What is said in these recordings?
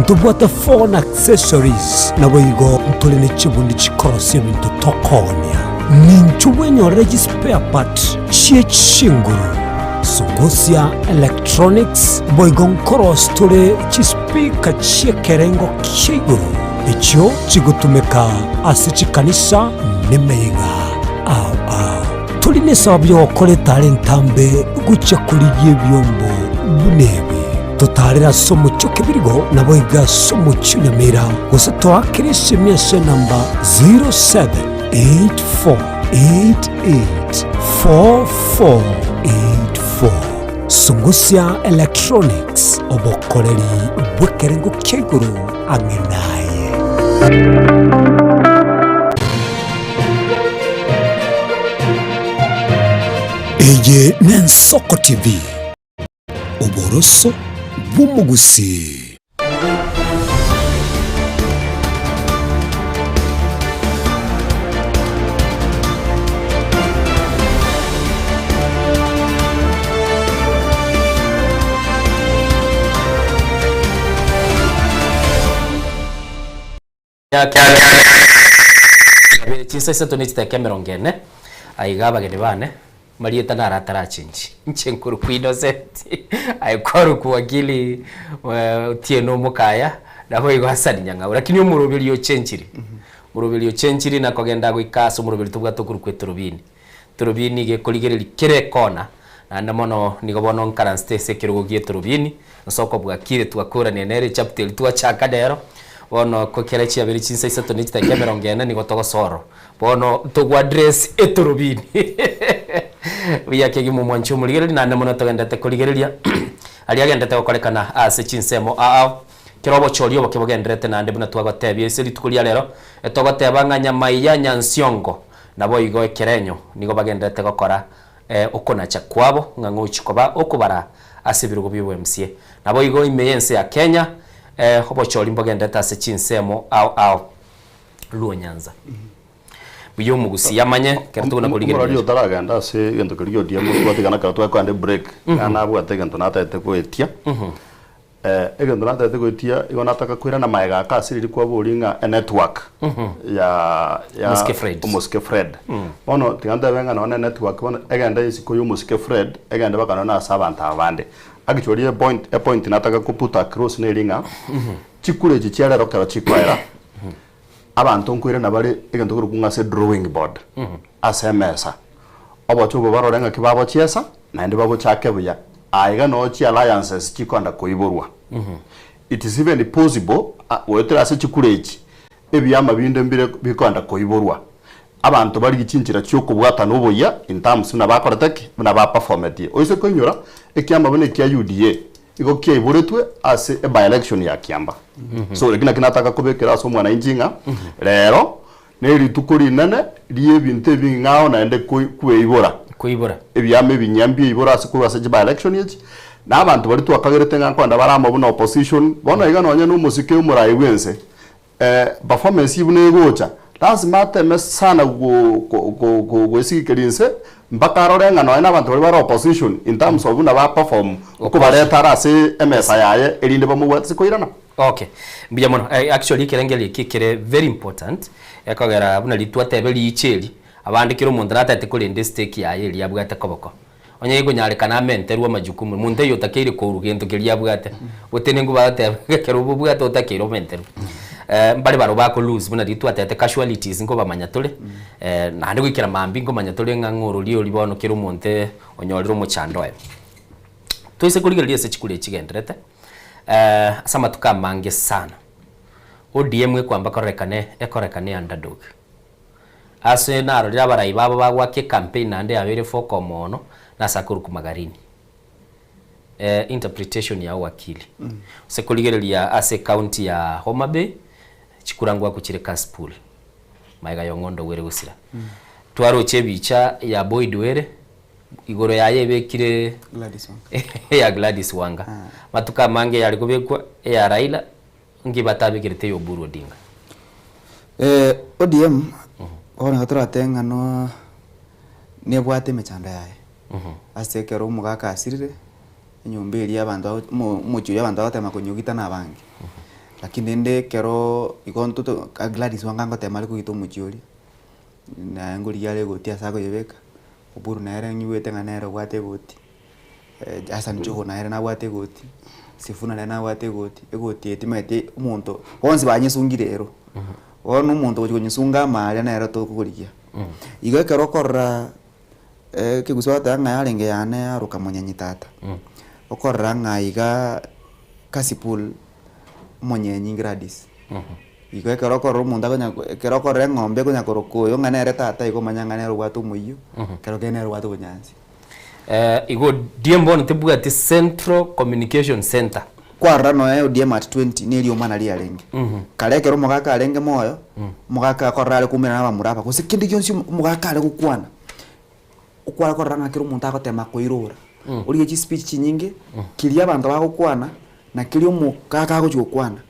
Ntobwate phone accessories, naboigo ntore ne chibundi chikorosia ebinto tokoonia. Ninchu bwenyorere chispare part chie chinguru. Sungusia Electronics boigo nkorosia tore chispeaker chi'ekerengo kia igoro echio chigotumeka ase chikanisa nemeyega ao ao. Tori nesababu y'ogokora etara entambe gochia korigia ebiombo buna ebi. Totaarere ase omochie o Kebirigo, naboigo ase omochie o Nyamira, gose toakere esimi ase enamba 0784884484. Sungusia Electronics, obokoreri bw'ekerengo kia igoro ang'e naye. Eye n'Ensoko TV, oboroso bw'omogusii. Chinsa isato ne chidakika emerongo ene, aiga abageni bane, marieta naro atarachenchi, inche nkorokwa Innocent, aye kwarokwa Wakili Otieno Omokaya, naboigo Hassan Nyang'au. Lakini omoroberi ochenchire, omoroberi ochenchire na kogenda goika ase omoroberi tobwate okorokwa etorobini. Etorobini nigo ekorigereria kera ekona, naende mono nigo bono nkaransete ase ekerogo gia etorobini, Ase okobua kire twakoranire nere echapter eria twachaka rero, bono ko kera chiabere chinsa isato ne chidakika emerongo ene nigo togosorora. Bono togo address etorobini buya kegima omwanchi omorigereria naende mono togenderete korigereria aria agenderete gokorekana ase chinsemo ao ao. Kera obochori oboke bogendererete naende buna twagotebia ase rituko ria rero, etogoteba ng'a Nyamaiya Nyansiongo naboigo ekerenyo nigo bagendererete gokora Okonacha kwabo ng'a ngochia koba okobara ase ebirogo bi'obwemsie. Naboigo ime y'ense ya Kenya, obochori mbogenderete ase chinsemo ao ao Luo Nyanza. Buya omogusia amanye ekero tokona Omorori korigereria. otaragenda ase egento keria gia ODM twatigana ekero twakoenda ebreak, ng'a nabwate egento natagete goetia. Egento natagete goetia igo nataka koirana magega aka ase riria kwaboria ng'a enetwork ya ya Omosike Fred. omosike Fred. Bono tiga ntebe ng'a nonye na enetwork bono egende isiko ya omosike Fred, egende mpaka nonye na ase abanto aba bande. Actually epoint epoint nataka ko put across neri ng'a, chikura echi chia rero ekero chikoera, abanto nkoirana bare egento korokwa ng'a ase drawing board, ase emesa. Oboche obo barore ng'aki bagochiesa, naende babochake buya. Aa iga noo chi alliances chikoenda koiborwa. It is even possible goetera ase chikura echi, ebiama binde mbire bikoenda koiborwa. Abanto barigie chinchera chiokobwatana oboyia in terms buna bakorete ki? Buna ba performetie. Oise koinyora, ekiama buna ekia UDA, igo kiaiboretwe ase e by election ya Kiambaa. So eki naki nataka kobekera ase omwananchi ng'a, rero, Nerituko rinene ri'ebinto ebing'ao naende kweibora. Kweibora. Ebiama ebinyia mbieibore ase korwa ase chiby-election echi, na abanto baria twakagerete ng'a nkoenda bare amo buna opposition, bono iga nonya na omosike omoraai bw'ense, performance buna egocha, lazima ateme sana goesigekeria inse mpaka arore ng'a nonya na abanto baria bare opposition in terms of buna ba perform, nkobareta are ase emesa yaye erinde bamobwate ase koirana. Okay, mbuya mono. Actually ekerengerio eki kere very important, ekogera buna riria twateba riicho eri, abande kera omonto natagete korenda estake yaye eria abwate koboko. Onye gekonyarekana amenterwe amajukumu, monto oyio otakeire kourwa gento keria abwate, otenenku bagoteba ekero obobwate otakeire omenterwe. Mbare barobwo bako lose buna riria twatebete casualties nkobamanya tore, naende goikera mambia nkomanya tore ng'a ng'a ororia oria bono kera omonto onyorire omochando oye. Toise korigereria ase chikura echi chigendererete. Ase amatuko amange sana, ODM ekwamba kororekana ekorekane underdog. Ase narorire abarai babo bagoaka ecampaign naende yabeire fork omoono nase akorokwa Magarini. Interpretation ya owakili. Ase korigereria ase ecounty ya Homa Bay, chikura ngwakwa chire Kasipul, magega ya Ong'ondo Were gosira. Twaroche ebicha ya Boyd Were, Igoro yaye ebekire Gladys Wanga. eya Gladys Wanga. Matuko amange yare kobekwa eya Raila, nki batabekerete eya Oburu Odinga? ODM bono iga toratebe ng'a no nebwate emechando yaye. Ase ekero omogaka asirire, enyomba eria abanto bago omo omochie oyio abanto bagotema konyogita na abange. Lakini rende ekero igo ntoto Gladys Wanga ngotema are kogita omochie oria, naye nkorigia are egoti ase akoyebeka, Oburu nere nyigwete ng'a nere obwate egoti, Hassan Joho nere nabwate egoti, Sifuna nere nabwate egoti, egoti eye timanyeti omonto, bonsi banyesungire ero. Bono omonto ogochia konyesunga ama aria nere tokorigia. Igo ekero okorora ekegusii bagoteba ng'a yarenge yane yaroka monyenyi tata, okorora ng'a igaa Kasipul omonyenyi Gladys. Igo ekero okorora omonto akonya ekero okorora eng'ombe ekonya koroka oyo ng'a nere tata igo omanye ng'a nere obwate omoyio, ekero kende nere obwate obonyansi. Igo ODM bono tebwati Central Communication Centre. Kwarora nonya ODM at 20 neriomana riarenge. Kare ekero omogaka arenge moyo, omogaka akorora are koumerana na abamura aba, gose kende gionsi omogaka are gokwana, okware korora ng'a kera omonto agotema koirora. Origie chispeech chinyinge, keria abanto bagokwana, na keria omogaka agochi gokwana,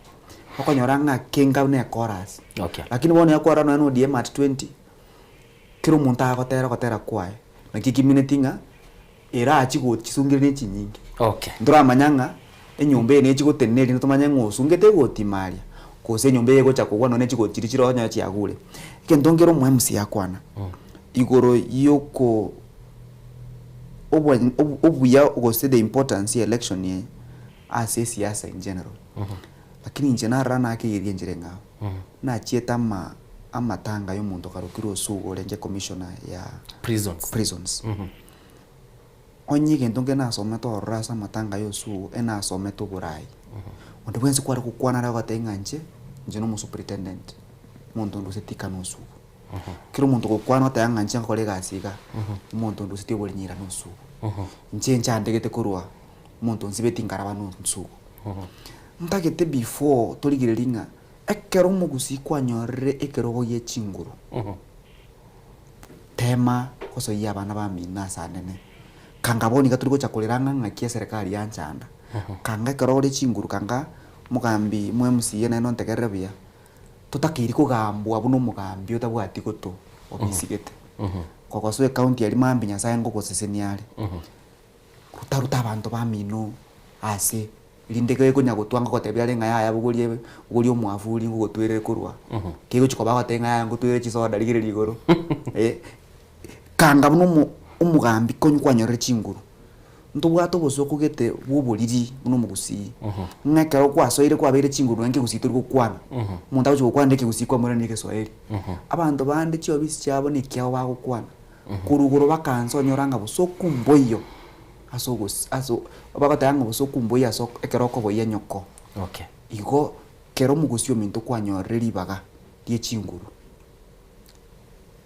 okonyora ng'a kenga buna echorus. Okay. Lakini bono ekwarora nonya na ODM at 20, kera omonto agotera ogotera kwaye, naki ekimineti ng'a erachi gochi chisungire ne chinyinge. Okay. Ntoramanya ng'a enyomba eye nechi gotenena erinde tomanye ng'a osungete egoti ime aria, gose enyomba eye egocha kogwa nonye chigoti chiria chire onye chiagure. Egento nkere omo MC akwana, igoro yoko obwa obuya gose the importance ya election eye ase esiasa in general. Lakini inche narora nakegeria enchera eng'ao, nachiete ama amatanga ya omonto karokire Osuga orenge commissioner ya Prisons. prisons. Onye egento nkere nasomete ororo ase amatanga ya Osugo, enasomete oborai. Onde bwensi kware gokwana are ogoteba ng'a inche, inche nomo superintendent, omonto onde osetie kana Osugo. Kera omonto ogokwana ogoteba ng'a inche ngokora egasi iga, omonto onde osetie oborinyira na Osugo. Inche nchandegete korwa omonto onsibeti nkaraba na Osugo. Ntagete before torigererie ng'a ekero omogusii kwanyorire ekerogo gie chinguru, tema gosoyia abana bamino ase anene, kanga bono iga tori gocha korera ng'a ng'aki eserekari yanchanda, kanga ekero ore chinguru kanga omogambi mo MCA naende ontegerere buya, totakeiri kogambwa buna omogambi otabwati goto obisigete. Kogosoa ecounty aria mambia Nyasaye ngogosesenia are. Ruta ruta abanto bamino ase, rinde kegonya gotwa ngogotebia are ng'a yaya bogoria bogoria omwafuri ngogotwerere korwa aa, kegochi koba agotebia ng'a yaya ngotwere chisoda rigereria igoro eh. Kanga buna omo omogambi konya kwanyorire chinguru, ntobwate obosooku gete bwa oboriri buna omogusii, ng'a ekero kwasoire kwabeire chinguru nonye nkegusii tori gokwana, omonto agochi gokwana ekegusii kwamorania egeswahili. Abanto bande chiofisi chiabo na ekiabo bagokwana. Korwa igoro bakansa onyora ng'a bosoku mboiyo ase ogos ase bagoteba ng'a bosoku mboiyo ase ekero okoboyia nyoko. Okay. Igo kera omogosi ominto kwanyorire ribaga rie chinguru,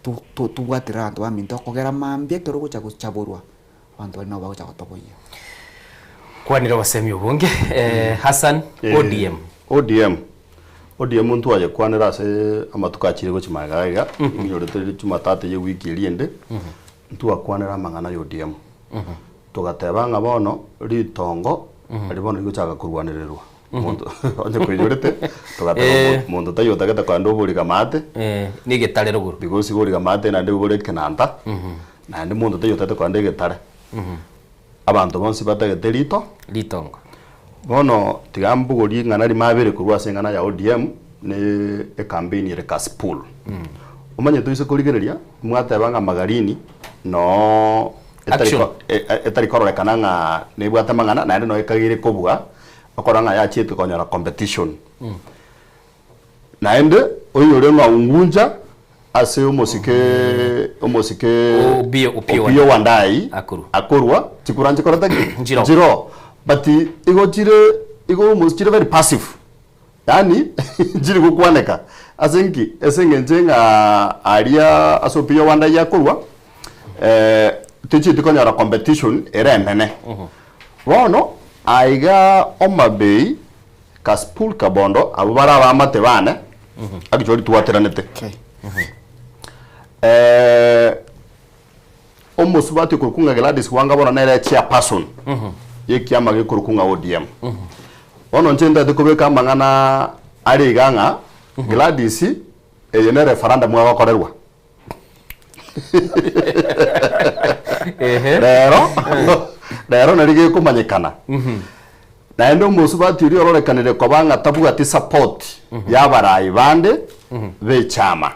to to tobwaterere abanto baminto okogera mambia ekero ogocha gochaborwa, abanto baria nabo bagocha gotoboyia. Kwanire obosemi obonge Hassan, ODM. ODM, ODM ntwayekwanera ase amatuko achire gochia magega iga, inyorete jumatatu ye wiki eria ende, ntwakwanera amang'ana ya ODM. Togateba ng'a bono ritongo aria bono rigochaka korwanererwa. Omonto onye koinyorete, togateba Eh. omonto taiyo otagete kogenda oboriga maate, Eh, nigetare rogoro. because igo origa maate naende bore ekenanta, naende monto taiyo otagete kogenda egetare. Abanto bonsi batagete rito. Ritongo. Bono tiga mbogorie ing'ana rimo abere korwa ase eng'ana ya ODM ne ecampaign ere Kasipul. Omanye toise korigereria, mwateba ng'a Magarini noo etari Action. ko- e- e- etari kororekana ng'a nebwate amang'ana naende noo ekageire kobua, okorora ng'a yachiete konyora competition. Naende oinyore ng'a Ungunja ase omosike omosike Opiyo- Opiyo Opiyo Wandayi Akorwa. akorwa chikura nchikorete ki? Nchiroo. Nchiroo. But igo chire igo almost chire very passive yaani nchiri gokwaneka ase nki? Ase eng'encho ng'a aria ase Opiyo Wandayi akorwa tichieti konyora competition ere enene. Bono aiga Homa Bay Kasipul Kabondo, abwo bare abaamate baane, actually twateranete. Eh, omosubati okorokwa ng'a Gladys Wanga bono nere chairperson y'ekiama gekorokwa ng'a ODM. Bono inche ntagete kobeka amang'ana are iga ng'a Gladys eye ne referendum agokorerwa. Ehe. Rero, rero nari gekomanyekana. Naende omosubati oria ororekanire koba ng'a tabwati support y'abarai bande b'echama.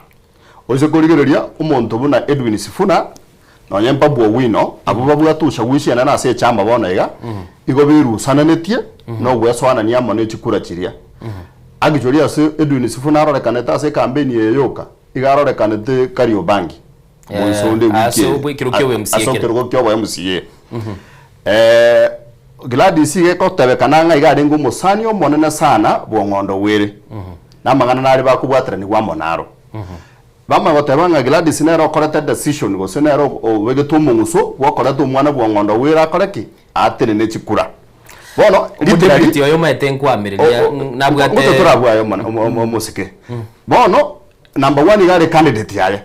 Oise korigereria omonto buna Edwin Sifuna nonye Babu Owino abwo babwate ushawishi enene ase echama bono iga, igo berusanenetie na ogwesoanania amo ne chikura chiria. Actually ase Edwin Sifuna arorekanete ase ecampaign eye yoka, iga arorekanete Kariobangi moiso onde ewiki Ase eye. obwe- ekerogo kia obo-MCA Ase kere. ekerogo kia obo-MCA. Gladys iga egotebekana ng'a iga arenge omosani omonene sana bw'Ong'ondo Were, na amang'ana nare bakobwateranigwa amo naro. Bamanya goteba ng'a Gladys nere okorete decision gose nere obegete omong'uso bw'okoreta omwana bw'Ong'ondo Were akore ki? Atenene chikura. Bono literally Omodepute oyo omanyete nkwamereria nabwate Ngote torabue aye omosike. Bono number one iga are candidate yaye.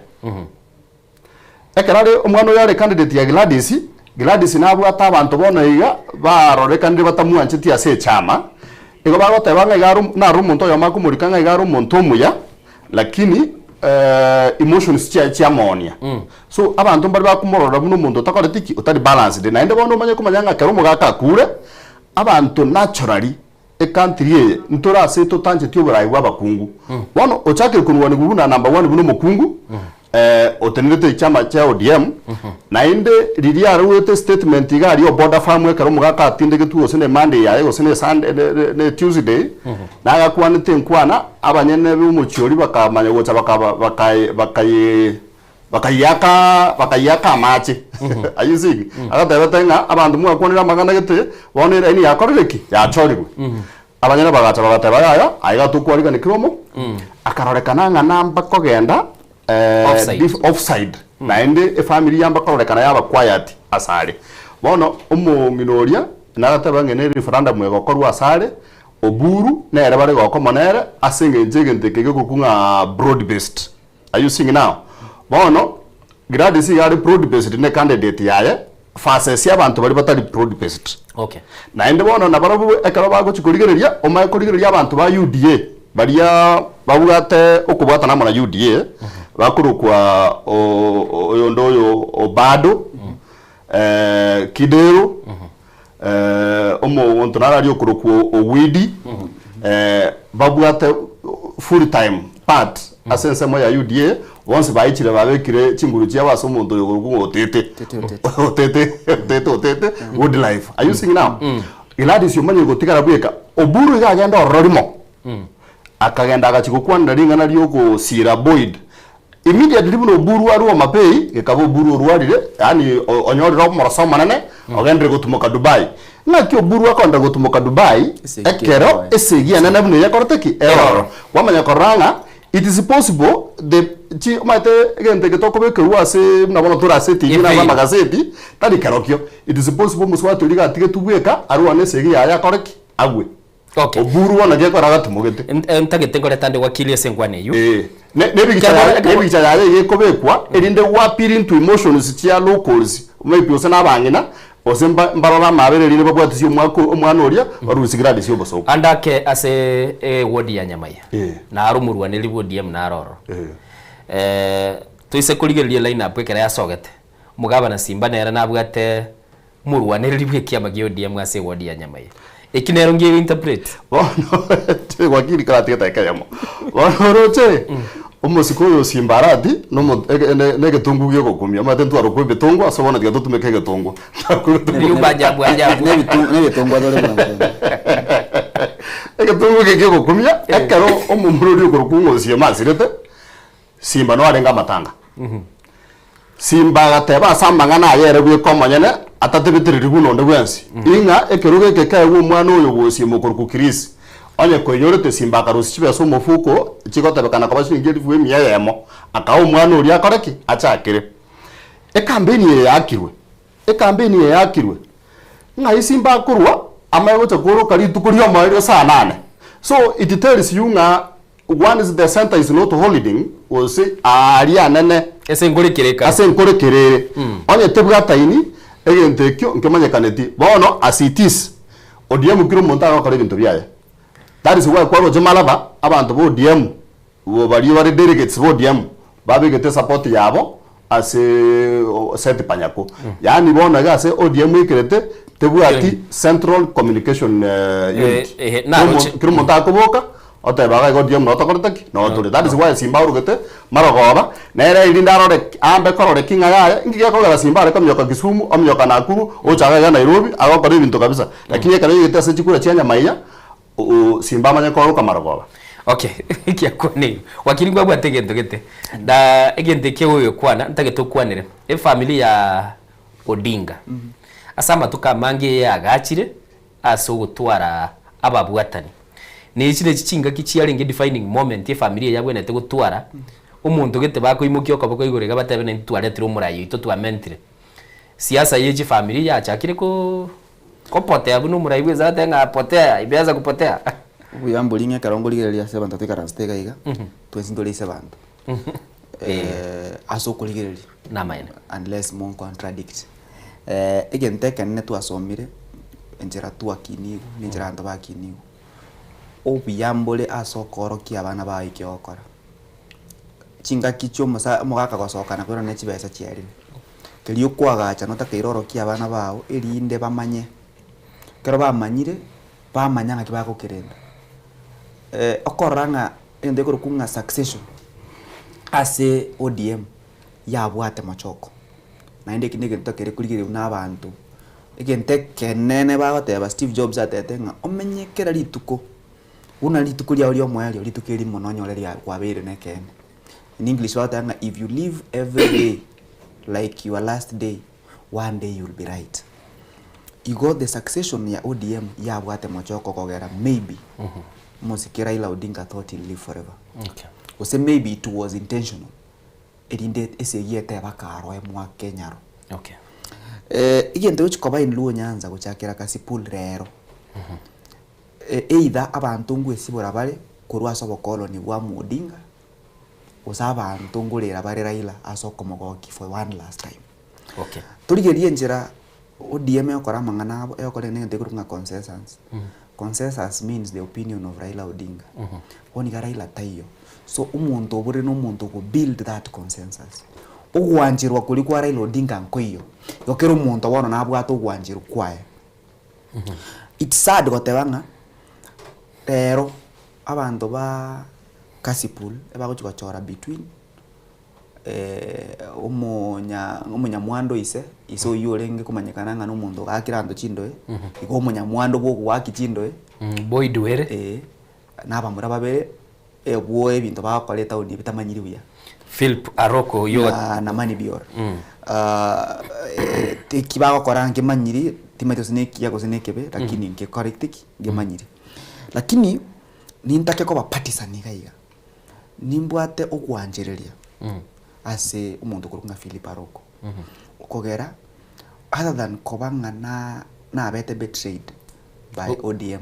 Ekero are omwana oyo are candidate ya Gladys, Gladys nabwate abanto bono iga barorekanire batamwancheti ase echama, igo bagoteba ng'a iga are nare omonto oyomo akomorika ng'a iga are omonto omuya, lakini emotions chiaye chiamoonia. So abanto mbare bakomorora buna omonto otakoreti ki? Otari balanced. Naende bono omanye komanya ng'a ekero omogaka akure, abanto naturally Ecountry eye ntore ase totancheti oboraai bwa abakungu. Bono ochakire korwanigwa buna number one buna omokungu otenerete echama chia ODM, naende riria aruete statement iga aria o border farm ekero omogaka atindegetwe gose ne Monday yaye gose ne Sunday ne Tuesday, nagakwanete enkwana abanyene ba omochie oria bakamanya gocha bakaba bakae bakaye Bakayiaka, bakayiaka amache. Are you seeing? Agatebete ng'a abanto mwakwanire amang'ana gete, bono eraini yakorire ki? Yachorirwe. Abanyene bagacha bagateba yaya, aiga tokwarigani kera omo. Akarorekana ng'a namba kogenda eh, Offside. dif- offside. Naende efamiri yamba kororekana yaba quiet asare. Bono omong'ina oria nagateba ng'a ne referendum egokorwa asare, Oburu nere bare gokomo nere ase eng'encho egento eke gekorokwa ng'a broad based. Are you seeing now? Bono, Gladys iga are broad based ne candidate yaye versus abanto baria batari broad based. Okay. Naende bono nabarabwo ekero bagochia korigereria, omanye korigereria abanto ba UDA baria babwate okobwatana amo na UDA, bakorokwa o- o- oyonde oyo Obado, Kidero, omonto naro aria okorokwa Owidi, babwate full time part ase ensemo ya UDA, bonsi baichire babekire chinguru chiabo ase omonto oyo okorokwa ng'a Otete. Otete, Otete. Otete, Otete, Otete, good life. Are you seeing now? Gladys omanyire gotigara bweka, Oburu iga agenda ororo rimo, akagenda agachia gokwanera ring'ana riogosiira Boyd, Immediately buna Oburu arwe Homa-Bay, gekaba Oburu orwarire, yaani onyorire omoroso omonene, ogenderire gotumoka Dubai. Ng'aki Oburu akoenda gotumoka Dubai, Esegi ekero ekorwa. esegi enene buna eye ekorete ki? Eroro. Kwamanya korora ng'a it is possible the chi omanyete egento eke tokobekerwa ase buna bono tore ase etivi na ase Efeil. amagaseti, tari kerokio. It is possible omosubati oria iga atigetwe bweka, arwane esegi yaye akore ki? Agwe. Okay. Oburu bono gekora agatimogete. Ntagete nkorete ande wakili ase enkwana eyio. Eh, ne- nebigicha Kero- yaye kero- nebigicha yaye iga ekobekwa erinde gwa-appeal into emotions chia locals maybe gose na abang'ina gose mba mbarore amabera erinde babwatisie omwaka omwana oria barusie Gladys obosoku. Ande ake ase eward ya Nyamaiya Eh. naro omorwaneri bwa ODM naro ororo. Eh. Eh, toise korigereria line up ekero yasogete, omogabana Simba nere nabwate Omorwanereri bw'ekiama gia ODM ase eward ya Nyamaiya. Eki nero ngiye gointerpret. Bono wakili karatiga edageka eyemo. Bono oroche omosike oyo Simba Arati nomo ege ne negetungu giogokumia omanyete ntwarokwa ebitongwa ase bono tiga totumeke egetongwa. Ntwarokwa egetongwa. Riumba ajabu ajabu. Nebitongwa tore buna motende. Egetungu eke kiogokumia ekero omomura oria okorokwa ng'a Osiemo asirete, Simba noarenge amatanga. Simba agateba ase amang'ana aye ere bweka omonyene, atatebetereri buna onde bwensi, ing'a ekerogo eke keegwe omwana oyo bw'Osiemo okorokwa Kirisi. Onye koinyorete Simba akarusia chibesa omofuko chigotebekana koba chilingi elifu emia eyemo, akaa omwana oria akore ki? Achakere. Ekampeni eye yaakirwe, ekampeni eye yaakirwe, ng'ai Simba akorwa amanye gocha kworoka rituko ri'omoerio saa nane. So it tells you ng'a Once the centre is not holding, gose aaria anene Ase enkoro ekere ekare. ase enkoro ekere ere, onye tebwataini, egento ekio nkemanyekaneti. Bono as it is, ODM kera omonto agokora ebinto biaye. That is why kwaroche Malaba, abanto ba ODM, bo baria bare delegates ba ODM, babegete esupport yabo ase Seth Panyako. Yaani bono iga ase ODM ekerete. Tebwati central communication unit. Eh, eh, naroche. Kera omonto akoboka, oteba iga igo ODM noo tokorete ki? Noo tore. That is why Simba aorogete marogoba, nere erinde arore ambe korore ki ng'a yaya, inki gekogera Simba are komioka Kisumu, omioka Nakuru, ocha iga iga Nairobi, agokora ebinto kabisa. Lakini ekero yaigete ase chikura chia Nyamaiya, Simba amanye koroka marogoba. Okay, ekiakwana igo. Wakili nkwabwate egento gete, na egento eke ogoyekwana, ntagete okwanere, efamiri ya Odinga. Ase amatuko amange eyagachire ase ogotwara ababwatani. Na echi nachi chingaki chiarenge defining moment efamiri eye yabwenerete gotwara, omonto gete bakoimokia okoboko igoro iga batebe naintwe twaretire omorai oito twamentire. Siasa ye chifamiri yachakire ko kopotea buna omorai bwensi agateba ng'a potea imeanza kupotea. Obuya mbori ng'a ekero nkorigereria ase abanto toikaransete iga iga, twensi ntore ase abanto. Ase okorigereria. Namaene. Unless mo contradict. Egento ekenene twasomire, enchera twakinigwe, na enchera abanto bakinigwe, obuya mbore ase okoorokia abana bao eki ogokora. Chingaki chia omosa omogaka gosoka na koirana ne chibesa chiarire, keria okoagacha notakeire orokie abana bao erinde bamanye, ekero bamanyire, bamanya ng'aki bagokerenda. Okorora ng'a egento gekorokwa ng'a succession ase ODM yabwate mochoko, naende eki negento kere korigereria buna abanto, egento ekenene bagoteba Steve Jobs atebete ng'a omenye kera rituko buna rituko riago ria omoerio rituko erimo nonyore ria kwabeire na ekeene. In English bagoteba ng'a if you live every day like your last day, one day you will be right. Igo the succession ya ODM yabwate mochoko kogera maybe omosike Raila Odinga thought he'll live forever. Okay. Gose maybe it was intentional erinde esegi eteba karoe mwake nyaro. Okay. Egento gochi koba in Luo Nyanza gochakera Kasipul rero, either abanto ngwesibora bare korwa ase obokoloni bwa Odinga, gose abanto ngorera bare Raila ase okomogokia for one last time. Okay. Torigererie enchera ODM egokora amang'ana abo, egokora egento ekorokwa ng'a consensus. Consensus means the opinion of Raila Odinga. Bono iga Raila taiyo, so omonto oborire na omonto ogo build that consensus. Ogwancherwa koria kwa Raila Odinga nkoiyo, igo kera omonto bono nabwate ogwancherwa kwaye. It's sad goteba ng'a rero abanto ba Kasipul ebagochia gochora between omonya omonyamwando ise, ise oywo orenge komanyekana ng'a na omonto ogakire abanto chindoe, igo omonyamwando bwa ogoaki chindoe, Boyd Were. eh, na abamura babere, ebwo ebinto bagokora etown bitamanyiri buya. Philp Aroko oywo Na na Manny Bior. Eki bagokora nkemanyiri, timanyeti gose nekiya gose nekebe, lakini nkekoreti ki? Nkemanyiri. Lakini, nintake koba partisan iga iga. Nimbwate ogwanchereria ase omonto okorokwa ng'a Philip Aroko, okogera other than koba ng'a na nabete betrayed by ODM,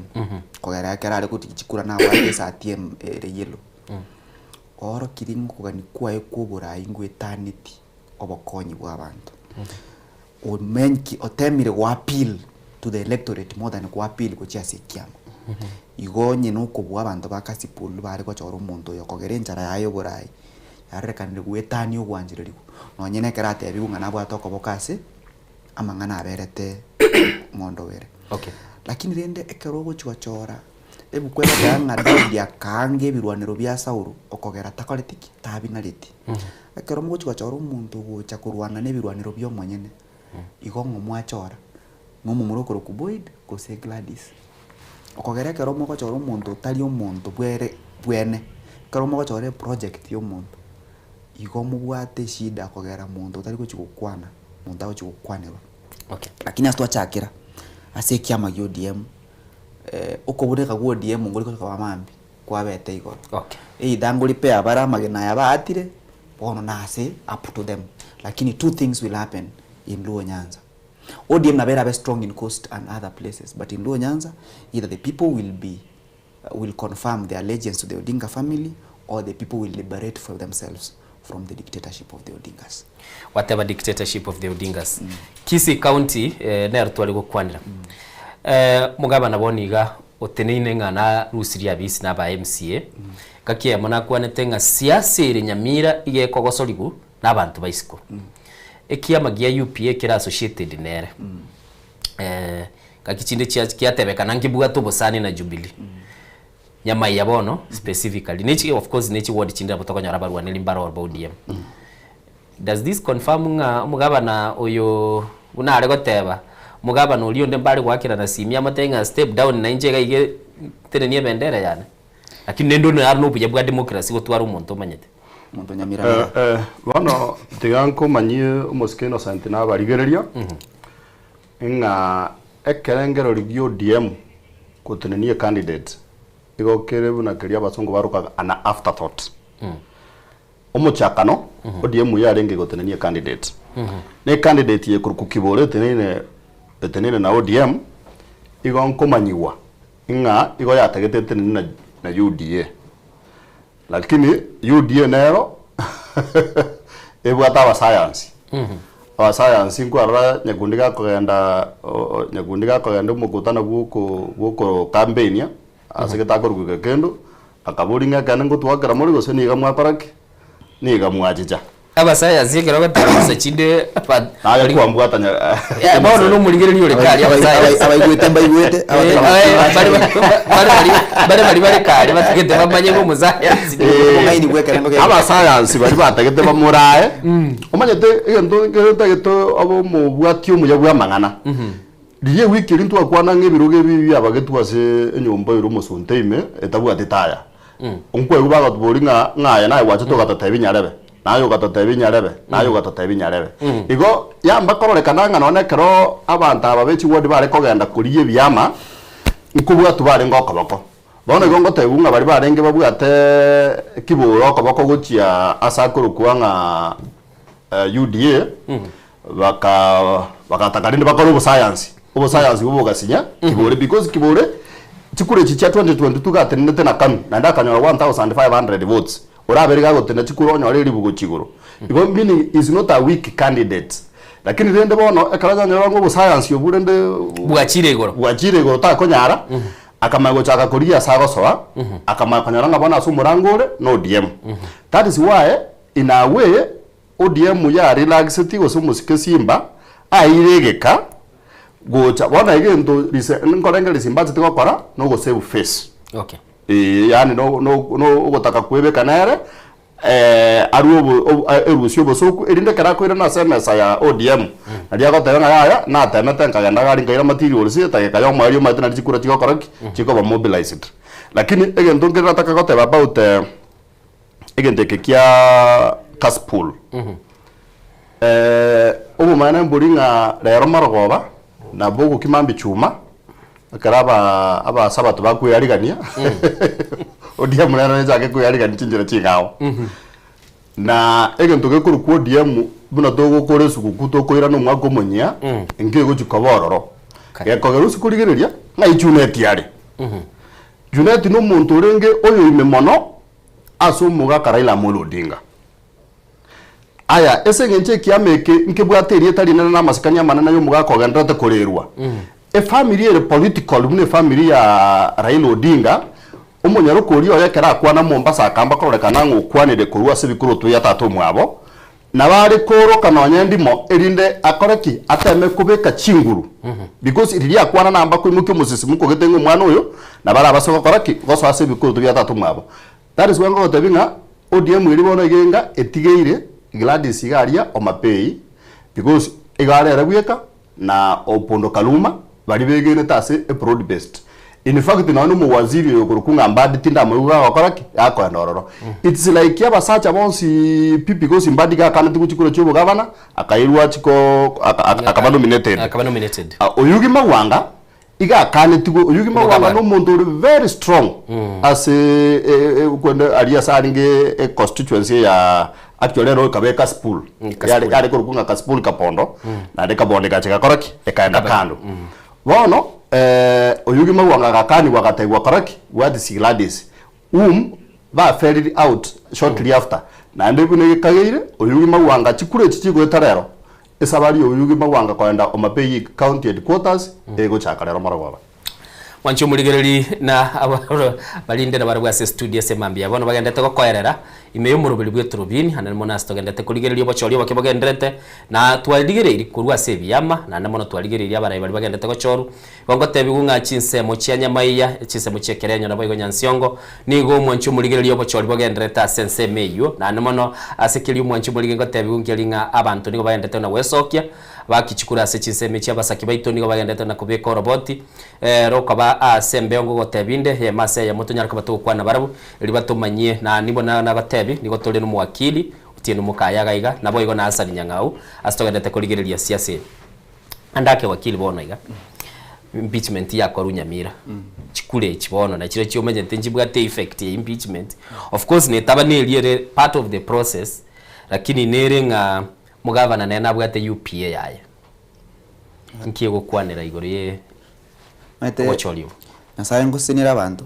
kogera ekero are gotiga chikura nabwate esati em ere yellow, oorokirie ng'a okogania kwaye kwa oborai ngwetaneti obokonyi bwa abanto. Omenki otemire go appeal to the electorate more than go appeal gochia ase ekiama. Igo onye nokobua abanto ba Kasipul bare gochora omonto oyo okogera enchara yaye y'oborai yarorekanire goetania ogwanchererigwa nonye na ekero atebigwe ng'a nabwate okoboko ase amang'ana aberete ng'ondo ere. Okay. Lakini rende ekero ogochia gochora ebuku egoteba ng'a Daudi akaanga ebirwanero bia Saulo okogera takoreti ki? Tabinareti. Ekero mogochia gochora omonto ogocha korwana nebirwanero bi'omonyene, igo ng'o mwachora? Nomomura okorokwa Boyd gose Gladys? Okogera ekero mogochora omonto otari omonto bwere bwene, ekero mogochora eproject ya omonto, igo mobwate eshida kogera monto otari gochia gokwana, monto agochia gokwanerwa. Okay. Lakini ase twachakera, ase ekiama gia ODM, okobuneka gwa ODM nkori gocha koba mambia. kwabete igoro. Okay. Either ngoripea bare amagena aya baatire, bono nase up to them. Lakini two things will happen in Luo Nyanza. ODM nabo erabe strong in Coast and other places, but in Luo Nyanza, either the people will be will confirm their allegiance to the Odinga family or the people will liberate for themselves from the dictatorship of the Odingas. Whatever dictatorship of the Odingas. Kisii County eh, nero tware gokwanera. Eh, omogabana bono iga oteneine ng'a narusirie abisi na aba MCA, ngaki eyemo nakwanete ng'a siasa ere Nyamira iga ekogosorigu na abanto ba isiko. Ekiama gia UPA kere associated nere. Ngaki chinde chia kiatebekana nkebwate obosani na Jubilee. Nyamaiya bono specifically, ne chi of course ne chiward chinde nabo tokonyora abarwaneri mbare ororo ba ODM. Does this confirm ng'a omogabana oyo buna are goteba, omogabana oria onde mbare goakerana simi amotebie ng'a step down na inche iga iga ntenenie ebendera yane? Lakini rende onye are nobuya bwa democracy gotwara omonto omanyete. Omonto nyamiramira. Eh, eh, bono tiga nkomanyie omosike Innocent na abarigereria ng'a ekerengereri gia ODM gotenenia ecandidate igo kere buna keria abasongo barokaga an afterthought. Omochakano, ODM yarenge gotenenia ecandidate. Na ecandidate eye korokwa Kibore eteneine eteneine na ODM, igo nkomanyigwa ng'a igo yatagete etenene na na UDA. Lakini UDA nero ebwate abasayansi. Abasayansi nkwarora nyakundi gakogenda o- o nyakundi gakogenda omokutano bwa oko bwa okokampeinia ase gete akorokwa gekendo, akaboria ng'a ekeene ngotwakera more gose niga mwakora ki? Niga mwachicha. Abasayansi ekero ogoteba chinsa chinde ba- Naye bari- kwambwata nya Eh, bono nomorigereria ore kare abasayansi. Abaigwete mbaigwete, Eh, eh, bare bare- bare bari bare kare batagete bamanye ng'a omosayansi nigo Eh, Obong'aini bw'ekerengo kia igoro. abasayansi baria batagete bamorae omanyete egento nkere ntagete obe omobwati omuya bwa amang'ana riria ewiki eria ntwakwana ng'a ebirogo ebi biabagetwe ase enyomba ere omosunte ime etabwati taya Nkwegwa bagotboria ng'a ng'a aye naye gwachete ogatotebia nyarebe, naye ogatotebia nyarebe, naye ogatotebia nyarebe. Igo yamba kororekana ng'a nonye ekero abanto aba be chiward bare kogenda korigia ebiama, nkobwatwa barenge okoboko. Bono igo ngotebiwa ng'a baria barenge babwate kibore okoboko gochia ase akorokwa ng'a UDA, baka bagataka rende bakore obosayansi, obosayansi obo bogasinya kibore because kibore chikura echi chia 2022 gatenenete na KANU naende akanyora 1500 votes orabere gagotena chikura onyore elifu gochia igoro igo meaning is not a weak candidate lakini rende bono ekero anyora ng'a obosayansi obwo rende Bwachire igoro. bwachire igoro takonyara akamanya gochaka korigia ase agosoa akamanya konyora ng'a bono ase omorango ore na ODM that is why in a way ODM ya relaxeti gose omosike simba aire egeka gocha bono egento rise nkorenge risimba achete gokora na ogosave face. Okay. Eeh yaani no no no ogotaka kwebeka nere arue obo obo erusie obosoku erinde ekero akoirana ase emesa ya ODM naria agoteba ng'a yaya natemete nkagenda iga aria nkaira materials edageka ya omoerio omanyete nari chikura chigokora ki? Chikoba mobilized. Lakini egento nkere nataka goteba about egento eke kia Kasipul, obomaene mbori ng'a rero marogoba nabo ogokima mbichuma, ekero aba abasabato bakwearigania, ODM nero nechake kwearigania chinchera ching'ao. Na egento gekorokwa ODM buna togokora esuguku tokoirana omwaka omonyia, nkegochi koba ororo. Gekogera ase korigereria, ng'ai Junet are. Junet nomonto orenge oyoime mono ase omogaka Raila Amolo Odinga. Aya, ase engencho ekiama eke nkebwate erieta rinene na amasikani amanene y'omogaka ogendererete korerwa. Efamiri ere political buna efamiri ya Raila Odinga, omonyaroka oria oye ekero akwana Mombasa akamba kororekana ng'a okwanire korwa ase ebikoroto bia tata omwabo, Nabo are kooroka nonya endimo, erinde akore ki? Ateme kobeka chinguru. Because riria akwana namba koimokia omosisimuko gete ng'a omwana oyo nabo arabase gokora ki? Gosoa ase ebikoroto bia tata omwabo. That is why ngogotebia ng'a ODM eria bono iga enga etigeire Gladys iga aria Homabay because iga are ere bweka na Opondo Kaluma baria begenete ase e broad based. In fact nonya na omowaziri oyo okorokwa ng'a Mbadi tindamoigwa gagokora ki? Gakoenda ororo. It's like abasacha bonsi pi because Mbadi gakaneti gochia kura chia obogavana akairwa achiko aka- aka- akaba nominated. Akaba nominated. Ah, Oyugi Magwanga iga akanetigwe Oyugi Magwanga Omogavana. na omonto ore very strong ase e- e- kwende aria ase arenge e constituency ya Actually ero ekaba ekaspool. Ekaspool. Yare yare korokwa ng'a kaspool kapondo, naende kabondo egacha egakora ki? Ekaenda kando. Bono oyio Magwanga agakanigwa agatebiwa kora ki? Gladys Gladys whom ba ferried out shortly after. Naende buna egekageire, oyio Magwanga chikura echi chigoeta rero, esabari ya oyio Magwanga koenda Homa Bay County Headquarters egochaka rero marogoba. Mwanche omorigereri na aboro barinde nabarabwo ase estudio ase mambia bono bagendete gokoerera ime y'omoroberi bw'eturubini ande mono ase togendete korigereria obochori oboke bogenderete na twarigereiri korwa ase ebiama naende mono twarigereirie abarai baria bagendete gochorwa. Igo ngotebiwu ng'a chinsemo chia Nyamaiya, chinsemo chi'ekerenyo naboigo Nyansiongo nigo omwanchi omorigereria obochori bogenderete ase ensemo eyio naende mono ase keria omwanchi omorigereria ngotebiwu nkeri ng'a abanto nigo bagendete na gwesokia Bakichikura ase chinsemo echi abasake baito nigo bagenderete na kobeka oroboti rokoba aase embeo ngogotebia inde, eyemo ase eyemo tonyare koba togokwana nabarabwo, erio batomanyie. Na nigo nabatebi, nigo tore nomowakili, Otieno Mokaya iga iga, naboigo na Hassan Nyang'au, ase togenderete korigereria siasa eye. Ande ake wakili bono iga, impeachment yakorwa Nyamira, chikura echi bono nachirochio omanyete nchibwate effect ya impeachment, of course netaba neria ere part of the process, lakini nere ng'a Omogavana nere nabwate UPA yaye. Inki egokwanera igoro ye Omanyete obochori obo? Nyasaye ngosesenire abanto,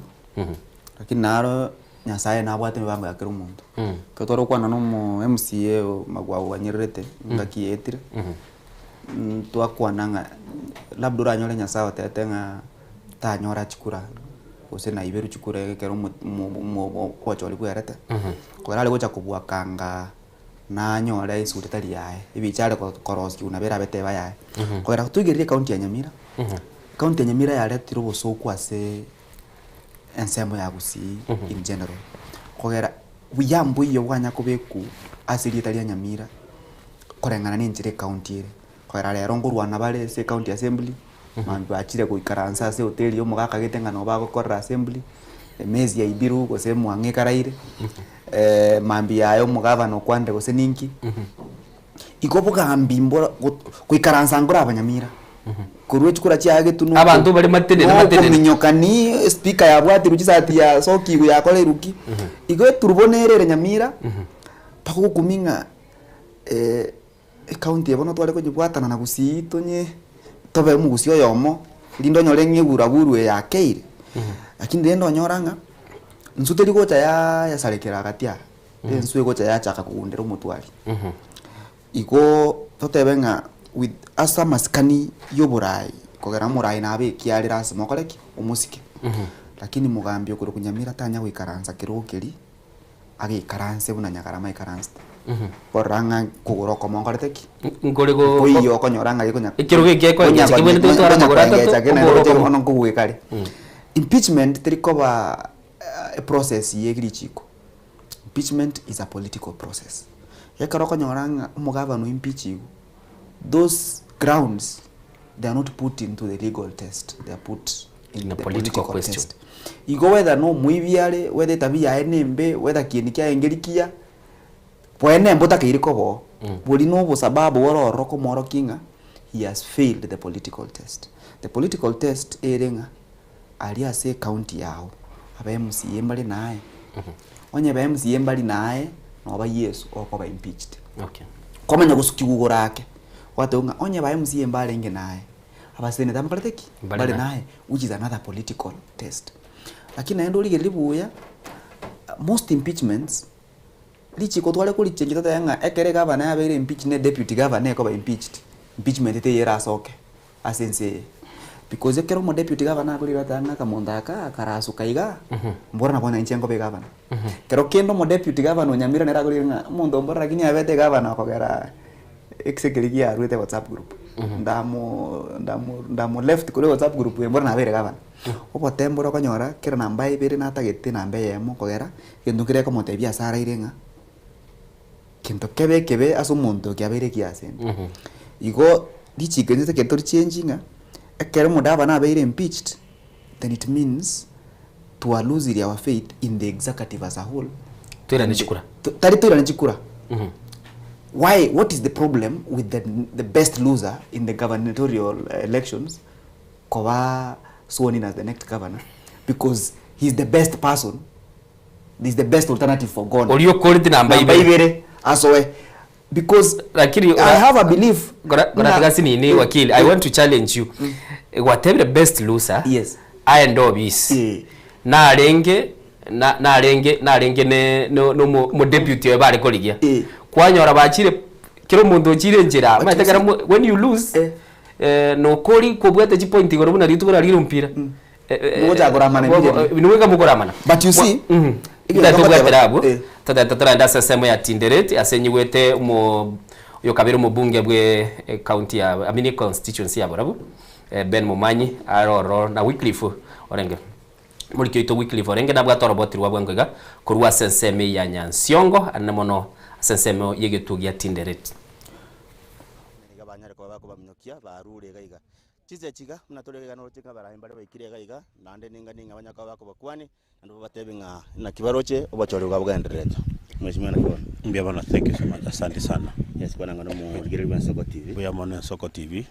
lakini naro Nyasaye nabwate emipango ya kera omonto. Ekero tware gokwana na omo MCA o Magwagwa bwanyererete engaki yaetire, twakwana ng'a labda oranyore Nyasaye otebete ng'a tanyora chikura gose naiberwe chikura ekero omo omo omo obochori bwerete, kore are gocha kobua kanga. nanyore esuri tari yaye, ebicha are korosia nabo erabe teba yaye. Kogera toigererie ecounty ya Nyamira, ecounty ya Nyamira yaretire obosoku ase ensemo ya Gusii in general. Kogera buya mboiyo bwanya kobekwa ase erieta ria Nyamira koreng'ana na enchera ecounty ere. Kogera rero nkorwana bare ase ecounty assembly, mambia bachire goikaransa ase ehoteli ya omogaka gete ng'a nabo bagokorera assembly, emesi yaibirwe gose emwang'o ekaraire, mambia yaye omogavana okwanire gose ninki. Igo obogambi mbora go goikaransa nkore abanyamira, korwa echikura chiaye getunwa Abanto bare matenene matenene. nokominyokani espeaker yabwatirwe chisati yasokigwe yakoreirwe ki, igo eturubo nere ere nyamira, mpaka ogokumia ng'a. Ecounty eye bono tware konyebwatana na Gusii tonye tobe omogusii oyomo, rinde onyore ng'a eguraguru eye yakeire, lakini rende onyora ng'a enswe teri gocha yaa yasarekera gati aa, enswe egocha yachaka kogundera omotwari. Igoo totebe ng'a with ase amasikani ya oborai, kogera omorai nabe ekiarire lasima okore ki? Omosike. Lakini mogambi okorokwa Nyamira tanya goikaransa kerogo keria. Agaikaranse buna nyagarama aikaransete. Korora ng'a kogoro okomo nkorete ki? Nkore go Nkoiyo okonyora ng'a gekonya Ekerogo eke ekoengecha konya kebwenerete gotwara amagoro atato, koengecha kende okogoro roche okomo. bono nkogweka are. Impeachment teri koba eprocess ye richiko. Impeachment is a political process. Ekero okonyora ng'a omogavana oimpeachigwe, those grounds they are not put into the legal test, they are put in In a the political political question. test. Igo whether na omoibi are, whether etabia yaye na embe, whether kieni kiaye nkeri kiya, boe na embe otakeire koba oo, boria na obosababu bore ororo komworokia ng'a he has failed the political test. The political test ere ng'a aria ase ecounty yago, aba MCA mbare naye, onye ba MCA mbari naye, noba Yeso okoba impeached. Okay. Komanya gosukiwa igoro ake, gwateba ng'a onye ba MCA mbarenge naye, Abaseneta mbakorete ki? Mbare Mbare naye. naye, which is another political test. Lakini naende origererie buya, most impeachments, richiko tware korichenchia totebe ng'a ekero egavana yabeire impeached na deputy governor ekoba impeached, impeachment teiyo erasoke ase ense eye. Because ekero omodeputy governor akorire oteba ng'a akamonto aka karasuka igaa, mbora nabo onye inche nkoba egavana. Ekero kende omodeputy governor o Nyamira nere akorire ng'a omonto mbora lakini abete egavana okogera Ekise keria giaruete whatsapp group ndamo ndamo ndamo left korwa ewhatsapp group eye mboro nabeire gavana. Obotembe ore okonyora kera namba ibere natagete namba eyemo kogera egento nkere ekomotebia ase araire ng'a kento kebe ekebe ase omonto kiabeire ekiya asende. Igo richiko eri totakeire torichengi ng'a ekero omodavana abeire impeached then it means twalusirie our faith in the executive as a whole. Toirane chikura. Tari toirane chikura. Why, what is the problem with the, the best loser in the gubernatorial elections koba sworn in as the next governor because he's the best person he's the best alternative for gone Oria okorete namba namba ibere. ibere asoe because Lakini I ora- have a belief Gora ng'a- gora nini wakili I want to challenge you gwatebire best loser Yes. aende obisi Eh. narenge na narenge narenge ne no no mo deputy oye bare korigia Eh. kwanyora bachire kera omonto ochire enchera omanyete ekero mo when you lose Eh. eh, nokori kobwate chipoint igoro buna rituko rarire omopira. Mogochaka koramana immediately. Nigo mokoramana. But you see, egento Totari tobwatera ngoteba- abwo, eh. totari totoragende ase ensemo ya Tinderet, ase nyigwete omo oyokabere omobunge bwe ecounty ya I mean econstituency ya Borabu, Ben Momanyi, are ororo na Wycliffe orenge Omoriki oito Wycliffe orenge nabwate oroboti rwa bwango iga korwa ase ensemo eye ya Nyansiongo, anene mono ase ensemo y'egetuo gia Tinderet. Nigo banyare koba bakobaminyokia barure iga iga. Chinsa echi iga, buna tore iga iga noroche ng'a abarai mbare baikire iga iga, naende ninga ning'a banyare koba bakobakwani, naende babatebie ng'a naki baroche obochori bwabo bogendererete. Mheshimiwa naki bono? Mbuya mono, thank you so much, asante sana. Yes, kwana ng'a nomorigereria bwa Ensoko TV. Mbuya mono Ensoko TV,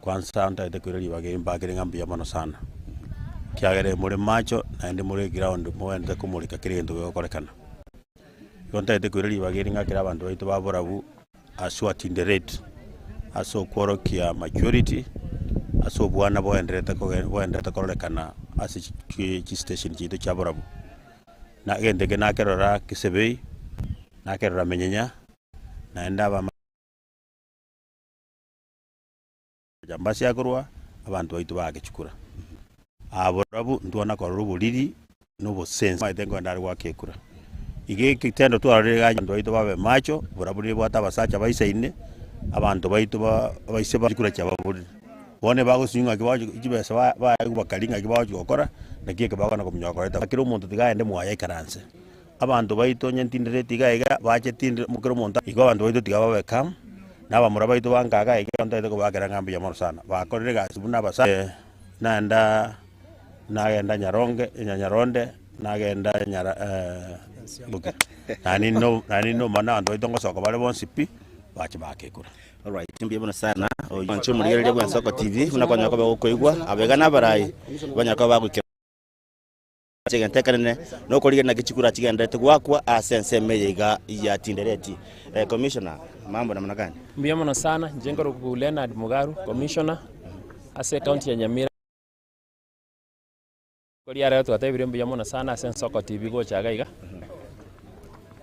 kwanza ntagete koira ribaga eri mbakere ng'a mbuya mono sana, ekiagera more macho naende more eground mogente komoreka kera egento kegokorekana. Igo ntagete koira ribaga eri ng'akere abanto baito ba borabu aswa Tinderet, ase okworokia maturity, ase obwana boenderete koge boenderete kororekana ase chi chistation chiaito chia borabu. Na egento eke nakerora Kisebei, nakerora Menyenya, naende abama. Majambasi akorwa, abanto baito baagechukura. Aa barabwo ntwana korora oboriri na obosensi. Omanyete nkoenda are goaka ekura. Iga ekitendo twarorire iga abanto baito babe macho, barabwo nebwate abasacha baisaine, abanto baito ba abaise ba chikura chiababorire. Bono ebagosinywa ng'aki bagochi chibesa ba baegwa bakaria ng'aki bagochi gokora, naki eke bakona kominyoka koreta. Kera omonto tiga aende mwaye aikaranse. Abanto baito onye ntindereti iga iga, bache tindere kera omonto igo abanto baito tiga babe calm, na abamura baito banka iga iga ntagete kobakera ng'a mbuya mono sana. Bakorire egasi buna abasa naenda nagenda Nyaronge nya Nyaronde, nagenda nyara Boki, naende no naende nomana abanto baito ngosoka bare bonsi pi, bache baake ekura. Alright, mbuya mono sana. Oyio inche omorigereria bwa Ensoko TV, buna kwanyara koba gokoigwa, abaiga na abarai, banyara koba bagoikera. Ase egento ekenene nokorigereria naki chikura chigendererete goakwa ase ensemo eye iga ya Tindereti. Eh, Commissioner, mambo namna gani? Mbuya mono sana, inche nkorokwa Leonard Mugaru, Commissioner ase ecounty ya Nyamira. Rituko ria rero twatebire mbuya mono sana ase Ensoko TV gocha iga iga,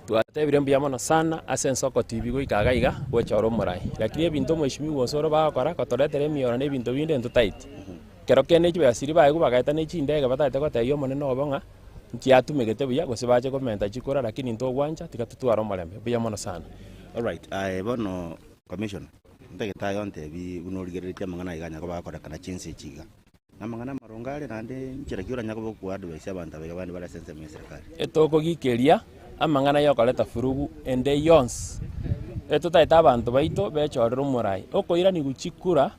twatebire mbuya mono sana ase Ensoko TV goika iga iga gocha ore omorai. Lakini ebinto omweshimiwa Osoro bagokora, gotoretera emioro na ebinto binde ntotaeti. Kero kende chibesa chiria baegwa bagaeta ne chindege batagete gotebia Omonene obo ng'a nchiatumegete buya gose bache komenta chikura lakini ntogwancha tiga totware omorembe. Mbuya mono sana. Alright, aye bono Commissioner, ntagete aye ontebi buna origereretie amang'ana aiga anya koba agokorekana chinsa echi iga. Namang'ana amaronge are naende nchera ki oranya koba okoadvise abanto aba iga bande bare ase ensemo ya eserekari? Etokogikeria amang'ana yokoreta furugu ende yonsi, etotagete abanto baito bechorere omorai okoiranigwa chikura.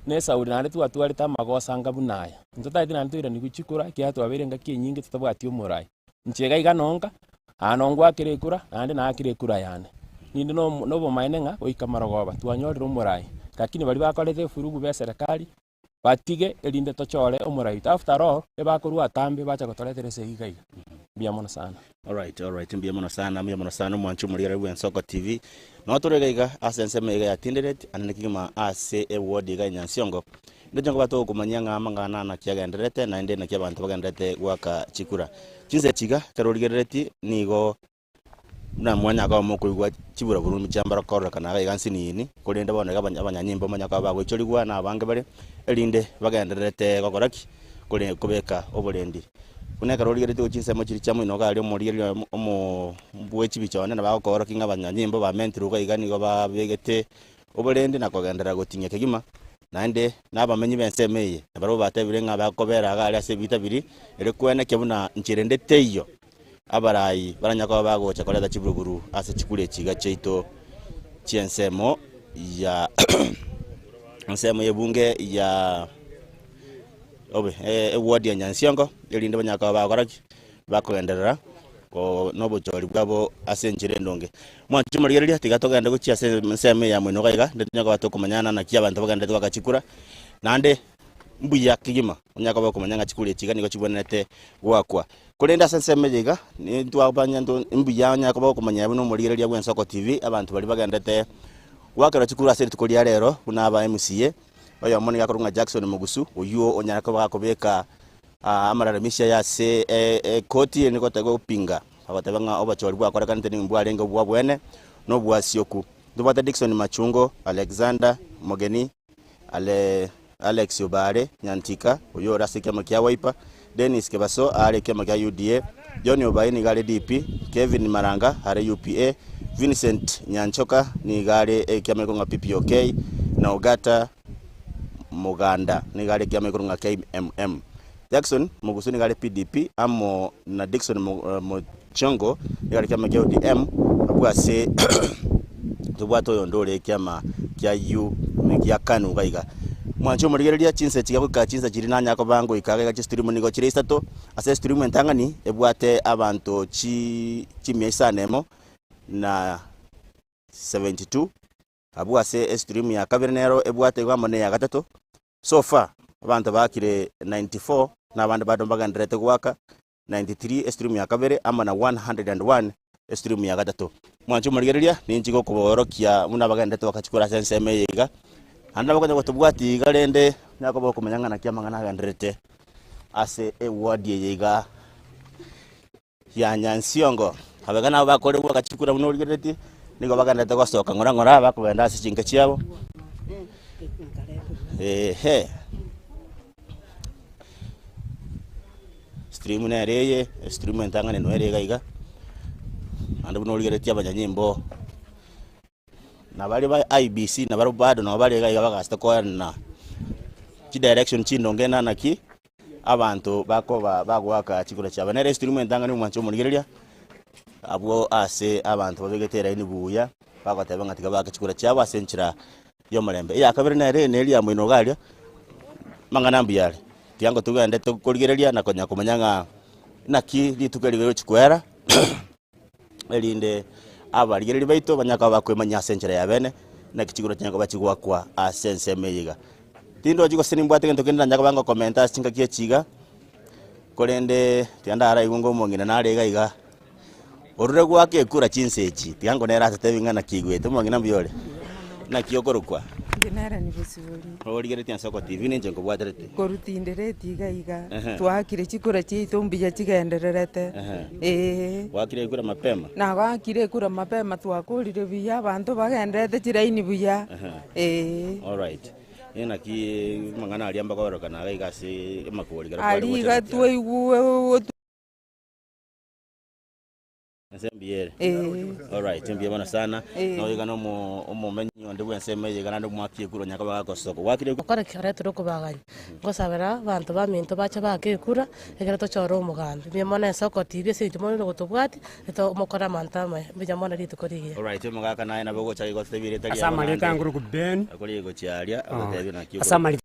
Na esauri naende twatwarete amagoso anga buna aya. Intotagete naende toiranigwe chikura, ekiagera twabeire engaki enyinge totabwati omorai. Inche iga iga nonka, aa nongwakera ekura, naende naakire ekura yane. Ninde nomo nobomaene ng'a goika marogoba twanyorire omorai, lakini baria bakorete efurugu ba eserekari, batige erinde tochore omorai oito. After all, ebakorwa atambe bacha gotoretera esegi iga iga. Mbuya mono sana. Alright, alright, mbuya mono sana, mbuya mono sana omwanchi omorigereria bw'Ensoko TV. Noo tore iga iga ase ensemo iga ya Tinderet, ande kegima ase eward iga ya Nyansiongo. Ndoche nkoba togokomanyia ng'a amang'ana naki agendererete naende naki abanto bagendererete goaka chikura. Chinsa echi iga ekero origereretie nigo buna mwanya koba mokoigwa chiburaburu chiambara kororekana iga iga nsinini, korende bono iga abanyanyimbo bamanya koba bagoichorigwa na abange bare, erinde bagendererete gokora ki? Kore kobeka oborendi. Buna ekero origeretie gochia chinsemo chiria chia moino iga aria omorigereria omo bwe chibicha one nabo agokoorokia ng'a abanyanyimbo bamentirwe iga iga nigo babegete oborendi na kogenderera goting'ia kegima, naende na abamenyi b'ensemo eye nabarabwo batebire ng'a bakobera iga aria ase ebiita biria, ere kwenekia buna nchera ende teiyo abarai baranyare koba bagocha koreta chiburuburu ase chikura echi iga chiaito chi'ensemo ya ensemo y'ebunge ya obe eward ya Nyansiongo, erinde banyare koba bagokora ki? Bakogenderera ko nobochori bwabo ase enchera endonge. Mwanche morigereria, tiga togende gochia ase ensemo eye ya moino iga iga, rende tonyare koba tokomanyana naki abanto bagendererete goaka chikura, naende mbuya kegima onyare koba okomanya ng'a chikura echi iga nigo chibwenerete goakwa. Korende ase ensemo eye iga, nintwabanya nto mbuya onyare koba okomanya buna omorigereria bw'Ensoko TV, abanto baria bagendererete goakerwa chikura ase rituko ria rero buna aba MCA, Oyomo nigo akorokwa ng'a Jackson Mugusu, oyio onyare koba gakobeka amalalamisho aye ase ekoti ere nigo gopinga agoteba ng'a obochori bwakorekanete nigo mbwarenge obwabwene na obwasioku. Ntobwate Dickson Machungo, Alexander Mogeni, Ale. Alex Obare Nyantika oyio ore ase ekiama kia Wiper, Dennis Kebaso are ekiama kia UDA, John Obae nigo are DP, Kevin Maranga are UPA, Vincent Nyanchoka nigo are ekiama ekorwa ng'a PPOK, na Ogata Moganda nigo are ekiama ekorwa ng'a KMM. Jackson Mugusu nigo are PDP amo na Dickson Muchongo nigo are ekiama kia ODM, abwo ase tobwate oyonde ore ekiama kia U gia Kanu iga iga. Mwanche omorigereria chinsa echi goika chinsa chiria nanya koba ngoika iga iga chistream nigo chire isato, ase estream entang'ani ebwate abanto chi chimia isano emo na 72, abwo ase estream ya kabere nero ebwate igo amo na eya gatato. So far, abanto baakire 94 na abande bado mbagendererete goaka 93 estream ya kabere amo na 101 estream ya gatato. Mwanche omorigereria, ninchi gokobaorokia buna bagendererete bagachikora ase ensemo eye iga. Naende nabo okonya gotobwatia iga rende onye koba okomanya ng'a naki amang'ana agendererete ase eward eye iga ya Nyansiongo. Abaiga nabo bakoregwa bagachikura buna origereretie, nigo bagendererete gosoka ng'ora ng'ora bakogenda ase chinka chiabo. Ehe. Stream nere eye, estream entang'ani noyo ere iga iga, naende buna origereretie abanyanyimbo, na baria ba IEBC nabarabwo bado nabo bare iga iga bagasete koenana chidirection chindonge na naki, abanto bakoba bagoaka chikura chiabo. Nere estream entang'ani omwanche omorigereria, abwo ase abanto babegete eraini buya, bagoteba ng'a tiga baake chikura chiabo ase enchera y'omorembe. Eya kabere nere neri ya moino iga aria, amang'ana mbuya are, tiga togende tokorigereria na konya komanya ng'a naki rituko eri rigochi koera, erinde abarigereria baito banyare koba bakoemanya ase enchera ya bene, naki chigoro chinyare koba chigoakwa ase ensemo eye iga. Tindochi gose nimbwate gento kende nanyare koba ngokomenta ase chingaki echi iga, korende tiga ndaraigwe ng'a omong'ina nare iga iga. Orure goaka ekura chinsa echi, tiga nkonere ase tebi ng'a naki aigwete. Omong'ina mbuya ore? Naki okorokwa? Inche nere Nibosibori. Origeretie ase oko TV ninche nkobwaterete. Korutindereti iga iga, Ehe. twaakire chikura chiaito mbuya chigendererete, Ehe. eeh. Gwakire ekura mapema? Nagoakire ekura mapema twakorire buya, abanto bagendererete chiraini buya, Ehe. eeh. Alright. Naki amang'ana aria mbakoorokana iga iga ase amakori ekero kware Aria gocha iga gochia? twaigwe Ense mbuya ere. Ee. Alright, mbuya mono sana. Ee. Noyo iga nomo omomenyi onde bw'ensemo eye iga naende omwaki ekura onye koba gakosoka. Gwakire ekura? Gokora ki oretire okobaganya? Ngosabera abanto baminto bache baake ekura, ekero tochore omogambi. Mbuya mono ase ogotiibia ase eng'encho more gotobwatia, eto mokore amanto amaya. Mbuya mono rituko rigiya. Alright, omogaka naye nabo ogocha iga ototebie erieta Ase riago amarieta naende. angoruku Ben. Akore gochia aria, agotebie naki Ase okorokwa. amarieta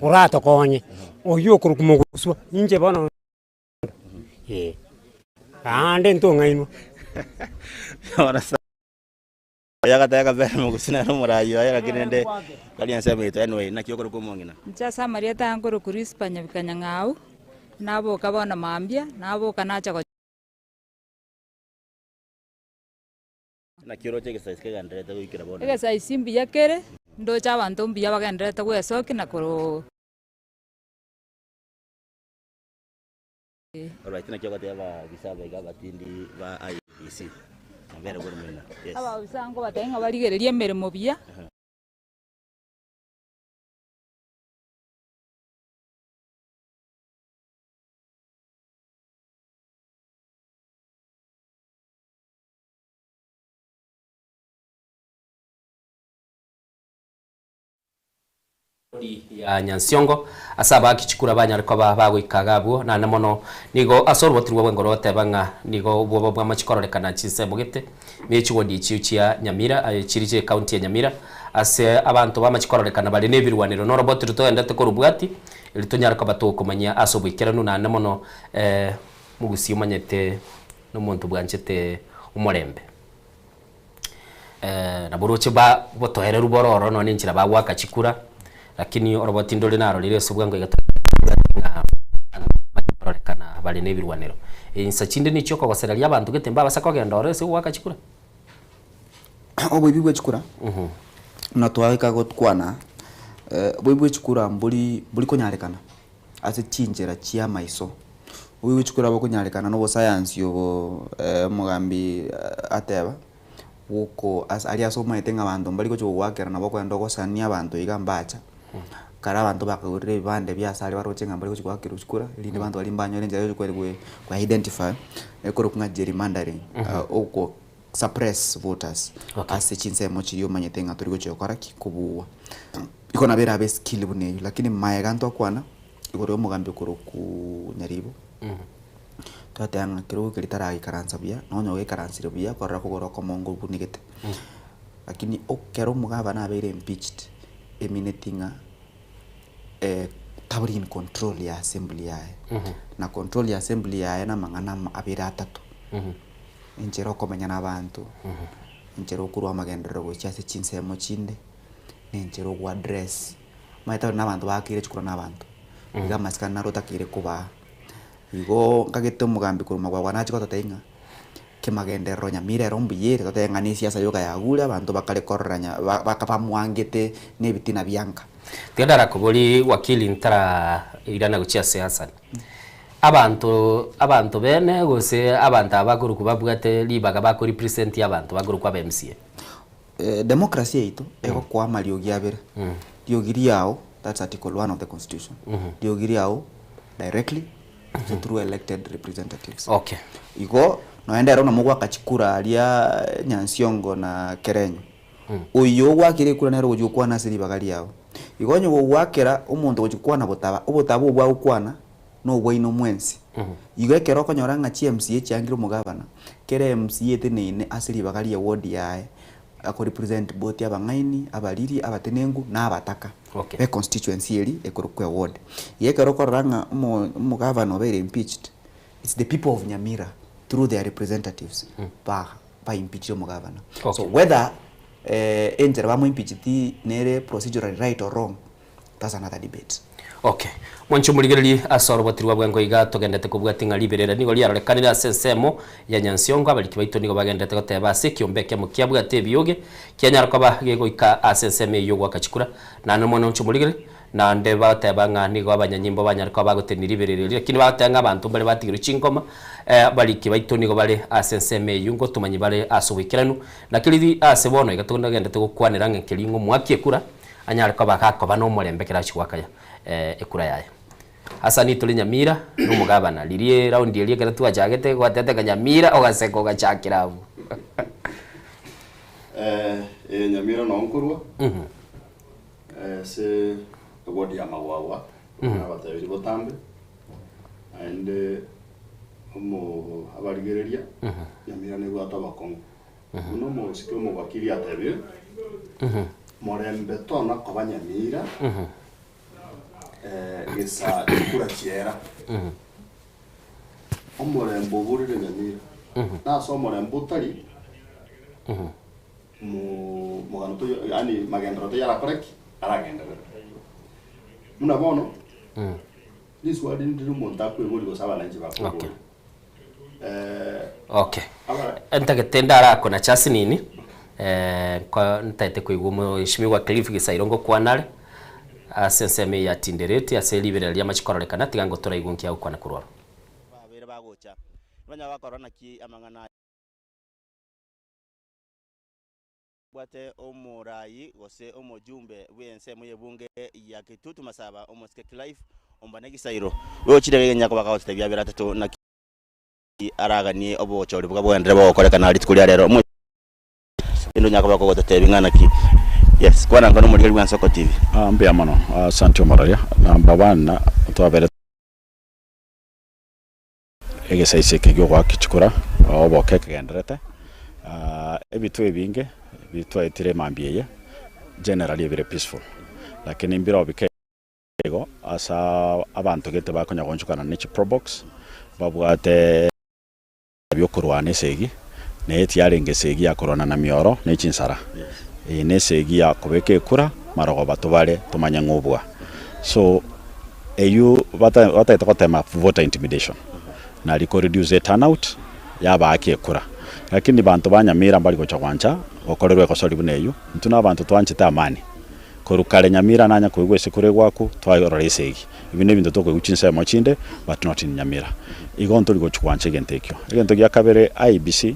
Oratokonye, oyio okorokwa moguswa, inche bono eh, naende ntong'ainwa. Oyo agateba kabere mogusu nere omoraai oye lakini rende tari ensemo yaito anyway naki okorokwa omong'ina. Inche ase amarieta aya nkorokwa Rispa Nyabikanyang'au, naboka bono mambia, naboka nacha go. Naki oroche egesaisi kegendererete goikera bono iga? Egesaisi mbuya kere, ndoche abanto mbuya bagendererete gwesokia na koro. Alright, naki ogotebia ababisa aba iga abatindi ba IEBC? Nabere bore moino. Yes. Ababisa nkobatebia ng'a barigererie emeremo buya. Ya Nyansiongo ase abaaki chikura banyare koba bagoika iga abwo naende mono nigo ase oroboti rwabo engoro goteba ng'a nigo obwoba bw'amache kororekana chinsemo gete ne chigodi echio chia Nyamira aye chiri chie county ya Nyamira ase abanto b'amache kororekana bare nebirwanero na oroboti rotogenderete korobwati eri tonyare koba tokomanyia ase oboikeranu naende mono mogusie omanyete nomonto bwanchete omorembe. Nabo oroche ba obotoereru bore ororo nonye na enchera bagoaka chikura, lakini oroboti ndore narorire ase obwango iga ng'a kororekana bare na ebirwanero. Insa chinde nichio okogosereria abanto gete mbabasa kogenda ororo ase ogoaka chikura. Oboibi bwe chikura, buna twaika gokwana, oboibi bwe chikura mbori mbori konyarekana ase chinchera chia amaiso. Oboibi bwe chikura bokonyarekana na obosayansi obo omogambi ateba, Bwoko ase aria ase omanyete ng'a abanto mbari gochia gogoakera nabo okogenda ogosania abanto iga mbacha, kare abanto bakagorire ebibande bia ase aria baroche ng'a mbari gochia goakerwa chikura, erinde abanto baria mbanyore enchera ya gochia kwe kwe identify, ekorokwa ng'a gerrymandering oko suppress voters ase chinsemo chiria omanyete ng'a tori gochia gokora ki? Kobuua. Igo nabo erabe eskill buna eywo, lakini maega ntokwana, igoro ya omogambi okorokwa Nyaribo. Twateba ng'a kerogo keria taraikaransa buya, nonya ogaikaransire buya korora kogoro okomo ngobunegete. Lakini ekero omogabana abeire impeached, emineti ng'a tabori in control ya assembly yaye. Na control ya assembly yaye na amang'ana ama abere atato, enchera okomenya na abanto, enchera okorwa amagenderero gochia ase chinsemo chinde, na enchera ogo address. Omanyete ore na abanto bakeire chikura na abanto, iga amasikani naro otakeire kobaa. Igo nkagete omogambi korwa magwagwa nache gototebia ng'a kemagenderero nyamira ero mbuya ere, totebe ng'a na esiasa yoka yagure abanto bakare korora nya ba bamwangete na ebitina bia nka. Tiga ndarakoborie wakili ntara irana gochia ase Hassan. Abanto abanto bene gose abanto aba bakorokwa babwate ribaga bako represent abanto bakorokwa aba MCA? Democracy yaito egokoa amariogi abere, riogi riao that's article one of the constitution, riogi riao directly gose through elected representatives. Okay. Igo nonya ndero buna mogoaka chikura aria Nyansiongo na Kerenyo, oyio ogoakera ekura nere ogochia gokwana ase ribaga riao. Igo onye gogoakera omonto ogochia gokwana botaba, obotaba obwo agokwana na obwaino mwensi. Igo ekero okonyora ng'a chi MCA chiangire omogabana, kera MCA eteneine ase ribaga rie ward yaye, ako represent both abang'aini, abariri, abatenenku na abataka Okay. be constituency eria ekorokwa eward. Igo ekero okorora ng'a omo omogabana obeire impeached, it's the people of Nyamira through their representatives ba ba impeachire omogabana. So Okay. whether enchera bamo impeacheti nere procedurally right or wrong, that's another debate. Okay. Mwanche omorigererie ase oroboti rwa bwango iga togendete kobwatia ng'a riberera nigo riarorekanire ase ensemo ya Nyansiongo. Abariki baito nigo bagenderete goteba ase ekiombe ekemo kiabwate ebioge kianyara koba gegoika ase ensemo eyio goaka chikura. Naende mwanche omorigererie, naende bagoteba ng'a nigo abanyanyimbo banyare koba bagotenenia riberera erio, lakini bagoteba ng'a abanto mbare batigerwe chingoma. Abariki baito nigo bare ase ensemo eyio ngotomanyia bare ase oboikeranu. Naki riria ase bono iga togendete gokwanera ng'a keria ng'a omwaki ekura Anyare koba gakoba nomorembe ekero achia goaka ekura yaye. Asa nitore Nyamira na omogabana, riria eraundi eria ekero twachagete gwatete ng'a Nyamira ogaseka ogachakera abwo. Ee Nyamira noo nkorwa, ase eward ya Magwagwa, nabatebirie botambe, naende omo abarigereria, Nyamira nebwate obokong'u. Buna omosike omowakili atebire, Morembe tona koba nyamira, gesa chikura chiera. Omorembe oborire nyamira, na ase omorembe otari, mo- mogano toiyo yaani magenderero toiyo arakore ki? Aragenderere. Buna bono, riswali ndire omonto akoiboria gose abananchi bakoiboria. Okay. Ntagete ndarakona chasinini, nko ntagete koigwa omweshimiwa Cliff Gisairo ngokwana are, ase ensemo eye ya Tinderet, ase riberera ri'amache kororekana, tiga ngotoraigwe nki agokwana korwa oro. Babeire bagocha, banyare bakorora naki amang'ana aya. Bwate omoraai gose omojumbe bw'ensemo y'ebunge ya Kitutu Masaba omosike Clive Ombane Gisairo oyochire genya koba kagototebia abere atato naki araganie obochori boka bogenderere bogokorekana rituko ria rero Omwe endo onye koba kogototebia ng'a naki yes kwana nka nomorigereria bwa Nsoko TV. Ah, mbuya mono. Asante omoraria. Number one, twabere Egesaisi eke gi'ogoaka chikura, oboke kegendererete, ebitwe ebinge bitwaetire mambia eye, generally ebire peaceful, lakini mbire bike igo ase abanto gete bakonya goonchokana ne chiprobox, babwate biokorwana esegi, na tiarenge esegi ya korwana na mioro ne chinsara, eye ne esegi ya kobeka ekura marogoba tobare tomanye ng'a obua. So eyio batagete gotema voter intimidation nari ko reduce turnout yabaaki ekura. Lakini banto ba Nyamira mbari gocha gwancha gokorerwa egosori buna eyio, intwe na abanto twanchete amani. Korwa kare Nyamira nanya koigwa esekuru egwaku twarora esegi. Ebi nebinto tokoigwa chinsemo chinde but not in Nyamira. Igo ntori gochi gwancha egento ekio. Egento gia kabere IEBC.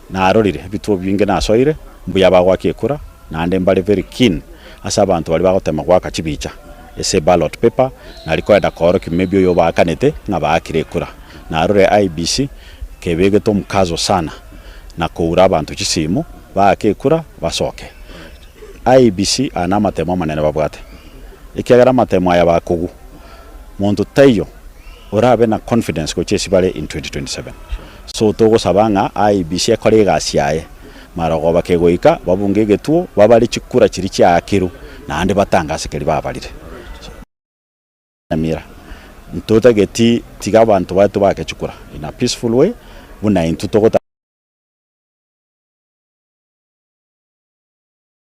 Narorire ebituo binge nasoire, mbuya bagoaka ekura, naende mbare very keen ase abanto baria bagotema goaka chibicha ase eballot paper, nari koenda koorokia maybe oyo obaakanete ng'a baakire ekura. Narorire IEBC kebegete omokazo sana na koura abanto chisimu baake ekura basoke. IEBC aya namatemo amanene babwate, ekiagera amatemo aya bakogwa, monto taiyo orabe na confidence gochia ase bare in 2027. So togosaba ng'a IEBC ekore egasi yaye, marogoba kegoika babunge egetuo babare chikura chiria chiaakirwe naende batangase keria babarire. Nyamira, ntotageti tiga abanto baito baake chikura in a peaceful way buna intwe togotaka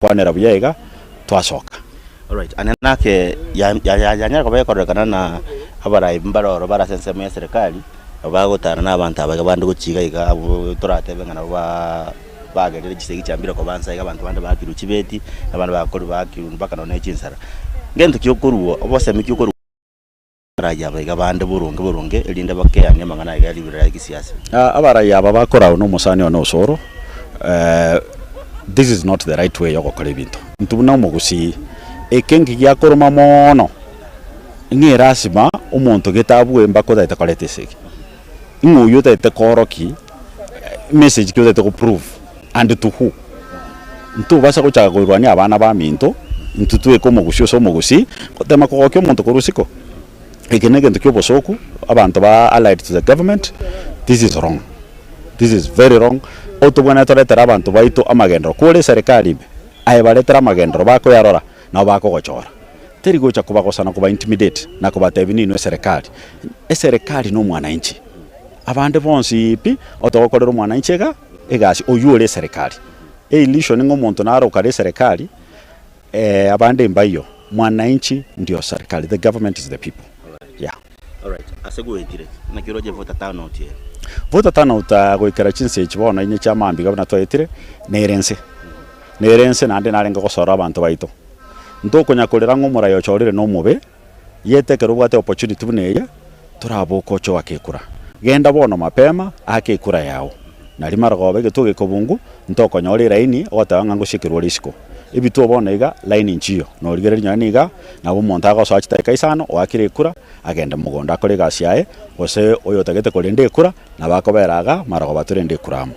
kwanera buya iga twasoka. Alright, ane nake ya- ya- ya- yanyara koba ekororekana na abarai mbare oro bare ase ensemo ya eserekari, nabo bagotara na abanto aba iga bande gochia iga iga abwo toratebe ng'a nabo ba bagerire chisegi chiambire koba nsa iga abanto bande baakirwe chibeti, abande bakorwa baakirwe mpaka nonye chinsara. Ngento ki okorwa obosemi ki okorwa abarai aba iga bande boronge boronge erinde bakeanie amang'ana aiga ya riberera ria kisiasa? Abarai aba bakorau na omosani one Osoro, this is not the right way yogokora ebinto. Intwe buna omogusii, eke nki giakoroma moono, ng'a erasima omonto gete abue mpaka otagete koreta esegi. Ng'a oyio otagete koorokia message ki otagete go prove and to who? Ntobasa gochaka koirwania abana baminto, intwe tweke omogusii ase omogusii, gotema kogokia omonto korwa isiko, eke na egento kia obosoku, abanto ba allied to the government, this is wrong, this is very wrong, otobwenerete toretere abanto baito amagenderero, kore eserekari ime, aye baretere amagenderero bakoyarora, nabo bakogochora. Teri gocha kobagosa na koba intimidate na kobatebia ninwe eserekari, eserekari na omwananchi, abande bonsi pi, otogokorera omwananchi iga. Egasi oyio ore eserekari. Eillusion ng'a omonto nare okare eserekari abande mbaiyo. Mwananchi ndio serikali, the government is the people. Yeah. Alright, ase goetire, naki oroche voter turnout ere? Voter turnout goikera chinsa echi bono inye chia maambia iga buna twaetire, nere nse. Nere nse naende narenge gosora abanto baito. Ntokonya korera ng'a omorai ochorire nomobe, Yet ekero obwate opportunity buna eye, toraboke oche oake ekura. Genda bono mapema, aka ekura yao. Nario marogoba egetuo gekobungu, ntokonyora eraini ogoteba ng'a ngosiekerwa ore isiko. Ebituo bono iga, line nchiyo. Norigereria nonye niga, nabo omonto agosoa chidakika isano, oakire ekura, agende mogondo akore egasi yaye, gose oyotagete korenda ekura, nabo akobera igaa, marogoba torende ekura amo.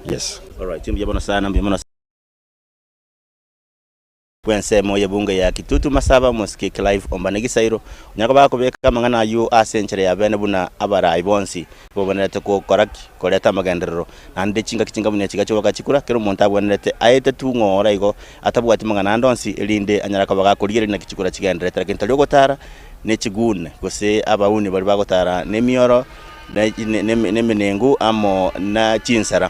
Yes. Alright, mbuya mono sana, mbuya mono. Bw'ensemo y'ebunge ya Kitutu Masaba Omosike Clive Ombane Gisairo onyare koba gakobeka amang'ana ayio ase enchera ya bene buna abarai bonsi bobwenerete gokora ki? Koreta amagenderero. Naende chingaki chinga buna echi gachigoka chikura kera omonto abwenerete aete tu ng'ora igo atabwati mang'ana ande onsi erinde anyare koba gakorigereria naki chikura chigendererete lakini tari ogotara ne chigune gose abauni baria bagotara nemioro ne nemenengu amo na chinsara.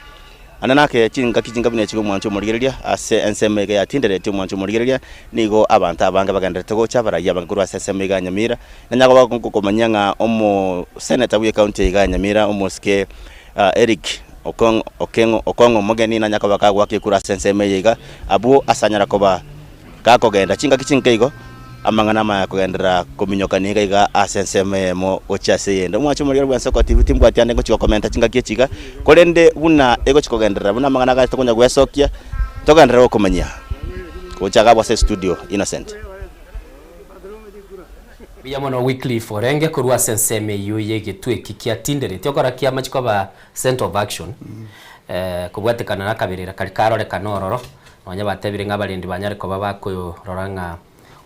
Ande nake chingaki chinga buna echi omwancho omorigereria, ase ensemo iga yatinderetie omwancho omorigereria, nigo abanto abange bagendererete gocha, abaraiyo abange korwa ase ensemo iga ya Nyamira. Nanyare koba ngokomanyia ng'a omoseneta bwe county iga ya Nyamira omosike Eric Okong'o Okeng'o Okong'o Omogeni nanyare koba kagoaka ekura ase ensemo eye iga, abwo ase anyare koba. Gakogenda chingaki chinke igo, amang'ana amaya kogenderera kominyokania iga iga ase ensemo eyemo gochia ase eyende. Omwancho omorero bwensi okotibu timbwati ande ngochia gokomenta chingaki echi iga, korende buna egochia kogenderera buna amang'ana agachete konya gwesokia, togenderere gokomanyia. Gocha iga abwo ase estudio Innocent. Mbuya mono Wycliffe orenge korwa ase ensemo eyio y'egetwe eki kia Tinderet okora kiamachi koba Centre of action kobwatekana na akaberera karia karorekana ororo Nonya batebire ng'a abarendi banyare koba bakorora ng'a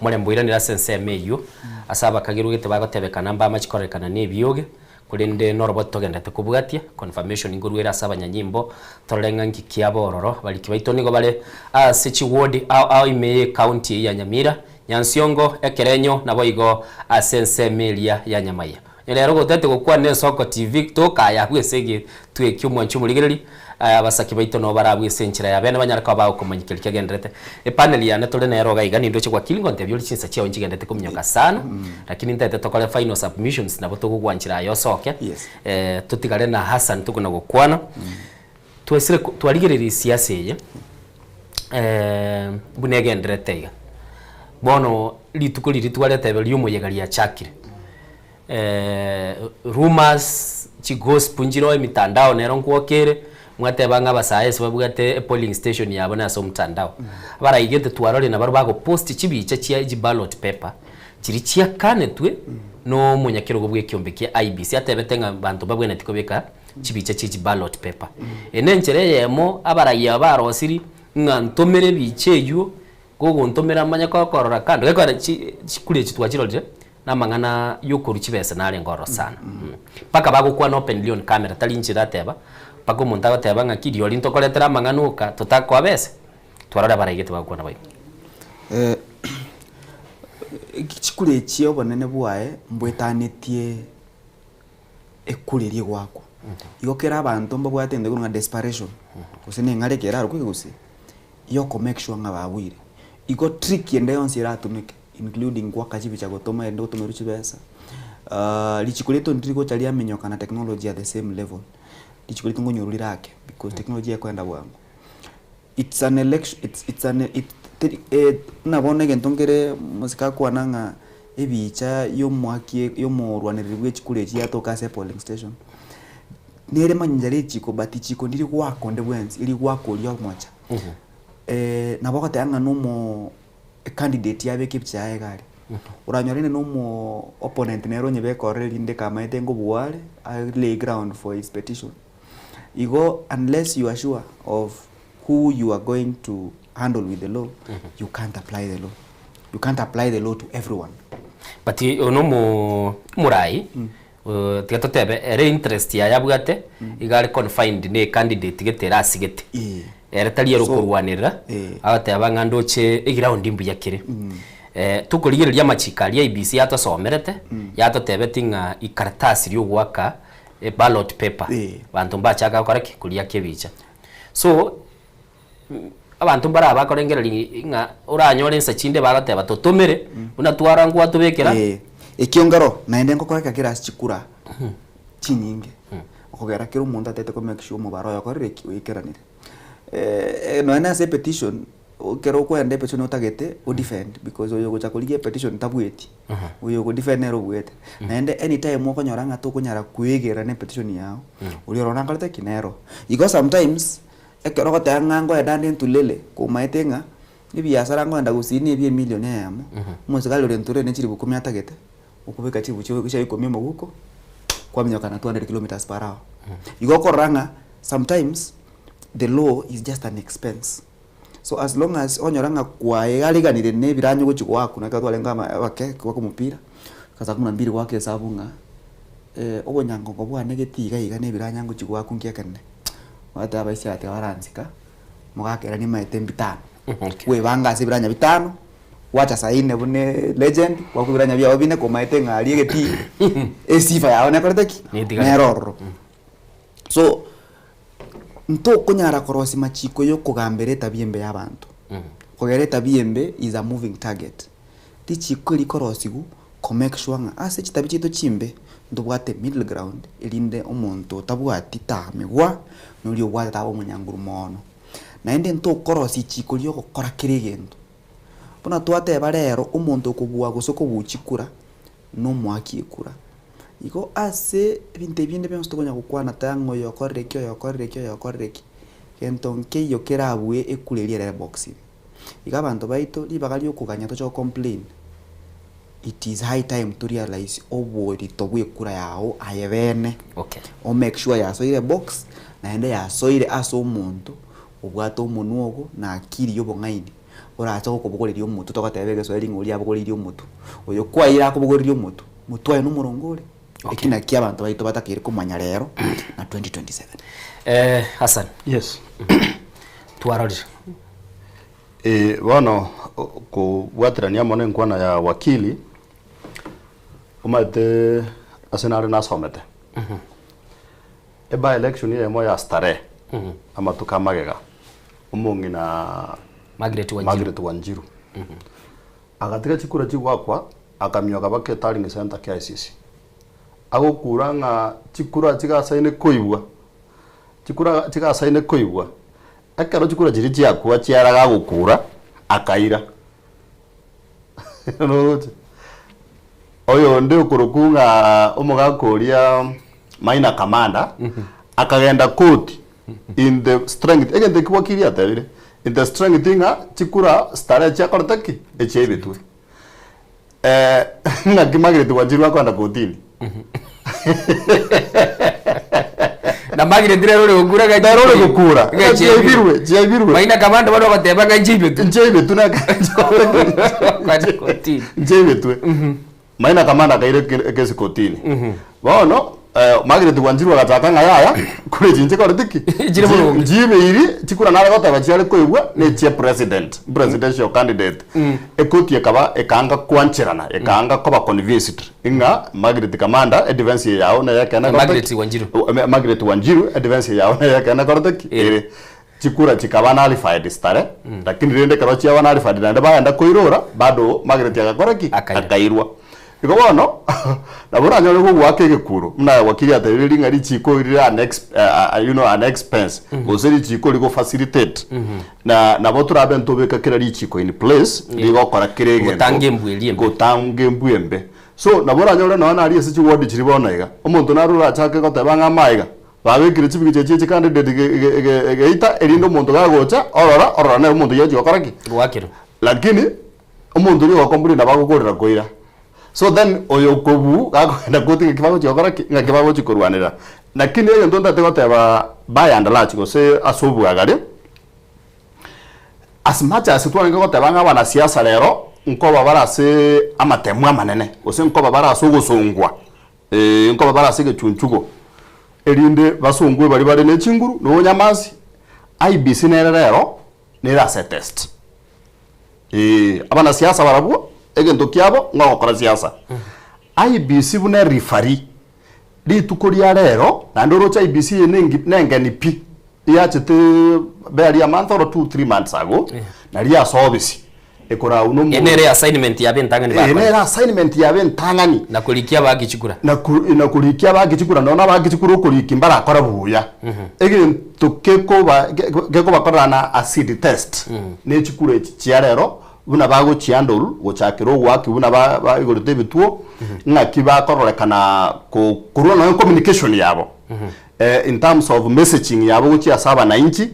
omorembe oiranire ase ensemo eyio, ase abakagerwa gete bagotebekana mbamache kororekana nebioge, korende noroboti togenderete kobwatia, confirmation nkorwa ere ase abanyanyimbo, torore ng'a nki kiaba ororo. Abariki baito nigo bare ase chiward ao ao ime ye county eyio ya Nyamira, Nyansiongo, Ekerenyo naboigo ase ensemo eria ya Nyamaiya. Onye rero gotete gokwana Ensoko TV tokaya abwo ase egetwe ekio omwanchi omorigereri, abasake baito nabo bare abwo ase enchera ya bene banyare koba bagokomanya keria kegendererete. Epanel yane tore nero iga iga nindoche gwakiri ngontebia ore chinsa chiao nchigenderete kominyoka sana, lakini ntagete tokore final submissions nabo togogwanchera aye osoke, totigare na Hassan tokona gokwana. Twesire twarigereria esiasa eye buna egendererete iga. Bono rituko riria twaretebe riomoyega riachakire. Rumours, chigossip nchiroo emitandao nero nkwoka ere. Mwateba ng'a abasae ase babwate epolling station yabo nase omtandao. Abaraigete twarorire nabarobwo bagopost chibicha chia chiballot paper chiria chiakanetwe na omonyakerogo bw'ekiombe kia IEBC atebete ng'a banto mbabwenereti kobeka chibicha chie chiballot paper. Eye nenchera eyemo abarai aba barosiri ng'a ntomere ebicha eywo Gogontomera manye kokorora kando, gekogera chi chikura echi twachirorire, na amang'ana yokorwa chibesa narenge ororo sana. Mpaka bagokwana openly on camera tari inche nateba, mpaka omonto agoteba ng'aki rirorio ntokoretera amang'ana oka totakoa besa, twarora abaraigete bagokwana boigo. Chikura echi obonene bwaye mbwetanetie ekura eria egoakwa. Igo kera abanto mbabwate egento ekorwa ng'a desperation, gose na eng'areka erarokwe gose. yoko make sure ng'a babuire. Igo trick ende yonsi eratumeke including goaka chibicha gotoma erinde gotomerwa chibesa, richiko riaito ndiri gocha riaminyoka na technology at the same level, richiko riaito nkonyorwa rire ake because technology ekoenda bwango. It's an election it's it's an it teri buna bono egento nkere mosike akwana ng'a ebicha ya omoaki ya omorwanereri bwa echikura echi yatoka ase epolling station, Nere manyincha richiko but richiko ndiri goaka onde bwensi, eri goaka oria omocha. Nabo ogoteba ng'a nomo ecandidate yabeka epicha yaye iga aria, oranyore onye nomo opponent nere onyebeka ororo erinde kamaete nkobua are, a lay ground for his petition. Igo unless you are sure of who you are going to handle with the law, you can't apply the law. You can't apply the law to everyone. But oyo nomo omorai Tiga totebe ere interest yaye abwate iga are confined ne ecandidate gete ere asigete. Ere tari ere okorwanerera agoteba ng'a ndoche eground mbuya kere. Tokorigereria amachiko aria IEBC yatosomerete yatotebeti ng'a ikaratasi ria ogoaka eballot paper banto mbachaka gokora ki? Koriaka ebicha. So abanto mbare bakorengereria ng'a oranyore insa chinde bagoteba totomere buna twara nkwatobekera. Ekio nkero naende ngokoreka kere ase chikura chinyinge, okogera kera omonto atete ko make sure omobaro oye okorire ki? Oikeranire. Nonya na ase epetition, ekero okoenda epetition otagete o defend because oyo ogocha korigia epetition tabueti, oyo ogo defend nere obuete. Naende anytime okonyora ng'a tokonyara koegerera na epetition yago, oria ororo nakorete ki? Nero. Igo sometimes. Ekero ogoteba ng'a ngoenda ande ntulele, komaete ng'a ebiasara ngoenda gusii na ebia emilion eyemo, omosigari oria ntulele ne chilifu ikomi atagete, okobeka chilifu chia chia ikomi omoguko, kwaminyoka na 200 kilometres per hour. Igo okorora ng'a sometimes the law is just an expense. So as long as onyora ng'a kwaeareganire na ebiranyo gochia goakwa na ekero twarenge ama abake goaka omopira, saa kumi na mbili goaka esabu ng'a obonyangongo bwane gete iga iga na ebiranya ngochia goakwa nki ekenene. Ogoteba abaisia agateba baransika, mogakera nimaete mbitano. Kwebanga ase ebiranya bitano, gwacha saa ine buna elegend, gwakwa ebiranya biago bine komaete ng'a aria egetii, esifa yago nekorete ki? Netigare. Nere ororo. So, ntokonyara korosia machiko ya okogambera etabia embe ya abanto. Kogera etabia embe is a moving target. Richiko eri rikorosiwu ko make sure ng'a ase chitabi chiaito chimbe ntobwate middle ground erinde omonto otabwati tamigwa na oria obwate taba omonyanguru moono. Naende ntokorosia richiko ria ogokora kera egento. Buna twateba rero omonto okobua gose okobua chikura na omoaki ekura. Igo ase ebinto ebi binde bionsi tokonya gokwana taya ng'a oyo okorire ki oyo okorire ki oyo okorire ki, gento nkeiyo kerabue ekura eria ere ebox ime. Iga abanto baito ribaga riokoganya toche go complain, it is high time to realize oborito bwa ekura yago aye bene. Okay. O make sure yasoire ebox naende yasoire ase omonto obwate omonwa ogo na akili ya obong'aini orache gokobogoreria omotwe togoteba egeswahili ng'a oria abogoreirie omotwe. Oyo kwaeire akobogoreria omotwe, motwe aye nomoronge ore. Eki nakio abanto baito batakeire komanya rero na 2027. Eh, Hassan. Yes. Twarorire. Eh, bono o- kobwaterania amo nenkwana ya wakili, omanyete ase nare nasomete, e by election eyemo ya Starehe, amatuko amagega, omong'ina Margaret Wanjiru. Margaret Wanjiru, agatiga chikura chigwakwa, akamioka mpaka etallying centre KICC. Agokura ng'a chikura chigasaine koibwa, chikura chigasaine koibwa, ekero chikura chiria chiakwa chiara gagokura, akaira. Noroche? Oyonde okorokwa ng'a omogaka oria Maina Kamanda, akagenda koti. In the strength, egento ekio wakili atebire, in the strength ng'a chikura starehe chiakorete ki? Echiaibetwe. Eh, ng'aki Margaret Wanjiru akoenda kotini? Na Margaret rero ore gokura ng'a Nere ore gokura, ng'a ng'a chiaibirwe, chiaibirwe. Maina kamanda bono ogoteba ng'a nchiaibetwe. Nchiaibetwe na Kwenda kotini. nchiaibetwe. Maina kamanda akaira ekesi kotini. Bono Margaret Wanjiru agachaka ng'a yaya, kure echi nchikoreti ki? Chire boronge. Nchiibeiri, chikura nare goteba chiare koigwa ne echia president, presidential candidate. Ekoti ekaba ekaanga kwancherana, ekaanga koba convinced ng'a Margaret Kamanda edefense eye yao neye ekeene ekorete Margaret ki? Wanjiru. Margaret Wanjiru edefense eye yao neye ekeene ekorete ki? Ere. Chikura chikaba nullified stare, lakini rende ekero chiaba nullified naende bagenda koirora, bado Margaret agakora ki? Akaira. Akairwa. Igo bono, nabo oranyore gogoaka egekuro, buna wakili atebire ring'a richiko rire an ex you know an expense, gose richiko rigo facilitate, na nabo torabe ntobeka kera richiko in place, rigokora kera egento. Gotanga embwa eria embe. Gotanga embwa embe. So, nabo oranyore nonya naria ase chiward chiria bono iga, omonto naro orachake goteba ng'a amaiga, Babekire chibigicha echio chicandidate geita erinde omonto gagocha orora orora nere omonto oyio ochia gokora ki? Goakerwa. Lakini omonto oria ogokomplain nabo agokorera koira. So then oyo okobuu gakogenda koti ng'aki bagochia gokora ki? Ng'aki bagochia korwanera. Lakini egento ntagete goteba by and large gose ase obwagare, as much as twarenge goteba ng'a abanasiasa rero nkoba bare ase amatemu amanene gose nkoba bare ase ogosongwa Ee, nkoba bare ase egechunchugo, erinde basongwe baria bare ne chinguru na obonyamansi. IEBC nere rero nere ase etest. Ee, abanasiasa barabwo egento kiabo ng'a ogokora siasa. IEBC buna erefari, rituko ria rero naende oroche IEBC eye nengi nengeni pi, yachete barely a month or two, three months ago, naria yasobisi. Ekorau nomo. Eye nere assignment yabo entang'ani Eye bakore. nere assignment yabo entang'ani. Na korikia abaaki chikura. Na ku, na korikia abaaki chikura, nonya abaaki chikura okorikia mbarakore buya. Egento kekoba ge- gekobakorera na acid test, ne chikura echi chia rero, buna bagochihandle gochakera ogoaki buna ba baigorete ebituo, ng'aki bakororekana ko korwa nonya communication yabo, in terms of messaging yabo gochia ase abanainchi,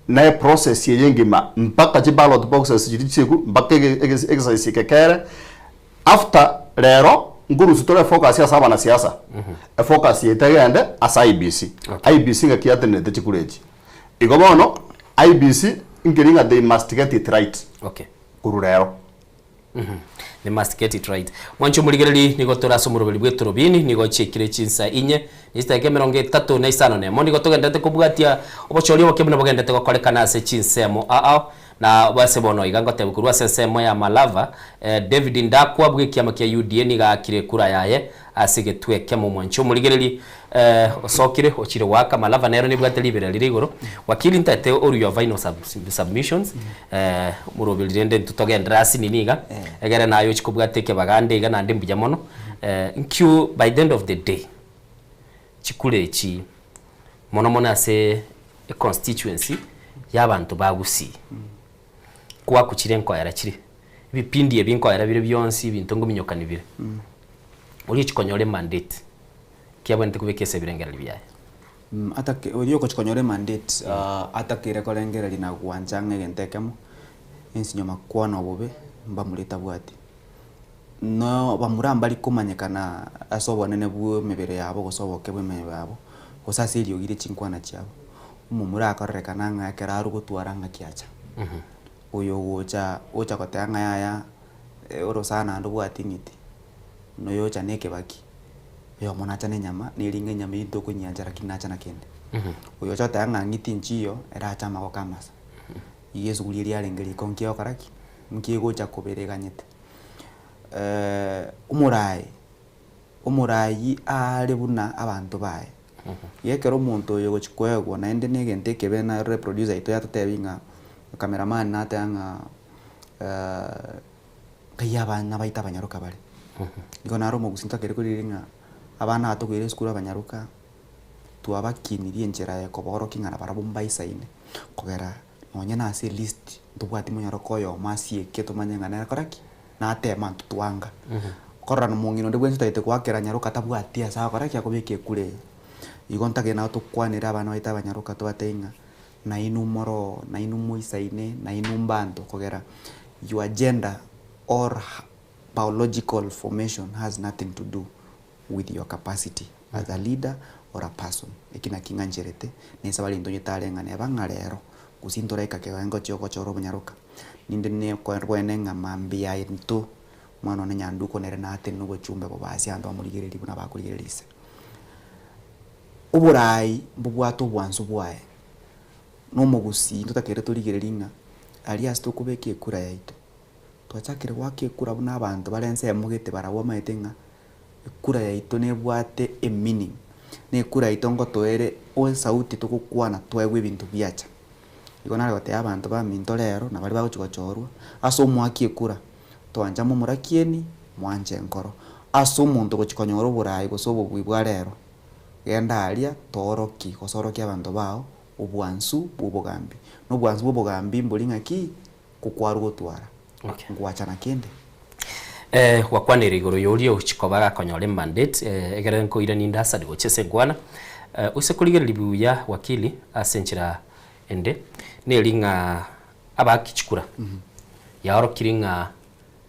Na eprocess eye engima mpaka chi ballot boxes chiria chiekwe mpaka egesaisi eke kere after rero nkorusia tore efocus ase abanasiasa efocus yaito egende ase IEBC. IEBC ng'aki yatenerete chikura echi. Igo bono IEBC nkeri ng'a they must get it right Okay. korwa rero. They must get it right. Mwanche omorigereri nigo tore ase omoroberi bw'etorobini nigo chiekire chinsa inye ne chidakika emerongo etato na isano na emo nigo togenderete kobwatia obochori oboke buna bogenderete gokorekana ase chinsemo ao na ase bono iga ngotebia korwa ase ensemo ya Malava eh, David Ndakwa bw'ekiama kia UDA nigo aakire ekura yaye ase egetwe ekemo mwanche omorigereri eh, osokire ochire goaka Malava nero nebwate riberera rire igoro wakili ntaete oru your final sub, submissions eh, moroberi rende intwe togenderere ase nini iga egere naye ochie kobwata ekebaganda iga naende mbuya mono eh, nkio by the end of the day chikura echi mono mono ase econstituency ya abanto ba Gusii kwakuchire nkoera chire ebipindi ebi nkoera bire bionsi ebinto nkominyokani bire oria ochia konyora emandate kiabwenerete kobeka ase ebirengererio biaye. Atake oria ogochia konyora emandate atakeire korengereria na gwancha ng'a egento ekemo, ensinyo makwana obobe mbamura etabwati. No bamura mbari komanyekana ase obonene bwa emebere yabo gose oboke bwa emebere yabo, gose ase eriogi rie chinkwana chiabo. Omomura akororekana ng'a ekero arwa gotwara ng'aki acha. Oyo ogocha ocha goteba ng'a yaya orosana ndobwati ng'iti, noyocha na ekebaki, oyomo nacha na enyama, neri ng'a enyama eyio ntokonyiancha lakini nacha na kende. Oyo ocha goteba ng'a ng'iti nchiyo, ere ache amagoko amasa. Igo esuguri eria yarenge riko nki egokora ki? Nki egocha kobera eganyete. Omoraai, omoraai aare buna abanto baye. Igo ekero omonto oyo ogochia koegwa naende na egento ekebe narore producer oito yatotebia ng'a cameraman nateba ng'a nkai abana baito abanyaroka bare. Igo naro omogusii ntoakere korigereria ng'a abana aba tokoira esukuru abanyaroka, twabakinirie enchera ya kobaorokia ng'a nabarabwo mbaisaine, kogera nonye na ase elist ntobwati monyaroka oyomo asieke tomanye ng'a nere kora ki? Natema intwe twanga. Korora na omong'ina onde bwensi otagete goakera nyaroka tabwati ase agokora ki? Akobeka ekura eye. Igo ntagete nabo tokwanere abana baito abanyaroka tobatebie ng'a nainwe more oo, nainwe moisaine, nainwe mbanto kogera your gender or biological formation has nothing to do with your capacity as a leader or a person. Eki naki ng'ancherete, nensaba rinto onye tare ng'a neba ng'a rero, gose ntoraika kegengo chia ogochora obonyaroka, ninde nekoene ng'a mambia aito, omwana one Nyanduko nere natenene obochumbe bobe ase abanto bamorigereria buna bakorigereria ise. Oboraai mbobwate obwansu bwaye, na omogusii ntotakeire torigererie ng'a aria ase tokobeka ekura yaito, twachakire goaka ekura buna abanto bare ensemo gete barabwo bamaete ng'a ekura yaito nebwate emeaning, na ekura yaito ngotoere esauti togokwana twaegwa ebinto biacha. Igo nare gotebia abanto baminto rero na baria bagochia gochorwa, ase omoaki ekura, twancha momura kieni, mwanche enkoro. Ase omonto ogochia konyora oboraai gose obobui bwa rero, genda aria toorokie gose orokie abanto bao obwansu bwa obogambi. Na obwansu bwa obogambi mbori ng'aki? Kokwarwa gotwara ngwachana kende. Eh, gwakwanire igoro y'oria ogochia koba gakonyora emandate eh, egere nkoiranie inde asari gochia ase enkwana. Eh, ose korigereria buya wakili ase enchera ende, neri ng'a abaaki chikura yaorokirie ng'a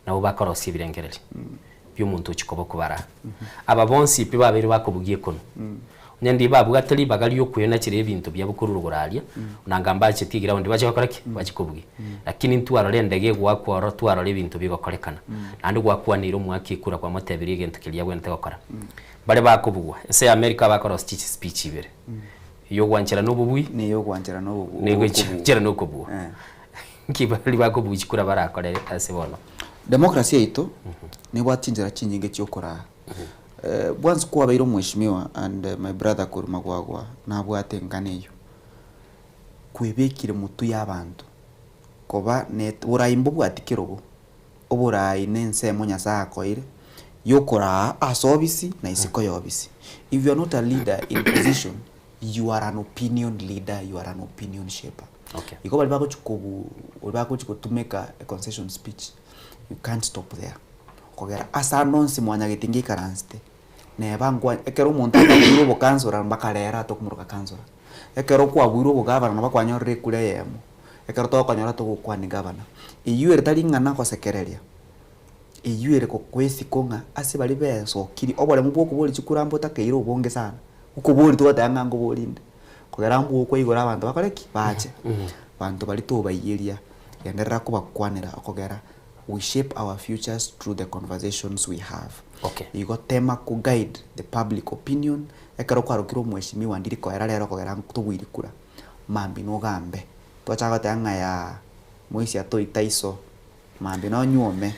nabo bakorosia ebirengererio bi'omonto ochia koba okobaraa. Aba bonsi pi babeire bakobugia ekonu, onye ndi babwate ribaga ri'okoenachera ebinto biabo korwa rogoro aria, nanga mbacheti eground bache gokora ki? Bache kobugia. Lakini ntwarora endege egoakwa ororo, twarora ebinto bigokorekana. Naende gwakwaneire omwaki ekura kwamotebirie egento keria agwenerete gokora. Baria bakobugwa, ense ya America bakorosia chichi speech ibere, ey'ogwanchera na obobui, Na ey'ogwanchera na obobu- na ey'ogwanchera na okobua. Eh. Nki baria bakobugia chikura barakore ase bono? Democracy yaito nebwate chinchera chinyinge chiokoraa. Bwansi kwabeire omweshimiwa and my brother korwa Magwagwa nabwate engana eyio. Kwebekire motwe ya abanto koba ne borai mbobwati kerogo, oborai ne ensemo Nyasaye akoeire yokoraa ase obisi na isiko ya obisi. If you are not a leader in position, you are an opinion leader, you are an opinion shaper. Okay. Igo baria bagochi kobu baria bagochi gotumeka a concession speech, you can't stop there. Kogera ase ande onsi mwanyagete ngeikaransete, neba nkwa ekero omonto abuire obokansora mpaka rero atokomoroka kansora. Ekero kwabuire obogavana nabo kwanyorire ekura eyemo, ekero tokonyora togokwania gavana. Eywo ere tari ng'a nagosekereria, eywo ere gokoa esiko ng'a ase baria besokiri, oboremu bwa okoboria chikura mbotakeire obonge sana, okoboria togoteba ng'a nkoboria inde. Kogera mbwokwa igoro abanto bakore ki? Bache. Banto baria tobaiyeria, genderera kobakwanera okogera we shape our futures through the conversations we have. Okay. Igo tema ko guide the public opinion, ekero kwarokire omweshimiwa ndiri koera rero kogera tobuiri kura, mambia nogambe. Twachaka goteba ng'a yaa, moisia toita iso, Mambia nonyuome.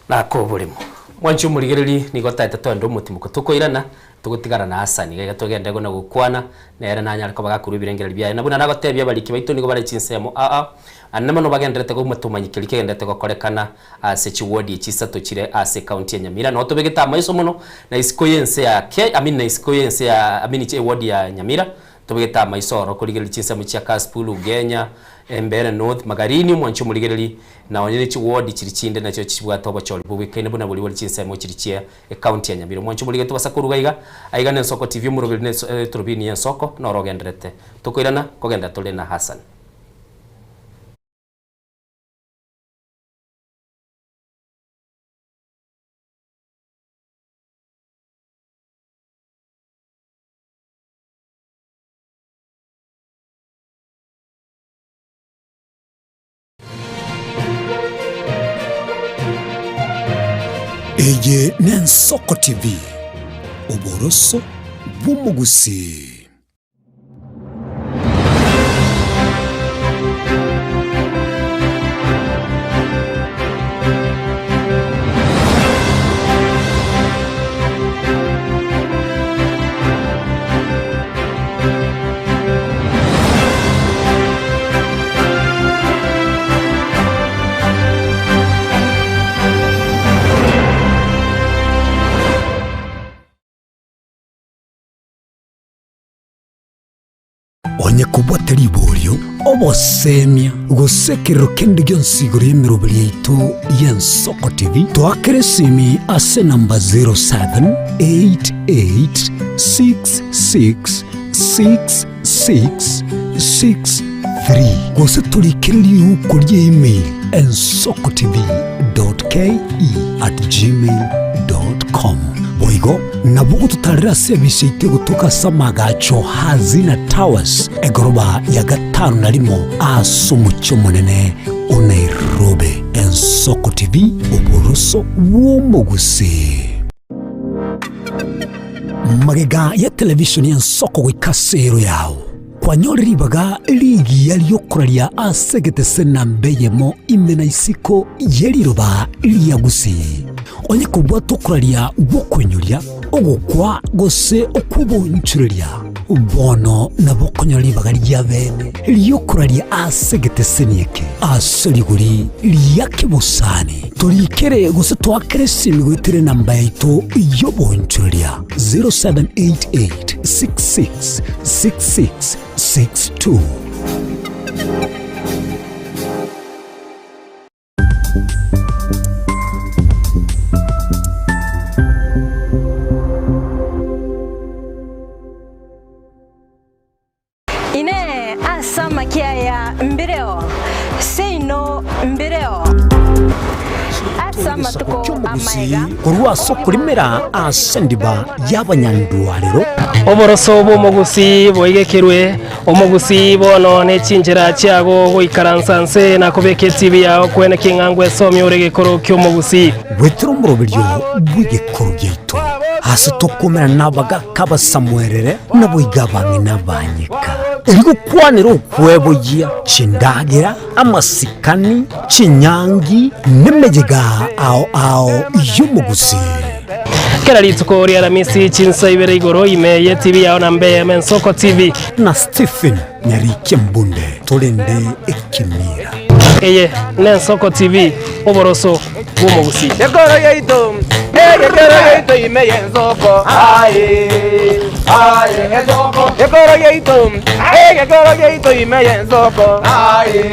Naka oboremo. Mwanche omorigererie nigo otaete toende omotimoko tokoirana, togotigara na Hassan iga iga togende igo na gokwana nere nanyare koba gakorwa ebirengererio biaye. Na buna nagotebia abariki baito nigo bare chinsemo aa anene mono bagendererete gomotomanyia keria kegendererete gokorekana ase chiwodi echi isato chire ase ecounty ya Nyamira. Noo tobegete amaiso mono na isiko y'ense ya Ke I mean na isiko y'ense ya I mean ewodi ya Nyamira Tobegete amaiso oro korigereria chinsemo chia Kasipul, Ugenya, Mbeere North, Magarini, omwancho omorigereri, na onye ne chiwodi chiria chinde nachio chibwate obochori bobwekaine buna boria bore chinsemo chiria chia ecounty ya Nyamira. Omwancho omorigereri tobasa koruga iga, aiga ne Ensoko TV omoroberi ne eturubini ya Ensoko noro ogendererete. Tokoirana kogenda tore na Hassan. Eye n'Ensoko TV, oboroso bw'omogusii. Onye kobwate riborio, obosemia, gose ekerero kende gionsi igoro y'emeroberi yaito y'Ensoko TV, toakere esimi ase enamba 0788 66. 6663 gose torikere riuko rie email ensokotv.ke@gmail.com. Boigo nabo ogototarera ase ebise yaito egotoka ase amagacho Hazina Towers egoroba ya gatano na rimo ase omochie omonene o Nairobi. Ensoko TV, oboroso bw'omogusii. Magega ya televishoni y'ensoko goika ase ero yao, kwanyore ribaga rigiya ri'okoraria ase egetese namba eyemo ime na isiko ye riroba ria Gusii. Onye kobwata okoraria gw'okoinyoria, ogokwa gose okw'obonchoreria, bono nabo okonyora ribaga ria bene ri'okoraria ase egeteseni eke ase rigori ria kebosani. Torikere gose toakere esimi goetera enamba yaito y'obonchoreria 0788 66 66 62. Inee! Ase amakia aya mbireo? Seino mbireo. Ase amatuko amaega. Korwa ase okorimera ase endiba y'abanyandwarero. Oboroso bw'omogusii boigekerwe, omogusii bono ne chinchera chiago goikaransa nse na kobeka etibi yao kwene king'a ngwesomia ore egekoro ki'omogusii. Goetera omoroberio bw'egekoro giaito, ase tokomerana nabagaka abasamuerere, naboigo abang'ina banyeka. Erio gokwanera okweboyia, chindagera, amasikani, chinyangi, nemeyega ao ao y'omogusii. Kera rituko ria Aramisi chinsa ibere igoro ime ye TV yao na mbe eyemo Ensoko TV. Na Stephen Nyarikia Mbunde torende ekemira. Eye n'Ensoko TV, oboroso bw'omogusii. Ekoro yaito, egekero yaito ime y'ensoko, aye, aye, ensoko. Ekoro yaito, egekoro yaito ime y'ensoko, aye,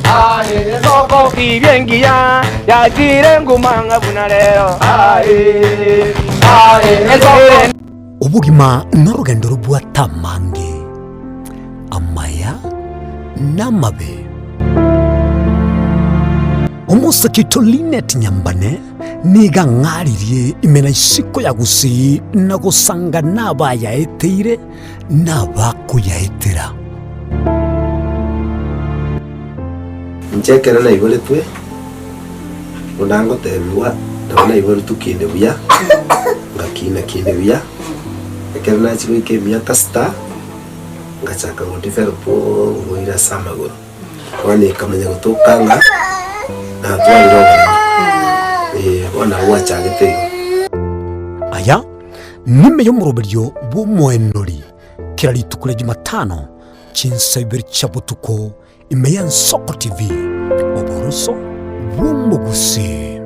aye, ensoko. Tibia engiya yachire nguma ng'a buna rero, aye, aye, ensoko. Obogima norogendo robwate amange, amaya na amabe. Omosake oito Linet Nyambane nigo ang'aririe ime na isiko ya Gusii na gosanga nabayaeteire na abakoyaetera. Inche ekero naiboretwe, buna ngotebigwa, nabo naiboretwe kinde buya, ngakina kinde buya, ekero nachia goika emiaka sita, ngachaka go develop oborwaire ase amagoro. Bono ekamanya gotoka ng'a natwarire oboremo, eh, bono nabo gwachagete igo. Aya nime y'omoroberio bw'omoenori kera rituko ria Jumatano chinsa ibere chia botuko ime y'Ensoko TV, oboroso bw'omogusii.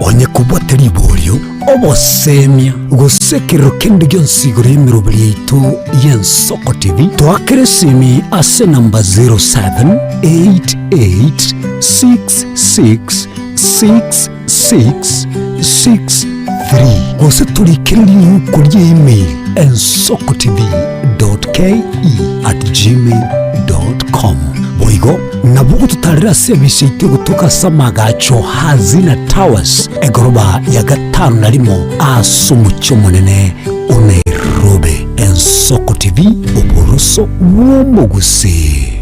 Onye kobwate riborio, obosemia, gose ekerero kende gionsi igoro y'emeroberi yaito y'Ensoko TV, toakere esimi ase enamba 0788666663 gose torikere riuko ria email ensokotv.ke@gmail.com. Boigo nabo ogototarera ase ebise yaito egotoka ase amagacho Hazina Towers egoroba ya gatano na rimo ase omochie omonene o Nairobi. Ensoko TV, oboroso bw'omogusii.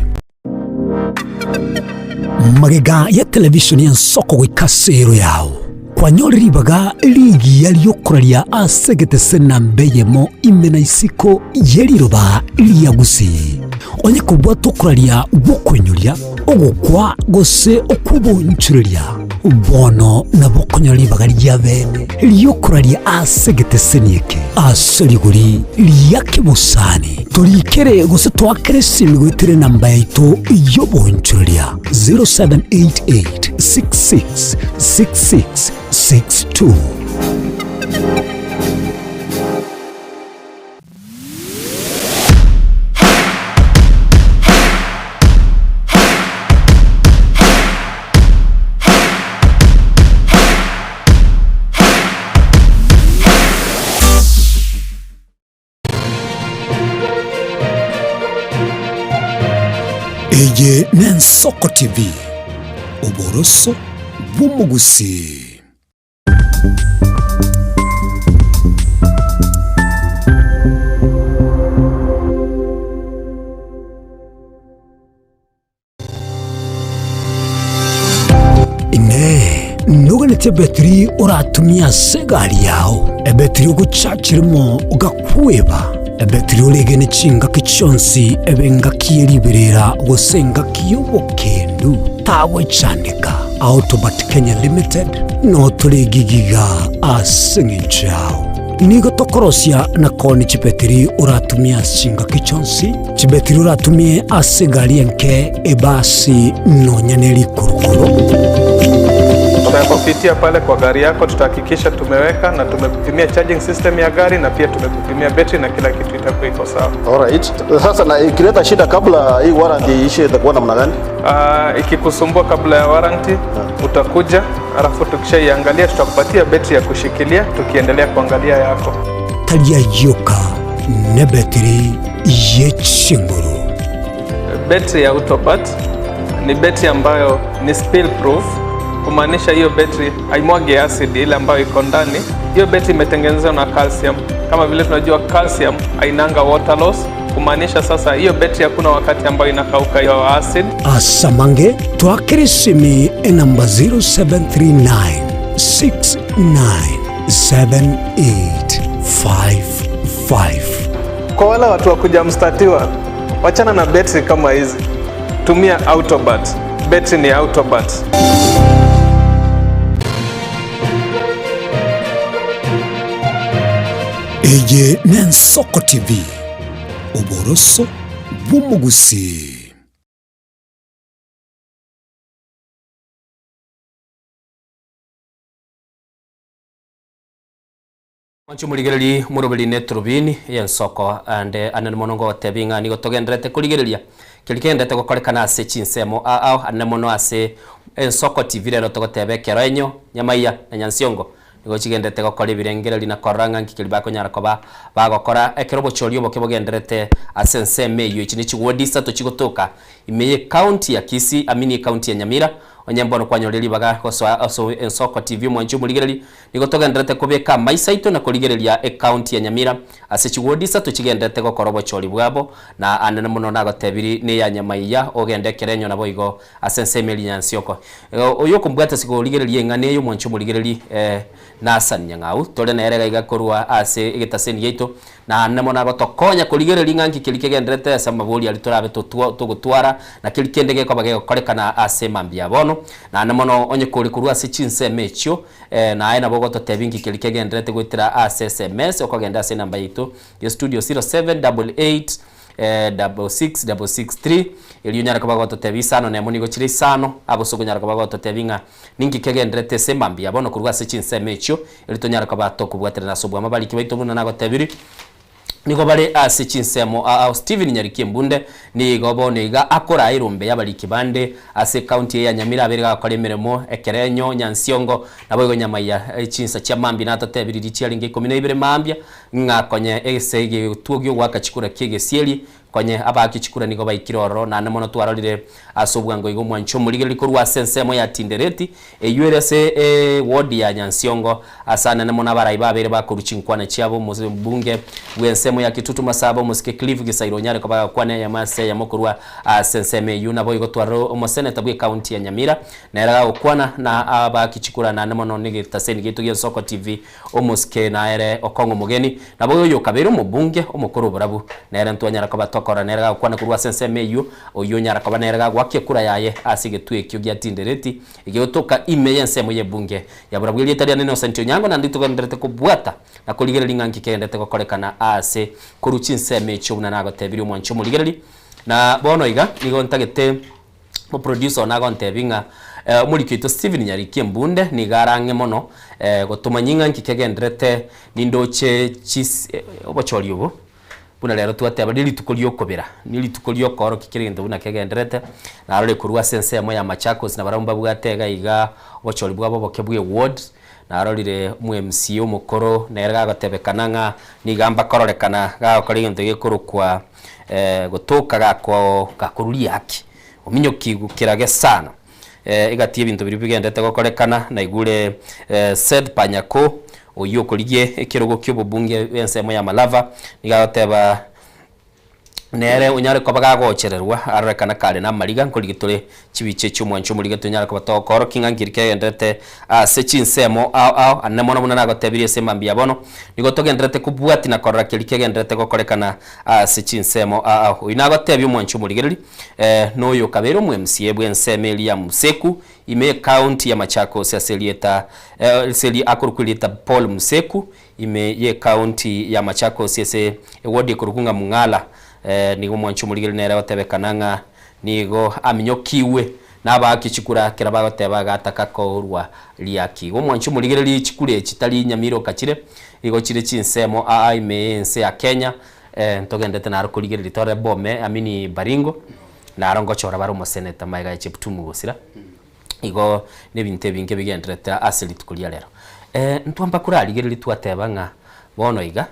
Magega ya televishoni y'ensoko goika ase ero yao, kwanyore ribaga rigiya ri'okoraria ase egetese namba eyemo ime na isiko ye riroba ria Gusii. Onye kobwata okoraria gw'okoinyoria, ogokwa gose okw'obonchoreria, bono nabo okonyora ribaga ria bene ri'okoraria ase egeteseni eke ase rigori ria kebosani. Torikere gose toakere esimi goetera enamba yaito y'obonchoreria 0788 66 66 62. Eye n'Ensoko TV, oboroso bw'omogusii. Inee! Noganeti ebetiri oratumie ase egari yao, ebetiri ogochachiremo ogakweba, ebetiri oregene chingaki chionsi ebe engaki ye riberera gose engaki y'obokendu? Tagochandeka. Autobat Kenya Limited notore egigiga ase eng'encho yao. Nigo tokorosia na koonia chibetiri oratumie ase chingaki chionsi, chibetiri oratumie ase egari enke, ebasi, nonya ne rikurukuru. Tutakupitia pale kwa gari yako, tutahakikisha tumeweka na tumekupimia charging system ya gari na pia tumekupimia betri na kila kitu itakuwa iko sawa. Alright. Sasa na ikileta shida kabla hii warranty iishe itakuwa namna gani? Uh, ikikusumbua kabla ya warranty utakuja, alafu tukishaiangalia tutakupatia betri ya kushikilia tukiendelea kuangalia yako. Tari ayioka nebetiri ye chinguru. Betri ya Autobat ni betri ambayo ni spill proof, kumaanisha hiyo betri haimwagi acid ile ambayo iko ndani. Hiyo betri imetengenezwa na calcium. Kama vile tunajua calcium hainanga water loss, kumaanisha sasa hiyo betri hakuna wakati ambayo inakauka hiyo acid. Asamange twakere esimi enamba 0739 697855. Kwa wale watu wa kuja mstatiwa, wachana na betri kama hizi, tumia Autobat. Betri ni Autobat. Eye n'Ensoko TV, oboroso bw'omogusii. Mwanche omorigereria moroberi ne eturubini y'ensoko ande anene mono ngogotebi ng'a nigo togendererete korigereria keria kegendererete gokorekana ase chinsemo ao ao anene mono ase Ensoko TV rero togoteba ekero enyo Nyamaiya na Nyansiongo Nigo chigenderete gokora ebirengererio na korora ng'a nki keria bakonyara koba bagokora ekero obochori oboke bogendererete ase ensemo eyio. Echi nechigwodi isato chigotoka ime y'ecounty ya Kisii, amini ecounty ya Nyamira. Onye mbono kwanyorire ribaga gosoa ase Ensoko TV omwanchi omorigereria, nigo togendererete kobeka amaiso aito na korigereria ecounty ya Nyamira ase chigwodi isato chigendererete gokora obochori bwabo, na anene mono nagotebiri neya Nyamaiya ogende ekerenyo naboigo Ase ensemo eria nyansioko. Oyo okombwata ase korigereria eng'ana eye omwanche omorigereri Nathan Nyang'au, tore nere iga iga korwa ase egetaseni giaito, na nemo nagotokonya korigereria ng'a nki keria kegendererete ase amabori aria torabe togotwara, na keria kende gekoba gegokorekana ase mambia ya bono. Naende mono onye kore korwa ase chinsemo echio, naye nabo ogototebia nki keria kegendererete goetera ase sms, okogenda ase enamba yaito ya studio 0788 66663, erio onyare koba gototebia isano nemo nigo chire isano, gose okonyara koba gototebia ng'a ninki kegendererete ase mambia bono korwa ase chinsemo echio, erio tonyare koba tokobwaterana ase obwamo. Abariki baito buna nagotebirie, nigo bare ase chinsemo ao. Stephen Nyariki Embunde nigo bono iga akoraa erombe y'abariki bande ase ecounty eye ya Nyamira abeire gagokora emeremo ekerenyo, Nyansiongo, naboigo Nyamaiya chinsa chia mambia natotebirie riria chiarenge ikomi na ibere mambia, Ng'a konye ase egetuo gi'ogoaka chikura ki'egesieri, konye abaaki chikura nigo baikire ororo, naende mono twarorire ase obwango iga omwancho omorigereria korwa ase ensemo ya Tindereti, eyio ere ase ewodi ya Nyansiongo, ase anene mono abarai babeire bakorua chinkwana chiabo omobunge bw'ensemo ya Kitutu Masaba, omosike Cliff Gisairo onyare koba agakwana eyemo ase eyemo korwa ase ensemo eyio. Naboigo twarorire omoseneta bw'ecounty ya Nyamira nere gagokwana na abaaki chikura naende mono negetaseni giaito gi'Ensoko TV Omosike naere okong'a omogeni, nabo oyo okabeire omobunge omokoro oborabu, nere ntwanyara koba tokora nere gagokwana korwa ase ensemo eyio, oyio onyara koba nere gagoakia ekura yaye ase egetwe ekio giatindereti, egegotoka ime y'ensemo y'ebunge ya borabu. Erieta riane Innocent Onyango, naende togendererete kobwata na korigereria ng'a nki kegendererete gokorekana aase korwa chinsemo echio buna nagotebirie omwanchi omorigereria. Na bono iga nigo ntagete. Omoproducer one agontebia ng'a omoriki oito Stephen Nyariki Embunde nigo are ang'e mono gotomanyia ng'a nki kegenderete nindoche chis obochori obo buna rero twateba nerituko riokobera, nerituko riokoorokia kera egento buna kegenderete, narore korwa ase ensemo ya Machakos nabarabwo mbabwate iga iga obochori bwabo oboke bwa eward, narorire omo MCA omokoro nere gagotebekana ng'a niga mbakororekana gagokora egento gekorokwa gotoka gako gakoruria haki. Ominyokigu kerage sana. Egati y'ebinto biria bigenderete gokorekana, naigure Seth Panyako, oyio okorigia ekerogo ki'obobunge bw'ensemo ya Malava, nigo agoteba nere onyare koba gagochererwa arorekana kare namariga, nkorigia tore chibicha echio omwancho omorigia tonyare koba tokoorokia ng'a nkeri kegendererete ase chinsemo ao ao, ande mono buna nagotebirie ase mambia bono, nigo togendererete kobwatia na korora keri kegendererete gokorekana ase chinsemo ao ao. Oyio nagotebia omwancho omorigereri, Noyo okabeire omo-MCA bw'ensemo eria ya Museku ime y'ecounty ya Machakos ase erieta ase eri akorokwa erieta Paul Museku ime y'ecounty ya Machakos ase eward ekorokwa ng'a Mung'ala. Nigo omwanchi omorigereria nere agotebekana ng'a nigo aminyokiwe nabaaki chikura kera bagoteba agataka korwa riaki. Igo omwanchi omorigereria chikura echi tari nyamira okachire, igo chire chinsemo aa ime y'ense ya Kenya. Ntogenderete naro korigereria tore Bomet, I mean Baringo, naro ngochora bare omoseneta magega ya Cheptum gosira. Igo nebinto ebinge bigendererete ase rituko ria rero. Ntwamba korarigereria twateba ng'a bono iga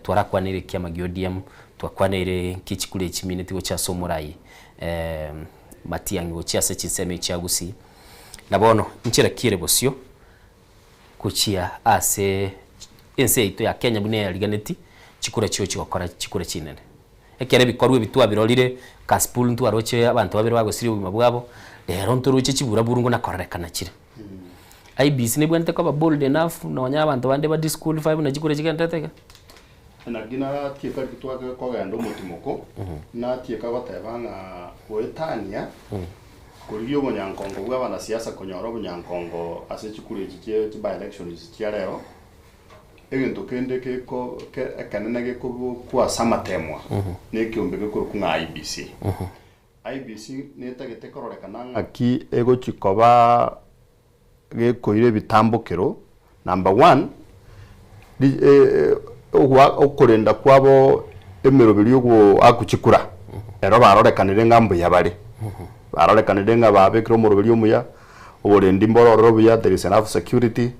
twarakwaneire ekiama gia ODM, twakwaneire nki chikura echi chimineti gochia ase omorai Matiang'i gochia ase chinsemo echi chia Gusii. Na bono nchera ki ere bosio gochia ase ense yaito ya Kenya buna eyariganeti chikura chiochi gokora chikura chinene. Ekero ebikorwa ebi twabirorire, Kasipul ntwaroche abanto babere bagosiria obogima bwabo, rero ntoroche chiburaburu nguna kororekana chire. IEBC nebwenerete koba bold enough nonya abanto bande ba disqualify buna chikura chigenderete iga. Naki natieka riria twake kogenda omotimoko, natieka goteba ng'a goetania korigia obonyankongo bwa abanasiasa konyora obonyankongo ase chikura echi chie chi by elections chia rero, egento kende geko ke ekenene gekobokwa ase amatemwa, na ekeombe gekorokwa ng'a IEBC. IEBC netagete kororekana ng'aki egochi koba gekoira ebitambokero, number one, okorenda kwabo emeroberio y'ogoakwa chikura, ero barorekanire ng'a mbuya bare, barorekanire ng'a babekire omoroberio omuya, oborendi mboro ororo buya, there is enough security,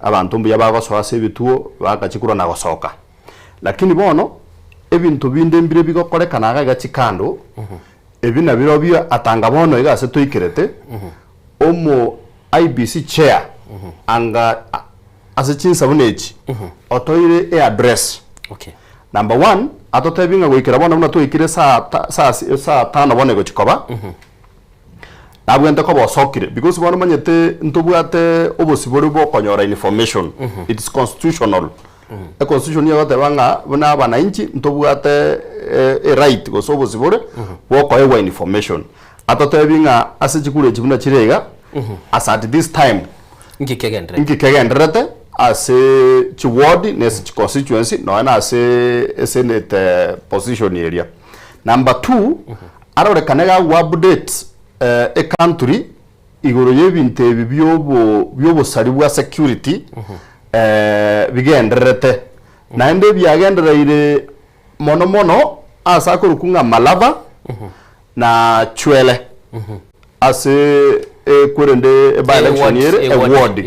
abanto mbuya bagosoa ase ebituo, baaka chikura na gosoka. Lakini bono, ebinto binde mbire bigokorekana iga iga chikando, ebi nabirobio atanga bono iga ase toikerete, Omo IEBC chair anga ase chinsa buna echi otoire e address. Okay. Number one, atotebie ng'a goikera bono buna twaikire saa ta saa si saa tano bono egochi koba, nabwenerete koba osokire because bono omanyete ntobwate obosibore bwa okonyora information, it's constitutional. E constitution nigo egoteba ng'a buna abananchi ntobwate e right gose obosibore bwa okoegwa information. Atotebi ng'a ase chikura echi buna chire iga, as at this time, Inki kegendererete? inki kegendererete ase chiward na ase chiconstituency nonya na ase esenate position eria. Number two, arorekane iga agwo update ecountry igoro y'ebinto ebi biobo biobosari bwa security bigendererete. Naende ebiagendereire mono mono ase akorokwa ng'a Malava, na chwele ase ekwerende by-election ere eward.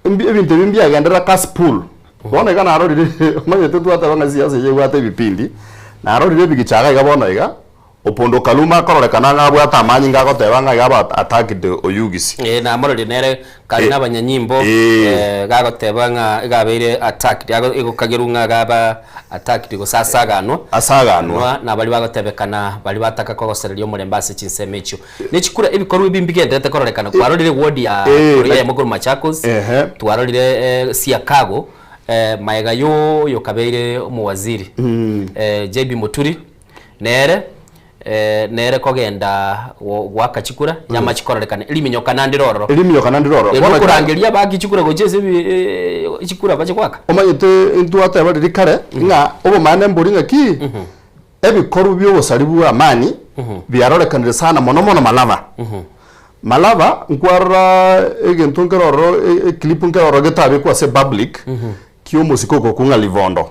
Ebinto ebi mbiagenderera Kasipul, bono iga narorire omanyete twateba ng'a siasa eye ebwate ebipindi, narorire ebigicha iga iga bono iga, Opondo Kaluma akororekana ng'a abwate amanyinga agoteba ng'a iga aba attacked Oyugisi. Ee, namororire nere kare nabanyanyimbo, gagoteba ng'a iga abeire attacked, egokagerwa ng'a iga aba attacked gose asaganwa, Asaganwa. na baria bagotebekana baria bataka kogosereria omorembe ase chinsemo echio. Ne chikura ebikorwa ebi mbigendererete kororekana, kwarorire ward ya Eh, eyemo korwa Machakos, Ehe. twarorire Siakago, maega ya oyokabeire omowaziri, JB Muturi, Nere, nere kogenda goaka chikura, nyama chikororekane, riminyoka nandire ororo. Riminyoka nandire ororo. Erio Bono okorangeria abaaki chikura gochia ase ebi chikura bache goaka. Omanyete intwateba riria kare ng'a obomaene mbori ng'aki ebikorwa bi'obosari bwa amani biarorekanire sana mono mono Malava. Malava nkwarora egento nkere ororo eclip nkere ororo getabekwa ase public ki'omosike okokwa ng'a Livondo.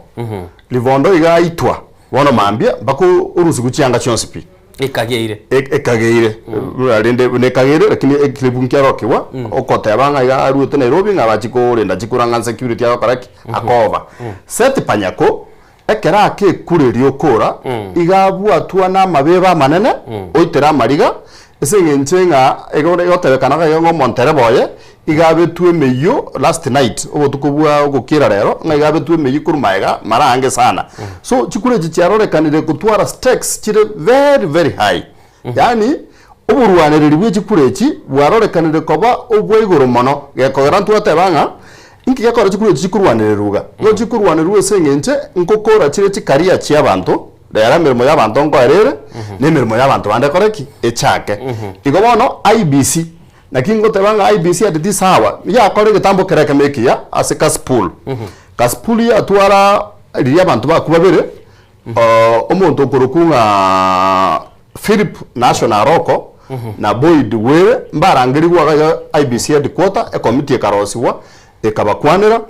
Livondo iga aitwa bono mambia mpaka orusigwe chianga chionsi pi. Ekageire. Ekageire. Buna rende buna ekageire lakini ekilipu nkiarokigwa okoteba ng'a iga aruete Nairobi ng'a abachi korenda chikura ng'a insecurity agokora ki? Akoba. Seth Panyako. Ekero ake ekura eria okora, iga abwatwa namabebe amanene, oitera amariga, ase eng'encho ng'a igo egotebekana iga ng'a omontereba oye, iga abetwe emeyio last night, obotuko bwa ogokiera rero, ng'a iga abetwe emeyio korwa magega mara aange sana. So chikura echi chiarorekanire gotwara stakes chire very very high. Yaani, oborwanereri bwe chikura echi bwarorekanire koba obwa igoro mono, gekogera ntwateba ng'a inki gekogera chikura echi chikorwanererwa iga? Nigo chikorwanererwa ase eng'enche nkokora chire chikaria chi'abanto, rero emeremo y'abanto nkoera ere, na emeremo y'abanto bande ekore ki? Echake. Igo bono IEBC, naki ngoteba ng'a IEBC at this hour, yakora egetambo kere ekemo ekiya ase Kasipul. Kasipul yatwara riria abanto bakwa babere, Omonto okorokwa ng'a Philip Nashon Aroko na Boyd Were mbarangerigwe iga iga IEBC headquarter, ekomiti ekarosigwa ekabakwanera,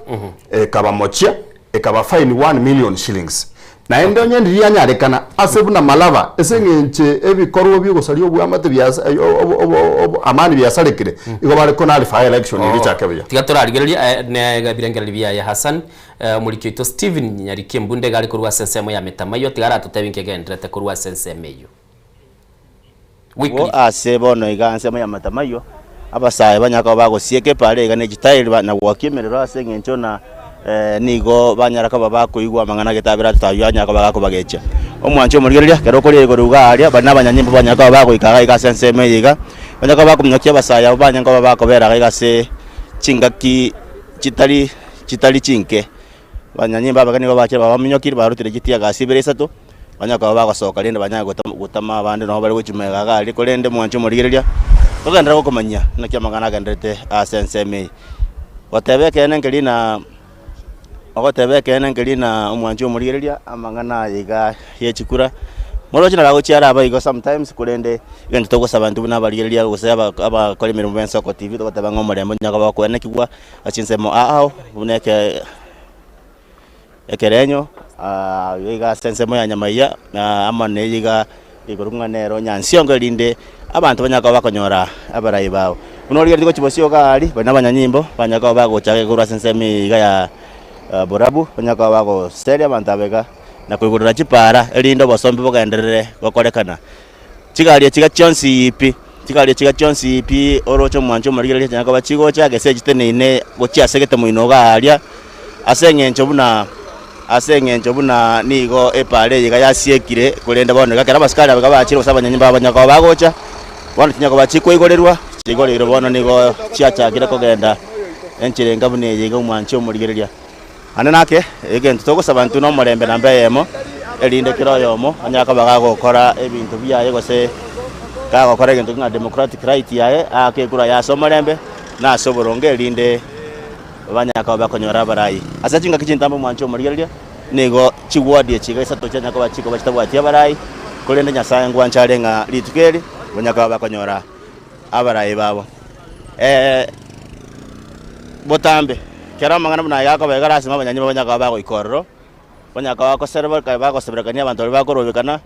ekabamochia, ekaba fine 1 million shillings. Naende onye ndiria yanyarekana ase buna Malaba ase eng'encho ebikorwa biogosaria obwamate biasa amani biasarekire, igo bare ko nullify election eria echake buya. Tiga torarigererie ne ebirengererio biaye Hassan. Omoriki oito Stephen Nyariki Embunde iga are korwa ase ensemo ya Metamaywa, tiga aratotebie inki egendererete korwa ase ensemo eyio. Abwo Wycliffe. ase bono iga ensemo ya Metamaywa, abasae banyare koba bagosieka epaara iga ne chitairi na goakia emerero ase eng'encho na nigo banyara koba bakoigwa amang'ana gete abere atato ayio anyare koba gakobagechia. Omwancho omorigereria, ekero okoria igoro iga aria, baria nabanyanyimbo banyare koba bagoika iga iga ase ensemo eye iga, banyare koba bakominyokia abasae abwo banyare koba bakobera iga iga ase chingaki chitari. chitari chinke. Abanyanyimbo abake nigo bachire babaminyokirie barutire chitiagasi ibere isato, banyare koba bagosoka rende banyare gotama abande nabo bare gochia magega iga aria, korende mwanche omorigereria, togenderere gokomanyia naki amang'ana agendererete ase ensemo eye. Goteba ekeene nkeri na ogoteba ekeene nkeri na omwanchi omorigereria, amang'ana aya iga ye chikura, moroche naro agochia araba igo sometimes korende egento togosaba intwe buna abarigereria gose aba abakora emeremo ba Ensoko TV togoteba ng'a omorembe onye koba okoenekigwa. Ase chinsemo ao buna eke ekerenyo iga ase ensemo ya nyamaiya amo na eyio iga igoro ng'a nero nyansiongo erinde abanto banyare koba bakonyora abarai babo. Buna origeretie gochia bosio iga aria baria na abanyanyimbo banyare koba bagocha korwa ase ensemo eye iga ya borabu banyare koba bagoseria abanto aba iga na koigorera chipara erinde obosombi bogenderere gokorekana. Chigari echiga chionsi pi, chigari echiga chionsi pi oroche omwancho omorigereria chinyare koba chigocha gese chiteneine gochia ase egetemoino iga aria, ase eng'encho buna ase eng'encho buna nigo epaara eye iga yasiekire korende bono iga ekero abasikari aba iga bachire gose abanyanyimbo aba banyare koba bagocha, bono chinyare koba chikoigoreirwa, chigoreirwe bono nigo chiachakire kogenda enchera enga buna eye iga omwancho omorigereria. Naende nake egento togosaba intwe nomorembe namba eyemo, erinde kera oyomo anyare koba gagokora ebinto biaye gose gagokora egento ng'a democratic right yaye, aake ekura yaye ase omorembe, na ase oboronge erinde banyare koba bakonyora abarai. Ase chingaki chintambe omwancho omorigereria, nigo chiward echi iga isato chianyare koba chikoba chitabwati abarai, korende Nyasaye ngwancha are ng'a rituko eri, banyare koba bakonyora abarai babo. Botambe, ekero amang'ana buna aya akoba iga lasima abanyanyimbo banyare koba bagoika ororo, banyare koba bagosereboka bagoseberekania abanto baria bakorobekana.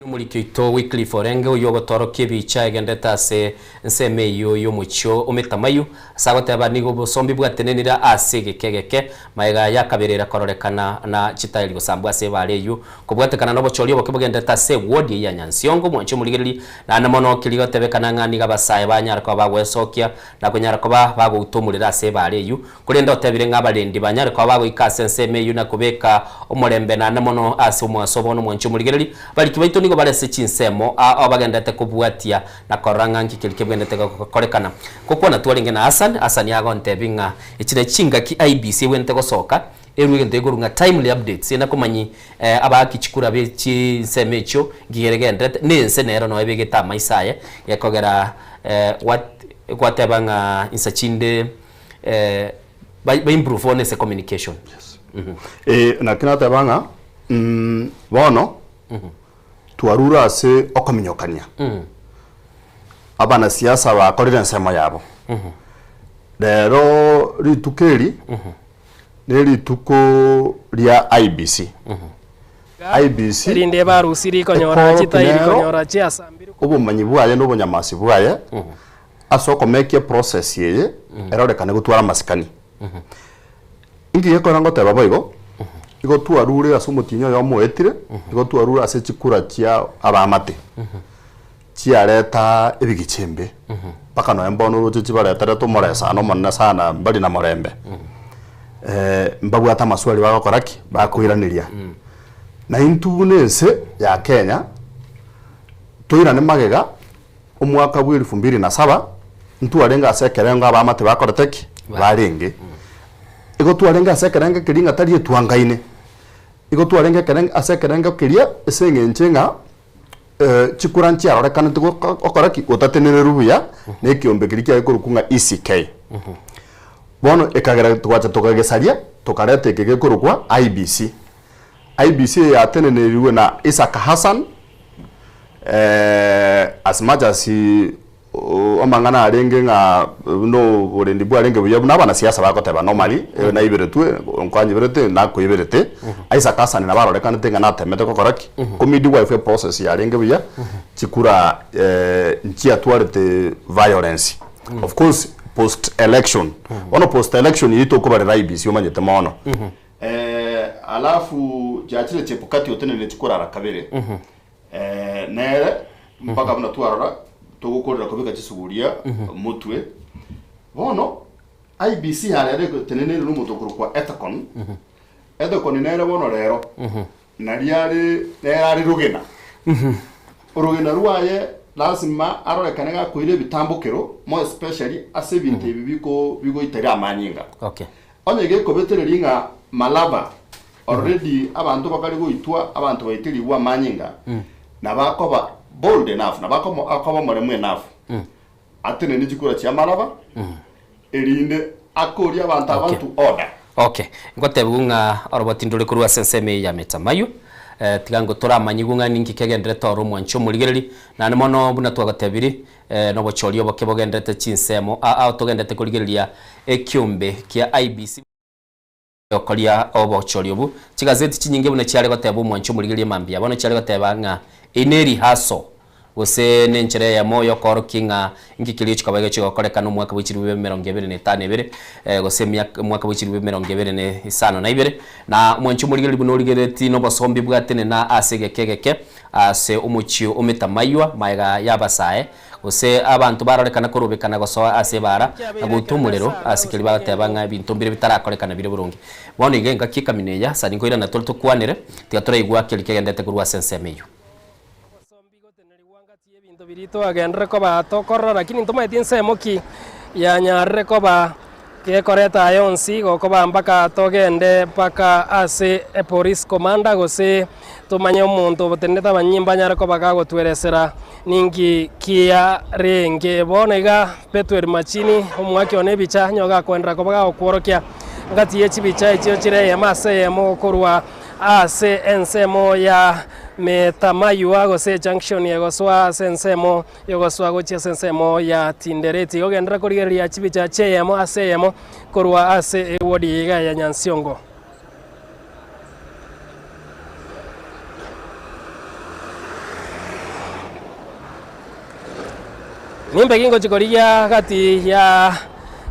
Omoriki oito Wycliffe orenge oyio ogotoorokia ebicha egenderete ase ensemo eyio y'omochie o Metamayu, ase agoteba nigo obosombi bwatenenire ase egeka egeke magega y'akaberera kororekana na chitairi gosambwa ase ebaara eyio kobwatekana nobochori oboke bogenderete ase ewodi eyio ya Nyansiongo omwanchi omorigereri naende mono keria gotebekana ng'a nigo abasae banyare koba bagwesokia na konyara koba bagouta omorero ase ebaara eyio Korende otebire ng'a abarendi banyare koba bagoika ase ensemo eyio na kobeka omorembe naende mono ase omogaso bono omwanchi omorigereria. Abariki baito nigo bare ase chinsemo ao bagenderete kobwatia na korora ng'a nki keria kebwenerete gokorekana. Gokwana twarenge na Hassan, Hassan agontebia ng'a echi nachi chingaki IEBC ebwenerete gosoka erue egento gekorwa ng'a timely updates ena komanyi abaaki chikura be chinsemo echio nki kere kegenderete na ense nero noyo ebegete amaiso aye gekogera what gwateba ng'a insa chinde ba improve bono ase communication. Eh, naki nateba ng'a bono twarure ase okominyokania abanasiasa bakorire ensemo yabo. Rero rituko eri ne rituko ria IEBC. IEBC Erinde ebarusirie konyora ekorokia chitairi nero konyora chiasambirwe. obomanyi bwaye na obonyamasi bwaye ase okomekia eprocess eye erorekane gotwara amasikani. Inki gekogera ngoteba boigo? Igo twarure ase omotienyi oyomo oetire, igo twarure ase chikura chia abaamate chiareta ebigicha embe, mpaka nonya mbono oroche chibareterete omoresano omonene sana mbari na morembe. Mbabwate amaswali bagokora ki? Bakoiraneria. Na intwe buna ense ya Kenya, toirane magega Omwaka bw'elifu mbili na saba ntwarenge ase ekerengo abaamate bakorete ki? Barenge. Igo twarenge ase ekerengo keria ng'a tari etwangaine. Igo twarenge ekerengo ase ekerengo keria ase eng'encho ng'a chikura nchiarorekanete gokora ki? Gotatenenerwa buya na ekiombe keria kiare korokwa ng'a ECK. Bono ekagera togacha tokagesaria tokareta eke gekorokwa IEBC. IEBC eye yatenenerigwe na Isaac Hassan, as much as amang'ana arenge ng'a buna oborendi bwarenge buya buna abanasiasa bagoteba normally, naiberetwe, nkoanyiberete, nakoiberete, Isaac Hassan nabo arorekanete ng'a natemete gokora ki? Ko midwife eprocess yarenge buya, chikura nchiatwarete violence. Of course post election, bono post election eyio tokobarera IEBC omanyete mono. Alafu chiachire Chebukati otenenire chikorara kabere, nere mpaka buna twarora togokorera kobeka chisuguria motwe. Bono IEBC yarero egoteneneire nomonto okorokwa Ethekon. Ethekon nere bono rero nari are nere are rogena. Orogena rwaye lasima arorekane gakoira ebitambokero more especially ase ebinto ebi biko bigoiteria amanyinga. Okay. Onye gekobetereria ng'a Malaba already abanto bakare goitwa abanto baiterigwe amanyinga nabo akoba bold enough nabo akomo akoba omoremu enough atenenie chikura chia Malaba erinde akorie abanto aba Okay. to order. Okay, ngotebiwu ng'a oroboti ndore korwa ase ensemo eye ya Metamaywa, eh, tiga ngo toramanyigwe ng'a ninki kegenderete oro omwanchi omorigereria, naende mono buna twagotebiri, Nobochori oboke bogenderete chinsemo aa togenderete korigereria ekiombe kia IEBC gokoria obochori obu. Chigazeti chinyinge buna chiare goteba omwancho omorigereria mambia bono chiare goteba ng'a eye ne rehearsal gose nenchera eyemo yokoorokia ng'a inki keria chikoba egechi gokorekana omwaka bwe chilifu emerongo ebere na etano ebere gose omwaka bwe chilifu emerongo ebere na isano na ibere. Na omwancho omorigereria buna origereretie nobosombi bwatenena ase egeka egeke Ase omochie o Metamaywa, magega y'abasae, gose abanto barorekana korobekana gosoa ase ebaara na goutwa omorero ase keria bagoteba ng'a ebinto mbire bitarakorekana bire boronge. Bono iga engaki ekamina eye ase nkoirana tore tokwanere, tiga toraigwa keria kegenderete korwa ase ensemo eyio. Ebinto biria twagenderere koba tokorora, lakini ntomaeti ensemo ki yanyarire koba gekoreta aya onsi gokoba mpaka togende mpaka ase epolice commander gose tomanye omonto obotenenete abanyimba anyare koba gagotweresera ninki kiarenge. Bono iga Bethuel Machini omwaki one ebicha nigo gakoenderera koba gagokworokia ngati ye chibicha echio chire eyemo ase eyemo korwa Ase ensemo ya Metamaywa gose ejunction egosoa ase ensemo yogosoa gochia ase ensemo ya Tindereti. Ogenderere korigereria chibicha chi'eyemo ase eyemo korwa ase ewodi eye iga ya Nyansiongo. Nimbe gingochia korigia gati ya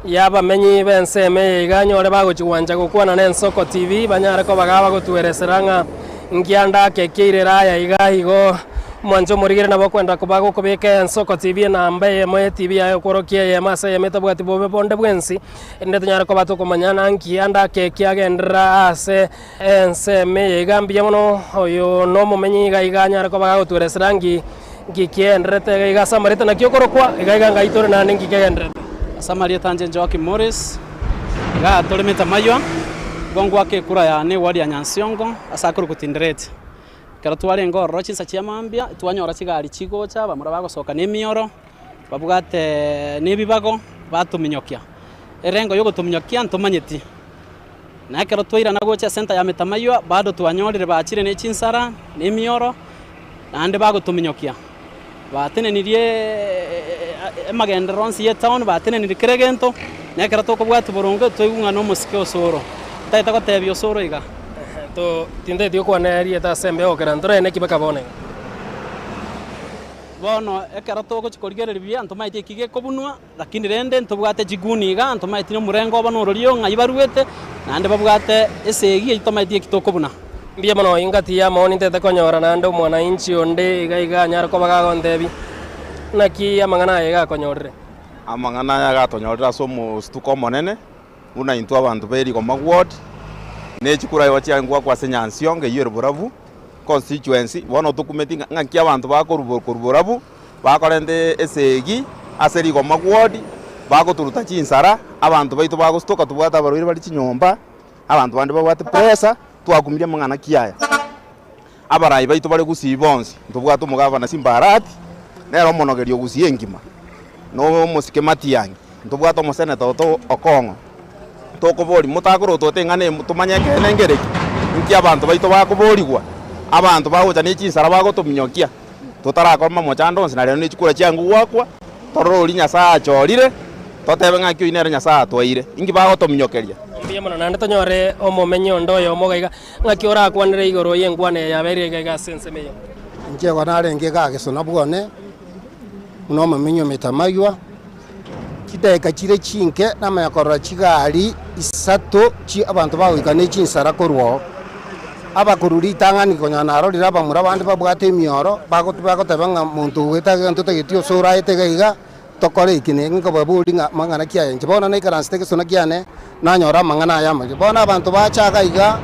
y'abamenyi b'ensemo eye iga nyore bagochia gwancha gokwana n'Ensoko TV, banyare koba gabagotueresera ng'a nkianda ake kiairera aya iga igo omwancho omorigere nabo okwenda koba gokobeka Ensoko TV enamba eyemo ye TV yaye okworokia eyemo ase eyemo etabwati bobe bonde bwensi, erinde tonyare koba tokomanyana nkianda ake kiagenderera ase Ensemo eye iga mbuya mono, oyo nomomenyi iga iga anyare koba gagotueresera nki nki kiaenderete iga iga ase amarieta naki okorokwa iga iga ngai tore naende nki kegenderete. Ase amarieta anche Joakim Morris, iga toremete amaywa, igo ngwaka ekura yane eward ya Nyansiongo ase akorokwa Tindereti. Ekero twarenge ororo chinsa chia mambia, twanyora chigari chigocha, bamura bagosoka na emioro, babwate na ebibago, batominyokia. Erengo ya ogotominyokia ntomanyeti. Na ekero twairana gocha esenta ya Metamaywa, bado twanyorire bachire ne chinsara, na emioro, naende bagotominyokia. Batenenirie amagenderero onsi y'etown, batenenirie kera egento, na ekero tokobwatia boronge, twaigwa ng'a nomosike osoro. Ntagete gotebia osoro iga. Tintageti gokwana erieta ase embeo gokera ntorene ki baka bono iga. Bono ekero togochia korigereria buya ntomaeti eki gekobunwa, lakini rende ntobwate chiguni igaa, ntomaeti na omorengo obo norori ng'ai baruete, naende babwate esegi eyio tomaeti eki tokobuna. Mbuya mono ingati y'amaoni ntete konyora naende omwananchi onde iga iga anyare koba gagontebia, Naki amang'ana aya iga akonyorire? Amang'ana aya agatonyorera ase omostuko omonene, buna intwe abanto be Rigoma Ward, ne chikura igo chiankwa ase Nyansiongo eyio ere borabu, constituency, bono tokumeti ng'a ng'aki abanto bakorwa korwa borabu, bakorenta esegi ase Rigoma Ward, bagoturuta chinsara, abanto baito bagostuka tobwate abarwaire bare chinyomba, abanto bande babwate pressure, twakumirie amang'ana ki aya. Abarai baito bare gusii bonsi, ntobwate omogavana Simba Arati, nere omonogeri o Gusii engima, na omosike Matiang'i, ntobwate omoseneta oto Okong'o. Tokoboria, motakorotwete eng'ana eye tomanye ekeene nkereki? Inki abanto baito bakoborigwa? Abanto bagocha ne chinsara bagotominyokia, totarakora mochando onsi, na rero ne chikura chiango goakwa, torore oria Nyasae achorire, totebe ng'aki oyio nere Nyasae atwaire. Inki bagotominyokeria? Mbuya mono naende tonyore omomenyi onde oyomo iga iga. Ng'aki orakwanere igoro y'enkwana eye yabeire iga iga ase ensemo eye? Inche igo narenge iga gesona bwane, buna omomenyi o metamaywa, chidaeka chire chinke namanya korora chigari isato chi abanto bagoika ne chinsara korwa oo. Abakorwa ritang'ani konya narorire abamura bande babwate emioro, bagot bagoteba ng'a monto ogoeta iga ntotageti ase oraete iga iga, Tokore eki na eki, nkobaboria ng'a amang'ana ki aya inche bono naikaransete egesona kiane, nanyora amang'ana aya amabe. Bono abanto bacha iga iga,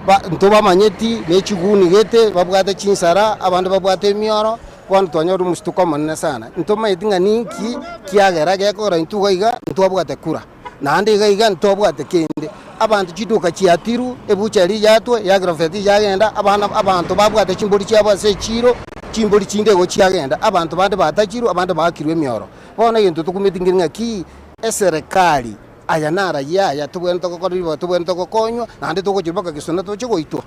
ba ntobamanyeti, ne chiguni gete, babwate chinsara, abande babwate emioro, bono twanyorire omostuko omonene sana. Ntomanyeti ng'a ninki kiagera gekogera intwe iga iga ntwabwate kura, naende iga iga ntwabwate kende. Abanto chiduka chiatirwe, ebuchari yatwa, ya agrovet yagenda, abana abanto babwate chimbori chiabo ase echiiro, chimbori chinde igo chiagenda. Abanto bande batachirwe, abande baakirwe emioro. Bono egento tokumeti nkeri ng'a ki, eserekari aya narayia aya tobwenerete gokora ribaga tobwenerete gokonywa, naende togochia mpaka gesona toche goitwa.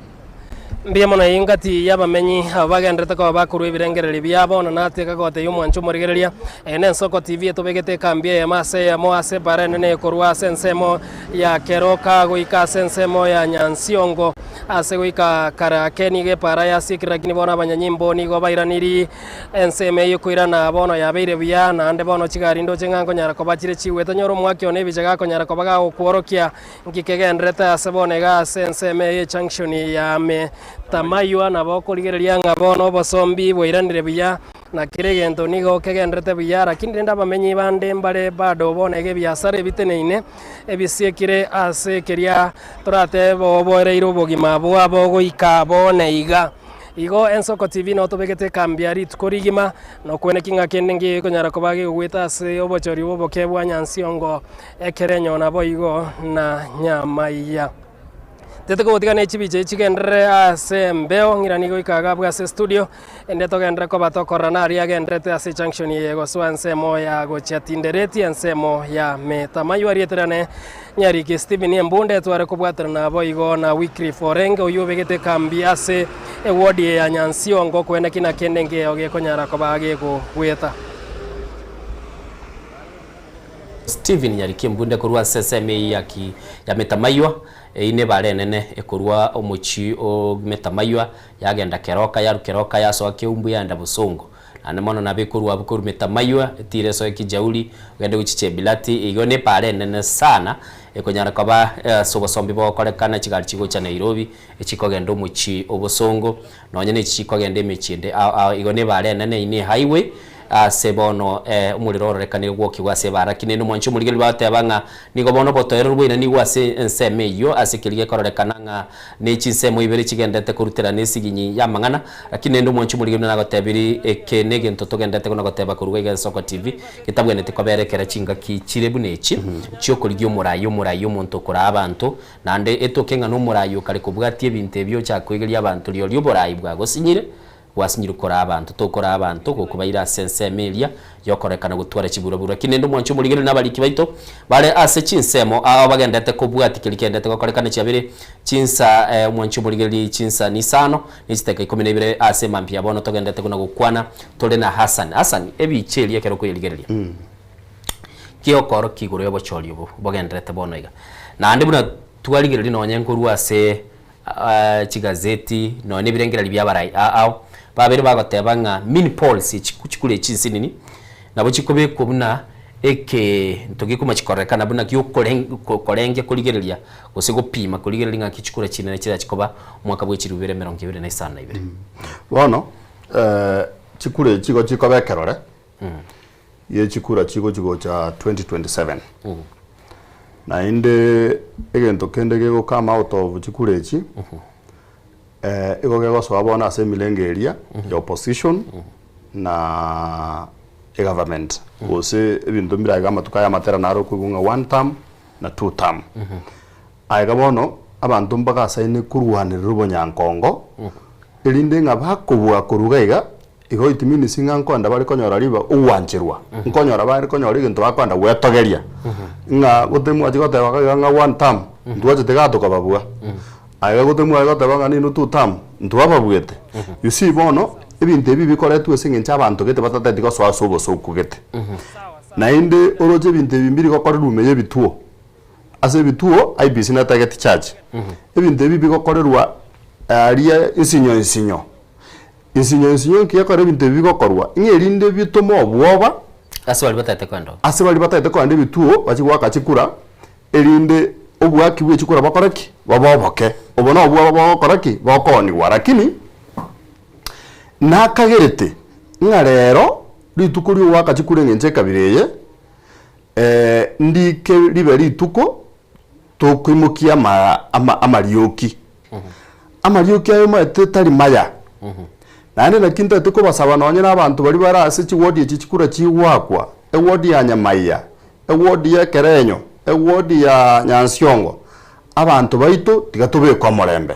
Mbuya mono engati y'abamenyi aba bagenderete koba bakorua ebirengererio biabo, na nateka gotebia omwancho omorigereria, Eye nensoko TV etobegete ekambi eyemo ase eyemo ase ebara enene ekorwa ase ensemo ya Keroka goika ase ensemo ya Nyansiongo ase goika Karake. Nigo ebara yasiekire lakini bono abanyanyimbo nigo bairaniri ensemo eyio koirana bono yabeire buya naende bono chigari ndoche ng'a nkonyara koba chire chigwete. Nyora omwaki one ebicha gakonyara koba gagokworokia Nki kegendererete ase bono iga ase ensemo eye y'ejunction ya Metamaywa? Nabo okorigereria ng'a bono obosombi bwairanire buya, na kera egento nigo kegendererete buya, lakini rende abamenyi bande mbare bado bono iga ebiasara ebiteneine ebisiekire ase keria toratebe oboereire obogima bwabo goika bono iga. Igo Ensoko TV noo tobegete ekambi ya rituko rigima, nokweneki ng'a kende nkegekonyara koba gegogweta ase obochori bw'oboke bwa Nyansiongo. Ekerenyo naboigo na nyamaiya. Tete kogotiga ne chibicha echi chigenderere ase embeo, ng'iranie goika iga abwo ase estudio, ende togenderere koba tokorora naria agendererete ase ejunction eye gosoa ensemo ya gochia Tindereti, ensemo ya Metamaywa rieterane Nyariki Stephen Embunde etware kobwaterana naboigo na Wycliffe Orenge oyio obegete ekambi ase eward eye ya Nyansiongo koeneki na kende nkeiyo gekonyara koba gegogweta. Stephen Nyariki Embunde korwa ase ensemo eyio ya ki ya Metamaywa, eyio nebara enene ekorwa omochie o Metamaywa yagenda Keroka, yarwa Keroka yasoa Keumbu yaenda Bosongo. Naende mono nabo ekorwa abwo korwa Metamaywa etire esoe Kijauri ogende gochia Chebilati, igo nebara enene sana ekonyara koba ase obosombi bogokorekana chigari chigocha Nairobi, echikogenda omochie o Bosongo, nonye nechi chikogenda emechie ende ao ao, igo nebara enene eyio ne ehighway. Ase bono omorero ororekanire gwokigwa ase ebaraki, naende omwanchi omorigereria bagoteba ng'a nigo bono obotoereru bwainanigwe ase ensemo eyio, ase keria gekororekana ng'a ne chinsemo ibere chigenderete koruterana esiginyi y'amang'ana. Lakini naende omwanchi omorigereria nagotebiri, eke negento togenderete kona goteba korwa iga Ensoko TV, getabwenereti kobera ekero chingaki chire buna echi, chiokorigia omorai omorai omonto okoraa abanto, naende etoke ng'a nomorai okare kobwatia ebinto ebi ocha koegeria abanto rirorio oborai bwagosinyire, Gwasinyirwe koraa abanto, tokoraa abanto, gokobaira ase ensemo eria y'okorekana gotwara chiburaburu. Lakini rende omwancho omorigereria na abariki baito bare ase chinsemo ao bagenderete kobwatia keria kegenderete gokorekana chiabere chinsa eh, omwancho omorigereria chinsa nisano ne chidakika ikomi na ibere ase emambia bono togenderete buna gokwana tore na Hassan. Hassan, ebicha eria ekero okoyerigereria kiokorokia igoro y'obochori obo bogenderete bono iga. Naende buna twarigereria nonye nkorwa ase chigazeti, nonya nebirengererio bi'abarai ao ao. Babeire bagoteba ng'a mini polls echi chikura echi nsinini nabo chikobekwa buna ekento gekomachi kororekana buna giokorengia korigereria gose gopima korigereria ng'aki chikura chinene chirachi koba omwaka bwe chilifu ibere emerongo ebere na isano na ibere. Bono chikura echi igo chikoba ekerore ye chikura chigochi gocha 2027. Naende egento kende gego come out of chikura echi, igo gegosoa bono ase emirengo eria ya opposition na egovernment gose ebinto mbire aiga amatuko aya amatera naro okoigwa ng'a one term na two term. Aiga bono abanto mbagasaine korwanerera obonyankongo erinde ng'a bakobua korwa iga iga, igo it means ng'a nkoenda bare konyora riba ogwancherwa, nkonyora bare konyora egento bakoenda gwetogeria ng'a gote mwachi goteba iga iga ng'a one term ntwachete igaa tokababua, aiga gote mwaye goteba ng'a ninwe two term ntwababuete. You see bono ebinto ebi bikoretwe ase eng'encho abanto gete batateti gosoa ase obosoku gete. Naende oroche ebinto ebi mbiri gokorerwa ime ya ebituo, ase ebituo IEBC netageti charge. Ebinto ebi bigokorerwa aria nsinyo nsinyo, nsinyo nsinyo nki gekora ebinto ebi bigokorwa? Ng'a erinde bitome obwoba Ase baria batagete koenda oo. ase baria batagete koenda ebituo bachie goaka chikura, erinde oboaki bwe chikura bokore ki? Bobe oboke. Obo nobwoba bogokora ki? Bokoonigwa. Lakini nakagerete ng'a rero rituko riogoaka chikura eng'encho ekabira eye, ndike ribe rituko tokoimokia ama ama amarioki. Amarioki aye omanyete tari maya, naende naki ntagete kobasaba nonye na abanto baria bare ase chiwodi echi chikura chigoakwa, ewodi ya Nyamaiya, ewodi ya Ekerenyo, ewodi ya Nyansiongo, abanto baito tiga tobeke omorembe.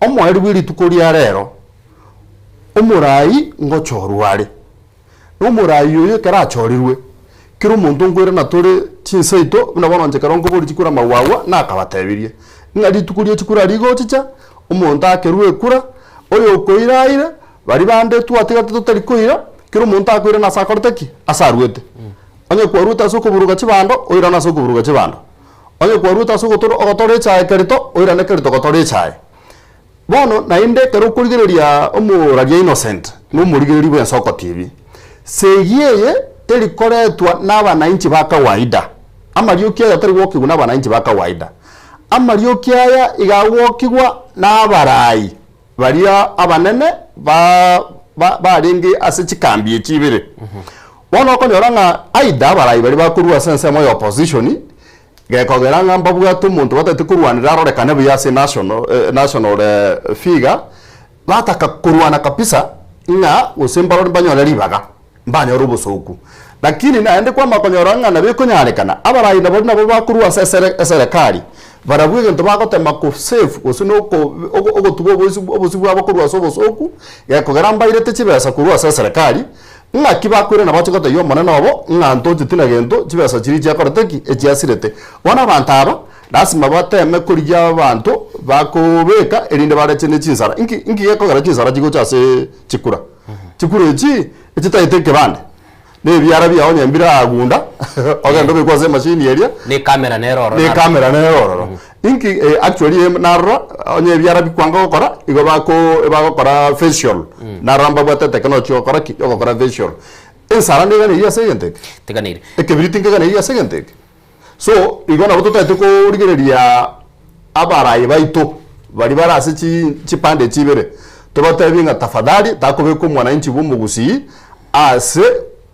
Omoerio bwe rituko ria rero, omorai ngochorwa are. Na omoraai oyo ekero achorirwe, kera omonto nkoirana tore chinsa ito, buna bono inche ekero nkoboria chikura amagwagwa, nakabatebirie, ng'a rituko rie chikura rigochicha, omonto akerwe ekura, oyo okoira aire, baria bande twatigarete totari koira, kera omonto akoirana ase akorete ki? Ase arwete. Onye kwarwete ase okoburuga chibando, oirane ase okoburuga chibando. Onye kwarwete ase ogotora ogotora echae kerito, oirane kerito gotora echae. Bono naende ekero okorigereria omoraria Innocent na omorigereria bw'ensoko TV, segi eye teri koretwa n'abanainchi ba kawaida. Amarioki aya tari gwokigwa n'abanainchi ba kawaida. Amarioki aya iga agwokigwa n'abarai baria abanene ba ba barenge ase chikambi echi ibere. Bono okonyora ng'a either abarai baria bakorwa ase ensemo ya opposition Gekogera ng'a mbabwate omonto batagete korwanera arorekane buya ase national national figure, bataka korwana kabisa ng'a gose mbarore mbanyore ribaga, mbanyore obosooku. Lakini naende kwamanya konyora ng'a nabo ekonyarekana, abarai nabo nabo bakorwa ase esere eserekari, barabwo egento bagotema ko save gose na oko ogo ogotuba oboisi obosio bwabo korwa ase obosooku, gekogera mbairete chibesa korwa ase eserekari, Ng'aki bakoirana bache gotebia omonene obo, ng'a ntocheti na gento, chibesa chiria chiakorete ki? Echiasirete. Bono abanto aba lasima bateme korigia abanto bakobeka erinde bareche ne chinsara. Inki inki gekogera chinsara chigocha ase chikura? Chikura echi echitagete ekebande, na ebiara biao onye mbiragunda ogende obekwe ase emashini eria, Na ecamera nere ororo na naro. ecamera nere ororo. Inki actually narora onye ebiara bikwanga gokora igo bako bagokora facial narora mbabwate etechnology yogokora ki yogokora facial. Ensara ndeganeiri ase egento eke? Teganeiri. Ekebiriti nkeganeiri ase egento eke? So igo nabo totagete korigereria abarayi baito baria bare ase chi chipande echi ibere tobatebie ng'a tafadhali takobeka omwananchi bwa omogusii ase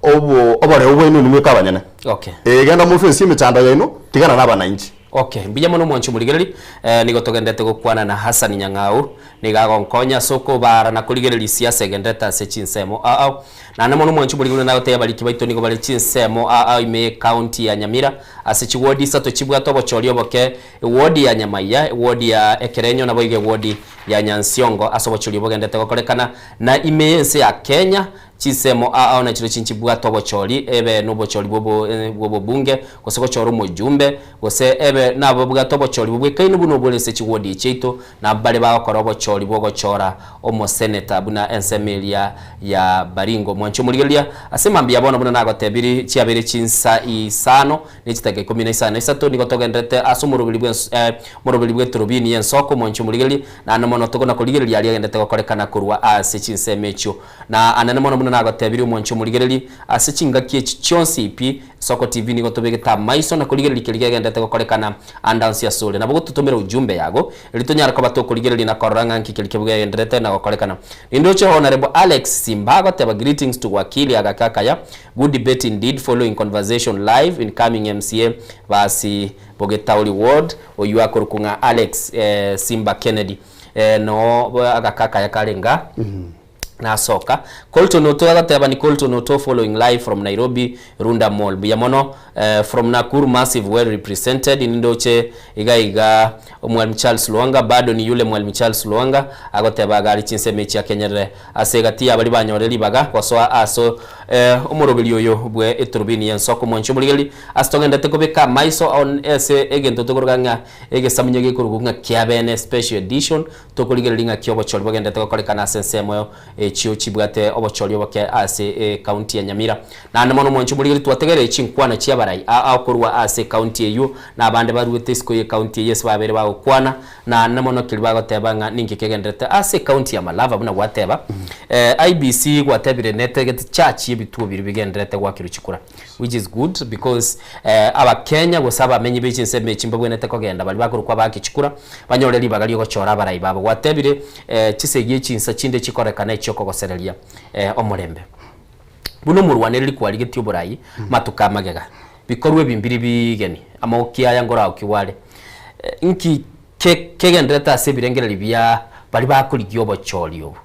obo oboreu bwaino inwe mweka abanyene. Okay. Ee genda moface emechando yaino tigana na abananchi. Okay, mbuya mono omwanchi omorigereria, eh, nigo togenderete gokwana na Hassan Nyang'au, nigo agonkonya ase okobaara na korigereria siasa egenderete ase chinsemo ao ao. Naende mono omwanchi omorigereria nagotebia abariki baito nigo bare chinsemo ao ao ime y'ecounty ya Nyamira ase chiwodi isato chibwate obochori oboke, ewodi ya Nyamaiya, ewodi ya Ekerenyo naboigo ewodi ya Nyansiongo ase obochori obogenderete gokorekana na ime y'ense ya Kenya. Chinsemo ao nachio chinchibwate obochori, ebe nobochori bw'obobunge, gose gochora omojumbe, gose ebe nababwate obochori bobwekaine buna obore ase chiwodi chiaito, na mbare bagokora obochori bw'ogochora omoseneta buna ensemo eria ya Baringo. Mwanche omorigereria, ase mambia bono buna nagotebiri, chiabeire chinsa isano ne chidakika ikomi na isano na isato, nigo togendererete ase omoroberi bw'ens omoroberi bw'etorobini y'ensoko, mwanche omorigereria, naende mono tokona korigereria aria agenderete gokorekana korwa ase chinsemo echio. Na anene mono buna nagotebirie omwanchi omorigereria, ase chingaki echi chionsi pi, Soko TV nigo tobegete amaiso na korigereria keria kegenderete gokorekana ande onsi asore. Nabo gototomera ujumbe yago, erio tonyare koba tokorigereria na korora ng'a nki keria kegendererete na gokorekana. Nindoche Honourable Alex Simba agoteba greetings to Wakili agake akaya, good debate indeed following conversation live incoming MCA basi Bogetauri ward, oyio akorokwa ng'a Alex Simba Kennedy. Noo agake akaya kare nga. Nasoka. Colton Oto agoteba ni Colton Oto following live from Nairobi Runda Mall. Mbuya mono from Nakuru massive well represented nindoche iga iga Omwalimu Charles Lwanga bado ni yule Mwalimu Charles Lwanga agoteba agari chinsemo echi akenyerere ase egati ya baria banyorire ribaga gosoa ase omoroberi oyo bwe eturubini y'ensoko mwanche omorigereria ase togendete kobeka amaiso on ase egento tokoroka ng'a egesamunye gekorokwa ng'a kiabene special edition Tokorigereria ng'aki obochori bogenderete gokorekana ase ensemo echio chibwate obochori oboke ase ecounty ya Nyamira. Naende mono omwancho omorigereria twategereire chinkwana chi'abarai ao korwa ase ecounty eyio na abande baruete isiko y'ecounty eyio ase babeire bagokwana naende mono keria bagoteba ng'a ninki kegenderete ase ecounty ya Malava buna gwateba IEBC gwatebire netegete charge y'ebituo biria bigenderete goakerwa chikura which is good because abakenya gose abamenyi be chinsemo echi mbabwenerete kogenda baria bakorokwa abaake chikura banyore ribaga riogochora abarai babo. Gwatebire chisegi chinsa chinde chikorekana echiokogosereria omorembe. Buna omorwanereri kwarigetie oborai amatuko amagega, bikorwa ebi mbiri bigeni, amagokia aya nkoraokigwe are. Nki kegendererete ase ebirengererio bia baria bakorigia obochori obo?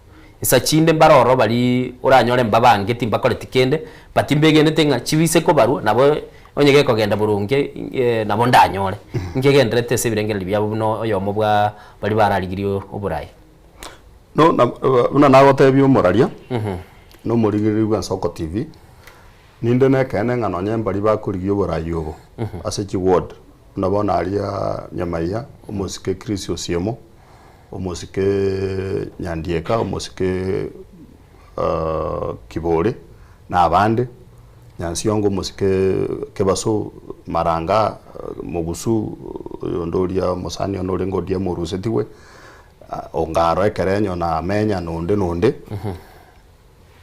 Insa chinde mbare ororo baria oranyore mbabangeti mbakoreti kende, but mbegenete ng'a chibise kobarwa nabo onye gekogenda boronge nabo ndanyore. Nkegendererete ase ebirengererio biabo buna oyomo bwa baria bararigirie oborai. No na buna nagotebia omoraria, na omorigereria bw'Ensoko TV, ninde nekeene ng'a nonye mbaria bakorigia oborai obo ase chiward, buna bono aria Nyamaiya, omosike Chris Osiemo, omosike Nyandieka, omosike Kibore, na abande, Nyansiongo omosike Kebaso, Maranga, Mogusu, oyonde oria omosani one orenge Odiemo orusetigwe, Ongaro ekerenyo na Amenya na onde na onde,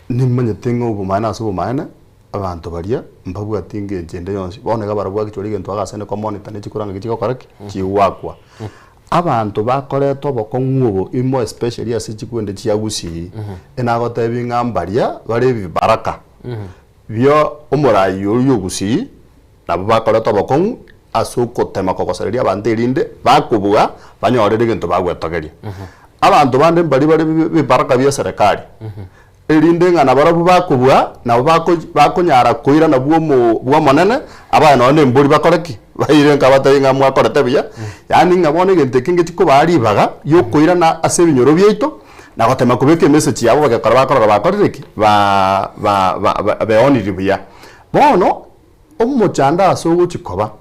nimanyete ng'a obomaene ase obomaene, abanto baria mbabwati engencho ende yonsi, bono iga barabwo actually egento bagasende komonitor ne chikura ng'aki chigokora ki? Chigwakwa. Abanto bakoreta obokong'u obo imo especially ase chikwende chia Gusii, enagotebi ng'a mbaria bare ebibaraka bia omorai oyio o Gusii, nabwo bakoreta obokong'u ase ogotema kogosereria abanto erinde bakobua banyorere egento bagwetogeria. Abanto bande mbaria bare ebibaraka bia eserekari, erinde ng'a nabarabwo bakobua, nabo bako bakonyara koirana bwomo bw'Omonene, abaye nonye na embori bakore ki? Baire nka batebie ng'a mwakorete buya, yaani ng'a bono egento eke ngechi kobaa ribaga riokoirana ase ebinyoro biaito, na gotema kobeka emessage yabo bagekora bakorora bakorire ki? Ba ba ba beonirie buya. Bono, omochando ase ogochia koba,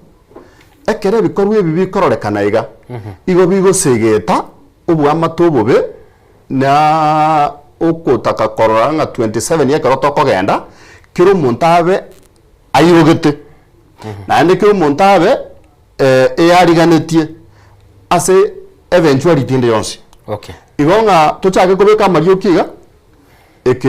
ekero ebikorwa ebi bikororekana iga, igo bigosegeta oboamate obobe Na okotaka korora ng'a 27 ekero tokogenda, kera omonto abe airogete, naende kera omonto abe eariganetie ase eventuality ende yonsi. Okay. Igo ng'a tochake kobeka amarioki iga, eke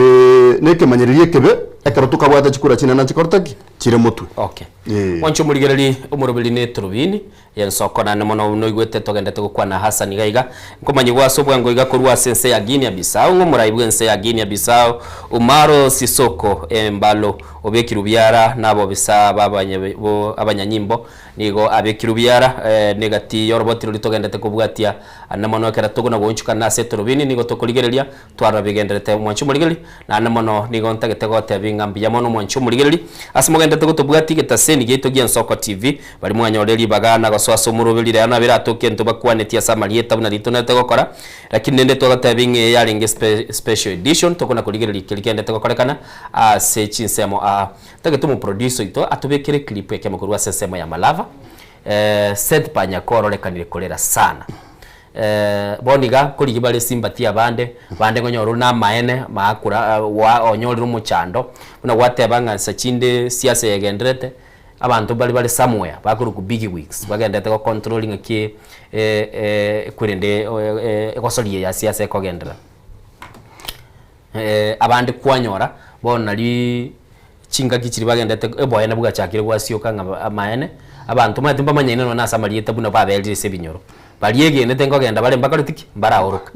na ekemanyererio ekebe, ekero tokabwata chikura chinene chikorete ki? Chire motwe. Okay. Eeh. Mwanche omorigereri omoroberi ne eturubini Y'ensoko naende mono noigwete togendete gokwana Hassan iga iga, nkomanyigwa ase obwango iga korwa ase ense ya Guinea Bissau ng'a omorai bw'ense ya Guinea Bissau Umaro Sissoco Embalo obekirwe biara n'abobisa b'abanyanyimbo nigo abekirwe biara negati y'oroboti roria togendete kobwatia ande mono ekero tokona goonchokana ase etorobini nigo tokorigereria Twarora bigendererete omwanchi omorigereria, naende mono nigo ntagete gotebia ng'a mbuya mono omwanchi omorigereria ase mogendererete. mogendete gotobwatia egetaseni giaito gi'Ensoko TV, baria mwanyorire ribaga na gosoa ase omoroberi rero nabo eratoke intwe bakwaneti ase amarieta buna ritonarete gokora, lakini rende twagotebia ng'a eye yarenge special edition tokona korigereria keria kendete gokorekana ase chinsemo aa. Tagete omoproducer oito atobekere eclip ekemo korwa ase ensemo ya Malava, Seth Panyako ororekanire korera sana. Bono iga nkorigia bare sympathy abande, bande nkonyora ore namaene maakura onyorire omochando, buna gwateba ng'a nsa chinde siasa egendererete, abanto mbare bare somewhere bakorokwa big wigs bagendererete go control ng'aki kwerende egosoria ya siasa ekogenderera. Abande kwanyora bono nari chingaki chiria bagenderete oboene bwachakire gwasioka ng'a amaene, abanto omanyete mbamanyaine nonye na ase amarieta buna baberire ase ebinyoro. Baria egenete nkogenda bare mbakoreti ki? Mbaraoroka.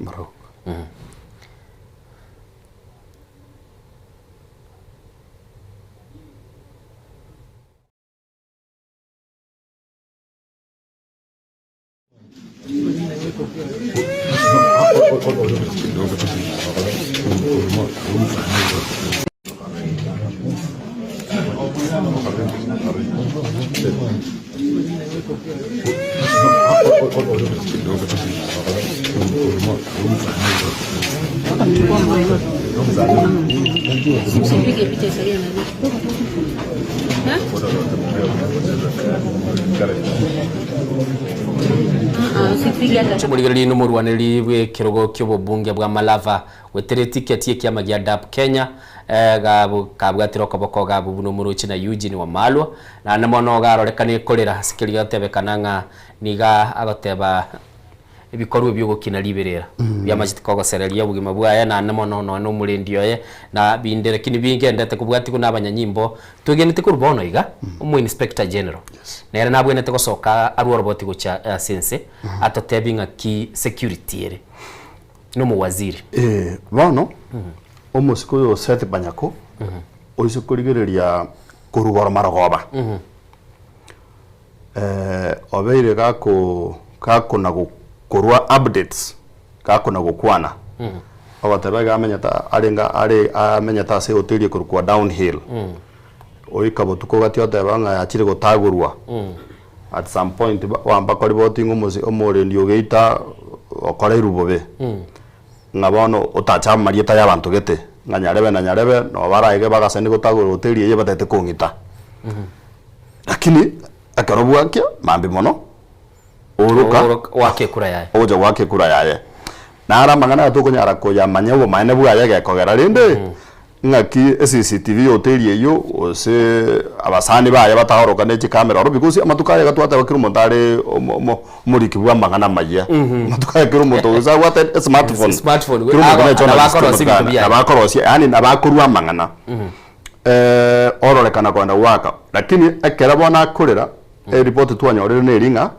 Omorigereria nomorwanereri bw'ekerogo ki'obobunge bwa Malava gwetere etiketi y'ekiama gia DAP Kenya gabu kabwatire okoboko gabu buna omorochi na Eugene Wamalwa naende mono garorekane korera ase keria gotebekana ng'a niga agoteba ebikorwa ebi'ogokina riberera biamachete kogosereria obogima bwaye naende mono nonya na omorendi oye na binde lakini bingendete kobwatigwa na abanyanyimbo twegenete korwa bono iga omo inspector general nere nabwenerete gosoka arwe oroboti gochia ase ense atotebie ng'aki security ere na omowaziri. Eh, bono omosike oyo Seth Panyako oise korigereria korwa igoro marogoba obeire gako gakona korwa updates gakona gokwana ogoteba iga amenyete arenge are amenyete ase ehoteli ekorokwa Downhill oika botuko ogati oteba ng'a yachire gotagorwa at some point wamba koripoti ng'a omosi omorendi ogeita okoreirwe bobe ng'a bono otache amarieta ya abanto gete ng'a nyarebe na nyarebe nabo baraige bagasani gotagora hoteli eye batagete kong'ita. Lakini ekero bwakia mambia mono oroka Oaka ekura yaye. ogocha goaka ekura yaye. Naro amang'ana aya tokonyara koyamanya obomaene bwaye gekogera rende ng'aki eCCTV ya hoteli eyio gose abasani baye bataoroka ne chikamera oro because amatuko aya iga twateba kera omonto are omo omo omoriki bwa amang'ana amayia. Amatuko aya kera omonto gose abwate esmartphone Smartphone, kera omonto nabo ne journalist akorosia ebinto biaye. nabo akorosia yaani nabo akorwa amang'ana. Ororekana kogenda goaka lakini ekero bono akorera eripoti twanyorire neri ng'a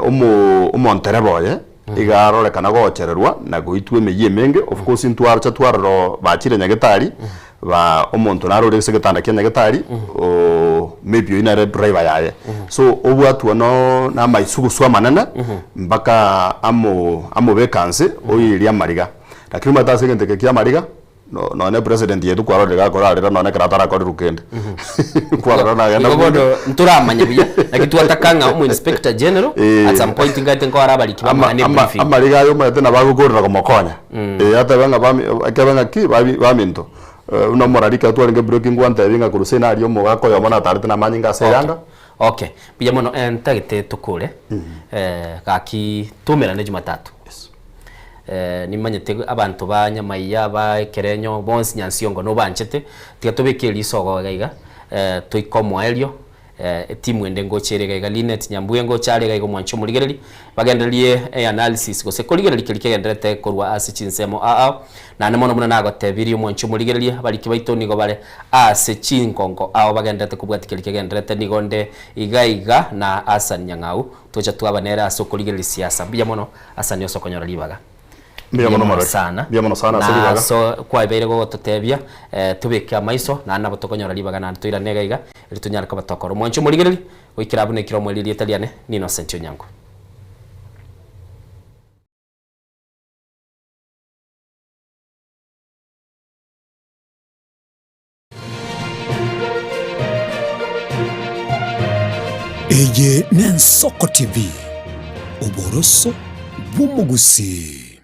omo omontereba oye iga arorekana gochererwa na goitwa emeyio emenge of course ntwarocha twarora bachire nyagetari ba omonto narore ase egetanda kia nyagetari oo maybe oyio nere driver yaye so obwatwa no na amaisugusu amanene mpaka amo amobeka nse oiyeria amariga lakini omanyete ase egento eke kia amariga Nonya president yaito kwarorire gakorarera nonya ekero atarakorerwa kende. Kwarora nagenda Igo bunge. bono ntoramanya buya naki twataka ng'a omo inspector general Eh. at some point ngaete nkore abariki Ama- bamang'ana ama- ebriefing. amariga aya omanyete nabo agokorera komokonya. Eh, atebe ng'a bami ekebe ng'aki babi baminto eh, buna omorari ekero twarenge breaking gwantebia ng'a korwa seino aria omogaka oyomo natarete namanyinga ase eyanga. Okay, mbuya mono eh, ntagete tokore eh, gaki toumerane jumatatu. Nimanyete abanto ba Nyamaiya, ba Ekerenyo, bonsi Nyansiongo nobanchete, tiga tobeke eriso ogo iga iga, toike omoerio, etimu ende ngocha ere iga iga, Linet Nyambuya ngocha are iga iga omwanche omorigereria, bagendererie eanalysis gose korigereria keria kegendererete korwa ase chinsemo ao ao, naende mono buna nagotebirie omwanche omorigereria, abariki baito nigo bare ase chingongo ao bagendererete kobwatia keria kegendererete, nigo nde iga iga na Hassan Nyang'au, tocha twaba nere ase okorigereria siasa. Mbuya mono. Asani ase okonyora ribaga. Mbuya mono Marori. sana. Mbuya mono sana ase Na ribaga. ase kwabeire gogototebia eh, tobeke amaiso naende nabo tokonyora ribaga naende toirane iga iga eri tonyare koba tokora. Omwanchi omorigereria goikera abwo nekero omoerio erieta riane ni Innocent Onyango. Eye n'Ensoko TV, oboroso bw'omogusii.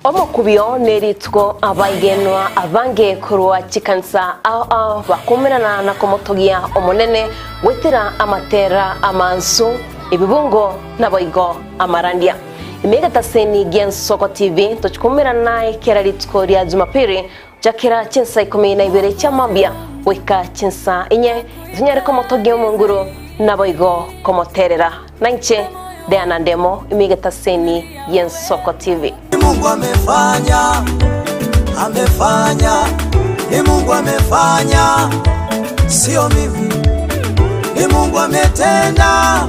Omokubio nerituko abaigenwa abange korwa chikanisa ao ao bakomerana na komotogia Omonene goetera amatera amansu, ebibungo naboigo amarandia. Ime egetaseni gi'Ensoko TV tochikomerana naye kera rituko ria Jumapili Chakera chinsa ikomi na ibere chia mambia goika chinsa inye, tonyare komotogia Omonguru, naboigo komoterera. Nainche Diana Ndemo, ime egetaseni gi'Ensoko TV. Ni Mungu amefanya, amefanya, ni Mungu amefanya, sio mimi. Ni Mungu ametenda,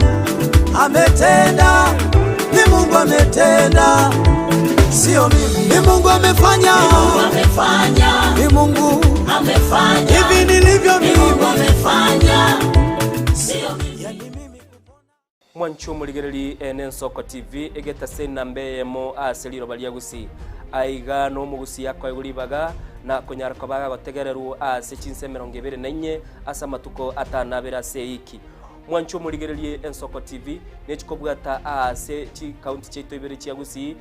ametenda, ni Mungu ametenda, sio mimi. Ni Mungu amefanya, Ni Mungu amefanya, ni Mungu amefanya, hivi nilivyo Ni Mungu mimi. amefanya, sio mimi. Mwanche omorigererie ene Ensoko TV, egetaseni namba eyemo ase riroba ria Gusii. Aiga nomogusii akoegwa ribaga na konyara koba agagotegererwa ase chinsa 24 ase amatuko atanabere ase eiki. Mwanche omorigererie Ensoko TV nechikobwata aase chikaunti chiaito ibere chia Gusii,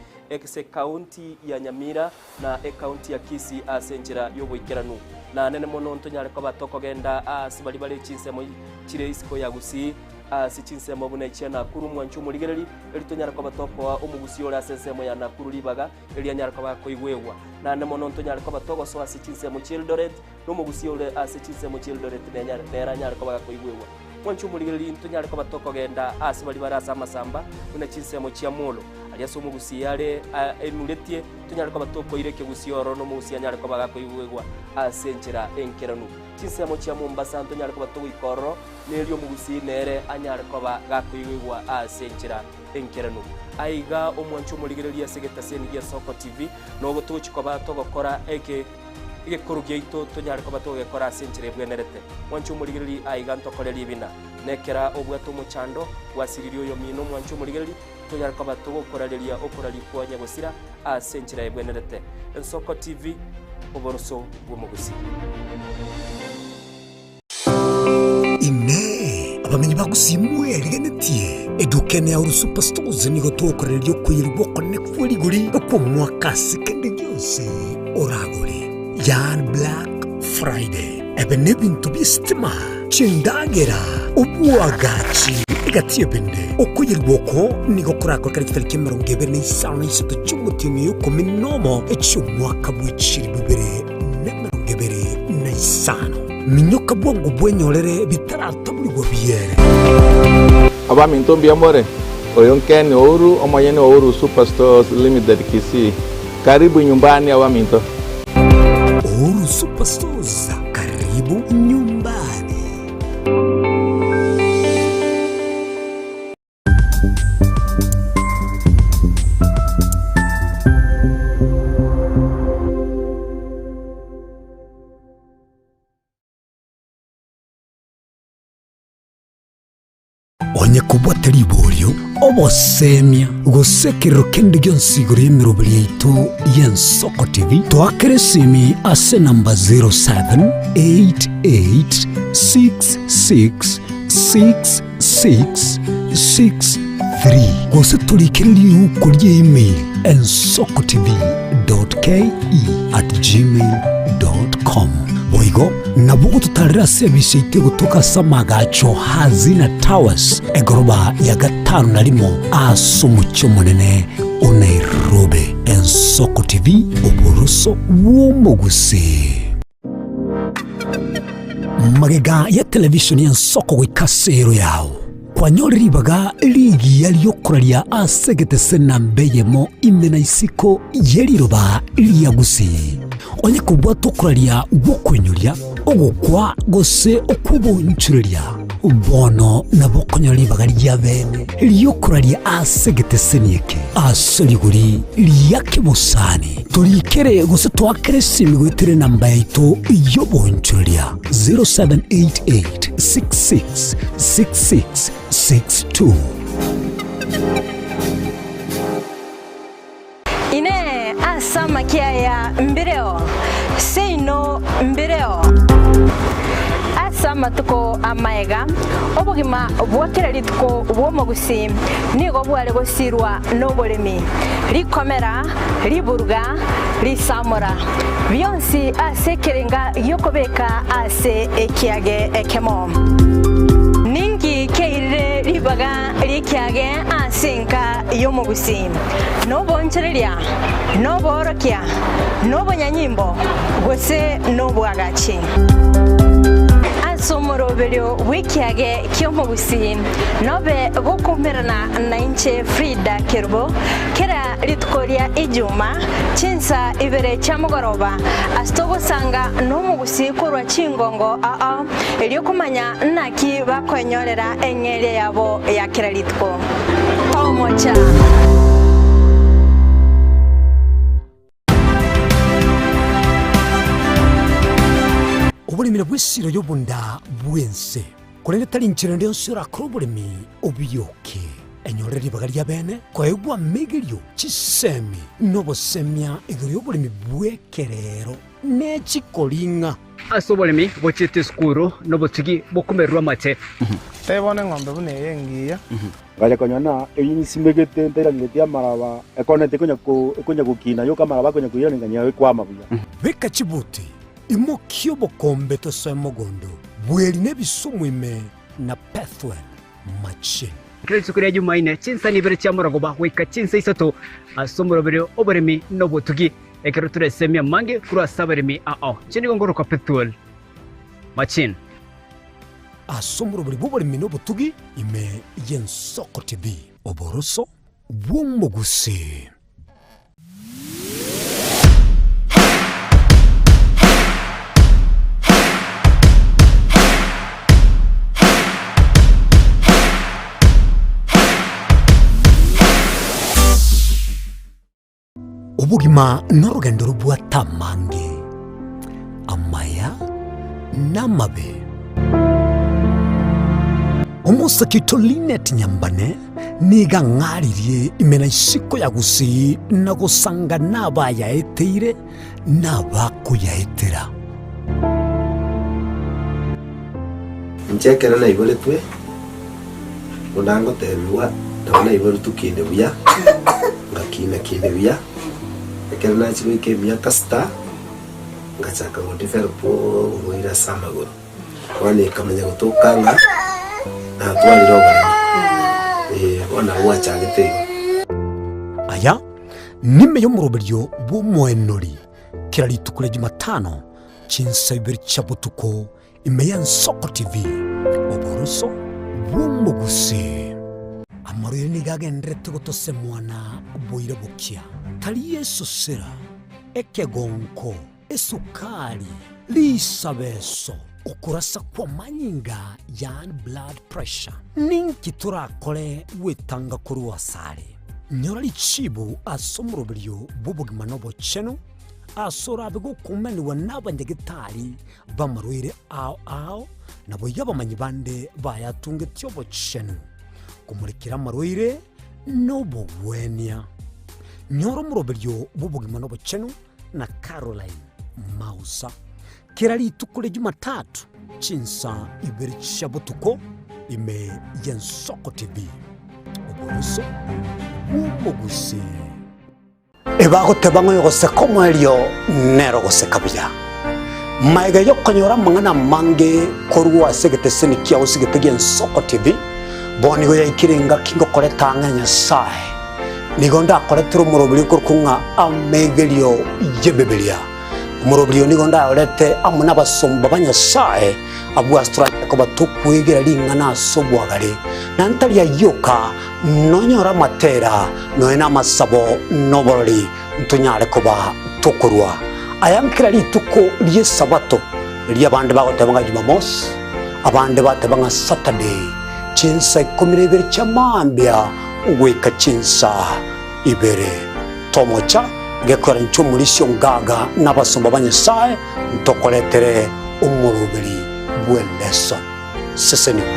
ase ekaunti ya Nyamira na ekaunti ya Kisii ase enchera y'oboikeranu. Na nene mono ntonyare koba tokogenda aase baria bare chinsemo chire isiko ya Gusii, ase chinsemo buna echia Nakuru. Mwanche omorigererie, erio tonyare koba tokoa omogusii ore ase ensemo ya Nakuru ribaga, erio anyare koba akoigwegwa. Naende mono ntonyare koba togosoa ase chinsemo chi'Eldoret, na omogusii ore ase chinsemo chi'Eldoret nere anyare koba gakoigwegwa. Mwanche omorigererie, ntonyare koba tokogenda aase baria bare ase amasamba, buna chinsemo chia Molo, aria ase omogusii are aimuretie, tonyare koba tokoira ekegusii ororo na omogusii anyare koba gakoigwegwa ase enchera enkeranu. Chinsemo chia Mombasa ntonyare koba togoika ororo, na erio omogusii nere anyare koba gakoigwegwa ase enchera enkeranu. Aiga omwanche omorigererie ase egetaseni gia Soko TV, nogo togochia koba togokora eke Egekoro giaito tonyare koba togekora ase enchera ebwenerete. Mwanche omorigereria aiga ntokore ribina. Nekera obwate omochando, gwasiririe oyomino mwanche omorigereria, tonyare koba togokorareria okoraria kwa nyagosira ase enchera ebwenerete. Ensoko TV, oboroso bw'omogusii. Inee! Abamenyi ba Gusii mwerigenetie? Eduka ene ya Uru Super Stores nigo togokorereria okoiyerigwa okonene kwe rigori okw'omwaka ase kende gionsi oragore. Yaani Black Friday. Ebe nebinto bi'esitima, chindagera, oboagachi, egati y'ebinde. Okoiyerigwa oko nigo korakorekane chitariki 23 chi'omotienyi oyo ikomi nomo echi'omwaka bwe chilifu bibere na 25. Minyoka bwango bwenyorere bitarataburigwa biere. Abaminto mbuya more? Oyo Ken Ouru, omonyene o Ouru Super Stores Limited Kisii. Karibu nyumbani abaminto. Ouru Super Stores, karibu nyumbani. Onye kobwate riborio, obosemia, gose ekerero kende gionsi igoro y'emeroberi yaito y'Ensoko TV, toakere esimi ase enamba 0788666663 gose torikere riuko ria email ensokotv.ke@gmail.com. Boigo nabo ogototarera ase ebisa yaito egotoka ase amagacho Hazina Towers, egoroba ya gatano na rimo ase omochie omonene o Nairobi. Ensoko TV, oboroso bw'omogusii. Magega ya television y'ensoko goika ase ero yao, kwanyore ribaga rigiya riokoraria ase egetese namba eyemo ime na isiko ye riroba ria Gusii. Onye kobwate okoraria gw'okoinyoria, ogokwa gose okw'obonchureria. Bono nabo okonyora ribaga ri'abeene ri'okoraria ase egeteseni eke ase rigori ria kebosani. Torikere gose toakere esimi goetera enamba yaito y'oboonchoreria 0788 66 66 62. Inee! Ase amakia aya mbireo? Seino mbireo. Ase amatuko amaega, obogima bwa kera rituko bw'omogusii nigo bware gosirwa noboremi, rikomera, riburuga, risamora, bionsi ase ekerenga gi'okobeka ase ekiage ekemo. Ninki keirire ribaga ri'ekiage ase enka y'omogusii? Nobonchereria, noboorokia, nobonyanyimbo, gose nobwagachi. Ase omoroberio bw'ekiage ki'omogusii nobe gokoumerana nainche Frida Kerubo kera rituko ria Ijuma chinsa ibere chia mogoroba ase togosanga nomogusii korwa chingongo ao erio komanya naki bakoenyorera eng'eria yabo ya kera rituko. Omocha. Oboremi nabwo esiro y'obonda bw'ense, korende tari inchera ende yonsi orakore oboremi obiyoke. Enyorere ribaga ri'abeene koegwa amegerio, chisemi, na obosemia igoro y'oboremi bw'ekerero ne chikoring'a. Ase oboremi bochiete esukuru nobotugi bokomererwa amate. Tebia bono eng'ombe buna eye engiya. Ngacha konyora ng'a eyio nsimegete ntairaneretie amaraba, ekoneti ekonya ko ekonya gokina yoka amaraba akonya koirana ng'a ekwama buya. Beka chibuti, imokia obokombe tosoe mogondo, bweri na ebisumu ime na Pethuel machine. Kera rituko ria Jumaine, chinsani ibere chia morogoba goika chinsa isato ase omoroberio oboremi na obotugi, ekero toresemie amange korwa ase abaremi ao. Inche nigo ngorokwa Pethuel Machine. Ase omorobori bw'oboremi na obotugi ime y'Ensoko TV. Oboroso bw'omogusii. Obogima norogendo robwate amange, amaya na amabe. Omosake oito Linet Nyambane nigo ang'aririe ime na isiko ya Gusii na gosanga nabayaeteire na abakoyaetera. Inche ekero naiboretwe, buna ngotebigwa, nabo naiboretwe kinde buya, ngakina kinde buya, ekero nachia goika emiaka sita, ngachaka go develop oborwaire ase amagoro. Bono ekamanya gotoka ng'a natwarire oboremo, eh, bono nabo gwachagete igo. Aya nime y'omoroberio bw'omoenori kera rituko ria Jumatano chinsa ibere chia botuko Ime y'Ensoko TV, oboroso bw'omogusii. Amarwaire nigo agendererete gotosemwa na boira bokia. Tari esosera, ekegonko, esukari, risabeso, okorasa kw'amanyinga yaani blood pressure. Ninki torakore gwetanga korwa asare? Nyora richibu ase omoroberio bw'obogima na obochenu ase orabe gokumanigwa n'abanyagetari b'amarwaire ao ao, naboigo abamanyi bande bayatungetie obochenu, komorekera amarwaire nobogwenia. Nyora omoroberio bw'obogima nobochenu na Caroline Mausa kera rituko ria Jumatatu chinsa ibere chia botuko ime y'Ensoko TV. Oboroso bw'omogusii. Ebagoteba ng'a oyogoseka omoerio nere ogoseka buya. Magega y'okonyora amang'ana amange korwa ase egeteseni kiao ase egete gi'Ensoko TV, bono nigo yaikire engaki ngokoreta ang'e Nyasae. Nigo ndakoretere omoroberi okorokwa ng'a Amegerio y'Ebibilia. Omoroberi oyo nigo ndayorete amo nabasomba ba Nyasae abwo ase toranyare koba tokwegera ring'ana ase obwagare, na ntari ayio oka, Nonyore amatera, nonya namasabo, na oborori, ntonyare koba tokorua aya nkera rituko ri'Esabato, riria abande bagoteba ng'a Jumamosi. Abande bateba ng'a Saturday, chinsa ikomi na ibere chia mambia goika chinsa ibere. Tomocha gekogera inche omorisia ongaga na abasomba ba Nyasae ntokoretere omoroberi bw'elesson. Sesenigwa.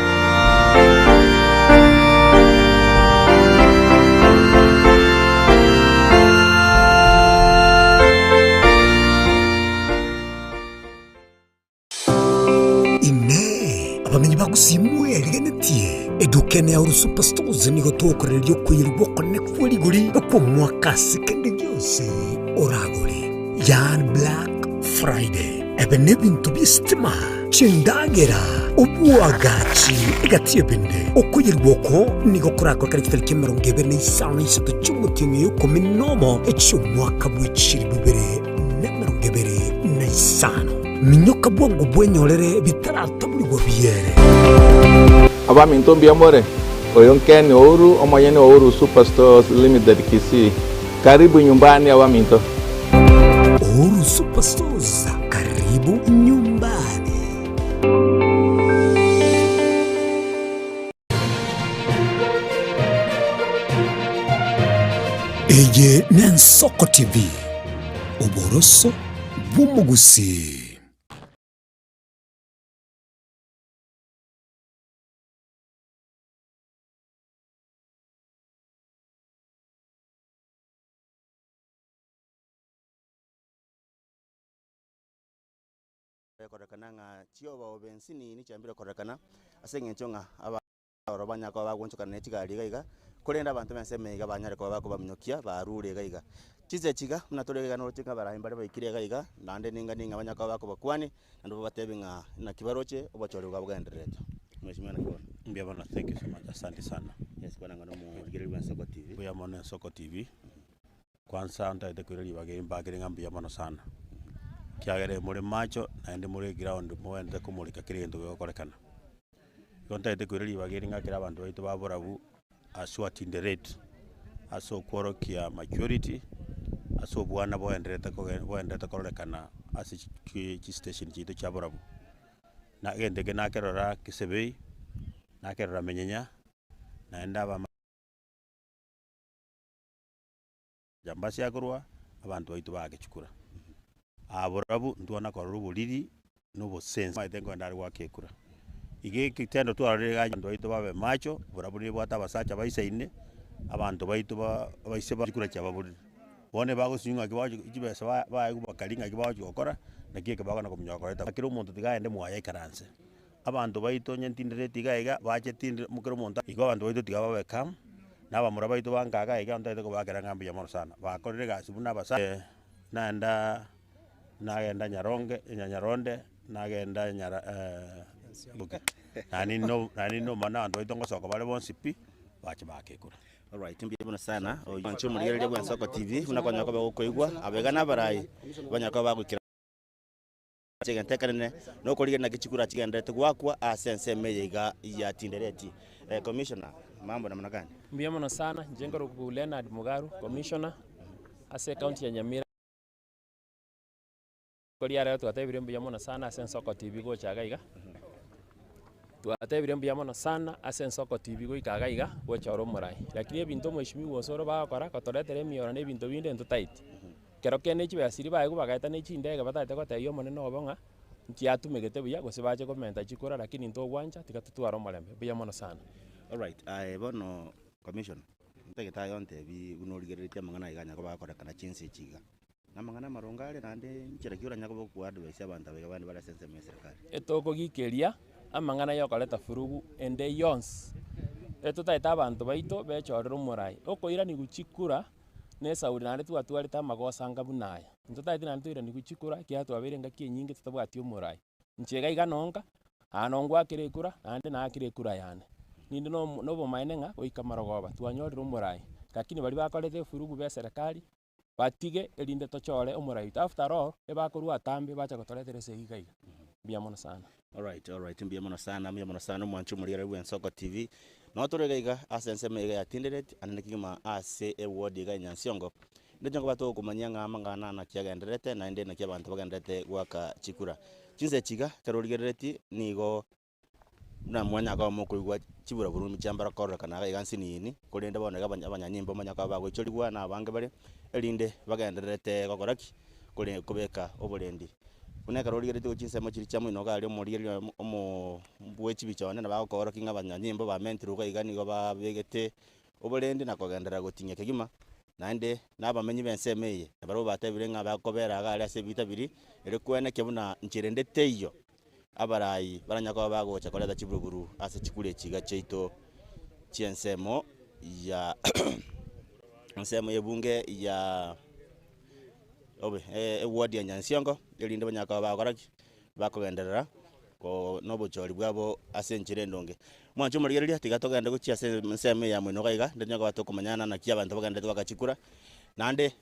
Inee! Abamenyi ba Gusii mwerigenetie? Eduka ene ya Uru Super Stores nigo togokorereria okoyerigwa okonene kwe rigori kw'omwaka ase kende gionsi oragore. Yaani Black Friday. Ebe nebinto bi'esitima, chindagera, oboagachi, egati y'ebinde. Okoyerigwa oko nigo korakoreke chitariki emerongo ebere na isano na isato chi'omotienyi oyo ikomi nomo echi'omwaka bwe chilifu bibere na emerongo ebere na isano. Minyoka bwango bwenyorere bitarataburigwa biere. Abaminto mbuya more? Oyo Ken Ouru, omonyene o Ouru Super Stores Limited Kisii. Karibu nyumbani abaminto. Uhuru Super Stores, karibu nyumbani. Eye n'Ensoko TV, oboroso bw'omogusii. Ekorekana ng'a chiobao bensini nichiambire korekana, ase eng'encho ng'a abaroro banyare koba bagoonchokana ne chigari iga iga, korende abanto b'ensemo eye iga banyare koba bakobaminyokia barure iga iga. Chinsa echi iga, buna tore iga noroche ng'a abarai mbare baikire iga iga, naende ninga ning'a banyare koba bakobakwani, naende babatebie ng'a naki baroche obochori bwabo bogendererete. Mheshimiwa naki bono? Mbuya mono, thank you so much, asante sana. Yes, kwana ng'a nomorigereria bwa Ensoko TV. Mbuya mono Ensoko TV, kwanza ntagete koira ribaga eri mbakere ng'a mbuya mono sana, ekiagera more macho naende more eground mogendete komoreka kera egento kegokorekana. Igo ntagete koira ribaga eri ng'akere abanto baito ba borabu ase oatindereti, ase okworokia maturity, ase obwana boenderete koge boenderete kororekana ase chi chistation chiaito chia borabu. Na egento eke nakerora Kisebei, nakerora Menyenya, naende abama. Jambasi akorwa, abanto baito baagechukura. Aa borabu ntwana korora oboriri na obosensi. Omanyete nkoenda are goaka ekura. Iga ekitendo twarorire iga abanto baito babe macho, borabu nebwate abasacha baisaine, abanto baito ba abaise ba chikura chiababorire. Bono ebagosinywa ng'aki bagochi chibesa ba baegwa bakaria ng'aki bagochi gokora, naki eke bakona kominyoka koreta. Kera omonto tiga aende mwaye aikaranse. Abanto baito onye ntindereti iga iga, bache tinde kera omonto igo abanto baito tiga babe calm, na abamura baito banka iga iga ntagete kobakera ng'a mbuya mono sana. Bakorire egasi buna abasa naenda nagenda Nyaronge Nyaronde, nagenda Nyara Boki, naende no naende nomanya abanto baito ngosoka bare bonsi pi, bache baake ekura. Alright, mbuya mono sana. Oyio inche omorigereria bwa Ensoko TV, buna kwanyara koba gokoigwa, abaiga na abarai, banyara koba bagoikera. Ase egento ekenene nokorigereria naki chikura chigendererete goakwa ase ensemo eye iga ya Tindereti. Commissioner, mambo namna gani? Mbuya mono sana, inche nkorokwa Leonard Mugaru, Commissioner ase ecounty ya Nyamira. Rituko ria rero twatebirie mbuya mono sana ase Ensoko TV gocha iga iga, twatebirie mbuya mono sana ase Ensoko TV goika iga iga gocha ore omorai. Lakini ebinto omweshimiwa Osoro bagokora, gotoretera emioro na ebinto binde ntotaeti. Kero kende chibesa chiria baegwa bagaeta ne chindege batagete gotebia omonene obo ng'a nchiatumegete buya gose bache komenta chikura lakini ntogwancha tiga totware omorembe. Mbuya mono sana. Alright, aye bono Commissioner, ntagete aye ontebi buna origereretie amang'ana aiga anya koba agokorekana chinsa echi iga. Namang'ana amaronge are naende nchera ki oranya koba okoadvise abanto aba iga bande bare ase ensemo ya serikali? Etokogikeria amang'ana yokoreta furugu ende yonsi, etotagete abanto baito bechorere omorai, okoiranigwa chikura. na esauri naende twatwarete amagoso anga buna aya. Intotagete naende toiranigwe chikura ekiagera twabeire engaki enyinge totabwati omorai. Inche iga iga nonka, aa nongwakera ekura naende naakire ekura yane. Ninde na omo na obomaene ng'a goika marogoba twanyorire omorai, lakini baria bakorete efurugu ba eserekari, batige erinde tochore omorai oito. After all, ebakorwa atambe bacha gotoretera esegi iga iga. Mbuya mono sana. Alright, alright, mbuya mono sana, mbuya mono sana omwanchi omorigereria bw'Ensoko TV. Noo tore iga iga ase ensemo iga ya Tinderet, ande kegima ase eward iga ya Nyansiongo. Ndoche nkoba togokomanyia ng'a amang'ana naki agendererete naende naki abanto bagendererete goaka chikura. Chinsa echi iga ekero origereretie nigo. Buna mwanya koba mokoigwa chiburaburu chiambara kororekana iga iga nsinini, korende bono iga abanya abanyanyimbo manya koba bagoichorigwa na abange bare, erinde bagendererete gokora ki? Kore kobeka oborendi. Buna ekero origeretie gochia chinsemo chiria chia moino iga aria omorigereria omo omoo bwe chibicha one nabo agokoorokia ng'a abanyanyimbo bamentirwe iga iga nigo babegete oborendi na kogenderera goting'ia kegima, naende na abamenyi b'ensemo eye nabarabwo batebire ng'a bakobera iga aria ase ebiita biria, erio kwenekia buna nchera ende teiyo abarai baranyare koba bagocha koreta chiburuburu ase chikura echi iga chiaito chi'ensemo ya ensemo y'ebunge ya obe eward ya Nyansiongo, erinde banyare koba bagokora ki? Bakogenderera ko na obochori bwabo ase enchera endonge. Mwanche omorigereria, tiga togende gochia ase ensemo eye ya moino iga iga, naende tonya koba tokomanyana naki abanto bagenderete goaka chikura, naende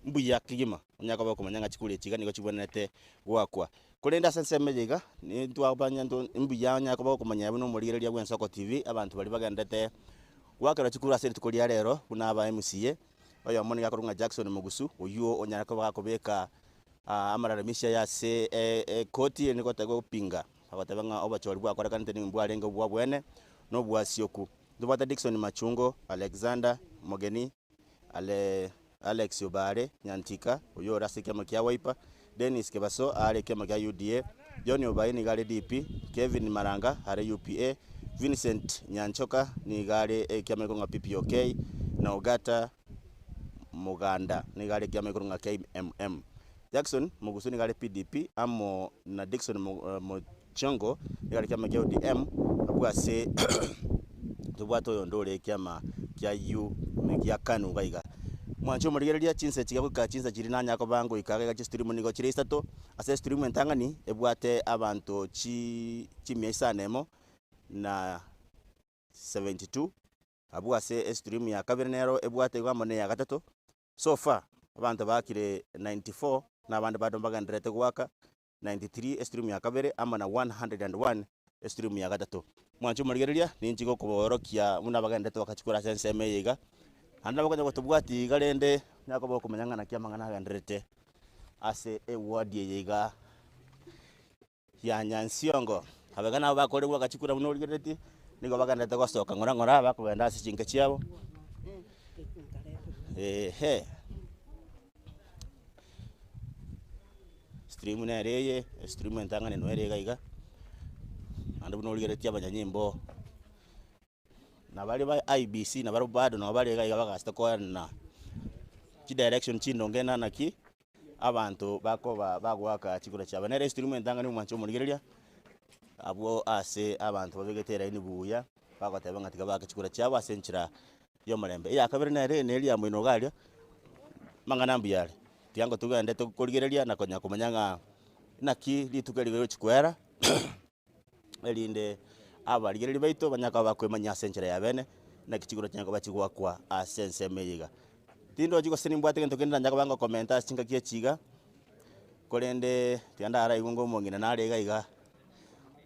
mbuya kegima onya koba okomanya ng'a chikura echi iga nigo chibwenerete goakwa. Korende ase ensemo eye iga, nintwabanya nto mbuya onya koba okomanya buna omorigereria bwa Ensoko TV, abanto baria bagenderete goakerwa chikura ase rituko ria rero buna aba MCA, oyomo nigo akorokwa ng'a Jackson Mogusu, oywo onyare koba gakobeka Amalalamisio aye ase ekoti ere nigo gopinga, agoteba ng'a obochori bwakorekanete nigo bwarenge obw'obwene na obwasioku. Ntobwate Dickson Machungo, Alexander Mogeni, Ale Alex Obare Nyantika oyio ore ase ekiama kia Wiper, Dennis Kebaso are ekiama kia UDA, John Obayi nigo are DP, Kevin Maranga are UPA, Vincent Nyanchoka nigo are ekiama ekorwa ng'a PPOK, na Ogata Moganda nigo are ekiama ekorwa ng'a KMM. Jackson Mugusu nigo are PDP amo na Dickson Mochongo nigo are ekiama kia ODM abwo ase tobwate oyonde ore ekiama kia U gia Kanu iga iga. Mwanche omorigereria chinsa echi goika chinsa chiria nanyare koba ngoika iga iga chistream nigo chire isato, ase estream entang'ani ebwate abanto chi chimia isano emo na 72. Abwo ase estream ya kabere nero ebwate igo amo neya gatato, so far abanto baakire 94 na abande bado mbagendererete goaka 93 estream ya kabere amo na 101 estream ya gatato. Mwanche omorigereria, ninchi gokoboorokia buna bagendererete bagachikora ase ensemo eye iga, naende nabo okonya gotobwatia iga rende onye koba okomanya ng'a naki amang'ana agendererete ase eward eye iga. Ya Nyansiongo. Abaiga nabo bakoregwa agachikura buna origereretie, nigo bagenderete gosoka ng'ora ng'ora bakogenda ase chinka chiabo. Ehe. Stream nere eye, estream entang'ani noyo ere iga iga, naende buna origereretie abanyanyimbo, na baria ba IEBC nabarabwo bado nabo bare iga iga bagasete koenana chidirection chindonge na naki. Abanto bakoba bagoaka chikura chiabo. Nere esiturimu entang'ani omwanche omorigereria, abwo ase abanto babegete eraini buya, bagoteba ng'a tiga baake chikura chiabo ase enchera y'omorembe. Eya kabere nere neri ya moino iga aria, amang'ana mbuya are, tiga ngo togende tokorigereria na konya komanya ng'a naki rituko eri rigochi koera, erinde abarigereria baito banyare koba bakoemanyia ase enchera ya bene, naki chikura chinyare koba chigoakwa ase ensemo eye iga. Tindochi gose nimbwate gento kende nanyare koba ngokomenta ase chingaki echi iga, korende tiga ndaraigwe ng'a omong'ina nare iga iga,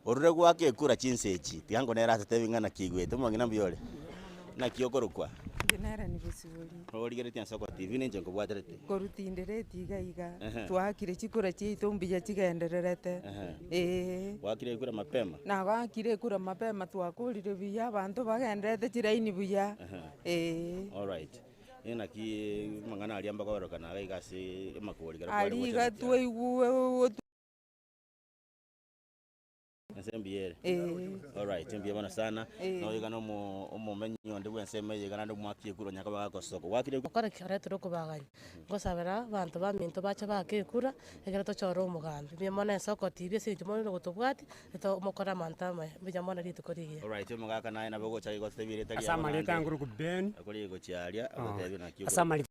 orure goaka ekura chinsa echi, tiga ngo nere atotebi ng'a naki aigwete. Omong'ina mbuya ore? Naki okorokwa? Inche nere Nibosibori. Origeretie ase oko TV ninche nkobwaterete. Korwa tindereti iga iga, Ehe. twaakire chikura chiaito mbuya chigendererete, Ehe. eeh. Gwakire ekura mapema? Nagoakire ekura mapema twakorire buya, abanto bagendererete chiraini buya, Ehe. eeh. Alright. Naki amang'ana aria mbakoberokana iga iga ase amakori ekero kware Aria gocha iga gochia. twaigwe Ense mbuya ere? Eeh. Alright, mbuya mono sana. Eeh. Noyo iga na omo omomenyi onde bwa ensemo eye iga naende omwaki ekura onye koba gagosoka. Gwakire ekura? Gokora ekiaretire okobagania, ngosabera abanto baminto bache baake ekura, ekero tochore omogambi. Mbuya mono ase ogotiibia ase eng'encho more nogotobwatia, eto mokore amanto amaya. Mbuya mono rituko rigiya. Alright, omogaka naye nabo ogocha iga ototebie erieta Ase riago amareta naende nguru Ben. akore gochia aria agotebie naki Ase okorokwa. amari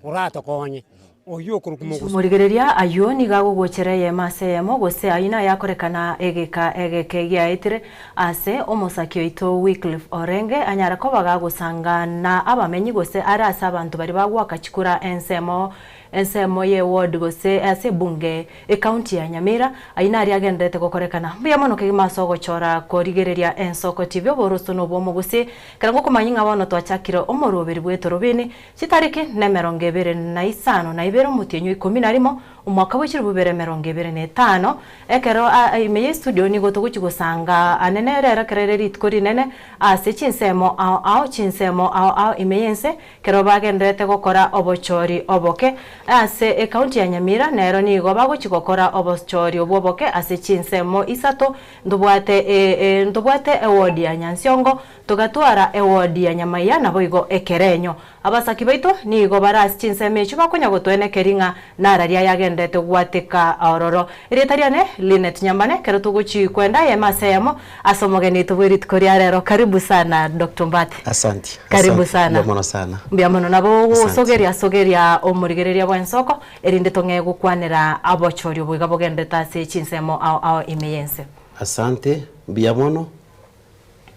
Oratokonye, oyio okorokwa Mogusu. Morigereria ayio nigo agogochera eyemo ase eyemo, gose ayio nayakorekana egeka egeke giaetire, ase omosaki oito Wycliffe Orenge anyare koba gagosanga na abamenyi gose are ase abanto baria bagoaka chikura ensemo ensemo ye ward gose ase ebunge Ecounty ya Nyamira, ayio naria agendererete gokorekana. Mbuya mono kegima ase ogochora korigereria ensoko TV oboroso na obw'omogusi. Ekero ngokomanyia ng'a bono twachakire omoroberi bw'etorobini, chitariki nemerongo ebere na isano na ibere omotienyi o ikomi na rimo, omwaka bwe chilifu ibere emerongo ebere na etano, ekero ime ye studio nigo togochia gosanga anene rero ekero ere rituko rinene ase chinsemo ao ao chinsemo ao ao ime y'ense ekero bagendererete gokora obochori oboke ase ecounty ya Nyamira nero nigo bagochia gokora obochori obwo oboke ase chinsemo isato ntobwate ntobwate eward ya Nyansiongo Togatwara ewodi ya nyamaiya naboigo ekerenyo. Abasaki baito nigo bare ase chinsemo echio bakonya gotwenekeria ng'a nararia ayagenderete gwateka ororo. Erieta riane Linet Nyambane, ekero togochia kwenda eyemo ase eyemo ase omogeni oito bwe rituko ria rero. Karibu sana Doctor Ombati. Asanti. Karibu Asante. sana. Mbuya mono sana. Mbuya mono. Nabo Asante. ogosogeria sogeria omorigereria bw'ensoko erinde tong'ee gokwanera abochori obo iga bogenderete ase chinsemo ao ao ime y'ense. Asante, mbuya mono.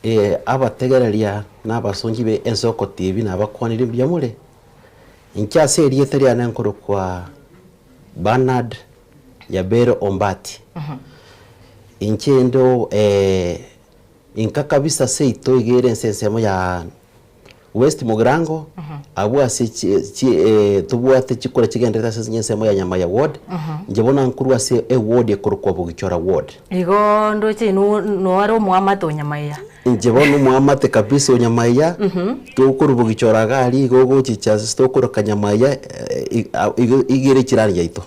Ee, abategereria na abasonchi be ensoko TV nabakwanirie mbuya more. Inche ase erieta riane nkorokwa Bernard Nyabere Ombati. Inche ndo inka kabisa seito iga ere ense ensemo ya West Mugirango, abwo ase chi chi tobwate chikura chigenderete ase ensemo ya Nyamaya ward, inche bono nkorwa ase eward ekorokwa Bogichora ward. Igo ndoche inwe noare omoamate o Nyamaiya. Inche bono omoamate kabisa o Nyamaiya, tokorwa Bogichora iga aria igo ogochicha ase tokoroka Nyamaiya igo iga ere echirani yaito,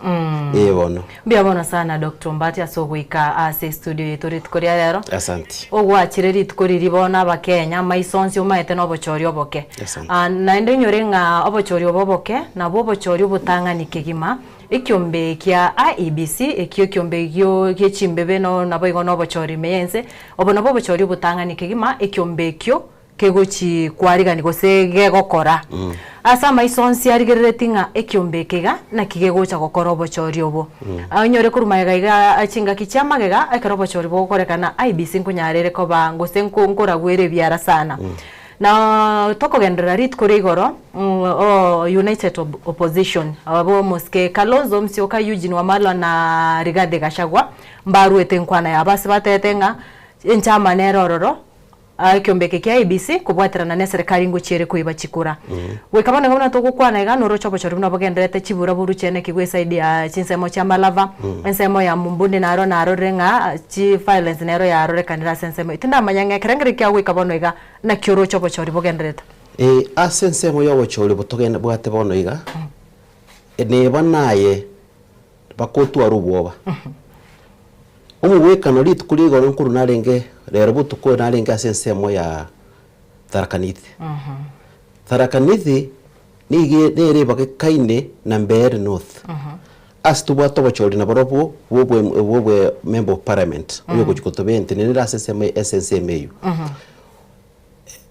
eh bono. Mbuya mono sana Doctor Ombati ase ogoika ase estudio yaito rituko ria rero. Asanti. Ogwachire rituko riria bono abakenya amaiso onsi omaete na obochori oboke. Asante. Ah, naende onyore ng'a obochori obo oboke nabwo obochori obotang'ani kegima, ekiombe kia IEBC ekio ekiombe gio gie chimbebe no naboigo na obochori ime y'ense, obo nabwo obochori obotang'ani kegima ekiombe ekio kegochi kwarigani gose gegokora. Ase amaiso onsi arigerereti ng'a ekiombe eke iga naki gegocha gokora obochori obo. Onyore korwa magega iga chingaki chia magega ekero obochori bogokorekana IEBC nkonyara ere koba gose nkoragwere ebiara sana. Na tokogenderera rituko ria igoro United Opposition abwo omosike Kalonzo Musyoka, Eugene Wamalwa na Rigathi Gachagua mbaruete enkwana yabo ase batebete ng'a enchama nere ororo Ekiombe eke kia IEBC kobwaterana neserekari ngochia ere koiba chikura. Goika bono iga buna togokwana iga noroche obochori buna bogendererete chibura boru chiane kigwa eside ya chinsemo chia Malava, ensemo ya Mumbuni naro narorire ng'a chi violence nero yarorekanire ase ensemo eyio. Tindamanya ng'a ekerengererio kiao goika bono iga naki oroche obochori bogendererete. Ase ensemo y'obochori botogende bwate bono iga, neba naye bakotwara obwoba. Omogwekano rituko ria igoro nkorwa narenge rero botuko narenge ase ensemo ya Tharaka Nithi. Tharaka Nithi nigo nere ebagekaine na Mbeere North. Ase tobwate obochori naborobwo bwa obwe member of parliament oyo ogochia kotoba entenenera ase ensemo ase ensemo eywo.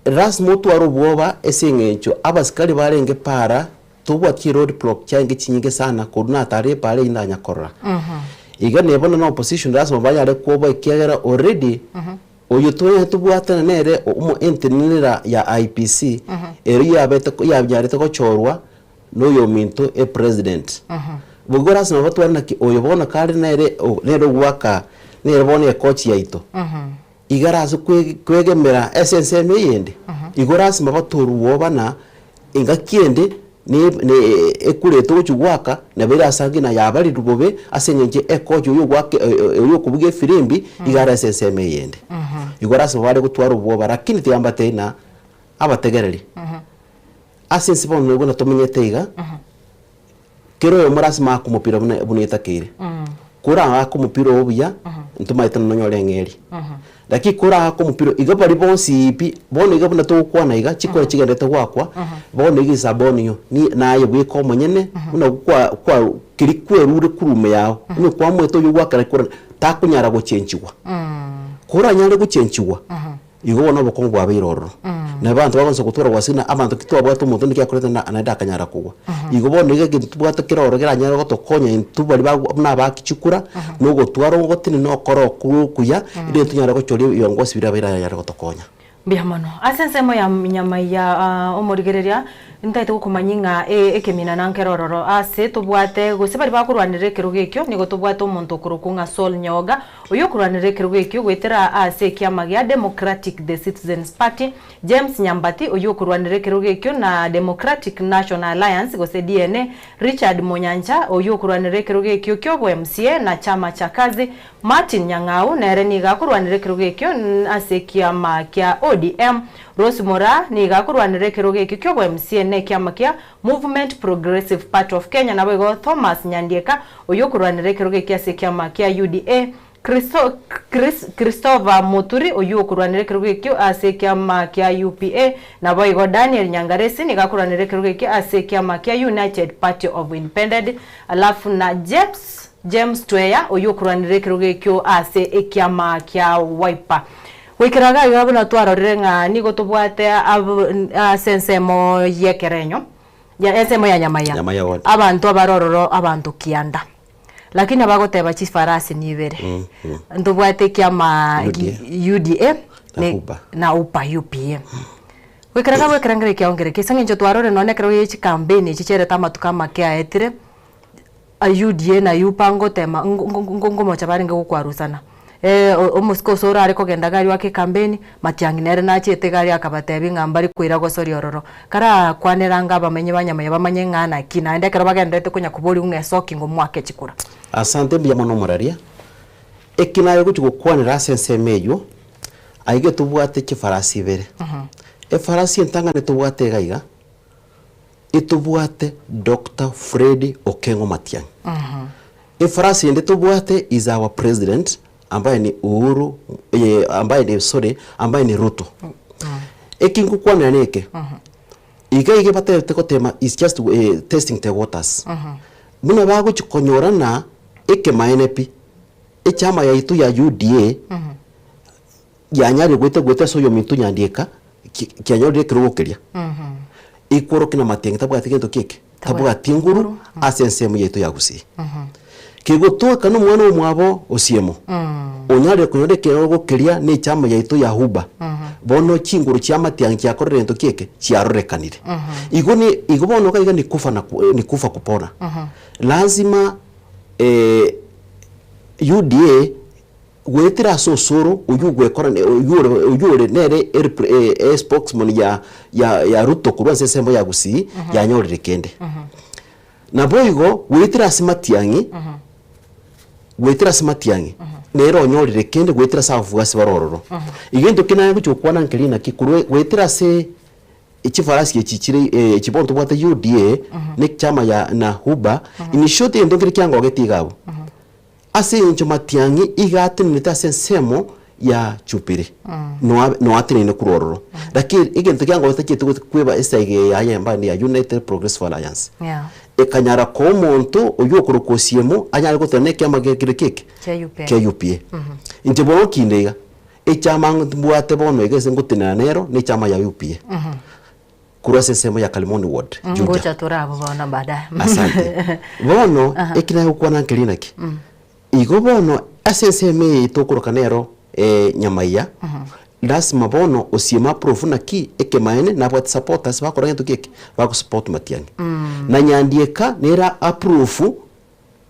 Lasima otware obwoba ase eng'encho abasikari barenge para tobwati chiroad block chiaenge chinyinge sana korwa natara epara eyio ndanya korora. Iga neba na opposition lasima banyare kwoboa ekiagera already oyo tonyare tobwatane nere omo entenenera ya IEBC ero yabete yanyarete gochorwa na oyominto e president. Boigo lasima batware naki oyo bono kare nere nere ogwaka nere bono ekochi yaito. Igare ase kwegemera ase ensemo eyende, igo lasima batorwe bana engaki ende ekurete ogochia goaka nabo ere ase ang'e na yabarirwe bobe ase eng'encho ekocha oyo ogoaka oyo okobugia efirimbi iga are ase ensemo eyende. Igo lasima bare gotwara obwoba lakini tiga mbatebie ng'a abategereri ase ense bono buna tomenyete iga, Kera oyomo lasima aake omopira buna buna etakeire. Koraake omopira oo buya, ntomaete nonyore eng'eria. Lakini koraake omopira iga baria bonsi pi, bono iga buna togokwana iga, chikura chigenderete goakwa, bono iga esaboni ni naye bweka omonyene, buna kwa kwa keria kwerure korwa ime yao, onye kwamoete oywo gwakera kura, takonyara gochenchigwa. Koranyare gochenchigwa. Igo bono obokong'u bwabeire ororo. Na abanto bagoansa gotwara gwasire na abanto ki twabwate omonto niki akorete na naende akanyara kogwa. Igo bono iga egento tobwate kere ororo keranyare gotokonya intwe baria bagwa buna abaaki chikura, na ogotwara ogotenena okoro okwo okuya, erinde tonyare gochoria ebiongosi biria biranyare gotokonya. Mbuya mono. Ase ensemo ya nyamaiya omorigereria, ntaete gokomanyia ng'a ekemina nankere ororo ase tobwate gose baria bakorwanerera ekerogo ekio nigo tobwate omonto okorokwa ng'a Saul Nyaoga, oyio okorwanerera ekerogo ekio goetera ase ekiama gia Democratic The Citizens Party, James Nyambati oyio okorwanerera ekerogo ekio na Democratic National Alliance gose DNA, Richard Monyancha oyio okorwanerera ekerogo ekio kiobo MCA na Chama cha Kazi, Martin Nyang'au nere nigo akorwanera ekerogo ekio ase ekiama kia ODM, Rose Moraa nigo akorwanera ekerogo ekio kiobo MCA na ekiama kia Movement Progressive Party of Kenya naboigo Thomas Nyandieka oyio okorwanera ekerogo ekio ase ekiama kia UDA, Christopher Muturi oyio okorwanera ekerogo ekio ase ekiama kia UPA naboigo Daniel Nyangaresi nigo akorwanera ekerogo ekio ase ekiama kia United Party of Independent alafu na James James Tweya, oyio okorwanera ekerogo ekio ase ekiama kia Wiper. Goikera iga iga buna twarorire ng'a nigo tobwate ase ensemo y'ekerenyo, ya ensemo ya Nyamaya, Nyamaya ward. abanto abare ororo abanto kianda. Lakini abagoteba chifarasi nibere. Ntobwate ekiama gi UDA Na ne UPA. na UPA UPA. Goikera iga bwekerengera ekiao nkereke, ase eng'encho twarorire nonye ekero gie chikampeni echi chiarete amatuko amake aetire, UDA na UPA ngotema ngomocha barenge gokwarusana, omosike ase orare kogenda iga aria oake ekampeni, Matiang'i nere nachete iga aria akabatebia ng'a mbare koira gosoria ororo. Karakwanera anga abamenyi ba Nyamaya bamanye ng'a naki, naende ekero bagendererete konya koboriwa ng'a esoki ngomoake chikura. Asante mbuya mono omoraria. Eki naye gochia gokwanera ase ensemo eywo, aiga tobwate chifarasi ibere. Efarasi entang'ani tobwate iga iga, Etobwate Doctor Fred Okengo Matiang'i. Efarasi ende tobwate is our president ambaye ni Uhuru eh, ambaye ni sorry ambaye ni Ruto. Eki ngokwanera neke, iga iga batebete gotema is just eh, testing the waters. Buna bagochi konyorana ekemaene pi, echama yaito ya UDA yanyarire goeta goeta ase oyominto nyandieka ki kianyorire ekerogo keria. Ekworokia na matiang'i tabwati gento ki eke? Tabwati nguru ase ensemo yaito ya Gusii. Kegotoka na omwana omwabo Osiemo, onyarire konyora ekerogo keria na echama yaito ya Uba, bono chinguru chia matiang'i chiakorire gento ki eke? Chiarorekanire. Igo ni igo bono iga iga ni kufa na ni kufa kupona. Lazima UDA Goetera ase osoro oyio ogwekora oyio ore oyio ore nere erepre e spokesman ya ya ya Ruto korwa ase ensemo ya Gusii yanyorire kende. Naboigo goetera ase Matiang'i goetera ase Matiang'i nere onyorire kende goetera ase abafuasi bare ororo. Egento eke naye ngochia gokwana nkeri naki korwa goetera ase chifarasi echi chire echi bono tobwate UDA ne echama ya na UBA in short egento nkere kiangogetie iga abwo. Ase engencho Matiang'i iga atenenete ase ensemo ya Jubilee, noa noa ateneine korwa ororo. Lakini egento kiango getachiete gochi kweba esegi eye yaye embani ya United Progressive Alliance. Yeah. Ekanyara koa omonto oyio okorokwa Osiemo anyare gotenena ekiama ge kere ki eke? Kia UPA. Kia UPA. Inche bono kinde iga, echama mbwate bono iga ase ngotenena nero, na echama ya UPA. Korwa ase ensemo ya Kalimoni Ward, Juja. Ngocha tore abwo bono baadaye. Asante. Bono, Aha. eki nagokwana nkeri naki? Igo bono ase ensemo eye tokoroka nero eh, Nyamaiya, lasima bono osieme approve naki ekemaene nabwate supporters bakora gento ki eke? Bagosupport Matiang'i. Na Nyandieka nere approve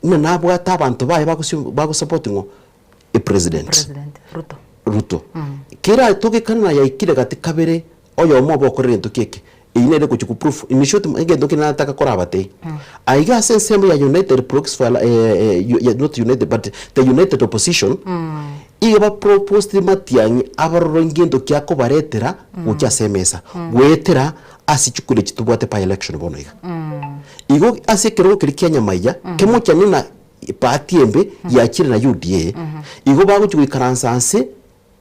ng'a nabwate abanto baye bagosi bagosupport ng'o? Epresident. President Ruto. Ruto. Kera togekana na yaikire gati kabere Oyomo obe okorire gento ki eke, eyio nere gochia ko proof, in short egento kende nataka korabatebie, aiga ase ensemo ya United Progressive Alli eh not United but the United Opposition, iga ba proposed Matiang'i abarore ngento ki akobaretera gochia ase emesa, goetera ase chikura echi tobwate by election bono iga. Igo ase ekerogo keria kia Nyamaiya, kemochani na party embe yachire na UDA, igo bagochia goikaransa nse.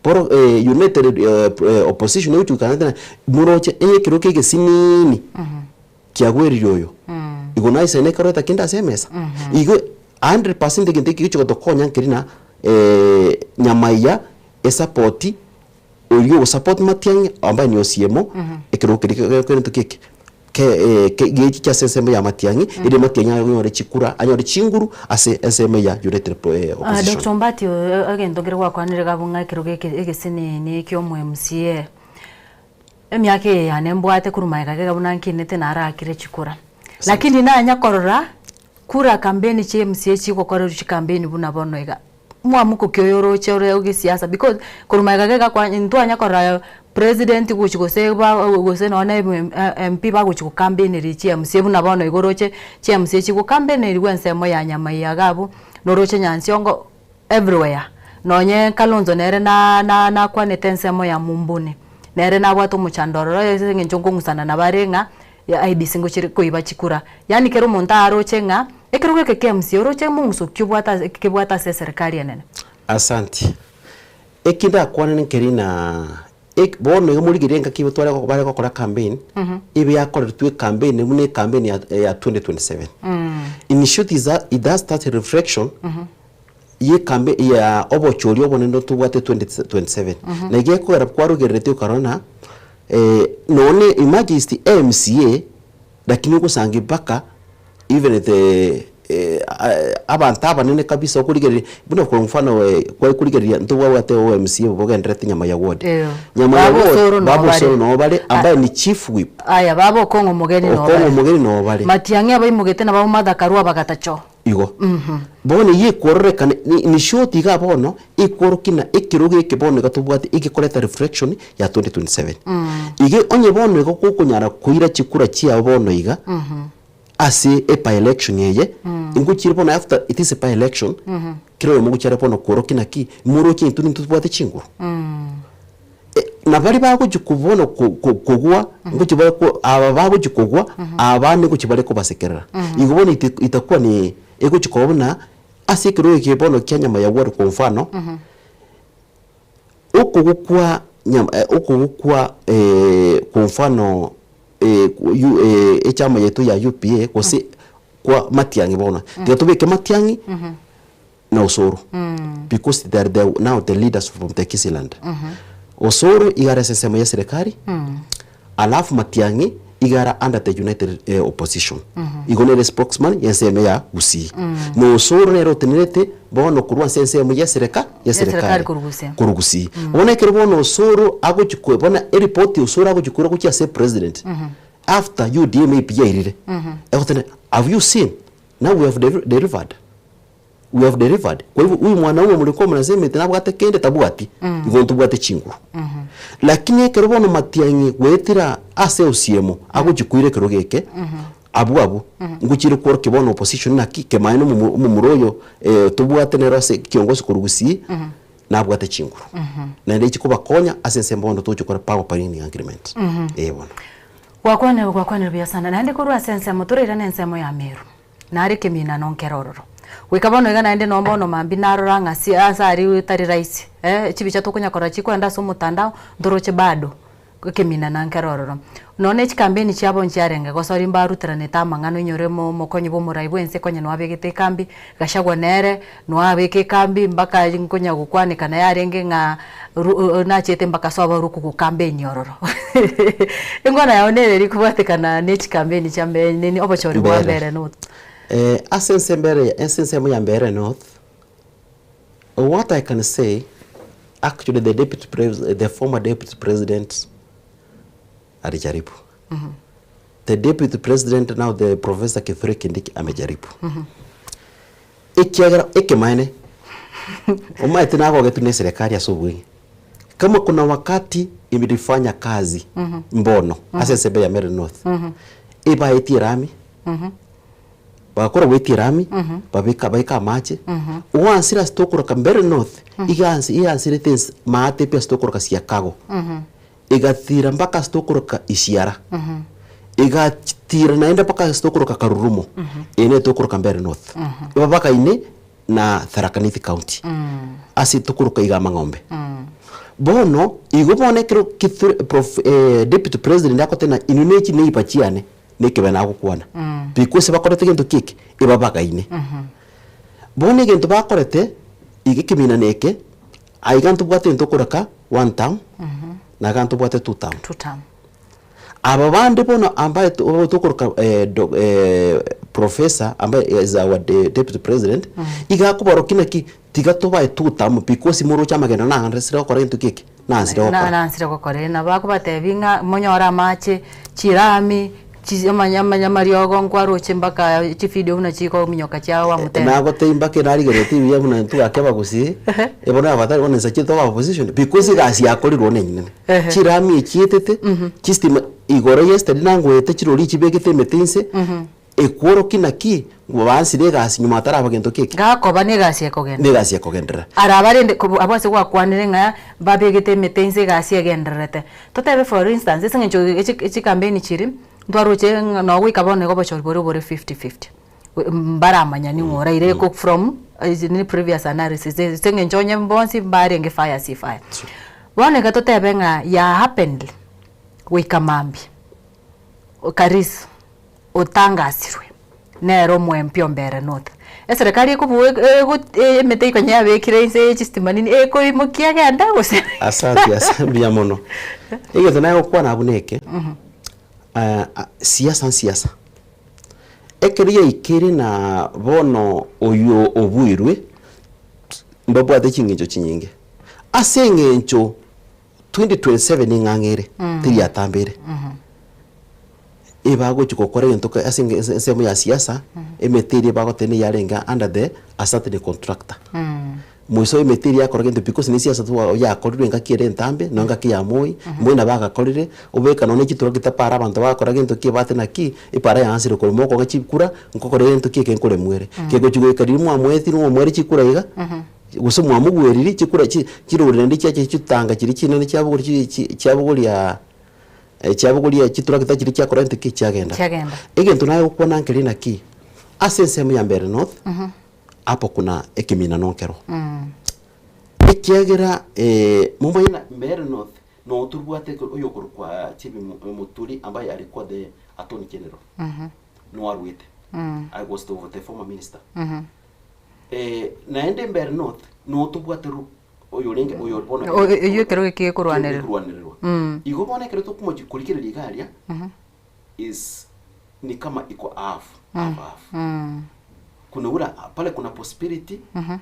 Bono united opposition egochia goikara naende moroche onye ekero kia egesinini kiagweririe oyo, igo naisane ekoreta kende ase emesa. Igo 100% egento eke gegochia gotokonya nkeri na nyamaiya esapoti oria ogosupport Matiang'i ambaye ni Osiemo ekerogo keria egento ki eke. Ke ke gechiche ase ensemo ya Matiang'i, erio Matiang'i anyore chikura, anyore chinguru ase ensemo ya United Opposition. Doctor Ombati egento nkere gwakwanire iga abwo ng'a ekerogo eke egesenene kia omo MCA. Emiaka eye yane mbwate korwa magega gega buna nkinete narakire chikura. Lakini nanya korora kura campaign chia MCA chigokorerwa chicampaign buna bono iga. Mwamuko ki oyo oroche ore ogesiasa because korwa magega gega kwa ntwanya korora president gochi gose ba gose nonye na MP bagochi gocampaineria chi MCA buna bono iga oroche chi MCA chigocampainerigwa ensemo ya Nyamaiya iga abwo, noroche Nyansiongo everywhere. Nonye Kalonzo nere na na nakwanete ensemo ya Mumbuni, nere nabwate omochando ororo ase eng'encho nkong'usana nabo are ng'a IEBC ngochire koiba chikura. Yaani kera omonto aroche ng'a ekerogo eke kia MCA oroche mong'uso ki obwate ase kebwate ase eserekari enene. Asanti. Eki ndakwane nkeri na ek bono iga morigererie engaki tware bare gokora campaign, ebe yakoretwe ecampaign buna ecampaign ya ya 2027. In short is a it does start a reflection ye ecampaign ya obochori obonene tobwate 2027. Na iga ekogera kwarogereretie okarora ng'a nonye emergency MCA lakini ogosangi mpaka even the abanto abanene kabisa okorigereria buna kwa mfano kware korigereria ntobwabwate oMCA bogendererete nyama ya ward. Nyama ya Baba ward Osoro baba noo Osoro bare. noo bare ambaye ni chief whip. Aya baba Okong'o Omogeni noo Okong'o bare. Omogeni noo bare. Matiang'i abaimogete nabwo Martha Karua bagatacho. Igo. Bono eyio ekororekana in short iga bono, ekworokia ng'a ekerogo eke bono iga tobwate egekoreta reflection ya 2027. Iga onye bono iga gokonyara koira chikura chiao bono iga, ase e by election eye, ngochire bono after it is a by election, kera oyomo ngochia are bono kworokia naki, moroche intwe nintwe tobwate chinguru. Na baria bagochia bono kogwa, ngochia bare ko aba bagochia kogwa, abande ngochia bare kobasekerera. Igo bono itakuwa ni egochia koba buna ase ekerogo eke bono kia nyama ya ward kwa mfano, okogwa kwa nyama okogwa kwa kwa mfano echama yaito ya UPA gose kwa Matiang'i bono, tiga tobeke Matiang'i. na Osoro because they are the, now the leaders from the Kisii-land. Osoro iga are ase ensemo ya serikali alafu Matiang'i iga are under the united eh, opposition. Igo nere spokesman ya ensemo ya Gusii. Na Osoro nere otenerete bono korwa ase ensemo ya serika ya Eserikali serikali korwa Gusii. korwa Gusii. Bono ekero bono Osoro agochi ko bono eripoti Osoro agochi korwa gochia ase president after UDA maybe yairire egoteba have you seen now we have delivered. We have delivered. Kwa hivyo huyu mwanaume mlikuwa mnasema eti nabwate kende tabwati igo ntobwate chinguru. Lakini ekero bono Matiang'i goetera ase osiemo agochi koira ekerogo eke abwo abwo ngochire kworokia bono opposition naki kemaene omomu omomura oyo tobwate nere ase kiongozi korwa Gusii nabwate chinguru. Naende echi kobakonya ase ensemo bono togochi gokora power pairing agreement. Ee bono. Gwakwanire gwakwanire buya sana naende korwa ase ensemo torairane ensemo ya Meru. Nare ekeminano nkere ororo. Goika bono iga naende nonya bono mambia narora ng'a si ase aria tari rahisi eh, chibicha tokonya korora chikoenda ase omotandao, ntoroche bado ekeminana nkere ororo. Nonya na echikampeni chiabo nchiarenge gosori mbaruteranete amang'ana oinyore omo omokonyi bwa omorai bwa ense konya noabegete ekambi, Gachagua nere noabeka ekambi mpaka nkonya gokwanekana yarenge ng'a ru nachete mpaka sobo ruku gokampeni ororo. Engwana yao nere eria ekobwatekana ne chikampeni chia mbe nini obochori bwa Mbere. mbere north. Ase ense mbere ase ensemo ya Mbeere North, what I can say, actually the deputy pres the former deputy president alijaribu. The deputy president now the Professor Kithure Kindiki amejaribu. Ekiagera ekemaene omanyete nagogetwe na eserekari ase obweng'e. Kama kuna wakati ilifanya kazi mbono ase ensemo ya Meru North, ebaetie erami, bagakora goetia erami, babeka baika amache, oansire ase tokoroka Mbeere North, iga ansi eansirete ense maate pi ase tokoroka Siakago. Egatira mpaka ase tokoroka Isiara, egatira naende mpaka ase tokoroka Karurumo, eye neye tokoroka Mbeere North, ebabagaine na Tharaka Nithi County, ase tokoroka iga Amang'ombe. Bono, igo bono ekero Kithure prof deputy president agoteba inwe nechi neiba chiane, nekebe nagokwana, because bakorete gento ki eke? Ebabagaine. Bono egento bakorete, iga ekeminana eke, Aiga ntobwate egento okoraka one term, na iga ntobwate two term. Two term. Aba bande bono ambaye tokoroka eh, do, eh, Prof. professor ambaye is our deputy president, iga akoborokia naki tiga tobae two term because moroche amagena nansire gokora gento ki eke, nansire gokora. Nansire gokora, eh, nabo akobatebia ng'a monyore amache, chirami, chi amanya amanya amariogo nkwaroche mpaka chivideo buna chikominyoka chia wamutende. Nagotebia mpaka narigereretie buya buna intwe gaki abagusii, ebono abatari bono inse chiaito toba opposition because egasi yakorirwe bono enyinene. Chirami echietete, chistima igoro yesterday nangoete chirori chibegete emete inse, ekworokia naki ng'a bansire egasi nyuma ataraba gento ki eke. Gakoba na egasi ekogenda. Na egasi ekogenderera. Araba rende kobu abwo ase gwakwanire ng'a babegete emete inse egasi egendererete. Totebe for instance ase eng'encho echi chikampeni chiria, ntwaroche ng'a noo goika bono igo obochori boria bore fifty fifty. Mbaramanyani ng'o oraire ko from nini previous analysis ase eng'encho onye bonsi mbarenge fire si fire. Bono iga totebe ng'a ya happened goika mambia, Karisa otangasirwe nere omoempi o Mbeere North. Eserekari ekobua emete ikonya yabekire inse ye chistima nini ekoimokia egende gose? Asante ase mbuya mono. Egento naye gokwana abwo neke, siasa nsiasa. Ekero yaikire na bono oyio obuirwe, mbabwate ching'encho chinyinge. Ase eng'encho 2027 ning'ang'e ere, teri atambe ere. Ebagochia gokora egento ke ase enge ensemo ya siasa, emete eria bagoteba nigo yarenge under the a certain contractor. Moiso emete eria yakora gento because ne siasa twa yakorirwe engaki ere entambe, no engaki ya Moi, Moi nabo agakorire, obeka nonye chitrakita para abanto bagakora gento ki ebate naki, epara yaansire korema okong'a chikura, nkokora egento ki eke nkoremwa ere. Kegochi goika riria mwamoetire mwamoeire chikura iga, gose mwamogweririe chikura chi chirori naende chiacha chitanga chiria chinene chiabogoria chi chi chiabogoria chiabogoria chitrakita chiria chiakora gento ki chiagenda. Chiagenda. Egento naye gokwana nkeri naki, ase ensemo ya Mbeere North, Hapo kuna ekeminano nkero. Ekiagera momanye na Mbeere North noo torwate oyokorokwa Chibi Muturi ambaye alikuwa the Attorney General. Noo arwete. I was the, the former minister. Naende Mbeere North noo tobwate Ru oyorenge oyo bono Oyio ekero geke gekorwanererwa. gekorwanererwa. Igo bono ekero tokomochi korigereria iga aria is ni kama iko half half half. Kuna ura pale kuna possibility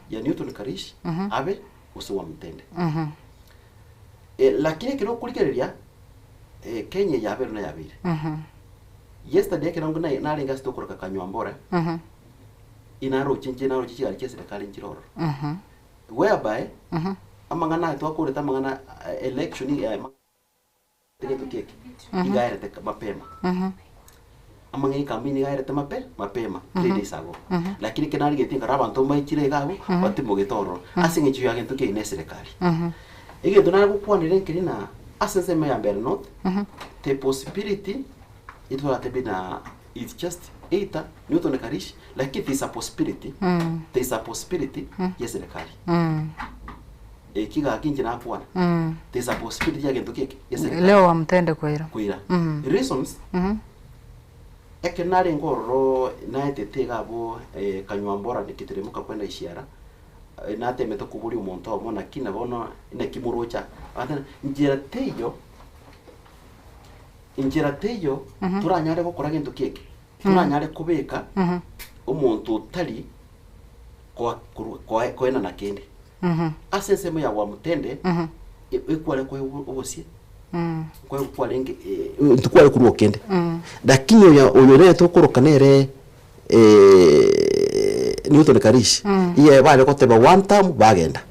ya Newton Karish abe gose Wamutende. Eh, lakini ekero okorigereria eh, Kenya eye yabeire buna yabeire. Yesterday ekero ngo naye narenge ase tokoroka Kanyuambora, inaroche inche naroche chigari chia eserekari nchire ororo. Whereby, amang'ana aya twakorete amang'ana eh, election eh, Egento keke iga aerete mapema. Amang'ina ekampeni iga aerete mape mapema 3 days ago. Lakini ekero narigetie nkarora abanto mbaichire iga abwo batimogete ororo ase eng'encho ya gento kiaino eserekari. Egento nare gokwanera nkeri na ase ensemo ya Mbeere North, the possibility etoratebie na it's just either Newton Karish lakini there is a possibility there is a possibility ya eserekari. Eki gaki inche nakwana, there is a possibility ya gento ki eke? Eserekari. Leo wamutende koira. Koira. Reasons, ekero narenge ororo naetete iga abwo Kanyuambora nikiteremuka kwenda Ishiara, natemete koboria omonto omo naki na bono naki moroche aa, agateba nchera teiyo, nchera teiyo toranyare gokora gento ki eke, toranyare kobeka omonto otari koa korwa koe koenana kende. Ase ensemo ya Wamutende, ekware koegwa obosie, nkoegwa kwarenge ntikware korwa okende. Lakini oyo oyo nere tokoroka nere Newton Karish, iye bare goteba one term bagenda.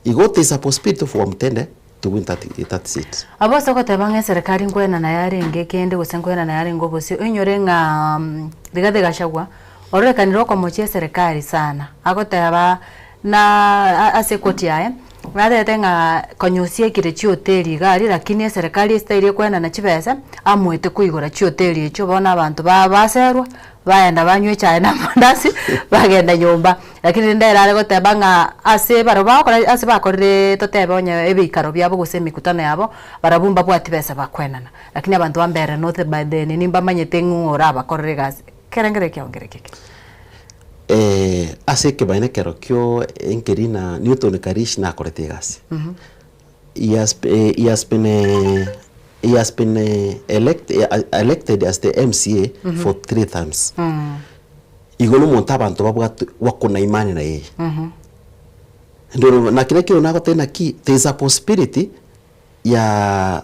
Igo there is a possibility of Wamutende to win that that seat. Abwo ase ogoteba ng'a eserekari nkoenana yarenge kende gose nkoenana yarenge obosio, oinyore ng'a Rigathi Gachagua ororekanire okomochia eserekari sana, agoteba na ase ekoti yaye, natebete ng'a konya osiekire chihoteli iga aria lakini eserekari esitairi ekoenana chibesa, amoete koigora chihoteli echio bono abanto ba baserwa, baenda banywa echae na amandasi, bagenda nyomba. Lakini rende ere are goteba ng'a ase barabwo bagokora ase bakorire totebe onye ebiikaro biabo gose emekutano yabo, barabwo mbabwati besa bakoenana. Lakini abanto ba Mbeere North by the nini mbamanyete ng'o orabakorere egasi, kerengere ekiao nkereki eke. Ase ekebaene kerokio nkeri na Newton Karish nakorete egasi. He has he has been. He has been elect, elected as the MCA for 3 terms. Igo nomonto abanto babwate wako na imani na yeye. Ndio naki nakio nagotebia naki there is a possibility ya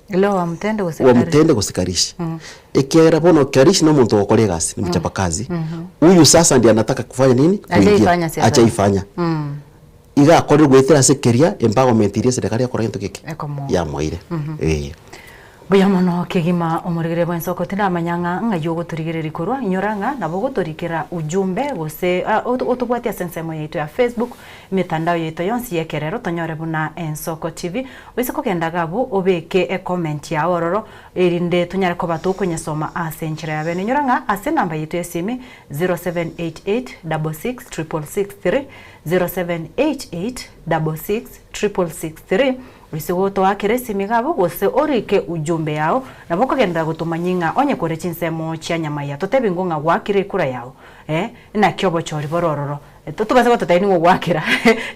Ilo wamutende gose wamutende gose Karish. Ekiagera bono Karish nomonto ogokora egasi, ni mchapakazi. Huyu sasa ndiye anataka kufanya nini? Kuingia. Achaifanya siasa. Achaifanya. Iga akorire goetera ase keria empowerment eria eserekari ekora gento geke Ekomoa. yamoeire. Ee. Mbuya mono kegima omorigere bw'ensoko tindamanya ng'a ng'ai ogotorigereria korwa, inyora ng'a nabo ogotorikera ujumbe gose otobwatie ase ensemo yaito ya Facebook, emetandao yaito yonsi y'ekerero tonyore buna Ensoko TV. Oise kogenda iga abwo obeke ecomment yao ororo erinde tonyare koba tokonyesoma ase enchera ya bene. Inyora ng'a ase enamba yaito y'esimi 0788 66 666 3, 0788 66 666 3, Oise gotoakera esimi iga abwo, gose orike ujumbe yao, nabo okogenderera gotomanyia ng'a onye kore chinsemo chia nyamaiya, totebi ng'o ng'a gwakire ekura yao, eh, naki obochori bore ororo. Totobasa gototebia ning'o ogwakera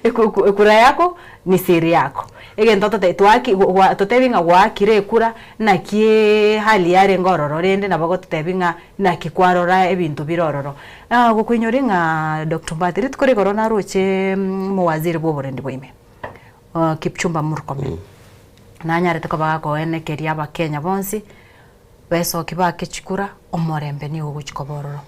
ekura yako ni siri yako. Egento totebi twaki gwa totebi ng'a gwakire ekura, naki hali yarenge ororo rende nabo ogototebi ng'a naki kwarora ebinto bire ororo. Gokoinyori ng'a Doctor Ombati, rituko rigoro naroche omowaziri bwa oborendi bwa ime. Kipchumba Murkomen, nanyarete koba gakoenekeria abakenya bonsi, besoki bake chikura, omorembe nigo ogochia koba ororo.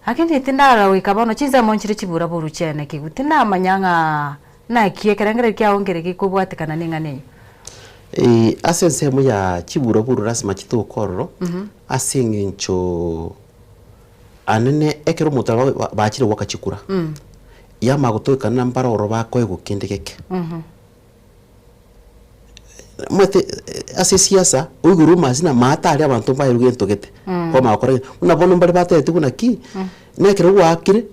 Lakini tindara goika bono chinsemo nchire chibura buru chiane kegwe, tindamanya ng'a naki ekerengererio kiago nkere gekobwatekana na eng'ana eyio. Ase ensemo ya chibura buru lasima chitoke ororo, ase eng'encho anene ekero omonto bachire goaka chikura, Yamanya gotoekana mbare ororo bakoegwa kende geke. Omanyete ase esiasa oigure omanyete ng'a maate aria abanto mbaerwe gento gete, kwamanya gokora gento. Buna bono mbare batebetigwe naki, na ekero gwaakire,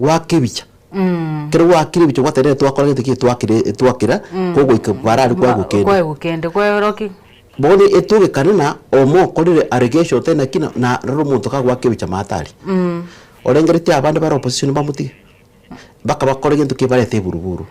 goaka ebicha. Ekero gwaakire ebicha gwatebire twakora gento ki twakire twakira, kogoika bare aria kwaegwa kende. Kwaegwa kende, kweorokia. Bono etogekane ng'a omokorire allegation otari naki na rora omonto kagoaka ebicha maate aria. Orengeretie abande bare opposition mbamotige? Mpaka bakore gento ki barete eburuburu.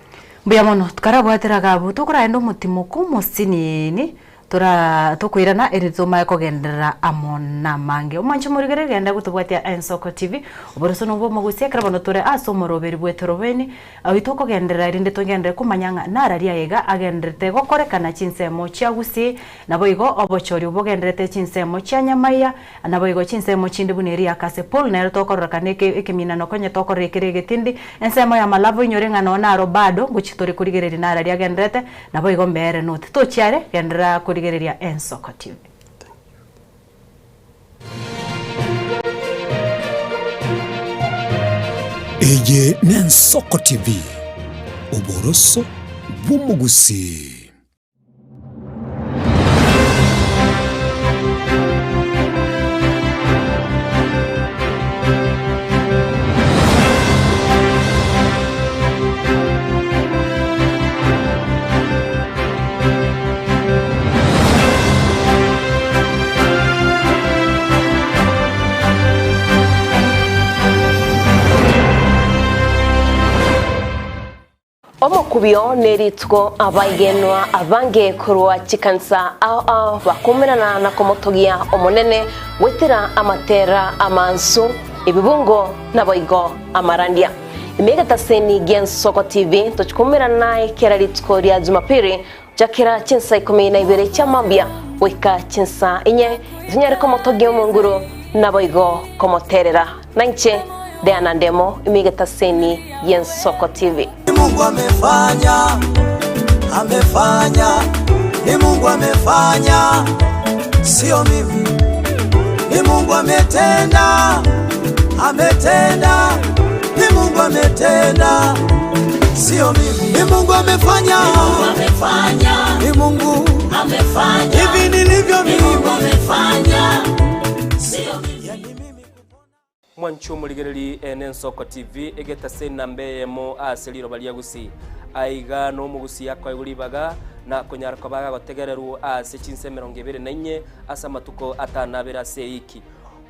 Mbuya mono, tokarabwatera iga abwo, tokoraenda omotimoko omosinini, tora tokoirana ere tomaye kogenderera amo namange. Omwanche omorigereria genda gotobwatia Ensoko TV, oboroso nobwo omogusia ekero bono tore ase omoroberi bw'etorobeni, Ayio tokogenderera erinde togenderere komanya ng'a nararia aiga agendererete gokorekana chinsemo chia Gusii, naboigo obochori bogendererete chinsemo chia Nyamaiya, Naboigo chinsemo chinde buna eria Kasepul nero tokororekana eke ekeminano konye tokorora ekere egetindi, ensemo ya Malabo inyore ng'a noo naro bado ngochia tore korigereria nararia agendererete, naboigo mbeere noti tochia are, genderera korigereria Ensoko TV. Eye n'Ensoko TV, oboroso bw'omogusii. Omokubio nerituko abaigenwa abange korwa chikanisa ao ao bakumerana na komotogia Omonene goetera amatera amansu, ebibungo naboigo amarandia. Ime egetaseni gi'Ensoko TV tochikumerana naye kera rituko ria Jumapili gochakera chinsa ikomi na ibere chia mambia goika chinsa inye, tonyare komotogia Omonguru naboigo komoterera. Nainche Diana Ndemo ime egetaseni gi'Ensoko TV. Ni Mungu amefanya, amefanya, ni Mungu amefanya, sio mimi. Ni Mungu ametenda, ametenda, ni Mungu ametenda, sio mimi. Ni Mungu amefanya, Ni Mungu amefanya, ni Mungu amefanya, hivi nilivyo Ni Mungu mimi. amefanya, sio mimi. Mwanche omorigereri n'Ensoko TV, egetase enamba eyemo ase riroba ria Gusii. Aiga nomogusii akoegwa ribaga na konyara koba agotegererwa ase chinsa emerongo ebere na inye ase amatuko atano abere ase eiki.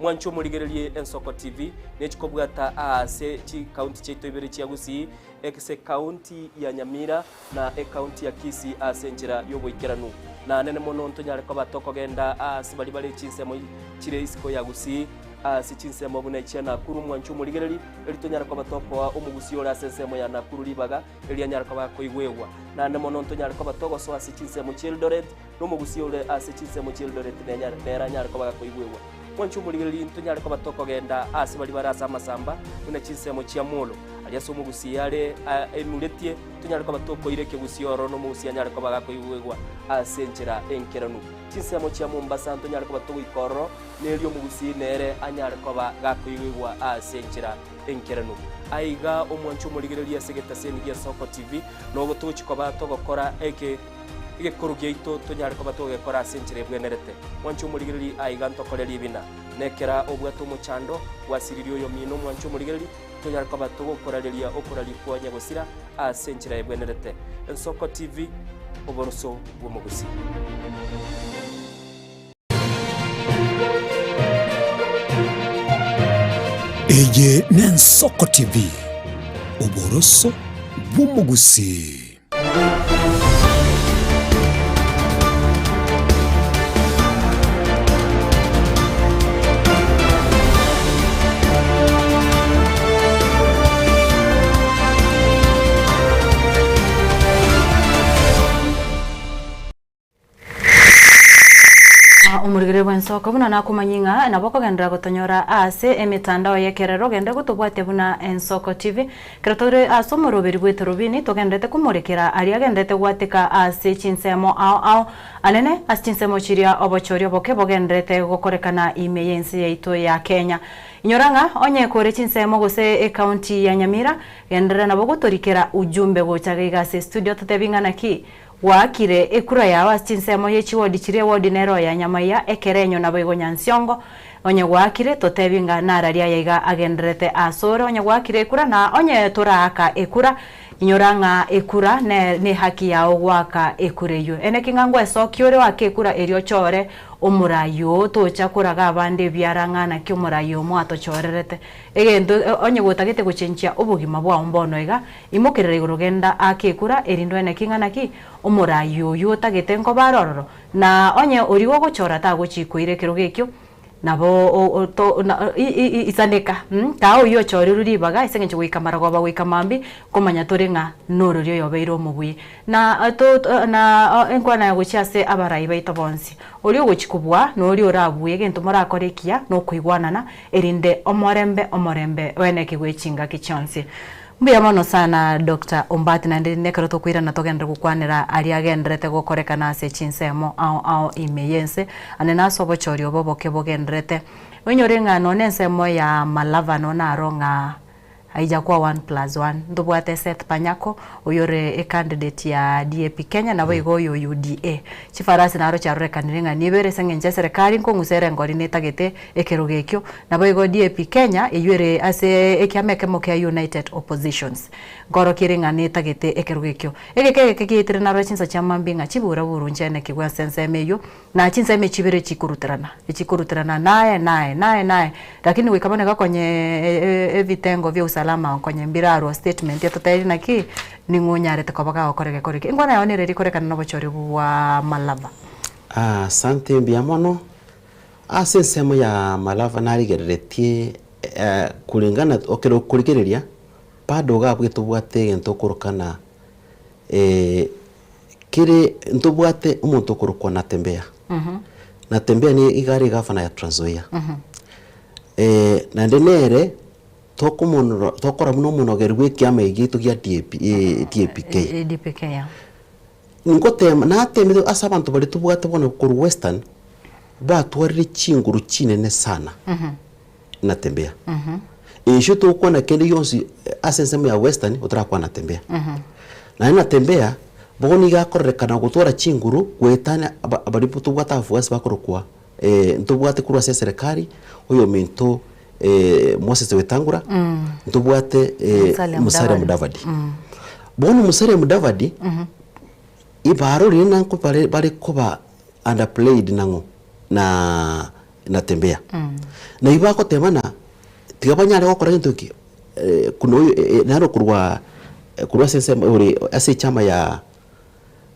Mwanche omorigererie Ensoko TV nechikobwata aase chikaunti chiaito ibere chia Gusii, ase ekaunti ya Nyamira na ekaunti ya Kisii ase enchera y'oboikeranu. Naanene mono ntonyare koba tokogenda aase baria bare chinsemo chire isiko ya Gusii, ase chinsemo buna echia Nakuru, mwanche omorigereria, erio tonyare koba tokoa omogusii ore ase ensemo ya Nakuru ribaga, erio anyare koba akoigwegwa. Naende mono ntonyare koba togosoa ase chinsemo chi'Eldoret, na omogusii ore ase chinsemo chi'Eldoret nenyare nere anyare koba gakoigwegwa. Mwanche omorigereria, ntonyare koba tokogenda aase baria bare ase amasamba, buna chinsemo chia Molo, aria ase omogusii are emuretie, tonyare koba tokoira ekegusii ororo na omogusii anyare koba gakoigwegwa ase enchera enkeranu. Chinsemo chia Mombasa ntonyare koba togoika ororo, na erio omogusii nere anyare koba gakoigwegwa ase enchera enkeranu. Aiga omwanche omorigereria ase egetaseni gia Soko TV, nogo togochia koba togokora eke egekoro giaito tonyare koba togegekora ase enchera ebwenerete. Mwanche omorigereria aiga ntokore ribina. Nekera obwate omochando, gwasiririe oyomino omwanche omorigereria, tonyare koba togokorareria okoraria kwa nyagosira ase enchera ebwenerete. Ensoko TV, oboroso bw'omogusii. Eye n'Ensoko TV, oboroso bw'omogusii. Omorigereria bw'ensoko buna nakomanyia ng'a nabo okogenderera gotonyora ase emetandao y'ekerero ogende gotobwatia buna Ensoko TV. Ekero tore ase omoroberi bw'etorobini togendererete komorekera aria agendererete gwateka ase chinsemo ao ao anene ase chinsemo chiria obochori oboke bogendererete gokorekana ime y'ense yaito ya Kenya. Inyora ng'a onye kore chinsemo gose ecounty ya Nyamira genderera nabo gotorikera ujumbe gocha iga ase estudio totebi ng'a naki Gwaakire ekura yao ase chinsemo ye chiwodi chiria ewodi nero ya Nyamaiya, Ekerenyo naboigo Nyansiongo. Onye gwaakire, totebi ng'a narari aya iga agendererete asore. Onye gwaakire ekura, na onye toraaka ekura, inyora ng'a ekura ne nehaki yao goaka ekura eyio. Eneki ng'a ngwesokia ore oake ekura erio ochore omorai oo, tocha koraga abande ebiara ng'a naki omorai oo mwatochorerete. Egento onye gotagete gochenchia obogima bwao mbono iga, Imokerera igoro genda ake ekura, erinde oeneki ng'a naki omoraai oyio otagete nkoba are ororo, na onye oria ogochora tagochikoira ekerogo ekio, nabo isaneka, kaa oyio ochorirwe ribaga ase eng'encho goika marogoba goika mambia, nkomanya tore ng'a norori oyobeire omobui. Na na enkwana ya gochia ase abarai baito bonsi, oria ogochia kobua na oria orabue egento morakore ekiya na okoigwanana, erinde omorembe omorembe oeneki gwe chingaki chionsi. Mbuya mono sana Doctor Ombati naende rinde ekero tokoirana togenderere gokwanera aria agendererete gokorekana ase chinsemo ao ao ime y'ense ande nase obochori obo oboke bogendererete. Oinyore ng'a nonye ensemo ya Malava nonye naro ng'a haijakuwa one plus one. Ntobwate Seth Panyako oyore ecandidate ya DAP Kenya naboigo oyo UDA. Chifarasi naro chiarorekanire ng'a nibere ase eng'encho eserekari nkong'usa ere engori netagete ekerogo ekio. Naboigo DAP Kenya eyio ere ase ekiama ekemo kia United Oppositions nkorokia ere ng'a netagete ekerogo ekio. Egeka egeke giaetire narore chinsa chia mambia ng'a chiburaburu nchianekigwe ase ensemo eyio na chinsemo echi chibere chikoruterana, echikoruterana naye naye naye naye lakini goika bono iga konye ebitengo bia usalama konye mbirarwa statement etotebi naki ning'o onyarete koba gagokora egekora eke. Enkwana yao nere rikorekana na obochori obwo bwa Malava. Asante mbuya mono. Ase ensemo ya Malava narigereretie kulingana ekero okorigereria bado iga abwo tobwate egento okorokana kere ntobwate omonto okorokwa Natembeya. Natembeya nigo iga are egavana ya Trans Nzoia. Naende nere tokomonora tokora buna omonogeri bwa ekiama eke giaito gia DAP DAPK. DPK, yeah. Ngotema natemire ase abanto baria tobwate bono korwa Western, batwarire chinguru chinene sana Natembeya. Inchuo togokwana kende gionsi ase ensemo ya Western otarakwana Natembeya. Naende Natembeya bono nigo akororekana gotwara chinguru goetania aba baria tobwate abafuasi bakorokwa ntobwate korwa ase eserekari oyominto Moses Wetangula, ntobwate Musalia Musalia Mudavadi. Mudavadi. Bono Musalia Mudavadi ibarorire nang'o bare bare koba underplayed nang'o na Natembeya. Na igo bagoteba ng'a tiga banyare gokora gento eke kuna oyo naro korwa korwa ase ensemo ore ase echama ya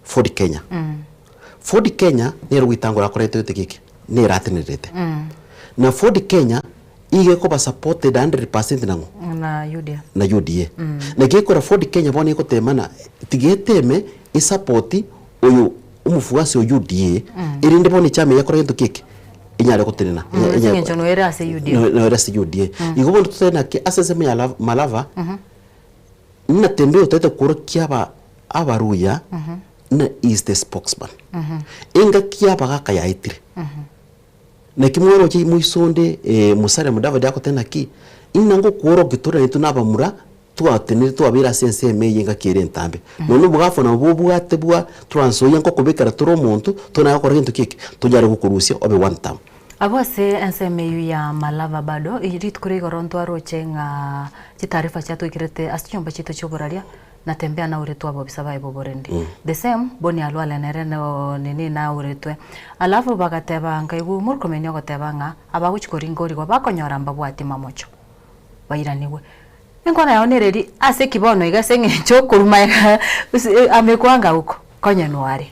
Ford Kenya. Ford Kenya nere goitangora akorete gete geke, nere atenerete. Na Ford Kenya iga ekoba supported 100% nang'o? Na UDA. Na UDA. Naki ekora Ford Kenya bono egotema na tiga eteme esapoti oyo omofuasi o UDA erinde bono echama eye ekore gento ki eke? Enyare gotenena. Ase eng'encho noere ase UDA. Noere ase UDA. Igo bono totebe naki ase ensemo ya Malava, Natembea otaete kworokia aba abaruya ng'a he is the spokesman. Engaki y'abagaka yaetire. Naki mwaroche moisonde Musalia Mudavadi agoteba naki, ing'a ngokworokia tore naintwe na abamura twatenenire twabeire ase ensemo eye engaki ere entambe. Nonya obogafu nabo bobwate bwa Trans Nzoia nkokobekera tore omonto tonyare gokora gento ki eke, tonyare gokorusia obe one term. Abwo ase ensemo eyio ya Malava bado, rituko ria igoro ntwaroche ng'a chitaarifa chiatwekerete ase chinyomba chiaito chi'oboraria, Natembea nauretwe abobisa baye b'oborendi. The same, Boni Alwale nere no nini nauretwe. Alafu bagateba nkaigwa Murkomen ogoteba ng'a abagochia koringa origwa bakonyora mbabwati mamocho bairanigwe. Enkwana yao nere eri ase ki bono iga ase eng'encho okoruma iga amekwanga uko konyenwa are.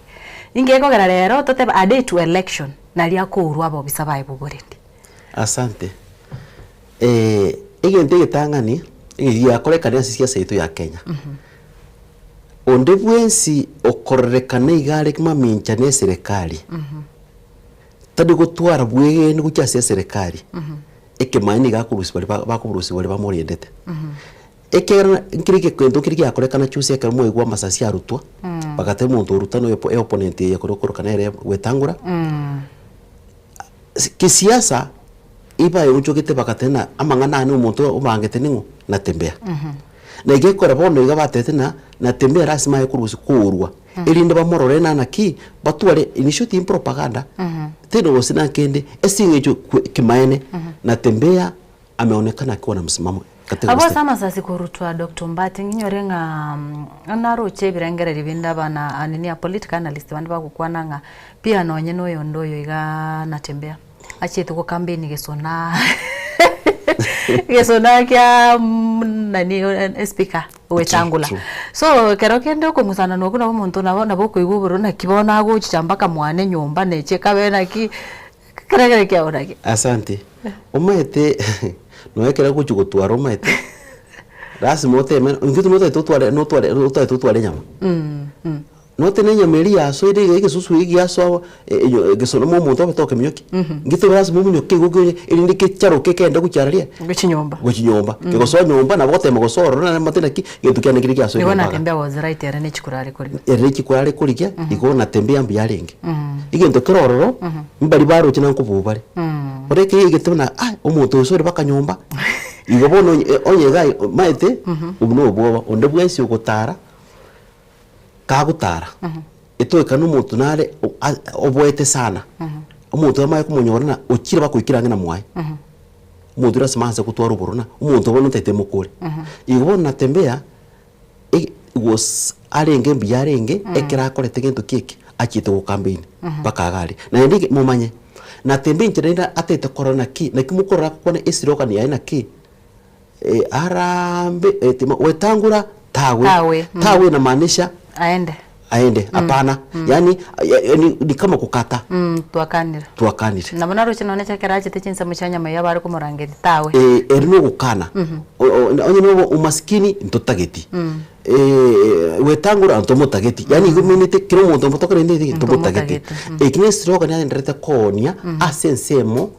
Inki gekogera rero totebe a day to election naria akourwa abobisa baye b'oborendi. Asante. Egento egetang'ani giakorekana ase siasa yaito ya Kenya, onde bwensi okororekana iga are mamincha na eserekari, tari gotwara bwegeni gochia ase eserekari, ekemanya nigo akorusia baria ba bakorusia baria bamorendete. Ekiagera nkere egento nkere giakorekana juzi ekero mwaigwa amasasi arutwa, bagateba omonto oruta noyo opponent eye ekero okoroka nere Wetangula. Kisiasa ibaeonchogete bagateba ng'a amang'ana aya na omonto obangete ning'o? Natembea. Na iga ekero bono iga batebete ng'a Natembea lasima aye korusia kourwa, erinde bamorore ng'a naki, batware in short in propaganda, teri gose na kende, ase eng'encho kimaene, Natembea ameonekana akiwa na msimamo katika Abwo ase western. amasasi korutwa Doctor Ombati nginyore ng'a naroche ebirengererio binde abana nini a political analyst bande bagokwana ng'a pia nonye na oyonde oyo iga Natembea achiete go campaign gesona gesona kia nani speaker Wetangula. So ekero kende okong'usana nokwo nabo omonto nabo nabo okoigwa obororo naki bono agochicha mpaka mwane nyomba neche kabe naki Kerekere kiao naki? Asante. Omanyete nonya ekero ogochia gotwara omanyete, lasima oteme intwe notagete totware notware otagete otware enyama. Notebe enyama eria yasoire iga egesusu eke giasoa egesono mwa omonto obe tokeminyokia. Inki tore lasima ominyoke igo okenye erinde kecharoke kegende gochia araria? Gochia nyomba. Gochia nyomba. Kegosoa nyomba nabo ogotema gosoa ororo naende omanyete naki, egento kiane keria giasoire Nigo nyomba igaa. natembea was right ere ne chikura are korigia. Ere ne chikura are korigia, igo natembea mbuya arenge. Egento kere ororo, mbari baroche na nkobua bare. Ore ekero yaigete buna ah omonto oyo ore mpaka nyomba, igo bono onye onye iga omanyete, obwo na obwoba, onde bwensi ogotara, kagotara, etoekane omonto nare o- a- oboete sana, omonto oyo amanye komonyora ng'a ochire bakoikera ang'e na mwaye, omonto oria ase ase gotwara obororo ng'a omonto bono ntaete mokore. Igo bono natembea. was arenge mbuya arenge ekero akorete gento ki eke achiete go campaign mpaka iga aria. Naende ege momanye, natembe enchera rende atagete korora naki, naki mokorora agokwana eslogan yaye naki harambee tima wetangura tawe, Tawe, mm. tawe inamaanisha Aende. aende hapana, yaani yaani ni kama kukata Mm, twakanire. twakanire. Nabo naroche nonye ekero achete chinsemo chia nyama eyio abare komorangeria tawe. Eh, eri nogokana O- o- onye nobo umaskini ntotageti wetangura ntomotageti yaani igo emeanete kera omonto motokore nde ntomotageti eki ne eslogan agendererete koonia ase ensemo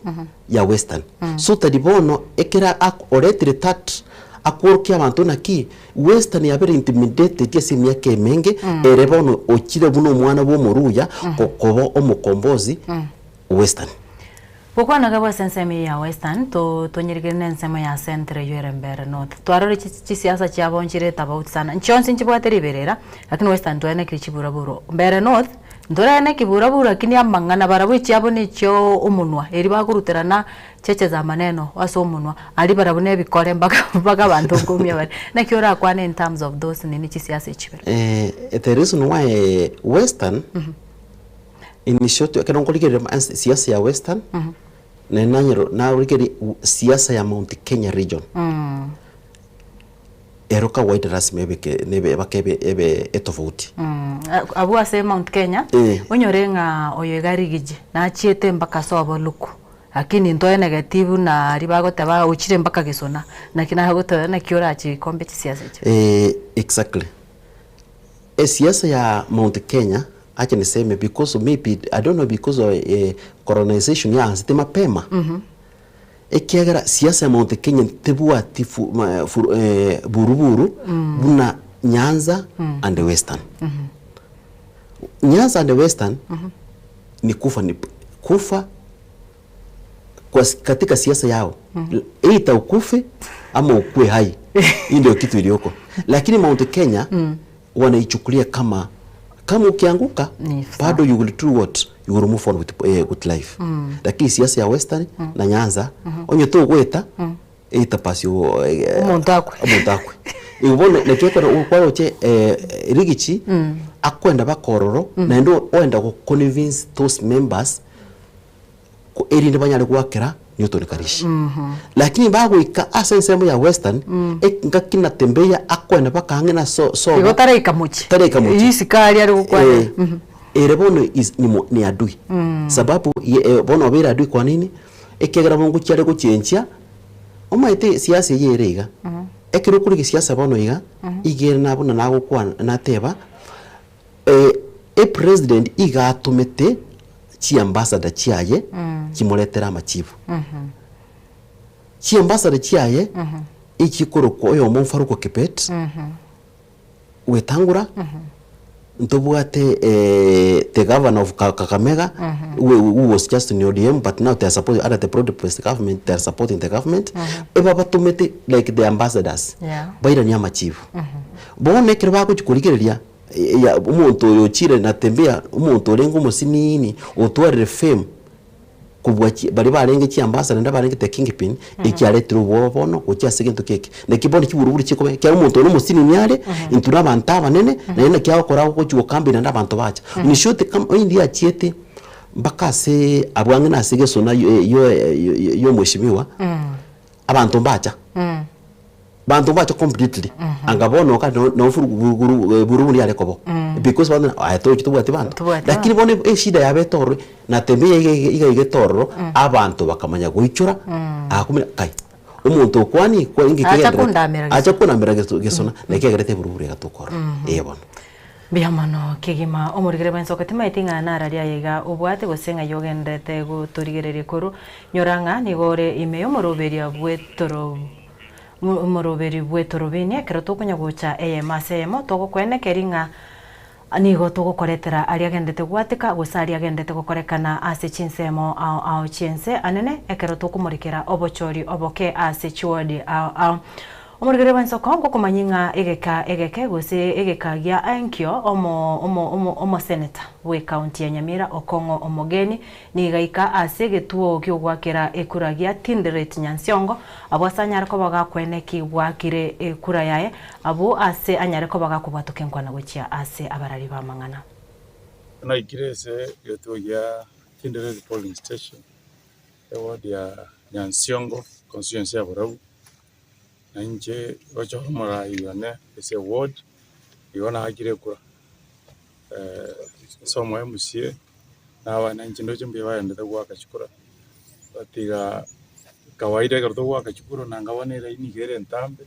ya western so tari bono ekero ak oretire that akworokia abanto naki western yabere intimidated ase emiaka emenge ere bono ochire buna omwana bwa omoruya koba omokombozi western. Gokwana iga bwase ensemo eye ya Western, to tonyerigeri na ensemo ya Central eywo ere Mbeere North. Twarorire chi chisiasa chiabo nchire tofauti sana. Nchionsi nchibwate riberera, lakini Western twaenekire chiburaburo. Mbeere North, ntoraene kiburaburo lakini amang'ana barabwo echiabo na echio omonwa, eri bakoruterana cheche za maneno ase omonwa, aria barabwo na ebikore mpaka mpaka abanto nkoumia bare. Naki orakwane in terms of those nini chisiasa echi ibere? The reason why Western. In short, ekero nkorigereria ma- ase siasa ya Western, naende nanyora narigereria siasa ya Mount Kenya region. Ero kawaida lasima ebeke nebe mpaka ebe ebe etofauti. Abwo ase Mount Kenya, Eh. onyore ng'a oyo iga Rigiji, nachiete mpaka sobo Luku, lakini ntoenegeti buna aria bagoteba ochire mpaka Gesona, naki nagoteba naki orache ikombe chisiasa echi. Exactly. Esiasa ya Mount Kenya, acha niseme because maybe I don't know because of colonization yaansete mapema, Ekiagera siasa ya Mount Kenya tebwati fu, ma, fu, eh, buruburu buna Nyanza and Western. Nyanza and Western ni kufa ni kufa kwa, katika siasa yao either ukufe ama ukue hai. Hii ndio kitu iliyoko, lakini Mount Kenya wanaichukulia kama kama ukianguka bado you will do what you will move on with, eh, with life lakini siasa ya Western na Nyanza onye togweta eita pasio eh, Omonto akwe. omonto akwe igo bono nakio ekero kwaroche eh, Rigichi akwenda baka ororo naende oenda go convince those members ko erinde banyare goakera Newton Karishi. Lakini bagoika ase ensemo ya Western, engaki Natembeya akoenda baka ang'e na so sobo. Igo taraika mochie. Taraika mochie. Isiko aria are gokwana. Eh, ere bono is ni mo ni adui. Sababu ye eh, bono obeire adui kwa nini? Ekiagera bo ngochia are gochenchia, omanyete siasa eye ere iga, ekero okorigia siasa bono iga, iga ere na buna nagokwana nateba, Epresident iga atomete chiambassador chiaye chimoretere amachibu. Chiambassador chiaye echikorokwa oyomo Mfaruku Kibet, Wetangula, ntobwate the governor of Kakamega who was just in ODM but now they are supporting under the broad based government they are supporting the government, ebabatomete like the ambassadors bairanie amachibu. Bono ekero bagochia korigereria ya omonto oyo ochire Natembeya, omonto orenge omosiniini, otwarire fame kobua chi baria barenge chiambassador naende abarenge the kingpin, ekiaretire obwoba bono gochia ase egento keke. Naki bono chiburuburu chikoba ekiagera omonto oyo nomosinini are, intwe na abanto abanene, naende naki agokora agochia gokambeni naende abanto bacha. In short kama onye ndiachiete mpaka ase abwo ang'e na ase egesona yo yo ya omweshimiwa, abanto mbacha. Banto mbache completely anga bono oka no no furu buruburu yare kobo because bono aye tochi tobwati banto Tobwati lakini bono eshida yabete ororo Natembeya iga iga iga igete ororo abanto bakamanya goichora akumina kai omonto okwani kwa inki Acha kegenderete kondamera acha gesona. kondamera geso gesona naki egerete eburuburu egatoka ororo eh bono. Mbuya mono kegima omorigere bw'ensoko timaeti ng'a nararia aye iga obwate gose ng'ai ogenderete gotorigereria korwa nyora ng'a nigo ore ime y'omoroberio bw'etoro omoroberi bw'etorobini ekero tokonya gocha eyemo ase eyemo togokoenekeria ng'a nigo togokoretera aria agenderete gwateka gose aria agenderete gokorekana ase chinsemo ao ao chi'ense anene ekero tokomorekera obochori oboke ase chiwodi ao ao. Omorigereria bw'ensoko ngokomanyia ng'a egeka egeke gose egeka gia enkio omo omo omo omoseneta bw'ecounty ya Nyamira Okong'o Omogeni nigo aika ase egetuo gi'ogoakera ekura gia Tinderet Nyansiongo abwo ase anyare koba gakweneki bwakire ekura yaye abwo ase anyare koba gakobwatoka enkwana gochia ase abarari b'amang'ana. Naikire ase egetuo gia Tinderet polling station, eward ya Nyansiongo, constituency ya Borabu. Na inche gochora omorai one ase eward, igo naakire ekura ase omo MCA, na abana inche ndoche mbuya baendete goaka chikura, batiga kawaida ekero togoaka chikura nanga bono eraini iga ere entambe,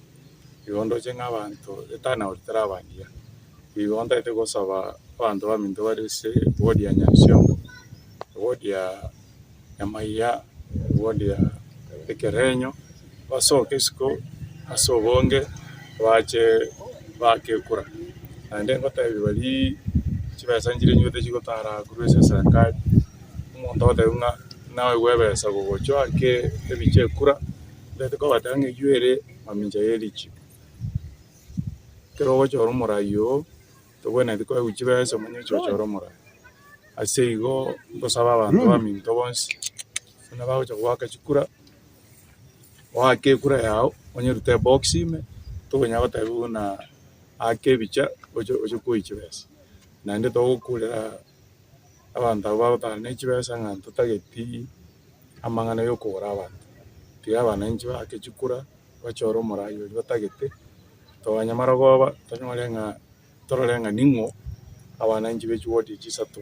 igo ndoche ng'a abanto eturnout teraba engiya. Igo ntagete gosaba abanto baminto bare ase eward ya Nyansiongo, eward ya Nyamaiya, eward ya Ekerenyo, basoke isiko ase obonge bache baake ekura. Naende ngotebi baria chibesa nchire nywete chigotara korwa ase eserekari, omonto agotebiwa ng'a naegwe ebesa gogocha oake ebicha ekura, ntagete kobatebia ng'a eywo ere mamincha ya erichiko. Ekero ogochora omorai oo, tobwenereti koegwa chibesa omanye oche ochore omorai. Ase igo ngosaba abanto baminto bonsi, buna bagocha goaka chikura, oake ekura yago, onyerute ebox ime, tokonyara gotebiwa buna aka ebicha oche oche koyia chibesa. Naende togokurera abanto abwo bagotara ne chibesa ng'a ntotageti amang'ana ya okogora abanto. Tiga abananchi baake chikura, bachore omorai oria batagete. Toganya marogoba tonyore ng'a torore ng'a ning'o abananchi be chiwodi echi isato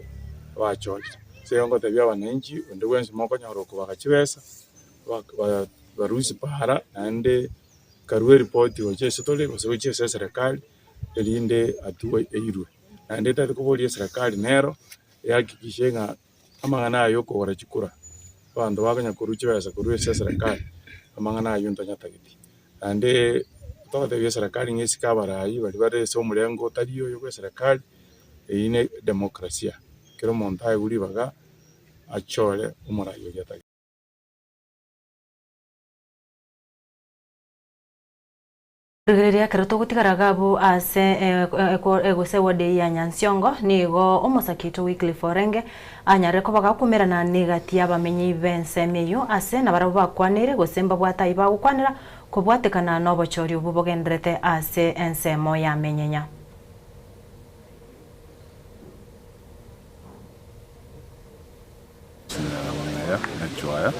bachorire. Ase igo ngotebia abananchi onde bwensi mokonyora okobaga chibesa, barusie paara naende karue eripoti gochia ase tore gose gochia ase eserekari erinde hatua eirwe. Naende ntagete koboria eserekari nero ehakikishe ng'a amang'ana aya ya okogora chikura, abanto bakonya korwa chibesa korwa ase eserekari, amang'ana aywo ntanyatageti. Naende togotebia eserekari ng'a esike abarai baria bare ase omorengo otari oyo bwa eserekari, eyio ne demokrasia, kera omonto aegwe ribaga achore omorai oria atagete. Rigereria ekero togotigara iga abwo ase gose eward eyio ya Nyansiongo, nigo omosaki oito Wycliffe Orenge anyarire koba gakumerana negati y'abamenyi b'ensemo eyio ase nabarabwo bakwanire gose mbabwate ayio bagokwanera kobwatekana nobochori obwo bogendererete ase ensemo ya Menyenya. Chinyarabang'aya na chwaya,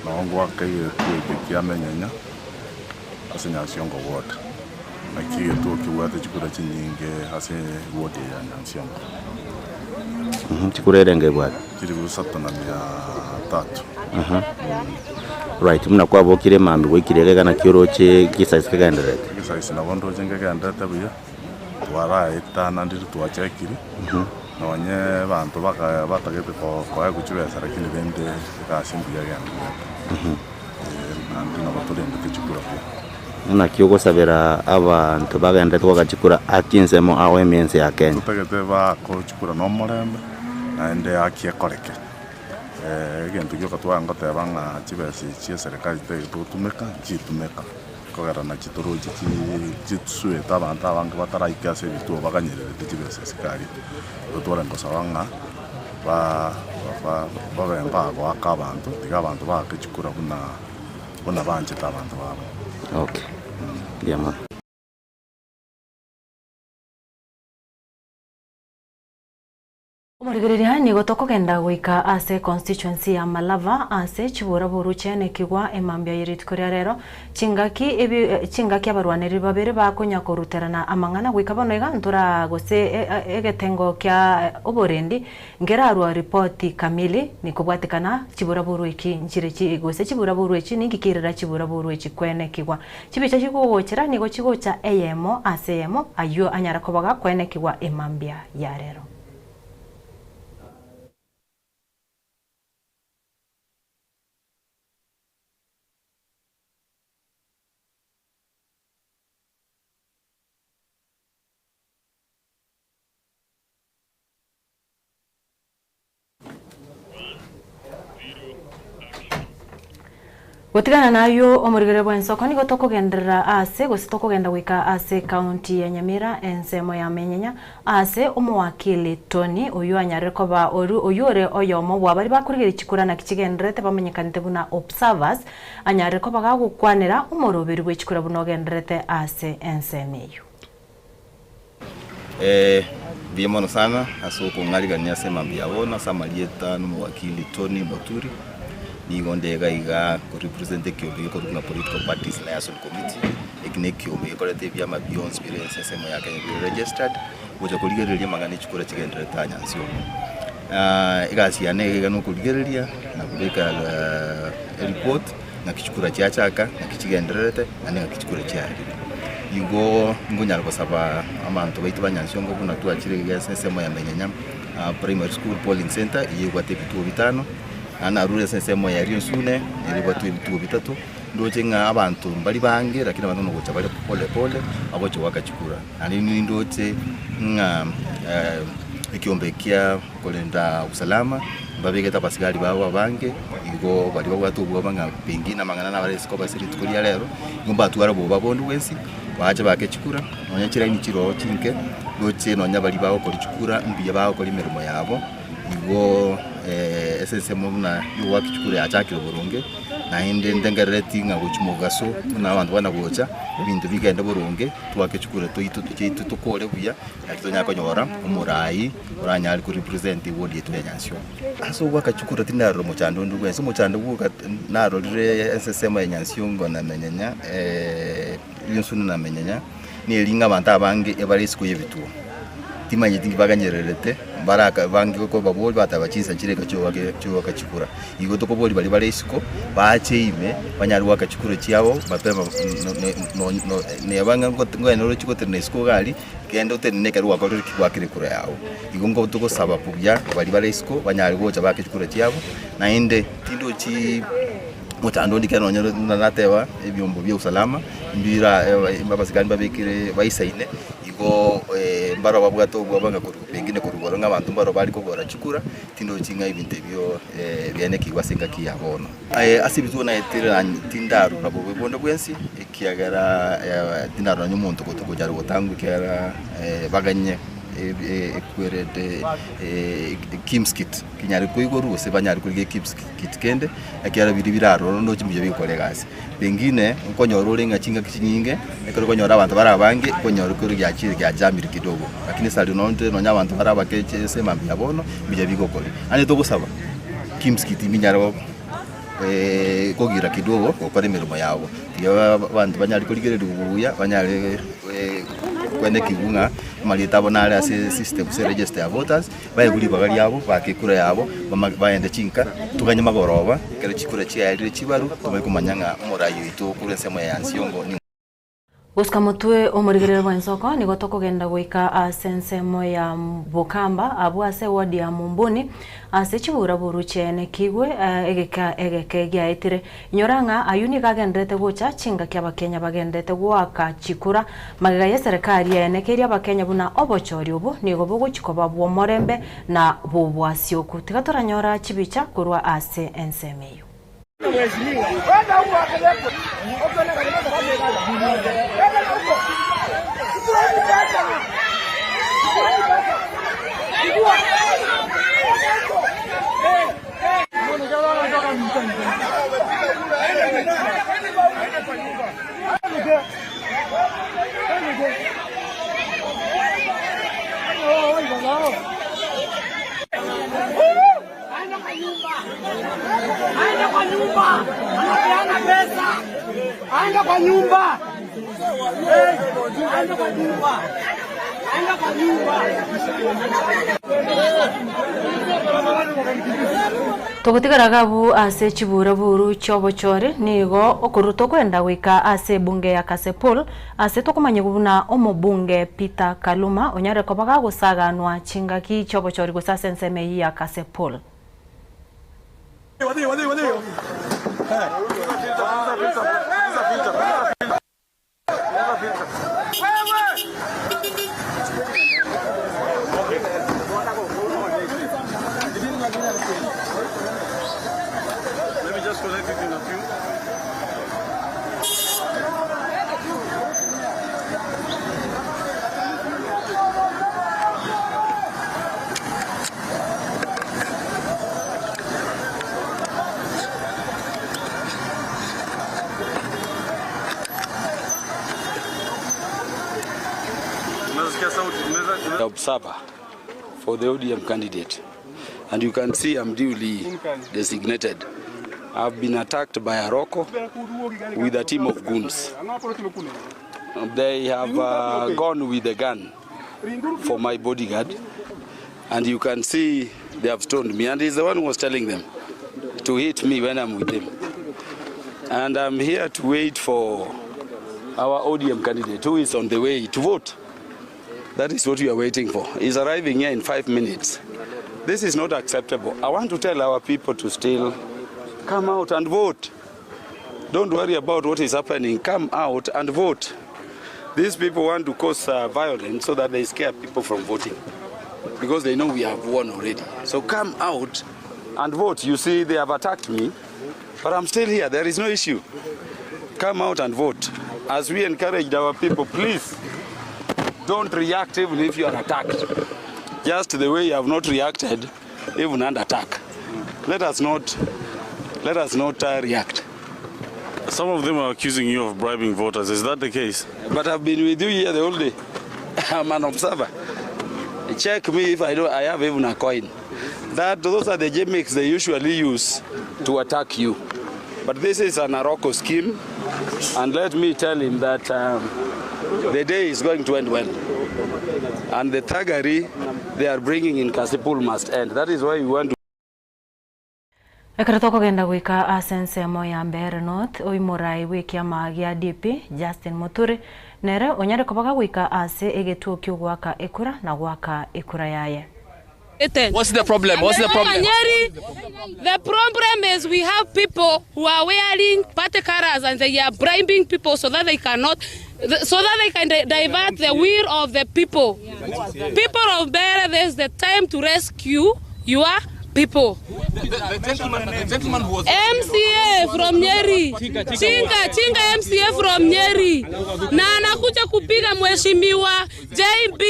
nao ngoaka egetuo eke ki'amenyenya ase Nyansiongo ward. Naki egetuo kebwate chikura chinyinge ase ward eye ya Nyansiongo. Chikura erenge ebwate? Chilifu isato na mia tatu. Right, buna kwabokire emambia gwaikire iga iga naki oroche egesaisi kegendererete? Egesaisi nabo ndoche nkegendererete buya. Twaraetananire twachakire, nonye abanto baka batagete ko koegwa chibesa lakini rende egasi mbuya egendererete. Naende nabo torendete chikura buya. Naki ogosabera abanto bagenderete goaka chikura ake ensemo ao ime ense ya Kenya? Totagete baake chikura na omorembe, naende haki ekoreke. Egento gioka tware goteba ng'a chibesa echi chia eserekari chitagete gotumeka, nchitumeka. Kogera nachi toroche chisuete abanto abange bataraike ase ebituo baganyererete chibesa esikari. Igo tware gosaba ng'a babe mbagoaka abanto, tiga abanto baake chikura buna buna banchete abanto babo. Okay, mbuya mono. Omorigereria nigo tokogenda goika ase constituency ya Malava ase chiburaburu chiaenekigwa emambia ye rituko ria rero chingaki ebi chingaki abarwanereri babere bakonya koruterana amang'ana goika bono iga ntoraa gose egetengo kia oborendi nkerarwa ripoti kamili nikobwatekana chiburaburu echi nchire chi gose chiburaburu echi ninki kerera chiburaburu echi kwenekigwa chibicha chigogochera nigo chigocha eyemo ase eyemo ayio anyara koba gakwenekigwa emambia ya rero. Gotigana nayio omorigereria bw'ensoko nigo tokogenderera ase gose tokogenda goika ase ekaunti ya Nyamira ensemo ya Menyenya ase omowakili Tony oyio anyarire koba oru oyio ore oyomo bwa baria bakorigereria chikura naki chigendererete bamenyekanete buna observers anyarire koba gagokwanera omoroberi bwe chikura buna ogendererete ase ensemo eyio. Mbuya mono sana ase okong'arigania ase emambia ya bono ase amarieta na omowakili Tony Moturi, nigo nde iga iga ko represent ekiombe gekorwa buna political parties liaison committee, eki na ekiombe gekorete ebiama bionsi bire ense ensemo ya Kenya bire registered, gocha korigereria amang'ana echikura chigendererete aa Nyansi omo. Egasi yane iga iga na okorigereria na kobeka ereport ng'aki chikura chiachaka, ng'aki chigendererete, naende ng'aki chikura chiarire. Igo nkonyara gosaba abanto baito ba Nyansiongo buna twachire iga ase ensemo ya Menyenya Primary School Polling Centre, eyio ebwate ebituo bitano, naende narure ase ensemo ya Rionsune, ere ebwate ebituo bitato, ndoche ng'a abanto mbari bange lakini abanto nogocha bare pole pole, bagocha goaka chikura. Naende nindoche ng'a ekiombe kia korenda usalama, mbabegete abasigari babo abange, igo baria babwate obwoba ng'a pengine amang'ana nabare isiko ase rituko ria rero, nigo mbatware oboba bonde bwensi, bache baake chikura, nonya chiraini chire oo chinke, roche nonya baria bagokora chikura mbuya bagokora emeremo yabo, igo ase ensemo buna ya ogoaka chikura yachakire boronge, naende ndengerereti ng'a gochia mogaso buna abanto bana gocha, ebinto bigende boronge, twake chikura toito chiaito tokore buya. Naki tonyare konyora omorai oranyare ko represent eward yaito ya Nyansiongo. Ase ogoaka chikura tindarora omochando onde bwensi, omochando bwoka narorire ase ensemo ya Nyansiongo na Menyenya Rionsune na Menyenya. neri ng'a abanto abange ebare isiko y'ebituo. Timanyeti nki baganyererete, mbaraka bange kobaboria bateba chinsa chire iga chi'ogoaka chi'ogoaka chikura. Igo tokoboria baria bare isiko, bache ime, banyare goaka chikura chiabo mapema neba ng'a ngoenda oroche gotenena isiko iga aria, genda otenene ekero gwakorire ki? Gwakire ekura yago. Igo nko togosaba buya baria bare isiko banyare gocha baake chikura chiabo, naende tindochi mochando onde ekero nonye buna nateba ebiombo bia usalama mbira abasikari mbabekire baisaine. Igo mbaro babwate obwoba ng'a korwa pengine korwa igoro ng'a abanto mbaro bare kogora chikura, tindochi ng'a ebinto ebio bianekigwe ase engaki ya bono. Ase ebituo naetire tindarora bobe bonde bwensi, ekiagera tindarora onye omonto gochara gotangwa ekiagera baganye ekwerete KIMS kit kinyare koigorwa gose banyare korigia eKIMS kit kende, ekiagera biria bire aroro ndoche mbuya bigokora egasi. Pengine nkonyora ore ng'a chingaki chinyinge, ekero okonyora abanto bare abange, okonyora ekero giachire giachamire kidogo, lakini esari nonte nonya abanto bare abake ase emambia ya bono, mbuya bigokori. Naende togosaba, kimsikiti mbinyare goba kogira kidogo gokora emeremo yabo, tiga abanto banyare korigereriwa buya, banyare kwenekigwa ng'a amarieta abo nare ase esystem ase eregister ya voters. Baegwe ribaga riabo, baake ekura yabo, bagende chinka, toganye magoroba, ekero chikura chiaerire chibarwe, tomanye komanya ng'a omorai oito korwa ensemo ya Nsiongo ning'o. Gosika motwe omorigereria bw'ensoko nigo tokogenda goika ase ensemo ya Bokamba abwo ase eward ya Mumbuni ase chiburaburu chiaenekigwe egeka egeke giaetire. Inyora ng'a ayio nigo agenderete gocha chingaki abakenya bagenderete goaka chikura magega y'eserekari yaenekeire abakenya buna obochori obo nigo bogochi koba bw'omorembe na bw'obwasioku. Tiga toranyora chibicha korwa ase ensemo eyio. Togotigara gabu ase chiburaburu chi'obochori, nigo okorwa tokwenda goika ase ebunge ya Kasipul, ase tokomanyigwa buna omobunge Peter Kaluma onyare koba gagosaganwa chingaki chi'obochori gose ase ensemo eyio ya Kasipul. Observer for the ODM candidate and you can see I'm duly designated. I've been attacked by Aroko with a team of goons. They have uh, gone with a gun for my bodyguard and you can see they have stoned me and he's the one who was telling them to hit me when I'm with him. And I'm here to wait for our ODM candidate who is on the way to vote. That is what we are waiting for. He's arriving here in five minutes. This is not acceptable. I want to tell our people to still come out and vote. Don't worry about what is happening. Come out and vote. These people want to cause uh, violence so that they scare people from voting because they know we have won already. So come out and vote. You see, they have attacked me, but I'm still here. There is no issue. Come out and vote. As we encouraged our people, please don't react even if you are attacked. Just the way you have not reacted, even under attack. Let us not, let us not uh, react. Some of them are accusing you of bribing voters. Is that the case? But I've been with you here the whole day. I'm an observer. Check me if I don't. I have even a coin. That those are the gimmicks they usually use to attack you. But this is an Aroko scheme, and let me tell him that um, The day is going to end well. And the thuggery they are bringing in Kasipul must end. That is why we want to. Ekero tokogenda goika ase ensemo ya Mbeere North, oimorai bw'ekiama gia DP, Justin Muturi, nere onyare koba gagoika ase egetuo ki'ogoaka ekura na goaka ekura yaye. What's the problem? What's the problem? Nyeri, the problem is we have people who are wearing party colors and they are bribing people so that they cannot, so that they can divert the will of the people. People of Mbeere, this is the time to rescue your people. The, the, gentleman, the gentleman who was MCA from Nyeri, Chinga Chinga MCA from Nyeri, na anakuja kupiga mheshimiwa JB,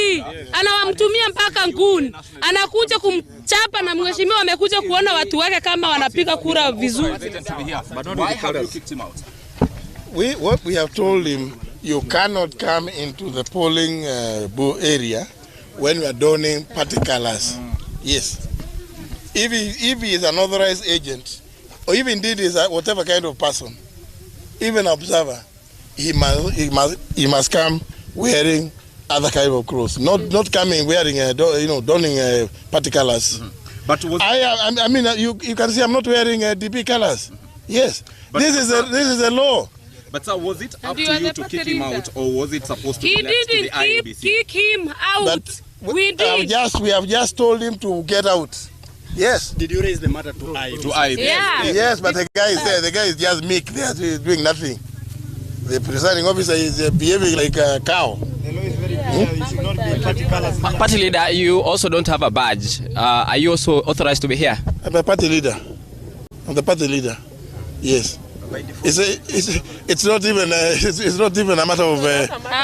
anawamtumia mpaka nguni, anakuja kumchapa na mheshimiwa amekuja kuona watu wake kama wanapiga kura vizuri. Why have you kicked him out? We, what we have told him, you cannot come into the polling area when we are donning party colors. Yes. If he, if he is an authorized agent, or if indeed is a, whatever kind of person, even observer, he must, he must, he must come wearing other kind of clothes, not, not coming wearing, a, you know, donning party colors. But was I, I, I mean, you, you can see I'm not wearing uh, DP colors. Yes, But this is a, this is a law. But sir, was it up And to you are you the to party kick him leader. out, or was it supposed to He be left to the didn't keep, IEBC? kick him out. We Have did. just, we have just told him to get out. Yes. Did you raise the matter to IEBC? To IEBC. Yeah. Yes, but the guy is there. The guy is just meek. They are doing nothing. The presiding officer is behaving like a cow. Party leader, you also don't have a badge. Are you also authorized to be here? I'm a party leader. I'm the party leader. Yes. It's, a, it's, it's not even a, it's, it's not even a matter of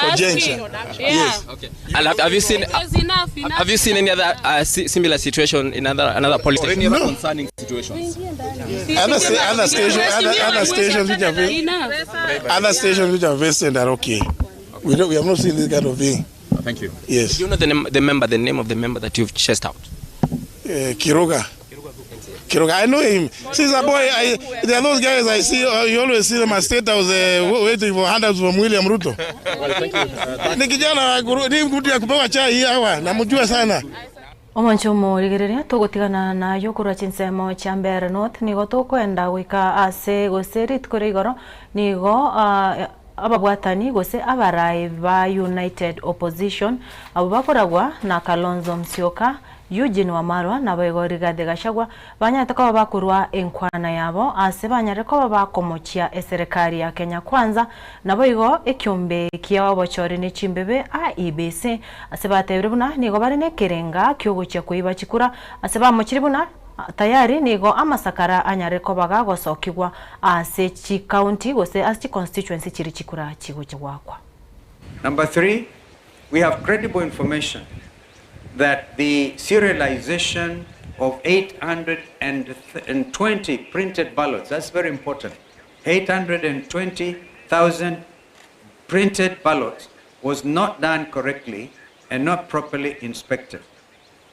conjunction. Yes. Okay. And have, have you seen It was enough, enough. have you seen any other similar situation in other another police Or station? any other concerning situations? Other, sta- other station, other, other stations which have been, other stations which are vested are okay. We don't, we have not seen this kind of thing. Thank you. Yes. Do you know the name, the member, the name of the member that you've chased out? Kiroga. Kiroga, I know him. Since a boy, I, there are those guys I see, you always see them at State House waiting for handouts from William Ruto. Ni kijana wa ni mtu ya kupewa chai hii hawa, namjua sana. Omonche omorigereria togotigana nayo korwa chinsemo chia Mbeere North nigo tokwenda goika ase gose rituko ria igoro nigo ababwatani gose abarai ba United Opposition abo bakoragwa na Kalonzo Musyoka Eugene Wamalwa nabo igo Rigathi Gachagua banyarete koba bakorwa enkwana yabo ase banyarete koba bakomochia eserikali ya Kenya Kwanza nabo igo ekiombe kia obochori ne chimbebe IEBC ase batebire buna nigo bari nekerenga kiogochia koiba chikura ase bamochiri buna tayari nigo amasakara anyare koba gagosokigwa ase chikaunti gose ase chiconstituency chiri chikura chigochia gwakwa. Number three, we have credible information that the serialization of 820 printed ballots, that's very important, 820,000 printed ballots was not done correctly and not properly inspected.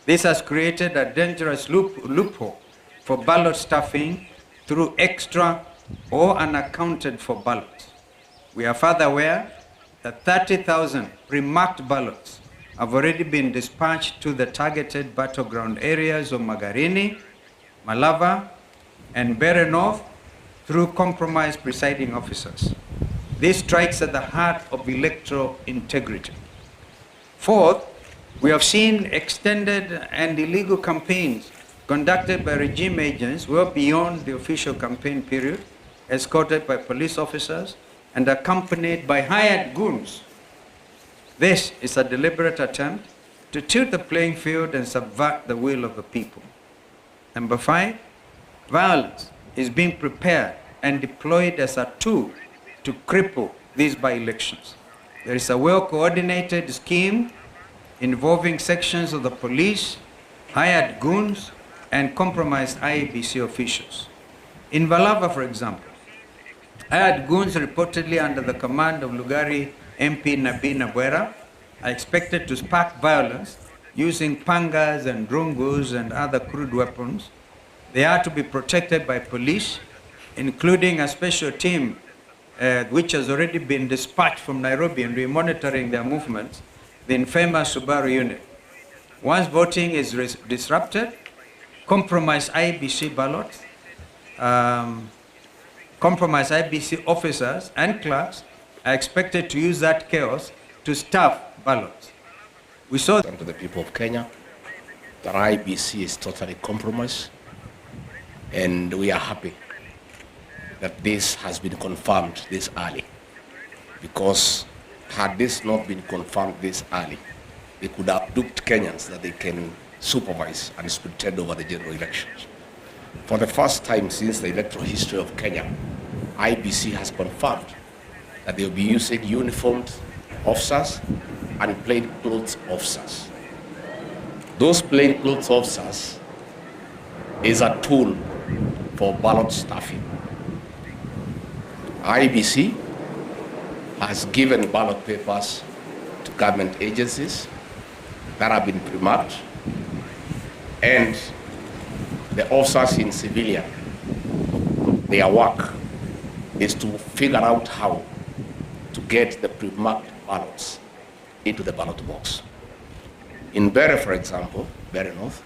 This has created a dangerous loophole for ballot stuffing through extra or unaccounted for ballots. We are further aware that 30,000 pre-marked ballots have already been dispatched to the targeted battleground areas of Magarini, Malava, and Mbeere North through compromised presiding officers. This strikes at the heart of electoral integrity. Fourth, we have seen extended and illegal campaigns conducted by regime agents well beyond the official campaign period, escorted by police officers and accompanied by hired goons. This is a deliberate attempt to tilt the playing field and subvert the will of the people. Number five, violence is being prepared and deployed as a tool to cripple these by-elections. There is a well-coordinated scheme involving sections of the police, hired goons, and compromised IEBC officials. In Malava, for example, hired goons reportedly under the command of Lugari MP Nabii Nabwera are expected to spark violence using pangas and rungus and other crude weapons. They are to be protected by police, including a special team uh, which has already been dispatched from Nairobi and we're monitoring their movements, the infamous Subaru unit. Once voting is disrupted, compromised IBC ballots, um, compromised IBC officers and clerks are expected to use that chaos to stuff ballots. We saw to the people of Kenya that IBC is totally compromised, and we are happy that this has been confirmed this early, because had this not been confirmed this early, it could have duped Kenyans that they can supervise and pretend over the general elections. For the first time since the electoral history of Kenya, IBC has confirmed that they will be using uniformed officers and plainclothes officers. Those plainclothes officers is a tool for ballot stuffing. IBC has given ballot papers to government agencies that have been pre-marked, and the officers in civilian, their work is to figure out how to get the pre-marked ballots into the ballot box. In Bere, for example, Bere North,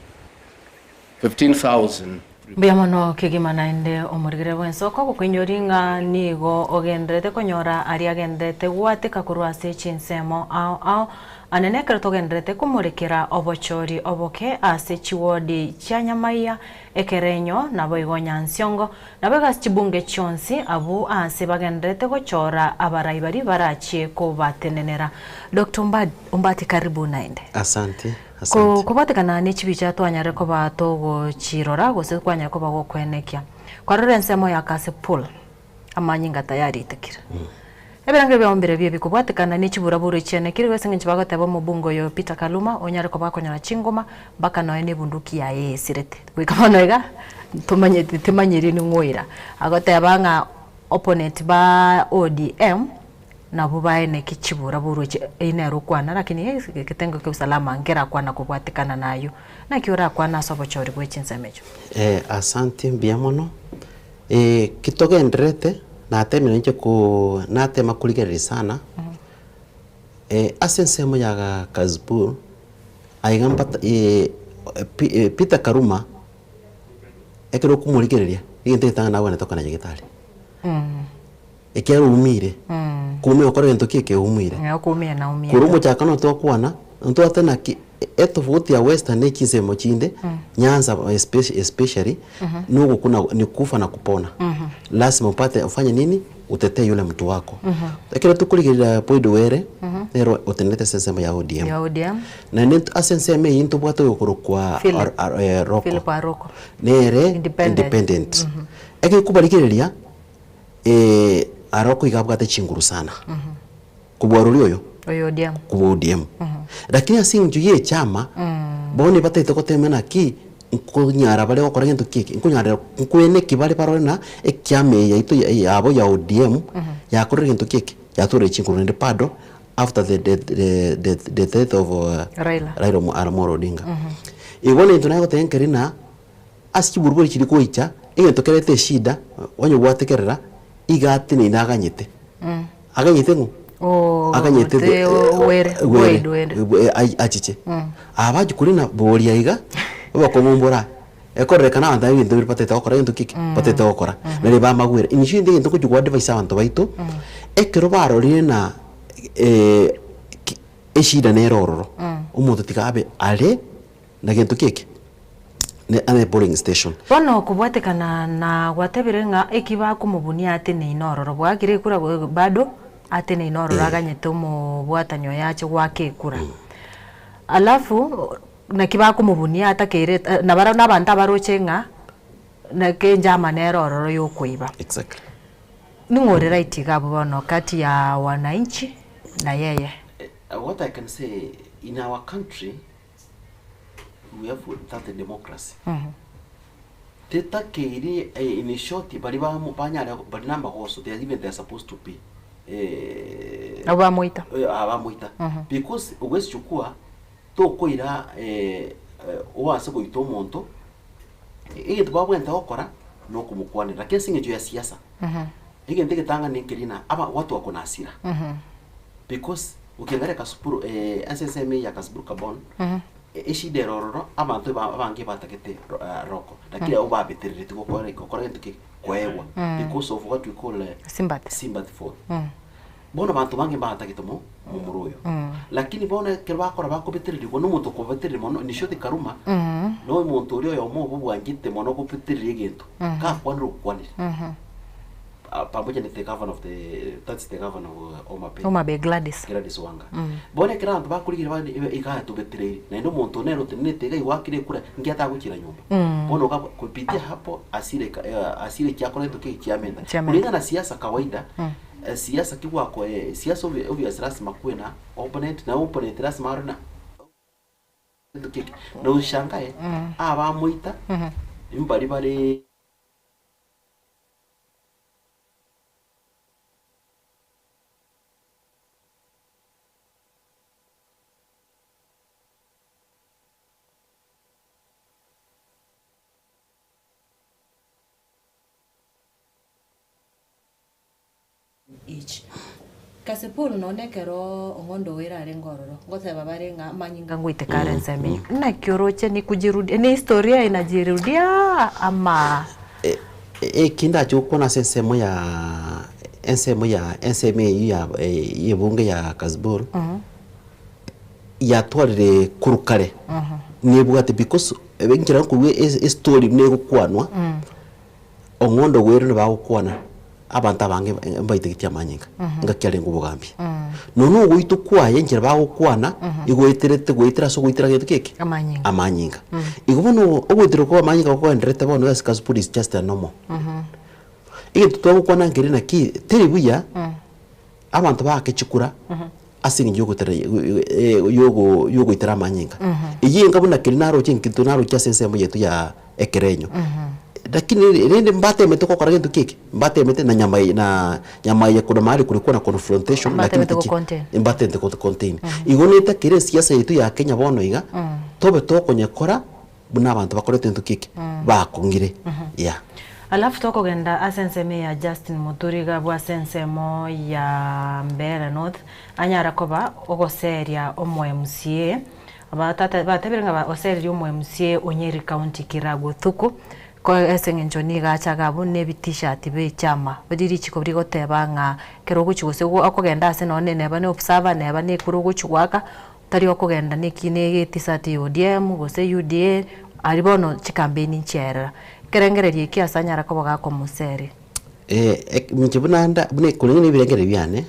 15,000 Mbuya mono kegima naende omorigere bw'ensoko gokoinyori ng'a nigo ogenderete konyora aria agenderete gwateka korwa ase chinsemo ao ao Ane nekero togendererete komorekera obochori oboke ase chiwodi chia Nyamaiya, Ekerenyo, naboigo Nyansiongo, naboigo ase chibunge chionsi abwo aase bagendererete gochora abarai baria barachie kobatenenera. Doctor Ombati karibu naende. Asante, asante. Kobwatekana ne chibicha twanyare koba togochirora gose kwanyare koba gokwenekia. Kwarora ensemo ya Kasipul. amanyinga tayaritekire. Ebirengererio biabo mbirebio ebikobwatekana ne chiburaburu chiane keri ase engencho bagoteba omobunge oyo Peter Kaluma onyare koba akonyora chingoma mpaka nonya ne ebunduki yaye esirete. Goika bono iga ntomanyeti timanyiri ning'o oira. Agoteba ng'a opponent ba ODM nabwo baeneki chiburaburu echi eyio nere okwana lakini eketengo kia usalama nkerakwana kobwatekana na ayio. Naki orakwane ase obochori bwe chinsemo echio? Asante mbuya mono. Ki togendererete, natemire inche ko natema korigereria sana, ase ensemo ya Kasipul, aiga mbata Peter Karuma, ekero okomorigereria, egento egetang'ani nagwenerete okore nyagetari. Ekiagera oumire, koumia gokora egento ki eke oumire. Okoumia naumia. Korwa omochakano twakwana, ntwate naki etofauti ya western ne chinsemo chinde, Nyanza especially, nogokuna ni kufa na kupona. Lazima upate ufanye nini? Utetee yule mtu wako. Ekero tokorigereria Boyd Were, nere otenenete ase ensemo ya ODM. Ya ODM. Naende ase ensemo eyio ntobwate oyokorokwa Philip. Aroko. Philip Aroko. Nere Independent. independent. Ekero kobarigereria, Aroko iga abwate chinguru sana kobua roria oyo Oyo ODM. kobua ODM. Lakini ase eng'encho ya echama bono ebatagete gotema naki nkonyara bare gokora gento ki eke nkonyara nkoene ki bare barore na ekiama eye yaito yabo ya ODM yakorire gento ki eke yatorire chinguru naende bado after the the the the death of Raila. Raila Amolo Odinga. Igo nento nagoteba nkeri na Ase chiburuburi chiria goicha, egento kerete eshida, onye gwategerera, iga ateneine aganyete. Aganyete ng'o? Aganyete Were, Were, achiche. Aba achia korina boria iga, obakong'umbora, ekororekana abanto aba ebinto bire batagete gokora gento ki eke? Batagete gokora. Nario bamagwere. Inche rende egento ngochia goadvise abanto baito, ekero barorire na eshida nere ororo, omonto tiga abe are. Na gento ki eke? Ne ane polling station. Bono kobwatekana na gwatebire ng'a eki bakomobunia ateneine ororo, bwakire ekura bado ateneine ororo aganyete omobwatani oye ache goaka ekura. Alafu naki bakomobunia atakeire nabarabwo na abanto abaroche ng'a naki enchama nere ororo ya okoiba. Exactly. Ning'o ore right iga abwo bono kati ya wananchi na yeye? What I can say, in our country, we have that democracy tetakeiri in short baria bamo banyare bari na amagoso they are even they are supposed to be eh, Abwo bamoita. eh, abamoita because huwezi chukua tokoira oase goita omonto egento babwenerete gokora nokomokwanera lakini ase eng'encho ya siasa. Egento egetang'ani nkeri na aba watu wako na hasira. Because ukiangalia Kasipul ase ensemo eye ya Kasipul Gabon, eshida ere ororo, abanto eba abange batagete roko, lakini abwo babeterereti gokora gokora gento ki? Koegwa. Because of what we call Sympathy. sympathy vote. Bono abanto bange mbatagete mo momura oyo. Lakini bono ekero bakora bakobetererigwa na omonto okobetereria mono in short Karuma, na omonto oria oyomo obo bwanchete mono gobetereria egento, gakwanire okwanire. Pamoja na the governor of the that's the governor of Homa Bay. Homa Bay Gladys. Gladys Wanga. Bono ekero abanto bakorigereria bari iga atobetereiri, naende omonto nere otenenete iga igo akire ekura, inki atagochira nyomba. Bono iga kupitia hapo hasira eka hasira echiakora gento kege chiamenta. Chiamenta. Kulingana na siasa kawaida, siasa ki gwako siasa obvi obvious lasima kuwe na opponent, na opponent lasima arore na gento keke. Na oshangae, abamoita, mbari bare. Each. Kasipul nonye ekero ong'ondo oere arenge ororo, ngoteba bare ng'a amanyinga ngoiteka are ensemo eyio. Naki oroche ni kujirudia, ni historia inajirudia ama? Eki ndache gokwana ase ensemo ya ensemo ya ensemo eyio ya y'ebunge ya Kasipul, yatwarire korwa kare, nebwate because enchera nkorwa estory buna egokwanwa. Ong'ondo ogwere nibagokwana, abanto abange mbaitegetie amanyinga, ngaki arenge obogambi. Nonya ogoitwa kwaye enchera bagokwana, igoeterete goetera ase ogoitera gento ki eke? Amanyinga. Amanyinga. Igo bono ogoiterwa kwa amanyinga gokoenderete bono ase kasipul is just a normal. Egento twagokwana nkeri naki, teri buya abanto baake chikura ase eng'encho yogotera yogo yogoitera amanyinga. Eyio enga buna keria naroche nkento naroche ase ensemo yaito ya ekerenyo. Lakini rende mbatemete gokora gento ki eke, mbatemete na nyama eye na nyama eye korwa mahali kulikuwa na confrontation lakini Mbatemete tiki gocontain. mbatemete go contain. Igo netakire esiasa yaito ya Kenya bono iga, tobe tokonyekora buna abanto bakorete gento ki eke, bakong'ire yeah. Alafu tokogenda ase ensemo eye ya Justin Muturi iga abwo ase ensemo ya Mbeere North, anyare koba ogoseria omo MCA, batata batebire ng'a oseririe omo MCA o Nyeri County Kiragu Thuku, ko ase eng'encho nigo achaga abwo na ebitishati bie echama, riria richiko rigoteba ng'a ekero ogochia gose okogenda ase nonye neba ne observer neba ne ekura ogochia goaka, Tari okogenda neki ne egetisati ya ODM gose UDA, aria bono chikampeni nchiaerera. Ekerengererio ekio ase anyara koba gakomoseria. Inche buna nda buna koreng'ana na ebirengererio biane,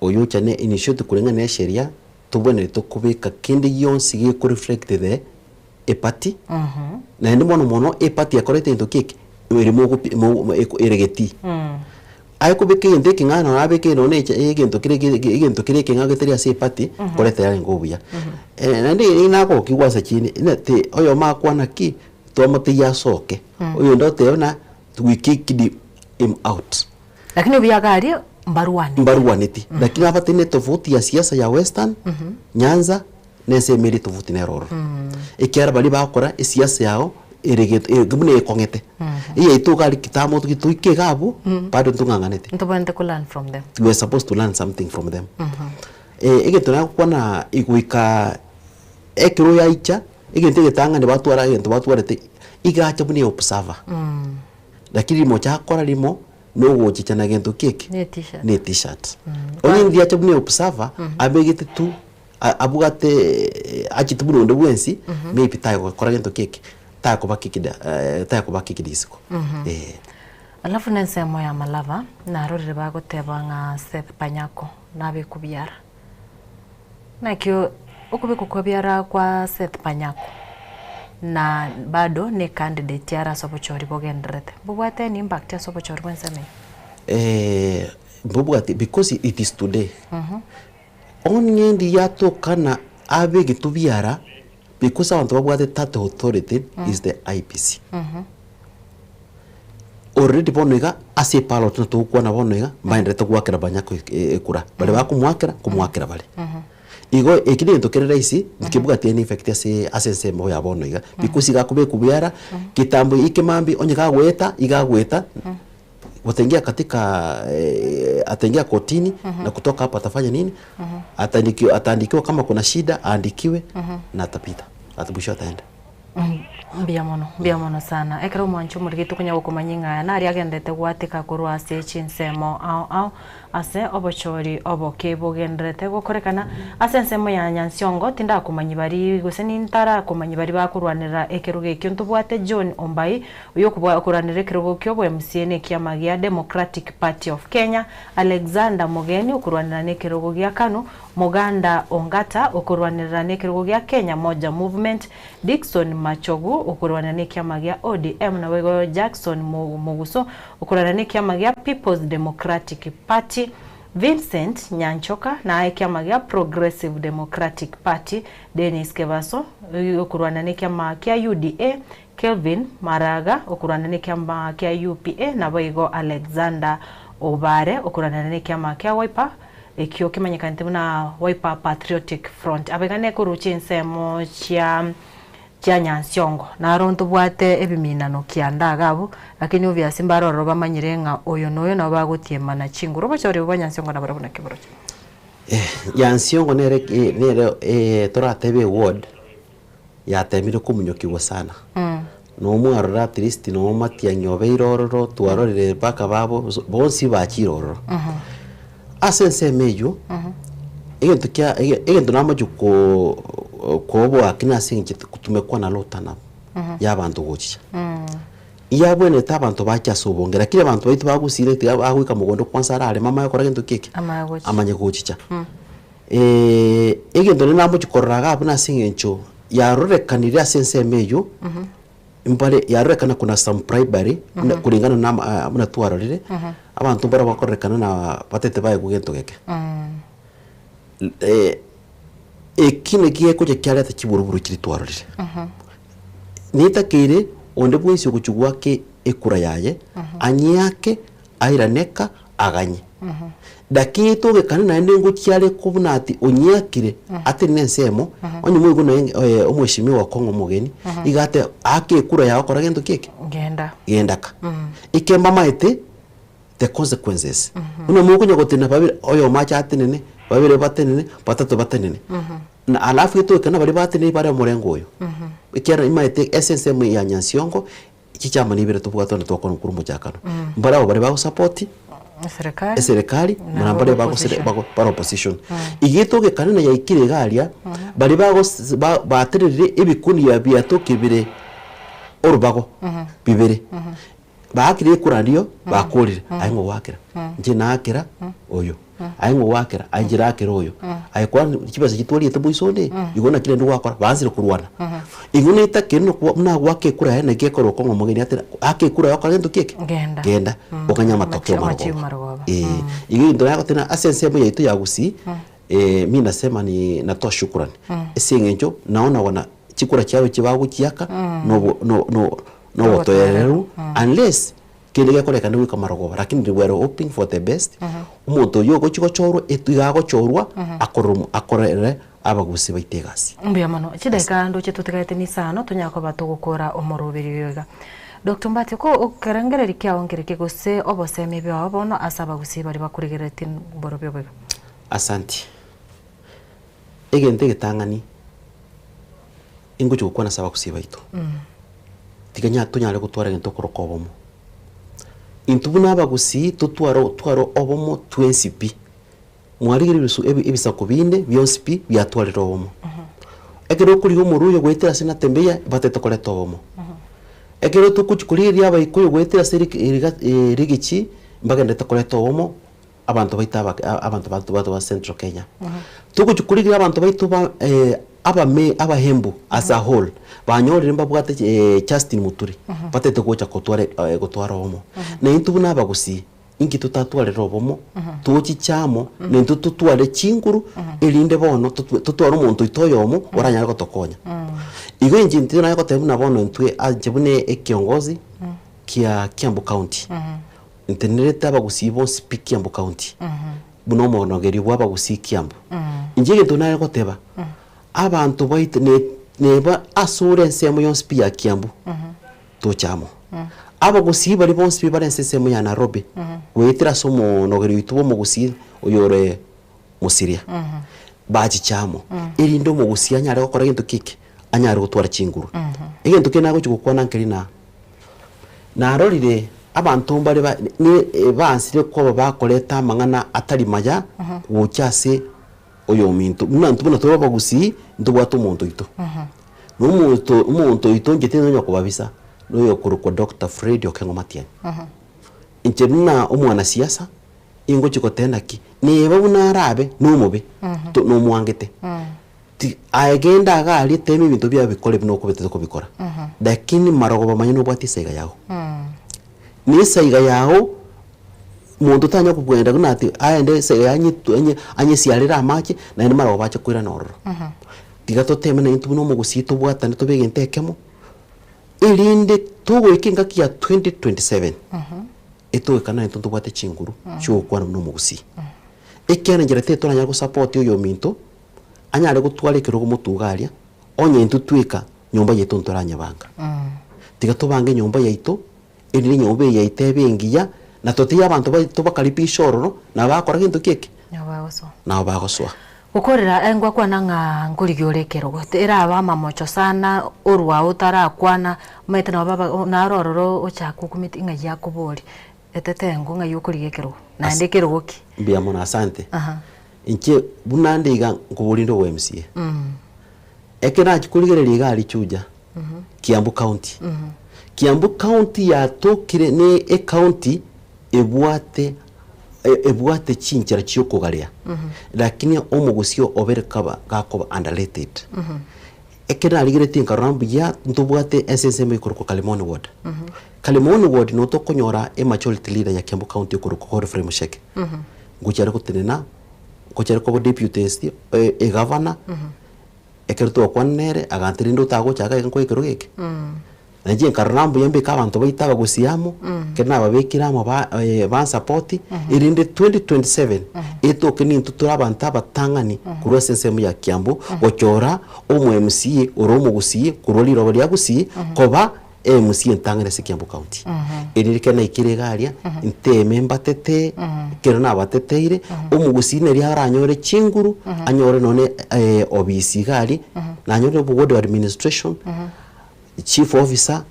oyo ochane in short koreng'ana na esheria, tobwenerete kobeka kende gionsi geko reflect the eparty, naende mono mono eparty ekorete egento ki eke, ere mogopi mo ere getii. Aye kobeka egento ekeng'ao nonye abeke nonye eche egento kere ge egento kere ekeng'ao getari ase eparty, koreta yarenge obuya. Naende ere nagokigwa ase chinde, ng'a ti oyomo akwana ki, twamotebia asoke, oyonde oteba buna we kicked him out. Lakini obuya iga aria mbarwaneti. Mbarwaneti, lakini abatari tofauti ya siasa ya Western, Nyanza, na ensemo eria tofauti nere ororo. Ekiagera baria bagokora esiasa yao ere gento ere buna ekong'ete. Eyaito iga aria kitambo toike iga abwo, bado ntong'ang'anete. Ntobwenerete ko learn from them. We are supposed to learn something from them. Egento nagokwana goika ekero yaicha, egento egetang'ani batwara egento batwarete, igacha buna eobserver. Lakini rimo chakora rimo, nogochicha na gento ki eke? Ne t-shirt. Ne t-shirt. Onye ndiacha buna eobserver, abegete tu abwate achete buna onde bwensi, maybe tagokora gento ki eke, takoba kikida takoba kikida isiko eh. Alafu na ensemo ya Malava, narorire bagoteba ng'a Seth Panyako nabekwe biara. Naki okobekwa kwa biara kwa Seth Panyako na bado ne candidate are ase obochori bogendererete, mbobwate any impact ase obochori bwa ensemo eye? Mbobwate because it is today. Onye ndiyatokana abe egetubiara because abanto babwate that authority is the IEBC. Already bono iga ase eballot na togokwana bono iga mbaenderete goakera banyako ekura. Baria bakomoakera nkomoakera bare. Igo eki negento kere rahisi nkebwati any effect ase ase ensemo ya bono iga because iga akobekwa biara kitambo ekemambia onye kagoeta iga agoeta. Wataingia katika ataingia kotini na kutoka hapo atafanya nini? Ataandikiwa, ataandikiwa kama kuna shida aandikiwe na atapita. Ata mwisho ataenda. Mbuya mono, mbuya mono sana. Ekero omwancho omorigete okonya gokomanya ng'a aya naria agenderete goateka korwa ase chinsemo ao ao ase obochori oboke bogendererete gokorekana ase ensemo ya Nyansiongo tindakomanyia baria gose nintarakomanyia baria bakorwanerera ekerogo ekio ntobwate John Ombai Oyio okoranera ekerogo ki'oboMCA nekiama gia Democratic Party of Kenya, Alexander Mogeni okorwanerera nekerogo gia Kanu, Moganda Ongata okorwanerera nekerogo gia Kenya Moja Movement, Dickson Machogu okorwanerera nekiama gia ODM naboigo Jackson Mugusu okorwanerera nekiama gia People's Democratic Party, Vincent Nyanchoka na ekiama gia Progressive Democratic Party, Dennis Kebaso okorwanerera nekiama kia UDA, Kelvin Maraga okorwana nekiama kia UPA naboigo Alexander Obare okorwana nekiama kia Wiper ekio kemanyekanete buna Wiper Patriotic Front. Abaiga nekorwa chinsemo chia chia Nyansiongo naro ntobwate ebiminano kianda iga abwo lakini obvious mbare ororo bamanyire ng'a oyo na oyo nabo bagotiemana chinguru. Obochori obwo bwa Nyansiongo nabarabwo naki boroche? Nyansiongo nere nere toratebe eward. yatemire komunyokigwa sana. Nomwarora at least no Matiang'i obeire ororo, twarorire mpaka babo bonsi bachire ororo. Ase ensemo eywo, egento kia egento namochie ko koboa ki nase eng'encho tumekuwa na low turn up ya abanto gochicha. Iyabwenerete abanto bache ase obonge, lakini abanto baito bagusire tiga bagoika mogondo kwanza arareme amanye gokora gento ki eke? Amanye gochicha. Egento naende namochie korora iga abwo nase eng'encho yarorekanire ase ensemo eywo, mbare yarorekana kuna some bribery buna kulingana na ama buna twarorire, abanto mbaro bakororekana na batete baegwe gento geke. Eki naki gekocha kiareta chiburuburu chiria twarorire. Netakeire onde bwensi ogochia goaka ekura yaye, anyeake airane eka aganye. Lakini togekane naende ngochia are kobuna ati onyeakire atenene ensemo, onye moigwe noe omweshimiwa okong'a omogeni, iga ate ake ekura yago kora gento ki eke? Genda. Genda ka. Eke mbamaete the consequences. Buna mokonya gotenena babere, oyomo ache atenene, babere batenene, batato batenene. Na alafu etogekane baria batenenire bare omorengo oyo. Ekiagera imaete ase ensemo ya Nyansiongo, Chichama nibere tobwate onde twakwana korwa omochakano. Mbare abo baria bagosapoti Eserekari. eserekari Na na mbare abo bagosere opposition. bago bare opposition. Iga etogekane na yaikire iga aria, baria bagos ba batererire ebikundi ya biatoki bire orubago bibere, baakire ekura ndiyo bakorire, aye ng'o gwakera? Inche naakera oyo. Aye ng'o gwakera? Aye inche nakera oyo. Aye kwani chibesa echi twariete moiso onde, igo naki rende gwakora? Baansire korwana. Igo netakeire nokwo buna gwaka ekura yaye naki ekore okong'a omogeni ate aka ekura yaye okore gento ki eke? Genda. Genda okanye amatokeo Amachibu marogoba. marogoba. Eh, igo egento nagoteba ase ensemo yaito ya Gusii, mi nasema ni natoa shukrani ase eng'encho naona wana chikura chiabo echi bagochiaka nobo no no nobotoereru unless Kende gekorekana goika marogoba, lakini we are hoping for the best, omonto oyio ogochia gochorwa etu iga agochorwa akorere omo akorere abagusii baito egasi. Mbuya mono. Chidaeka ndoche totigarete nisano tonyare koba togokora omoroberi oyo iga. Doctor Ombati, oko okerengererio kiao nkereke gose obosemi bwao bono ase abagusii baria bakorigereretie mborobio obo iga? Asanti. Egento egetang'ani ingochia gokwana ase abagusii baito. Tiga nya tonyare gotwara egento okoroka obomo. Intwe buna abagusii totware otware obomo twensi pi. Mwarigereria ebisu ebi ebisaku binde bionsi pi biatwarire obomo. Ekero okorigia omoruya goetera ase Natembeya batete koreta obomo. Ekero togochia korigereria abaikuyu goetera ase rik riga rigichi mbagenderete koreta obomo. Abanto baito aba abanto baito bato ba central Kenya. Togochia korigereria abanto baito ba abame abahembu as a whole, banyorire mbabwate Justin Muturi, batete gocha kotwara gotwara obomo. Na intwe buna abagusii, inki totatwarere obomo, tochiche amo, na intwe totware chinguru, erinde bono totware omonto oito oyomo oranyare gotokonya. Igo inche intwe nanye goteba buna bono intwe inche buna ekiongozi kia Kiambu County. Ntenerete abagusii bonsi pi Kiambu County, buna omonogerio bw'abagusii Kiambu. Inche egento nare goteba, abanto baito ne neba ase ore ensemo yonsi pi ya Kiambu, toche amo. Abagusii baria bonsi pi bare ense ensemo ya Nairobi, goetera ase omonogeri oito bw'omogusii oyore Mosiria, bachiche amo, erinde omogusii anyare gokora gento ki eke? Anyare gotwara chinguru. Egento kende nagochia gokwana nkeri na, narorire abanto mbare ba ne bansire koba bakoreta amang'ana atari maya gocha ase oyominto. Buna intwe buna tore abagusii, ntobwate omonto oito. Na omonto omonto oito inche tinkonya kobabisa, na oyokorokwa Doctor Fred Okengo Matiang'i. Inche buna omwanasiasa, ingochia goteba naki, neba buna arabe na omobe, to nomwangete. Ti aye genda iga aria tema ebinto biago bikore buna okobetete kobikora. Lakini marogoba manya nobwate esaiga yago. Na esaiga yago, monto tanya kogenda buna ati aende esaiga yaye anyetwe anye anyesiarere amache, naende marogoba ache koirana ororo. Tiga toteme naintwe buna omogusii tobwatane tobe egento ekemo, erinde togoika engaki ya 2027, etogoika naintwe ntobwate chinguru chiogokwana buna omogusii. Ekiagera enchera teri toranyare gosupport oyominto, anyare gotwara ekerogo motuga aria, onye intwe tweka nyomba yaito ntoranyebanga. Tiga tobange enyomba yaito, erinde enyomba eye yaito ebe engiya, na totiga abanto baito bakaribisha ororo, nabo bagokora gento ki eke? Nabo bagosoa. Nabo bagosoa. Gokorera ngwakwana ng'a nkorigia ore ekerogo, eraba amamocho sana orwao otarakwana, omanyete nabo baba naro ororo ochake okumeti ng'ai akoboria, etete engo ng'ai okorigia ekerogo, naende ekerogo ki? Mbuya mono asante. Aha. Inche buna nde iga nkoboria inde obo MCA. Ekero nachia korigereria iga aria Juja, Kiambu County. Kiambu County yatokire ne ecounty ebwate ebwate chinchera chia okogarea, lakini omogusii obere kaba gakoba underrated. Ekero narigeretie nkarora mbuya ntobwate ense ensemo ekorokwa Kalimoni ward. Kalimoni ward noo tokonyora emajority leader ya Kiambu County okorokwa Godfrey Mucheke. Ngochia are gotenena, ngochia are koba deputy egavana, ekero twakwana nere agantebia rende otagocha iga iga nkoe ekerogo eke. Na inche nkarora mbuya mbeke abanto baito abagusii amo, ekero nababekire amo ba bansapoti, erinde 2027 etoke nintwe tore abanto abatang'ani korwa ase ensemo ya Kiambu, gochora omo MCA ore omogusii korwa riroba ria Gusii koba MC entang'ani ase Kiambu County. Erinde ekero naikire iga aria, nteeme mbatetee, ekero nabateteire, omogusii nari aranyore chinguru, anyore nonye obisi iga aria, nanyore obo ward administration, chief officer,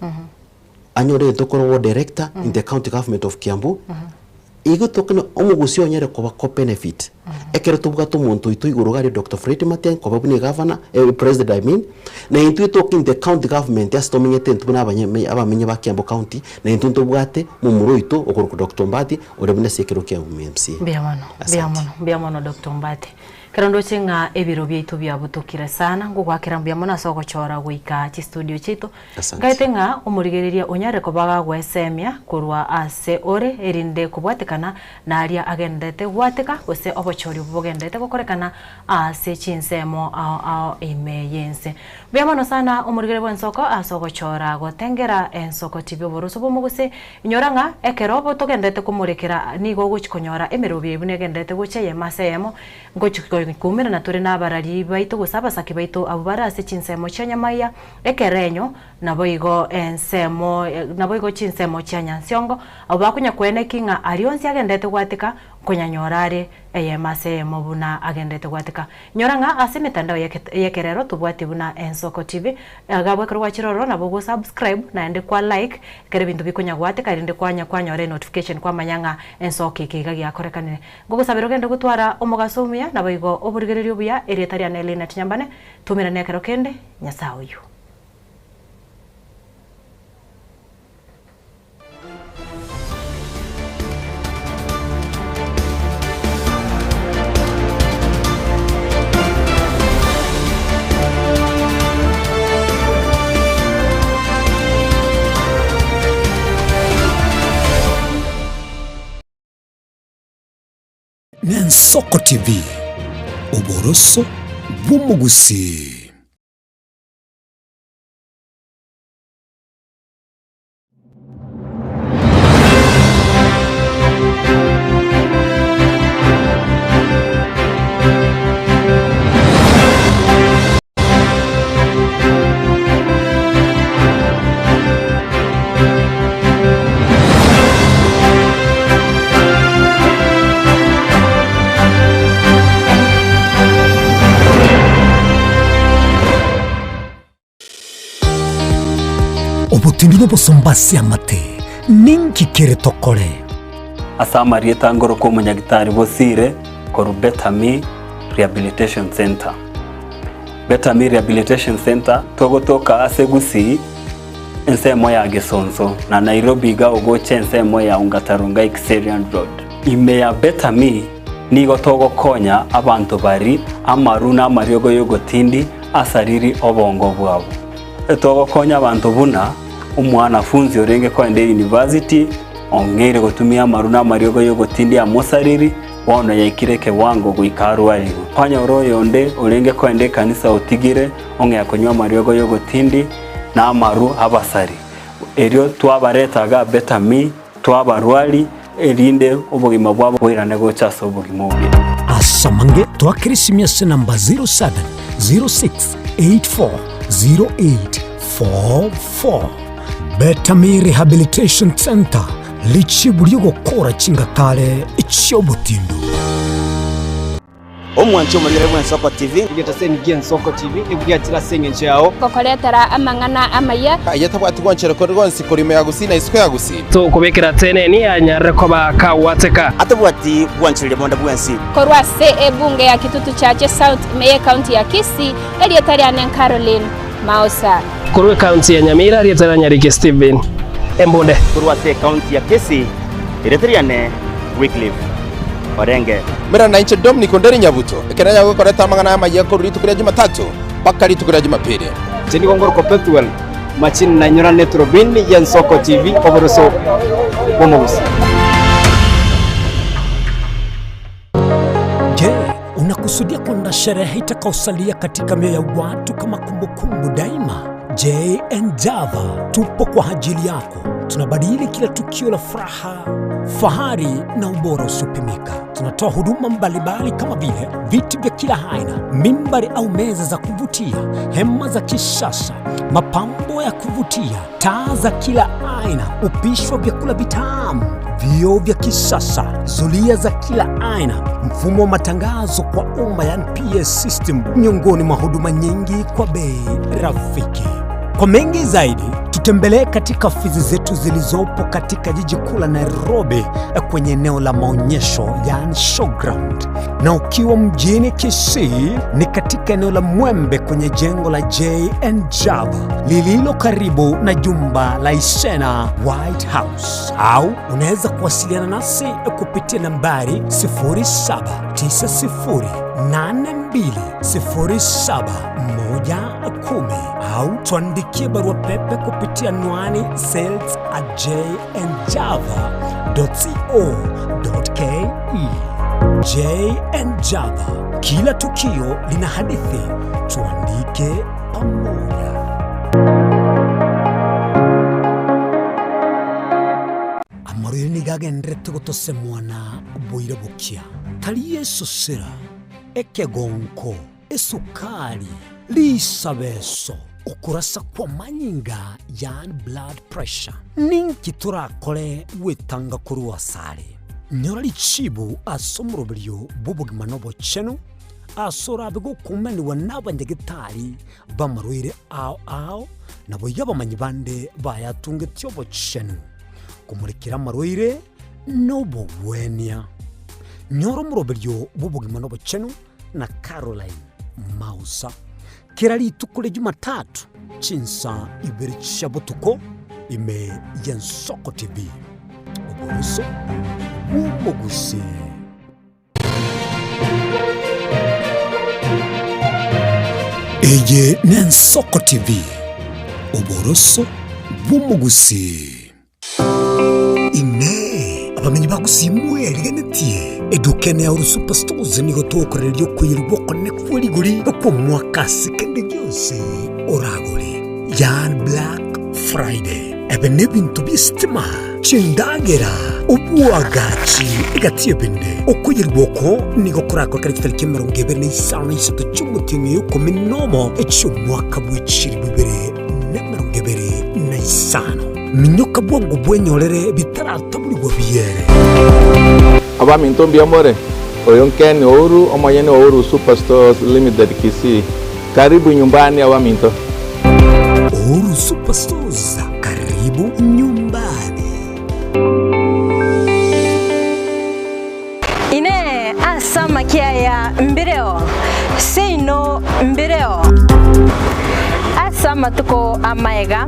anyore egento okorokwa director in the county government of Kiambu, igo tokonyora omogusii onyare koba ko benefit. Ekero tobwate omonto oito igoro iga aria Doctor Fred Matiang'i koba buna egavana, president I mean, na intwe toke in the county government ase tomenyete intwe buna abanye abamenyi ba Kiambu county, na intwe ntobwate momura oito okorokwa Doctor Ombati ore buna ase ekero kia MCA. Mbuya mono, mbuya Asante. mono, mbuya mono Doctor Ombati. Ekero ndoche ng'a ebiro biaito biabutokire sana, ngogoakera mbuya mono ase ogochora goika chistudio chiaito. Asante. Ngaete ng'a omorigereria onyare koba gagwesemia korwa ase ore, erinde kobwatekana naria agenderete gwateka, gose obochori obwo bogenderete gokorekana ase chinsemo ao ao ime y'ense. Mbuya mono sana omorigereria bw'ensoko ase ogochora gotengera ensoko TV oboroso bw'omogusii. Inyora ng'a ekero botogenderete komorekera nigo ogochi konyora emerobio eye buna egenderete gocha eyemo ase eyemo, ngochi koumerana tore nabarari baito gose abasake baito abwo bare ase chinsemo chia nyamaiya, Ekerenyo, naboigo ensemo, naboigo chinsemo chia nyansiongo, abwo bakonya kweneki ng'a aria onsi agenderete gwateka, nkonyanyora are eyemo ase eyemo buna agenderete gwateka. Inyora ng'a ase emetandao y'ekerero tobwati buna Ensoko TV, iga abwo ekero gwachire ororo nabo ogo subscribe naende kwa like ekero ebinto bikonya gwateka erinde kwanya kwanyora enotification kwamanya ng'a ensoko eke iga giakorekanire. Ngogosabera ogende gotwara omogaso omuya naboigo oborigereria obuya, erieta riane Linet Nyambane, Toumerane ekero kende, Nyasae oyio. Nensoko TV, oboroso bw'omogusii. Obotindu na obosomba ase amate, ninki kere tokore? Ase amarieta ngorokwa omonyagitari Bosire korwa Better Me Rehabilitation Centre. Better Me Rehabilitation Centre togotoka ase Gusii ensemo ya Gesonso na Nairobi iga ogocha ensemo ya Ongata Rongai Kiserian Road. Ime ya Better Me nigo togokonya abanto bari amaru na amariogo yogotindi asariri obongo bwabo. Togokonya abanto buna omwanafunzi orenge koenda eyunivasiti ong'eire gotumia amaru na amariogo y'ogotindia amosariri, bono yaikire ekewango goika arwarigwe. Kwanyora oyonde orenge koenda ekanisa otigire ong'ea konywa amariogo y'ogotindi na amaru abasari. Erio twabareta iga Betami, twabarwari, erinde obogima bwabo boirane gocha ase obogima obuya. Ase amange twakere esimi ase namba 0706840844. Betami Rehabilitation Centre, richibu ri'ogokora chingatare chi'obotindu. Omwanchi omorigere bw'Ensoko TV. Egetaseni gi'Ensoko TV nigo giachire ase engencho yao. Gokoretera amang'ana amaya. Aye tabwati gwanchera kore gonsi korwa ime ya Gusii na isiko ya Gusii. Tokobekera teneni anyarire koba kagwateka. Atabwati gwanchereria bonde bwensi. Korwa ase ebunge ya Kitutu Chache South ime y'ecounty ya Kisii, erieta riane Caroline Maosa. Korwa ecounty ya Nyamira, erieta ria Nyariki Stephen Embunde. Korwa ase ecounty ya Kisii, erieta riane Wycliffe Orenge. Mera nainche Dominic Onderi Nyabuto, ekero nanyare gokoreta amang'ana amayia korwa rituko ria Jumatatu mpaka rituko ria Jumapili. Inche nigo ngorokwa Pethuel Machini nainyorane eturubini y'Ensoko TV oboroso bw'omogusi. Je, unakusudia kwenda sherehe itakaosalia katika mioyo ya watu kama kumbukumbu daima? JN Java tupo kwa ajili yako. Tunabadili kila tukio la furaha, fahari na ubora usiopimika. Tunatoa huduma mbalimbali kama vile viti vya kila aina, mimbari au meza za kuvutia, hema za kisasa, mapambo ya kuvutia, taa za kila aina, upishi wa vyakula vitamu, vioo vya kisasa, zulia za kila aina, mfumo wa matangazo kwa umma yani PA system, miongoni mwa huduma nyingi kwa bei rafiki. Kwa mengi zaidi, tutembelee katika ofisi zetu zilizopo katika jiji kuu la Nairobi kwenye eneo la maonyesho yani showground, na ukiwa mjini Kisii ni katika eneo la Mwembe kwenye jengo la JN Java lililo karibu na jumba la Isena White House, au unaweza kuwasiliana nasi kupitia nambari 0790820710 au tuandikie barua pepe kupitia anwani sales at jnjava.co.ke. JN Java, kila tukio lina hadithi, tuandike pamoja. Amarwaire nigo agenderete gotosemwana boira bokia, tari esosera, ekegonko, esukari, risabeso, okorasa kw'amanyinga, yaani blood pressure. Ninki torakore gwetanga korwa asare? Nyora richibu ase omoroberio bw'obogima na obochenu, ase orabe gokumanigwa n'abanyagetari b'amarwaire ao ao, naboigo abamanyi bande bayatungetie obochenu, komorekera amarwaire na obogwenia. Nyora omoroberio bw'obogima na obochenu na Caroline Mausa kera rituko ria Jumatatu chinsa ibere chia botuko ime y'Ensoko TV. Oboroso bw'omogusii. Eye n'Ensoko TV, oboroso bw'omogusii. Inee! Abamenyi ba Gusii mwerigenetie? Eduka ene ya Uru Superstores nigo togokorereria okoiyerigwa okonene kwe rigori kw'omwaka ase kende gionsi oragore. Yaani Black Friday. Ebe nebinto bi'esitima, chindagera, oboagachi egati y'ebinde. Okoiyerigwa oko nigo korakorekane chitariki emerongo ebere na isano na isato chi'omotienyi oyo ikomi nomo echi'omwaka bwe chilifu ibere na emerongo ebere na isano. Minyoka bwango bwenyorere bitarataburigwa biere. Abaminto mbuya more, oyo Ken Ouru, omonyene o Ouru Superstores Limited Kisii. Karibu nyumbani abaminto. Ouru Superstores, karibu. Karibu nyumbani. Inee! Ase amakia aya mbireo? Seino mbireo. Ase amatuko amaega,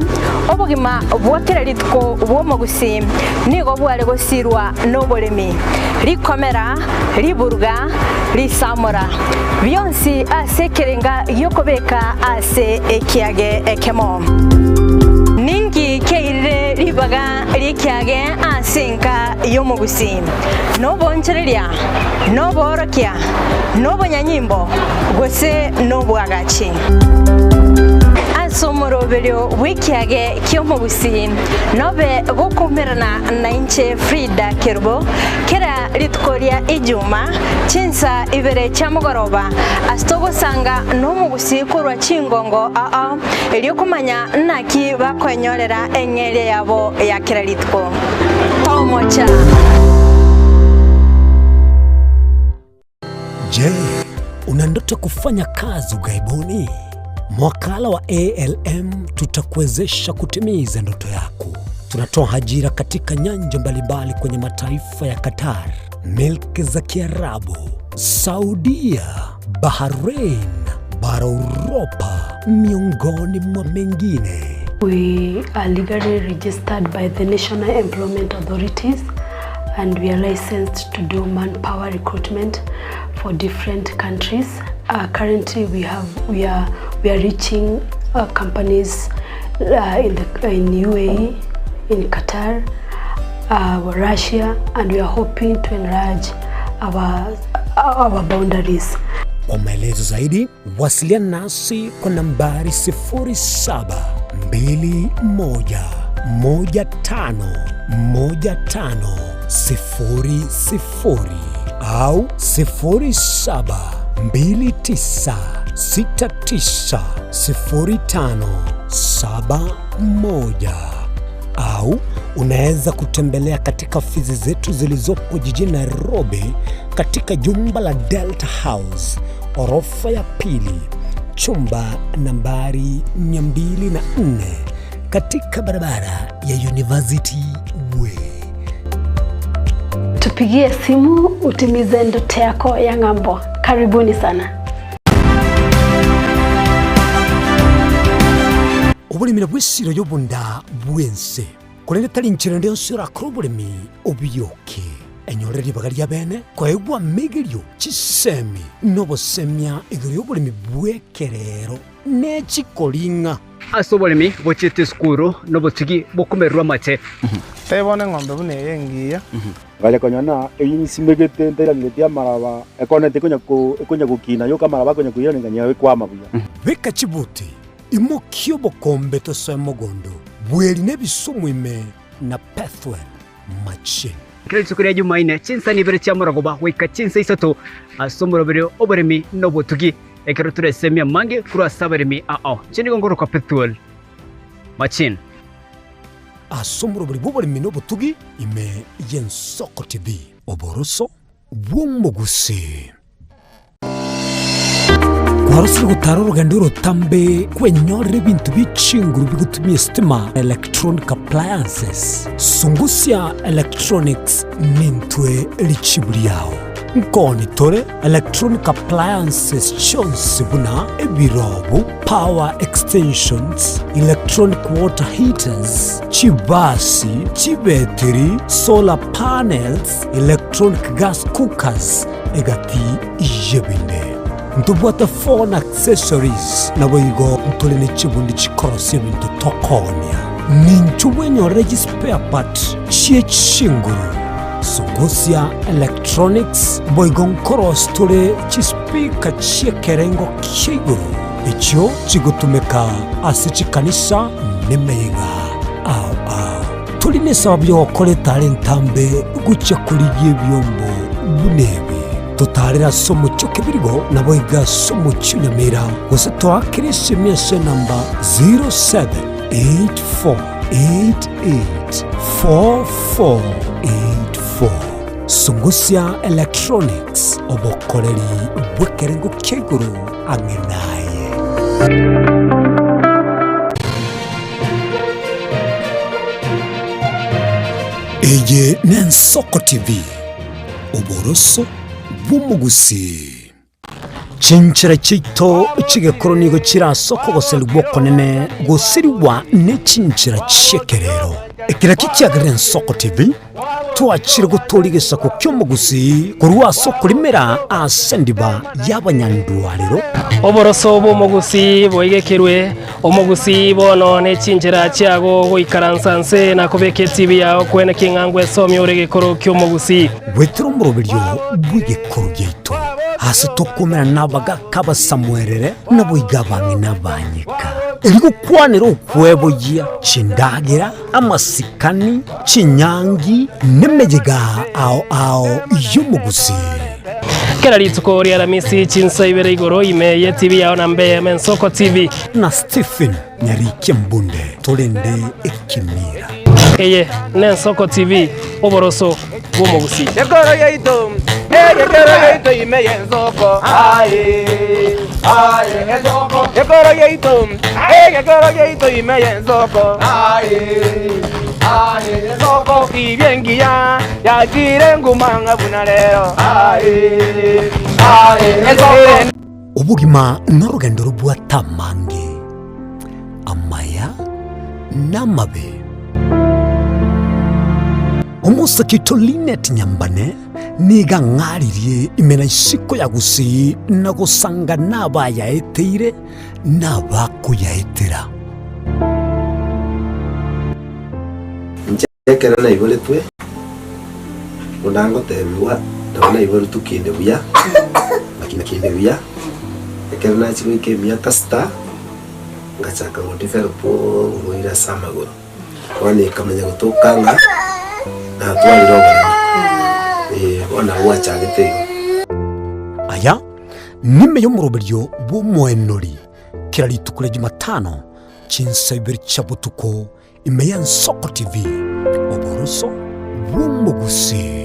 obogima bwa kera rituko bw'omogusii nigo bware gosirwa noboremi, rikomera, riburuga, risamora, bionsi ase ekerenga gi'okobeka ase ekiage ekemo. Ninki kiairire ribaga ri'ekiage ase enka y'omogusii? Noboonchoreria, noboorokia, nobonyanyimbo, gose nobwagachi? Ase omoroberio bw'ekiage ki'omogusii nobe gokoumerana nainche Frida Kerubo kera rituko ria Ijuma chinsa ibere chia mogoroba ase togosanga nomogusii korwa chingongo ao erio komanya naki bakoenyorera eng'eria yabo ya kera rituko. Tomocha. Je, una ndoto kufanya kazi ughaibuni? Mwakala wa ALM tutakuwezesha kutimiza ndoto yako. Tunatoa ajira katika nyanja mbalimbali kwenye mataifa ya Qatar, milki za Kiarabu, Saudia, Bahrain, bara Uropa, miongoni mwa mengine. We are legally registered by the National Employment Authorities and we are licensed to do manpower recruitment for different countries. Currently we have we are we are reaching companies in the in UAE, in Qatar, Russia and we are hoping to enlarge our our boundaries. Kwa maelezo zaidi wasiliana nasi kwa nambari 0721151500 au 0729690571 au unaweza kutembelea katika ofisi zetu zilizopo jijini Nairobi katika jumba la Delta House orofa ya pili chumba nambari 204 katika barabara ya University Way. Tupigie simu utimize ndoto yako ya ng'ambo. Karibuni sana. Oboremi nabwo esiro y'obonda bw'ense, korende tari inchera ende yonsi orakore oboremi obioke. Enyore ribaga ria bene koegwa amegerio, chisemi, na obosemia igoro y'oboremi bw'ekerero ne chikoring'a. Ase oboremi bochiete esukuru nobotugi bokomererwa amache. Tebia bono eng'ombe buna eye engiya. Ngacha konyora ng'a eyio nsimegete ntairaneretie amaraba, ekoneti ekonya ko ekonya gokina yoka amaraba akonya koiranera ng'a ekwama buya. Beka chibuti, imokia obokombe tosoe mogondo, bweri nebisumu ime na Pethuel machine. Kera rituko ria Jumaine, chinsa nibere chia morogoba goika chinsa isato ase omoroberio oboremi na obotugi, ekero toresemie amange korwa ase abaremi ao. Inche nigo nkorokwa Pethuel Machine. Ase omoroberi bw'oboremi na obotugi ime y'Ensoko TV. Oboroso bw'omogusii. Kwarosire gotara orogendo orotambe kwenyorera ebinto bie chinguru bigotumia estima, electronic appliances. Sungusia Electronics nintwe richibu riao. Nkoni tore electronic appliances chionsi buna ebirobu, power extensions, electronic water heaters, chibasi, chibetiri, solar panels, electronic gas cookers, egati y'ebinde. Ntobwate phone accessories, naboigo ntore ne chibundi chikorosia ebinto tokoonia. Ninchu bwenyorere chispare part chie chinguru, Sungusia Electronics, boigo nkorosia tore chispeaker chi'ekerengo kia igoro echio chigotumeka ase chikanisa nemeyega ao ao. Tori nesababu y'ogokora etara entambe gochia korigia ebiombo buna ebi. Totaarere ase omochie o Kebirigo, naboigo ase omochie o Nyamira, gose toakere esimi ase enamba 0784884484. Sungusia Electronics, obokoreri bw'ekerengo kia igoro ang'e naye. Eye n'Ensoko TV, oboroso bw'omogusii. Chinchera chiaito chi'egekoro nigo chire ase okogoserigwa okonene gosirigwa ne chinchera chi'ekerero. Eke nakio kiagerire Ensoko TV twachire gotooria egesaku ki'omogusii korwa ase okorimera ase endiba y'abanyandwarero. Oboroso bw'omogusii boigekerwe, omogusii bono ne chinchera chiago goikaransa nse na kobeka etibi yao kwene king'a ngwesomia ore egekoro ki'omogusii. Goetera omoroberio bw'egekoro giaito, ase tokomerana nabagaaka abasamuerere, naboigo abang'ina abanyeka, erio gokwanera okweboyia chindagera, amasikani, chinyangi, nemeyega ao ao y'omogusii. Kera rituko ri'Aramisi chinsa ibere igoro ime y'etibi yao na mbe Mensoko TV. Na Stephen Nyarikia Mbunde torende ekemira. Eye n'Ensoko TV, oboroso bw'omogusii. Ekoro yaito, egekero yaito ime y'ensoko, aye, aye, ensoko. Ekoro yaito, egekero yaito ime y'ensoko, aye, aye, ensoko. Tibia engiya yachire nguma ng'a buna rero, aye, aye, ensoko. Obogima norogendo robwate amange, amaya na amabe. Omosake oito Linet Nyambane nigo ang'aririe ime na isiko ya Gusii na gosanga nabayaeteire na abakoyaetera. Inche ekero naiboretwe, buna ngotebigwa, nabo naiboretwe kinde buya, ngakina kinde buya, ekero nachia goika emiaka sita, ngachaka go develop oborwaire ase amagoro. Bono ekamanya gotoka ng'a natwarire oboremo, eh, bono nabo gwachagete igo. Aya nime y'omoroberio bw'omoenori kera rituko ria Jumatano chinsa ibere chia botuko ime y'Ensoko TV, oboroso bw'omogusii.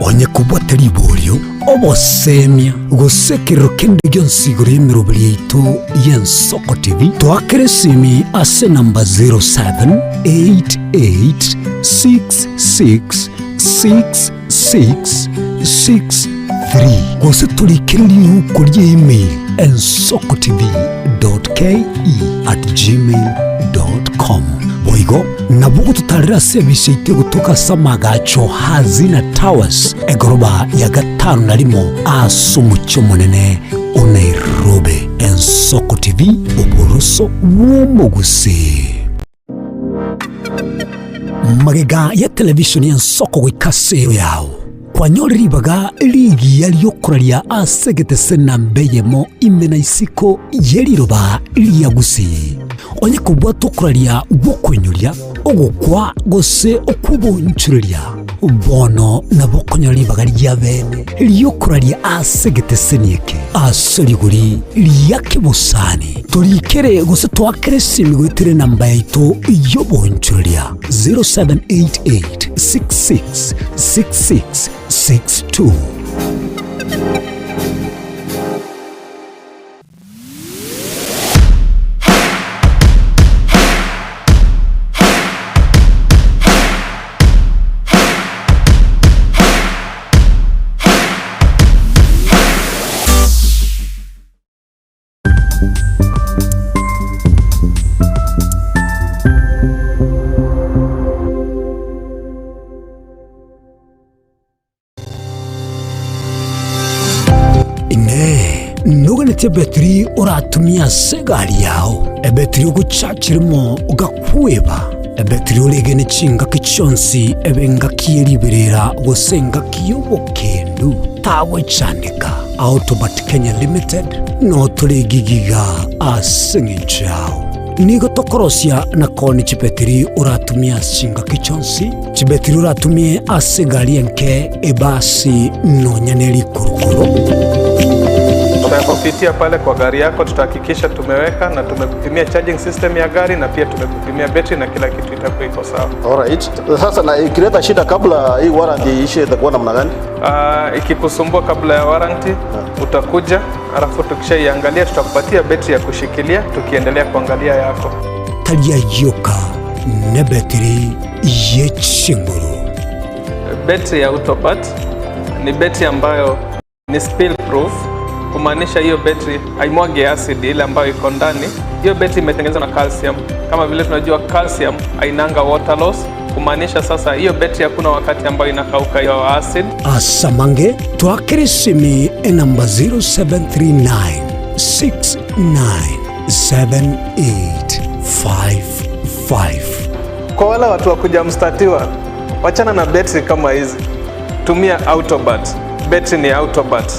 Onye kobwate riborio, obosemia, gose ekerero kende gionsi igoro y'emeroberi yaito y'Ensoko TV, toakere esimi ase enamba 0788666663 gose torikere riuko ria email ensokotv.ke@gmail.com. Boigo nabo ogototarera ase ebisa yaito egotoka ase amagacho Hazina Towers, egoroba ya gatano na rimo ase omochie omonene o Nairobi. Ensoko TV, oboroso bw'omogusii. Magega ya televishoni y'ensoko goika ase ero yao, kwanyore ribaga rigiya ri'okoraria ase egetese namba eyemo ime na isiko ye riroba ria Gusii. Onye kobwata okoraria gw'okoinyoria, ogokwa gose okw'oboonchoreria, bono nabo okonyora ribaga ria bene ri'okoraria ase egeteseni eke ase rigori ria kebosani. Torikere gose toakere esimi goetera enamba yaito y'oboonchoreria 0788 66 66 62. Inee! Noganetie ebetiri oratumie ase egari yao, ebetiri ogochachirimo ogakweba, ebetiri oregene chingaki chionsi ebe engaki ye riberera gose engaki y'obokendu? Tagwechandeka. Autobat Kenya Limited notore egigiga ase eng'encho yao. Nigo tokorosia na koonia chibetiri oratumie ase chingaki chionsi, chibetiri oratumie ase egari enke, ebasi, nonya ne rikurukuru. Tutakupitia pale kwa gari yako, tutahakikisha tumeweka na tumekupimia charging system ya gari na pia tumekupimia betri na kila kitu itakuwa iko sawa. Alright. Sasa na ikileta shida kabla hii warranty iishe itakuwa namna gani? Ikikusumbua kabla ya warranty utakuja, alafu tukishaiangalia tutakupatia betri ya kushikilia tukiendelea kuangalia yako. Tari ayio oka, nebetiri ye chinguru. Betri ya Autobat ni betri ambayo ni spill proof, kumaanisha hiyo betri haimwagi acid ile ambayo iko ndani. Hiyo betri imetengenezwa na calcium. Kama vile tunajua calcium hainanga water loss, kumaanisha sasa hiyo betri hakuna wakati ambayo inakauka hiyo acid. Asamange twakeresimi enamba 0739 697855. Kwa wale watu wa kuja mstatiwa, wachana na betri kama hizi, tumia Autobat. Betri ni Autobat.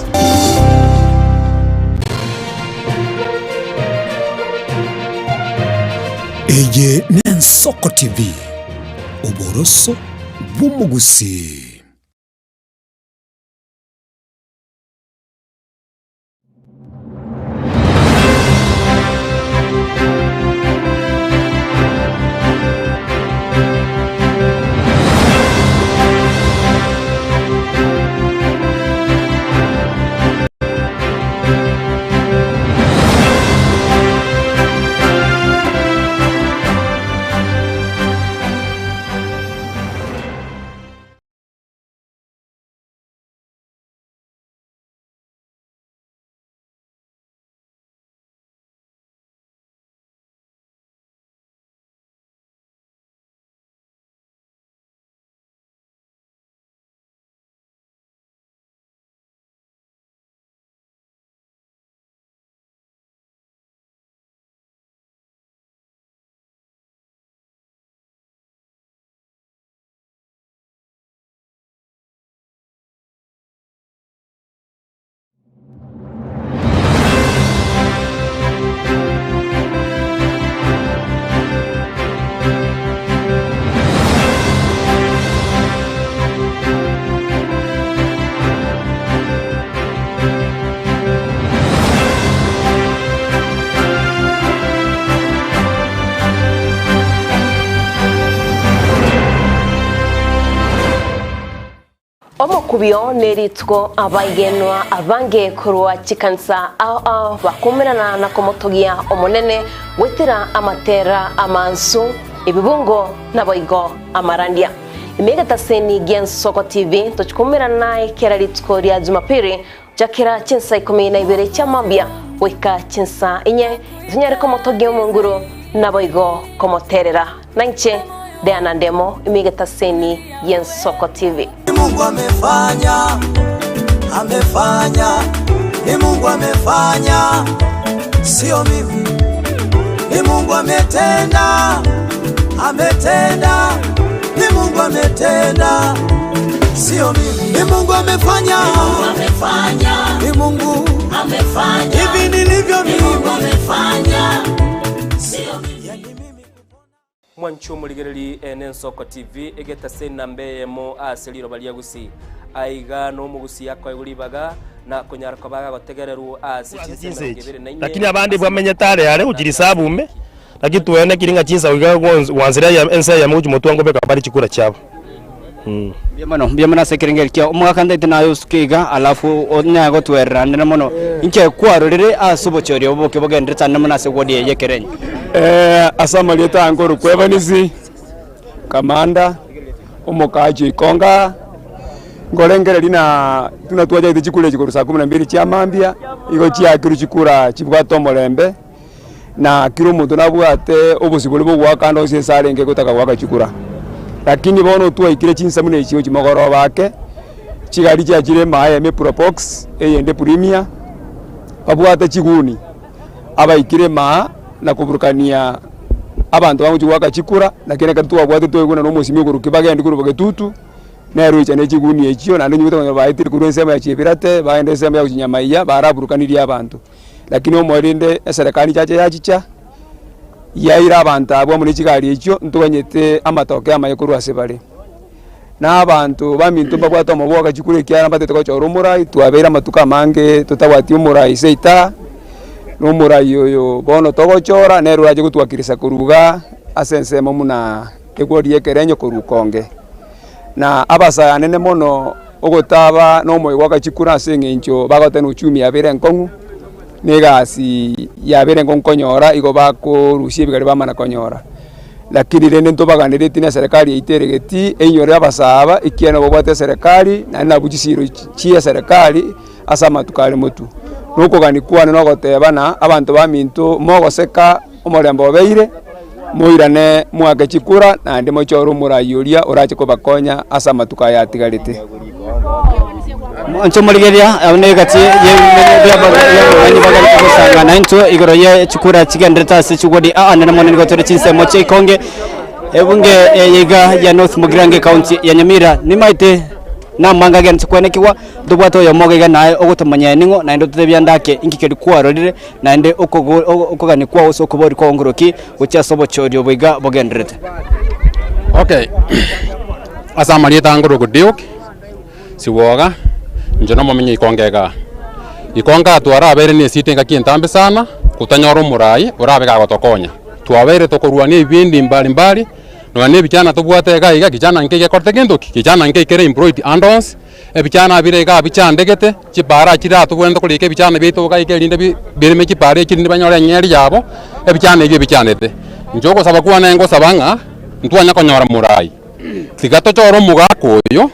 Eye n'Ensoko TV, oboroso bw'omogusii. Omokubio nerituko abaigenwa abange korwa chikanisa ao ao bakumerana na komotogia Omonene goetera amatera amansu, ebibungo naboigo amarandia. Ime egetaseni gi'Ensoko TV tochikumerana naye kera rituko ria Jumapili gochakera chinsa ikomi na ibere chia mambia goika chinsa inye, tonyare komotogia Omonguru naboigo komoterera. Nainche Diana Ndemo ime egetaseni gi'Ensoko TV. Ni Mungu amefanya, amefanya, ni Mungu amefanya, sio mimi. Ni Mungu ametenda, ametenda, ni Mungu ametenda, sio mimi. Ni Mungu amefanya, ni Mungu amefanya, ni Mungu amefanya, hivi nilivyo mimi. Ni Mungu amefanya, sio mimi. Mwanche omorigereria ene Ensoko TV, egetase enamba eyemo ase riroba ria Gusii. Aiga nomogusii akoegwa ribaga na konyara koba agagotegererwa ase Ase chinsa chinsa emerongo echi. ebere na inye Lakini abande ase bamenyete are are gochia risabu ime, naki twenekirie ng'a chinsa iga gwanzire eye ense eyemo gochia motwe ngobeka bare chikura chiabo. Mbuya mono, mbuya mono ase ekerengerio kiao. Omogaka ntaete naye osuke iga alafu onyare gotwerera nere mono. Inche kwarorire ase obochori obo boke bogenderete ande mono ase ward eye y'Ekerenyo. Ase amarieta aya nkorokwa Evanisi Kamanda, omokaachi o Ikonga, nkorengereria na buna twachagete chikura echi korwa saa kumi na mbili chia mambia, igo chiakirwe chikura chibwate omorembe, na kera omonto nabwate obosibore bwa ogoaka ande onsi ase arenge gotaka goaka chikura. Lakini bono twaikire chinsa buna echi gochia mogoroba ake, chigari chiachire ime eyemo eprobox, eyende premier, babwate chiguni, abaikire ime aa na koburukania abanto bagochia goaka chikura, lakini ekero twabwate twaigwana na omosimi okorwa Kibagendi korwa Bogetutu, Nere oicha ne chigunia echio, naende onyigwete konya baetire korwa ensemo ya Chebirate, baenda ensemo ya gochia Nyamaiya, baraburukanirie abanto. Lakini omoyo rende eserekari chacha yachicha, yaira abanto abwo amo ne chigari echio, ntoganyete amatoke amaye korwa ase bare. Na abanto baminto mbabwate omoboka chikura ekiagera mbatete gochora omorai, twabeire amatuko amange totabwati omorai seita, na omorai oyo bono togochora nere orache gotwakirisa korwa igaa ase ensemo buna egori ya ekerenyo korwa konge. Na abasae anene mono ogotaba nomoyo goaka chikura ase eng'encho bagoteba uchumi yabeire enkong'u, na egasi yabeire enkong'u konyora igo bakorusia ebigari bamana konyora. Lakini rende ntobaganeretie na eserekari yaito ere getii, einyore abasae aba, ekiagera nabo babwate eserekari, naende nabwo chisiro chia eserekari ase amatuko are motwe. Na okogania kwane nogoteba ng'a abanto baminto mogoseka omorembe obeire, moirane moake chikura naende mochore omorai oria orache kobakonya ase amatuko aya atigarete. Inche omorigereria abwo na egati y'abamanyi bagarete gosangana intwe igoro ye chikura chigenderete ase chigwodi aa nere mono nigo tore chinsemo chia ikonge ebunge eye iga ya North Mugirango ecounty ya Nyamira nimaete namanga agenderete kwenekigwa ntobwate oyomo iga iga naye ogotomanya ning'o naende ototebia ndake inki keria kwarorire naende okogo okogania kwao gose okobori kwao nkoroki gochia ase obochori obo iga bogendererete. Okay, ase amarieta angorokwa Duke Siwoga, inche nomomenyi ikonge igaa. Ikonge aa twarabeire na esita engaki entambe sana, gotanyora omorai orabe gagotokonya. Twabeire tokorwania ebibindi mbali mbali, nonya na ebichana tobwate iga iga, kichana nkeiyo gekorete gento ki? Kichana nkeiyo kere employed ande onsi, ebichana bire igaa bichandegete, chipara chire tobwenerete korika ebichana biaito iga iga erinde bi bireme chipara echi erinde banyore eng'eri yabo, ebichana ebio ebichandete. Inche ogosaba kwane ngosaba ng'a, ntwanya konyora morai, tiga tochore omogaka oyo,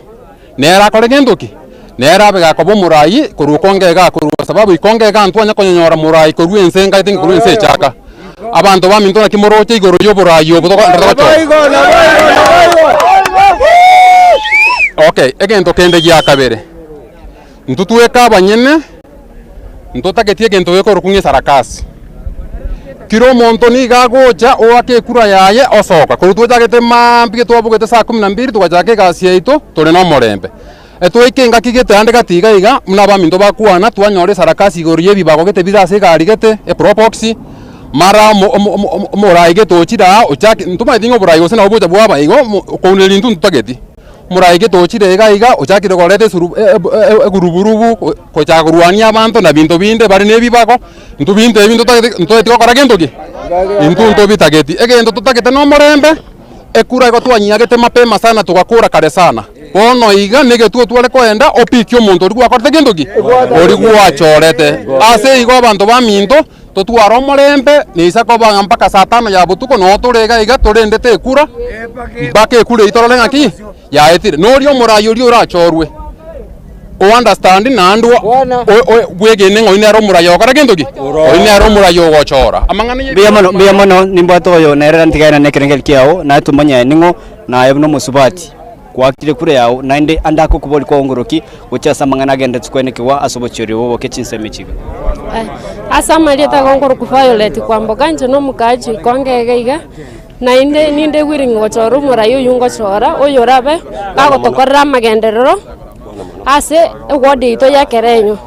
nere akore gento ki? Nere abe gakoba omorai korwa ikonge igaa korwa sababu ikonge igaa ntwanya konyonyora morai korwa ense engaete korwa ense echaka. Abanto baminto naki moroche igoro y'oborai obo togo togochora. Okay, egento kende gia kabere, intwe tweka abanyene, ntotageti egento gekorokwa ng'a esarakasi. Kera omonto nigo agocha oake ekura yaye osoka, korwa twachagete maambia twabogete saa kumi na mbili togachaka egasi yaito tore na omorembe. Etwaika engaki gete ande gati iga iga, buna abaminto bakwana, twanyora esarakasi igoro y'ebibago gete bire ase egari gete, eprobox, mara omo omo omo omorai gete ochire aa ochake ntomanyeti ng'a oborai gose nabo bocha bwaba igo, omo okounereria intwe ntotageti. Omorai gete ochire iga iga, ochakire koreta esuru eguruburubu gochaka korwania abanto na binto binde bare na ebibago, intwe binto ebi ntotagete ntotageti gokora gento ki? Intwe ntobitageti. Egento totagete na omorembe, ekura igo twanyiagete mapema sana togakora kare sana. Bono iga negetuo tware koenda opikie omonto oria gwakorete gento ki? Oria gwachorete. Ase igo abanto baminto, totware omorembe, neisa koba ng'a mpaka saa tano ya botuko noo tore iga iga torendete ekura, mpaka ekura eyio torore ng'aki yaetire. Noria omorai oria orachorwe, o understand naende bwegene ng'a oyio nere omorai ogokora gento ki? Oyio nere omorai ogochora. Amang'ana ya Mbuya mono, mbuya mono, nimbwate oyo nere ntigae na ekerengeri kiao, naye tomanye ning'o, naye buna omosubati. Gwakire kure yao, naende ande akokoboria kwao ngoroki, gochia ase amang'ana agenderete kwenekigwa ase obochori obo boke chinsemo echi iga. Ase amarieta igo nkorokwa Violet Kwamboka, inche na omokaachi ikonge iga iga, naende ninde willing gochora omorai oywo ngochora, oyo orabe gagotokorera amagenderero ase eward yaito ya Ekerenyo.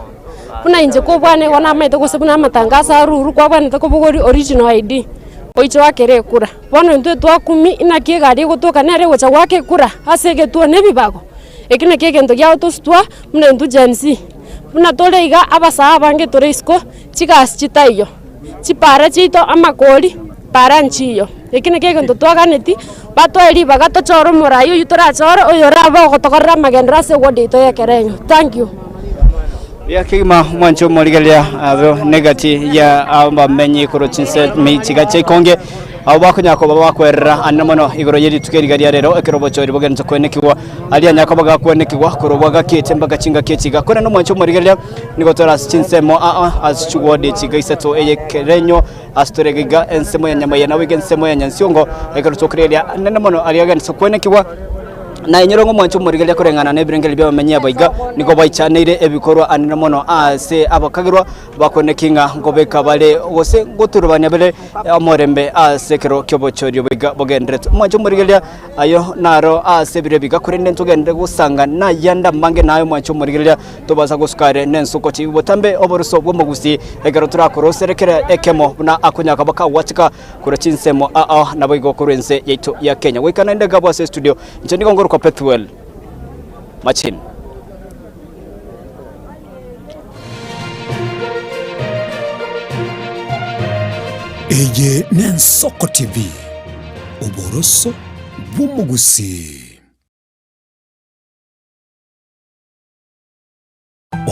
Buna inche kobwana igo namaete gose buna amatangazo arurwe kwabwenerete kobogoria original ID, oiche oakere ekura. Bono intwe twakumia inaki egari egotoka nere egocha goaka ekura ase egetuo na ebibago. Eki nakio egento giagotosutwa buna intwe Gen Z. Buna tore iga abasae abange tore isiko, chigasi chitaiyo, chipara chiaito amakori, para nchiyo. Eki nakio egento twaganeti, batoe ribaga tochore omorai oyio torachore, oyo orabe ogotokorera amagenderero ase eward yaito ya Ekerenyo. Thank you. Buya kegima mwanche omorigereria abo negati ya abamenyi korwa chinse chiga chia ikonge abo bakonyara koba bakwerera ande mono igoro ye rituko eriga ria rero ekero obochori bogenderete kwenekigwa aria anyare koba gakwenekigwa korwa bwagakete mpaka chingaki echi iga. Korende omwanche omorigereria nigo tore ase chinsemo aa ase chiward chiga isato eye Kerenyo ase tore iga ensemo ya Nyamaiya nabo iga ensemo ya Nyansiongo ekero tokoreria anene mono aria agenderete kwenekigwa. Na inyore ng'a omwancho omorigereria koreng'ana nebirengererio bi'abamenyi aba iga, nigo baichaneire ebikorwa anene mono aase abakagerwa bakoneki ng'a nkobeka bare gose ngoturubania bare omorembe ase ekero ki'obochori obo iga bogendererete. Omwancho omorigereria ayo naro ase ebiro ebi iga, korende ntogenderere gosanga nayande amange naye omwancho omorigereria tobasa gosuka are nensoko chibi botambe oboroso bw'omogusii ekero torakorosere kera ekemo buna akonyaka koba kagwachika Korwa chinsemo aa naboigo korwa ense yaito ya Kenya goika naende Gabo ase estudio, inche nigo ngorokwa Pethuel Machin. Eye n'Ensoko TV, oboroso bw'omogusii.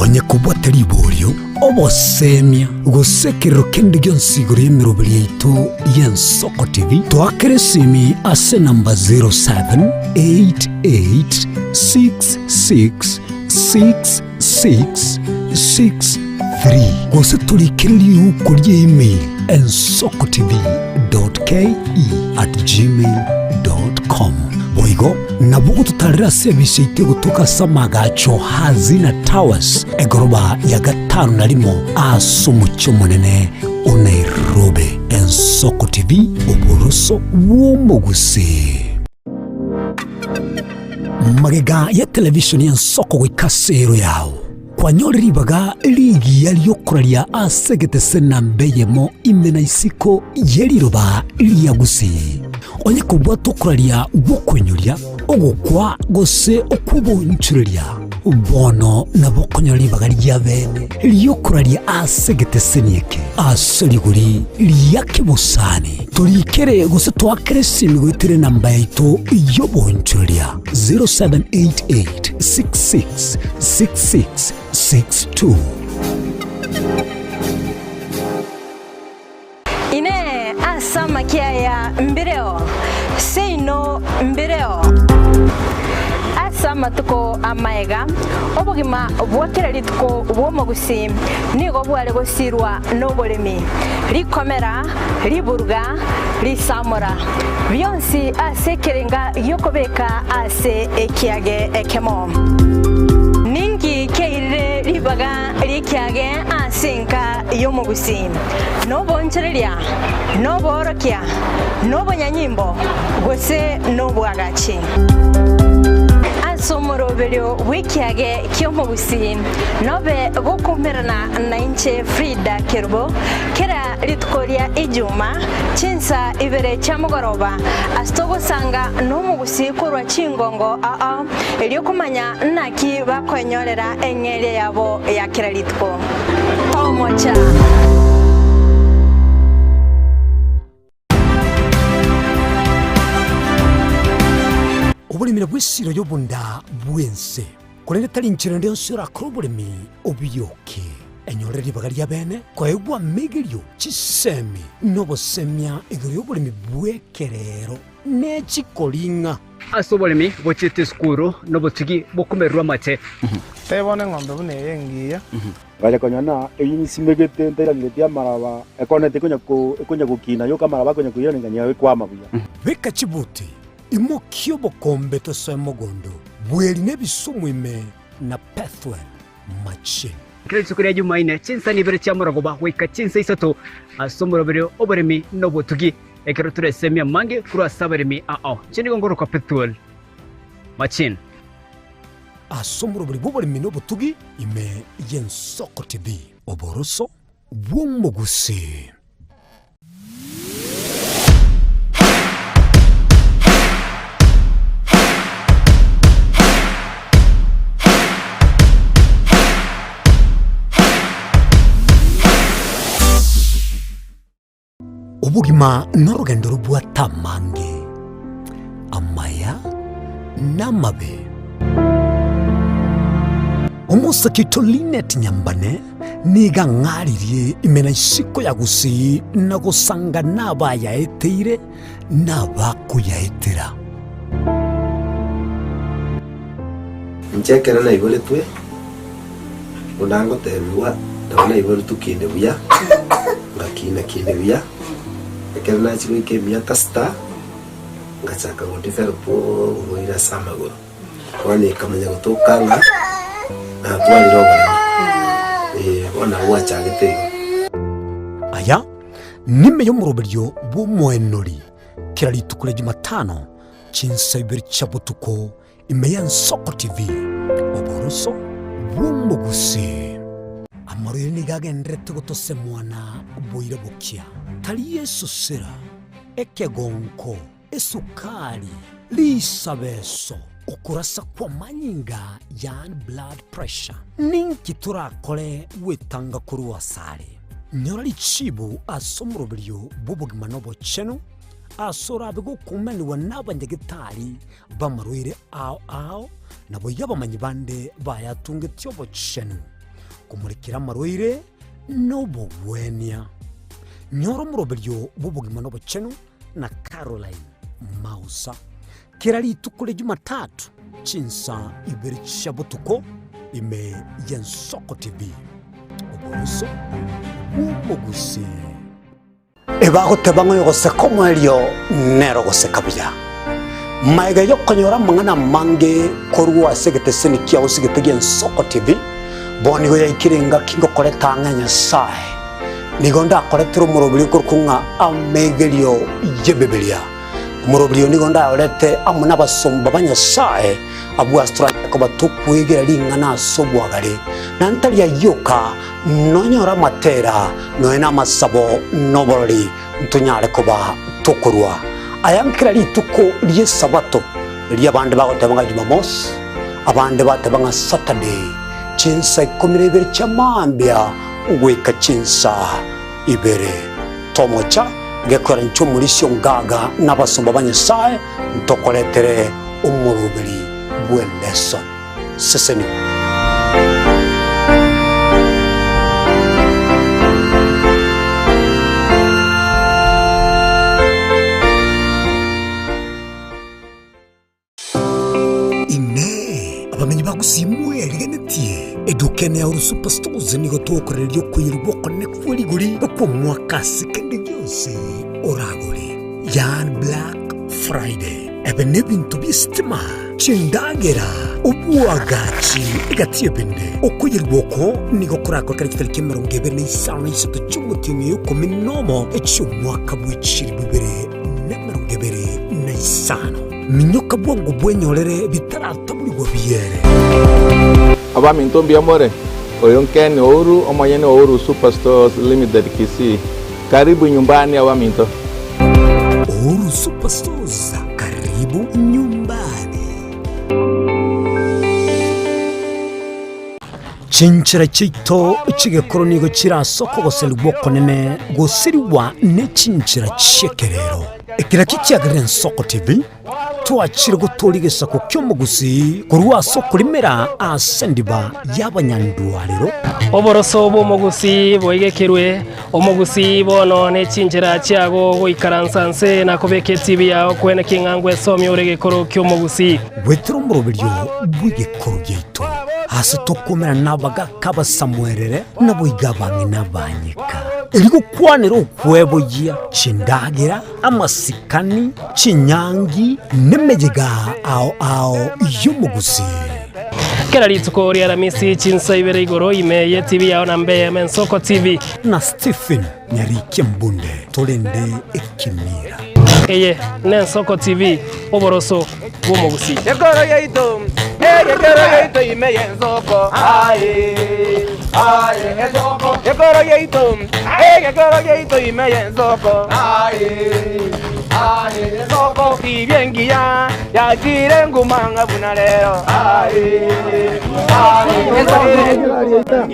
Onye kobwate riborio, obosemia, gose ekerero kende gionsi igoro y'emeroberi yaito y'Ensoko TV, toakere esimi ase enamba 0788666663 gose torikere riuko ria email ensokotv.ke@gmail.com. Boigo nabo ogototarera ase ebise yaito egotoka ase amagacho Hazina Towers, egoroba ya gatano na rimo ase omochie omonene o Nairobi. Ensoko TV, oboroso bw'omogusii. Magega ya televishoni y'ensoko goika ase ero yao, kwanyore ribaga rigiya ri'okoraria ase egetese namba eyemo ime na isiko ye riroba ria Gusii. Onye kobwata okoraria gw'okoinyoria, ogokwa gose okw'obonchoreria, bono nabo okonyora ribaga ria bene ri'okoraria ase egeteseni eke ase rigori ria kebosani. Torikere gose toakere esimi goetera enamba yaito y'obonchoreria 0788 66 66 62. Inee! Ase amakia aya mbireo? Seino mbireo. Ase amatuko amaega, obogima bwa kera rituko bw'omogusii nigo bware gosirwa noboremi, rikomera, riburuga, risamora, bionsi ase ekerenga gi'okobeka ase ekiage ekemo. Ninki kiairire ribaga ri'ekiage ase enka y'omogusii? Nobonchoreria, noboorokia, nobonyanyimbo, gose nobwagachi. Ase omoroberio bw'ekiage ki'omogusii nobe gokoumerana nainche Frida Kerubo kera rituko ria Ijuma chinsa ibere chia mogoroba ase togosanga nomogusii korwa chingongo ao erio komanya naki bakoenyorera eng'eria yabo ya kera rituko. Tomocha. Oboremi nabwo esiro y'obonda bw'ense, korende tari inchera ende yonsi orakore oboremi obiyoke. Enyorere ribaga ria bene koegwa amegerio, chisemi, na obosemia igoro y'oboremi bw'ekerero ne chikoring'a. Ase oboremi bochiete esukuru nobotugi bokomererwa amate. Tebia bono eng'ombe buna eye engiya. Ngacha konyora ng'a eyio nsimegete ntairaneretie amaraba, ekoneti ekonya ko ekonya gokina yoka amaraba akonya koiraneria ng'a ekwama buya. Beka chibuti, imokia obokombe tosoe mogondo, bweri na ebisumu ime na Pethuel machine. Kera rituko ria Jumaine, chinsani ibere chia morogoba goika chinsa isato ase omoroberio oboremi na obotugi, ekero toresemie amange korwa ase abaremi ao. Inche nigo ngorokwa Pethuel Machine. Ase omorobori bw'oboremi na obotugi ime y'Ensoko TV. Oboroso bw'omogusii. Obogima norogendo robwate amange, amaya na amabe. Omosake oito Linet Nyambane nigo ang'aririe ime na isiko ya Gusii na gosanga nabayaeteire na abakoyaetera. Inche ekero naiboretwe, buna ngotebigwa, nabo naiboretwe kinde buya, ngakina kinde buya, ekero nachia goika emiaka sita, ngachaka go develop oborwaire ase amagoro. Bono ekamanya gotoka ng'a natwarire oboremo, eh, bono nabo gwachagete igo. Aya nime y'omoroberio bw'omoenori kera rituko ria Jumatano chinsa ibere chia botuko Ime y'Ensoko TV, oboroso bw'omogusii. Amarwaire nigo agendererete gotosemwa na boira bokia. Tari esosera, ekegonko, esukari, risabeso, okorasa kw'amanyinga yaani blood pressure. Ninki torakore gwetanga korwa asare? Nyora richibu ase omoroberio bw'obogima na obochenu ase orabe gokumanigwa n'abanyagetari b'amarwaire ao ao, naboigo abamanyi bande bayatungetie obochenu. Gokomorekera amarwaire na obogwenia. Nyora omoroberio bw'obogima na obochenu na Caroline Mausa. Kera rituko ria Jumatatu chinsa ibere chia botuko ime y'Ensoko TV. Oboroso bw'omogusii. Ebagoteba ng'a oyogoseka omoerio nere ogoseka buya. Magega y'okonyora amang'ana amange korwa ase egeteseni kiao ase egete gi'Ensoko TV, bono nigo yaikire engaki ngokoreta ang'e Nyasae. Nigo ndakoretere omoroberi okorokwa ng'a Amegerio y'Ebibilia. Omoroberi oyo nigo ndayorete amo nabasomba ba Nyasae, abwo ase toranyare koba tokwegera ring'ana ase obwagare, na ntari ayio oka, Nonyore amatera, nonya namasabo, na oborori, ntonyare koba tokorua aya nkera rituko ri'Esabato, erio abande bagoteba ng'a Jumamosi, abande bateba ng'a Saturday, chinsa ikomi na ibere chia mambia goika chinsa ibere. Tomocha gekoera inche omorisia ongaga na abasomba ba Nyasae ntokoretere omoroberi bw'elesson. Sesenigwa. Inee! Abamenyi ba Gusii mwerigenetie? Eduka ene ya Uru Super Stores nigo togokorereria okoyerigwa okonene kwe rigori kw'omwaka ase kende gionsi oragore. Yaani Black Friday. Ebe nebinto bi'esitima, chindagera, oboagachi, egati y'ebinde. Okoyerigwa oko nigo korakoreke chitariki emerongo ebere na isano na isato chi'omotienyi oyo ikomi nomo echi'omwaka bwe chilifu bibere na emerongo ebere na isano. Minyoka bwango bwenyorere bitarataborigwa biere. Abaminto mbuya more? Oyo Ken Ouru, omonyene o Ouru Superstores Limited Kisii. Karibu nyumbani abaminto. Uhuru Superstores, karibu nyumbani. Chinchera chiaito chi'egekoro nigo chire ase okogoserigwa okonene gosirigwa ne chinchera chi'ekerero. Ekero ekio kiagerire Ensoko TV Twachire gotooria egesaku ki'omogusii korwa ase okorimera ase endiba y'abanyandwarero. Oboroso bw'omogusii boigekerwe, omogusii bono ne chinchera chiago goikaransa nse na kobeka etibi yao kwene king'a ngwesomia ore egekoro ki'omogusii. Goetera omoroberio bw'egekoro giaito, ase tokomerana nabagaaka abasamuerere, naboigo abang'ina abanyeka, erio gokwanera okweboyia chindagera, Amasikani, chinyangi, nemeyega ao ao y'omogusii. Kera rituko ri'Aramisi chinsa ibere igoro ime y'etibi yao na mbe Ensoko TV. Na Stephen Nyarikia Mbunde torende ekemira. Eye n'Ensoko TV, oboroso bw'omogusii. Ekoro yaito, egekero yaito ime y'ensoko, aye, aye, ensoko. Ekoro yaito, egekero yaito ime y'ensoko, aye, aye, ensoko. Tibia engiya yachire nguma ng'a buna rero, aye, aye, ensoko.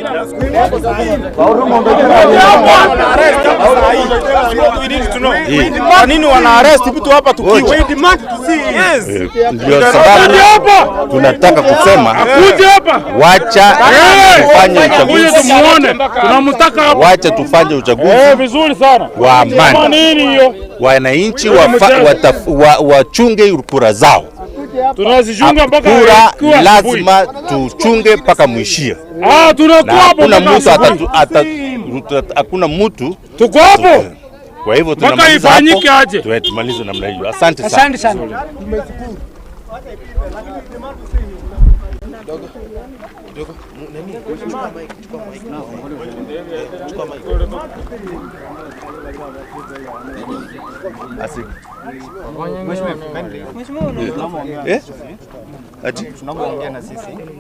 Kwa nini wana arrest mtu hapa tukiwa? Ndio sababu tunataka kusema wacha tufanye uchaguzi, wacha tufanye uchaguzi wa amani, wananchi wachunge kura zao. Tunazichunga mpaka Kura ikiwa asubuhi. lazima tuchunge mpaka mwishie. Ah, tunakuwa Na hapo hakuna mpaka mtu asubuhi. atatu- ata- hakuna mtu Tuko hapo. Kwa hivyo Mpaka tunamaliza hapo, ifanyike aje. tumalize namna hiyo. Asante sana. Asante sana. Asi. Eh? Ati?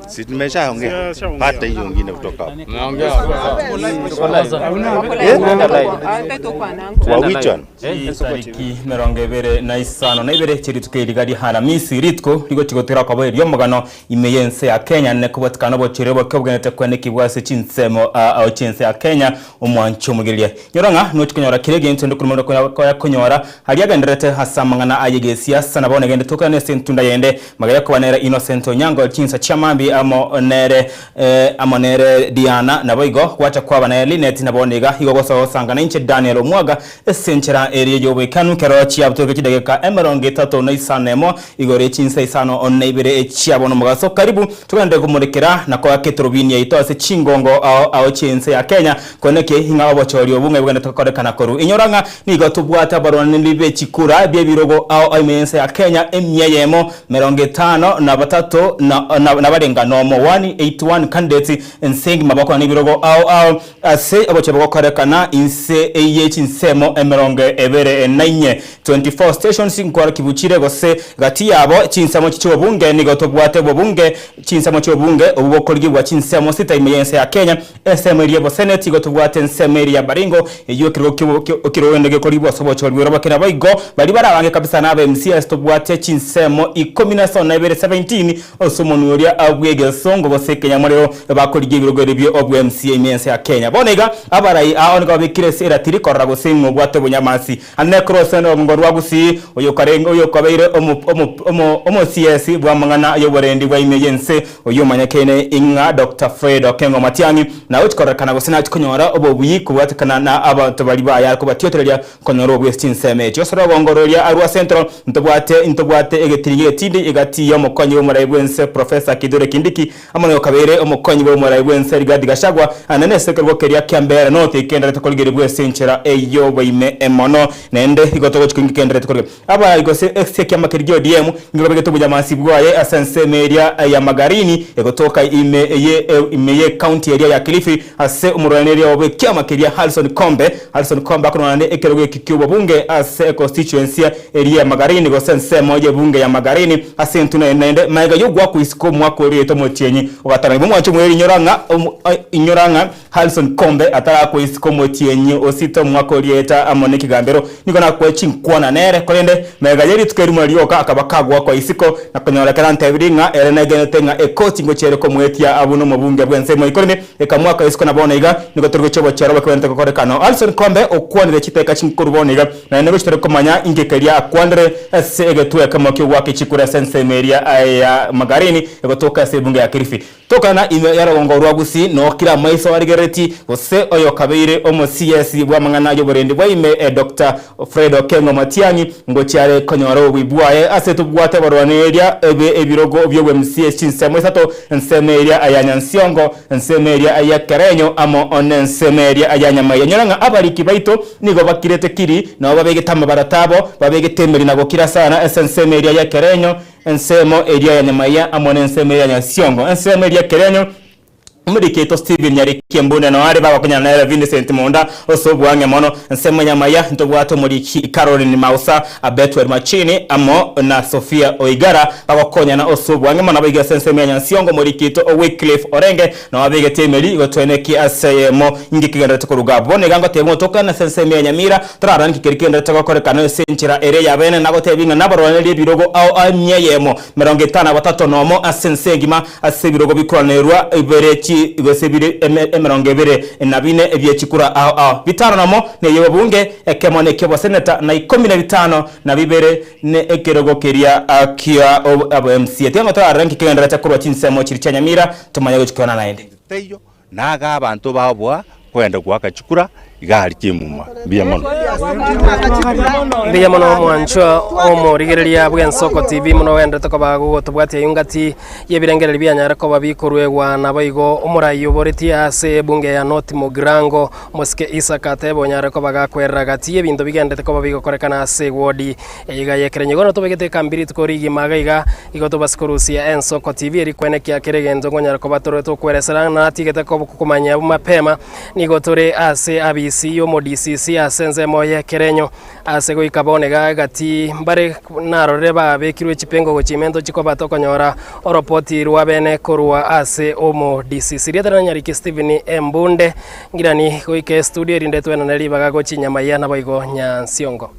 Si tumeshaongea. Pata hiyo ingine kutoka hapo. Eh? Wa which one? Tariki mirongo ibere na isano na ibere chirituko eriga riharamisi rituko rigochigotera kwabo erio omogano ime y'ense ya. ya Kenya ne kobwatekana obochori oboke obogenderete koenekigwa ase chinsemo ao chi'ense ya Kenya omwancho omoigereria. Nyora ng'a nochi konyora kera egento onde korwa mono koya konyora aria agendererete ase amang'ana aye gesiasa na bono egende tokane ase entunda yende magega koba nere Innocent Onyango chinsa chia mambia amo nere amo nere Diana naboigo gwacha kwaba nere Linet na bono iga igo gosanga nainche Daniel Omwaga Ase enchera eria y'oboikanu, kero chiabutoke chidageka emerongo etato na isano emo, igoro ye chinsa isano na ibere chiabo nomogaso, karibu togende komorekera na koaka etorobini yaito ase chingongo ao ao chi'ense ya Kenya, koeneki ng'a obochori obo ng'ai bogenderete gokorekana korwa. Inyora ng'a nigo tobwate abarwaneri be chikura bi'ebirogo ao ao ime y'ense ya Kenya emia eyemo, merongo etano na batato na na barenga nomo, 181 candidates, ense engima bakwana ebirogo ao ao. Ase ogochia gokorekana inse ye chinsemo emerongo ebere na inye, 24 stations, nkwarokigwe chire gose gati yabo chinsemo chi'obunge nigo tobwate obobunge chinsemo chi'obunge obwo bokorigigwa chinsemo sita ime y'ense ya Kenya, ensemo eria y'oboseneti igo tobwate ensemo eria ya Baringo eyio ekerogo ki'orogendo gekorigwa ase obochori bw'erobokera naboigo baria bare abange kabisa na aba MCAs tobwate chinsemo ikomi na isano na ibere, 17, Ase omonwa oria bw'egesongo gose ekenyamorero bakorigia ebirogo erio bia obwa-MCA ime y'ense ya Kenya. Bono iga abarai ao nigo babekire ase eratiri korora gose ing'o obwate obonyamasi. Ande nekero ase orongo rwa Gusii oyokarenge oyokabeire omo omo omo omo-CS bw'amang'ana y'oborendi bwa ime y'ense oyio omanyekaine ing'a Doctor Fred Okengo Matiang'i nagochi kororekana gose nachi konyora obobuyi kobwatekana na abanto baria bayare kobatiotereria Konyora obwesi chinsemo echi ase rogongo roria rwa Central, ntobwate ntobwate egetiringi egetindi egati y'omokonyi bw'omorai bw'ense Professor Kithure Kindiki amo noyokabeire omokonyi bw'omorai bw'ense Rigathi Gachagua naende nese ekerogo keria kia Mbeere North ekenderete korigereria ase enchera ey'oboime mono naende igo togochia koinga ekenderete korigereria abarai gose ase ekiama keria gia ODM nigo babegete obonyamansi bwaye ase ensemo eria ya Magarini egotoka ime eye ime ye county eria ya Kilifi Ase omorwanereria obo ekiama keria Harrison Kombe, Harrison Kombe akorwana ne ekerogo eki ki'obobunge ase econstituency eria ya Magarini gose ensemo y'ebunge ya Magarini ase entuna ende naende magega y'ogoakwa isiko omwaka oriete omotienyi ogatano. Igo mwanche omweri inyora ng'a inyora ng'a Harrison Kombe atarakwa isiko omotienyi osita omwaka orieta amo nekegambero nigo nakwe chinkwana nere korende magega ye rituko erimo rioka akaba kagoakwa isiko na konyora ekero antebirie ng'a ere negenete ng'a ekoti ngochia ere komoetia buna omobunge bw'ensemo. Korende Ekamwaka isiko na bono iga nigo tore gochia obochera obokeberete gokorekana. Alison Kombe okwanire chiteka chinkoru bono iga, naende ngochia tore komanya inki keria akwanire ase egetuo ekemo ki'ogoaka chikura ase ensemo eria ya Magarini egotoka ase ebunge ya Kilifi. Tokana ime y'orogongo rwa Gusii nokire amaiso arigerereti gose oyokabeire omo CS bw'amang'ana y'oborendi bwa ime Doctor Fred Okengo Matiang'i ngochia are konyora obobui bwaye ase tobwate abarwaneria ebe ebirogo bi'obwe-MCA chinsemo isato, ensemo eria ya Nyansiongo, ensemo eria ya Kerenyo amo nensemo eria ya Nyamaiya. Nyora ng'a abariki baito nigo bakirete kiri, nabo babegete amabarata abo, babegete emeri na gokira sana ase ensemo eria ya Kerenyo, ensemo eria ya Nyamaiya amo nensemo eria ya Nyansiongo. Ensemo eria ya Kerenyo Omorikeito Stephen Nyariki Embune nao are bagokonyana nere Vincent Monda ase oboang'e mono. Ensemo y'amaya ntobwate omoriki Caroline Mausa, Bethuel Machini amo na Sophia Oigara bagokonyana ase oboang'e mono. Naboigo ase ensemo ya Nyansiongo omorikeito Wycliffe Orenge nao abegete emeri gotoenekia ase eyemo inki kegendererete koruga abwo. Bono iga ngotebia ng'a otokane ase ensemo ya Nyamira torarora nki keria kegendererete gokorekana ase enchera ere y'abeene nagotebia ng'a nabarwanerie ebirogo ao emia eyemo 53 nomo ase ense engima Ase ebirogo bikoranerwa bire chi gose bire emerongo ebere na bine ebie chikura ao ao, bitano nomo ney'obobunge, ekemo neki'oboseneta, na ikomi na bitano na bibere nekerogo keria kia abo-MCA. Tiga ng'a torarore nki kegendererete korwa chinsemo chiria chia Nyamira, tomanye gochia koyona naende. Teiyo, Naga abanto baoboa kogenda goaka chikura iga aria chimuma. Mbuya mono. Mbuya mono omwanchwa omorigereria bw'Ensoko TV mono ogenderete koba gogotobwatia ayio ngati y'ebirengererio bianyare koba bikoruegwa naboigo omorai oboretie ase ebunge ya North Mugirango Omosike Isaac Ateba onyare koba gakwerera gati y'ebinto bigenderete koba bigokorekana ase ewodi eye iga y'ekerenyo. Igo notobegete ekambi rituko rigima iga iga igo tobase korusia Ensoko TV eri kwenekia kera egento nkonyara koba tore tokweresera natigete komanya abwo mapema nigo tore ase abisi y'omo DCC ase ensemo y'ekerenyo ase goika bono iga egati mbare narorire babekirwe chipengo gochia ime ntochie koba tokonyora oropoti rwa bene korwa ase omo DCC. Rieta riane Nyariki Stephen Embunde ngirani goika estudio erinde twenane ribaga gochia Nyamaiya naboigo Nyansiongo.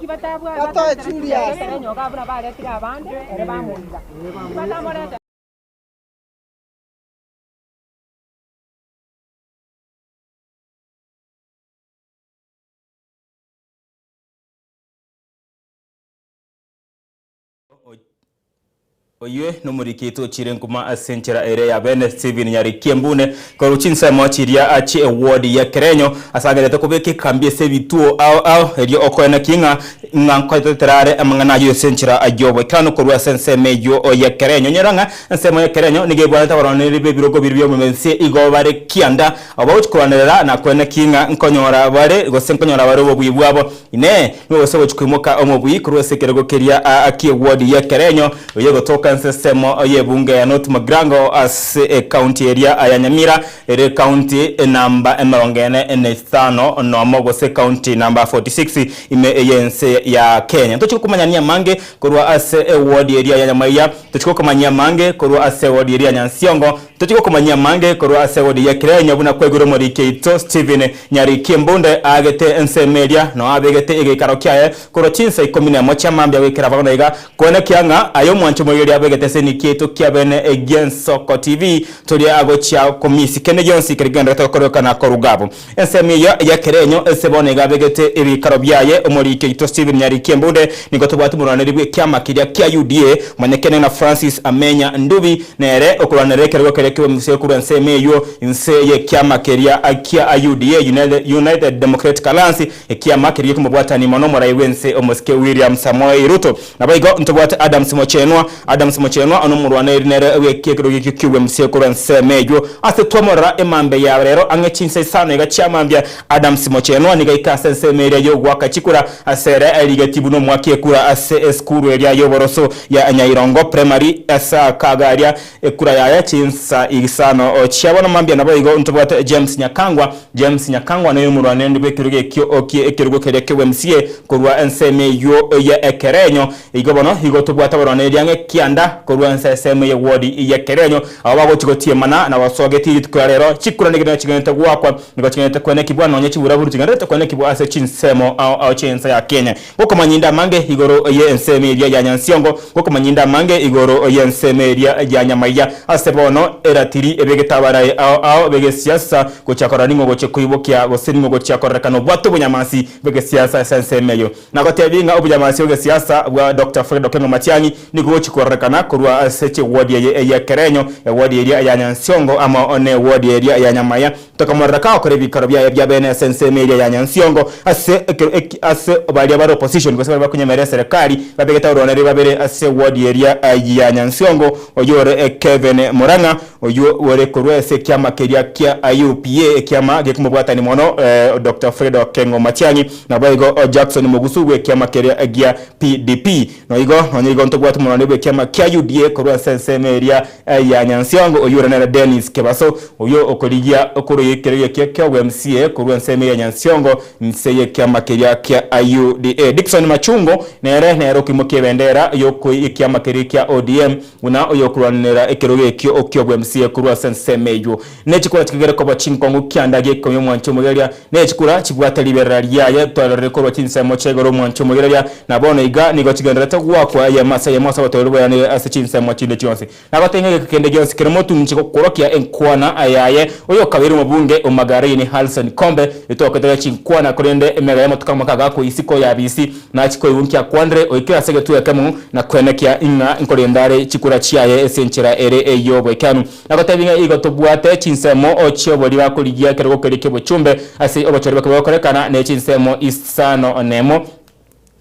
Batoe Julius. Oywe nomorikito ochire nkuma ase enchera ere ya bene Stephen Nyarikiembune korwa chinsemo chiria chie eward ya Kerenyo ase agerete kobeka ekambi ase ebituo ao ao erio okoenekia ng'a ng'a nkoetetera are amang'ana ayio ase enchera y'oboikeranu korwa ase ensemo eyio ya Kerenyo. Onyore ng'a ensemo ya Kerenyo nigo ebwanete abarwaneri b'ebirogo biria bi'omomensie igo bare kianda Abo bagochia korwanerera na koenekia ng'a nkonyora bare, gose nkonyora bare obobui bwabo. Inee! Nigo gose ogochia koimoka omobui korwa ase ekerogo keria ki'ewodi y'ekerenyo, eyio egotoka ense ensemo y'ebunge ya North Mugirango ase ekaunti eria ya Nyamira, ere ekaunti enamba emerongo ene na isano nomo gose ekaunti namba 46 ime y'ense ya Kenya. Ntochie gokomanyania amange korwa ase ewodi eria ya Nyamaiya, tochie gokomanyia amange korwa ase ewodi eria ya Nyansiongo, Tochia gokomanyia amange korwa ase egodi ya Kirenyo buna kwaigure omoriki oito Stephen Nyariki Mbunde aagete ensemo eria nao abegete egeikaro kiaye korwa chinsa ikomi nemo chia mambia goikera bono iga koenekia ng'a aye omwancho moigeria abegete eseni kiaito kia bene gi'Ensoko TV toria agochia komisi kende gionsi keria kegendererete gokorekana koruga abwo. Ensemo eyio ya Kerenyo ase bono iga abegete ebiikaro biaye omoriki oito Stephen Nyariki Embunde nigo tobwate omorwaneri bw'ekiama keria kia UDA omanyekene ng'a Francis Amenya Ndubi nere okorwanerera ekerogo keria ki'obomisiri korwa ensemo eyio inse y'ekiama keria kia UDA, United Democratic Alliance, ekiama keria gekimobwatani mono omorai bw'ense omosike William Samoei Ruto. Naboigo ntobwate Adams Mochenwa, Adams Mochenwa nomorwaneri nere bw'ekerogo ekio ki'obwemisia korwa ensemo eyio. Ase twamorora emambia ya rero ang'e chinsa isano iga chiamambia, Adams Mochenwa nigo aika ase ensemo eria y'ogoaka chikura ase ere arigetie buna omwaki ekura ase esukuru eria y'oboroso ya Nyairongo Primary ase akaga aria ekura yaye chinsa isano chia bono mambia. Naboigo ntobwate James Nyakangwa, James Nyakangwa noyo omorwaneri bw'ekerogo ekio ki'ekerogo keria ki'obwemisia korwa ensemo eyio y'ekerenyo. Igo bono igo tobwate abarwaneri ang'e kianda korwa ense ensemo y'ewodi y'ekerenyo, abwo bagochia gotiemana na gosoa getii rituko ria rero. Chikura nigo nigo chigendererete goakwa, nigo chigendererete kwenekibwa, nonya chiburaburu chigendererete kwenekibwa ase chinsemo ao ao chi'ense ya Kenya. Gokomanya inde amange igoro y'ensemo eria ya Nyansiongo, gokomanya inde amange igoro y'ensemo eria ya Nyamaiya. Ase bono eratiri ebegete abarai ao ao b'egesiasa gochia korora ning'o ogochia koibokia gose ning'o ogochia kororekana obwate obonyamasi bw'egesiasa ase ensemo eyio. Nagotebi ng'a obonyamasi bw'egesiasa bwa Doctor Fred Okengo Matiang'i nigo gochia kororekana korwa ase chiwodi eye y'Ekerenyo, ewodi eria ya Nyansiongo amo newodi eria ya Nyamaiya. Tokamorora kagokora ebikaro biaye bia bene ase ensemo eria ya Nyansiongo ase ekero eki ase baria bare opposition gose baria bakonyemera eserekari babegete abarwaneri babere ase ward eria ya Nyansiongo oyore Kevin Murang'a oywo ore korwa ase ekiama keria kia UPA ekiama gekomobwatani mono Doctor Fred Okengo Matiang'i naboigo Jackson Mogusu bw'ekiama keria gia PDP Noigo nonya igo ntobwate omorwani bw'ekiama kia UDA korwa ase ensemo eria ya Nyansiongo, oyio ore nere Dennis Kebaso, oyio okorigia okorwa ekerogo ekio ki'obwa-MCA korwa ensemo eria ya Nyansiongo inse y'ekiama keria kia UDA. Dickson Machungo nere nere okoimokia ebendera y'ekiama keria kia ODM buna oyokorwanera ekerogo ekio ki'obwa-MCA korwa ase ensemo eyio. Ne chikura chikagera koba chinkong'u kianda gi'ekeombe omwancho omogereria, ne chikura chibwate riberera riaye twarorire korwa chinsemo chia igoro omwancho omogereria, na bono iga nigo chigendererete goakwa eyemo ase eyemo ase obotoereru bweanire ase chinsemo chinde chionsi. Nagotebia ng'a egeka kende gionsi kere motunche gokworokia enkwana yaye, oyokabeire omobunge o Magarini Harrison Kombe, etoketere chinkwana korende emega y'amatuko amake agakwa isiko y'abisi, Nachie koigwa nki akwanire, oikire ase egetuo ekemo, na koenekia ng'a nkorenda are chikura chiaye ase enchera ere ey'oboikeranu. Nagotebi ng'a igo tobwate chinsemo chi'oboria bakorigia ekerogo keria ki'obochumbe ase obochori bwake bogokorekana, ne chinsemo isano nemo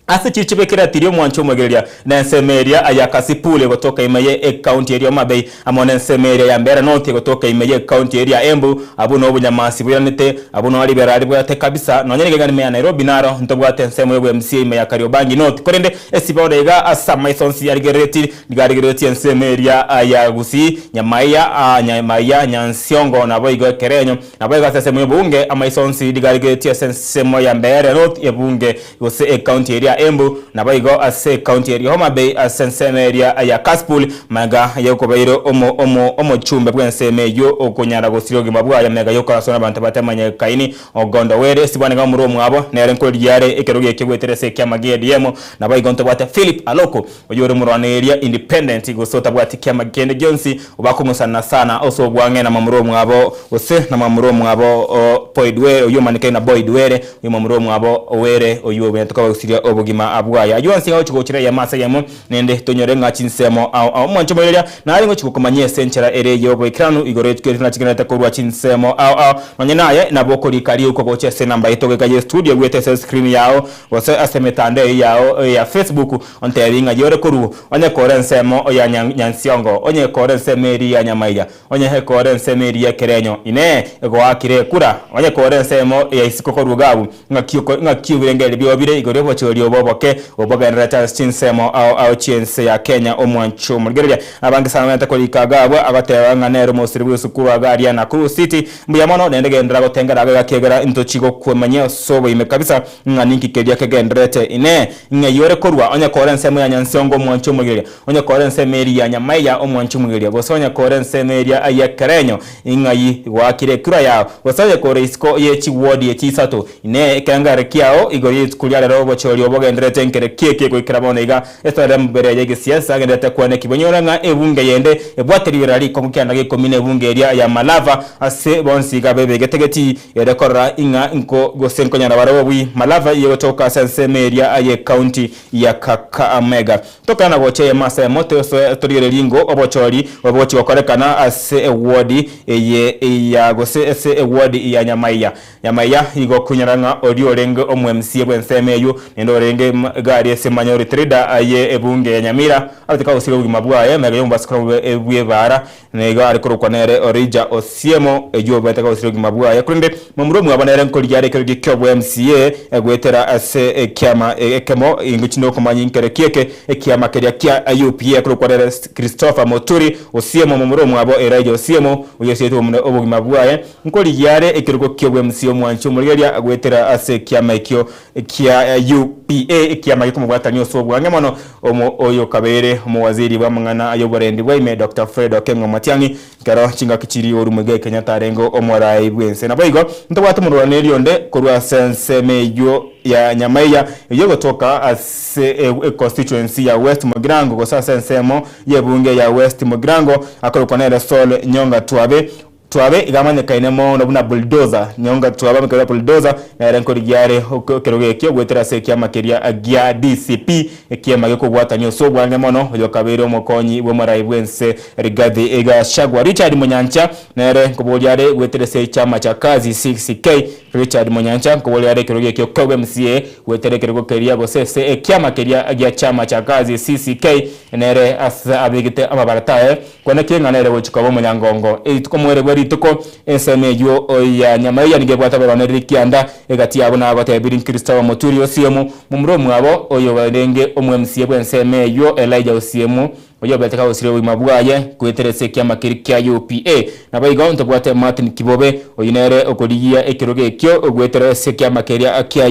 ase chiria chibekire tiria omwancho omoegereria, na ensemo eria ya Kasipul egotoka ime ye ekaunti eria Homa Bay, amo nensemo eria ya Mbeere North egotoka ime ye ekaunti eria ya Embu, abwo nobonyamasi boiranete, abwo noo ribera ribwate kabisa, nonya nigo ime ya Nairobi naro ntobwate ensemo y'obwa-MCA ime ya Kariobangi North. Korende esibao iga ase amaiso onsi arigereretie Nigo arigereretie ensemo eria ya Gusii, Nyamaiya, Nyamaiya, Nyansiongo, naboigo Ekerenyo. Naboigo ase ensemo y'obunge, amaiso onsi nigo arigereretie ase ensemo ya Mbeere North ebunge gose ecounty eria. Embu, naboigo ase ekaunti eria Homa Bay ase ensemo eria ya Kasipul, magega yokobaire omo omo omochumbe bw'ensemo eyio okonyara gosiria obogima bwaye magega yokoraswa nabanto batamanyekaini. Ogondo were esibwa nigo omorwa omwabo nere nkorigia are ekerogo ekio goetera ase ekiama gia ODM. Naboigo ntobwate Philip Aloko oyore omorwaneria independent gose otabwati kiama kende gionsi obakong'usana sana ase obwang'e na momura omwabo gose na momura omwabo Boyd Were oyio omanekaine na Boyd Were oyio momura omwabo Were oyio obeete kobagosiria obogima bwaye. Ayio onsi agochi gochera eyemo ase eyemo Naende tonyore ng'a chinsemo ao ao omwancho moiroria nare ngochia gokomanyia ase enchera ere y'oboikeranu igoro y'etuko eri nachigendererete korwa chinsemo ao ao. Nonye naye nabo okorika riuko gochia ase enamba yaito goika ye studio egwete ase escreen yao gose ase emetandao eyio yao ya Facebook ontebi ng'ai ore korwa onye kore ensemo ya Nyansiongo onye kore ensemo eria ya Nyamaiya Onye ekore ensemo eria y'ekerenyo, Inee, egoakire ekura? Onye kore ensemo ya isiko korwa gabu, ng'aki oko ng'aki ebirengererio biao bire igoro y'obochori obo oboke obogendererete ase chinsemo ao ao chi'ense ya Kenya? Omwancho omorigereria abange sana banyarete korika iga abwo, agoteba ng'a nere omosiri bw'esukuru iga aria Nakuru City. Mbuya mono, naende genderera gotengera iga ekiagera intochi gokwemanyia ase oboime kabisa ng'a ninki keria kegendererete. Inee, ng'ai ore korwa? Onye kore ensemo ya Nyansiongo omwancho omorigereria, Onye kore ensemo eria ya nyamaiya omwanchi omwegeria, gose onye kore ensemo eria y'ekerenyo, ing'ai goakire ekura yao, gose onye kore isiko ye chiwodi echi isato, Inee, ekeangare kiao igoro ye rituko ria rero obochori obo bogendererete nkere ki eke goikera bono iga? Esore emobere eye y'egesiasa agendererete kwane ki? Banyore ng'a ebunge yende ebwate riberera rikong'u kianda gia ikomi nebunge eria ya Malava ase bonsi iga bebegete getii ere korora ing'a nko gose nkonyora bare obobui Malava eyegotoka ase ensemo eria y'ecounty ya Kakamega. Tokana gocha eyemo ase eyemo, tosoe torigererie ingo obochori obogochia gokorekana ase ewodi eye ya gose ase ewodi ya Nyamaiya. Nyamaiya igo okonyora ng'a oria orenge omo MCA bw'ensemo eywo naende orenge gari ase Minority Leader ye ebunge ya Nyamira abete kagosiria obogima bwaye magega y'omobasukano bw'ebaara Nigo are korokwa nere Orija Osiemo, oyio obete gosiria obogima bwaye. Korende momura omwabo nere nkorigia are ekerogo ki'obo MCA goetera ase ekiama ekemo ingochi nokomanya inkere ki eke ekiama keria kia UPA akorokwa nere Christopher Moturi Osiemo momura omwabo Elijah Osiemo oyio osirete obogima bwaye. Nkorigia are ekerogo ki'obo MCA omwanchi omorigeria goetera ase ekiama ekio kia UPA, ekiama gekomobwatania ase obwange mono omo oyo okabeire omowaziri bw'amang'ana ay'oborendi bwa ime Doctor Fred Okengo Matiang'i ekero chingaki chiria Orumwega Kenyatta arenge omorai bw'ense. Naboigo ntobwate omorwaneri onde korwa ase ensemo eyio ya Nyamaiya eyio egotoka ase econstituency ya West Mugirango gose ase ensemo y'ebunge ya West Mugirango akorokwa nere Saul Nyonga Twabe Twabe iga amanyekaine mono buna Bulldozer, nyonga twabe amanyekaine buna Bulldozer, nere nkorigia are ekerogo ekio goetera ase ekiama keria gia DCP, ekiama gekobwatania ase obwange mono, oyo okabeire omokonyi bw'omorai bw'ense Rigathi Gachagua. Richard Monyancha nere nkoboria are goetera ase echama cha Kazi CCK. Richard Monyancha nkoboria are ekerogo ekio kia MCA goetera ekerogo keria gose ase ekiama keria gia chama cha Kazi CCK nere ase abegete amabarata aye Kwana ki ng'a nere gochia koba omonyangongo? Rituko moerio bwe rituko, ensemo eyio ya nyamaiya nigo ebwate abarwanereri kianda, egati yabo nagotebirie Christopher Moturi Osiemo, momura omwabo, oyobarenge omo-MCA bw'ensemo eyio Elijah Osiemo, oyobete kagosiria obogima bwaye goetera ase ekiama keria kia UPA. Naboigo ntobwate Martin Kibobe, oyio nere okorigia ekerogo ekio goetera ase ekiama keria kia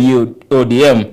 ODM.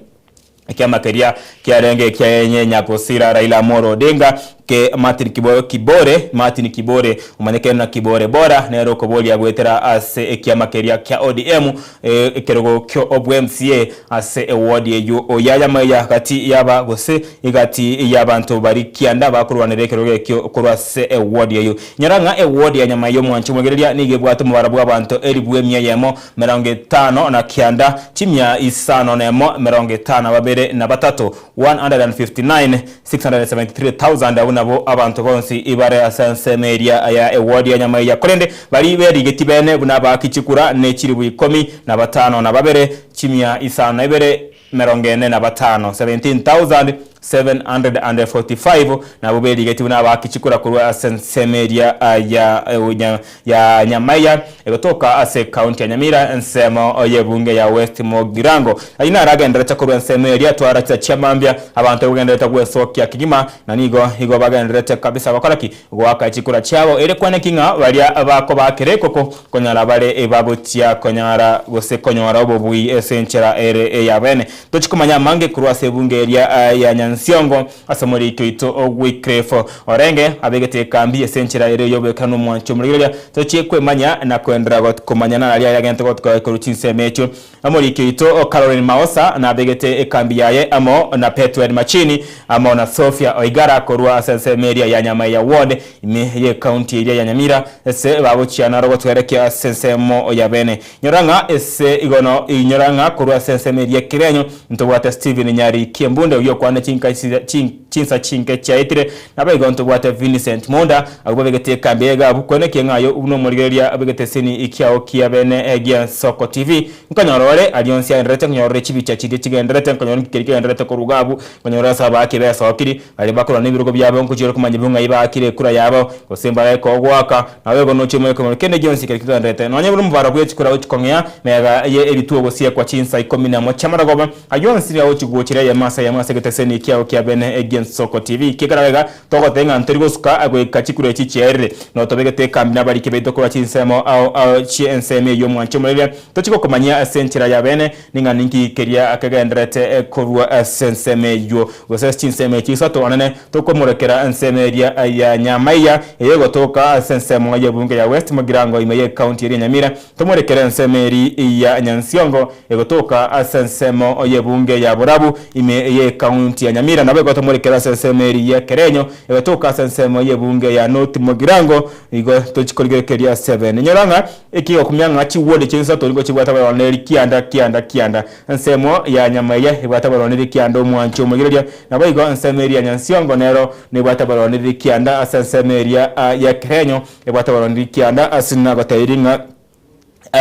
Ekiama keria kiarenge ekiaye nyagosira Raila Amolo Odinga ke Martin Kibo Kibore Martin Kibore omanyekene na Kibore Bora nere okoboria goetera ase ekiama keria kia ODM ekerogo kio obwe MCA ase eward eyio oyaya maiya gati yaba gose egati yabanto bari kianda bakorwanera ekerogo ekio korwa ase eward eyio. Nyora ng'a eward ya Nyamaiya omwanchi omwegereria nigo ebwate omobaro bw'abanto elibu emia eyemo 59 na kianda, chimia isano nemo, 52 na batato, 159, 673,000, abwo nabwo abanto bonsi ibare ase ensemo eria ya ewodi ya Nyamaiya. Korende baria berigeti bene buna abaaki chikura ne chilifu ikomi na batano na babere, chimia isano na ibere, 45, 17,645. 745 nabwo berigetie buna abaaki chikura korwa ase ensemo eria ya ya Nyamaiya egotoka ase ekaunti ya Nyamira ensemo y'ebunge ya West Mugirango. Ayio naro agenderete korwa ensemo eria twara chisa chia mambia abanto bagenderete gwesokia kegima na nigo igo bagendererete kabisa gokora ki? Goaka chikura chiabo ere kwaneki ng'a baria bakobaakera ekoko konyara bare bagochia konyara gose konyora obobui ase enchera ere eyabene. Tochi komanya amange korwa ase ebunge eria ya Nyansiongo ase omoriki oito Wycliffe Orenge abegete ekambi ase enchera ere ey'oboekano omwancho omorigereria. Tochie kwemanya na koenderera komanya naria ayagente gotokoya korwa chinsemo echio. Omoriki oito Caroline Maosa nabegete ekambi yaye amo na Petwel Machini amo na Sophia Oigara korwa ase ensemo eria ya Nyamaiya Ward ime y'ecounty eria ya Nyamira ase bagochia naro gotwerekia ase ensemo ya bene. Nyora ng'a ase igono inyora ng'a korwa ase ensemo eria ekerenyo ntobwate Stephen Nyari Kiembunde oyio okwane chinka chinsa chinke chiaetire, naboigo ntobwate Vincent Monda abwo babegete ekambi eye iga abwo kwenekia ng'a aye buna omorigereria abegete eseni kiao kia bene gia Nsoko TV. Nkonyora ore aria onsi aenderete nkonyora ore chibicha chiria chigenderete nkonyora nki keria kegenderete korwa iga abwo nkonyora ase abaaki besokiri baria bakorwa nebirogo biabo nkochiire komanya buna ng'ai baakire ekura yabo gose mbarae kogoaka Naboigo nochie omoika omobe kende gionsi keria kegendererete, nonya buna omobaro bwe chikura gochia kong'ea mega ye ebituo gosiekwa chinsa ikomi nemo chi'amarogoba, ayio onsi nigo agochia gochera eyemo ase eyemo ase egeteseni kiao kia bene egi'Ensoko TV. Ekiagera iga togoteba ng'a ntori gosuka goika chikura echi chiaerire, notobegete ekambi nabariki baito korwa chinsemo ao ao chi'ensemo eyio omwanche omoreria, tochie gokomanyia ase enchera ya bene ning'a ninki keria kegendererete korwa ase ensemo eyio, gose ase chinsemo echi isato onene Tokomorekera ensemo eria ya Nyamaiya eyegotoka ase ensemo y'ebunge ya West Mugirango ime y'ecounty eria Nyamira, tomorekere ensemo eri ya Nyansiongo egotoka ase ensemo y'ebunge ya Borabu ime y'ecounty ya Nyamira, naboigo tomorekere ase ensemo eri ya Kerenyo egotoka ase ensemo y'ebunge ya North Mugirango. Igo tochikorigerekeria 7. Inyora ng'a ekigokumia ng'a chiwodi chinsato nigo chibwate abarwaneri kianda kianda kianda. Ensemo ya Nyamaiya ebwate abarwaneri kianda omwancho omoigereria, naboigo ensemo eria Nyansiongo nero nebwate abarwaneri kianda ase ensemo eria ya Kerenyo ebwate abarwaneri kianda ase nagotebirie ng'a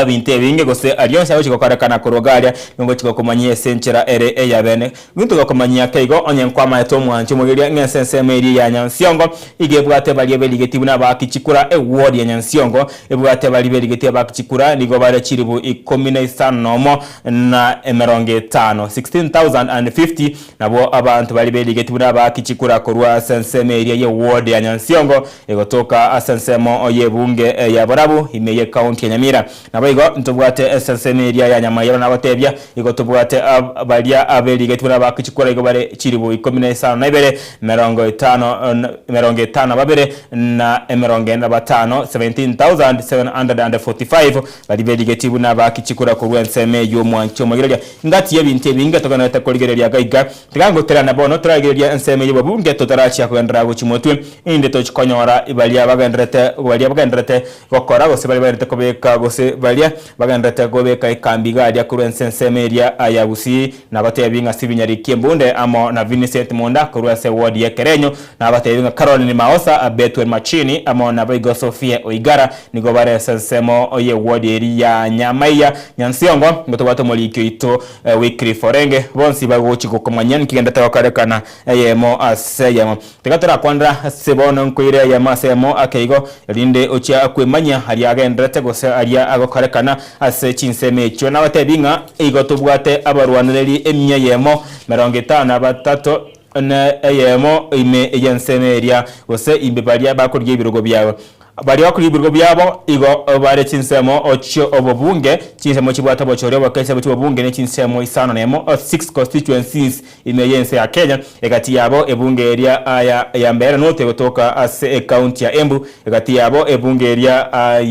ebinto ebinge gose aria onsi agochia gokorekana korwa iga aria nigo gokomanyia ase enchera ere eyabene. Binto gokomanyia ake igo onye nkwamaete omwancho omoigereria ng'a ase ensemo eria ya Nyansiongo iga ebwate baria berigetie buna abaaki chikura eward ya Nyansiongo Ebwate baria berigetie abaki chikura nigo bare chilifu ikomi na isano nomo na emerongo etano, 16,050, nabwo abanto baria berigetie buna abaaki chikura korwa ase ensemo eria ye ward ya Nyansiongo egotoka ase ensemo y'ebunge ya Borabu ime y'ecounty ya Nyamira. Naboigo ntobwate ase ensemo eria ya Nyamaiya nagotebia igo tobwate baria aberigetie buna abaaki chikura igo bare chilifu ikomi na isano na ibere 52 na 45, 17,745, baria berigetie buna abaaki chikura korwa ensemo eyio omwanchi omoigereria. Engati y'ebinto ebinge togendererete korigereria gaiga. Tiga ngoterane bono torarigereria ensemo eyio bobunge totarachia kogenderera gochia motwe, erinde tochie konyora baria bagendererete baria bagendererete gokora gose baria bagendererete kobeka gose baria bagendererete kobeka ekambi iga aria korwa ense ensemo eria ya Gusii. Nabatebi ng'a Sibinyari Kiembunde amo na Vincent Munda korwa ase ward ya Kerenyo. Nabatebi ng'a Caroline Maosa, Bethuel Machini amo naboigo Sophia Oigara nigo bare ase ensemo ye ward eria ya Nyamaiya, Nyansiongo. Nigo tobwate omoriki oito Wycliffe Orenge. Bonsi bagochi gokomanyia ninki kende togokorekana eyemo ase eyemo. Tiga torakwanera ase bono nkoire eyemo ase eyemo ake igo, erinde ochia kwemanyia aria agendererete gose aria agokorekana ase chinsemo echio. Nabatebi ng'a igo tobwate abarwanereri emia eyemo 53 na eyemo ime y'ensemo eria, gose imbe baria bakorigia ebirogo biabo. Baria bakorigia ebirogo biabo igo bare chinsemo chi'obobunge, chinsemo chibwate obochori oboke, chinsemo chi'obobunge ne chinsemo isano nemo, six constituencies, Ime y'ense ya Kenya, egati yabo ebunge eria ya Mbeere North egotoka ase ecounty ya Embu, egati yabo ebunge eria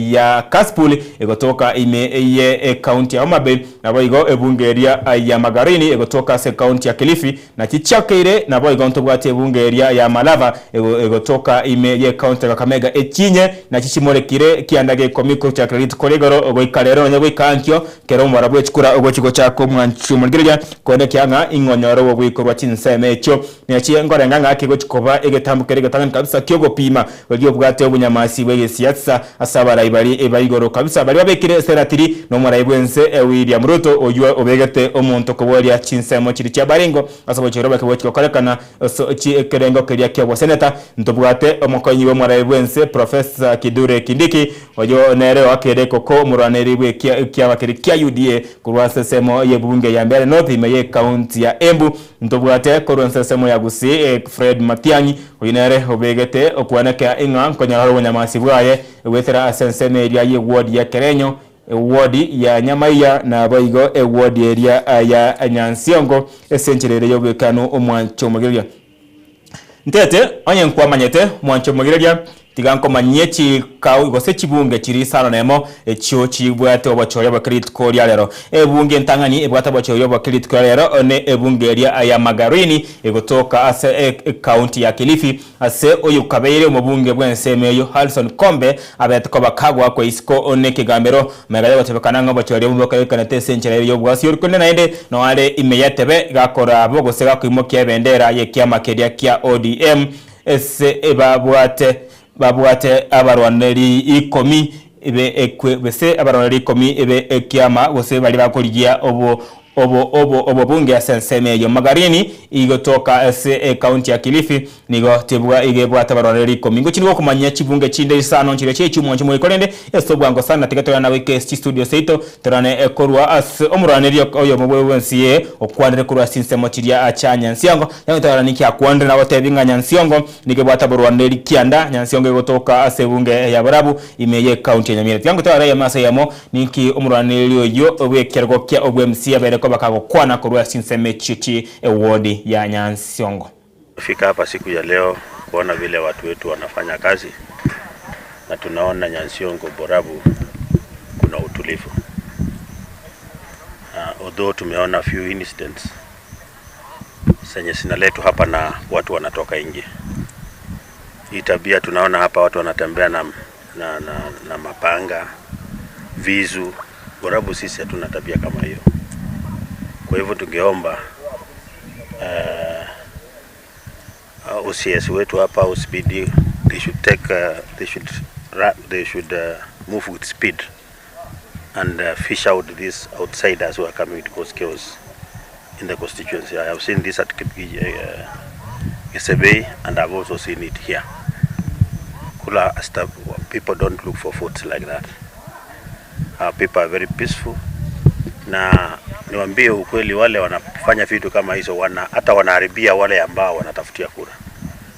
ya Kasipul egotoka ime ye ecounty ya Homa Bay, naboigo ebunge eria ya Magarini egotoka ase ecounty ya Kilifi, na chichakeire naboigo ntobwate ebunge eria ya Malava egotoka ime ye ecounty ya Kakamega echinye. nachi chimorekire kianda gia ikomi gochakera rituko ria igoro goika rero nonya goika ankio, kera omobaro bwe chikura ogochia gochaka omwanchi omorigereria, koenekia ng'a ing'onyore obobui korwa chinsemo echio. Nachi nkorenga ng'a kegochia koba egetambo kere egetang'ani kabisa ki'ogopima oria obwate obonyamasi bw'egesiasa ase abarai baria ba igoro kabisa baria babekire ase eratiri nomorai bw'ense William Ruto oyio obegete omonto koboria chinsemo chiria chia Baringo ase obochori oboke bogochia gokorekana ase ekerengo keria ki'oboseneta. Ntobwate omokonyi bw'omorai bw'ense Professor Kithure Kindiki oyo nere oakire koko omorwaneri bw'ekiama keria kia UDA korwa ase ensemo y'ebunge ya Mbeere North ime y'ecounty ya Embu. Ntobwate korwa ense ensemo ya Gusii, Fred Matiang'i, oyio nere obegete okwanekea ing'a nkonyora are obonyamasi bwaye goetera ase ensemo eria y'eward ya Kerenyo, eward ya Nyamaiya naboigo eward eria ya Nyansiongo ase enchera ere y'obwekanu omwancho omogereria. Ntete onye nkwamanyete mwancho omogereria, tiga nkomanyie chikao gose chibunge chiria isano nemo echio chibwate obochori oboke rituko ria rero. Ebunge entang'ani ebwate obochori oboke rituko ria rero ne ebunge eria ya Magarini egotoka ase ekaunti ya Kilifi ase oyokabeire omobunge bw'ensemo eyio Harrison Kombe abete koba kagoakwa isiko nekegambero magega yogotebekana ng'a obochori obwo bokabekanete ase enchera ere y'obwasiori korende naende noare ime y'etebe gakora bo gose gakoimokia ebendera y'ekiama keria kia ODM Ase babwate babwate abarwaneri ikomi be ekwe gose abarwaneri ikomi be ekiama gose baria bakorigia obo obo obo obobunge ase ensemo eyio. Magarini igotoka ase ecounty ya Kilifi nigo tebwa iga ebwate abarwaneri ikomi. Ngochi nigo okomanya chibunge chinde isano nchiria chie chiomwancho moi korende ase obwango sana tiga torane goika ase chistudio seito torane korwa ase omorwaneri oyomo bwe bwensi eye okwanire korwa ase chinsemo chiria chia Nyansiongo. Nyagetara ninki akwanire na gotebi ng'a Nyansiongo nigo ebwate aborwaneri kianda, Nyansiongo egotoka ase ebunge ya Borabu ime y'ecounty ya Nyamira. Tiga ngotware eyemo ase eyemo ninki omorwaneri oyio bw'ekerogo kia obw'MCA abeire koba kagokwana korwa ase chinsemo echio chie eward ya Nyansiongo. Fika hapa siku ya leo kuona vile watu wetu wanafanya kazi na tunaona Nyansiongo Borabu kuna utulivu. Uh, although tumeona few incidents zenye zinaletwa hapa na watu wanatoka nje. Hii tabia tunaona hapa watu wanatembea na, na, na, na mapanga, visu. Borabu sisi hatuna tabia kama hiyo. Kwa hivyo tungeomba OCS wetu hapa OCPD they should take they should they should move with speed and fish out these outsiders who are coming to cause chaos in the constituency. I have seen this at Kisebei and I've also seen it here. Kula people don't look for votes like that. Our people are very peaceful na niwaambie ukweli, wale wanafanya vitu kama hizo wana, hata wanaharibia wale ambao wanatafutia kura,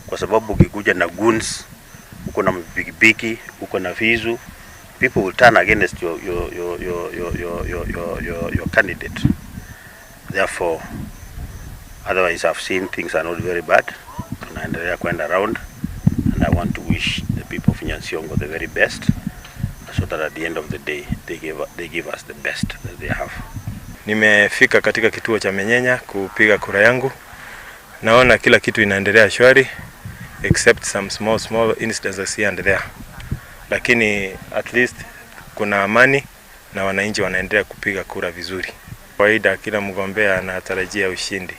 kwa sababu ukikuja na goons, uko na pikipiki, uko na visu, people will turn against your, your, your, your, your, your, your, your, your, your candidate. Therefore, otherwise I've seen things are not very bad. Tunaendelea kwenda round and I want to wish the people of Nyansiongo the very best so that at the end of the day they give, they give us the best that they have. Nimefika katika kituo cha Menyenya kupiga kura yangu. Naona kila kitu inaendelea shwari except some small small incidents here and there, lakini at least kuna amani na wananchi wanaendelea kupiga kura vizuri. Kawaida kila mgombea anatarajia ushindi,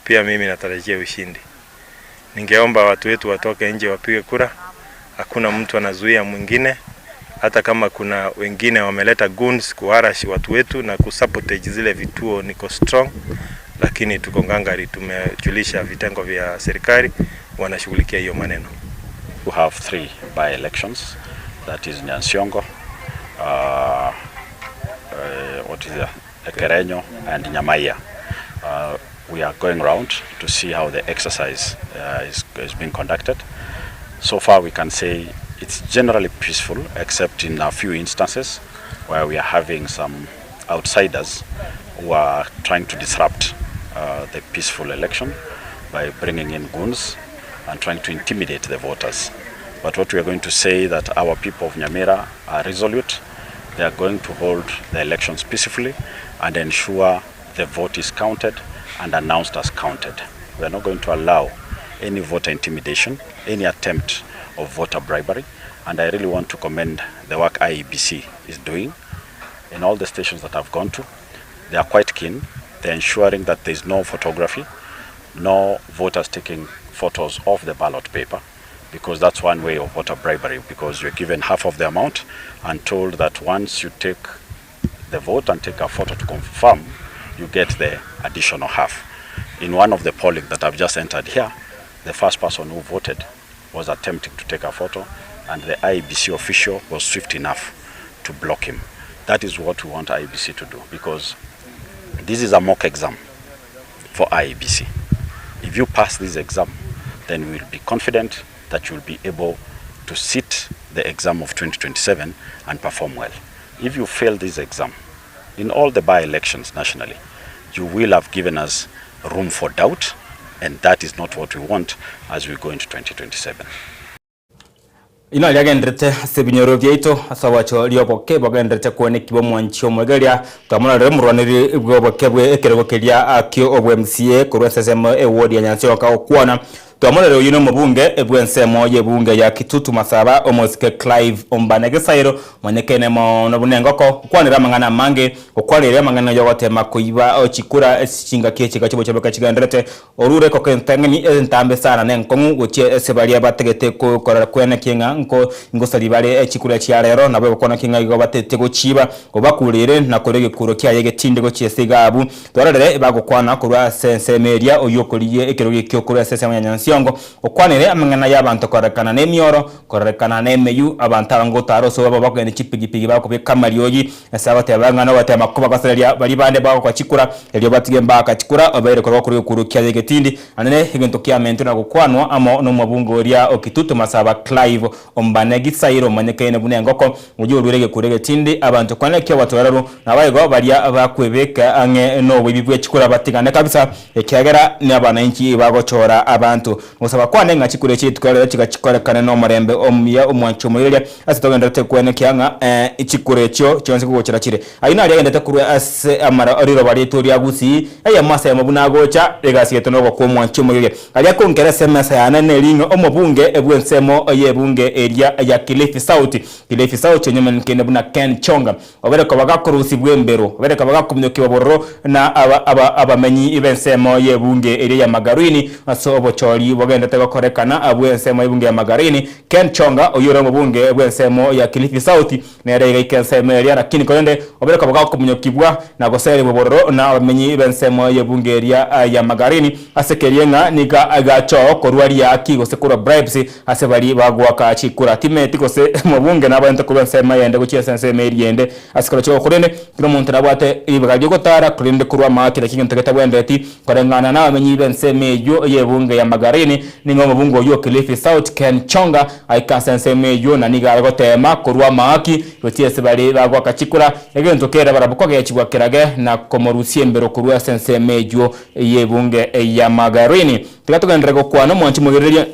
pia mimi natarajia ushindi. Ningeomba watu wetu watoke nje wapige kura, hakuna mtu anazuia mwingine hata kama kuna wengine wameleta goons kuharass watu wetu na kusabotage zile vituo, niko strong, lakini tuko ngangari, tumejulisha vitengo vya serikali wanashughulikia hiyo maneno. We have three by-elections, that is Nyansiongo, what is it, Ekerenyo and Nyamaiya. We are going round to see how the exercise is being conducted. So far we can say it's generally peaceful except in a few instances where we are having some outsiders who are trying to disrupt the peaceful election by bringing in goons and trying to intimidate the voters. But what we are going to say that our people of Nyamira are resolute. They are going to hold the elections peacefully and ensure the vote is counted and announced as counted. We are not going to allow any voter intimidation, any attempt of voter bribery and I really want to commend the work IEBC is doing in all the stations that I've gone to. They are quite keen. They're ensuring that there's no photography, no voters taking photos of the ballot paper because that's one way of voter bribery because you're given half of the amount and told that once you take the vote and take a photo to confirm, you get the additional half. In one of the polling that I've just entered here, the first person who voted was attempting to take a photo and the IEBC official was swift enough to block him. That is what we want IEBC to do because this is a mock exam for IEBC. If you pass this exam, then we will be confident that you will be able to sit the exam of 2027 and perform well. If you fail this exam, in all the by-elections nationally, you will have given us room for doubt, and that is not what we want as we go into 2027. Inwe aria agenderete ase ebinyoro biaito, ase obocho rioboke bogenderete kwenekigwa omwanchi omoegeria, twamororire omorwaneri bw'oboke bwe ekerogo keria kio obwe MCA korwa ase ensemo eward ya Nyansionka gokwana. Twamororire oyio nomobunge bw'ensemo y'ebunge ya Kitutu Masaba omosike Clive Ombane Gesairo Monyekene mono buna engoko, okwanere amang'ana amange, okwareire amang'ana y'ogoteema koiba chikura ase chingaki echiga chi'obochobeka chigendererete. Orure ekoko entang'ani entambe sana na enkong'u gochia ase baria batagete korora kwenekia ng'a nko ngosaria bare chikura chia rero, nabo egokwana ki ng'a igo batete gochiiba. Obakureire na korua egekuro kiaye egetindi gochia ase igabu. Twarorere bagokwana korwa ase ensemo eria, oyio okorigia ekerogo ekio korwa ase ensemo ya Nyansiongo, okwanire amang'ana y'abanto kororekana nemioro, Kororekana nemeyu, abanto aba ngotara ase obobe bakogenda chipigipigi bakobeka amariogi ase agoteba ng'a nogotema kobagosereria baria bande bagokwa chikura, erio batige mbaka chikura, obeire korwa korwa egekuro kiaye egetindi. Naende ne egento kiamentwe na gokwanwa amo nomobunge oria o Kitutu Masaba Clive Ombane Gisairo omanyekaine buna engoko, oyio oruire egekuro egetindi, abanto kwane ki'obotoereru, naboigo baria bakwebeka ang'e noboibi bwe chikura batigane kabisa, ekiagera nabananchi bagochora abanto. Gosaba kwane ng'a chikura echi rituko riarero chiga chikorekane nomorembe omuya omwanchi omoiroria, ase togendererete kwenekia ng'a chikura echio chionsi kogochera chire. Ayio nario agendete korwa ase amara riroba riaito ria Gusii, eyemo ase eyemo buna agocha, egasi yaito nogokwa omwanchi omoiroria. Aria akonkera ase emesa yane neri ng'a omobunge bw'ensemo y'ebunge eria ya Kilifi South, Kilifi South onyemanyekanete buna Ken Chonga, Obere koba gakorusibwa embero, obere koba gakominyokiwa bororo na abamenyi b'ensemo y'ebunge eria ya Magarini ase obochori bogenderete gokorekana bw'ensemo y'ebunge ya Magarini. Ken Chonga oyio ore omobunge bw'ensemo ya Kilifi South nere igaika ensemo eria lakini korende obere koba gakominyokibwa na goserigwa bororo na abamenyi b'ensemo y'ebunge eria ya Magarini ase keria ng'a nigo agachoo korwa riaki gose korwa bribes Ase baria bagoaka chikura, timeti gose mobunge nabaente korwa ensemo eyende gochia ase ensemo eria ende. Ase kero chigo korende, kera omonto nabwate ribaga ri'ogotara, korende korwa amaa kera kegento getabwenereti. Koreng'ana nabamenyi b'ensemo eyio y'ebunge ya Magarini, nigo omobunge oyio o Kilifi South, Ken Chonga, aika ase ensemo eyio na nigo are goteema korwa amaaki gochia ase baria bagoaka chikura, egento kere barabwo kogechigwa kerage na komorusia embero korwa ase ensemo eyio y'ebunge ya Magarini. Tiga togenderere gokwana omwanchi mogereria.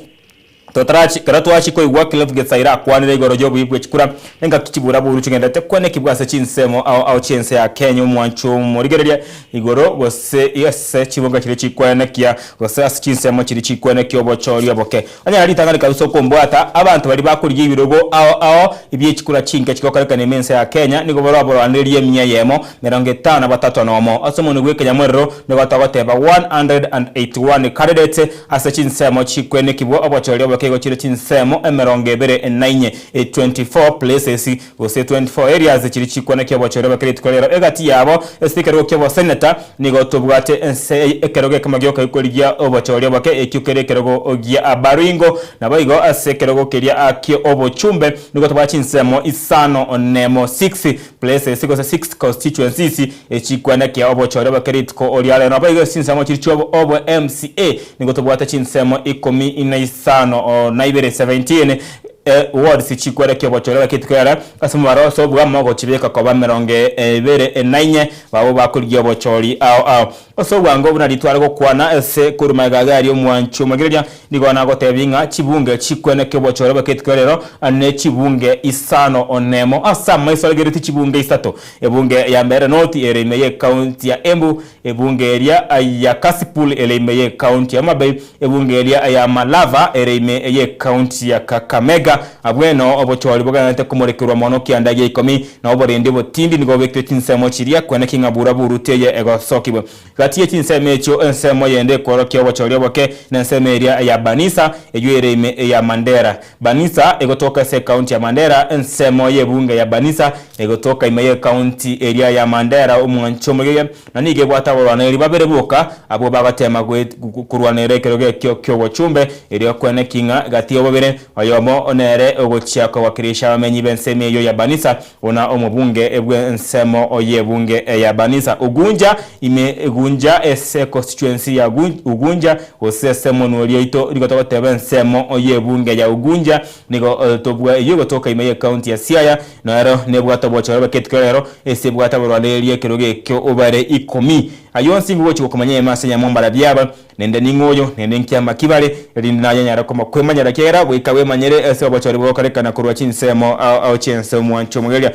Totarachi, ekero twachia koigwa Cliff Getsaira akwanire igoro y'oboibi bwe chikura, engaki chiburaburu chigenderete kwenekibwa ase chinsemo ao ao chi'ense ya Kenya omwancho omorigereria igoro gose ase chibunga chiria chikwenekia gose ase chinsemo chiria chikwenekia obochori oboke. Onye ritang'ani kabisa okombwata, abanto baria bakorigia ebirogo ao ao ebie chikura chinke chigokorekana ime ense ya Kenya nigo baraborwanererie emia eyemo 53 nomo. Ase omonwe bw'ekenyamorero nigo togoteba 181 candidates Ase chinsemo chikwenekigwa obochori oboke igo chire chinsemo 24, 24 places, gose 24 areas chiria chikwenekia obochori oboke rituko rero. Egati yabo ase ekerogo ki'oboseneta nigo tobwate ense ekerogo ekemo gioka gekorigia obochori oboke ekio kere ekerogo gia Baringo. Naboigo ase ekerogo keria ki'obochumbe nigo tobwate chinsemo isano nemo, six places, gose six constituencies Echikwana kia obochore oboke rituko oria rero naboigo ase chinsemo chiria chia obo MCA nigo tobwate chinsemo ikomi na isano na ibere, 17 wards chikwere kia obochore oboke rituko riarero ase omobaro ase obwamo gochibeka koba emerongo ebere na inye babo bakorigia obochori ao ao. Ase obwango buna ritware gokwana ase korwa magega iga aria omwanchi omoegereria, nigo nagotebia ng'a chibunge chikweneke obochore bw'eketuko rero ne chibunge isano nemo. Ase amaiso aregeretie chibunge isato, ebunge ya Mbeere North ere ime y'ecounty ya Embu, ebunge eria ya Kasipul ere ime y'ecounty ya Homa Bay, ebunge eria ya Malava ere ime y'ecounty ya Kakamega. Abweno obochori bogendererete komorekerwa mono kianda gia ikomi, na oborendi obotindi nigo bobekire chinsemo chiria kweneki ng'a bura buruti eye egosokigwe. Gati ye chinsemo echio ensemo yende ekworokia obochori oboke nensemo eria ya Banisa, eyio ere ime ya Mandera. Banisa egotoka ase ecounty ya Mandera, ensemo y'ebunge ya Banisa egotoka ime y'ecounty eria ya Mandera omwancho omogege, na nigo ebwate abarwaneri babere boka abwo bagoteema korwanera ekerogo ekio ki'obochumbe, erio kweneki ng'a gati y'obobere Oyomo nere ogochia kowakilisha abamenyi b'ensemo eyio ya Banisa, buna omobunge bw'ensemo y'ebunge ya Banisa. Ugunja ime Gunja ase econstituency ya Ugunja, gose ase omonwa oria oito nigo togoteba ensemo y'ebunge ya Ugunja nigo tobua eyio egotoka ime y'ecounty ya Siaya, nero nebwate obochore bw'eketikio rero ase ebwate abarwanereria ekerogo ekio bare ikomi. Ayio onsi ngogochia gokomanya ime ase nyamwambara biaba. Naende ning'o oyo, naende nkiama ki bare, erinde naye nyare kwemanyera, ekiagera goika bwemanyere ase obochori bogokorekana korwa chinsemo ao ao chi'ense omwancho omogeria.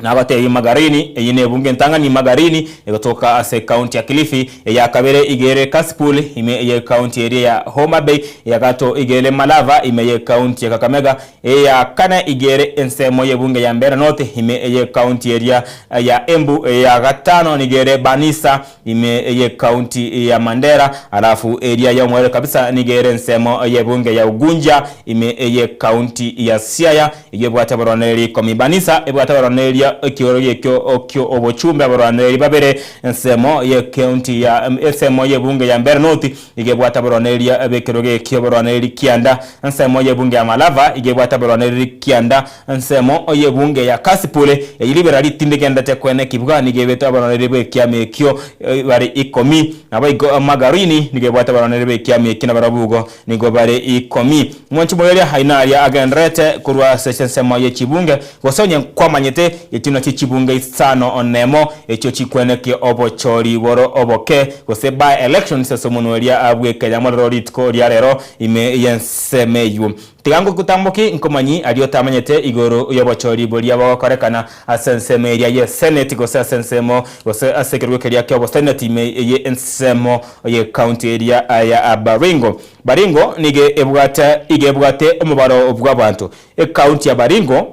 Nabateebie Magarini, eyio nebunge entang'ani Magarini, egotoka ase ekaunti ya Kilifi, eya kabere iga ere Kasipul, ime y'ekaunti eria ya Homa Bay, eya gatato iga ere Malava, ime y'ekaunti ya Kakamega, eya kane iga ere ensemo y'ebunge ya Mbeere North, ime y'ekaunti eria ya Embu, eya gatano nigo ere Banisa, Ime y'ecounty ya Mandera, alafu eria y'omoerio kabisa nigo ere ensemo y'ebunge ya Ugunja ime y'ecounty ya Siaya, eyio ebwate abarwanereri ikomi. Banisa ebwate abarwanereri ekiororia ekio ki'obochumbe abarwanereri babere, ensemo y'ecounty ya ensemo y'ebunge ya Mbeere North iga ebwate abarwanereri b'ekerogo ekio abarwanereri kianda, ensemo y'ebunge ya Malava iga ebwate abarwanereri kianda, Ensemo y'ebunge ya Kasipule, eyio ribera ritindegendete kwene kibwa, nigo ebete abarwaneri b'ekiama ekio bare ikomi. Naboigo Magarini nigo ebwate abarwaneri b'ekiama ekio nabarabwo igo nigo bare ikomi. Mwanche moerio aina aria agendererete korwa ase ensemo ye chibunge, gose onye nkwamanyete, echio nachio chibunge isano nemo, echio chikwenekia obochori boro oboke, gose by-elections ase omonwa oria bw'ekenyamorero rituko ria rero ime y'ensemo eyio. Tiga ngogotamboki nkomanyi aria otamanyete igoro y'obochori boria bogokorekana ase ensemo eria y'eseneti gose ase ensemo gose ase ekerogo keria ki'oboseneti ime ye ensemo y'ecounty eria ya Baringo. Baringo nigo ebwate iga ebwate omobaro bw'abanto. Ecounty ya Baringo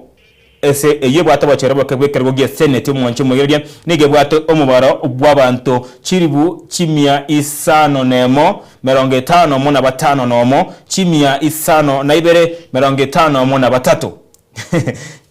Ase eyio ebwate obochore boke bw'ekerogo gi'eseneti omwancho omoiroria, nigo ebwate omobaro bw'abanto chilifu chimia isano nemo, merongo etano mo na batano nomo, chimia isano na ibere, merongo etano mo na batato.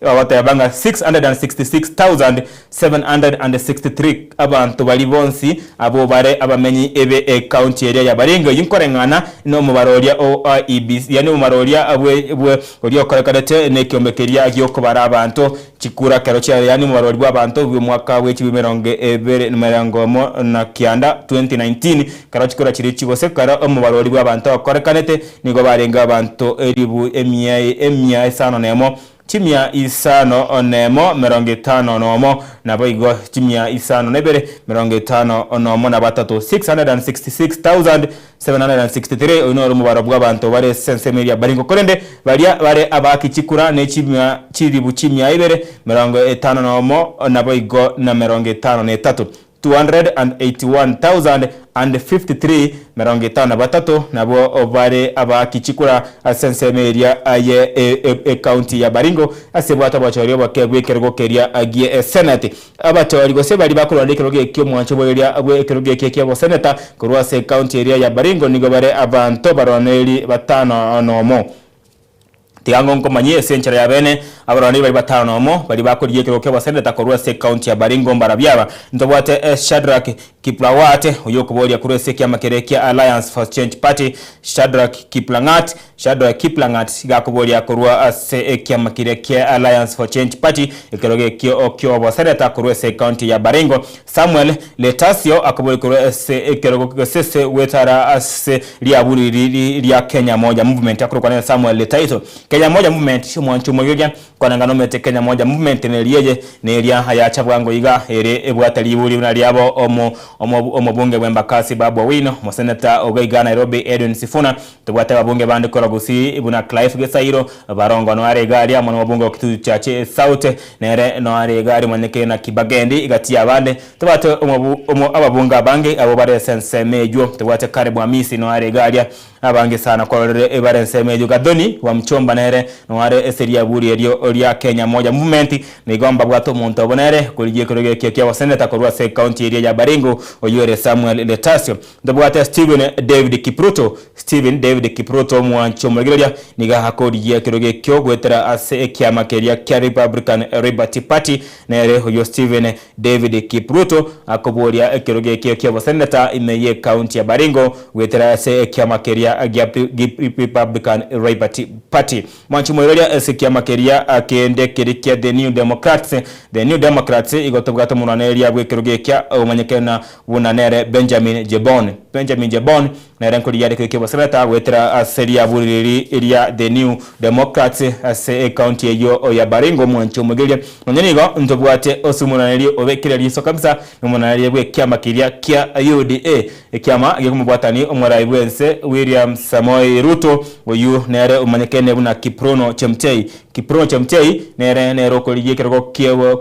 Bagoteba ng'a 666,763 abanto baria bonsi abwo bare abamenyi ebe ecounty eria ya Baringo eyio nkoreng'ana nomobaro oria o IEBC, yaani omobaro oria bwe bwe Oria okorekanete nekiombe keria gi'okobara abanto chikura kero chiaye, yaani omobarwari bw'abanto bw'omwaka bwe chilifu emerongo ebere na emerongo emo na kianda, 2019, kero chikura chiria chigose kero omobarwari bw'abanto okorekanete, nigo barenge abanto elifu emia emia isano nemo, chimia isano nemo merongo etano nomo, naboigo chimia isano na ibere merongo etano nomo na batato, 666,000. 763 Oyio noro omobaro bw'abanto bare ase ensemo eria Baringo. Korende baria bare abaaki chikura ne chimia chilifu chimia ibere, merongo etano nomo, naboigo na merongo etano na etato, 281,053, merongo etano na batato, nabwo bare abaaki chikura ase ensemo eria ye ecounty ya Baringo, ase ebwate obochori oboke bw'ekerogo keria gie Senate. Abachori gose baria bakorwana ekerogo ekio omwancho bw'eria bw'ekerogo ekio eki'oboseneta korwa ase ecounty eria ya Baringo nigo bare abanto barwaneri batano nomo. Tiga ng'o nkomanyie ase enchera ya bene, abarwaneri baria batano nomo baria bakorigia ekerogo ki'oboseneta korwa ase ecounty ya Baringo mbarabio aba, Ntobwate Shadrack Kiplagat, oyio okoboria korwa ase ekiama keria kia Alliance for Change Party, Shadrack Kiplangat, Shadrack Kiplangat iga akoboria korwa ase ekiama keria kia Alliance for Change Party ekerogo ekio ki'oboseneta korwa ase ecounty ya Baringo. Samuel Letasio akoboria korwa ase ekerogo gose ase goetara ase riaburi riria Kenya Moja Movement akorokwa nere Samuel Letaito. Kenya Moja Movement, omwancho omoigeria, kwananga nomete Kenya Moja Movement neria eye neria ayacha bwango iga ere ebwate riburi buna riabo omo omo omobunge bw'Embakasi Babu Owino, omoseneta oga iga Nairobi Edwin Sifuna, tobwate ababunge bande korwa Gusii buna Clive Gesairo, Barongo noare iga aria amo nomobunge o Kitutu Chache South nere noare iga aria omanyekire na Kibagendi gati y'abande. Tobwate omobu omo ababunge abange abwo bare ase ensemo eywo, tobwate Caleb Amisi noare iga aria Abange sana kwarorire ebare ensemo eyio Gathoni wa Mchomba nere noare ase riaburi erio ria Kenya Moja Movement nigo mbabwate omonto obo nere korigia ekerogo ekio kia oboseneta korwa ase ecounty eria ya Baringo oyio ere Samuel Letasio. Ntobwate Stephen David Kipruto Stephen David Kipruto omwanchi omorigereria nigo akorigia ekerogo ekio goetera ase ekiama keria kia Republican Liberty Party nere oyio Stephen David Kipruto akoboria ekerogo ekio ki'oboseneta ime y'ecounty ya Baringo goetera ase ekiama keria gia Republican Liberty Party. Mwanchi moiroria ase ekiama keria kende keria kia The New Democrats, The New Democrats, igo tobwate omorwanereria bw'ekerogo ekia omanyekana buna nere Benjamin Jebon. Benjamin Jebon nere nkorigia are ekerogo ki'oboseneta goetera ase riaburi riri ria The New Democrats ase ecounty eyio ya Baringo. Mwanchi omoigereria Nonya nigo ntobwate ase omonaneri obekire riiso kabisa, nomonaneri bw'ekiama keria kia UDA, ekiama gekomobwatani omorai bw'ense William Samoei Ruto, oyio nere omanyekene buna Kiprono Chemtei. Kiprono Chemtei nere nere okorigia ekerogo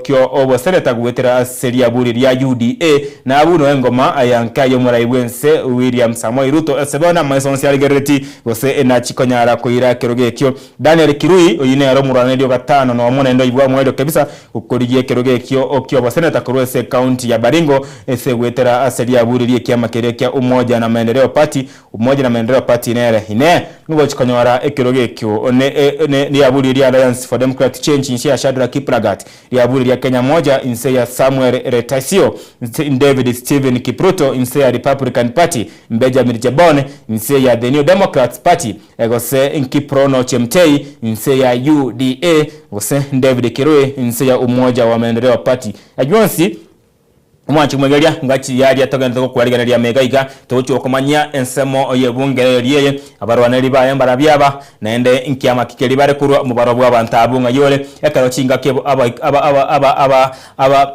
kio oboseneta goetera ase riaburi ria UDA, na abwo noe engoma ya nka y'omorai bw'ense William Samoei Ruto ase bono amaiso onsi arigerereti gose enachi konyara koira ekerogo ekio. Daniel Kirui, oyio nere omorwaneria o gatano na omo naende oibwa omoerio kabisa gokorigia ekerogo ekio ki'oboseneta korwa ase ecounty ya Baringo ase goetera ase riaburi ri'ekiama keria kia Umoja na Maendeleo Party, Umoja na Maendeleo Party nere inee nigochi konyora ekerogo ekio ne riaburi ria Alliance for Democratic Change inse ya Shadrack Kiplagat, riaburi ria Kenya Moja inse ya Samuel Letasio, David Stephen Kipruto inse ya Republican Party, Benjamin Jebon inse ya The New Democrats Party, Gose Nkiprono Chemtei, inse ya UDA, gose David Kirui, inse ya Umoja wa Maendeleo Party. Ayio onsi omwanchi mwegeria ngaki yaria togenderete gokwarigereria amaiga iga, togochia gokomanyia ensemo y'ebunge eria eye, abarwaneri baye mbarabio aba, naende nkiama ki keria bare korwa omobaro bw'abanto abwo ng'ai ore, ekero chingaki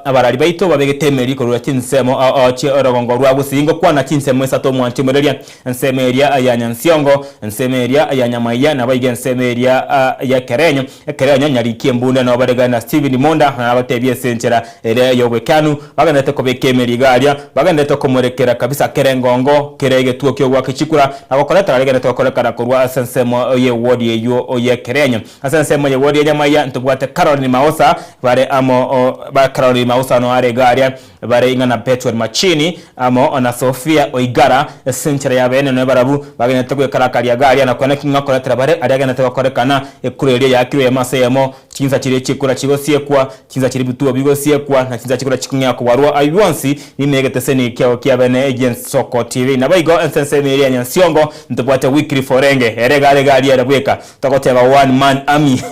abarari baito babegete emeri korwa chinsemo chi'orogongo rwa gusii ngokwana chinsemo isato omwanchi mwegeria. Ensemo eria ya Nyansiongo, ensemo eria ya Nyamaiya, naboigo ensemo eria y'Ekerenyo. Ekerenyo nyarikie embunde nabo bare na Stephen Monda, na nabatebie ase enchera ere y'obwekanu, bagenderete kobeka emerigo aria, bagenderete komorekera kabisa kera engongo, kera egetuo ki'ogoaka chikura, na gokoreta rigenderete gokorekana korwa ase ensemo y'ewodi eyio y'Ekerenyo. Ase ensemo y'ewodi ya Nyamaiya ntobwate Caroline Maosa, bare amo Caroline Maosa no are iga aria, Bare ing'a na Betuel Machini amo na Sofia Oigara, ase enchera y'abeene nonya barabwo bagenderete gwekarakaria iga aria, na konya ki ng'a koretera bare aria agenderete gokorekana, ekura eria yaakirwe eyemo ase eyemo, chinsa chiria chi'ekura chigosiekwa, chinsa chiria ebituo bigosiekwa, na chinsa chi'ekura chikong'ea kobarwa. Ayio bwonsi nime egeteseni kiao ki'abeene gi'ensoko TV. Naboigo ense ensemo eria ya Nyansiongo ntobwate Wycliffe Orenge, ere iga are iga aria ere bweka. Togoteba one man army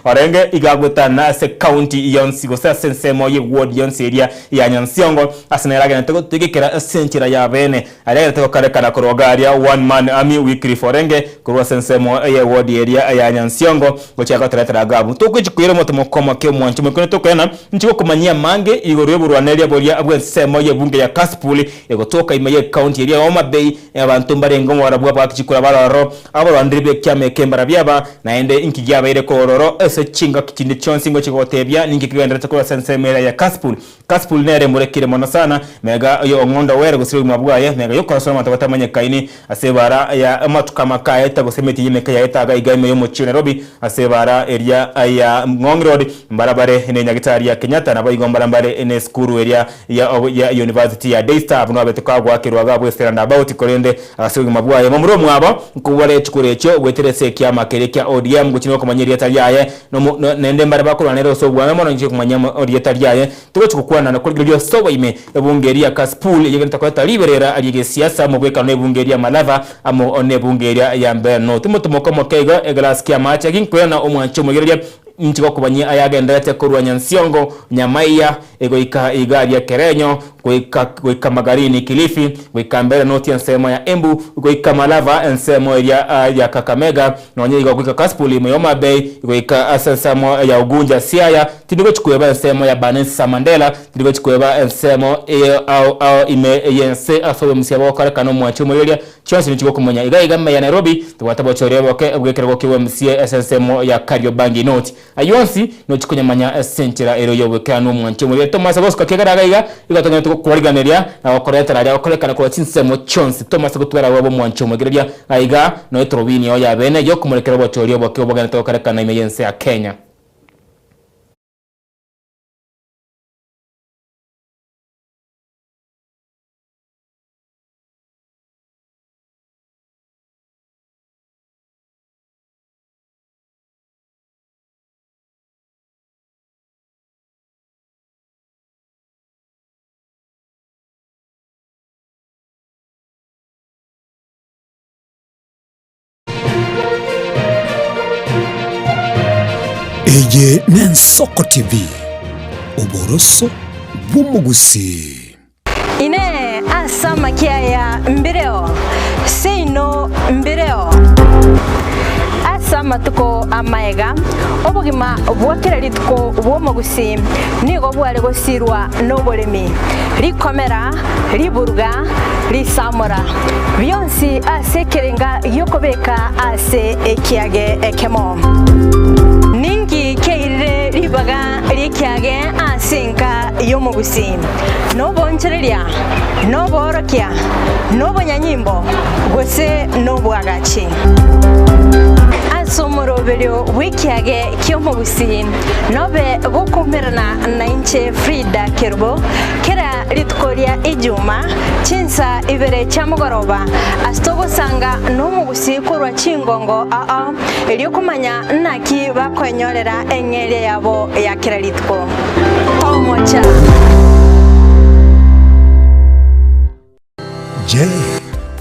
orenge iga agwetana ase county yonsi gose ase ensemo ye ward yonsi eria ya Nyansiongo ase nere agenderete gotegekera ase enchera ya bene aria agenderete gokarekana korwa iga aria one man army Wycliffe orenge korwa ase ensemo ye ward eria ya Nyansiongo gochia gotoretera iga abwo togochi koira omote mokomoke omwancho moikone tokoyana inche gokomanyia amange igoro yoborwaneria boria bwensemo ye bunge ya Kasipul egotoka ime ye county eria ya Homa Bay Abanto mbarenge omobaro bw'abaaki chikura bare ororo, abarwaneri b'ekiama eke mbarabio aba, naende inki giabeire korwa ororo ase chingaki chinde chionsi ngochia gogoteebia ninki kegendererete korwa ase ensemo eria ya Kasipul. Kasipul nere emorekire mono sana, mega y'ong'ondo were gose obogima bwaye, mega y'okorasora abanto batamanyekaini ase ebara ya amatuko amake aeta gose emetienyi emeke yaeta iga iga ime y'omochie o Nairobi ase ebara eria ya Ngong Road, mbarabare ne Nyagetari ya Kenyatta naboigo mbarambare nesukuru eria ya ya University ya Daystar buna babete kagoakerwa iga abwo ase roundabout korende ase obogima bwaye momura omwabo nkobware chikura echio goetera ase ekiama keria kia ODM gochia nokomanya erieta riaye nomo naende mbare bakorwanera ase obwame mono inche komanya erieta riaye togochi gokwana na korigereria ase oboime ebunge eria ya Kasipul eyio egento koreta riberera riegesiasa omobwekano na ebunge eria ya Malava amo na ebunge eria ya Mbeere North. Omotomoko omoke igo eglass kia amache ginkoirana omwanche omoigereria. Inche gokobanyia ayagenderete korwa Nyansiongo, Nyamaiya, goika iga ria Kerenyo, goika goika Magarini, Kilifi, goika mbere noti ensemo ya Embu, goika Malava, ensemo eria ya Kakamega, nonya igo goika Kasipul ime ya Homa Bay, goika ase ensemo ya Ugunja, Siaya, tindi gochi kweba ensemo ya Banisa Mandela, tindi gochi kweba ensemo eye ao ao ime y'ense ase obomusia bogokorekana omwanchi omoiroria, Chionsi nichigokomonya iga iga ime ya Nairobi, tobwate obochori oboke bw'ekerogo ki'obomsie ase ensemo ya Kariobangi North. Ayio onsi nochi konyamanya ase enchera ere y'oboikeranu omwanchi omoriri Tomase gosuka kiagera iga iga igo tonyarete gokwariganeria na gokoretera aria gokorekana korwa chinsemo chionsi. Tomase gotwara abwo ab'omwanchi omoigereria aiga noe etorobini yao y'abeene y'okomorekera obochori oboke obogenete gokorekana ime y'ense ya Kenya. Eye n'Ensoko TV, oboroso bw'omogusii. Inee! Ase amakia aya mbireo? Seino mbireo. Ase amatuko amaega, obogima bwa kera rituko bw'omogusii nigo bware gosirwa noboremi, rikomera, riburuga, risamora, bionsi ase ekerenga gi'okobeka ase ekiage ekemo. Ninki kiairire ribaga ri'ekiage ase enka y'omogusii? Noboonchoreria, noboorokia, nobonyanyimbo, gose nobwagachi. Ase omoroberio bw'ekiage ki'omogusii nobe gokoumerana nainche Frida Kerubo kera rituko ria Ijuma chinsa ibere chia mogoroba ase togosanga nomogusii korwa chingongo ao erio komanya naki bakoenyorera eng'eria yabo ya kera rituko. Omocha. Je,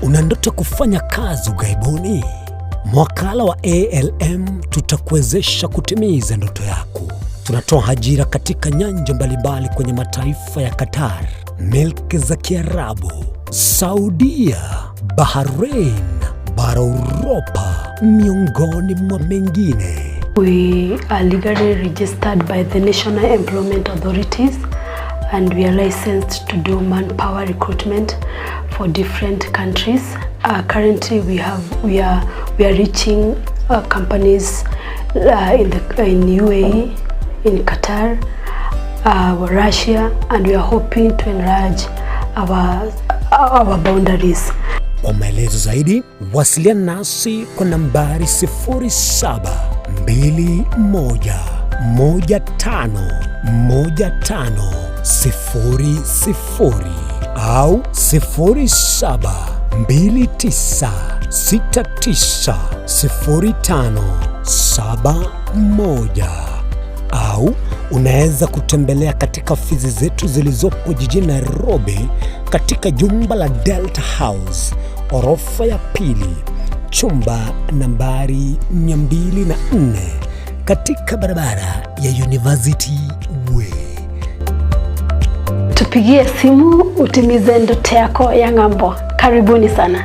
una ndoto kufanya kazi ughaibuni? Mwakala wa ALM tutakuwezesha kutimiza ndoto yako. Tunatoa ajira katika nyanja mbalimbali kwenye mataifa ya Qatar, milki za Kiarabu, Saudia, Bahrain, bara Uropa, miongoni mwa mengine. We are legally registered by the National Employment Authorities and we are licensed to do manpower recruitment for different countries. Uh, currently we have we are we are reaching uh, companies uh, in the in UAE, in Qatar, uh, Russia and we are hoping to enlarge our our boundaries. Kwa maelezo zaidi wasiliana nasi kwa nambari 0721151500 au 0729690571 au unaweza kutembelea katika ofisi zetu zilizopo jijini Nairobi katika jumba la Delta House orofa ya pili chumba nambari 204 katika barabara ya University Way. Tupigie simu utimize ndoto yako ya ng'ambo. Karibuni sana.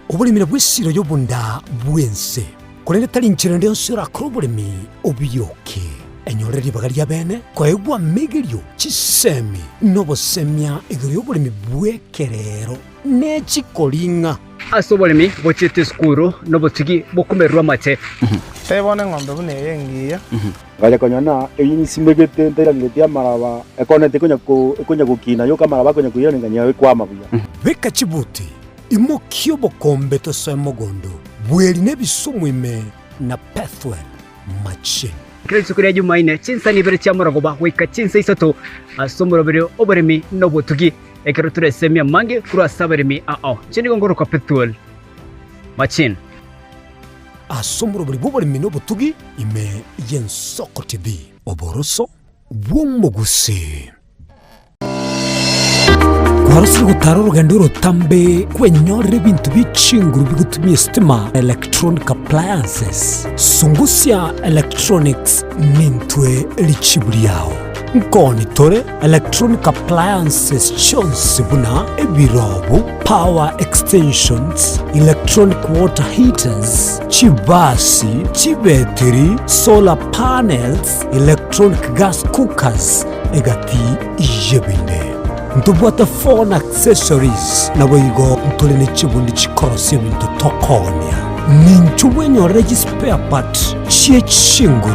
Oboremi nabwo esiro y'obonda bw'ense, korende tari nchera ende yonsi orakore oboremi obioke. Enyore ribaga ri'abeene koegwa amegerio, chisemi, na obosemia igoro y'oboremi bw'ekerero ne chikoring'a. Ase oboremi bochiete esukuru nobotugi bokomererwa amate. Tebia bono eng'ombe buna eye engiya. Ngacha konyora ng'a eyio nsimegete ntairangeretie amaraba, ekoneti ekonya ko ekonya gokina yoka amaraba akonya koiraneria ng'a ekwama buya. Beka chibuti, imokia obokombe tosoe mogondo, bweri na ebisumu ime na Pethuel machine. Kera rituko ria Jumaine, chinsani ibere chia morogoba goika chinsa isato ase omoroberio oboremi na obotugi, ekero toresemie amange korwa ase abaremi ao. Inche nigo ngorokwa Pethuel Machine. Ase omorobori bw'oboremi na obotugi ime y'Ensoko TV. Oboroso bw'omogusii. Kwarosire gotara orogendo orotambe kwenyorera ebinto bie chinguru bigotumia esitima, electronic appliances. Sungusia Electronics nintwe richibu riao. Nkoni tore electronic appliances chionsi buna ebirobu, power extensions, electronic water heaters, chibasi, chibetiri, solar panels, electronic gas cookers, egati y'ebinde. Ntobwate phone accessories, naboigo ntore ne chibundi chikorosia ebinto tokoonia. Ninchu bwenyorere chispare part chie chinguru,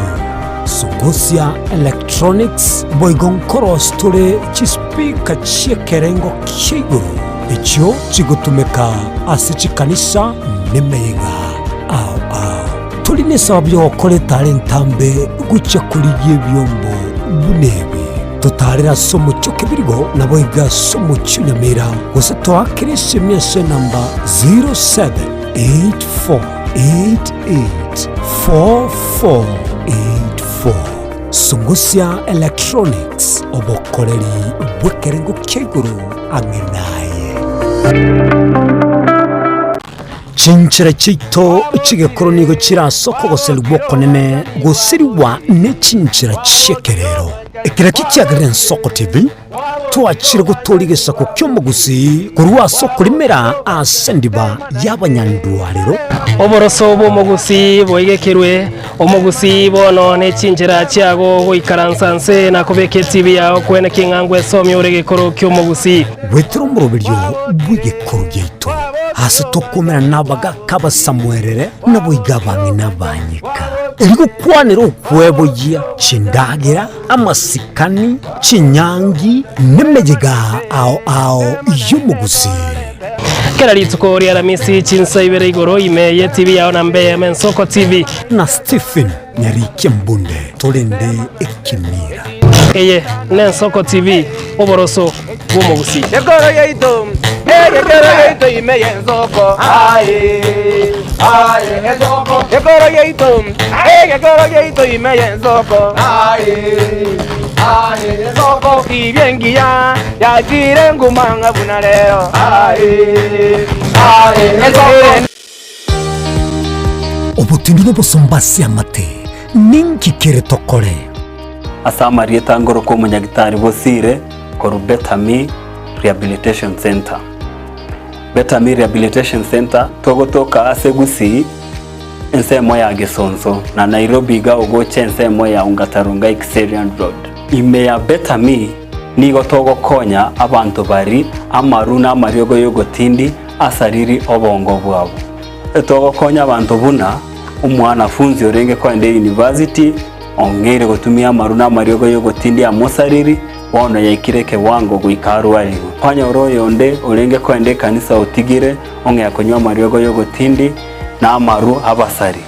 Sungusia Electronics, boigo nkorosia tore chispeaker chi'ekerengo kia igoro echio chigotumeka ase chikanisa nemeyega ao ao. Tori nesababu y'ogokora etara entambe gochia korigia ebiombo buna ebi. Totaarere ase omochie o Kebirigo, naboigo ase omochie o Nyamira, gose toakere esemi ase enamba 0784884484. Sungusia Electronics, obokoreri bw'ekerengo kia igoro ang'e naye. Chinchera chiaito chi'egekoro nigo chire ase okogoserigwa okonene gosirigwa ne chinchera chi'ekerero. Ekero ekio kiagerire Ensoko TV, twachire gotooria egesaku ki'omogusii korwa ase okorimera ase endiba y'abanyandwarero. Oboroso bw'omogusii boigekerwe, omogusii bono ne chinchera chiago goikaransa nse na kobeka etibi yao kwene king'a ngwesomia ore egekoro ki'omogusii. Goetera omoroberio bw'egekoro giaito. Ase tokomerana nabagaaka abasamuerere, naboigo abang'ina abanyeka. Erio gokwanera okweboyia chindagera, amasikani, chinyangi, nemeyega ao ao y'omogusii. Kera rituko ri'Aramisi chinsa ibere igoro ime ye TV yao na mbe eyemo Ensoko TV. Na Stephen Nyarikia Mbunde torende ekemira. Eye n'Ensoko TV, oboroso bw'omogusii. Ekoro yaito, egekero yaito ime y'ensoko. Aye, aye, ensoko. Ekoro yaito, egekero yaito ime y'ensoko. Aye, aye, ensoko. Tibia engiya yachire nguma ng'a buna rero. Aye, aye, ensoko. Obotindu nobosomba ase amate, ninki kere tokore? Ase amarieta ngorokwa omonyagitari Bosire korwa Better Me Rehabilitation Centre. Better Me Rehabilitation Centre togotoka ase Gusii ensemo ya Gesonso na Nairobi iga ogocha ensemo ya Ongata Rongai Kiserian Road. Ime ya Better Me nigo togokonya abanto bari amaru na amariogo yogotindi asariri obongo bwabo. Togokonya abanto buna omwanafunzi orenge koenda eyunivasiti ong'eire gotumia amaru na amariogo y'ogotindia amosariri, bono yaikire ekewango goika arwarigwe. Kwanyora oyonde orenge koenda ekanisa otigire ong'ea konywa amariogo y'ogotindi na amaru abasari.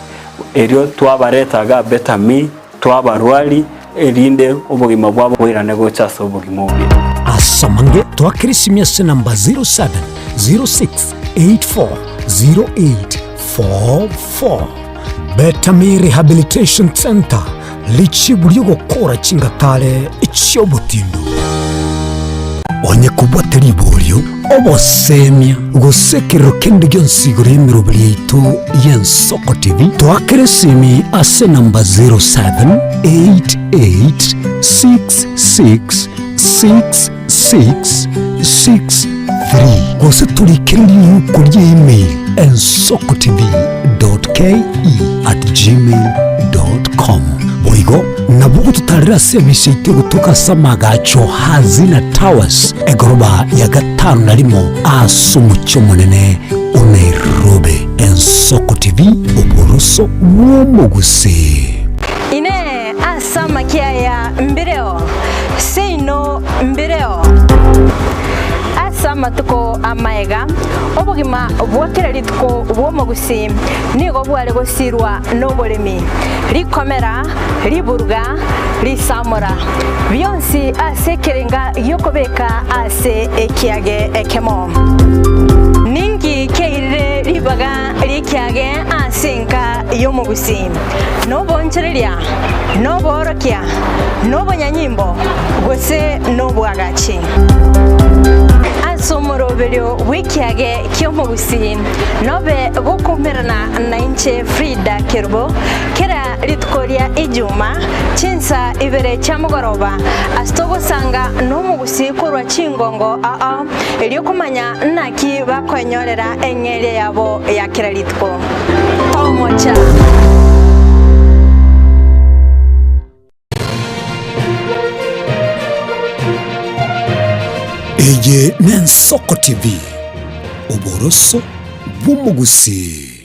Erio twabareta iga Betami, twabarwari, erinde obogima bwabo boirane gocha ase obogima obuya. Ase amange toakere esimi ase enamba 0706840844. Betami Rehabilitation Centre, richibu ri'ogokora chingatare chi'obotindu. Onye kobwate riborio, obosemia, gose ekerero kende gionsi igoro y'emeroberi yaito y'Ensoko TV, toakere esimi ase enamba 0788666663 gose torikere riuko ria email ensokotv.ke@gmail.com. Boigo nabo ogototarera ase emisa yaito egotoka ase amagacho Hazina Towers, egoroba ya gatano na rimo ase omochie omonene o Nairobi. Ensoko TV, oboroso bw'omogusii. Inee! Ase amakia aya mbireo? Seino mbireo. Ase amatuko amaega, obogima bwa kera rituko bw'omogusii nigo bware gosirwa noboremi, rikomera, riburuga, risamora, bionsi ase ekerenga gi'okobeka ase ekiage ekemo. Ninki kiairire ribaga ri'ekiage ase enka y'omogusii? Noboonchoreria, noboorokia, nobonyanyimbo, gose nobwagachi. Ase omoroberio bw'ekiage ki'omogusii, nobe gokoumerana nainche Frida Kerubo, kera rituko ria Ijuma, chinsa ibere chia mogoroba, ase togosanga nomogusii korwa chingongo ao, erio komanya naki bakoenyorera eng'eria yabo ya kera rituko. Tomocha! Eye n'Ensoko TV, oboroso bw'omogusii.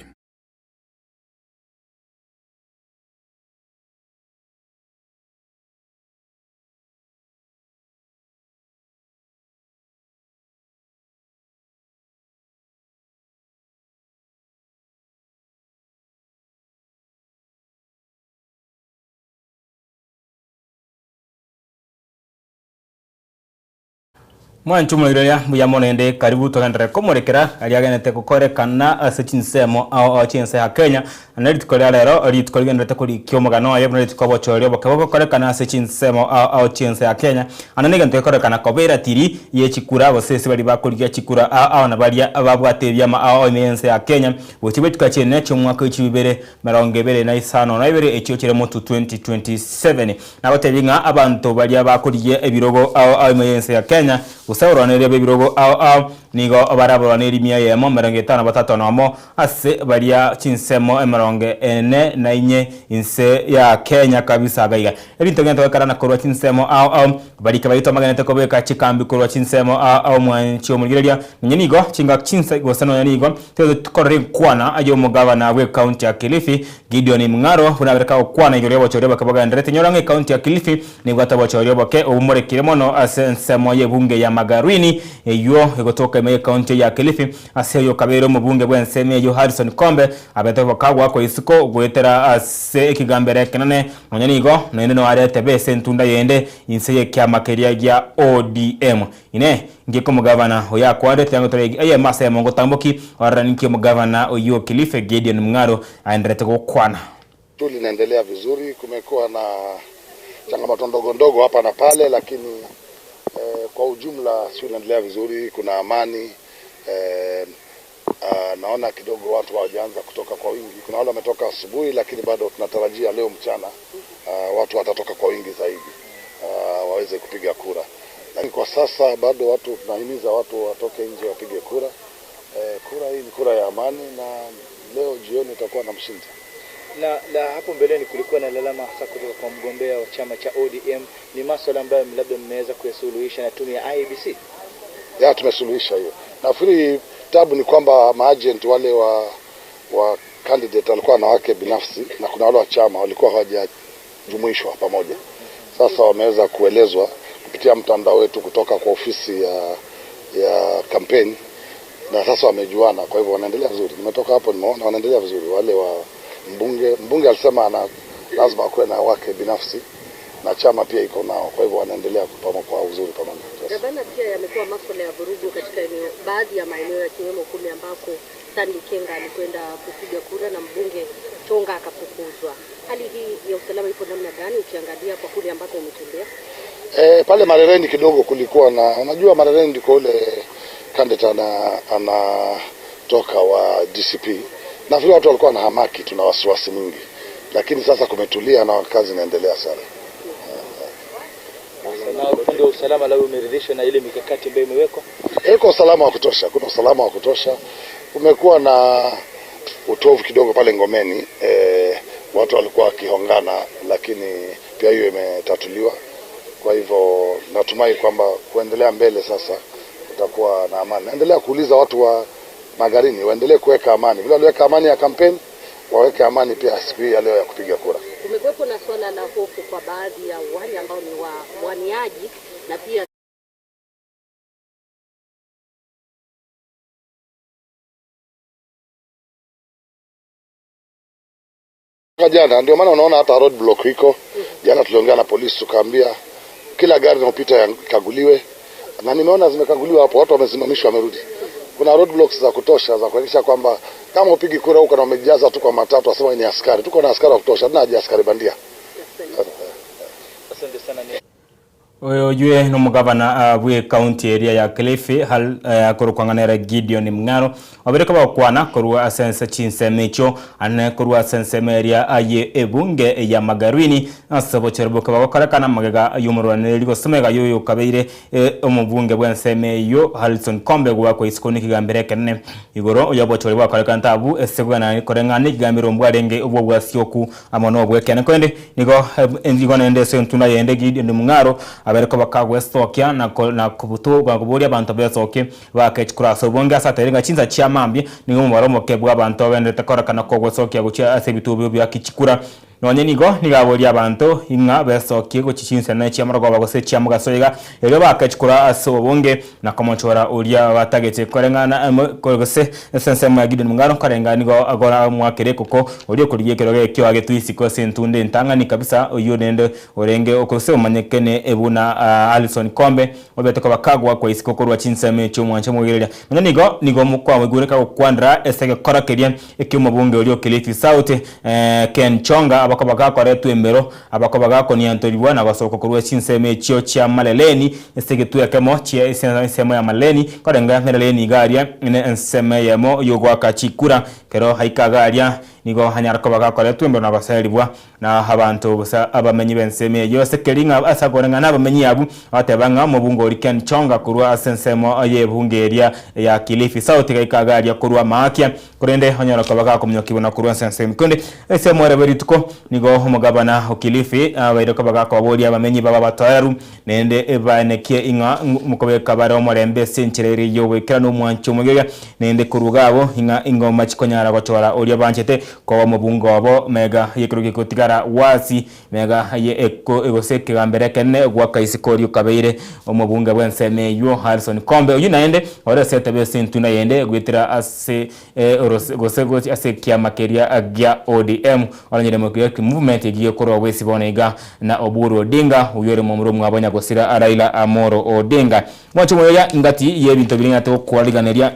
Mwanche omoiroria mbuya mono ende karibu togenderere komorekera aria agenderete gokorekana ase chinsemo ao ao chi'ense ya Kenya na rituko ria rero rituko rigendererete korikia omogano oye buna rituko obochori oboke bogokorekana ase chinsemo ao ao chi'ense ya Kenya ande negento gekorekana koba eratiri ye chikura gose ase baria bakorigia chikura ao ao na baria babwate ebiama ao ao ime y'ense ya Kenya gochia bwetuka chi'enene chi'omwaka w'echilifu ibere 25 echio chire motu 2027. Nagotebi ng'a abanto baria bakorigia ebirogo ao ao ime y'ense ya Kenya, gose abarwaneria b'ebirogo ao ao, nigo bare abarwaneri mia eyemo 53 ase baria chinsemo 44 inse ya Kenya kabisa iga iga. Ebinto gento gekarana korwa chinsemo ao ao, Abariki baito magenete kobeka chikambi korwa chinsemo aa ao mwanchi omorigereria, nonya nigo chingaki chinsa gose nonya nigo toigwete korora enkwana y'omogavana bw'ecounty ya Kilifi, Gideon Mung'aro, buna abereka gokwana igoro y'obochori oboke bogendererete. Nyora ng'a ecounty ya Kilifi nebwate obochori oboke obomorekire mono ase ensemo y'ebunge ya Magarini eywo egotoka ime y'ecounty ya Kilifi. Ase oyo okabeire omobunge bw'ensemo eyio Harrison Kombe abete goka isiko goetera ase ekegambero ekenene Nonya nigo, naende noarete bese entunda yende inse y'ekiama keria gia ODM. Inee! Inki omogavana oyo akwanete? Ang'e tore eyemo ase eyemo ngotamboki orore ninki omogavana oyio o Kilifi Gideon Mung'aro aenderete gokwana. Shughuli inaendelea vizuri, kumekuwa na changamoto ndogo ndogo hapa na pale, lakini eh, kwa ujumla shughuli inaendelea vizuri, kuna amani eh, Uh, naona kidogo watu hawajaanza kutoka kwa wingi. Kuna wale wametoka asubuhi, lakini bado tunatarajia leo mchana uh, watu watatoka kwa wingi zaidi uh, waweze kupiga kura, lakini kwa sasa bado watu tunahimiza watu watoke nje wapige kura. Eh, kura hii ni kura ya amani na leo jioni utakuwa na mshindi. Na, na hapo mbeleni kulikuwa na lalama hasa kutoka kwa mgombea wa chama cha ODM. Ni maswala ambayo labda mmeweza kuyasuluhisha na tume ya IEBC? Ya, tumesuluhisha hiyo. Nafikiri tabu ni kwamba maagent wale wa wa candidate walikuwa na wake binafsi na kuna wale wa chama walikuwa hawajajumuishwa pamoja. Sasa wameweza kuelezwa kupitia mtandao wetu kutoka kwa ofisi ya ya campaign na sasa wamejuana, kwa hivyo wanaendelea vizuri. Nimetoka hapo nimeona wanaendelea vizuri. Wale wa mbunge, mbunge alisema ana lazima akuwe na wake binafsi na chama pia iko nao, kwa hivyo wanaendelea kwa uzuri pamoja. Gavana, pia yamekuwa maswala ya vurugu katika eneo, baadhi ya maeneo yakiwemo kule ambako Stanley Kenga alikwenda kupiga kura na mbunge Tonga akafukuzwa. Hali hii ya usalama ipo namna gani ukiangalia kwa kule ambako umetembea? E, pale Marereni kidogo kulikuwa na, unajua Marereni ndiko ule candidate ana anatoka wa DCP na vile watu walikuwa na hamaki, tuna wasiwasi mwingi, lakini sasa kumetulia na kazi inaendelea sana. Na upande wa usalama labda umeridhishwa na ile mikakati ambayo imewekwa? Iko usalama wa kutosha, kuna usalama wa kutosha. Kumekuwa na utovu kidogo pale Ngomeni, e, watu walikuwa wakihongana, lakini pia hiyo imetatuliwa. Kwa hivyo natumai kwamba kuendelea mbele sasa kutakuwa na amani. Naendelea kuuliza watu wa Magarini waendelee kuweka amani, vile waliweka amani ya kampeni, waweke amani pia siku hii ya leo ya kupiga kura. Kumekuwepo na swala la hofu kwa baadhi ya wale ambao ni wawaniaji na pia Jana ndio maana unaona hata road block iko jana. Tuliongea na polisi tukaambia kila gari inayopita ikaguliwe, na nimeona zimekaguliwa hapo, watu wamesimamishwa, wamerudi. Kuna road blocks za kutosha za kuhakikisha kwamba kama upigi kura huko na umejaza tu kwa matatu, wasema ni askari. Tuko na askari wa kutosha, hatuna haja askari bandia. Asante sana. Oywe nomogabana bw'ecounty eria ya Kilifi akorokwa ng'a nere Gideon Mng'aro, obeire kobakwana korwa ase ense chinsemo echio ane korwa ase ensemo eria ye ebunge ya Magarini ase obochori boke bagokorekana magega y'omorwanereri gose magega y'oyo okabeire omobunge bw'ensemo eyio Harrison Kombe goakwa isiko nekegambero ekenene igoro y'obochori bwakorekanete abwo ase koreng'ana nekegambero mbwarenge obw'obwasioku amo nobw'ekeene. Korende nigo nigo naende ase entunda yende Gideoni omong'aro abeire koba kagwesokia na na koboria abanto besokie baake chikura ase obonge ase atebirie ng'a chinsa chia mambia nigo omobaro omoke bw'abanto ogendererete korekana kogwesokia gochia ase ebituo bi'obiaki chikura. Nonye nigo nigo aborie abanto ing'a besokie gochia chinsemo chi'amarogoba gose chi'amogaso iga, erio baake chikura ase obonge na komochora oria batagete koreng'ana gose ase ensemo ya Gideoni Mung'aro nkoreng'ana nigo agora amoakere ekoko oria okorigia ekerogo ekio agetwe isiko ase entunda entang'ani kabisa oyio rende orenge gose omanyekene buna Alison Kombe obete koba kagoakwa isiko korwa chinsemo echio omwancha omogereria. Nonya nigo nigo kwamoigure kagokwanera ase egekora keria eki'omobunge oria o Kilifi South Ken Chonga abakoba gakoretwa embero Abakoba gakoniantorigwa na gosoka korwa chinsemo echio chia Maleleni, ase egetwe ekemo chie ensemo ya Maleleni, korenge Meleleni iga aria ne ensemo eyemo y'ogoaka chikura. Kero aika iga aria, nigo anyara koba gakoretwa embero na goserigwa na abanto gose abamenyi b'ensemo eyio. Ase keri ng'a ase akoreng'ana abamenyi abwo bagateba ng'a omobunge oria Ken Chonga korwa ase ensemo y'ebunge eria ya Kilifi South gaika iga aria korwa Maakia, Korende onyore koba gakominyokigwa na korwa ense ensemo. Korende ase omwere bwe rituko nigo omogabana o Kilifi abaire koba gakobaboria abamenyi babo abatoereru, naende baenekie ing'a mokobeka bare omorembe ase enchera ere y'ogoikeranu omwancho omogeria, naende korwa iga abwo ing'a ingoma chikonyara gochora oria banchete koba omobunge obo mega y'ekerogo gegotigara wasi Mega aye eko gose ekegambero ekenene goaka isiko oria okabeire omobunge bw'ensemo eyio Harrison Kombe oyio naende ore ase etebe ase entunda yende goetera ase orose gose gochia ase ekiama keria gia ODM Orange Democratic Movement ekiya gekorwa bwesi bono iga na Oburu Odinga oyio ore momura omwabo nyagosira Raila Amolo Odinga. Mwanche omoyoya ingati y'ebinto biria ing'ate gokwariganeria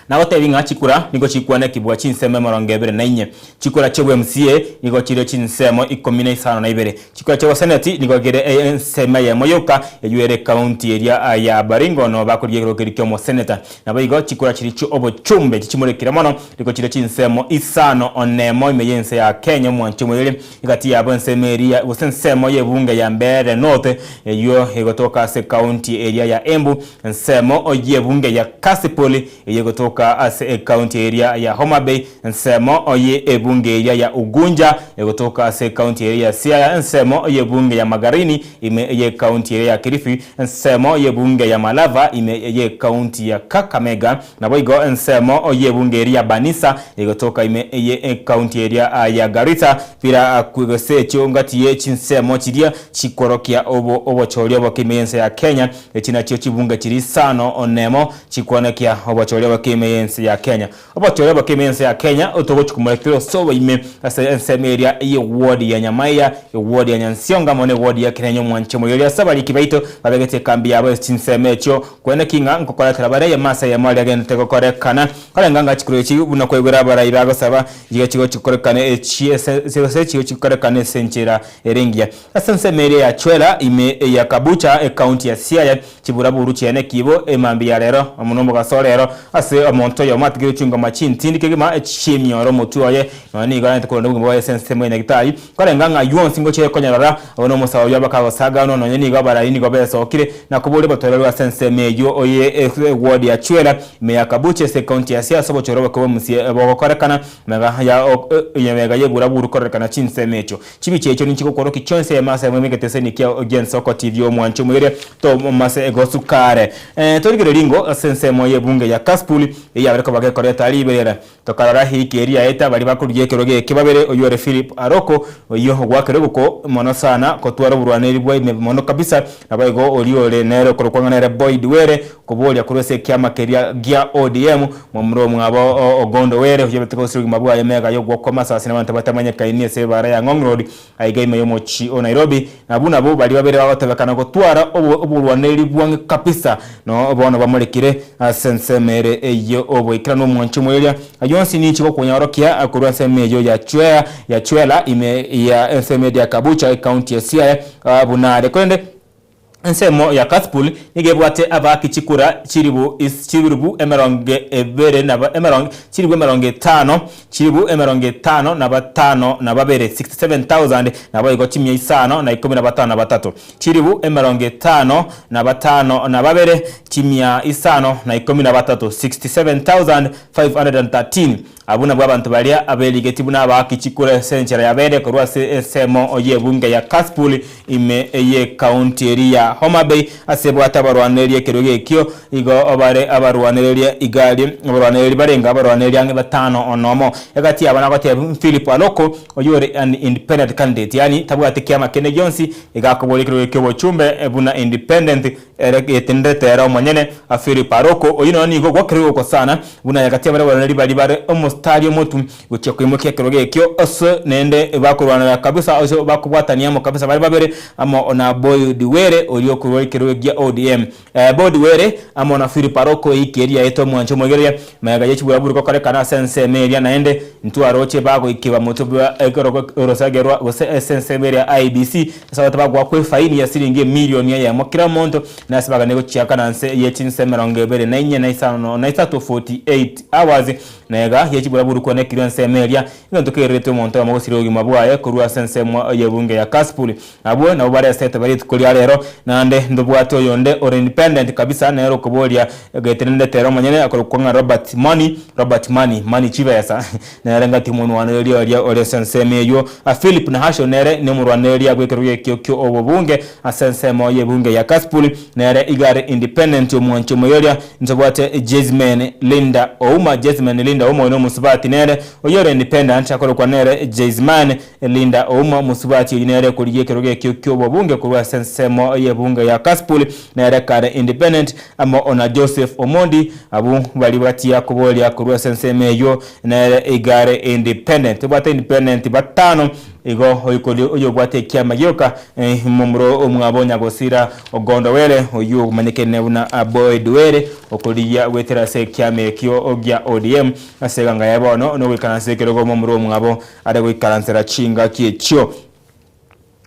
Nagotebi ng'a chikura nigo chikwanekigwa chinsemo emerongo ebere na inye. Chikura chi'obwa-MCA nigo chire chinsemo ikomi na isano na ibere. Chikura chi'oboseneti nigo kere ensemo eyemo yoka eyio ere ekaunti eria ya Baringo noo bakorigia ekerogo keria ki'omoseneta. Naboigo chikura chiria chi'obochumbe chichimorekire mono nigo chire chinsemo isano nemo ime y'ense ya Kenya omwanchi omoyere egati yabo ensemo eria gose ensemo y'ebunge ya Mbeere North eyio egotoka ase ekaunti eria ya Embu Ensemo y'ebunge ya Kasipul eyegotoka ase ekaunti eria ya Homa Bay, ensemo y'ebunge eria ya Ugunja egotoka ase ekaunti eria ya Siaya, ensemo y'ebunge ya Magarini ime y'ekaunti eria ya Kilifi, ensemo y'ebunge ya Malava ime y'ekaunti ya Kakamega, naboigo ensemo y'ebunge eria ya Banisa egotoka ime y'ekaunti eria ya Garissa bira gose echio ngati ye chinsemo chiria chikworokia obochori oboke ime y'ense ya Kenya. Echi nachio chibunge chiria isano nemo chikwanekia obochori oboke ime y'ense ya Kenya. Obochori oboke ime y'ense ya Kenya otogochi komorekera ase oboime ase ensemo eria y'eward ya Nyamaiya, eward ya Nyansiongo amo n'eward ya Kerenyo mwanche omoyori ase abariki baito babegete ekambi yabo ase chinsemo echio kweneki ng'a nkokoretera bare eyemo ase eyemo aria agenderete gokorekana. Korenga ng'a chikura echi buna kwaigwera abarai bagosaba chiga chigochi gokorekana echi ase gose chigochi gokorekana ase enchera ere engiya. Ase ensemo eria ya Chwela, ime ya Kabucha, ekaunti ya Siaya, chiburaburu chiane kibo emambia ya rero amo nomogaso o rero, ase omonto oyomo atigire chingoma chintindi kegima chi'emioro omotwe oye, nonya nigo aranyete korenda obogima bwaye ase ensemo ya Nyagitari, korenga ng'a ayio onsi ngochia konyarora, abwo nomosaoyo oyio bakagosaganwa, nonya nigo abarai nigo besokire na koboria obotoereru ase ensemo eyio oye eward ya Chwela, ime ya Kabucha ase ekaunti ya Siaya ase obochore oboke bw'omosie bogokorekana mega ya mega y'eburaburu kororekana chinsemo echio. Chibicha echio ninchigokorokia chionsi ime ase egeteseni kia gi'ensoko TV omwancho omoiroria Tomase Egosukare. Torigererie ingo ase ensemo y'ebunge ya Kasipul eyabere koba gekoreta riberera. Tokarora hiki eria yaeta baria bakorugia ekerogo eke babere oyio ore Philip Aroko oyio ogwakera egoko mono sana kotwara oborwaneri bwa ime mono kabisa naboigo oria ore nere okorokwa ng'a nere Boyd Were koboria korwa ase ekiama keria gia ODM Momura omwabo Ogondo Were oyio obete gosira obogima bwaye mega y'ogwakwa amasasi nabanto batamanyekaini ase ebara ya Ngong Road aiga ime y'omochie o Nairobi. Nabwo nabwo baria babere bagotebekana gotwara oborwaneri bwang'e kabisa no bono bamorekire ase ensemo ere eyio oboikeranu omwanchi omoeria. Ayio onsi ninche gokonyaorokia korwa ensemo eyio ya Chwea ya Chwela ime ya ensemo eria ya Kabucha ecounty ya Siaya buna are. Korende. Ensemo ya Kasipul nigo ebwate abaaki chikura chilifu is chilifu emerongo ebere na emerongo chilifu emerongo etano chilifu emerongo etano na batano na babere, 67,000, naboigo chimia isano na ikomi na batano na batato. Chilifu emerongo etano na batano na babere, chimia isano na ikomi na batato, 67,513. Abwo nabwo abanto baria aberigetie buna abaaki chikura ase enchera ya bere korwa ase ensemo y'ebunge ya Kasipul ime y'ekaunti eria ya Homa Bay ase ebwate abarwanereria ekerogo ekio igo bare abarwanereria igari abarwanereri barenge abarwanereri ang'e batano onomo. Egati yabo nagotebia Philip Aloko oyio ore an independent candidate yaani tabwati kiama kende gionsi iga akoboria ekerogo ki'obochumbe buna independent Ere getenderete ere omonyene, Philip Aroko, oyio nonya nigo gwakerigwe gokosana, buna yagati y'abarwaneri baria bare omositari omotu gochia koimokia ekerogo ekio, ase naende bakorwanera kabisa ase bakobwatania amo kabisa bare babere amo na Boyd Were oria okorwa ekerogo gia ODM. Boyd Were amo na Philip Aroko eiki eria yaetwe omwancho omoigereria magega ye chiburaburi gokorekana ase ensemo eria naende ntwaroche bagoikigwa motwe bwa ekerogo orosagerwa gose ase ensemo eria ya IEBC Ase abanto bagoakwa efaini ya siringi emilioni eyemo kera omonto, na ase bagane gochiakana nse ye chinsa emerongo ebere na inye na isano na isato, 48 hours, na ega ye chiburaburu kwenekirwe ensemo eria, egento kererete omonto oyomo gosiria obogima bwaye korwa ase ensemo y'ebunge ya Kasipul. Abwo nabwo baresete bare rituko ria rero, naende ntobwate oyonde ore independent kabisa nere okoboria egetenenete ere omonyene akorokwa ng'a Robert Money, Robert Money, Money chibesa. Nere ngati omorwanereria oria ore ase ensemo eyio, Philip Nahashon nere nomorwanereria bw'ekerogo ekio ki'obobunge ase ensemo y'ebunge ya Kasipul, nere iga are independent omwanchi omoyoria. Ntobwate Jesmine Linda Ouma, Jesmine Linda Ouma oyo nomosubati nere oyio ore independent akorokwa nere Jesmine Linda Ouma omosubati oyio nere okorigia ekerogo ekio ki'obobunge korwa ase ensemo y'ebunge ya Kasipul nere kare independent amo na Joseph Omondi abwo baria batia koboria korwa ase ensemo eyio Nere igare independent. Tobwate independent batano igo oikori oyobwate ekiama gioka momura omwabo Nyagosira Ogondo Were oyio omanyekene buna Boyd Were okorigia goetera ase ekiama ekio gia ODM ase eganga yaye bono nogoikaransa ekerogo momura omwabo are goikaransera chingaki echio.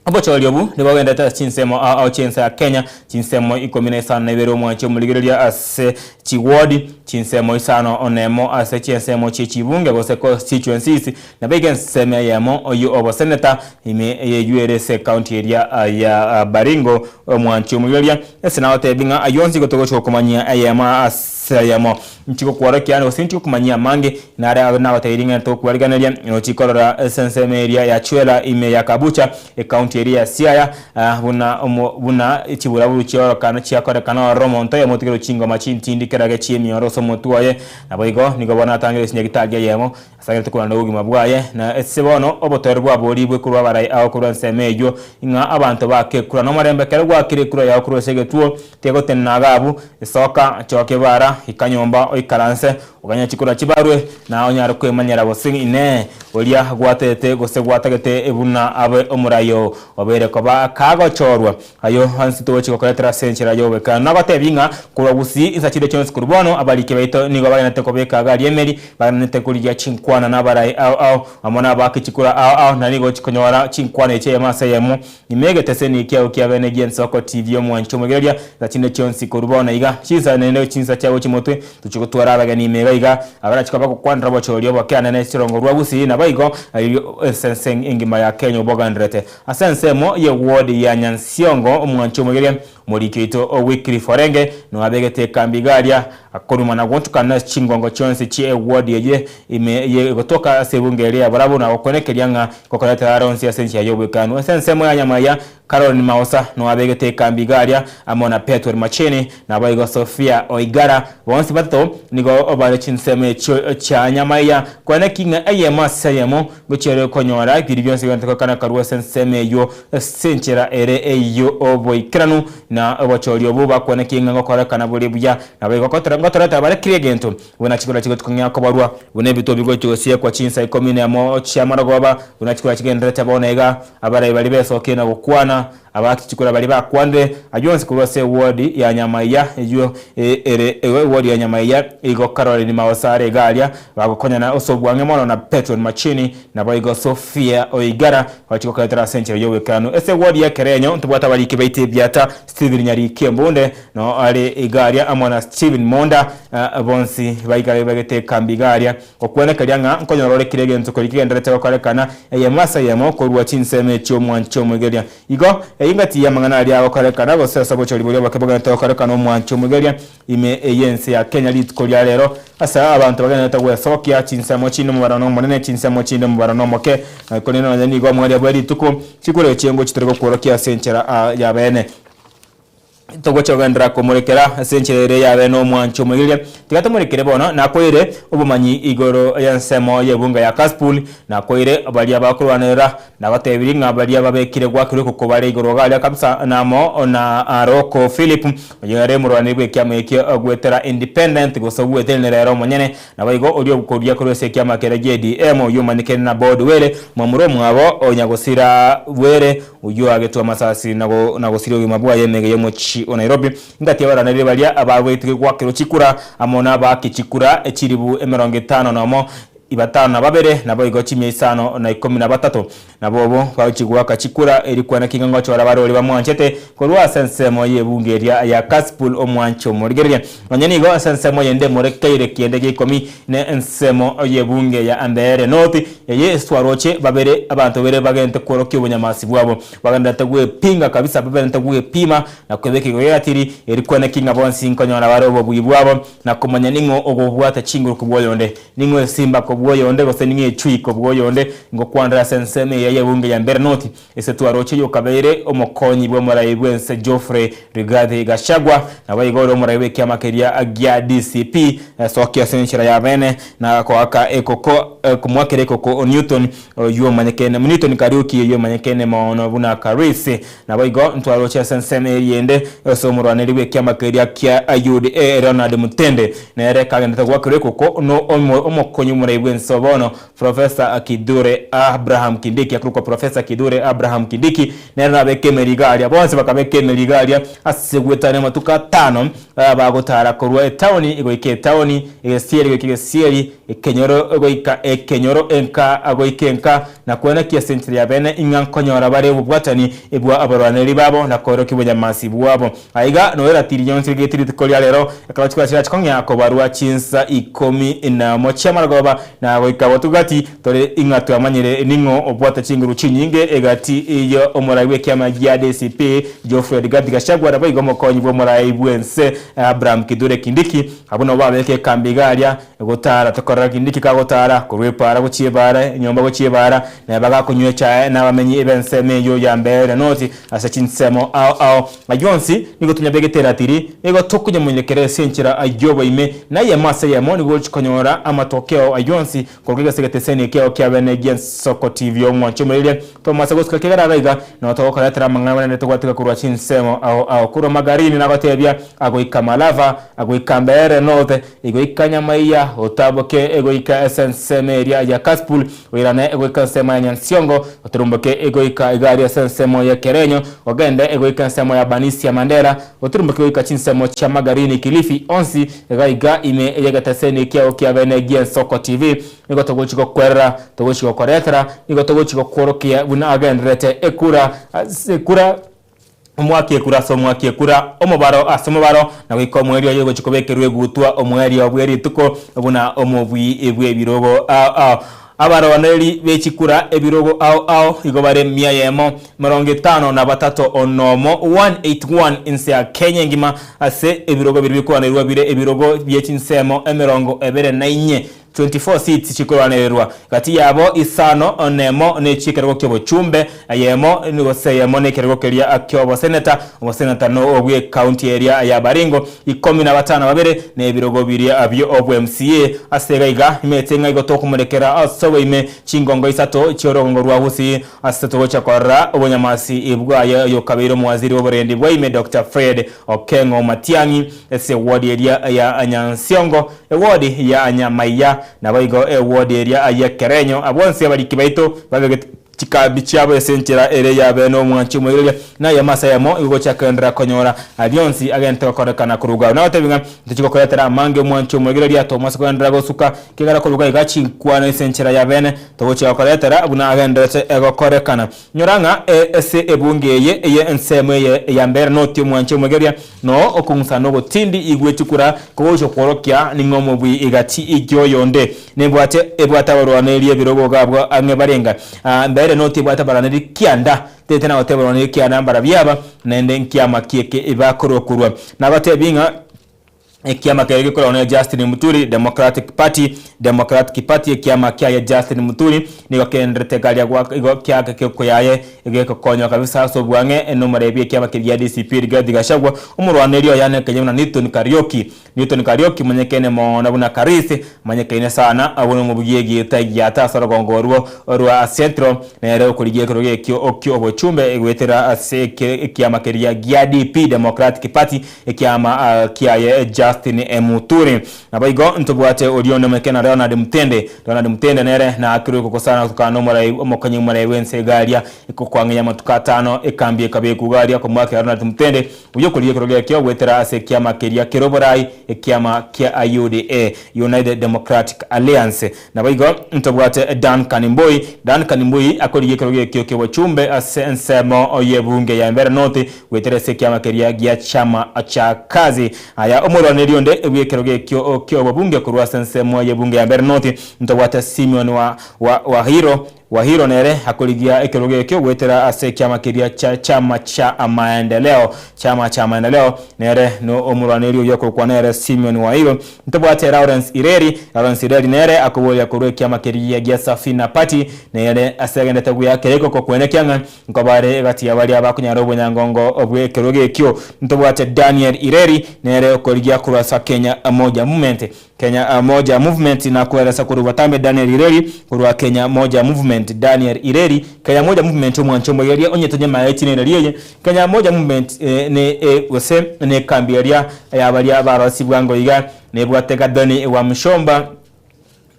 Obochori obwo nigo bogenderete ase chinsemo ao ao chi'ense ya Kenya, chinsemo ikomi na isano na ibere omwanche omorigereria ase chiwodi, chinsemo isano nemo ase chiensemo chie chibunge gose constituencies, nabo iga ensemo eyemo oyio oboseneta ime eyio ere ase ecounty eria ya Baringo. Omwanche omorigereria ase nagotebi ng'a ayio onsi igo togochia gokomanyia eyemo ase eyemo. Nchigokworokia gose nchigokomanyia amange, nare abe nagotebirie ng'a tokwariganeria, nochie korora ase ensemo eria ya Chwela ime ya Kabucha, ecounty eria ya Siaya, buna omo buna chiburaburu chiorokana chiakorekana ororo omonto oyomo otigerwe chingoma chintindi kerage chi'emioro ase omotwe oye. Naboigo nigo bono atangire ase nyagitari eyemo, Asagerete koranda obogima bwaye, na ase bono obotoereru bwaboorigwe korwa abarai ao korwa ensemo eyio, ng'a abanto baake ekura nomorembe. Ekero gwakire ekura yao korwa ase egetuo, tegotenena iga abwo, soka, choka ebara, ika nyomba, oikaranse, oganye chikura chibarwe, na onyare kwemanyera gose Inee, oria gwatete gose gwatagete buna abe omorai oo, obeire koba kagochorwa. Ayio onsi togochia gokoretera ase enchera y'obwekano. Nagotebi ng'a korwa gusii insa chiria chionsi korwa bono abariki baito nigo bagenderete kobeka gari emeri, bagenderete korigia chinkwana nabarai ao ao, amo nabaaki chikura ao ao, na nigo chikonyora chinkwana echi eyemo ase eyemo. Ime egeteseni kiao kia bene gi'ensoko TV omwancho omoigereria, insa chinde chionsi korwa bono iga, chinsa naende chinsa chia gochia motwe, tochie gotwara abageni ime iga iga, abarachie koba bagokwanera obochori obokeanene chirongo rwa gusii, naboigo ense engima ya Kenya obogendererete. Ase ensemo ye ward ya Nyansiongo omwanchi omoigeria omoriki oito o Wycliffe Orenge nigo abegete ekambi iga aria akoruma na gontukana ase chingongo chionsi chie eward eye ime eye egotoka ase ebunge eria ya Borabu na gokonekeria ng'a ngokoretera are onsi ase enchera y'obwekanu. Ase ensemo ya Nyamaiya Caroline Maosa nigo abegete ekambi iga aria amo na Petwel Macheni Naboigo Sophia Oigara, bonsi batato nigo bare chinsemo echio chia Nyamaiya, kweneki ng'a eyemo ase eyemo ngochia ere konyora biria bionsi bigenderete goikana korwa ase ensemo eyio ase enchera ere eyio oboikeranu na obochori obwo bakweneki ng'a ngokorekana bore buya. Naboigo gotora. Ngotoretera bare kera egento, buna chikura chigochikong'ea kobarwa, buna ebituo bigochia gosiekwa chinsa ikomi nemo chi'amarogoba, buna chikura chigendererete bono iga, abarai baria besokire na gokwana, Abaaki chikura baria bakwanire ayio onsi korwa ase ewodi ya Nyamaiya eyio ere ewodi ya Nyamaiya igo Caroline Maosa are iga aria bagokonyana ase obwang'e mono na Petron Machini naboigo Sophia Oigara bachia gokoretera ase enchera y'oboikeranu ase ewodi ya Ekerenyo ntobwate abariki baito ebiata Stephen Nyariki Embunde no are iga aria amo na Stephen Monda bonsi baikare bagete ekambi iga aria Gokwenekeria ng'a nkonyora ore kera egento keria kegendererete gokorekana, eyemo ase eyemo, korwa chinsemo echi'omwanchi omoigeria. Igo, eyio ingati y'amang'ana aria agokorekana, gose ase obochori boria oboke bogendererete gokorekana omwanchi omoigeria ime y'ense ya Kenya rituko ria rero, ase abanto bagendererete gwesokia, chinsemo chinde omobarano omonene, chinsemo chinde omobarano omoke, korende nonya nigo omoerio bwe rituko, chikura echi ngochi tore gokworokia ase enchera y'abeene. Togochia kogenderera komorekera ase enchera ere yabe nomwancho omoigereria. Tiga tomorekere bono, nakoeire obomanyi igoro y'ensemo y'ebunga ya Kasipul, nakoeire baria bakorwanerera, nabatebirie ng'a baria babekire goakerwa ekoko bare igoro iga aria kabisa, na amo na Aroko Philip, oyio ere omorwaneri bw'ekiama ekio goetera Independent gose ogwetenenera ere omonyene, Naboigo oria okoria korwa ase ekiama keria gi'EDM, oyio omanyekene na Bod Were, momura omwabo o nyagosira Were, oyio oagetwe amasasi na gosiria obogima bwaye emege y'omochie o Nairobi. Engaki abaraneri baria abagoetwe goakerwa chikura amo nabaaki chikura chilifu 51, 52, naboigo chimia isano na ikomi na batato. Nabo bagochia goaka chikura erio kwana ki ng'a ngochora bare oria bamwanchete korwa ase ensemo y'ebunga eria ya Kasipul omwanche omorigereria. Nonya nigo ase ensemo yende morekeire kiende gia ikomi ne ensemo y'ebunge ya Mbeere North, eye esitwaroche babere abanto babere bagente kworokia obonyamasi bwabo. Bagendererete gwepinga kabisa baberente gwepima na kwebeka igoro y'eratiri erio kwana ki ng'a bonsi nkonyora bare obobui bwabo na komanya ning'o ogobwata chinguru kobua oyonde. Ning'o esimba kobua oyonde, gose ning'o echui kobua oyonde? Ngokwanera ase ensemo eye y'ebunge ya Mbere-North, ase twaroche oy'okabeire omokonyi bw'omorai bw'ense Geoffrey Rigathi Gachagua, naboigo ore omorai bw'ekiama keria gia DCP, Soki ase enchera y'abeene na koaka ekoko komoakera ekoko Newton oyio omanyekene Newton Kariuki oyio omanyekene mono buna Karisi. Naboigo ntwaroche ase ensemo eria ende ase omorwaneri bw'ekiama keria kia UDA Ronald Mutembe nere kagenderete goakerwa ekoko no omokonyi omorai bw'ense bono Professor Kithure Abraham Kindiki akorokwa Professor Kithure Abraham Kindiki nere nabeke emeriga aria bonsi bakabeka emeriga aria ase goetania amatuko atano bagotara korwa etaoni goika etaoni egesieri goika egesieri ekenyoro goika ekenyoro enka goika enka Na kwenekia ase enchera y'abeene ing'a nkonyora bare obobwatani bwa abarwaneri babo na koorokia obonyamasi bwabo. Aiga noyo eratiri yonsi rigete rituko ria rero, ekero chikura chirache kong'ea kobarwa chinsa ikomi nemo chi'amarogoba, na goika botuko gati, tore ing'a twamanyire ning'o obwate chinguru chinyinge egati y'omorai bw'ekiama gia DCP, Geoffrey Rigathi Gachagua, naboigo omokonyi bw'omorai bw'ense Abraham Kithure Kindiki. Abwo nabo babeka ekambi iga aria. Gotara tokorora kende ki kagotara, korwa epaara gochia epaara, enyomba gochia epaara, neba gakonywa echae nabamenyi b'ensemo eyio ya Mbeere North ase chinsemo ao ao. Ayio onsi nigo tonyabegete eratiri, nigo tokonyamonyerekera ase enchera y'oboime, na eyemo ase eyemo nigo ogochia konyora amatokeo ayio onsi korwa egese geteseni ekiao kia bene gi'ensoko TV omwanche omoreria Tomasa gosuka kegera iga iga, nao togokoretera amang'ana manene togwatiga korwa chinsemo ao ao korwa Magarini nagotebia agoika Malava, agoika Mbeere North, egoika Nyamaiya, otamboke egoika ase ensemo eria ya Kasipul, oirane egoika ensemo ya Nyansiongo, oturumboke egoika iga aria ase ensemo y'Ekerenyo, ogende egoika ensemo ya Banisia Mandera, oturumboke goika chinsemo chia Magarini Kilifi, onsi iga iga ime y'egeteseni kiao kia bene gi'Ensoko TV. Nigo togochia gokwerera, togochia gokoretera, nigo togochia gokworokia buna agendererete ekura ase ekura, omwaka ekura ase omwaka ekura, omobaro ase omobaro, na goika omoerio oye ogochia kobekerwa egutwa omoerio bwe rituko buna omobui bw'ebirogo ao ao. Abarwaneri be chikura ebirogo ao ao igo bare mia eyemo, 53 onomo, 181 inse ya Kenya engima ase ebirogo biria bikwanerwa bire ebirogo bie chinsemo 24. 24 seats chikorwanererwa gati yabo isano nemo nechi'ekerogo ki'obochumbe, eyemo gose eyemo nekerogo keria ki'oboseneta, oboseneta no obw'ecounty eria ya Baringo, ikomi na batano babere nebirogo biria bi'obwa-MCA. Ase iga iga nimanyete ng'a igo tokomorekera ase oboime chingongo isato chi'orogongo rwa Gusii ase togochia korora obonyamasi bwaye oyokabeire omowaziri bw'oborendi bwa ime Doctor Fred Okeng'o Matiang'i ase ewodi eria ya Nyansiongo, ewodi ya Nyamaiya, naboigo ewodi eria y'Ekerenyo. Abwo bonsi abariki baito babegete chikambi chiabo ase enchera ere y'abe nomwanchi omoiroria, na ayamo ase ayamo igo gochia koenderera konyora aria onsi agente gokorekana koruga agwo. Nagotebi ng'a ntochie gokoretera amange omwanchi omoiroria, tomase koenderera gosuka, ekiagera koruga iga chinkwana ase enchera y'abeene togochia gokoretera buna agendererete gokorekana. Nyora ng'a ase ebunge eye eye ensemo eye ya mbere noti omwanchi omoigeria, no okong'usa nogotindi igwe chikura kogochia kworokia ning'o omobui egati y'oyonde. Nebwate ebwate abarwaneri ebirogo iga abwo ang'e barenga. Mbere noti ebwate abarwaneri kianda, tete nagoteba abarwaneri kianda mbarabio aba, naende nkiama ki eke bakorwa korwa. Nabatebi ng'a Ekiama keria gekoragwa na Justin Muturi, Democratic Party, Democratic Party, ekiama kiaye Justin Muturi nigo kenderete garia gwa igo kiake gekoyaye egekokonywa kabisa ase obwang'e nomorebi ekiama keria gia DCP Rigathi Gachagua, omorwaneri oye anekenywe buna Newton Kariuki. Newton Kariuki omonyekene mono buna Karisi, omanyekaine sana buna omobugia egiita egiata ase orogongo orwo rwa Central, nere okorigia ekerogo ekio okio obochumbe goetera ase ekiama keria gia DP, Democratic Party, Ekiama kiaye Justin Muturi. Naboigo ntobwate oria onde omeke na Leonard Mutende. Leonard Mutende nere naakirwe gokosana gotokana nomorai omokonyi omorai bwense iga aria ekokwang'enya amatuko atano ekambi ekabekwa iga aria komoakera Leonard Mutende oyio okorigia ekerogo ekio goetera ase ekiama keria kere oborai ekiama kia UDA, United Democratic Alliance. Naboigo ntobwate Duncan Mbui. Duncan Mbui akorigia ekerogo ekio ki'obochumbe ase ensemo y'ebunge ya Mbeere North goetera ase ekiama keria gia Chama cha Kazi. Aya omorwaneri onde bw'ekerogo ekio ki'obobunge korwa ase ensemo y'ebunge ya Mbeere North ntobwate Simeon wa Wahiro. Wahiro nere akorigia ekerogo ekio goetera ase ekiama keria chia Chama cha Maendeleo. Chama cha Maendeleo nere no omorwaneri oyio okorokwa nere Simeon Wahiro. Ntobwate Lawrence Ireri. Lawrence Ireri nere akoboria korwa ekiama keria gia Safina Party nere ase agendete buya kereko kokwenekia ng'a nkoba are egati ya baria bakonyara obonyangongo bw'ekerogo ekio. Ntobwate Daniel Ireri nere okorigia korwa ase Kenya Moja Movement. Kenya Moja Movement nakoeresa korwa botambe Daniel Ireri korwa Kenya Moja Movement Daniel Ireri Kenya Moja Movement omwancho omoigeria onye tonyemaeti nereri eye Kenya Moja Movement ne gose nekambi eria ya baria barosi bwango iga nebwate Gathoni wa Mushomba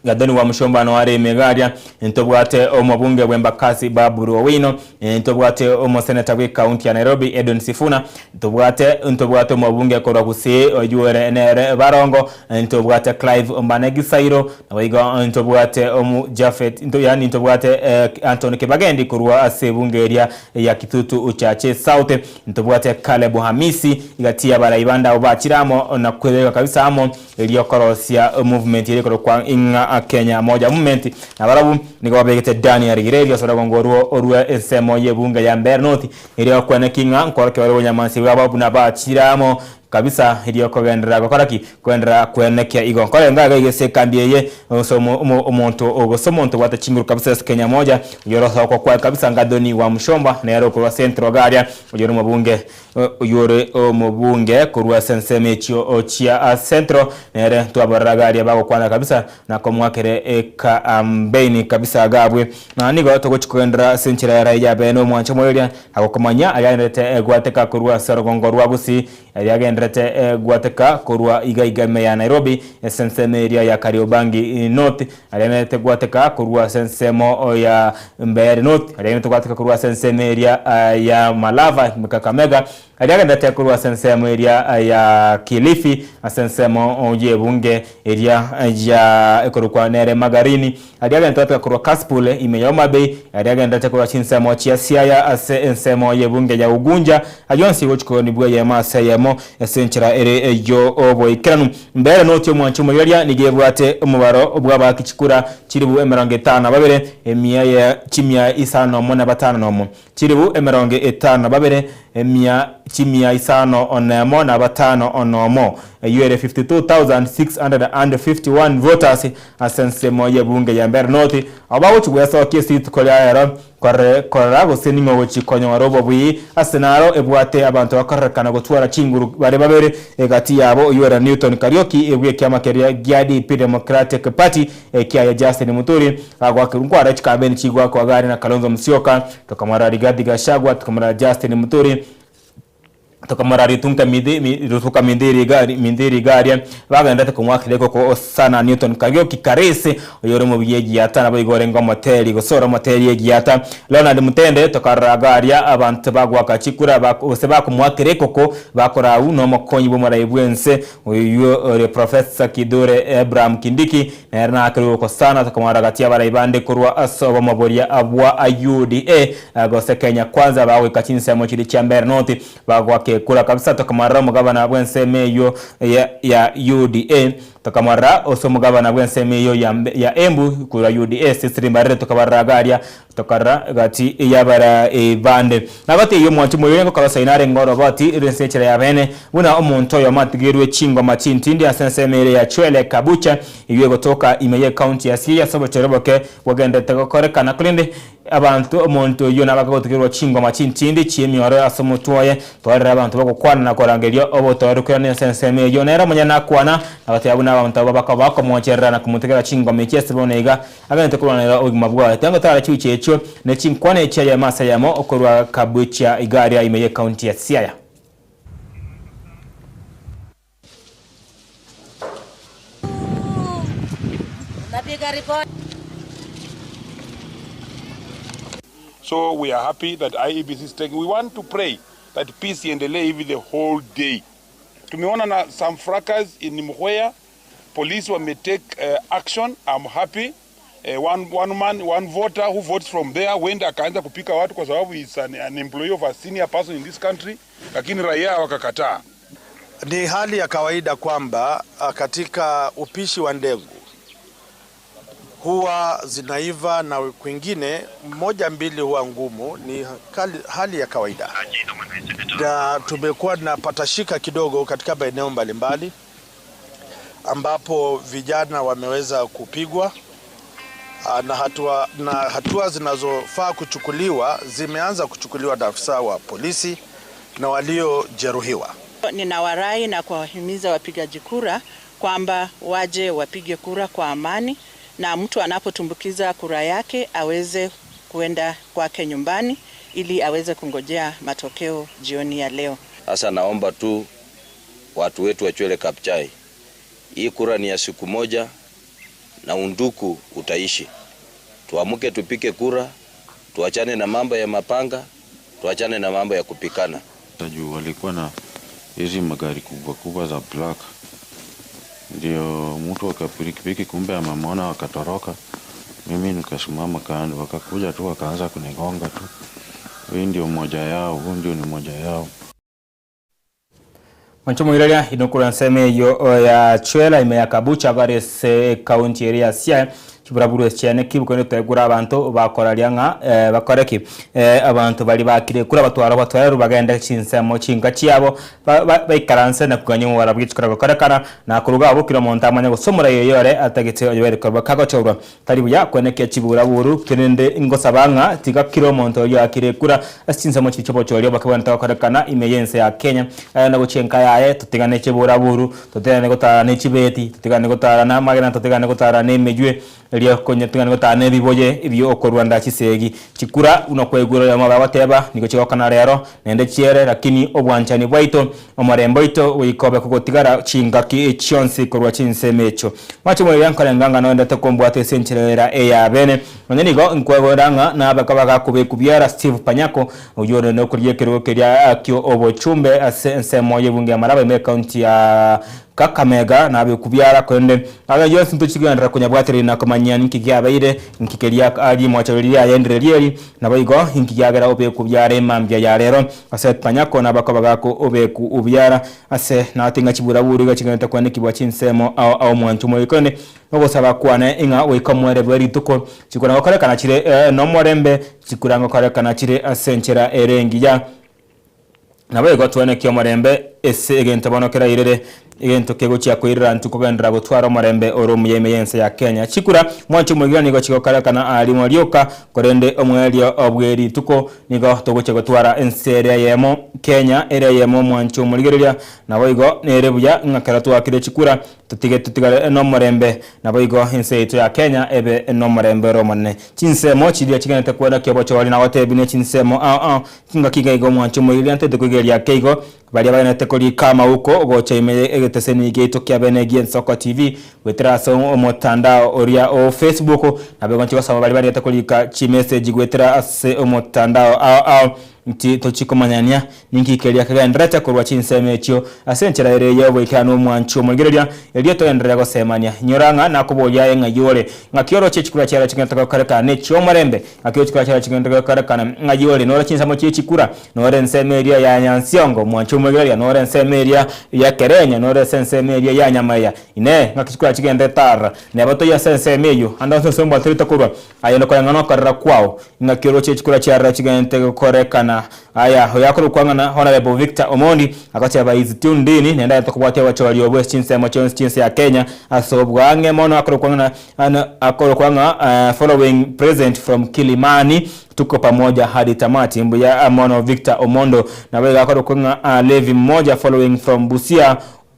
Gathoni wa Mushomba no are ime iga aria ntobwate omobunge bwe Embakasi Baburu Owino ntobwate omoseneta bwe county ya Nairobi Edwin Sifuna ntobwate ntobwate omobunge korwa Gusii oywo ore nere Barongo ntobwate Clive Ombane Gisairo naboigo ntobwate omu Japhet yaani ntobwate Anthony Kibagendi korwa ase ebunge eria ya Kitutu Chache South ntobwate Caleb Hamisi igati y'abarai bande abwo bachire amo na kwebeka kabisa amo erio korosia movement eria ekorokwa ing'a Kenya Moja Movement nabarabwo nigo babegete Daniel Ireri ase orogongo orwo orwe ensemo y'ebunge ya Mbeere North erio kweneki ng'a nkworokia bare obonyamansi bwabo buna bachire amo kabisa erio kogenderera gokora ki? Kogenderera kwenekia igo. Nkorenga iga iga ase ekambi eye gose omo omo omonto gose omonto obwate chinguru kabisa ase Kenya Moja oyio ore osokwa kwaye kabisa Gathoni wa Mushomba nere okorwa Central iga aria oyio ore omobunge oyio ore omobunge korwa ase ensemo echio chia Central nere twabarora iga aria bagokwana kabisa na komoakera ekambeini kabisa iga abwe. Na nigo togochia kogenderera ase enchera yare y'abeene omwancho omoeria na gokomanya ayagendererete gwateka korwa ase orogongo rwa Gusii Yagendererete gwateka korwa iga iga ime ya Nairobi ase ensemo eria ya Kariobangi North, agendererete gwateka korwa ase ensemo ya Mbeere North, agendererete gwateka korwa ase ensemo eria ya Malava Kakamega, agendererete korwa ase ensemo eria ya Kilifi ase ensemo y'ebunge eria ya ekorokwa nere Magarini. Aria agendererete korwa Kasipul ime ya Homa Bay, aria agendererete korwa chinsemo chia Siaya ase ensemo y'ebunge ya Ugunja, ayio onsi gochia koonigwa eyemo ase eyemo ase enchera ere ey'oboikeranu. Mbere noti omwancho omoiroria nigo ebwate omobaro bw'abaaki chikura chilifu emerongo etano na babere, emia ye chimia isano nomo na batano nomo. Chilifu emerongo etano na babere, emia. chimia isano nemo na batano nomo, eyio ere 52,651 voters ase ensemo y'ebunge ya Mbeere North, abwo bagochia gwesokia ase rituko ria rero korora gose ning'o ogochia konyora obobui ase naro ebwate abanto bakorerekana gotwara chinguru bare babere egati yabo oyio ere Newton Kariuki bw'ekiama keria gia DP Democratic Party ekiaye Justin Muturi agoakerwa nkware chikambeni chigoakwa iga are na Kalonzo Musyoka tokamorora Rigathi Gachagua tokamorora Justin Muturi Tokamorora ritunka midhi mi rituka mindhiri iga mindhiri iga aria, bagenderete komwakera ekoko Hosana Newton Kariuki Karisi, oyore omobuya egiata naboigo orenge omoteri gose ore omoteri egiata Leonard Mutende, tokarora iga aria abanto bagoaka chikura bak gose bakomwakera ekoko bakorau na omokonyi bw'omorai bw'ense oyio ore Professor Kithure Abraham Kindiki nere naakirwe gokosana tokamorora gati y'abarai bande korwa ase obomo boria bwa UDA Gose Kenya Kwanza bagoika chinsemo chiria chia Mbeere North bagoaka ekura kabisa tokamorora omogabana bw'ensemo eyio ya ya UDA tokamorora ose omogabana bw'ensemo eyio ya ya Embu korwa UDA Cecily Mbarire tokabarora iga aria tokarora gati y'abara bande. Nagati eyio omwanchi moyio orenge okorosaina arenge oroboti rw'ense echera ya bene buna omonto oyomo atigeirwe chingoma chintindi ase ensemo ere ya Chwele Kabucha eyio egotoka ime y'ecounty ya Siaya ase obochore oboke bwagenderete gokorekana korende Abanto, omonto oyio nabakagotigerwa chingoma chintindi chi'emioro ase omotwe oye, twarire abanto bagokwana na korangeria obotoereku ase ensemo eyio. Nere omonyene nakwana, na goteba buna abanto abwo bakaba bakomwocherera na komotigera chingoma echi ase bono iga, agenderete korwanera obogima bwaye. Tiga ngotara chiwicha echio ne chinkwana echi eyemo ase eyemo okorwa Kabuchia iga aria ime y'ecounty ya Siaya. So we are happy that IEBC is taking. We want to pray that peace iendelee hivi the whole day. Tumeona na some fracas in Muhwea, police wame take action. I'm happy. One, one man, one voter who votes from there went akaanza kupika watu kwa sababu is an, an employee of a senior person in this country, lakini raia wakakataa. Ni hali ya kawaida kwamba katika upishi wa ndengu huwa zinaiva na kwingine moja mbili huwa ngumu. Ni hali ya kawaida, na tumekuwa na patashika kidogo katika maeneo mbalimbali ambapo vijana wameweza kupigwa na hatua zinazofaa kuchukuliwa zimeanza kuchukuliwa na afisa wa polisi na waliojeruhiwa. Ninawarai na kuwahimiza wapigaji kura kwamba waje wapige kura kwa amani, na mtu anapotumbukiza kura yake aweze kuenda kwake nyumbani ili aweze kungojea matokeo jioni ya leo. Sasa naomba tu watu wetu wa Chwele Kabuchai, hii kura ni ya siku moja na unduku utaishi. Tuamke tupike kura, tuachane na mambo ya mapanga, tuachane na mambo ya kupikana. Juu walikuwa na hizi magari kubwa kubwa za black, ndio mtu akapikipiki, kumbe amemwona wakatoroka. Mimi nikasimama kando, wakakuja tu wakaanza kunigonga tu. Huyu ndio mmoja yao, huyu ndio ni mmoja yao. Mwanche omoiraria inwe korwa ensemo eyio ya Chwela ime ya Kabucha bare ase ekaunti eria ya Siaya chiburaburu chiane ki bokorende toegure abanto bakoraria ng'a bakore ki abanto baria bakire kura batware obotoereru bagende chinsemo chinka chiabo baikaranse na kogania omobaro bwe chikora gokorekana na koruga abwo kera omonto amanye gose omorai oyo ore atagete oyobeire korwa kagochorwa Tari buya kwenekia chiburaburu, korende ngosaba ng'a tiga kera omonto oyio akire ekura ase chinsemo chiria chi'obochori obokebwanete gokorekana ime y'ense ya Kenya. Aye gochia enka yaye, totigane chiburaburu, totigane gotara ne chibeti, totigane gotara namagena, totigane gotara nemeywe, erio konya totigane gotara nebiboye ebio okorwanda chisegi. Chikura buna kwaigure oyomo bagoteba, nigo chigokana rero, naende chiere, lakini obwanchani bwaito, omorembe oito goika obe kogotigara chingaki chionsi korwa chinsemo echio. Mwache moiga nkorenga ng'a nondete kombwata ase enchera era ey'abene. Nonya nigo nkwegwera ng'a nabeke abagakubeku biara Steve Panyako, oyio ore nokoria ekerogo keria ki'obochumbe ase ensemo y'ebunge ya Maraba ime ekaunti ya Kakamega, nabeku biara korende aya yonsi ntochigenderera konyabwatereria na komanyia ninki giabeire, inki keria rimocho riria riayenderire rieri, Naboigo inki giagera obeku biara emambia ya rero, ase Panyako nabakoba gako obeku biara, ase natinga chiburaburu iga chigenderete kwanekibwa chinsemo ao ao omwancho omoyo korende nogosaba kwane ing'a goika omoerio bwe rituko chikura gokorekana chire nomorembe, chikura ngokorekana chire ase enchera ere engiya. Naboigo twenekie omorembe ase egento bono kerairere, egento kegochia koirera intwe kogenderera gotwara omorembe ore omuya ime y'ense ya Kenya. Chikura, mwanche omoigwa nigo chigokarekana aa rimo rioka, korende omoerio bwe rituko nigo togochia gotwara ense ere eyemo, Kenya ere eyemo mwanche omorigereria. Naboigo nere buya ng'a kero twaakire chikura Totige totigare nomorembe, naboigo ense yaito ya Kenya ebe nomorembe ore omonene. Chinsemo chiria chigenete kwerakia obochori na gotebi ne chinsemo ao ao, chingaki iga iga omwanchi omoiria ntete koigereria ake igo, baria bagenete korika amauko gocha ime ye egeteseni giaito kia bene gie Nsoko TV goetera ase omotandao oria o Facebook, naboigo nchi gosaba baria barigete korika chimessage goetera ase omotandao ao ao Inki tochikomanyania? Ninki keria kegendererete korwa chinsemo echio ase enchera ere y'ogoikeranu omwanchi omorigereria, erio togenderere gosemania? Inyora ng'a nakoboria aye ng'ai ore. Ng'aki oroche chikura chiaro chigenderete gokorekana nechi'omorembe? Ng'aki oroche chikura chiaro chigenderete gokorekana ng'ai ore? Nore chinsemo chie chikura? Nore ensemo eria ya Nyansiongo, omwanchi omorigereria? Nore ensemo eria ya Kerenya? Nore ase ensemo eria ya Nyamaiya? Inee! Ng'aki chikura chigenderete aroro? Neba toiyo ase ensemo eyio, ande onsi ase ombwaterete korwa. Aye nokoreng'ana nokorera kwao, ing'aki oroche chikura chiarora chigente gokorekana. Aya, oyo akorokwa ng'a Honourable Victor Omondi, agoteba is tuned in, naende agente kobwatia obochori obwe ase chinsemo chionsi chi'ense ya Kenya ase obwang'e mono akorokwa ng'a akorokwa ng'a following present from Kilimani, tuko pamoja hadi tamati. Mbuya mono Victor Omondo. Naboigo akorokwa ng'a Levi Mmoja following from Busia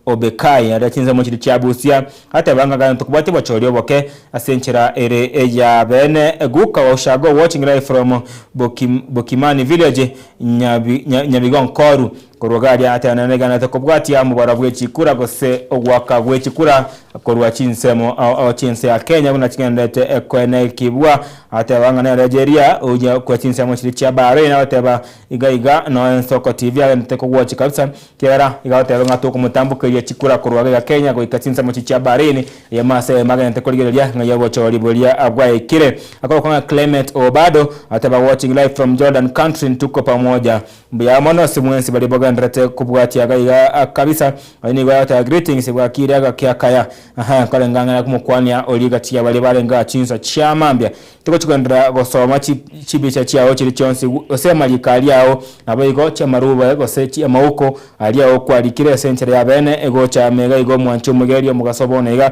Obekai, aria chinsemo chiria chia Busia, ateba ng'a gento kobwatia obochori oboke ase enchera ere eya bene. Guka wa Ushago watching live from Bokim, Bokimani village, Nyabi, Nya, Nyabigonkoru. Korwa iga aria ateba naende egendererete kobwatia omobaro bwe chikura gose ogoaka gwe chikura korwa chinsemo ao ao chi'ense ya Kenya buna chigendererete koenekigwa. Ateba ng'a nere Jeria onya kwe chinsemo chiria chia Bahrain agoteba iga iga noe Nsoko TV agendererete kogwochi kabisa. Ekiagera iga agoteba ng'a tokomotambokeria chikura korwa iga Kenya goika chinsemo chi chia Bahrain, eyemo ase eyemo agenderete korigereria ng'ai obochori boria bwaikire. Akorokwa ng'a Clement Obado ateba watching live from Jordan country ntuko pamoja. Mbuya mono ase mwensi baria bogendererete kobwatia iga iga kabisa. Oyo nigo agoteba greetings bwakire agaki akaya. Aha nkorenge ang'e nakomokwania oria gati ya baria barenge aa chinsa chia mambia. Togochi koenderera gosoma chibicha chiao chiria chionsi, gose amariko aria ao, naboigo chi'amaruba gose chi'amauko aria ao kwarikire ase enchera ya beene, egocha ime iga igo omwanche omogeria omogaso bono iga.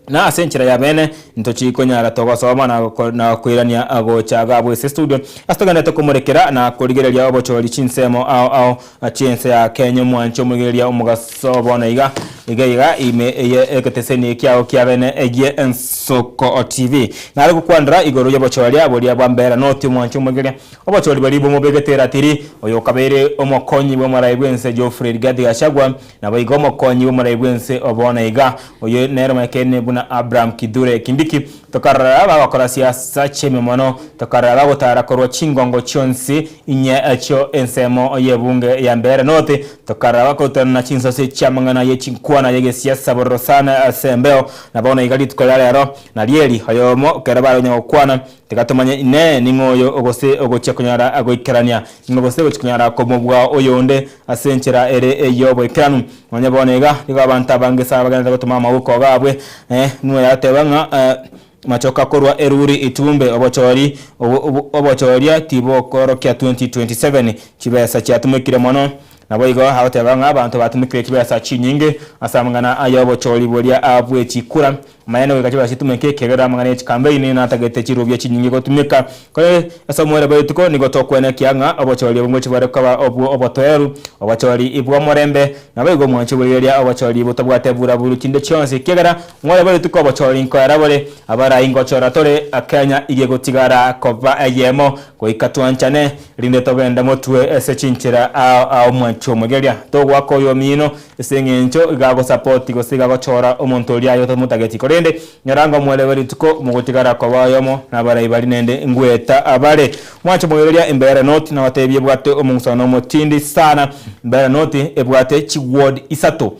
Na ase enchera ya beene ntochi konyara togosoma na koirania gocha iga abwo ase estudio, ase togenderete komorekera na korigereria obochori chinsemo ao ao chi'ense ya Kenya omwanche omogeria omogaso bono iga. Iga iga ime eye egeteseni kiao kia bene egie Ensoko TV. Nare gokwanera igoro y'obochoria boria bwa mbera noti omwancho omogeria obochori boria bomobegete eratiri oyo okabeire omokonyi bw'omorai bw'ense Geoffrey Rigathi Gachagua naboigo omokonyi bw'omorai bw'ense obono iga oyo nere omanyekanete buna Abraham Kithure Kindiki Tokarora bagokora siasa chi'ememono, tokarora bagotara korwa chingongo chionsi inye echio ensemo y'ebunge ya Mbeere North, tokarora bakorutanana chinsase chi'amang'ana ye chinkwana y'egesiasa bororo sana ase embeo. Na bono iga rituko ria rero narieri, oyomo kero baronya gokwana, tiga tomanye inee ning'o oyo gose ogochia konyara goikerania, ning'o gose ogochia konyara komobua oyonde ase enchera ere ey'oboikeranu. Nonya bono iga, nigo abanto abange sana bagenderete gotoma amauko abwe, Nuhu yateba ng'a machoka korwa eruri itumbe obochori obochoria tibokorokia 2027 chibesa chiatumekire mono. Naboigo agoteba ng'a abanto batumekire chibesa chinyinge ase amang'ana ayobochori boria bwechikura. Amaene goika chibesa chitumeke ekiagera amang'ana ye chikambeini natagete chirubia chinyinge gotumeka. Korende ase omoerio bwe rituko nigo tokwenekia ng'a obochori obwo ngochia bore koba obwo obotoereru, obochori bw'omorembe, naboigo omwancho bw'erigereria obochori botabwate buraburu chinde chionsi, ekiagera omoerio bwe rituko obochori nkoera bore, abarai ngochora tore, Kenya iga egotigara koba eyemo, goika twanchane, rinde togende motwe ase chinchera ao ao omwancho omogeria. Togoaka oyomino ase eng'encho iga agosapoti gose iga agochora omonto oria aye otamotageti, korende Nyora ng'a omwere bwe rituko mogotigara koba oyomo nabarai baria naende ngweta abare. Mwanche moiroria embera noti nabatebie ebwate omong'usano omotindi sana. Embera noti ebwate chiward isato.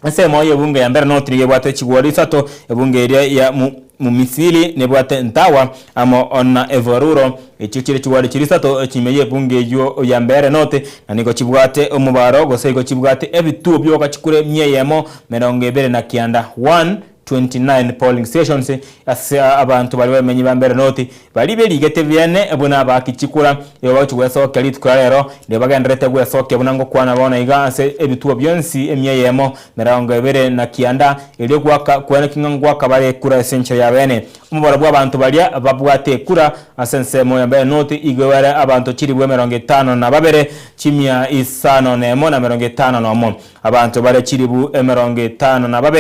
Ensemo y'ebunge ya Mbera North nigo ebwate chiward isato, ebunge eria ya Mumisili nebwate Ntawa amo na Evoruro. Echio chire chiward chiri isato chime y'ebunge eyio ya Mbeere North na nigo chibwate omobaro gose igo chibwate ebituo bioka chikure mia eyemo merongo ebere na kianda. 1. 29 polling stations ase abanto baria bamenyi ba Mbeere North baria berigete biene buna abaaki chikura nigo bagochia gwesokia rituko ria rero nigo bagendererete gwesokia buna ngokwana bono iga ase ebituo bionsi emia eyemo 29 erio goaka kweneki ng'a ngoaka bare ekura ase enchera ya bene. Omobaro bw'abanto baria babwate ekura ase ensemo ya Mbeere North igo ere abanto chilifu 52 501 na 51. Abanto bare chilifu 52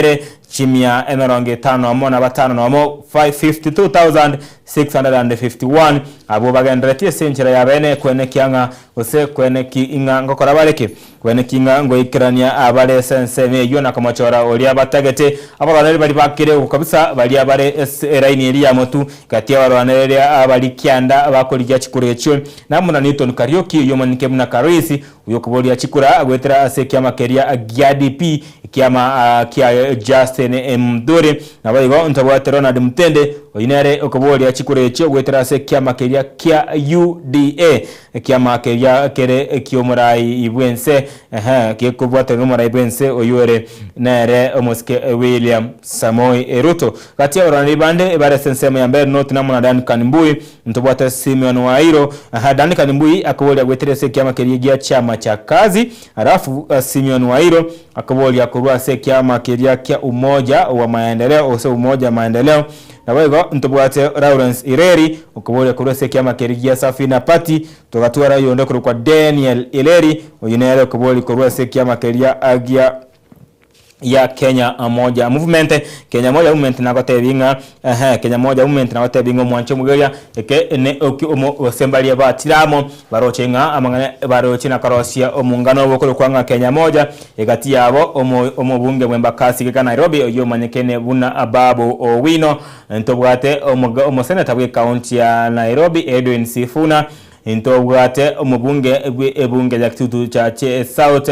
551, 52,651, abwo bagenderetie ase enchera ya bene kwenekia ng'a gose kweneki ng'a ngokora bare ki? Kweneki ng'a ngoikerania abare ase ensemo eyio na komochora oria batagete. Abarwanereri baria bakire okwo kabisa, baria bare ase eraini eria ya motu, gati y'abarwanereri abari kianda bakorigia chikura echio, na buna Newton Kariuki, oyio omanyeke buna Karoisi, Oyokoboria chikura goetera ase ekiama keria gia DP, ekiama kiaye Justin Muturi. Naboigo ntobwate Ronald Mutende, oyio nere okoboria chikura echio goetera ase ekiama keria kia UDA, ekiama keria kere ekiomorai bwense ehe gekobwaterana omorai bwense oyio ore nere omosike William Samoei Ruto. Gati y'abarwaneri bande bare ase ensemo ya mbere North namo na Duncan Mbui, Ntobwate Simeon Wairo, aha, Duncan Mbui akoboria goetera ase ekiama keria gia chama cha Kazi, alafu Simeon Wairo akoboria korwa ase ekiama keria kia Umoja wa Maendeleo gose Umoja Maendeleo. Naboigo ntobwate Lawrence Ireri okoboria korwa ase ekiama keria gia Safina Party, togatwara oyonde okorokwa Daniel Ileri, oyio nere okoboria korwa ase ekiama keria gia ya Kenya Moja Movement. Kenya Moja Movement nagotebi ng'a ehe, Kenya Moja Movement nagotebi ng'a omwanche omogeria eke ne oki omo gose mbaria batire amo baroche ng'a amang'ana baroche na korosia omongano obo okorokwa ng'a Kenya Moja egati yabo omo omobunge bwa Embakasi geka Nairobi oyio omanyekene buna Babu Owino. Ntobwate omoga omoseneta bwe ekaunti ya Nairobi Edwin Sifuna. Ntobwate omobunge bwe ebunge ya Kitutu Chache South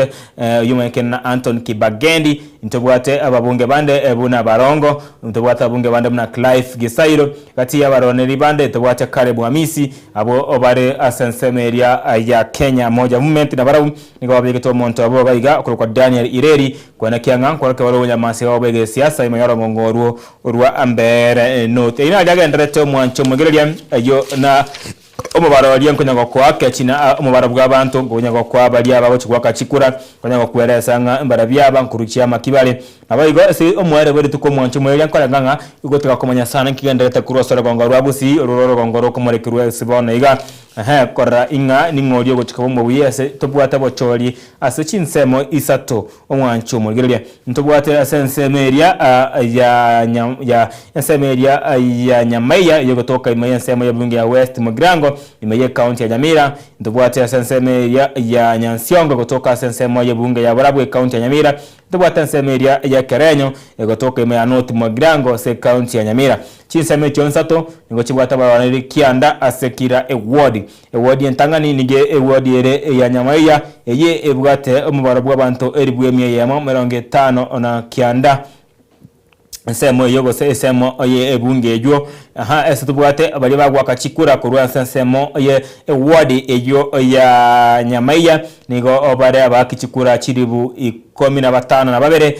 oyio omanyekene na Anton Kibagendi, ntobwate ababunge bande buna Barongo, ntobwate ababunge bande buna Clive Gisairo, gati y'abaroneri bande ntobwate Caleb Hamisi, abwo bare ase ensemo eria ya Kenya Moja Movement nabarabwo nigo babegete omonto obo iga iga okorokwa Daniel Ireri koenekia ng'a nkorokia bare obonyamasi bwabo bw'egesiasa ime y'orongongo orwo orwa Mbeere North. Eyio naria agendererete omwancho omoigereria ayio na Omobaro oria nkonya gokoa kechina omobaro bw'abanto, nkonya gokoa baria bagochia goaka chikura, nkonya gokweresa ng'a mbarabwo aba nkoruchia amaki bare. Naboigo ase omoerio bwe rituko omwancho omoerio nkorenge ng'a igotiga komanya sana nkigendererete korwa ase orogongo rwa Gusii, orwo r'orogongo rokomorekerwa ase bono iga, ehe, korora ing'a ning'o oria ogochia koba omobuya ase tobwate obochori ase chinsemo isato. Omwancho omorigereria ntobwate ase ensemo eria ya ya ensemo eria ya Nyamaiya eyegotoka ime y'ensemo y'ebunge ya West Mugirango ime y'ecounty ya Nyamira. Ntobwate ase ensemo eria ya Nyansiongo egotoka ase ensemo y'ebunge ya Borabu ecounty ya Nyamira. Ntobwate ensemo eria ya Kerenyo egotoka ime ya North Mugirango ase ecounty ya Nyamira. Chinsemo echio nsato nigo chibwate abarwaneri kianda ase kira eward. Ewodi entang'ani nigo ewodi ere eya Nyamaiya, eye ebwate omobaro bw'abanto elifu emia eyemo 59. Ensemo eyio gose ensemo ye ebunge eyio, aha ase tobwate baria bagoaka chikura korwa ase ensemo ye ewodi eyio ya Nyamaiya, nigo bare abaaki chikura chilifu 152,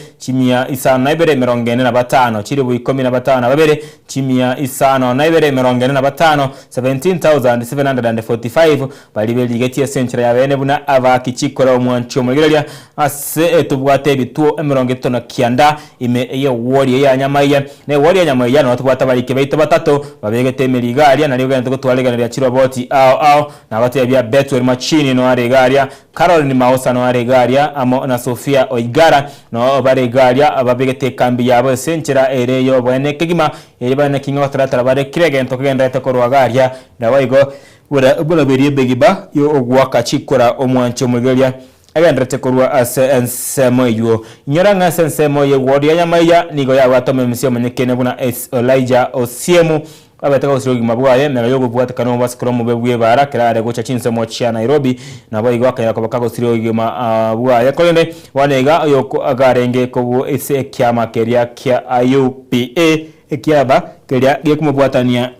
502 45, chilifu 12 502 45, 17,745, baria berigetie ase enchera ya bene buna abaaki chikora omwancho omorigereria ase etobwate ebituo 39 ime y'ewori eye ya nyamaiya. Na ewori ya nyamaiya nabo tobwate abariki baito batato babegete emeri iga aria, nario ogente gotwara rigena ria chiroboti ao ao, nabatebia Bethuel Machini noare iga aria, Caroline Maosa noare iga aria, amo na Sophia Oigara noo bare iga aria, babegete ekambi yabo ase enchera ere y'oboene kegima, Erio barenge king'a gotaratara bare kera egento kegendererete korwa iga aria, naboigo buna buna emegima y'ogoaka chikura omwancho omorigereria agendererete korwa ase ensemo eyio. Inyora ng'a ase ensemo y'egwori ya nyamaiya nigo yabwate omomisia omonyekene buna Elijah Osiemo, abete gosiria obogima bwaye mega y'okobwatekana omobasikoro omobe bw'ebaara kera are gocha chinsemo chia Nairobi, naboigo akanyara koba kagosiria obogima bwaye. Korende bono iga oyoko arenge kobua ase ekiama keria kia UPA, ekiaba keria gekomobwatania.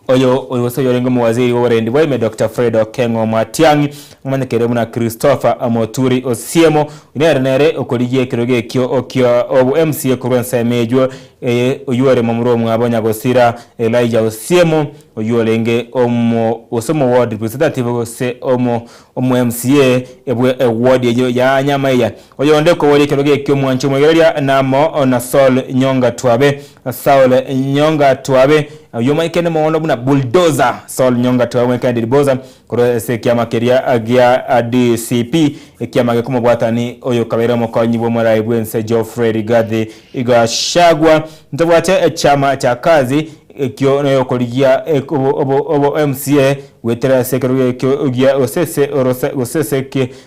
Oyo gose oyorenge omowaziri bw'oborendi bwa ime Doctor Fred Okengo Matiang'i, omanyekire buna Christopher Moturi Osiemo, nere nere okorigia ekerogo ekio okia obo MCA korwa ensemo eywo eye oywo ore momura omwabo Nyagosira Elijah Osiemo oywo orenge omo gose omo ward representative gose omo omo MCA bwe eward eyio ya Nyamaiya. Oyonde okoboria ekerogo ekio omwanchi omwegereria namo na Saul Nyonga Twabe Saul Nyonga Twabe, oyio omanyekanete mono buna Bulldozer Saul Nyonga Twabe omanyekanete Bulldozer korwa ase ekiama keria gia DCP, ekiama gekomobwatani oyo okabeire omokonyi bw'omorai bw'ense Geoffrey Rigathi Gachagua. Ntobwate echama cha Kazi ekio noyokorigia obo MCA goetera ase ekerogo ekio gia gose ase orose gose ase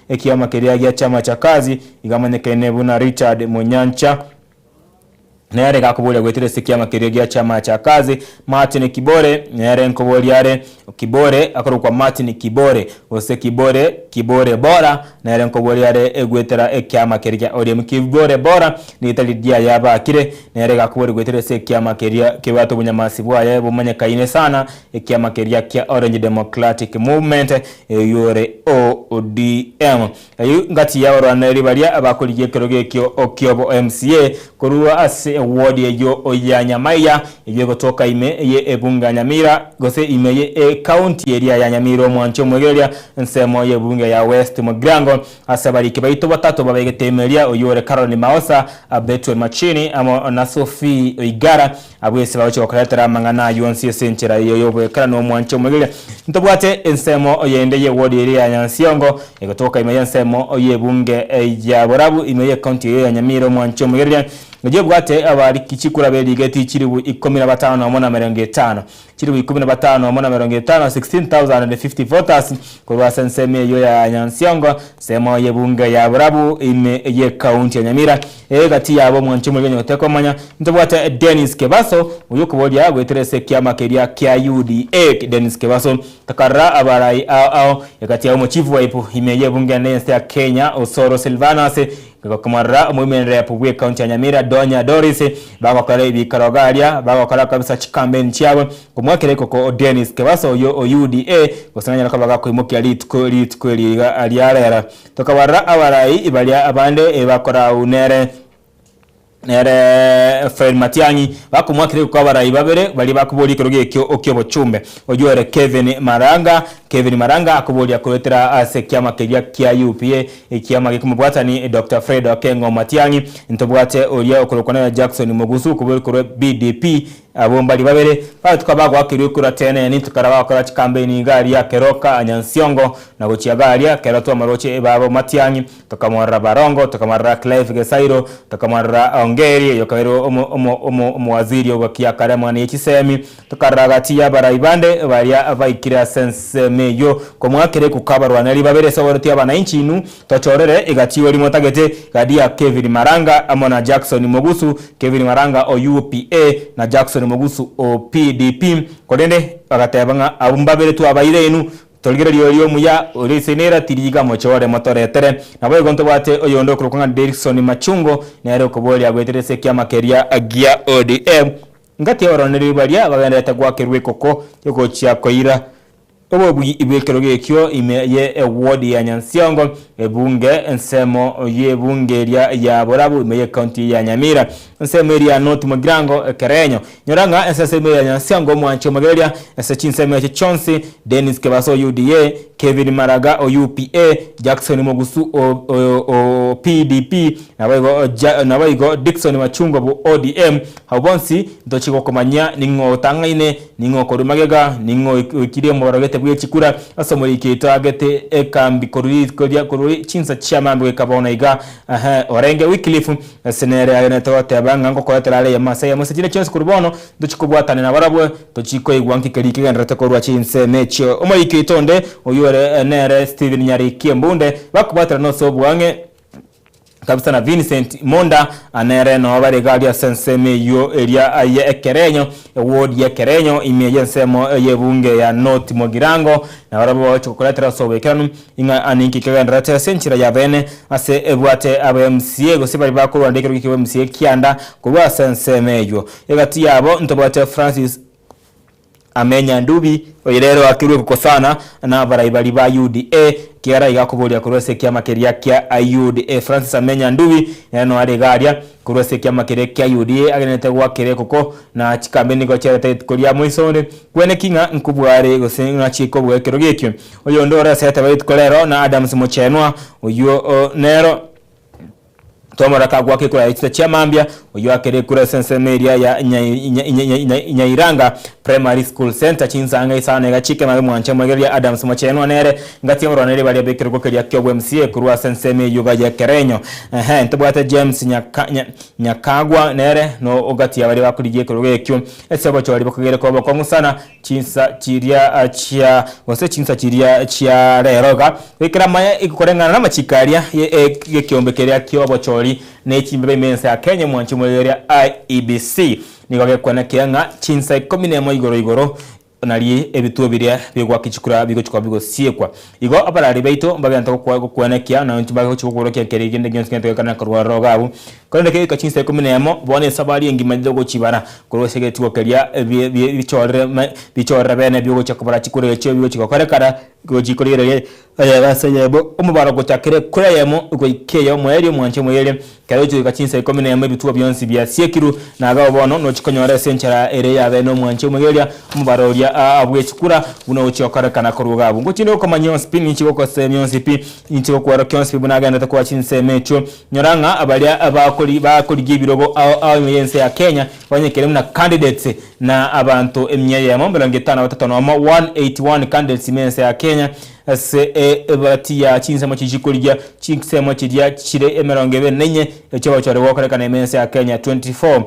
ekiama keria gia chama cha Kazi iga amanyekaine buna Richard Munyancha. Nere gakoboria goetera ase ekiama keria gia chama cha Kazi, Martin Kibore, nere nkoboria are, Kibore, akorokwa Martin Kibore, gose Kibore, Kibore Bora, nere nkoboria are egoetera ekiama keria kia ODM. Kibore Bora, rieta riria yabakire, nere gakoboria goetera ase ekiama keria kebwate obonyamasi bwaye bomanyekaine sana, ekiama keria kia Orange Democratic Movement, eyio ore ODM. Eyio ngati y'abarwaneri baria abakorigia ekerogo ekio ki'obo MCA korwa ase eward eyio ya Nyamaiya eyio egotoka ime ye ebunge ya Nyamira gose ime ye ecounty eria ya Nyamira omwanchi omwegereria ensemo y'ebunge ya West Mugirango ase abariki baito batato babegete ime eria oyio ore Caroline Maosa, Bethuel Machini amo na Sophie Oigara Abwo ase bagochia gokoretera amang'ana ayio onsi ase enchera eye y'oboekeranu omwanche omoigereria. Ntobwate ensemo yende y'ewodi eria ya Nyansiongo, egotoka ime y'ensemo y'ebunge ya Borabu, ime y'ecounty eyio ya Nyamira omwanche omoigereria, eyio ebwate abariki chikura b'erigeti chilifu ikomi na batano amo na emerongo etano. Chilifu ikomi na batano amo na emerongo etano, 16,050 voters, korwa ase ensemo eyio ya Nyansiongo, ensemo y'ebunge ya Borabu, ime y'ecounty ya Nyamira. Egati yabo omwanche omoriganya otekomanya, ntobwate Dennis Kebaso, oyio okoboria goetera ase ekiama keria kia UDA. Dennis Kebaso takarora abarai ao ao egati yabo omochifu waipu ime y'ebunge enene y'ense ya Kenya Osoro Silvanus, gokomarora omoimererep bw'ecounty ya Nyamira Donya Doris, bagokora ebikaro garia bagokora kabisa chicampaign chiabo Komwakera ekoko Dennis Kebaso oyio o UDA gose nanyare koba gakoimokia rituko rituko eri iga riarera. Tokabarora abarai baria abande bakorau nere nere Fred Matiang'i bakomwakera ekoko abarai babere baria bakoboria ekerogo ekio kiobochumbe. Oyio ore Kevin Maranga Kevin Maranga akoboria koetera ase ekiama keria kia UPA ekiama gekomobwatani Doctor Fred Okengo Matiang'i. Ntobwate oria okorokwa nere Jackson Mogusu okoboria korwa BDP Abwo mbaria babere bagatuka bagoakerwa ekura teneni, tokara bagokora chikambeini iga aria Keroka, Nyansiongo, na gochia iga aria kero twamaroche ebaba Matiang'i, tokamorora Barongo, tokamorora Clive Gesairo, tokamorora Ongeri, oyo okabeire omo omo omo omowaziri ogokia kare amang'ana ye chisemi, tokarora gati y'abarai bande baria baikire ase ensemo eyio komwakera ekuka abarwaneri babere ase oboroti abanainchi inwe Tochorere egati oria motagete, gati ya Kevin Maranga amo na Jackson Mogusu, Kevin Maranga o UPA na Jackson Mogusu o PDP, korende bagateba ng'a abwo mbabere twabaire inwe, torigererie oria omuya oria ise neratiri iga mochore motoretere. Naboigo ntobwate oyonde okorokwa ng'a Dickson Machungo, nere okoboria goetera ase ekiama keria gia ODM. Ngati abaronereri baria bagendererete goakerwa ekoko gochia koira Obobui bw'ekerogo ekio ime ye eward ya Nyansiongo, ebunge ensemo y'ebunge eria ya Borabu ime y'ecounty ya Nyamira, ensemo eria ya North Mugirango, Ekerenyo. Nyora ng'a ensemo ya Nyansiongo omwanchi omogereria ase chinsemo echio chionsi, Dennis Kebaso o UDA, Kevin Maraga o UPA, Jackson Mogusu o o PDP, naboigo naboigo Dickson Machungwa bwo ODM, abwo bonsi ntochie gokomanyia ning'o otang'aine Ning'o okorua magega? Ning'o oikirie omoborogete bwe chikura ase omoriki oito agete ekambi korwa rituko ria korwa chinsa chia mambia goika bono iga? Ehe, orenge Wycliffe, ase nere agenete goteba ng'a ngokoretera are eyemo ase eyemo ase chinde chionsi korwa bono, ntochie kobwatana nabarabwo, tochie koigwa nki keria kegendererete korwa chinsemo echio. Omoriki oito onde, oyio ore nere Stephen Nyariki Embunde, bakobwaterana ase oboang'e, Kabisa na Vincent Monda nere noo bare iga aria ase ensemo eyio eria ye Ekerenyo, eward ya Ekerenyo ime y'ensemo y'ebunge ya North Mugirango, na barabwo bagochia gokoretera ase oboikeranu ing'a ninki kegendererete ase enchera ya bene ase ebwate aba MCA gose baria bakorwanda ekerogo kia MCA kianda korwa ase ensemo eyio. Egati yabo ntobwate Francis. Amenya Ndubi, oyo rero oakirwe gokosana nabarai baria ba UDA, ekiagera iga akoboria korwa ase ekiama keria kia UDA. Francis Amenya Ndubi nere noyo are iga aria korwa ase ekiama keria kia UDA agenderete goakera ekoko na chikambeni nigo chiarete rituko ria moiso onde kweneki ng'a nkobua are gose ng'achie kobua ekerogo ekio. Oyonde ore ase etebe rituko rero na Adams Mochenwa oyio nero Twamorora kagwaka ekura ye chinsa chia mambia, oyio akere ekura ase ensemo eria ya Nyairanga Primary School Centre chinsa ang'e isano iga chike mabe mwanche omoegereria Adams Mochenwa nere ngati omorwaneri baria b'ekerogo keria ki'obwa MCA korwa ase ensemo eyio iga y'Ekerenyo. Ehe ntobwate James Nyakagwa nere no ogati ya baria bakorigia ekerogo ekio ase obochori bokogere koba bokong'u sana Chinsa chiria chia gose chinsa chiria chia rero iga, goikera amaya koreng'ana namachiko aria y'ekeombe keria ki'obochori ne chimbebe ime y'ense ya Kenya omwanchi omoegeria IEBC nigo gekwenekia ng'a chinsa ikomi nemo igoro igoro nari ebituo biria bigoaka chikura bigochi koba bigosiekwa. Igo abarari baito mbagente gokwenekia na inche bagochi gokworokia keria kende gionsi gento gekana korwa aroro iga abwo. Korende kegoika chinsa ikomi nemo, bono esabari engima togochibara korwa ase egetuo keria bichorere bene biogochia kobara chikura echio bigochia gokorekana, gochia korigereria eyemo ase eyemo, omobaro gochakera ekura eyemo goika eyomoerio mwanche moirerie. Ekero ogochia goika chinsa ikomi nemo ebituo bionsi biasiekirwe, na agabo bono nochia konyora ase enchera ere yabe nomwanche omoigereria omobaro oria bwe chikura buna ogochia gokorekana korwa iga abwo. Ngochia inde gokomanyia onsi pi, ninche gokosemia onsi pi, ninche gokwerokia onsi pi buna agenderete koa chinsemo echio. Nyora ng'a baria bakorigia ebirogo ao ao ime y'ense ya Kenya banyekire buna candidates na abanto emia eyemo emerongo etano na batato nomo, 181 candidates ime y'ense ya Kenya ase ebati ya chinsemo chiria chikorigia chinsemo chiria chire emerongo ebere na inye echiogochorwa gokorekana ime y'ense ya Kenya 24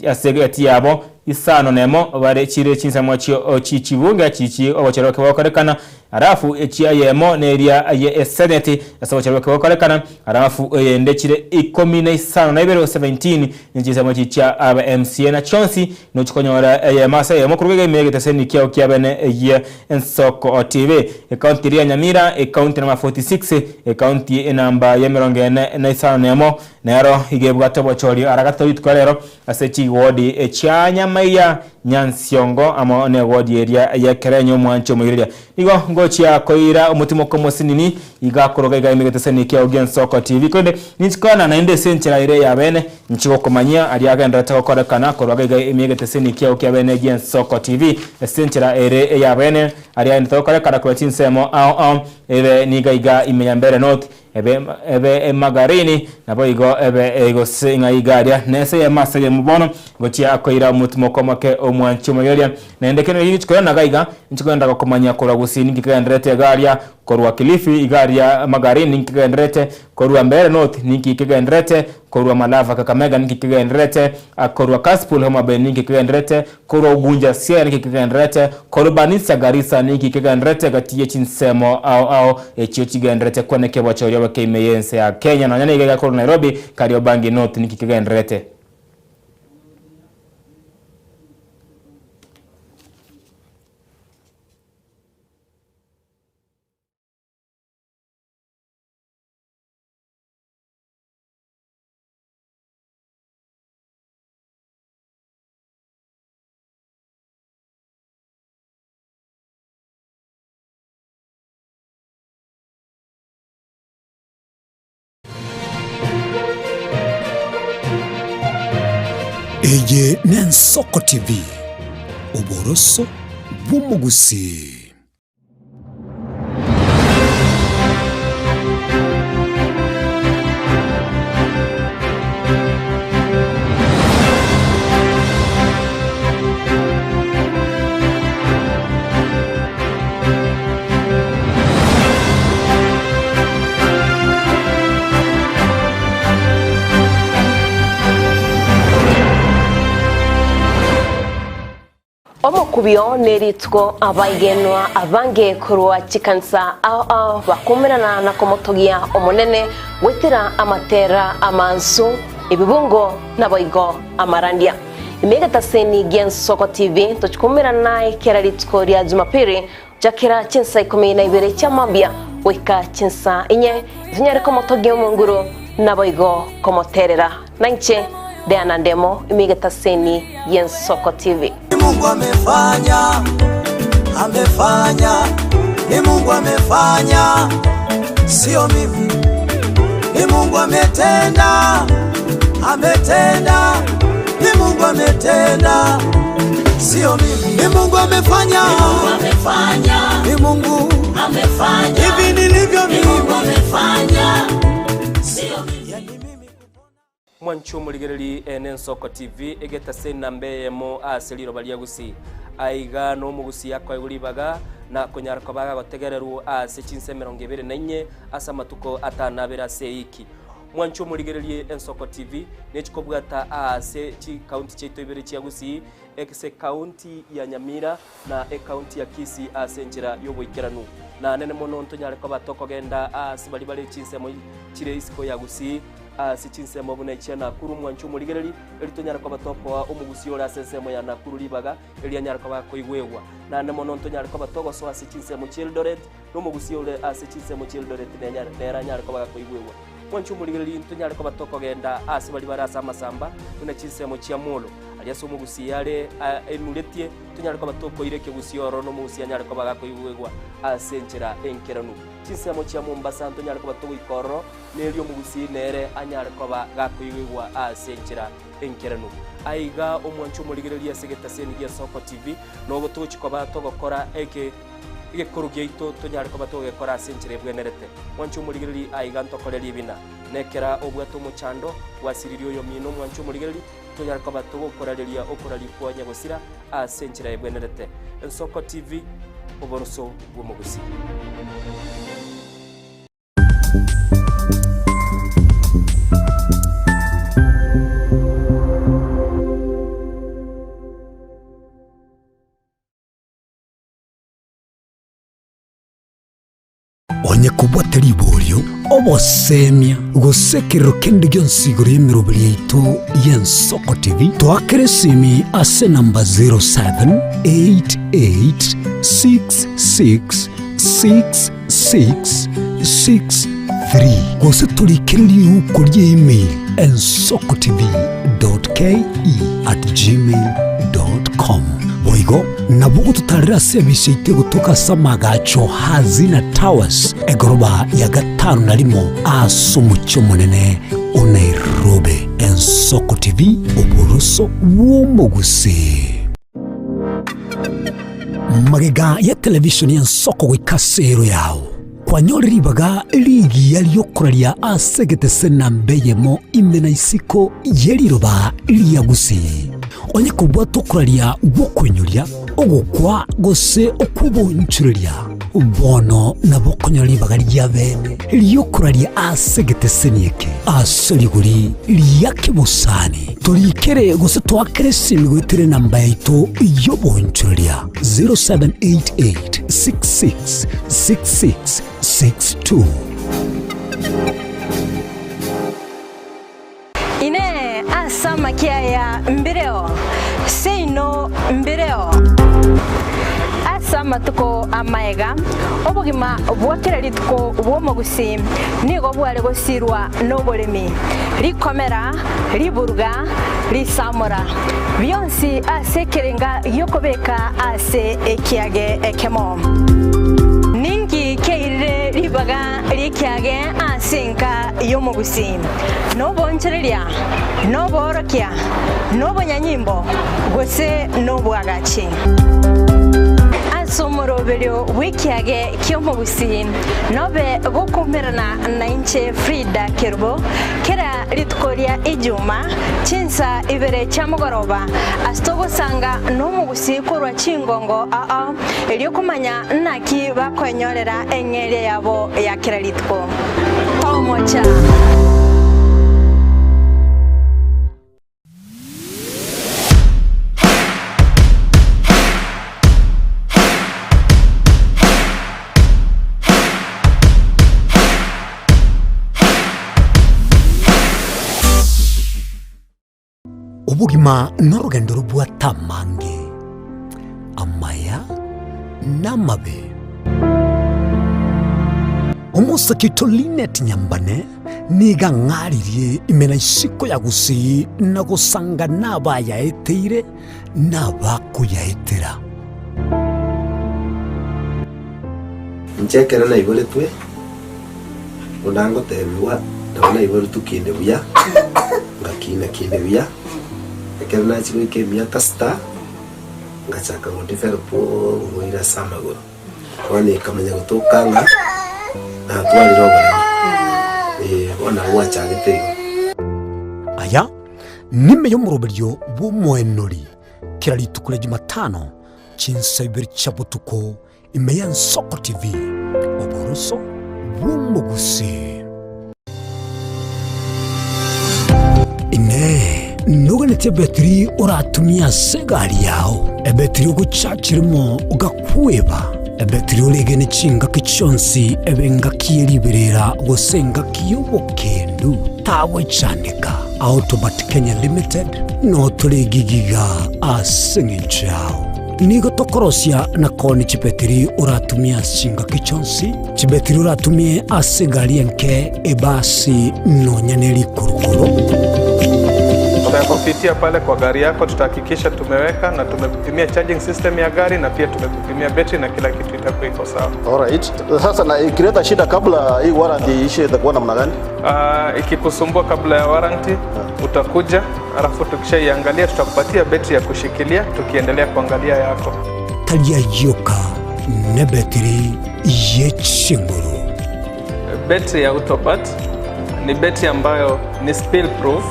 ase egati yabo isano nemo bare chire chinsemo chio chibunge chichi ogochorwa gokorekana Alafu echia eyemo neria ye eseneti ase ogochorwa kegokorekana, alafu eyende chire ikomi na isano na ibere 17 ne chinsemo chichia aba MCA na chionsi nochi konyora eyemo ase eyemo korwa iga ime egeteseni kiao kia bene gie Ensoko TV. Ekaunti eria ya Nyamira, ekaunti namba 46, ekaunti enamba ya emerongo ene na isano na emo nero iga ebwate obochori ara gatato rituko rero ase chigodi chia Nyamaiya, Nyansiongo amo negodi eria y'ekerenyo omwanche omoireria. Nigo ngochia koira omotimoko omosinini iga koroga iga ime egetesani kiao gi'Ensoko TV. Korende ninchikwana naende ase enchera ere y'abeene, nchigokomanyia aria agendererete gokorekana korwa iga ime egetesani kiao ki'abeene gi'Ensoko TV. Ase enchera ere y'abeene, aria agendererete gokorekana korwa chinsemo ao ao, ebe niga iga ime ya Mbeere North, Ebe ebe emagarini, naboigo ebe gose ng'a iga aria nese eyemo ase eyemo bono, ngochia koira omotimoko omoke omwanchi omogeria. Naende kende naki nchikoirana iga iga, nchikoenda gokomanya korwa gusii ninki kegendererete iga aria, korwa Kilifi iga aria Magarini ninki kegendererete, korwa Mbeere North ninki kegendererete, korwa Malava Kakamega ninki kegendererete, korwa Kasipul Homa Bay ninki kegendererete, Korwa Ugunja Siaya ninki kegendererete, korwa Banisa Garissa ninki kegendererete gati ye chinsemo ao ao echio chigendererete kweneka obochori oboke ime y'ense ya Kenya nonya nigo iga korwa Nairobi Kariobangi North ninki kegendererete. Eye n'Ensoko TV, oboroso bw'omogusii. Omokubio nerituko abaigenwa abange korwa chikanisa ao ao bakomerana na komotogia Omonene goetera amatera amansu, ebibungo naboigo amarandia. Ime egetaseni gi'Ensoko TV tochikomerana naye kera rituko ria Jumapili gochakera chinsa ikomi na ibere chia mambia goika chinsa inye, tonyare komotogia Omonguru naboigo komoterera. Nainche Diana Ndemo, ime egetaseni gi'Ensoko TV. Mungu amefanya. amefanya, ni Mungu amefanya, sio mimi, ni Mungu ametenda, ametenda, ni Mungu ametenda, sio mimi, ni Mungu amefanya, Ni Mungu amefanya. ni Mungu Amefanya. hivi nilivyo Ni Mungu mimi amefanya. Sio mimi. Mwanche omorigereri ene Ensoko TV egetase enamba eyemo ase riroba ria Gusii. Aiga nomogusi akoegwa ribaga na konyara koba agotegererwa ase chinsa 24 ase amatuko atano abere ase eiki. Mwanche omorigererie Ensoko TV nechikobwata aase chikaunti chiaito ibere chia Gusii ase ekaunti ya Nyamira na ekaunti ya Kisii ase enchera y'oboikeranu. Na nene mono ntonyare koba tokogenda aase baria bare chinsemo chire isiko ya Gusii ase chinsemo buna echia Nakuru mwanche omorigereri, erio tonyare koba tokoa omogusii ore ase ensemo ya Nakuru ribaga erio anyare koba akoigwegwa. Naende mono ntonyare koba togosoa ase chinsemo chi'Eldoret, na omogusii ore ase chinsemo chi'Eldoret nenyare nere anyare koba gakoigwegwa. Mwanche omorigereri ntonyare koba tokogenda ase baria bare ase amasamba buna chinsemo chia Molo, aria ase omogusii are enuretie, tonyare koba tokoira ekegusii ororo na omogusii anyare koba gakoigwegwa ase enchera enkeranu. Chinsemo chia Mombasa ntonyare koba togoika ororo, Nerio omogusii nere anyare koba gakoigwegwa ase enchera enkeranu. Aiga omwanche omorigereria ase egetaseni gia Soko TV, nogo togochi koba togokora eke egekoro giaito tonyare koba togegekora ase enchera ebwenerete. Mwanche omorigereria aiga ntokore ribina. Nekera obwate omochando, gwasiririe oyomino omwanche omorigereria, tonyare koba togokorareria okoraria kwa nyagosira ase enchera ebwenerete. Ensoko TV, oboroso bw'omogusii. Onye kobwate riborio, obosemia, gose ekerero kende gionsi igoro y'emeroberi yaito y'Ensoko TV, toakere esimi ase enamba 078866 663 gose torikere riuko ria email ensokotv.ke@gmail.com boigo nabo gototarera ase ebisi yaito egotoka ase amagacho Hazina Towers egoroba ya gatano na rimo ase omochie omonene o Nairobi. Ensoko TV, oboroso bw'omogusii. Magega ya televishoni y'ensoko goika ase ero yao, kwanyore ribaga rigiya ri'okoraria ase egetese namba eyemo ime na isiko ye riroba ria Gusii. Onye kobwate okoraria gw'okoinyoria, ogokwa gose okw'obonchoreria, bono nabo okonyora ribaga ria bene ri'okoraria ase egeteseni eke ase rigori ria kebosani. Torikere gose toakere esimi goetera enamba yaito y'obonchoreria 0788666662. Inee! Ase amakia aya mbireo? Seino mbireo. Ase amatuko amaega, obogima bwa kera rituko bw'omogusii nigo bware gosirwa noboremi, rikomera, riburuga, risamora, bionsi ase ekerenga gi'okobeka ase ekiage ekemo. Ninki kiairire ribaga ri'ekiage ase enka y'omogusii? Nobonchereria, noboorokia, nobonyanyimbo, gose nobwagachi. Ase omoroberio bw'ekiage ki'omogusii nobe gokoumerana nainche Frida Kerubo kera rituko ria Ijuma chinsa ibere chia mogoroba ase togosanga nomogusii korwa chingongo ao erio komanya naki bakoenyorera eng'eria yabo ya kera rituko. Tomocha. Obogima norogendo robwate amange, amaya na amabe. Omosake oito Linet Nyambane nigo ang'aririe ime na isiko ya Gusii na gosanga nabayaeteire na abakoyaetera. Inche ekero naiboretwe, buna ngotebigwa, nabo naiboretwe kinde buya, ngakina kinde buya, ekero nachia goika emiaka sita, ngachaka go develop oborwaire ase amagoro. Bono ekamanya gotoka ng'a natwarire oboremo, eh, bono nabo gwachagete igo. Aya nime y'omoroberio bw'omoenori kera rituko ria Jumatano chinsa ibere chia botuko ime y'Ensoko TV, oboroso bw'omogusii. Inee! Noganetie ebetiri oratumie ase egari yao? Ebetiri ogochachirimo ogakweba? Ebetiri oregene chingaki chionsi ebe engaki ye riberera gose engaki y'obokendu? Tagwechandeka. Autobat Kenya Limited notore egigiga ase eng'encho yao. Nigo tokorosia na koonia chibetiri oratumie ase chingaki chionsi, chibetiri oratumie ase egari enke, ebasi, nonya ne rikurukuru. Tutakupitia pale kwa gari yako, tutahakikisha tumeweka na tumekupimia charging system ya gari na pia tumekupimia betri na kila kitu itakuwa iko sawa. Alright. Sasa na ikileta shida kabla hii warranty iishe itakuwa namna gani? Ikikusumbua kabla ya warranty utakuja, alafu tukishaiangalia tutakupatia betri ya kushikilia tukiendelea kuangalia yako. Tari ayioka nebetiri ye chinguru. Betri ya Autobat ni betri ambayo ni spill proof,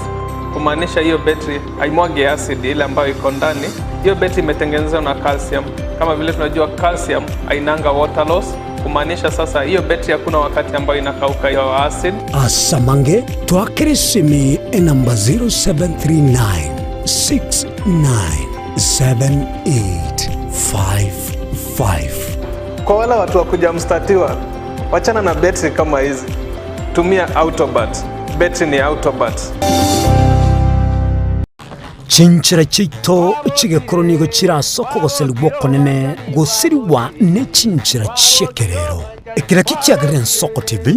kumaanisha hiyo betri haimwagi acid ile ambayo iko ndani. Hiyo betri imetengenezwa na calcium. Kama vile tunajua calcium hainanga water loss, kumaanisha sasa hiyo betri hakuna wakati ambayo inakauka hiyo acid. Asamange twakere esimi enamba 0739 697855. Kwa wale watu wa kuja mstatiwa, wachana na betri kama hizi, tumia Autobat. Betri ni Autobat. Chinchera chiaito chi'egekoro nigo chire ase okogoserigwa okonene gosirigwa ne chinchera chi'ekerero. Eke nakio kiagerire Ensoko TV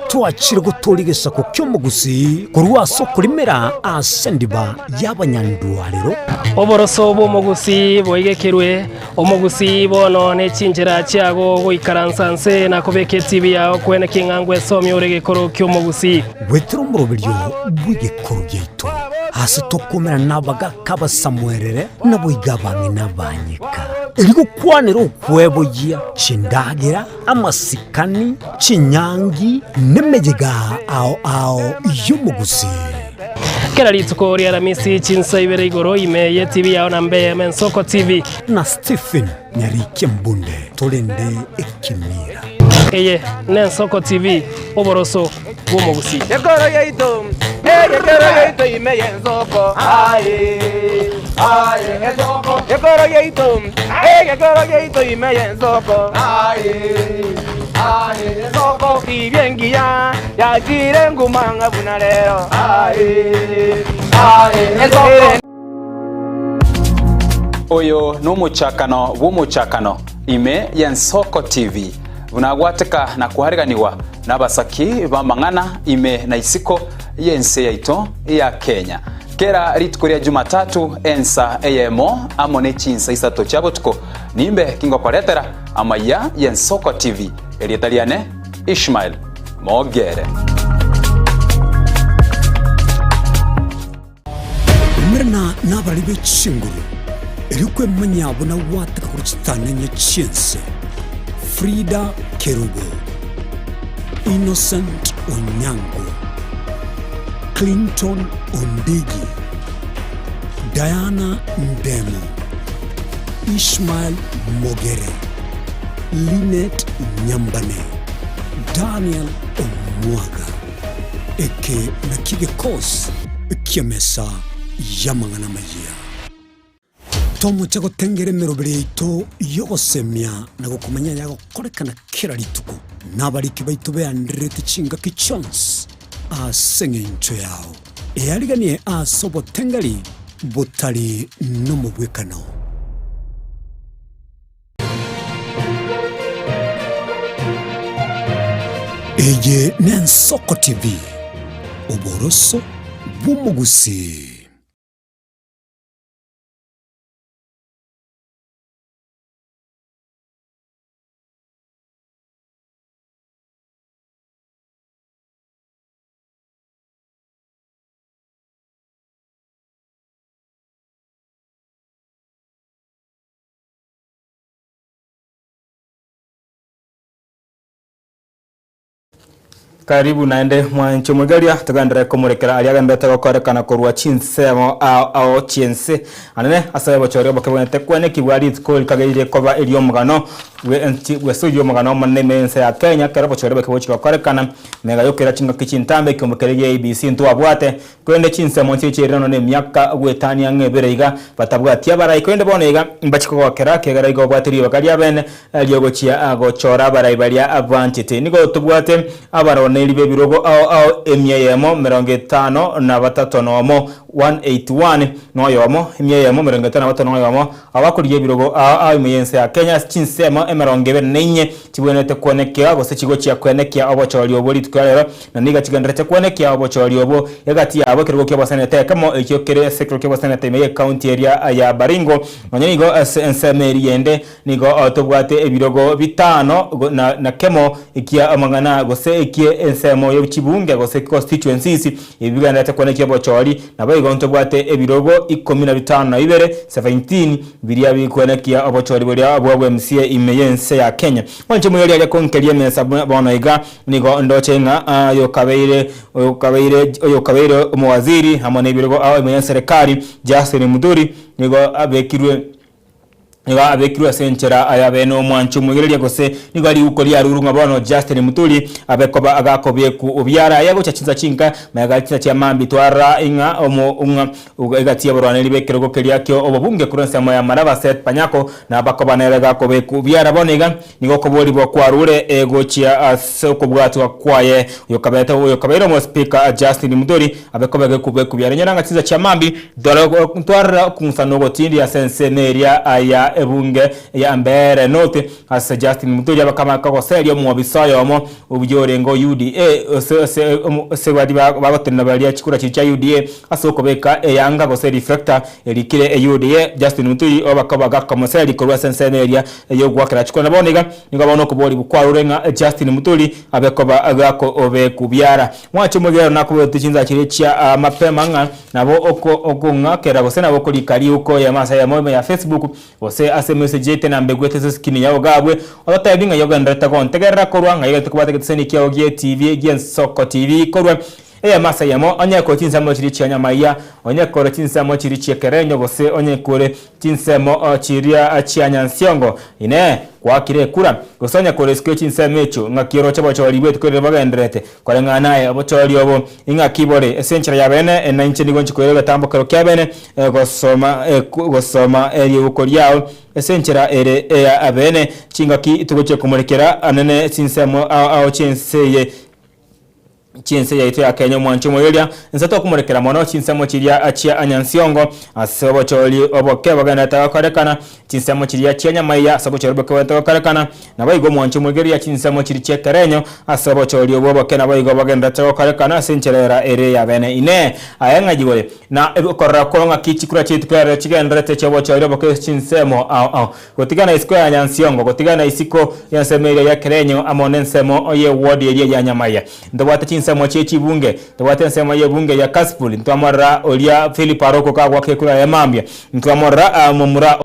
twachire gotooria egesaku ki'omogusii korwa ase okorimera ase endiba y'abanyandwarero. Oboroso bw'omogusii boigekerwe, omogusii bono ne chinchera chiago goikaransa nse na kobeka etibi yao kwene king'a ngwesomia ore egekoro ki'omogusii. Goetera omoroberio bw'egekoro giaito, aase tokomerana nabagaaka abasamuerere, naboigo abang'ina abanyeka, erio gokwanera okweboyia chindagera, amasikani, chinyangi, nemeyega ao ao y'omogusii. Kera rituko ri'Aramisi chinsa ibere igoro ime y'etibi yao na mbe y'Ensoko TV. Na Stephen Nyarikia Mbunde torende ekemira. Eye n'Ensoko TV, oboroso bw'omogusii. Ekoro yaito, egekero yaito ime y'ensoko, aye, aye, ensoko. Ekoro yaito, egekero yaito ime y'ensoko, aye, aye, ensoko. Tibia engiya yachire nguma ng'a buna rero, aye, aye, ensoko. Oyo nomochakano bw'omochakano ime y'Ensoko TV, buna agwateka na koareganigwa nabasaki b'amang'ana ime na isiko y'ense yaito ya Kenya. Kera rituko ria Jumatatu ensa eyemo amo ne chinsa isato chia botuko nimbe kingokoretera amaiya y'Ensoko TV. Erieta riane Ishmael Mogere. Umerana nabarari be chinguru, erio kwemanya buna gwateka korwa chitang'ani chi'ense. Frida Kerubo, Innocent Onyango, Clinton Ondigi, Diana Ndemo, Ishmael Mogere, Linet Nyambane, Daniel Omwaga. Eke nakio gekosi ki'emesa y'amang'ana amayia. Tomoche gotengera emeroberi yaito y'ogosemia na gokomanya ayagokorekana kera rituko, na abariki baito beandererete chingaki chionsi ase engencho yao. Eariganie ase obotengeri botari nomobwekano. Eye n'Ensoko TV, oboroso bw'omogusii. Karibu naende mwanche omoigeria, togenderere komorekera aria agendererete gokorekana korwa chinsemo ao ao chi'ense. Anene ase obochori oboke bwenerete kwenekigwa rituko rikageire koba eri'omogano bw'ense oyio omogano omonene ime y'ense ya Kenya ekero obochori oboke bogochia gokorekana. Mega yokera chingaki chintambe ekiombe keria gia IEBC ntwabwate, korende chinsemo nchiria chiairire nonya nemiaka goetania ang'e ebere iga batabwati abarai korende bono iga mbachie kogokera ekiagera igo obwate ribaga riabene riogochia gochora abarai baria banchete. Nigo tobwate abaroneri b'ebirogo ao ao emia eyemo 51 nomo, 181 noyomo, emia eyemo 53 noyomo, abakorigia ebirogo ao ao ime y'ense ya Kenya ase chinsemo 24 chibwenerete kwenekia gose chigochia kwenekia obochori obwo rituko ria rero, na nigo chigendererete kwenekia obochori obwo egati yabo ekerogo ki'oboseneta ekemo ekio kere ase ekerogo ki'oboseneta ime y'ecounty eria ya Baringo. Nonya nigo ase ensemo eria yende Nigo tobwate ebirogo bitano na kemo ekia amang'ana gose ekie ensemo ye chibunge gose constituencies, ebi bigendererete kwana eki'obochori. Naboigo ntobwate ebirogo ikomi na bitano na bibere, 17, biria bikwenekia obochori boria bwa bw'MCA ime y'ense ya Kenya. Mwanche moirorie aria konkeria emesa bono iga, nigo ndoche ng'a oyokabeire oyokabeire oyokabeire omowaziri amo nebirogo ao ime y'eserekari, Justin Muturi, nigo abekirwe. Nigo abekirwe ase enchera ayabe nomwancho omwegereria gose nigo riguko riarurwe ng'a bono Justin Muturi abe koba agakobeku obiara aye gocha chinsa chinka magega chinsa chia mambia twarora ing'a omo ng'a egati y'aborwaneri b'ekerogo keria kio obobunge korwa ensemo ya Malaba Seth Panyako na bakoba nere gakobeku obiara bono iga nigo okoborigwa kwarure gochia ase okobwatwa kwaye oyokabete oyokabeire omospeaker Justin Muturi abe koba gekobeku biara nyora ng'a chinsa chia mambia Ntwarora okong'usana ogotindi ase ensemo eria ya ebunge ya Mbeere North ase Justin Muturi abakama kogoseria omwobisa oyomo obuya orenge o UDA ase baria bagotenena baria chikura chiria chia UDA ase okobeka eyanga gose reflector erikire UDA Justin Muturi obakoba gakomoseria korwa ase ensemo eria yogoakera chikura na bono iga nigo bono okoborigwa kwarure ng'a Justin Muturi abe koba gakobekubiara. Mwache omogero nakoboretie chinsa chiria chia mapema ng'a nabo okong'akera gose nabo okorika riuko eyemo ase eyemo ime ya Facebook gose ase emessage yaito enamba egwete ase eskrini yao iga abwe ototebi ng'ai ogendererete gontegerera korwa ng'ai ogendererete kobwata egeteseni kiao gie TV gie Ensoko TV korwa eyemo ase eyemo onye kore chinsemo chiria chia nyamaiya onye kore chinsemo chiria chia ekerenyo gose onye kore Chinsemo chiria chia Nyansiongo, Inee, gwakire ekura? Gose onye kore isiko ye chinsemo echio, ng'aki oroche obochori bw'etuko riria bogendererete? Koreng'ana naye obochori obo ing'aki bore? Ase enchera ya bene, na inche nigo nchikoira egetambokero kia bene, gosoma gosoma eriuko riao ase enchera ere eya bene. Chingaki togochia komorekera anene chinsemo ao ao chi'ense eye. Chinse yaito ya Kenya omwancho omoeria, inse tokomorekera mono chinsemo chiria chia Nyansiongo ase obochori oboke bogenderete gokorekana, chinsemo chiria chia Nyamaiya ase obochori oboke bogenderete gokorekana, naboigo omwancho omoegeria chinsemo chiria chia Ekerenyo ase obochori obwo oboke naboigo bogenderete gokorekana ase enchera era ere ya bene. Inee! Aye ng'ai ore? Na okorora kwao ng'aki chikura chiaito kera chigendererete chi'obochori oboke ase chinsemo ao ao? Gotigana isiko ya Nyansiongo, gotigana isiko y'ensemo eria y'Ekerenyo amo nensemo y'ewodi eria ya Nyamaiya. Ntobwate chinsemo chie chibunge, ntobwate ensemo y'ebunge ya Kasipul, ntwamorora oria Philip Aroko kagwaka ekura ya mambia, ntwamorora momura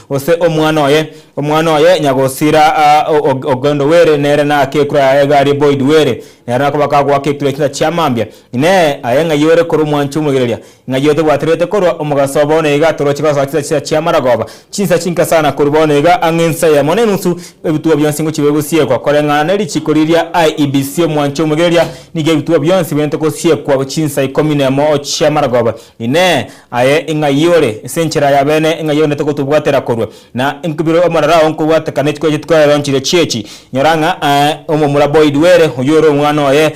gose omwana oye, omwana oye nyagosira Ogendo Were nere naake ekura yaye egari Boyd Were, nere nakoba kagwaka ekura chinsa chia mambia. Inee! Aye ng'ai ore korwa omwancho omoigereria? Ng'ai otobwaterete korwa omogaso o bono iga toroche gosoa chinsa chiria chi'amaragoba, chinsa chinke sana korwa bono iga ang'e ensa eyemo na enusu, ebituo bionsi ngochia bigosiekwa. Koreng'ana ne richiko riria IEBC omwancho omoigereria, nigo ebituo bionsi bwenerete gosiekwa chinsa ikomi nemo chi'amaragoba. Inee! Aye ing'ai ore? Ase enchera ya bene ing'ai ogenderete gotobwatera korwa? Na enkubiro y'omorero ao nkobwatekana chikoro chituko rero nchire chi'echi. Nyora ng'a omomura Boyd Were, oyio ore omwana oye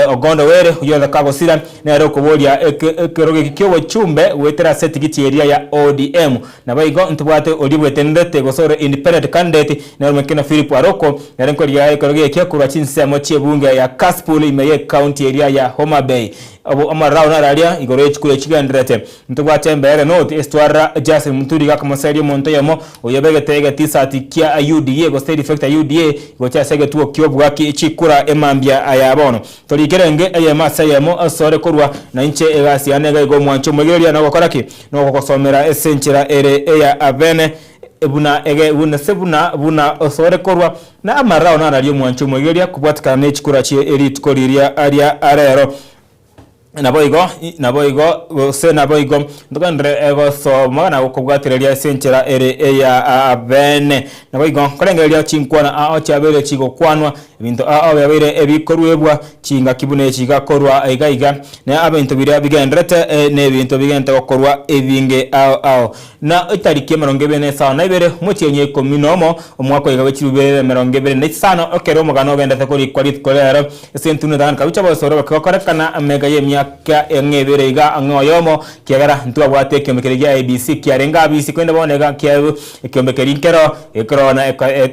Ogondo Were, oyio ore kagosira, nere okoboria ekerogo eke ki'obochumbe goetera ase etigiti eria ya ODM. Naboigo ntobwate oria bwetenerete gose ore independent candidate, nere omokina Philip Aroko, nere nkorigia ekerogo ekio korwa chinsemo chi'ebunge ya Kasipul ime y'ecounty eria ya Homa Bay. Omorero ao naro aria igoro y'echikura echigendererete. Ntobwate embeere North esitwarera Justin Muturi gakomoseria omonto oyomo oyobegete egetisati kia UDA gose reflector ya UDA gocha ase egetuo ki'obwaki chikura emambia aya. ya bono. Torikere enge eyemo ase eyemo asore korwa, na inche egasi yane iga iga omwanche omoigereria nogokora ki? Nogogosomera ase enchera ere eya abene, buna ege buna ase buna buna osore korwa, na amarao nararie omwanche omoigereria kobwatikana ne chikura chie rituko riria ria rero. Naboigo, naboigo, gose naboigo, ntogenderere gosoma na gokobwatereria ase enchera ere eya abene. Naboigo, nkorengereria chinkwana ao chiabeire chigokwanwa, ebinto ao biabeire ebikoruegwa, chingaki buna echi igakorwa iga iga, na ebinto biria bigendererete na ebinto bigente gokorwa ebinge ao ao. Na etariki emerongo ebere na esano na ibere, omotienyi o ikomi nomo, omwaka oiga bwe chilifu ibere na emerongo ebere na isano, ekero omogano ogenderete korikwa rituko ri'rero, Ase entunda etang'ani kabicha bosoro bakegokorekana amega y'emiaka eng'e ebere iga ang'e oyomo, kiagera ntwabwate ekiombe keria gia ABC kiarenge abisi, korende bono iga kiabu ekiombe keria nkero gekorona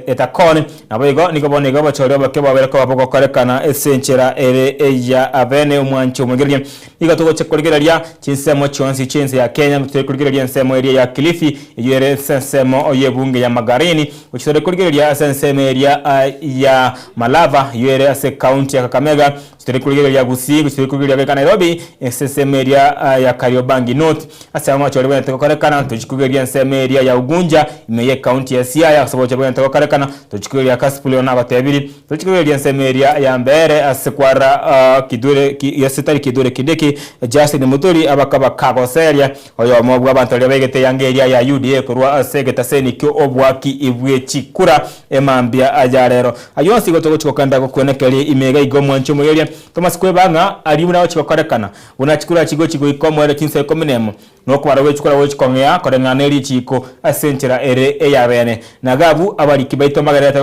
etakoni. Naboigo nigo bono iga obochori oboke bwabere koba bogokorekana ase enchera ere eya abene omwanchi omoigereria. Nigo togochia korigereria chinsemo chionsi chi'ense ya Kenya, tore korigereria ensemo eria ya Kilifi eyio ere ase ensemo y'ebunge ya Magarini, gochia tore korigereria ase ensemo eria ya Malava eyio ere ase ekaunti ya Kakamega, gochia tore korigereria Gusii, gochia tore korigereria goika Nairobi ase ensemo eria ya Kariobangi North. Ase amache oria bwenerete gokorekana, tochia korigereria ensemo eria ya Ugunja ime y'ekaunti ya Siaya ase obochie bwenerete gokorekana, tochia korigereria Kasipul nagotebirie, Tochia korigereria ensemo eria ya Mbeere ase kwarora Kithure gose tari Kithure Kindiki, Justin Muturi abakaba kagoseria oyomo bw'abanto baria baigete eyanga eria ya UDA korwa ase egetaseni ki'oboaki bwe chikura emambia ya rero. Ayio onsi igo togochia gokenda gokwenekeria ime iga iga omwanchi omoyeria Thomas Kweba ng'a aria buna agochia gokorekana buna chikura chigochia goika omoerio chinsa ikomi nemo. Nokobara gwe chikura gochia kong'ea koreng'ana ne richiiko ase enchera ere ey'abeene. Na Gabu, abariki baito mbagererete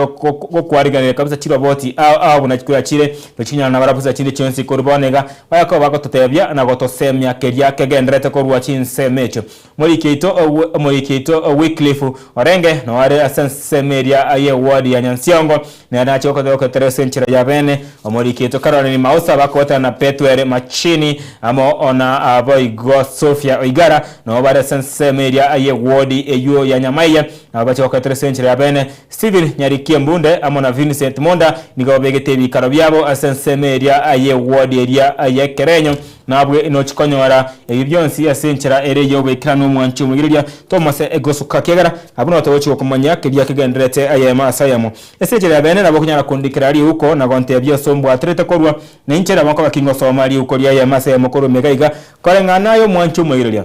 gokwarigereria kabisa chiroboti ao ao buna chikura chire, tochinyora nabarabwo chinsa chinde chionsi korwa bono iga, bayakoba bagototebia na gotosemia keria kegendererete korwa chinsemo echio. Omoriki oito omoriki oito Wycliffe orenge noare ase ensemo eria y'eward ya Nyansiongo, nere nache gokotegerera ase enchera y'abeene. Omoriki oito Caroline Mausa bakobwatana na Bethuel Machini amo na boigo Sophia Oigara nabo bare ase ensemo eria y'eward eyio ya Nyamaiya, nabo bache gokoetera ase enchera y'abeene. Stephen Nyarikie Mbunde amo na Vincent Monda nigo babegete ebikaro biabo ase ensemo eria y'eward eria y'Ekerenyo. Nabwe inochi konyora ebi bionsi ase enchera ere y'ogoikeranu omwanchi omoigereria tomose egosuka, ekiagera abwo nabo togochi gokomanya keria kegendererete ayemo ase ayemo. Ase enchera ya bene nabo okonyara kondikera riuko na gontebia ase ombwaterete korwa, na inche nabo nkoba kingosoma riuko ri'ayemo ase ayemo korwa emega iga, koreng'ana aye omwanchi omoigereria.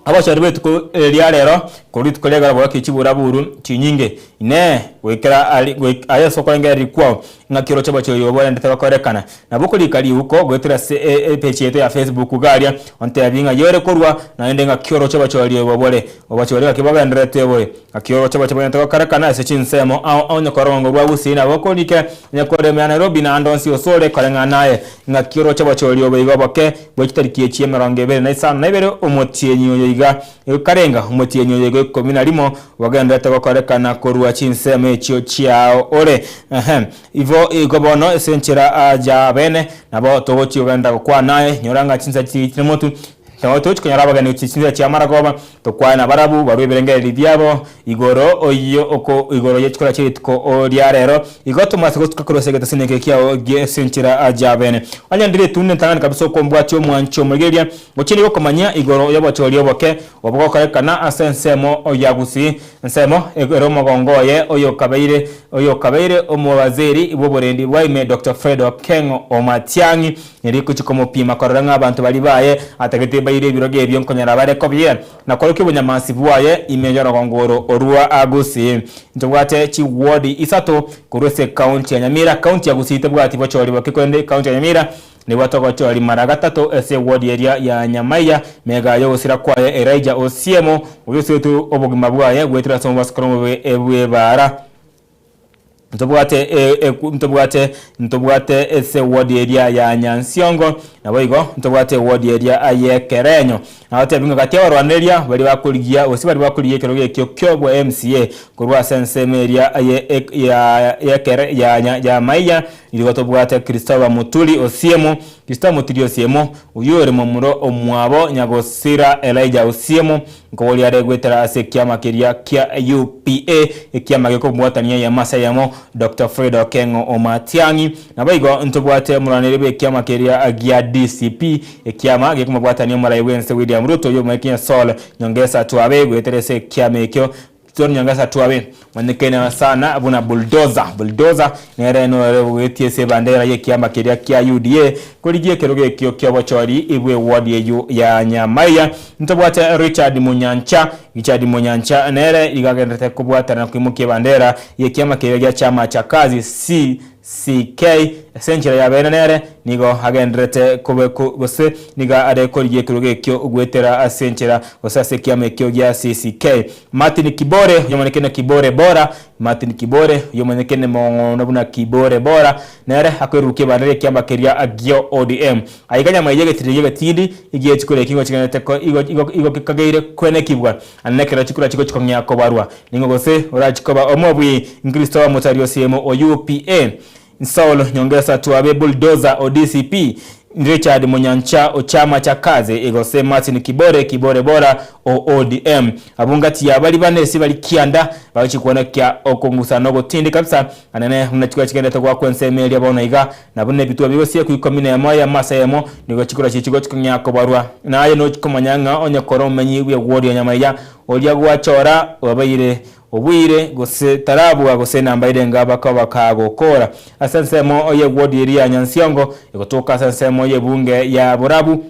Abachori b'rituko ria rero, korwa rituko ria igoro bogokia chiburaburu chinyinge. Inee! Goikera aria goik aye ase okorengereria kwao, ng'aki oroche obochori obo borendete gokorekana? Nabo okorika riuko goetera ase e epeji yaito ya Facebook iga aria, ontebie ng'ai ore korwa, naende ng'aki oroche obochori obo bore. Obochori ng'aki bogendererete bore? Ng'aki oroche obochori bogendererete gokorekana ase chinsemo ao ao onye kore orogongo rwa Gusii nabo okorika, onye kore ime ya Nairobi naende onsi osore koreng'ana aye. Ng'aki oroche obochori obo iga oboke bwe chitariki echi emerongo ebere na isano na ibere omotienyi oyo iga karenga omotienyi oyo iga ikomi na rimo bogendererete gokorekana korwa chinsemo echio chiao ore. Ehe, igo igo bono ase enchera ya bene nabo togochia kogenda gokwana aye, nyora ng'a chinsa chiichire motu, Nabo togochia konyora abageni gochia chinsa chia maragoba, tokwane nabarabwo barue ebirengererio biabo igoro oyio oko igoro ye chikora chia rituko ria rero. Igo tomase gotuka korwa ase egetasini eke kiao gie ase enchera ya bene. Onye ndire etunda entang'ani kabisa okombwatia omwanchi omoigereria, gochia nigo okomanyia igoro y'obochori oboke obogokorekana ase ensemo ya Gusii, ensemo ere omogongo oye oyokabeire oyokabeire omowaziri bw'oborendi bwa ime Doctor Fred Okengo Omatiang'i Nere gochia komopima korora ng'a abanto baria baye atagete baire ebirogo ebio nkonyora bare kobia, na korokia obonyamansi bwaye ime y'orogongo oro orwa Gusii. Ntobwate chiward isato korwa ase ekaunti ya Nyamira. Kaunti ya Gusii tebwati bochori boke korende ekaunti ya Nyamira nebwate ogochori mara gatato ase eward eria ya Nyamaiya mega y'ogosira kwaye Elijah Osiemo oyio osiretwe obogima bwaye goetera ase omobasukano omobe bw'ebaara. Ntobwate ntobwate ntobwate ase eward eria ya Nyansiongo, naboigo ntobwate eward eria y'Ekerenyo. Nagotebi ng'a gati y'abarwanereria baria bakorigia gose baria bakorigia ekerogo ekio ki'obwa MCA korwa ase ensemo eria ye ya y'ekere ya nya ya Maiya, nigo tobwate Christopher Muturi Osiemo, Christopher Muturi Osiemo, oyio ore momura omwabo Nyagosira Elijah Osiemo. Nkoboria are goetera ase ekiama keria kia UPA, ekiama gekobwatania eyemo ase eyemo, Doctor Fred Okengo Omatiang'i. Naboigo ntobwate omorwaneri bw'ekiama keria gia DCP, ekiama gekomobwatania omorai bw'ense William Ruto oyio Saul Nyongesa Twabe goetera ase ekiama ekio Saul Nyongesa Twabe omanyekaine sana buna Bulldozer. Bulldozer nere nore ogoetia ase ebandera y'ekiama keria kia UDA korigia ekerogo ekio ki'obochori bw'eward eyio ya Nyamaiya. Ntobwate Richard Munyancha. Richard Munyancha nere igo agenderete kobwatana na koimokia ebandera y'ekiama keria gia Chama cha Kazi, CCK, ase enchera ya bene nere nigo agendererete kobe gose nigo are korigia ekerogo ekio goetera ase enchera gose ase ekiama ekio gia CCK. Martin Kibore, oyomanyekene Kibore Bora, Martin Kibore, oyomanyekene mono buna Kibore Bora, nere akoirurukia ebandera y'ekiama keria gia ODM. Aiga nyama eyio egetindi gi'egetindi egi'echikura eki nigo chigendererete ko igo igo igo kekageire kwenekigwa, naende nekero chikura chigochi kong'ea kobarwa. Ning'o gose orachi koba omobui Nkristo omotari osiemo o UPA? Saul Nyongesa Twabe Bulldozer o DCP, Richard Munyancha o Chama cha Kazi gose Martin Kibore Kibore Bora o ODM. Abwo ngati ya baria bane ase bari kianda bagochia kwonekia okong'usana ogotindi kabisa anene buna chikura chigenderete goakwa ensemo eria bono iga na buna ebituo bigosiekwa ikomi na emo eyemo ase eyemo nigo chikura chiria chigochia kong'ea kobarwa. Na aye nochia komanya ng'a onye kore omomenyi bw'egwori ya nyama eria oria gwachora obabeire Obuire, gose tarabua, gose enamba erenga bakaba bakagokora. Ase ensemo y'ewodi eria ya Nyansiongo, egotoka ase ensemo y'ebunge ya Borabu,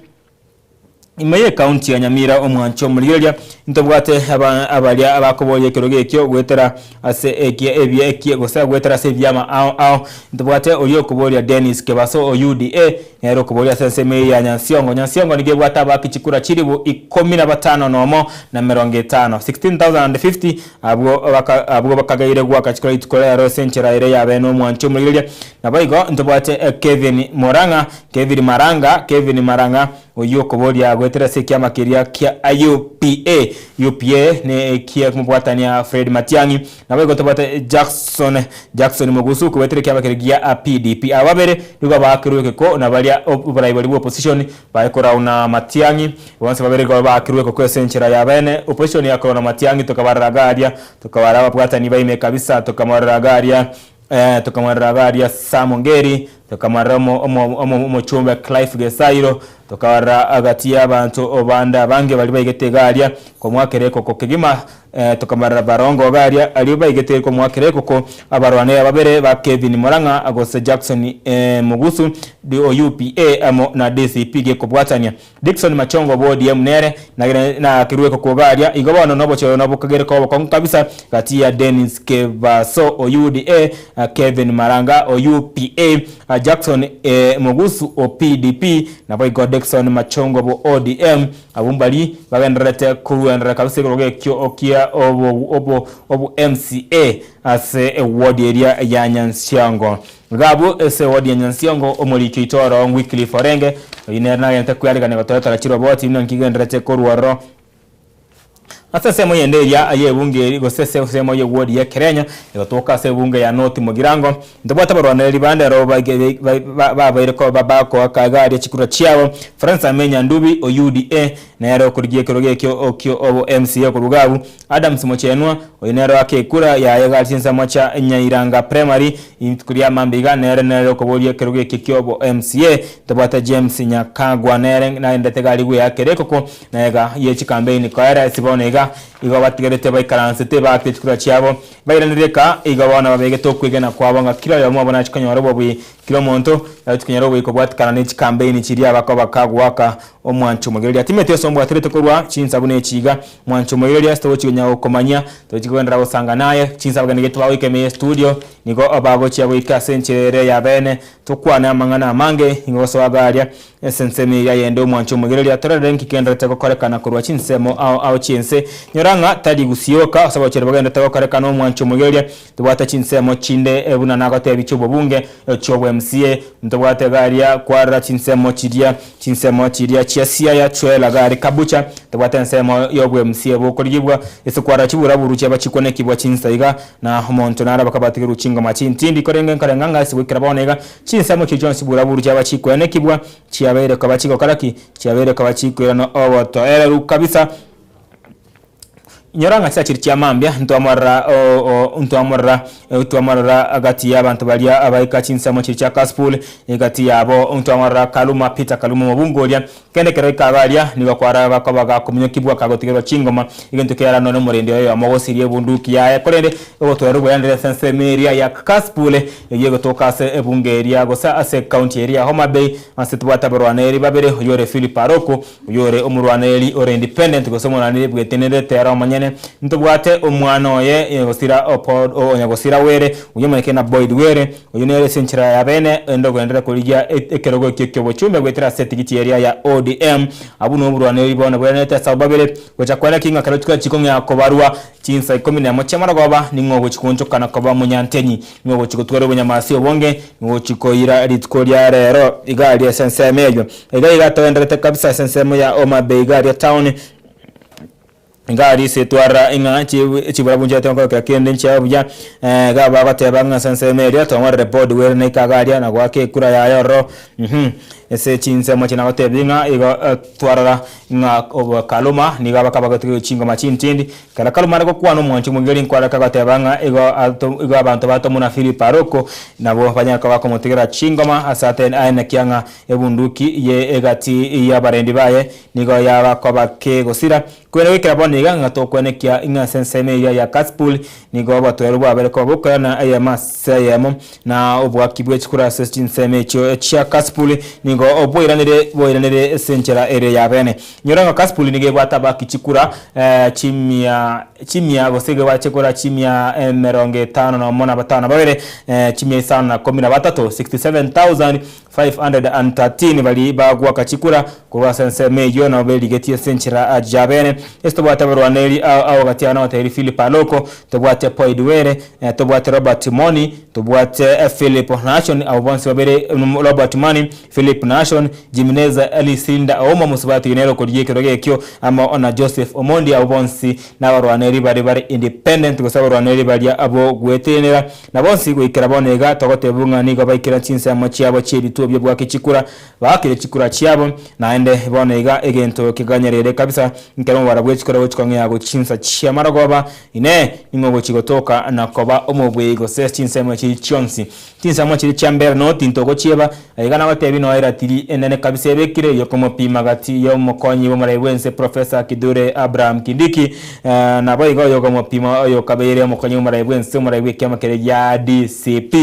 ime y'ekaunti ya Nyamira omwancho omorigereria, ntobwate aba abaria abakoboria ekerogo ekio goetera ase ekie ebia ekie gose goetera ase ebiama ao ao. Ntobwate oria okoboria Dennis Kebaso o UDA, nere okoboria ase ensemo eye ya Nyansiongo. Nyansiongo nigo ebwate abaaki chikura chilifu ikomi na batano nomo na emerongo etano, 16,050, abwo baka abwo bakageire goaka chikura rituko rero ase enchera ere y'abeene omwancho omorigereria. Naboigo ntobwate Kevin Murang'a, Kevin Maranga, Kevin Marang'a, Oyio okoboria goetera ase ekiama keria kia UPA, UPA ne ekia komobwatania Fred Matiang'i, naboigo tobwate Jackson Jackson Mogusu koetera ekiama keria gia PDP. Aba babere nigo baakerwe ekeko na baria oborai boria bwa opposition baye korauna Matiang'i, bonsi babere igo baakerwe ekeko ase enchera ya bene opposition yakorwa na Matiang'i tokabarora iga aria, tokabara ababwatani baime kabisa tokamorora iga aria Tokamorora abaria Sam Ongeri, tokamorora omochumbe Clive Gesairo, tokarora agati y'abanto bande abange baria baigete iga aria komoakera ekoko kegima, tokamorora Barongo iga aria aria baigete komoakera ekoko, abarwani babere ba Kevin Murang'a gose Jackson Mugusu o UPA amo na DCP gekobwatania. Dickson Machongo bwa ODM nere naakerwe kokuoga aria, igo bono nobochoro nobokagere koba obokong'u kabisa gati ya Dennis Kebaso o UDA, Kevin Maranga o UPA, Jackson Mugusu o PDP naboigo Dickson Machongo bwa ODM. Abwo mbari bagendererete koruenderera kabisa ekerogo ekio kia obo MCA ase eward eria ya Nyansiongo. Iga abwo ase ewodi ya Nyansiongo, omoriki oito oro Wycliffe Orenge, oyio nere nagente kwearegania gotoretera chiroboti buna nkigendererete korwa ororo. Ase ensemo yende eria y'ebunge eri gose ase ensemo y'ewodi y'Ekerenyo egotoka ase ebunge ya North Mugirango, ntobwate abarwanereri bande aro babaire koba bakoaka iga aria chikura chiabo, Francis Amenya Ndubi o UDA nere okorigia ekerogo ekio okio obo MCA korwa iga abwo, Adams Mochenwa, oyo nere oaka ekura yaye iga ase chinsemo chia Nyairanga Primary, rituko ria mambia iga nere nere okoboria ekerogo eke kiobo MCA, ntobwate James Nyakagwa nere naendete iga aria gweakera ekoko na iga ye chikambeini koera ase bono iga igo batigerete baikaransete baakire chikura chiabo bairaneire eka igo bono babegete okwegena kwabo ng'a kera oyomo obo nachi konyora obobui kera omonto nachi konyora obobui kobwatikana ne chikambeini chiria bakoba kagoaka Omwancho omoigereria timeti ase ombwaterete korwa chinsa buna echi iga. Mwancho omoigereria ase togochi konya gokomanyia, togochi kogenderera gosanga naye, chinsa abageni gete bagoika ime ye studio, nigo bagochia goika ase enchera ere ya bene, tokwane amang'ana amange, nigo gosoa iga aria ase ensemo eria yende omwancho omoigereria tororere nki kendererete gokorekana korwa chinsemo ao ao chi'ense. Nyora ng'a tari gusioka ase obochori bogendererete gokorekana omwancho omoigereria, tobwate chinsemo chinde buna nagotebia chi'obobunge, chi'obwa-MCA, ntobwate iga aria kwarora chinsemo chiria Chinsemo chiria chia Siaya, Chwela, Gari, Kabucha, tobwate ensemo y'obwemsie bokorigigwa, ase kwarora chiburaburu chiaba chikwanekigwa chinsa iga, na omonto naro bakabatigerwa chingoma chintindi, korende nkarenga ng'a ase goikera bono iga, chinsemo chiria chionsi buraburu chiaba chikwenekigwa, chiabeire koba chigokora ki? Chiabeire koba chikoirana obotoereru kabisa. Inyora ng'a chinsa chiria chia mambia ntwamorora ntwamorora ntwamorora gati y'abanto baria abaika chinsemo chiria chia Kasipul, egati yabo ntwamorora Kaluma, Peter Kaluma omobunge oria. Kende ekero aika iga aria, nigo kwaraba koba gakominyokigwa kagotigerwa chingoma, egento kiara nonye omorendi oyomo ogosiria ebunduki yaye. Korende ogotwara oboyanire ase ensemo eria ya Kasipul, eyio egotoka ase ebunge eria gose ase ecounty eria ya Homa Bay, ase tobwate abarwaneri babere, oyore Philip Aroko, Oyore omorwaneri ore independent gose omorwaneri bwetenerete ere omonyene, ntobwate omwana oye nyagosira o nyagosira were, oyio omanyekire na Boyd Were, oyio nere ase enchera ya bene ende ogenderere korigia ekerogo ekio kiobochumbe goetera ase etigiti eria ya ODM. Abwo noborwaneri bono bwenerete ase abwo babere, gocha kwana ki ng'a kero chikura chikong'ea kobarwa chinsa ikomi nemo chi'amarogoba, ning'o ogochia goonchokana koba omonyantenyi, ning'o ogochia gotwara obonyamasi obonge, ning'o ogochia koira rituko ria rero iga aria ase ensemo eyio. Iga iga togenderete kabisa ase ensemo ya Homa Bay iga aria town, iga aria ase twarora ing'a chibarabwo nchiarete gokora kera kende nchiabe buya, iga bagoteba ng'a ase ensemo eria tong'orere board were naika iga aria na goaka ekura yaye ororo ase chinsemo echi nagotebia ng'a igo twarora ng'a obo Kaluma nigo abakabagotiga chingoma chintindi, Ekero Kaluma are gokwana omwanchi omogeri nkwareke agoteba ng'a igo ato igo abanto batomwa na Philip Aroko nabwo banyare koba bakomotigera chingoma ase ate aenekia ng'a Ebunduki ye egati y'abarendi baye nigo yaba koba kegosira. Korende goikera bono iga ng'a tokwenekia ing'a ase ensemo eria ya Kasipul nigo obotoereru bwabere koba bokoirana eyemo ase eyemo, na oboaki bwe chikura ase chinsemo echio chia Kasipul nigo boiranire boiranire ase enchera ere y'abene. Inyora ng'a Kasipul nigo ebwate abaaki chikura chimia chimia gose igo ebwate chikura chimia emerongo etano nomo na batano na babere, chimia isano na komi na batato, 67,000. 513 baria bagoaka chikura korwa ase ensemo eyio nabo berigetie ase enchera y'abene. Ase tobwate abarwaneri ao ao gati yabo nabatebi Philip Aloko, tobwate Poid Were, tobwate Robert Moni, tobwate Philip Nashon, abwo bonsi babere Robert Mani, Philip Nashon, Jimineza Lisinda Ouma omosubati oyo nere okorigia ekerogo ekio amo na Joseph Omondi abwo bonsi nabarwaneri baria bare independent gose abarwaneri baria bogwetenenera. Na bonsi goikera bono iga togotebwa ng'a nigo baikera chinsemo chiabo chi'ebituo bi'obwaki chikura, baakire chikura chiabo, naende bono iga egento keganyereire kabisa, nkero omobaro bwe chikura gochia kong'ea gochia chinsa chi'amarogoba. Inee! Ning'o ogochia gotoka na koba omobui gose chinsemo echi chionsi? Chinsemo chiria chia mbere noti ntogochieba, aiga nagotebie noe eratiri enene kabisa ebekire y'okomopima gati y'omokonyi bw'omorai bw'ense Professor Kithure Abraham Kindiki, Naboigo oyokomopima oyokabeire omokonyi bw'omorai bw'ense, omorai bw'ekiama keria gia DCP,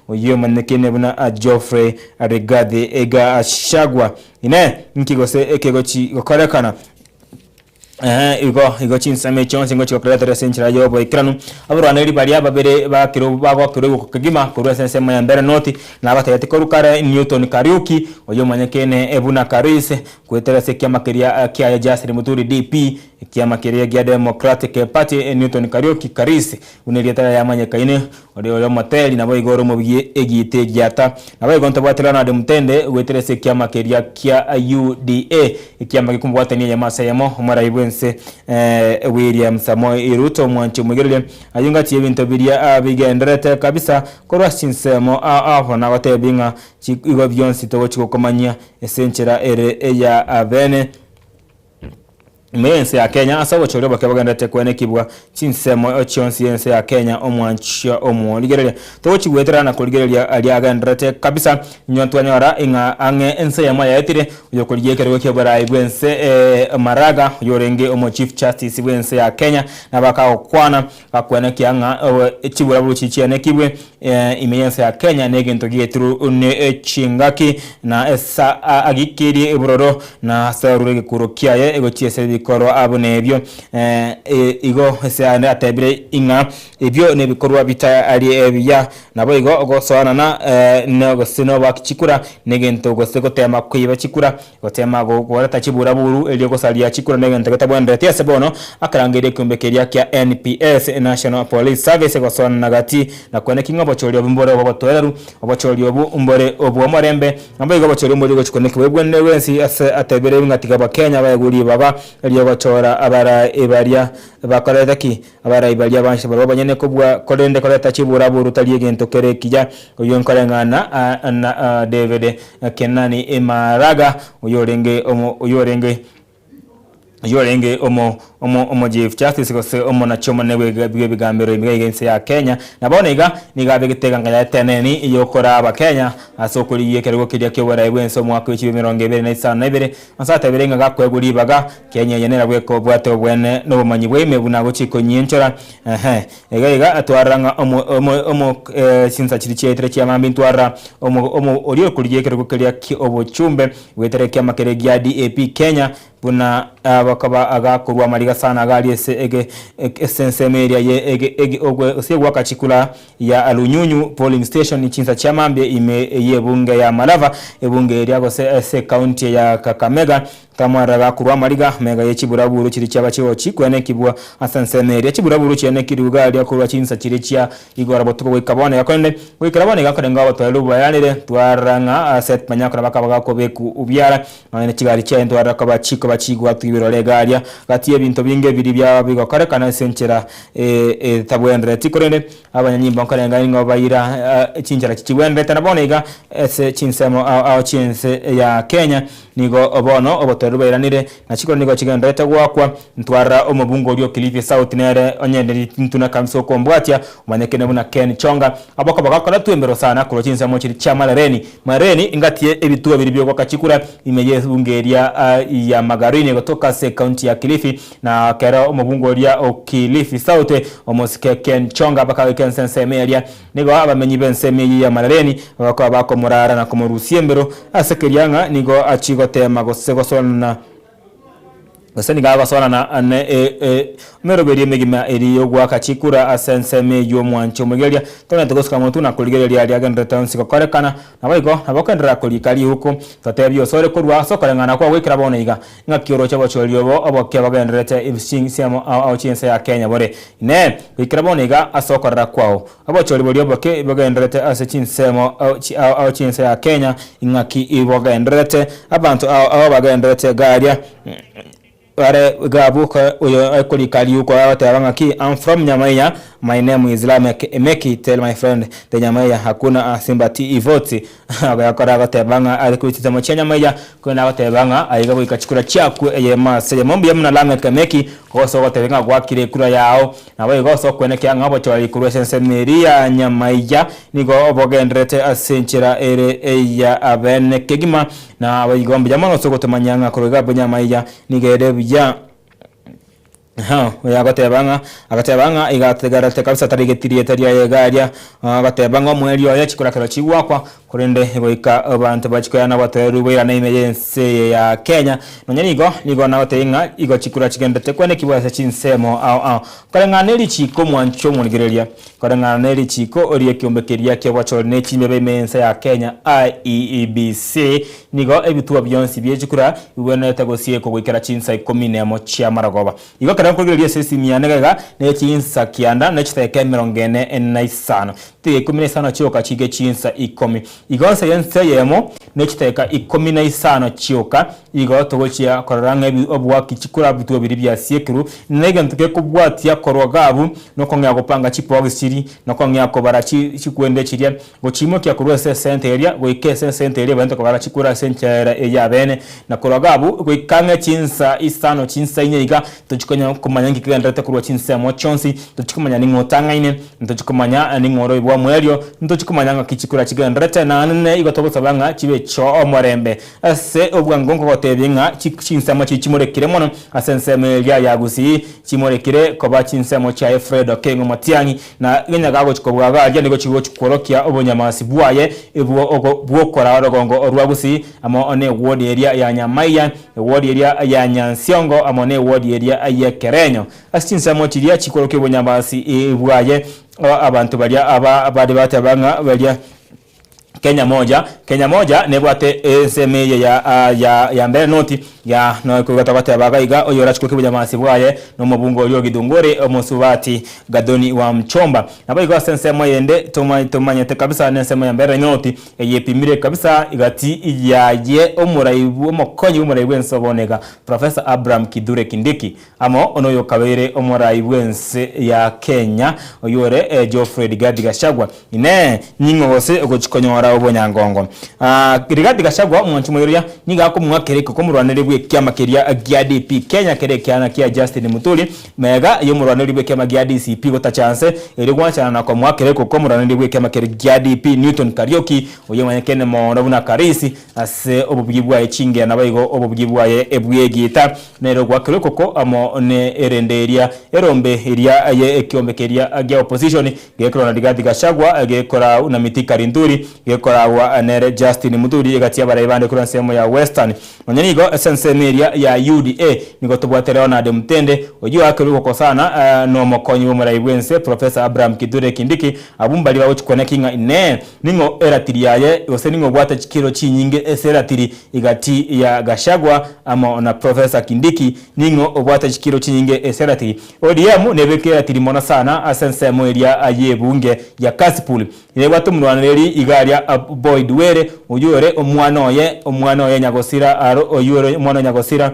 oyio omanyekene buna Geoffrey Rigathi Gachagua. Inee! Inki gose ekegochi gokorekana? Ee, igo igo chinsemo echi chionsi ngochi gokoretera ase enchera y'oboikeranu. Abarwaneri baria babere bakire bagokerwa igoko kegima korwa ase ensemo ya mbere noti, nabatebetie korwa kare Newton Kariuki, oyio omanyekene buna Karis, goetera ase ekiama keria kiaye Justin Muturi DP, Ekiama keria gia Democratic Party, Newton Kariuki Karis, buna erieta riaye amanyekaine, oria ore omoteri naboigo ore omobugi egiita egiata. Naboigo ntobwate Leonard Mutende goetera ase ekiama keria kia UDA, ekiama gekomobwatania eyemo ase eyemo omorai bwense William Samoei Ruto omwanchi omoigereria. Ayio ngati y'ebinto biria bigendererete kabisa korwa ase chinsemo ao nagotebie ng'a igo bionsi togochi gokomanyia ase enchera ere eya bene. Ime y'ense ya Kenya ase obochori oboke bogendererete kwenekibwa chinsemo chionsi y'ense ya Kenya omwanchia omorigereria togochigwetera na korigereria aria agendererete kabisa inwe twanyora ing'a ang'e ense eyemo yaetire oyokorigia ekerogo ki'oborai bw'ense Maraga oyorenge omo Chief Justice bw'ense ya Kenya nabo akagokwana Gakwenekia ng'a chiburaburu chianekigwe ime y'ense ya Kenya negento gietiru ne chingaki na esa agikirie ebororo na ase arure egekuro kiaye egochia ase ebikorwa buna ebio. Igo ase ande atebire ing'a ebio nebikorwa bitari ebiya. Naboigo ogosoanana gose noboaki chikura negento gose gotema koiba chikura Gotema goreta chiburaburu erio gosaria chikura negento getabwenereti ase bono, akarangeria ekeombe keria kia NPS, National Police Service, gosoanana gati na koeneki ng'a obochori obo mbore obw'obotoereru, obochori obo mbore obw'omorembe, naboigo obochori mbori gochi konekigwa ebwenere bwensi ase atebire ng'a tiga Abakenya baegwe ribaga riogochora abarai baria bakorete ki? Abarai baria banche barabwo abanyene kobua, korende koreta chiburaburu tari egento kere ekiya. Oyio nkoreng'ana na David Kenani Maraga, oyorenge oyorenge. Oyio orenge omo omo omo Chief Justice gose omonachi omonene bwe bw'ebigambero ime iga ense ya Kenya. Na bono iga nigo abegete eganga yaye teneni yokoraa abakenya ase okorigia ekerogo keria ki'oborai bw'ense omwaka we chibe 2052 ase atebire ng'a gakoegwa ribaga Kenya eye nera bweka obwate obwene na obomanyi bwa ime buna gochia konyienchora ehe iga iga atwarora ng'a omo omo omo chinsa chiria chiaetire chia mambia ntwarora omo omo oria okorigia ekerogo keria ki'obochumbe goetera ekiama keria gia DAP Kenya Buna bakaba agakorwa amariga sana iga aria ase ege ase ensemo eria ye ege ege ogwe gose egoaka chikura ya Lunyunyu polling station chinsa chia mambia ime y'ebunge ya Malava ebunge eria gose ase ecounty ya Kakamega tamwarora gakorwa amariga mega ye chiburaburu chiria chiaba chigochi kwenekibwa ase ensemo eria chiburaburu chienekirwe iga aria korwa chinsa chiria chia Igoro botuko goika bono iga korende goikera bono iga korenge obotoereru bwayanire twarora ng'a ase manyakora bakaba gakobekwa ubiara Nonya ne chigari chiaye ntwarora koba chikoba chigwatwa ibirore iga aria, gati y'ebinto binge biria biaba bigokorekana ase enchera etabwenereti. Korende abanyanyimbo nkorenga ning'o baira chinchera chichigwenerete. Na bono iga ase chinsemo ao ao chi'ense ya Kenya nigo bono obotoereru bwairanire, na chikura nigo chigendererete goakwa. Ntwarora omobunge oria o Kilifi South nere onye ntuna kabisa okombwatia, omanyekene buna Ken Chonga. Abwo bagakoretwe embero sana korwa chinsemo chiria chia Marereni. Marereni ingatie ebituo biria biogoaka chikura ime y'ebunge eria ya Magarini gotoka ase ekaunti ya Kilifi, na kero omobunge oria o Kilifi South omosike Ken Chonga bakagoika ense ensemo eria. Nigo abamenyi b'ensemo eyio ya Marereni bakoba bakomorara na komorusia embero ase keria ng'a nigo achie goteema gose gosoana Gose nigo agosoanana ne emeroberio emegima eria y'ogoaka chikura ase ensemo eyio omwanchi omoigereria togenderete gosuka motwe na korigereria aria agendererete onsi gokorekana. Naboigo nabo okoenderera korika riuko, totebie osore korwa ase okoreng'ana kwao goikera bono iga, ng'aki oroche obochori obo oboke bogendererete chinsemo ao ao chi'ense ya Kenya bore. Inee! Goikera bono iga ase okorora kwao, obochori boria oboke bogendererete ase chinsemo ao ao chi'ense ya Kenya ing'aki bogendererete? Abanto ao ao bagendererete iga aria. Bare iga abwo oyo akorika riuko agoteba ng'aki I'm from Nyamaiya my name is Lameck Emeki tell my friend the Nyamaiya hakuna sympathy votes agakora agoteba ng'a are korwa chinsemo chia Nyamaiya korende agoteba ng'a aiga goika chikura chiakwe eyemo ase eyemo mbuya muna Lameck Emeki gose ogotebia ng'a gwakire ekura yao Naboigo ase okwenekera ng'a obochori korwa ase ensemo eria ya Nyamaiya nigo bogendererete ase enchera ere eya abene kegima, naboigo mbuya mono ase ogotomanya ng'a korwa iga Nyamaiya nigo ere buya. Aha, oyo agoteba ng'a agateba ng'a iga ategererete kabisa tarigeti rieta riaye iga aria, agoteba ng'a omoerio oye chikorakero chigwakwa, Korende goika abanto bachie koyana obotoereru boirane ime y'ense eye ya Kenya, nonya nigo nigo nagotebia ng'a igo chikura chigenderete kwenekigwa ase chinsemo ao ao. Koreng'ana ne richiiko omwancho omorigereria, koreng'ana ne richiiko ri'ekeombe keria ki'obochori ne chimbebe ime y'ense ya Kenya, IEBC, nigo ebituo bionsi bie chikura bibwenerete gosiekwa goikera chinsa ikomi nemo chi'amarogoba. Igo ekero nkorigereria ase esimi yane iga iga, ne chinsa kianda ne chidakika emerongo ene na isano. Chidakika ikomi na isano chioka chike chinsa ikomi. Igo nse y'ense eyemo ne chidakika ikomi na isano chioka, igo togochia korora ng'a ebi oboaki chikura bituo biria biasiekirwe, na egento gekobwatia korwa iga abwo, nokong'ea gopanga chibox chiria, nokong'ea kobara chi chikwende chiria, Gochiimokia korwa ase esente eria goika ase esente eria ebaete kobara chikura ase enchera eye abene, na korwa iga abwo goika ang'e chinsa isano chinsa inye iga, tochia konya komanya nki kegendererete korwa chinsemo chionsi, tochia komanya ning'o otang'aine, ntochia komanya ning'o ore bw'omoerio, ntochia komanya ng'aki chikura chigendererete, naende igo togosaba ng'a chibe chi'omorembe. Ase obwango nkogotebia ng'a chinsemo chiria chimorekire mono ase ensemo eria ya Gusii, chimorekire koba chinsemo chiaye Fred Okengo Matiang'i, Na ng'ina gagochia kobua aria nigo chigochia kworokia obonyamasi bwaye bw'okoraa orogongo rwa Gusii, amo negwodi eria ya Nyamaiya, egwodi eria ya Nyansiongo, amo negwodi eria y'Ekerenyo. Ase chinsemo chiria chikworokia obonyamasi bwaye, abanto baria aba bare bateba ng'a baria Kenya Moja, Kenya Moja nebwate ensemo eye ya ya ya mbere noti ya nokoigwa togoteba iga iga oyo orachie kokia obonyamasi bwaye nomobunge oria o Githunguri omosubati Gathoni wa Mchomba. Naboigo ase ensemo eyende toma tomanyete kabisa nensemo ya mbere noti eye epimire kabisa gati yaye omorai omokonyi bwomorai bwense bono iga Professor Abraham Kithure Kindiki Amo noyokabeire omorai bw'ense ya Kenya, oyore Geoffrey Rigathi Gachagua. Inee! Ning'o gose ogochia konyora Obonyangongo. Rigathi Gachagua omwanchi omoiroria nigo akomong'a kera komorwaneria bw'ekiama keria gia DP Kenya kere ekiana kia Justin Muturi mega y'omorwaneria bw'ekiama gia DCP gotacha nse erio gwanchana na komoa kera komorwaneria bw'ekiama keria gia DP Newton Kariuki oyio omanyekene mono buna Karisi ase obobugi bwaye chingera naboigo obobugi bwaye bw'egiita nere ogwakerwa ekoko amo ne erende eria erombe eria ye ekiombe keria gia opposition Gekorwa na Rigathi Gachagua, gekorau na Mithika Linturi, gekoragwa nere Justin Muturi egati y'abarai bande korwa ensemo ya Western. Nonya nigo ase ensemo eria ya UDA nigo tobwate Leonard Mutende oyio oakerwe gokosana nomokonyi bw'omorai bw'ense Professor Abraham Kithure Kindiki abwo mbaria bagochi kweneki ng'a inee ning'o eratiri yaye gose ning'o obwate chikiro chinyinge ase eratiri egati ya Gachagua amo na Professor Kindiki ning'o obwate chikiro chinyinge ase eratiri ODM nebeke eratiri mono sana ase ensemo eria y'ebunge ya Kasipul. Nebwate omorwanereri iga aria Boyd Were, oyio ore omwana oye, omwana oye Nyagosira aro oyio ore omwana o Nyagosira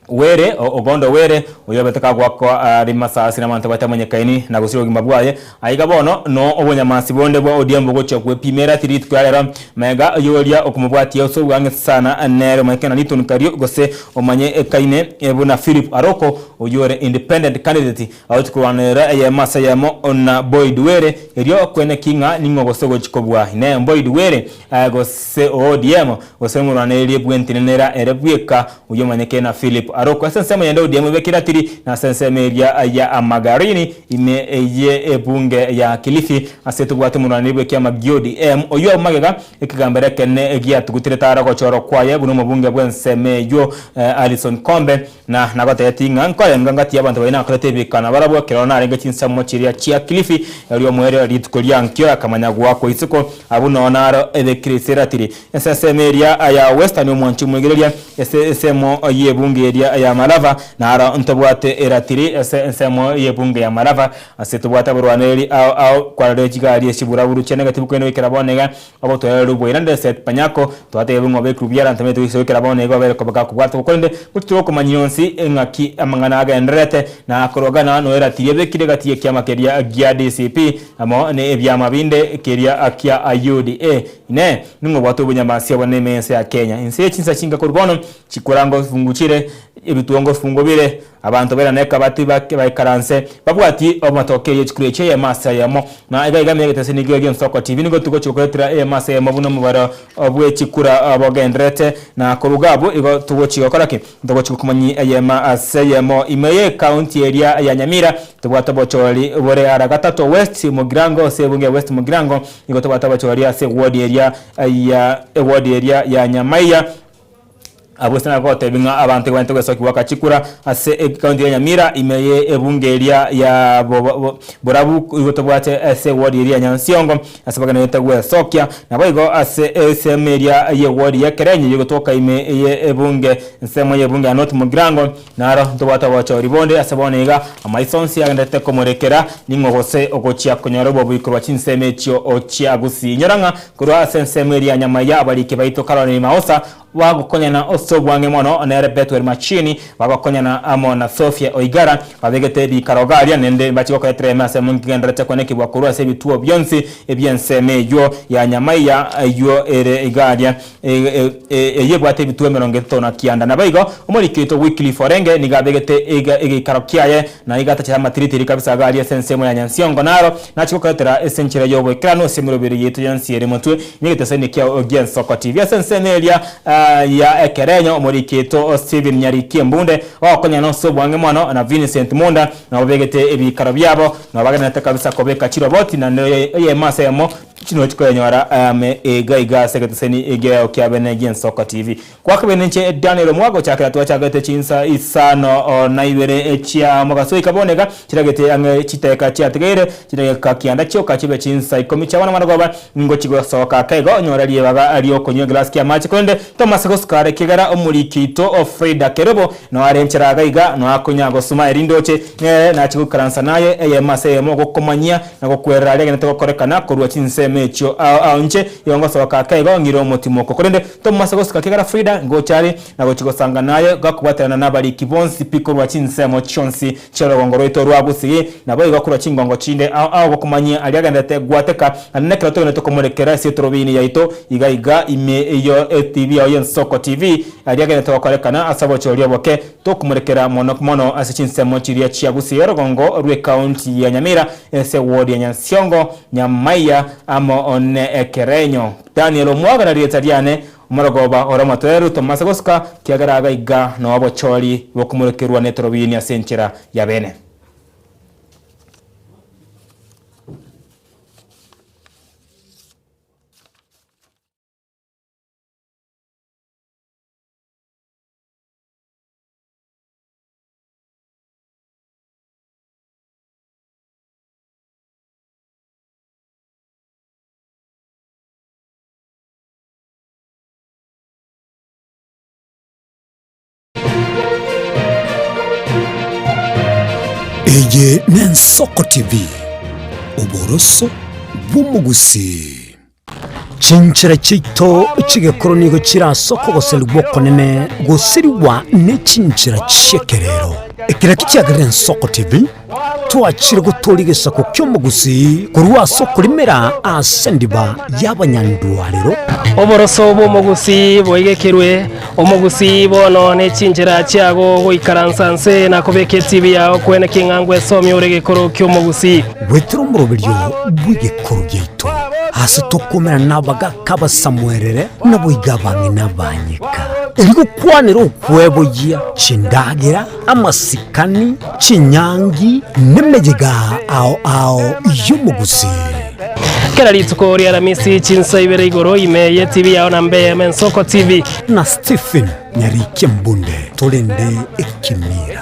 Were, Ogondo Were, oyio obete kagoakwa rimasasi nabanto batamanyekaini na gosira obogima bwaye. Aiga bono no obonyamasi bonde bwa ODM bogochia gwepima eratiri rituko ria rero. Magega y'oria okomobwatia ase obwang'e sana nere omanyekane na Newton Kario gose omanyekaine buna Philip Aroko oyio ore independent candidate agochia korwanerera eyemo ase eyemo na Boyd Were erio kweneki ng'a ning'o gose ogochia kobua Inee Boyd Were gose ODM gose omorwanereria bwentenenera ere bweka oyio omanyekene na Philip Aroko. Ase ensemo yende ODM ebeke eratiri na ase ensemo eria ya Magarini ime ye ebunge ya Kilifi ase tobwate omorwanereria bw'ekiama gi'ODM oyio abwo magega ekegambero ekenene giatugutire tara ogochorwa kwaye buna omobunge bw'ensemo eyio Alison Kombe Na nagotebetie ng'a nkorenga ngati y'abanto baria nakorete ebikano barabwo, ekero narenge chinsemo chiria chia Kilifi, erio omoerio rituko ria nkio akamanya goakwa isiko, abwo noo naro ebekire ase eratiri. Ase ensemo eria ya Western omwanchi omoigereria, ase ensemo y'ebunge eria ya Malava, naro ntobwate eratiri ase ensemo y'ebunge ya Malava, ase tobwate abarwanereri ao ao kwarorire chigari echi buraburu chianegete bukwene goikera bono iga, Obotoereru bwaira nde Seth Panyako, twatebigwe ng'a obekirwe biara ntomanyete goika goikera bono igo obere koba gakobwatwa korende gochi tokomanyia onsi eng'aki amang'ana agendererete na korogana noeratiri ebekire egati y'ekiama keria gia DCP amo ne ebiama binde keria kia UDA. Inee! Ning'o obwate obonyamasi obonene ime y'ense ya Kenya? Inse ye chinsa chinke korwa bono, chikura ngofungu chire, ebituo ngofungu bire, Abanto bairane ekabati baikaranse, babwatie amatoke ye chikura echio eyemo ase eyemo. Na iga iga egetese nigo egi'ensoko TV nigo togochia gokoretera eyemo ase eyemo buna omobaro bwe chikura bogendererete. Na korwa iga abwo igo togochia gokora ki? Ntogochia gokomanyia eyemo ase eyemo. Ime ye ekaunti eria ya Nyamira tobwate obochori bore ara gatato West Mugirango ase ebunge ya West Mugirango nigo tobwate abachori ase eward eria ya eward eria ya Nyamaiya. Abwo ase nagotebia ng'a abanto ebanto goesokia goaka chikura ase ekaunti ya Nyamira ime ye ebunge eria ya Borabu igo tobwate ase eward eria ya Nyansiongo ase bagendererete gwesokia. Naboigo ase esehemu eria ye ward ya Kerenyo egotoka ime ye ebunge ensemo ye ebunge ya North Mugirango naro ntobwate obochori bonde ase bono iga amaiso onsi agendererete komorekera ning'o gose ogochia konyora obobui korwa chinsemo echio ochia Gusii. Inyora ng'a korwa ase ensemo eria ya Nyamaiya abariki baito Caroline Maosa Bagokonyana ase obwange mono nere Bethuel Machini, bagokonyana amo na Sophia Oigara, babegete ebiikaro garia, naende mbachie gokoretera ime ase emonto kwenekigwa korwa ase ebituo bionsi ebi'ensemo eyio ya nyamaiya eyio ere igaria, eyio ebwate ebituo emerongo etato na kianda. Naboigo omoriki oito Wycliffe Orenge nigo abegete egeikaro kiaye, na iga atachere amatiritiri kabisa garia ase ensemo ya Nyansiongo, naro nachie gokoretera ase enchera y'oboikeranu ase emeroberi yaito yonsi ere motwe Negetesani kiao gi'ensoko TV. Ase ensemo eria ya ekerenyo omorikito Stephen Nyariki Embunde ogokonyana ase obwange mono na Vincent Munda nabo begete ebikaro biabo nabo bagendererete kabisa kobeka chiroboti na eyemo ase eyemo chinwe chikoyenyora ame iga iga ase egetesani giao kia bene gi'ensoko TV. Gwakabere ninche Daniel Omwaga gochakera twachagete chinsa isano na ibere chia mogaso goika bono iga chiragete ang'e chidakika chiatigaire chidakika kianda chioka chibe chinsa ikomi chia bono marogoba. Ngochia gosoka ake igo onyore ribaga ri'okonywa eglasi ki'amache, korende tomo. Tomase gosukara ekiagera omoriki oito o Frida Kerubo noo are enchera iga iga, noo akonya gosuma erinde oche nere nache goikaransa naye eyemo ase eyemo gokomanyia na gokwerera aria agenete gokorekana korwa chinsemo echio ao ao inche igo ngosoka ake igo ng'ire omotimoko. Korende tomase gosuka ekiagera Frida ngocha are na gochia gosanga naye gakobwaterana nabariki bonsi pi korwa chinsemo chionsi chi'orogongo rwaito rwa Gusii, naboigo korwa chingongo chinde ao ao gokomanyia aria agenderete gwateka, naende nekero togenderete komorekera ase etorobini yaito iga iga ime eyio etibi yao y'Ensoko TV, aria agenderete gokorekana ase obochori oboke, tokomorekera mono mono ase chinsemo chiria chia Gusii orogongo rw'ekaunti ya Nyamira, ase eward ya Nyansiongo, Nyamaiya amo ne Ekerenyo. Daniel Omwaga narieta riane, Omorogoba ore omotoereru tomase gosuka, kiagera iga iga noo obochori bokomorekerwa netorobini ase enchera ya bene. Eye n'Ensoko TV, oboroso bw'omogusii. Chinchera chiaito chi'egekoro nigo chire ase okogoserigwa okonene gosirigwa ne chinchera chi'ekerero. Eke nakio kiagerire Ensoko TV Twachire gotooria egesaku ki'omogusii korwa ase okorimera ase endiba y'abanyandwarero. Oboroso bw'omogusii boigekerwe, omogusii bono ne chinchera chiago goikaransa nse na kobeka etibi yao kwene king'a ngwesomia ore egekoro ki'omogusii. Goetera omoroberio bw'egekoro giaito, ase tokomerana nabagaaka abasamuerere, naboigo abang'ina abanyeka, erio gokwanera okweboyia chindagera, Amasikani, chinyangi, nemeyega ao ao y'omogusii. Kera rituko ria Aramisi chinsa ibere igoro ime ye TV yao na mbe Ensoko TV. Na Stephen Nyarikia Mbunde torende ekemira.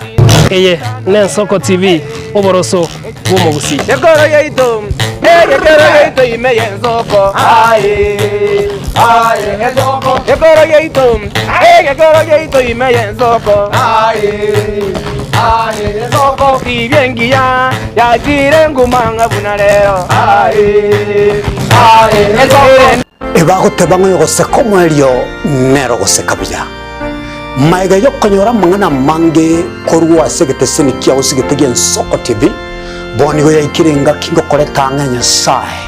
Eye n'Ensoko TV, oboroso bw'omogusii. Ekoro yaito, egekero yaito ime y'ensoko. Aye, aye, ensoko. Ekoro yaito, egekero yaito ime y'ensoko. Aye, aye, ensoko. Tibia engiya yachire nguma ng'a buna rero. Aye, aye, ensoko. Ebagoteba ng'a oyogoseka omoerio nere ogoseka buya. Magega y'okonyora amang'ana amange korwa ase egeteseni kiao sigete gi'Ensoko TV, bono nigo yaikire engaki ngokoreta ang'e Nyasae.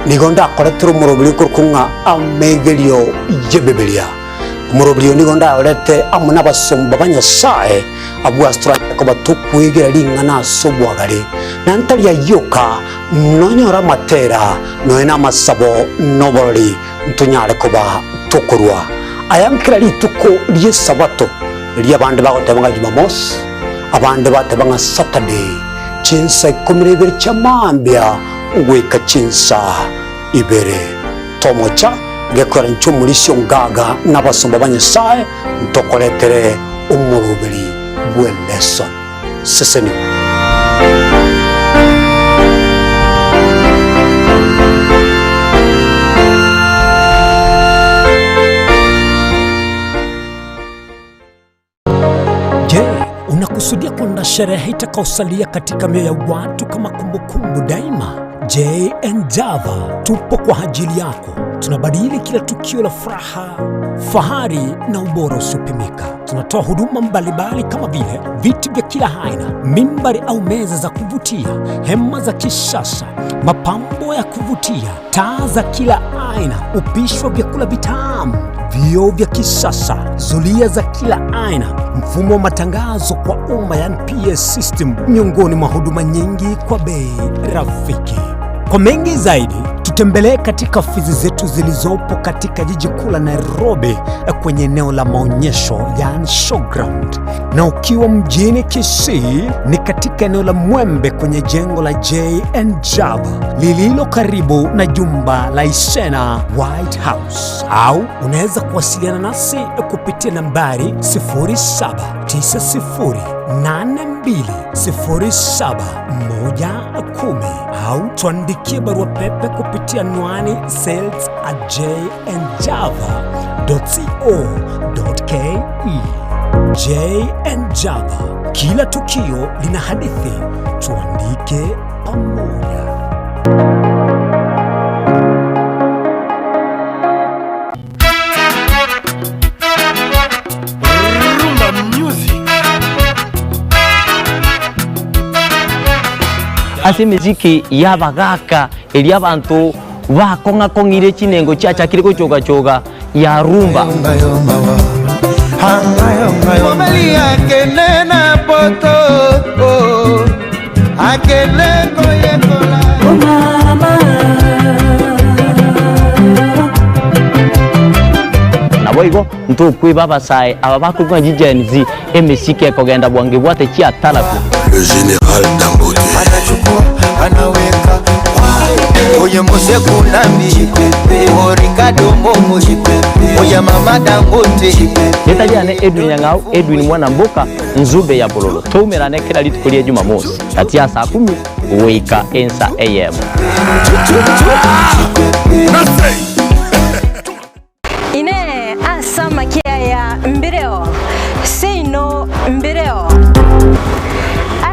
Nigo ndakoretere omoroberio okorokwa ng'a Amegerio y'Ebibilia. Omoroberio oyo nigo ndayorete amo nabasomba ba Nyasae, abwo ase toranyare koba tokwegera ring'ana ase obwagare, na ntari ayio oka, nonyore amatera, nonya namasabo, na oborori, ntonyare koba tokorua aya nkera rituko ri'Esabato, erio abande bagoteba ng'a Jumamosi, abande bateba ng'a Saturday, chinsa ikomi na ibere chia mambia goika chinsa ibere. Tomocha gekwera inche omorisia ongaga na abasomba ba Nyasae ntokoretere omoroberi bw'eleson. Sesenigwa. Je, unakusudia kwenda sherehe itakaosalia katika mioyo ya watu kama kumbukumbu daima? JN Java tupo kwa ajili yako. Tunabadili kila tukio la furaha, fahari na ubora usiopimika. Tunatoa huduma mbalimbali kama vile viti vya kila aina, mimbari au meza za kuvutia, hema za kisasa, mapambo ya kuvutia, taa za kila aina, upishi wa vyakula vitamu, vioo vya kisasa, zulia za kila aina, mfumo wa matangazo kwa umma yani PA system, miongoni mwa huduma nyingi kwa bei rafiki. Kwa mengi zaidi tutembelee katika ofisi zetu zilizopo katika jiji kuu la Nairobi kwenye eneo la maonyesho yani showground, na ukiwa mjini Kisii ni katika eneo la Mwembe kwenye jengo la JN Java lililo karibu na jumba la Isena White House, au unaweza kuwasiliana nasi kupitia nambari 079082 mbili 07 1 10 au tuandikie barua pepe kupitia anwani sales at jnjava.co.ke. JN Java, kila tukio lina hadithi, tuandike pamoja. Rumba Music. Ase emiziki y'abagaka eria abanto bakong'akong'ire chinengo chiachakire gochogachoga ya rumba. Mobali akende na poto oh, akende koyekola Naboigo ntokweba abasae aba bakorwa Gen Z emesiki ekogenda bwango ebwate chiatarabu. Le général Dangote. Anachukua anaweka oye mose kunambi orikado momo oya mama Dangote. Netajiane Edwin Nyang'au, Edwin Mwanamboka, Nzube ya Bololo. Toumerane kera rituko ria Jumamosi kati ya saa kumi goika ensa eyemo. Ine ase amakia ya mbireo, seino mbireo.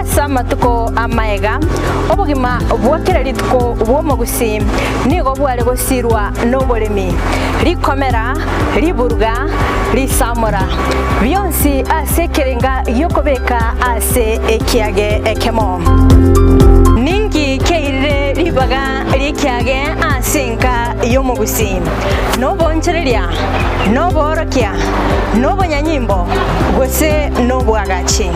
Ase amatuko amaega, obogima bwa kera rituko bw'omogusi nigo bware gosirwa n'oboremi, rikomera, riburuga, risamora, bionsi ase ekerenga gi'okobeka ase ekiage ekemo. Ninki keirire ribaga ri'ekiage ase enka y'omogusi? Nobonchereria, noboorokia, nobonyanyimbo, gose nobwagachi?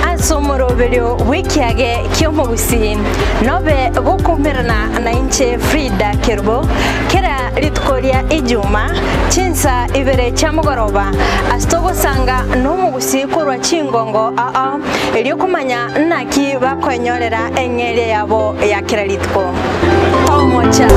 Ase omoroberio bw'ekiage ki'omogusi, nobe gokumerana nainche Frida Kerubo, kera rituko ria Ijuma, chinsa ibere chia mogoroba, ase togosanga nomogusi korwa chingongo ao, erio komanya naki bakoenyorera eng'eria yabo ya kera rituko. Omocha.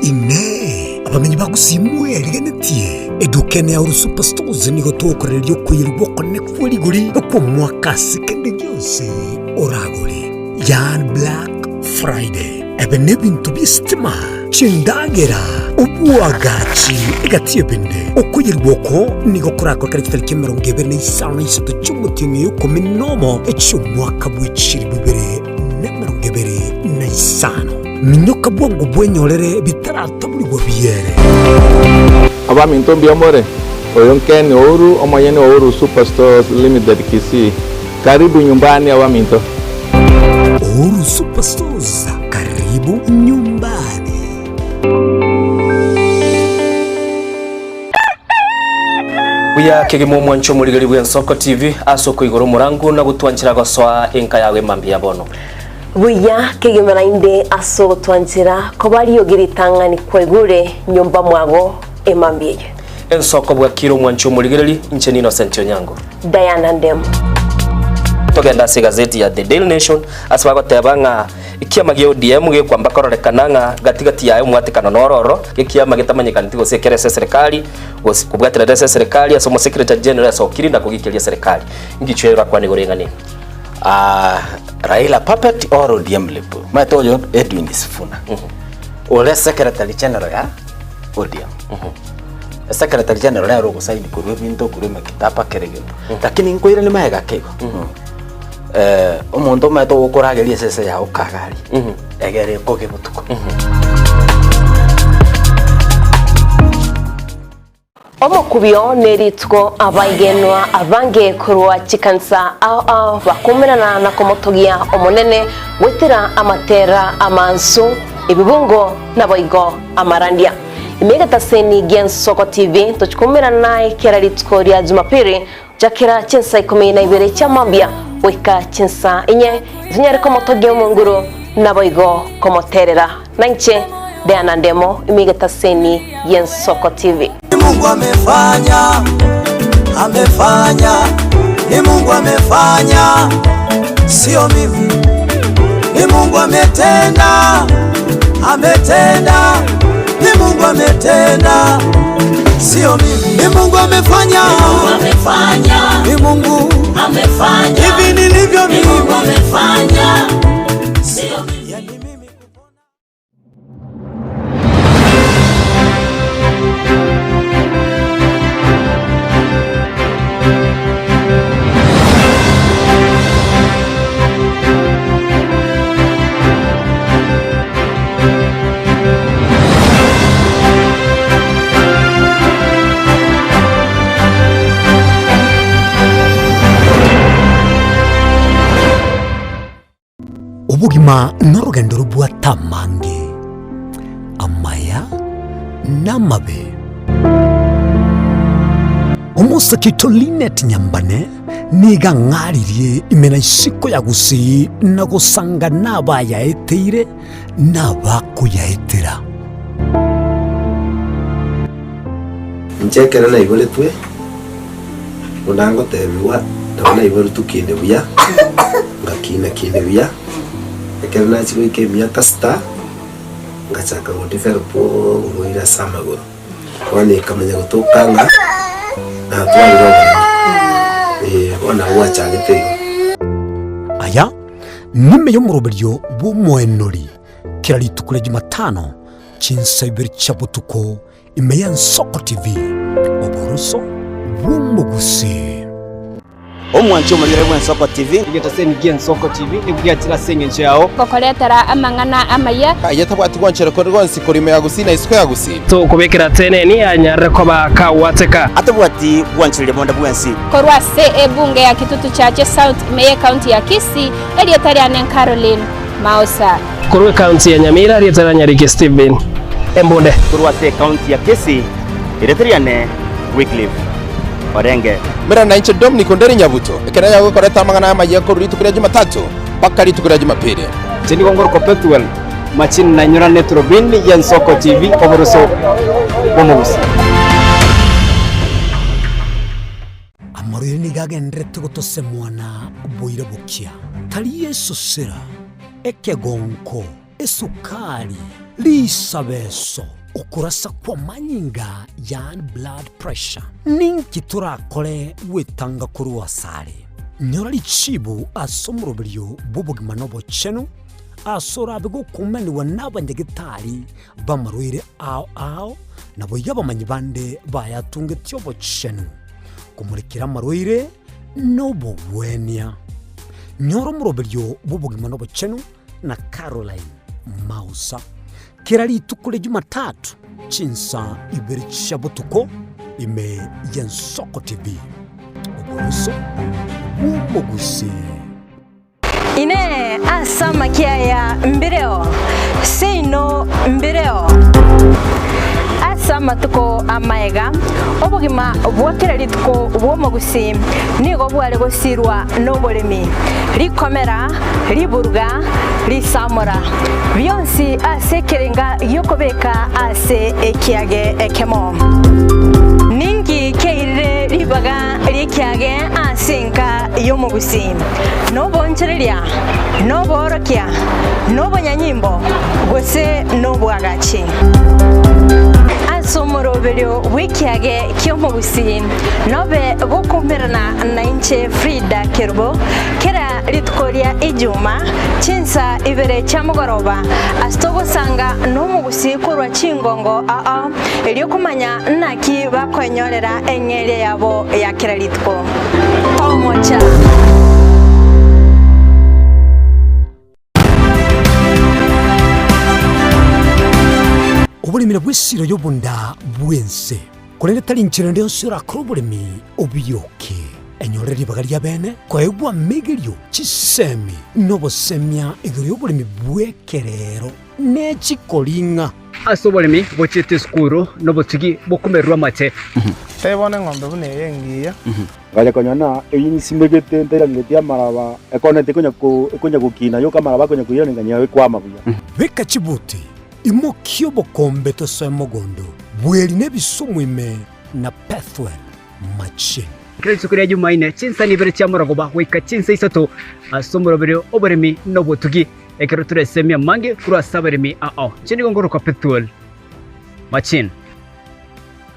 Inee! Abamenyi ba Gusii mwerigenetie? Eduka ene ya Uru Super Stores nigo togokorereria okoyerigwa okonene kwe rigori kw'omwaka ase kende gionsi oragore. Yaani Black Friday. Ebe nebinto bi'esitima, chindagera, oboagachi egati y'ebinde. Okoyerigwa oko nigo korakoreke chitariki 25 chi'omotienyi oyokomi nomo echi'omwaka bw'echilifu 2025. Minyoka bwango bwenyorere bitarataborigwa biere. Abaminto mbuya more? Oyo Ken Ouru, omonyene o Ouru Super Stores Limited Kisii. Karibu nyumbani abaminto. Ouru Super Stores, karibu nyumbani. Buya kegima omwancho omorigeri bw'Ensoko TV ase okoigora omorango na gotwanchera gosoa enka yago emambia ya bono. Buya kegima naende ase ogotwanchera koba riogi ritang'ani kwaigure nyomba mwago emambia eye. Ensoko bwakire omwancho omorigereri, inche n'Innocent Onyango. Diana Ndemo. Togende ase egazeti ya The Daily Nation ase bagoteba ng'a ekiama gia ODM gekwamba kororekana ng'a gati gati yaye omwatekano noro oro, gekiama getamanyekaneti gose ekere ase eserekari gose kobwaterera ase eserekari ase omosekretary general asokire na kogikeria eserekari. Inki orakwane igoro eng'ana eye? Ah, Raila puppet or ODM lip. Maete oyo Edwin Sifuna. Ore secretary general ya ODM. Secretary general nere ogosaini korwa ebinto korwa emekitaba kere egento. Lakini nkoirani maega ake igo. Eh, omonto omanyete ogokorageria esese yago kagari. Egere ekoge botuko. Omokubio nerituko abaigenwa abange korwa chikanisa ao ao bakomerana na komotogia Omonene goetera amatera amansu, ebibungo naboigo amarandia. Ime egetaseni gi'Ensoko TV tochikomerana naye kera rituko ria Jumapili gochakera chinsa ikomi na ibere chia mambia goika chinsa inye, tonyare komotogia Omonguru naboigo komoterera. Nainche Diana Ndemo ime egetaseni gi'Ensoko TV. Mungu amefanya, amefanya, ni Mungu amefanya, sio mimi. Ni Mungu ametenda, ametenda, ni Mungu ametenda. Sio mimi, ni Mungu amefanya, Ni Mungu amefanya, ni Mungu amefanya, hivi nilivyo ni mimi. Mungu amefanya, sio mimi. Obogima norogendo robwate amange, amaya na amabe. Omosake oito Linet Nyambane nigo ang'aririe ime na isiko ya Gusii na gosanga nabayaeteire na abakoyaetera. Inche ekero naiboretwe, buna ngotebigwa, nabo naiboretwe kinde buya, ngakina kinde buya, ekero nachia goika emiaka sita, ngachaka go develop oborwaire ase amagoro. Bono ekamanya gotoka ng'a natwarire oboremo, eh, bono nabo gwachagete igo. Aya nime y'omoroberio bw'omoenori kera rituko ria Jumatano chinsa ibere chia botuko ime y'Ensoko TV, oboroso bw'omogusii. Omwanchi omorigere bw'Ensoko TV. Egetaseni gi'Ensoko TV nigo giachire ase engencho yao. Gokoretera amang'ana amaya. Aye tabwati gwanchera konde gwonsi korwa ime ya Gusii na isiko ya Gusii. Tokobekera teneni anyarire koba kagwateka. Atabwati gwanchereria bonde bwensi. Korwa ase ebunge ya Kitutu Chache South ime y'ecounty ya Kisii, erieta riane Caroline Mausa. Korwa ecounty ya Nyamira, erieta ria Nyariki Stephen Embunde. Korwa ase ecounty ya Kisii, erieta riane Wycliffe Orenge. Mera nainche Dominic Onderi Nyabuto, ekero yagokorete amang'ana amayia korwa rituko ria Jumatatu mpaka rituko ria Jumapili. Inche nigo ngorokwa Pethuel Machini na inyora neturubini y'Ensoko TV oboroso bw'omogusii. Amarwaire nigo agendererete gotosemwa na boira bokia, tari esosera, ekegonko, esukari, risabeso, okorasa kw'amanyinga yaani blood pressure. Ninki torakore gwetanga korwa asare? Nyora richibu ase omoroberio bw'obogima na obochenu, ase orabe gokumanigwa n'abanyagetari b'amarwaire ao ao, naboigo abamanyi bande bayatungetie obochenu, komorekera amarwaire nobogwenia. Nyora omoroberio bw'obogima na obochenu na Caroline Mausa kera rituko ria Jumatatu chinsa ibere chia botuko ime y'Ensoko TV. Oboroso bw'omogusii. Inee! Ase amakia aya mbireo? Seino mbireo. Ase amatuko amaega, obogima bwa kera rituko bw'omogusii nigo bware gosirwa noboremi, rikomera, riburuga, risamora, bionsi ase ekerenga gi'okobeka ase ekiage ekemo. Ninki kiairire ribaga ri'ekiage ase enka y'omogusii? Nobonchereria, noboorokia, nobonyanyimbo, gose nobwagachi? Ase omoroberio bw'ekiage ki'omogusii nobe gokoumerana nainche Frida Kerubo kera rituko ria Ijuma chinsa ibere chia mogoroba ase togosanga nomogusii korwa chingongo ao erio komanya naki bakoenyorera eng'eria yabo ya kera rituko. Tomocha. Oboremi nabwo esiro y'obonda bw'ense, korende tari nchera ende yonsi orakore oboremi obioke. Enyore ribaga ri'abeene koegwa amegerio, chisemi, na obosemia igoro y'oboremi bw'ekerero ne chikoring'a. Ase oboremi bochiete esukuru nobotugi bokomererwa amate. Tebia bono eng'ombe buna eye engiya. Ngacha konyora ng'a eyio nsimegete ntairangeretie amaraba, ekoneti ekonya ko ekonya gokina yoka amaraba akonya koiranengania ekwama buya. Beka chibuti, imokia obokombe tosoe mogondo, bweri na ebisumu ime na Pethuel machine. Kera rituko ria Jumaine, chinsa nibere chia morogoba goika chinsa isato ase omoroberio oboremi na obotugi, ekero toresemie amange korwa ase abaremi ao. Inche nigo ngorokwa Pethuel Machine.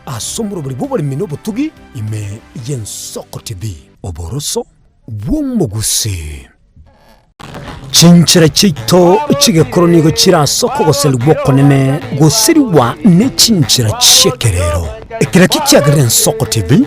Ase omoroberi bw'oboremi na obotugi ime y'Ensoko TV. Oboroso bw'omogusii. Chinchera chiaito chi'egekoro nigo chire ase okogoserigwa okonene gosirigwa ne chinchera chi'ekerero. Eke nakio kiagerire Ensoko TV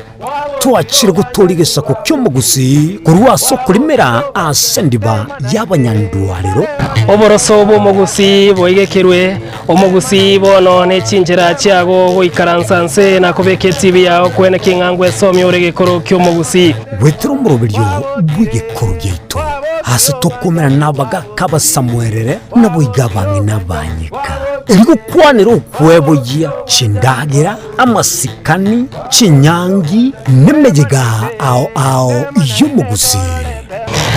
twachire gotooria egesaku ki'omogusii korwa ase okorimera ase endiba y'abanyandwarero. Oboroso bw'omogusii boigekerwe, omogusii bono ne chinchera chiago goikaransa nse na kobeka etibi yao kwene king'a ngwesomia ore egekoro ki'omogusii. Goetera omoroberio bw'egekoro giaito, aase tokomerana nabagaaka abasamuerere, naboigo abang'ina abanyeka, erio gokwanera okweboyia chindagera, amasikani, chinyangi, nemeyega ao ao y'omogusii.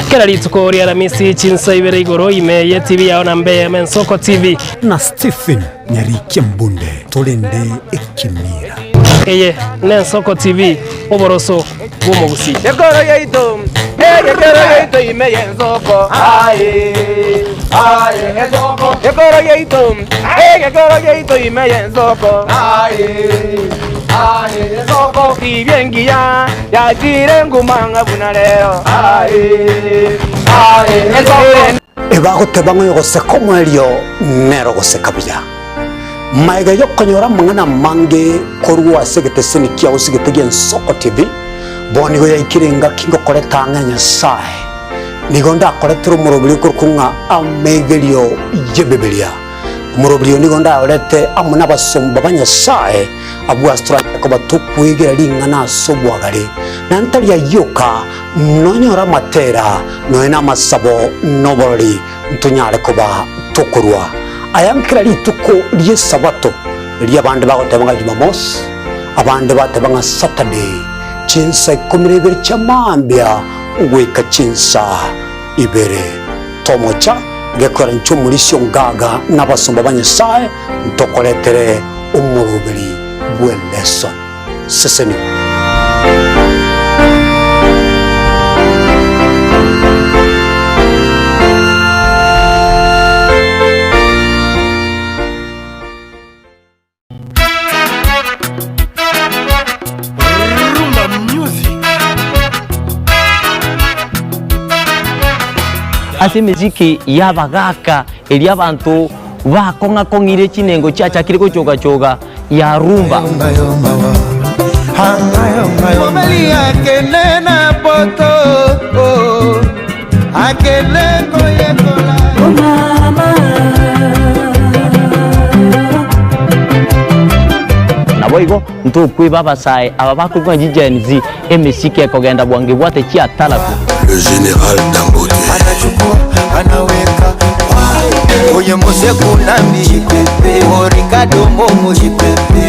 Kera rituko ria Aramisi chinsa ibere igoro ime ye TV yao na mbe Ensoko TV. Na Stephen Nyarikia Mbunde torende ekemira. Eye n'Ensoko TV, oboroso bw'omogusii. Ekoro yaito, egekero yaito ime y'ensoko. Aye, aye, ensoko. Ekoro yaito, egekero yaito ime y'ensoko. Aye, aye, ensoko. Tibia engiya yachire nguma ng'a buna rero. Aye, aye, ensoko. Ebagoteba ng'a oyogoseka omoerio nere ogoseka buya. Magega y'okonyora amang'ana amange korwa ase egeteseni kiao gose egete gi'Ensoko TV, bono nigo yaikire engaki ngokoreta ang'e Nyasae. Nigo ndakoretere omoroberio okorokwa ng'a Amegerio y'Ebibilia. Omoroberio oyo nigo ndayorete amo nabasomba ba Nyasae, abwo ase toranyare koba tokwegera ring'ana ase obwagare, na ntari ayio oka, nonyore amatera, nonya namasabo, na oborori, ntonyare koba tokorua aya nkera rituko ri'Esabato, erio abande bagoteba ng'a Jumamosi, abande bateba ng'a Saturday, chinsa ikomi na ibere chia mambia goika chinsa ibere. Tomocha gekora inche omorisia ongaga na abasomba ba Nyasae ntokoretere omoroberi bw'elesson. Sesenigwa. Rumba music. Ase emesiki y'abagaaka eria abanto bakong'akong'ire chinengo chiachakire gochogachoga ya rumba. Mobali akende na poto oh, akende koyekola Naboigo ntokweba abasae aba bakorokwa ng'a Gen Z, emesiki ekogenda bwango ebwate chiataraku. Le general Dangote. Anachukua anaweka oye mose kunambi orikado momo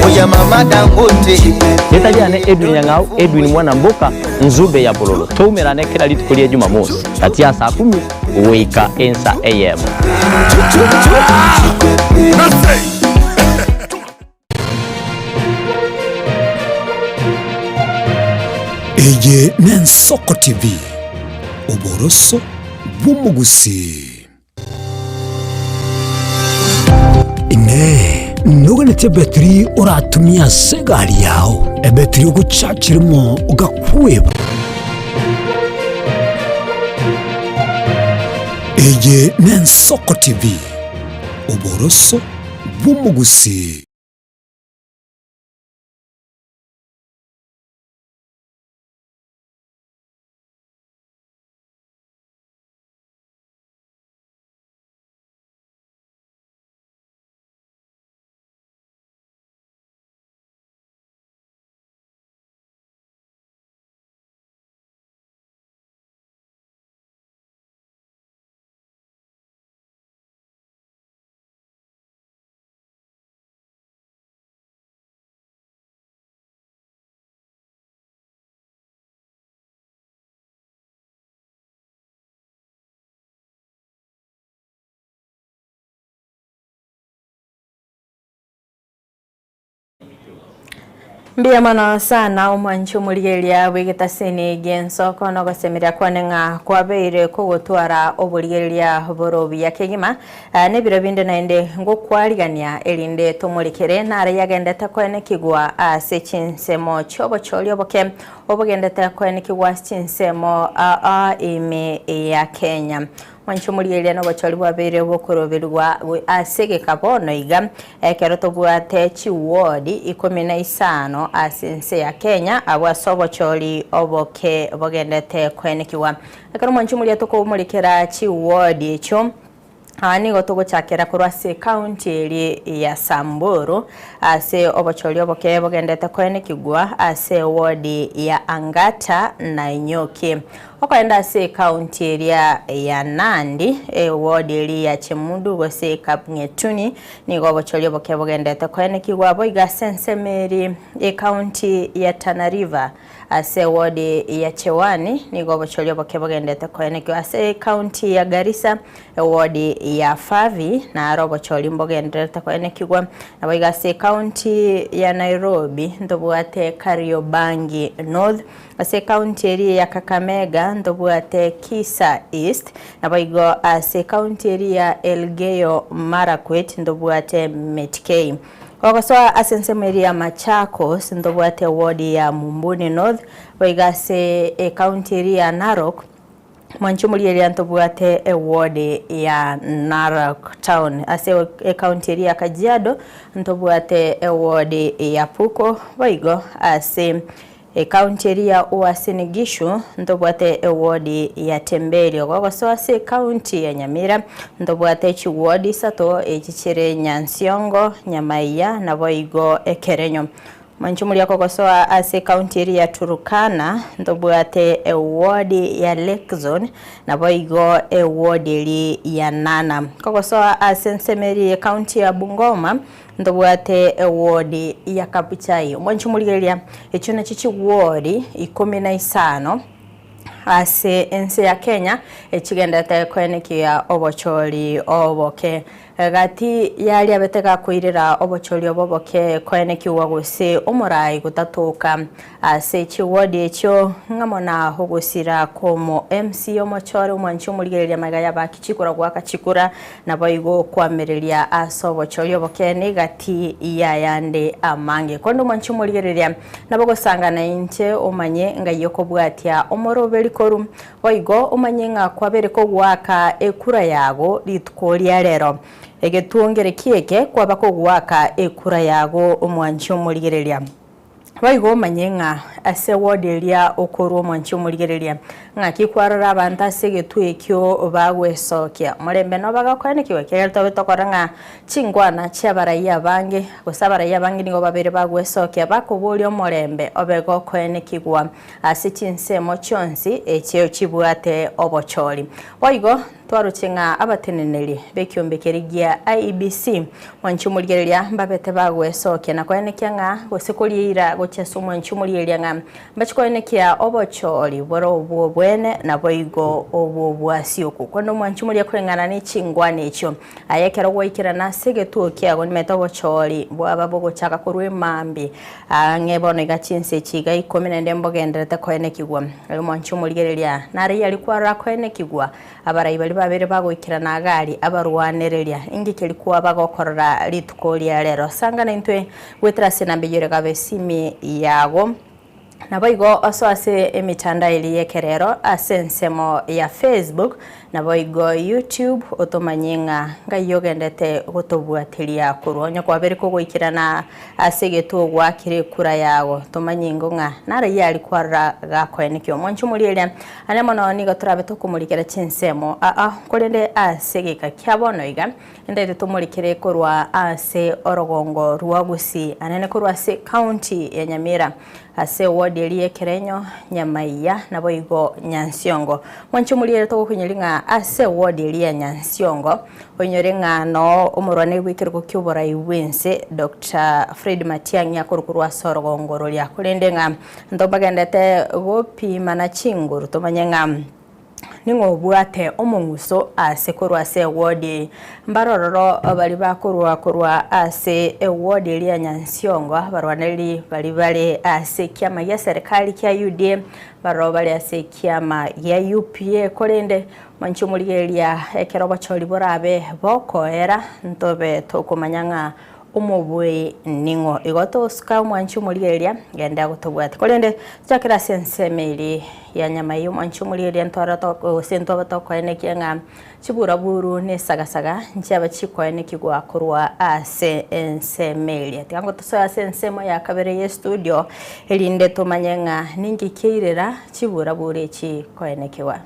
oya mama Dangote. Rieta riane Edwin Nyang'au, Edwin mwana mboka, Nzube ya Bololo. Toumerane kera rituko ria Jumamosi gati ya saa kumi goika ensa eyemo. Eye n'Ensoko TV, oboroso bw'omogusii. Inee! Noganetie ebetiri oratumie ase egari yao, ebetiri ogochachirimo ogakweba? Eye n'Ensoko TV, oboroso bw'omogusii. Mbuya mono sana omwanchi omorigereria bw'egetasini gi'ensoko na ogosemeria kwane ng'a kwabeire kogotwara oborigereria bore obuya kegima na ebiro binde naende ngokwarigania erinde tomorekere nare yagendete koenekigwa ase chinsemo chi'obochori oboke obogendete koenekigwa ase chinsemo aa ime ya Kenya. Mwanche omorigereria nobochori bwabeire bokoroberigwa ase egeka bono iga, ekero tobwate chiward ikomi na isano ase ense ya Kenya, abwo ase obochori oboke bogendete koenekigwa. Ekero mwanche omoria tokomorekera chiward echio, aa nigo togochakera korwa ase ecounty eria ya Samburu, ase obochori oboke bogendete koenekigwa ase eward ya Angata Nanyuki. Okoenda ase ekaunti eria ya Nandi, eward eria ya Chemundu gose Kapngetuni, nigo obochori oboke bogendete koenekigwa boigo ase ensemo eria ekaunti ya Tana River. Ase eward ya Chewani nigo obochori oboke bogendete koenekigwa ase ekaunti ya Garissa, eward ya Fafi naro obochori mbogendererete koenekigwa. Naboigo ase ekaunti ya Nairobi ntobwate Kariobangi North. Ase ekaunti eria ya Kakamega ntobwate Kisa East, naboigo ase ekaunti eria ya Elgeyo Marakwet ntobwate Metkei. Ogosoa ase ensemo eria ya Machakos ntobwate ward ya Mumbuni North, boigo ase ekaunti eria ya Narok mwanche omorieria ntobwate eward ya Narok Town. Ase ekaunti eria ya Kajiado ntobwate eward ya Puko, boigo ase Ekaunti eria ya Uasin Gishu ntobwate ewodi ya Tembeli. Ogosoa ase ekaunti ya Nyamira ntobwate chiwodi isato echi chire Nyansiongo, Nyamaiya naboigo Ekerenyo. Mwanche omoria kogosoa ase ekaunti eria ya Turkana ntobwate ewodi ya Lake Zone naboigo ewodi eria ya Nana. Kogosoa ase ensemo eria ya ekaunti ya Bungoma Ntobwate ewodi ya Kabuchai. Omwanchi omorigereria, echio nachio chiwodi ikomi na isano ase ense ya Kenya echigenderete koenekia obochori oboke. Gati yaria abete gakoirera obochori obo oboke koenekiwa gose omorai gotatoka ase chiwodi echio ng'amo na ogosira kwomo MC omochore omwanchi omorigereria magega y'abaki chikura goaka chikura Naboigo okoamereria ase obochori obokeene egati y'ayande amange. Korende omwanche omorigereria, nabo ogosangana inche omanye ng'ai okobwatia omoroberi korwa, boigo omanye ng'a kwabere kogoaka ekura yago rituko ria rero. Egetwongere ki'eke kwaba kogoaka ekura yago omwanche omorigereria. Boigo omanye ng'a ase ewodi eria okorwa omwanchi omorigereria, ng'aki kwarora abanto ase egetwe ekio bagwesokia. Omorembe nobagakoenekigwa, ekiagera tobe tokora ng'a chinkwana chi'abarai abange, gose abarai abange nigo babere bagwesokia, bakoboria omorembe obe gokoenekigwa ase chinsemo chionsi echio chibwate obochori. Boigo Twaroche ng'a abateneneri b'ekiombe keria gia IEBC, mwanchi omorigereria, mbabete bagwesokia na koenekia ng'a gose koria eira gochia ase omwanchi omorigereria ng'a mbache koenekia obochori bore obw'obwene naboigo obw'obwasioku. Korende omwanchi omoria koreng'ana ne chingwana echio, aye ekero gwaikerana ase egetuo kiago nimanyete obochori bwaba bogochaka korwa emambia ang'e bono iga chinsa echi iga ikomi naende mbogendererete koenekigwa. Aye omwanchi omorigereria, nare aria kwarora koenekigwa Abarai baria babere bagoikerana Hagari, abarwanereria, inki keria kwaba gokorora rituko ria rero? Sanga naintwe goetera ase enamba eyio ere gabe esimi yago. Naboigo osoe ase emetandao eria y'ekerero ase ensemo ya Facebook, naboigo YouTube, otomanye ng'a ngai ogendete gotobwatiria korwa. Onye kwabere kogoikerana ase egetuo gwakire ekura yago, tomanye ingo ng'a narayio aria kwarora gakoenekia. Omwancho omoria eria Aria mono nigo torabe tokomorikera chinsemo aa, korende ase egeka kia bono iga, ntaete tomorikere korwa ase orogongo rwa Gusii, anene korwa ase county ya Nyamira, ase eward eria y'Ekerenyo, Nyamaiya, naboigo Nyansiongo. Mwanche omoriere togokoinyoria ng'a ase eward eria ya Nyansiongo, oinyore ng'a noo omorwani bw'ekerogo ki'oborai bw'ense Doctor Fred Matiang'i akorwa korwa ase orogongo roria, korende ng'a Ntobagendete gopimana chinguru, tomanye ng'a ning'o obwate omong'uso ase korwa ase ewodi eye. Mbare ororo baria bakorwa korwa ase ewodi eria ya Nyansiongo, abarwanereri baria bare ase ekiama gia serikali kia UDA, mbaroro bare ase ekiama gia UPA korende mwanche omorigereria ekero obochori borabe bokoera ntobe tokomanya ng'a Omobui ning'o? Igo tosuka omwanchi omorigereria, genda agotobwate. Korende tochakere ase ensemo eria ya nyama eyio omwanchi omorigereria ntware gose ntwabe tokoenekia ng'a chiburaburu na esagasaga nchiaba chikoenekigwa korwa ase ensemo eria. Tiga ngotosoe ase ensemo ya kabere ye studio erinde tomanye ng'a ninki kiairera chiburaburu echi koenekigwa.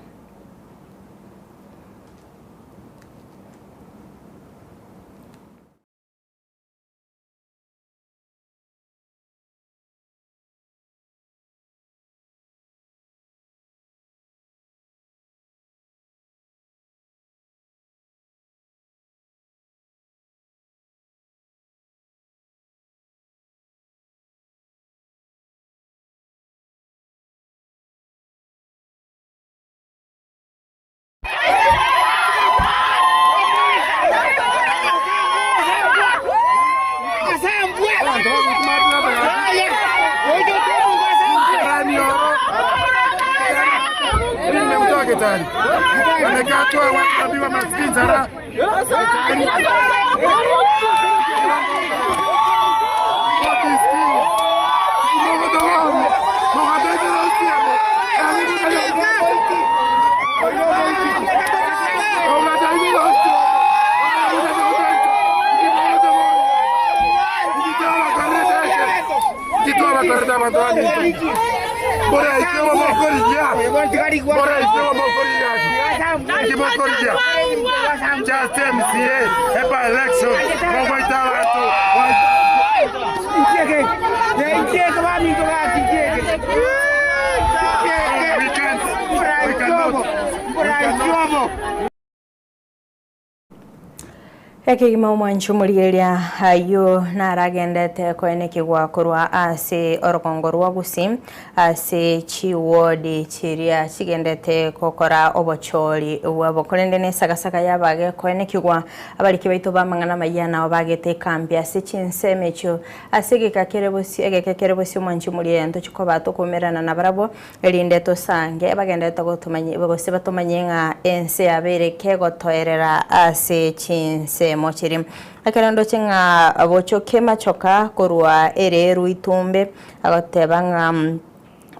Ekegima omwanchi omorigereria ayio naragendete koenekigwa korwa ase orogongo rwa Gusii ase chiwodi chiria chigendete gokora obochori bwabo. Korende nesagasaga yabage koenekigwa abariki baito b'amang'ana amayia nao bagete ekambi ase chinsemo echio ase egeka kere bosio egeke kere bosio omwanchi omorigereria ntochi koba tokoumerana nabarabwo Erinde tosange bagenderete gotomanyia gose batomanyie ng'a ense yabeire kegotoerera ase chinsemo chiria. Ekero ndoche ng'a bochoke machoka korwa ere ruitumbe, agoteba ng'a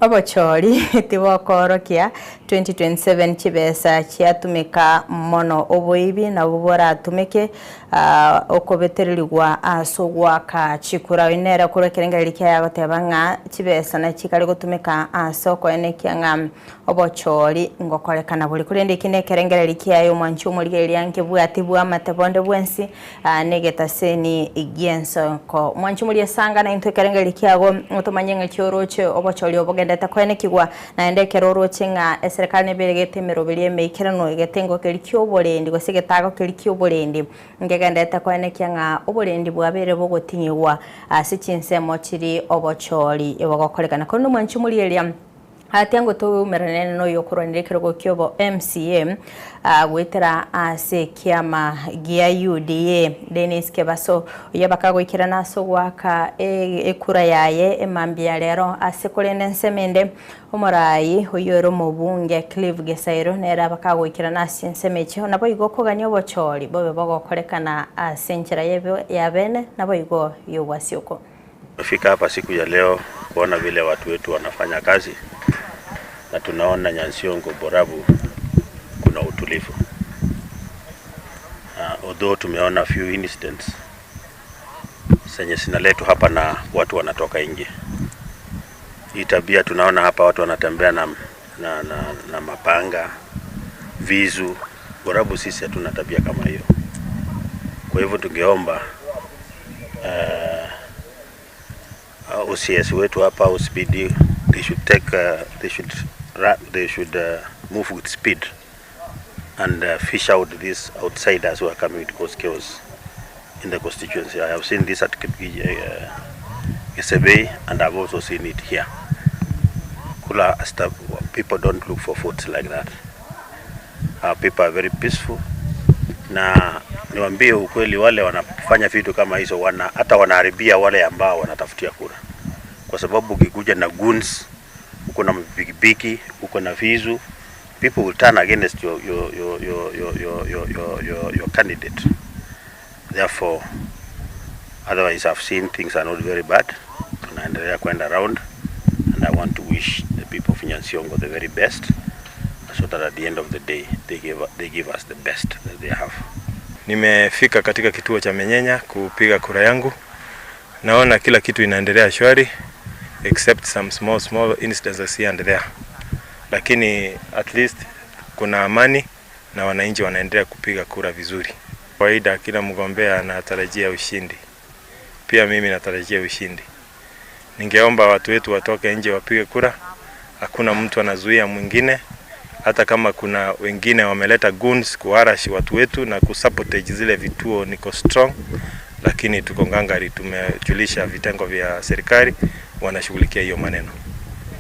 obochori tibokoorokia 2027 chibesa chiatumeka mono oboibi nabwo boratumeke Okobetererigwa ase ogoaka chikura. Oyo nere okorwa ekerengererio kiaye agoteba ng'a chibesa nachikare gotumeka ase okoenekia ng'a obochori ngokorekana bore. Korende eki nekerengererio kiaye omwanchi omorigereria nkebwati bw'amate bonde bwensi negetaseni gi'ensoko. Omwanchi omoria sanga naintwe ekerengererio kiago otomanye ng'aki oroche obochori obogendete koenekigwa naende ekero oroche ng'a eserekari neberegete emeroberi emeikeranu egetengo keria ki'oborendi gose egetago keria ki'oborendi nkegenderete koenekia ng'a oborendi bwabeire bogoting'igwa ase chinsemo chiria obochori bogokorekana. Korende omwanchi omorigereria Atiango toumerane noyokorwanera ekerogo ki'obo MCA goetera ase ekiama gia UDA Dennis Kebaso oyio bakagoikerana ase ogoaka ekura yaye emambia ya rero ase korende ensemo ende omorai oyio ore omobunge Clive Gesairo nere bakagoikerana ase chinsemo echio naboigo okogania obochori bobe bogokorekana ase enchera ya bene naboigo y'obwasioko. Tumefika hapa siku ya leo kuona vile watu wetu wanafanya kazi na tunaona Nyansiongo Borabu kuna utulivu. Although tumeona few incidents zenye zinaletwa hapa na watu wanatoka nje. Hii tabia tunaona hapa watu wanatembea na, na, na, na mapanga, visu. Borabu sisi hatuna tabia kama hiyo. Kwa hivyo tungeomba OCS wetu hapa OCPD they should take they should they should move with speed and fish out these outsiders who are coming to cause chaos in the constituency. I have seen this at Kisebei and I've also seen it here. Kula people don't look for votes like that. Our people are very peaceful na niwaambie ukweli, wale wanafanya vitu kama hizo wana, hata wanaharibia wale ambao wanatafutia kura, kwa sababu ukikuja na goons, uko na pikipiki, uko na visu, people will turn against your candidate. Therefore, otherwise I've seen things are not very bad. Tunaendelea kwenda round and I want to wish the people of Nyansiongo the very best so that at the end of the day they give us the best that they have. Nimefika katika kituo cha Menyenya kupiga kura yangu. Naona kila kitu inaendelea shwari except some small small incidents here and there, lakini at least kuna amani na wananchi wanaendelea kupiga kura vizuri. Kawaida kila mgombea anatarajia ushindi, pia mimi natarajia ushindi. Ningeomba watu wetu watoke nje wapige kura, hakuna mtu anazuia mwingine hata kama kuna wengine wameleta goons kuharass watu wetu na kusabotage zile vituo, niko strong, lakini tuko ngangari, tumejulisha vitengo vya serikali wanashughulikia hiyo maneno.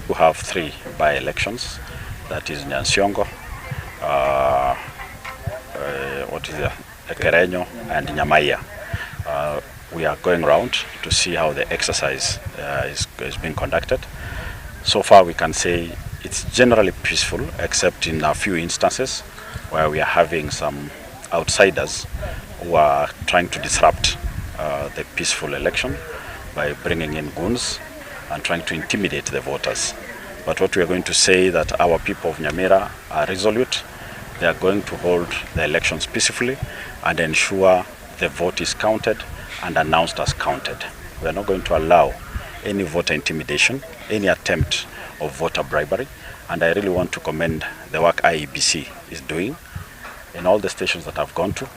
We have three by-elections, that is Nyansiongo, what is it, Ekerenyo and Nyamaiya. We are going round to see how the exercise is being conducted. So far we can say it's generally peaceful, except in a few instances where we are having some outsiders who are trying to disrupt the peaceful election by bringing in goons and trying to intimidate the voters. But what we are going to say that our people of Nyamira are resolute. They are going to hold the elections peacefully and ensure the vote is counted and announced as counted. We are not going to allow any voter intimidation, any attempt of voter bribery, and I really want to commend the work IEBC is doing in all the stations that I've gone to.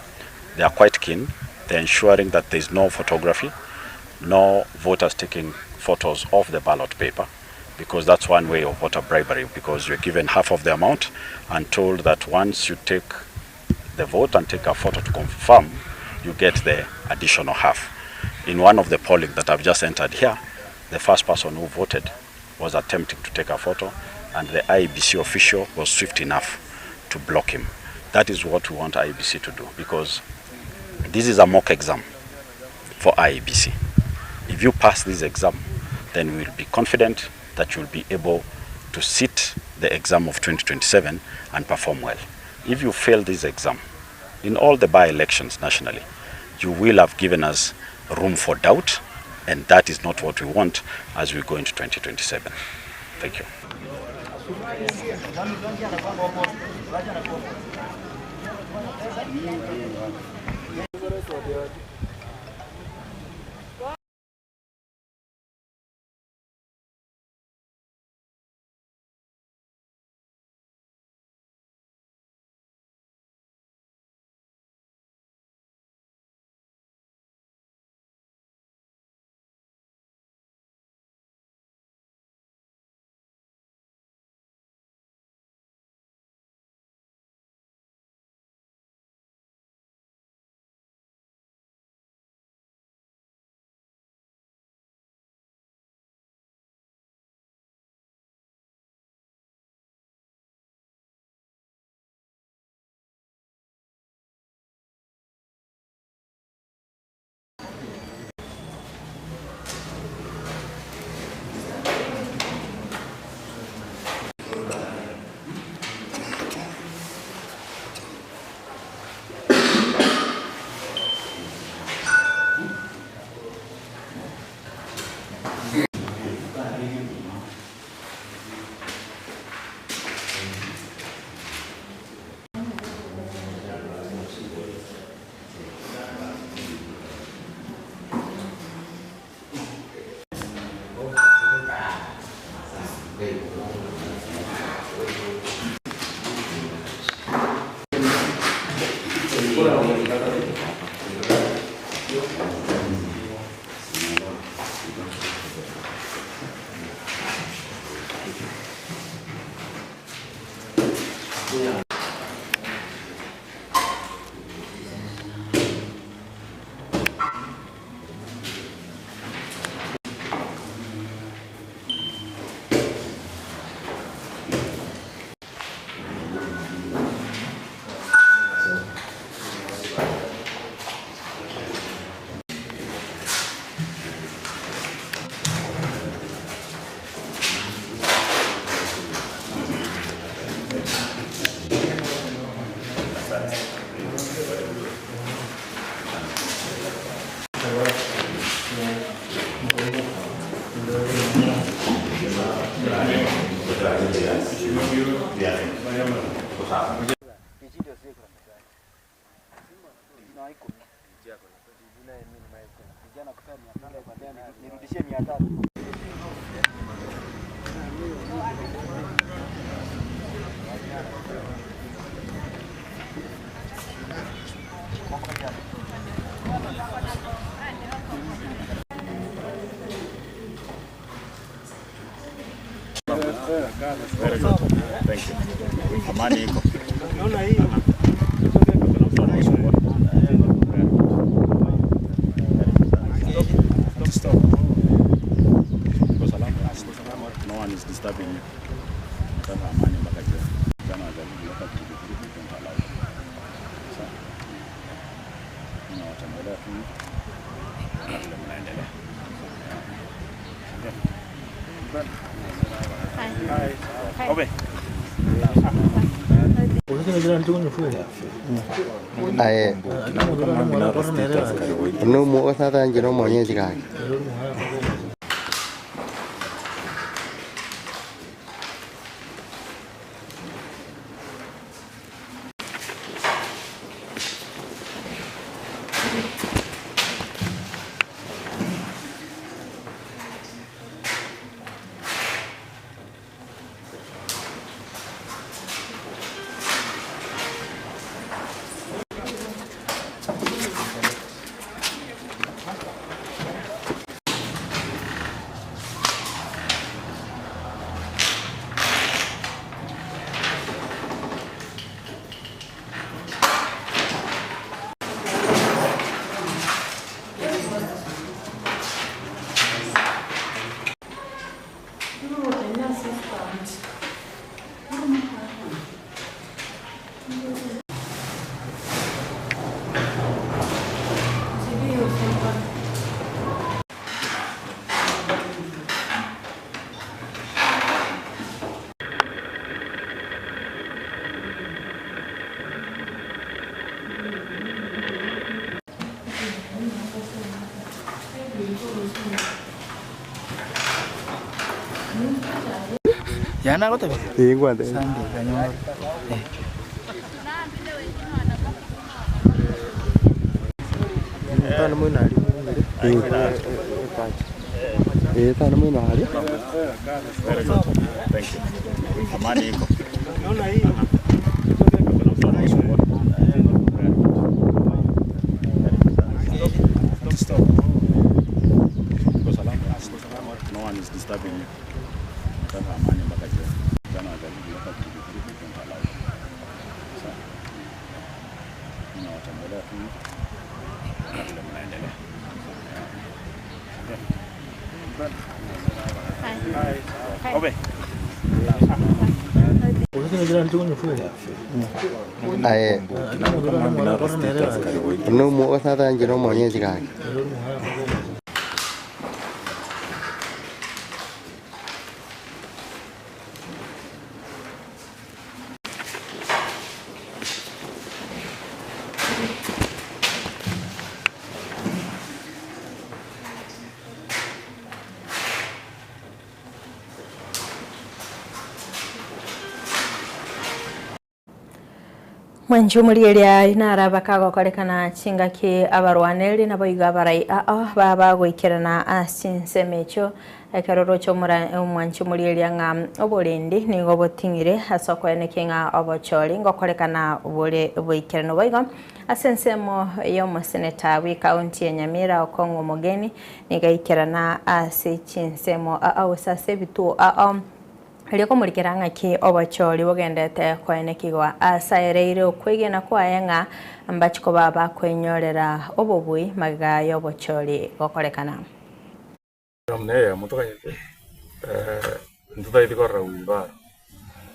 They are quite keen. They're ensuring that there's no photography, no voters taking photos of the ballot paper, because that's one way of voter bribery, because you're given half of the amount and told that once you take the vote and take a photo to confirm, you get the additional half. In one of the polling that I've just entered here, the first person who voted was attempting to take a photo, and the IEBC official was swift enough to block him. That is what we want IEBC to do, because this is a mock exam for IEBC. If you pass this exam, then we will be confident that you'll be able to sit the exam of 2027 and perform well. If you fail this exam, in all the by-elections nationally, you will have given us room for doubt, and that is not what we want as we go into 2027. Thank you. Very good. Thank you. Amani iko. Iko salama. No one is disturbing you. Sasa amani mpaka jioni. Jana wajaribu kuleta vurugu vurugu, don't allow it. Sawa. Ninawatembelea tu na vile mnaendelea. Obe. Aye. No muogo sasa njino mwenyeji kake. Yana gote. Eh, ngwate. Sunday kanyoro. Eh. Tano mwina ali. Eh, tano mwina ali. Very good. Thank you. Amani iko. Iko salama. No one is disturbing you. Sasa amani mpaka jioni. Jana wajaribu kuleta vurugu vurugu, don't allow it. Sawa. Ninawatembelea tu na vile mnaendelea. Obe. Aye. No muogo sasa njino mwenyeji kake. Mwanchumurieria inaraba kagokorekana chingaki abarwaneri nabo iga abarai aa baba goikerana ase ensemo echo ekeroro cha omwanchumurieria ng'a oborendi nigo boting'ire ase okoenekia ng'a obochori ngokorekana bore boikerano boigo ase ensemo ya omoseneta bwa ekaunti ya Nyamira Okong'o Omogeni niga aikerana ase chinsemo aa gose ase ebituo aa rikomurikira ng'aki obochori bogendete koenekigwa asaereire okwegena kwaye ng'a mbachiko baba kwenyorera obobui magega ya obochori gokorekana. Mune mutokanyete ntutaithi korora wibaro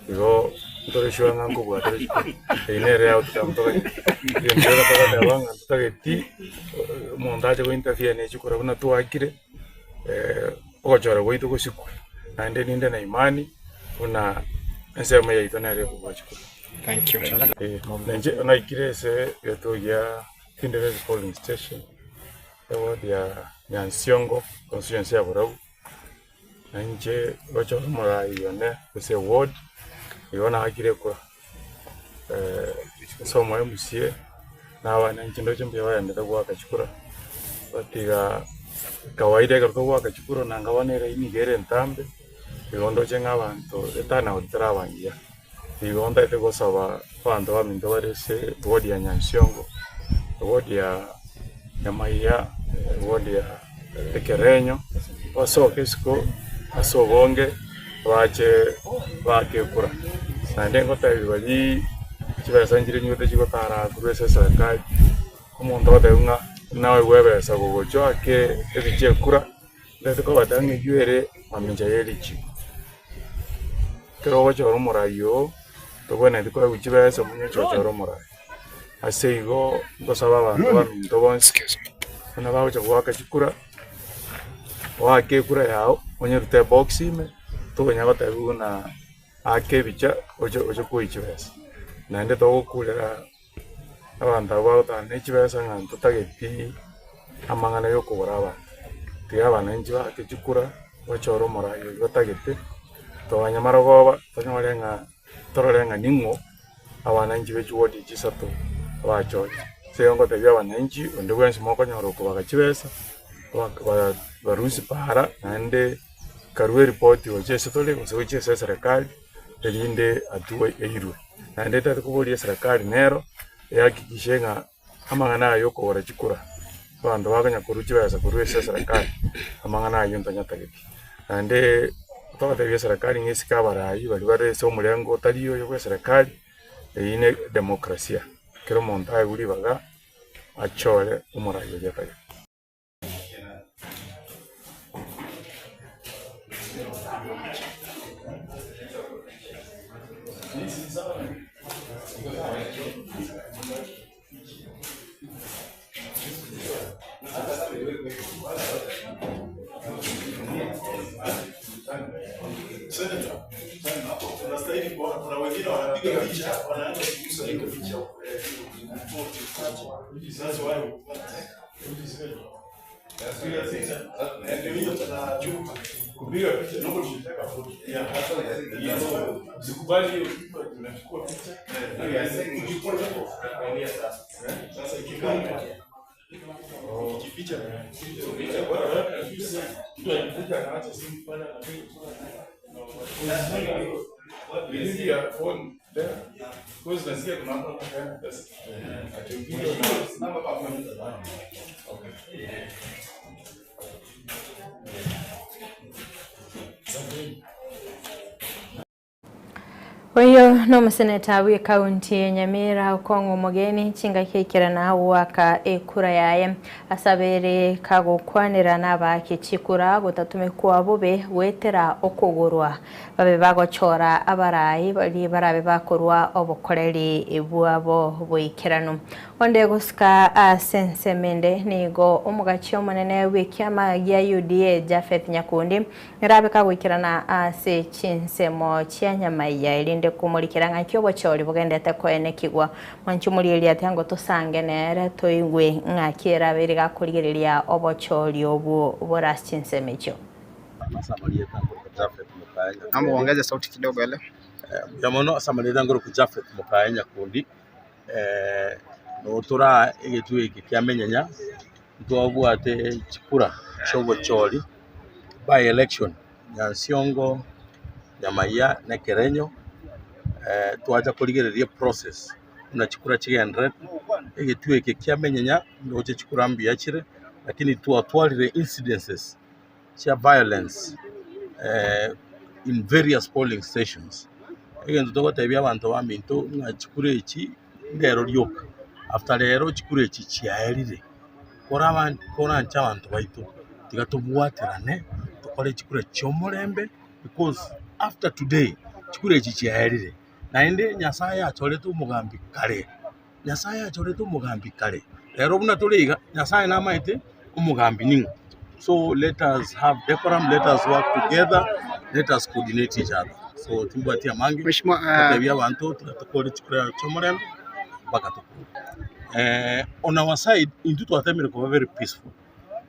igo ntoreciwa ng'a nkobwatera chikura eye nere outcome mutokanyete egento geka togateba ng'a ntotageti omonto ache gointerfere na echikura buna twakire ogochora gwaito gosikwe naende ninde na imani buna ensemo yaito nere ekobua chikura. Thank you. Nenche naikire ase egetuo gia Kinderesi polling station eward ya Nyansiongo constituency ya Borabu nainche gochora omorai one gose eward igo naakire ekura. Ase omoyo omosie, na abana inche ndoche mbuya bagenderete goaka chikura, batiga kawaida ekero togoaka chikura nanga bono eraini iga ere entambe, igo ndoche ng'a abanto eturnout teraba engiya. Igo ntagete gosaba abanto baminto bare ase ward ya Nyansiongo, eward ya Nyamaiya, eward ya Ekerenyo, basoke isiko ase obonge bache baake ekura. Naende ngotebi baria chibesa nchire nywete chigotara korwa ase eserekari, omonto ogotebia ng'a naoigwe ebesa gogocha oake ebicha ekura, ntagete kobatebia ng'a eywo ere mamincha ya erichiko. Ekero ogochora omorai oo, tobwenereti koegwa chibesa omonye oche ochore omorai. Ase igo ngosaba abanto baminto bonsi, buna bagocha goaka chikura, oake ekura yago, onyerute ebox ime, tokonya gotebiwa buna aka ebicha oche oche koiywa chibesa. Naende togokurera abanto abwo bagotara ne chibesa ng'a ntotageti amang'ana ya okogora abanto. Tiga abananchi baake chikura, bachore omorai oyio batagete, toganye marogoba tonyore ng'a torore ng'a ning'o abananchi be chiwodi echi isato bachorire. Ase igo ngotebia abananchi onde bwensi mokonyora okobaga chibesa, barusie para naende karue eripoti gochia ase tore gose gochia ase eserekari erinde hatua eirwe. Naende tari koboria eserekari nero ehakikishe ng'a amang'ana aya okogora chikura, abanto bakonya korwa chibesa korwa ase eserekari, amang'ana ayio ntanyatageti. Naende togotebia eserekari ng'a esike abarai baria bare ase omorengo otari oyo bwa eserekari, eyio ne demokrasia, kera omonto aegwe ribaga achore omorai oria atagete. Oyo nomoseneta bw'ekaunti ya Nyamira Okong'o Omogeni chingaki aikerana goaka ekura yaye asabere kagokwanera nabaaki chikura gotatumekwa bobe goetera okogorwa babe bagochora abarai baria barabe bakorwa obokoreri bwabo boikeranu. Onde gosika ase ensemo ende nigo omogachi omonene bw'ekiama gia UDA Japheth Nyakundi nerabe kagoikerana ase chinsemo chia Nyamaiya erinde komorikera ng'aki obochori bogendete koenekigwa. Mwanche omorieria ati ango tosange nere toigwe ng'aki erabe ere gakorigereria obochori obwo bore ase chinsemo echio. Naomba uongeze sauti kidogo ele. Mbuya mono ase amarieta ngoroku Japheth Mokaya Nyakundi. Notora egetwe eke kia Menyenya, ntwabwate chikura chiobochori, by election, Nyansiongo, Nyamaiya na Ekerenyo, twacha korigereria eprocess buna chikura chigendererete, egetwe eke kia Menyenya ndoche chikura mbuya chire, lakini twatwarire incidences chia violence in various polling stations. Egento togotebia abanto baminto ng'a chikura echi ndero rioka, after rero chikura echi chiaerire, koranche abanto baito tiga tobwaterane tokore chikura chi'omorembe because after today chikura echi chiaerire. Naende Nyasaye achorete omogambi kare, Nyasaye achorete omogambi kare, rero buna tore iga, Nyasaye namaete omogambi ning'o. So let us have decorum, let us work together, let us coordinate each other. So timbwati amange, Mheshimiwa, ah, gotebia abanto tiga tokore chikura chi'omorembe mpaka tokure. On our side, intwe twatemire koba very peaceful.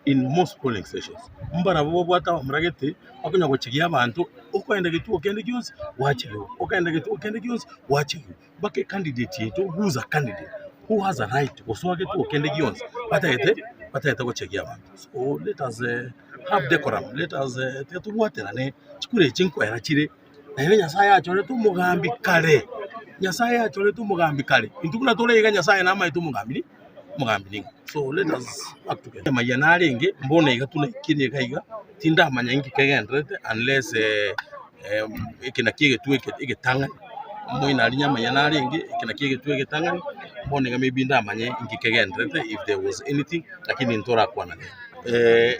in most polling stations. Mbarabwo babwate abamura gete bakonya gochegia abanto, okoenda getuo kende gionsi gwachegiwa, okogenda getuo kende gionsi gwachegiwa. Mpaka ecandidate yaito who is a candidate who has a right gosoa getuo kende gionsi batagete batagete gochegia abanto. So let us have decorum, let us tiga tobwaterane chikura echi nkoera chire naende Nyasaye achorete omogambi kare, Nyasaye achorete omogambi kare, intwe buna tore iga Nyasaye namaete omogambi ni omogambi ning'o. So let us work together. Amaiga narenge mbono iga tunaikire iga iga tindamanya inki kegendererete unless eke nakio egetwe eke egetang'ani, moino aria nyamanya narenge eke nakio egetwe egetang'ani, bono iga maybe ndamanye inki kegendererete if there was anything, lakini ntorakwana rero.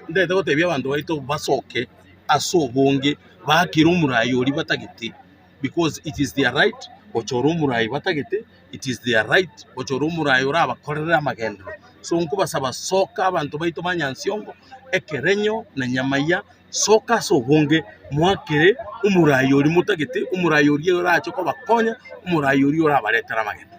Ndagete gotebia abanto baito basoke ase obonge baakere omorai oria batagete because it is their right gochora omorai batagete, it is their right gochora omorai orabakorere amagenderero. So nkobasaba soka abanto baito ba Nyansiongo, Ekerenyo na Nyamaiya, soka ase obonge moakere omorai oria motagete, omorai oria orache kobakonya, omorai oria orabaretere amagenderero.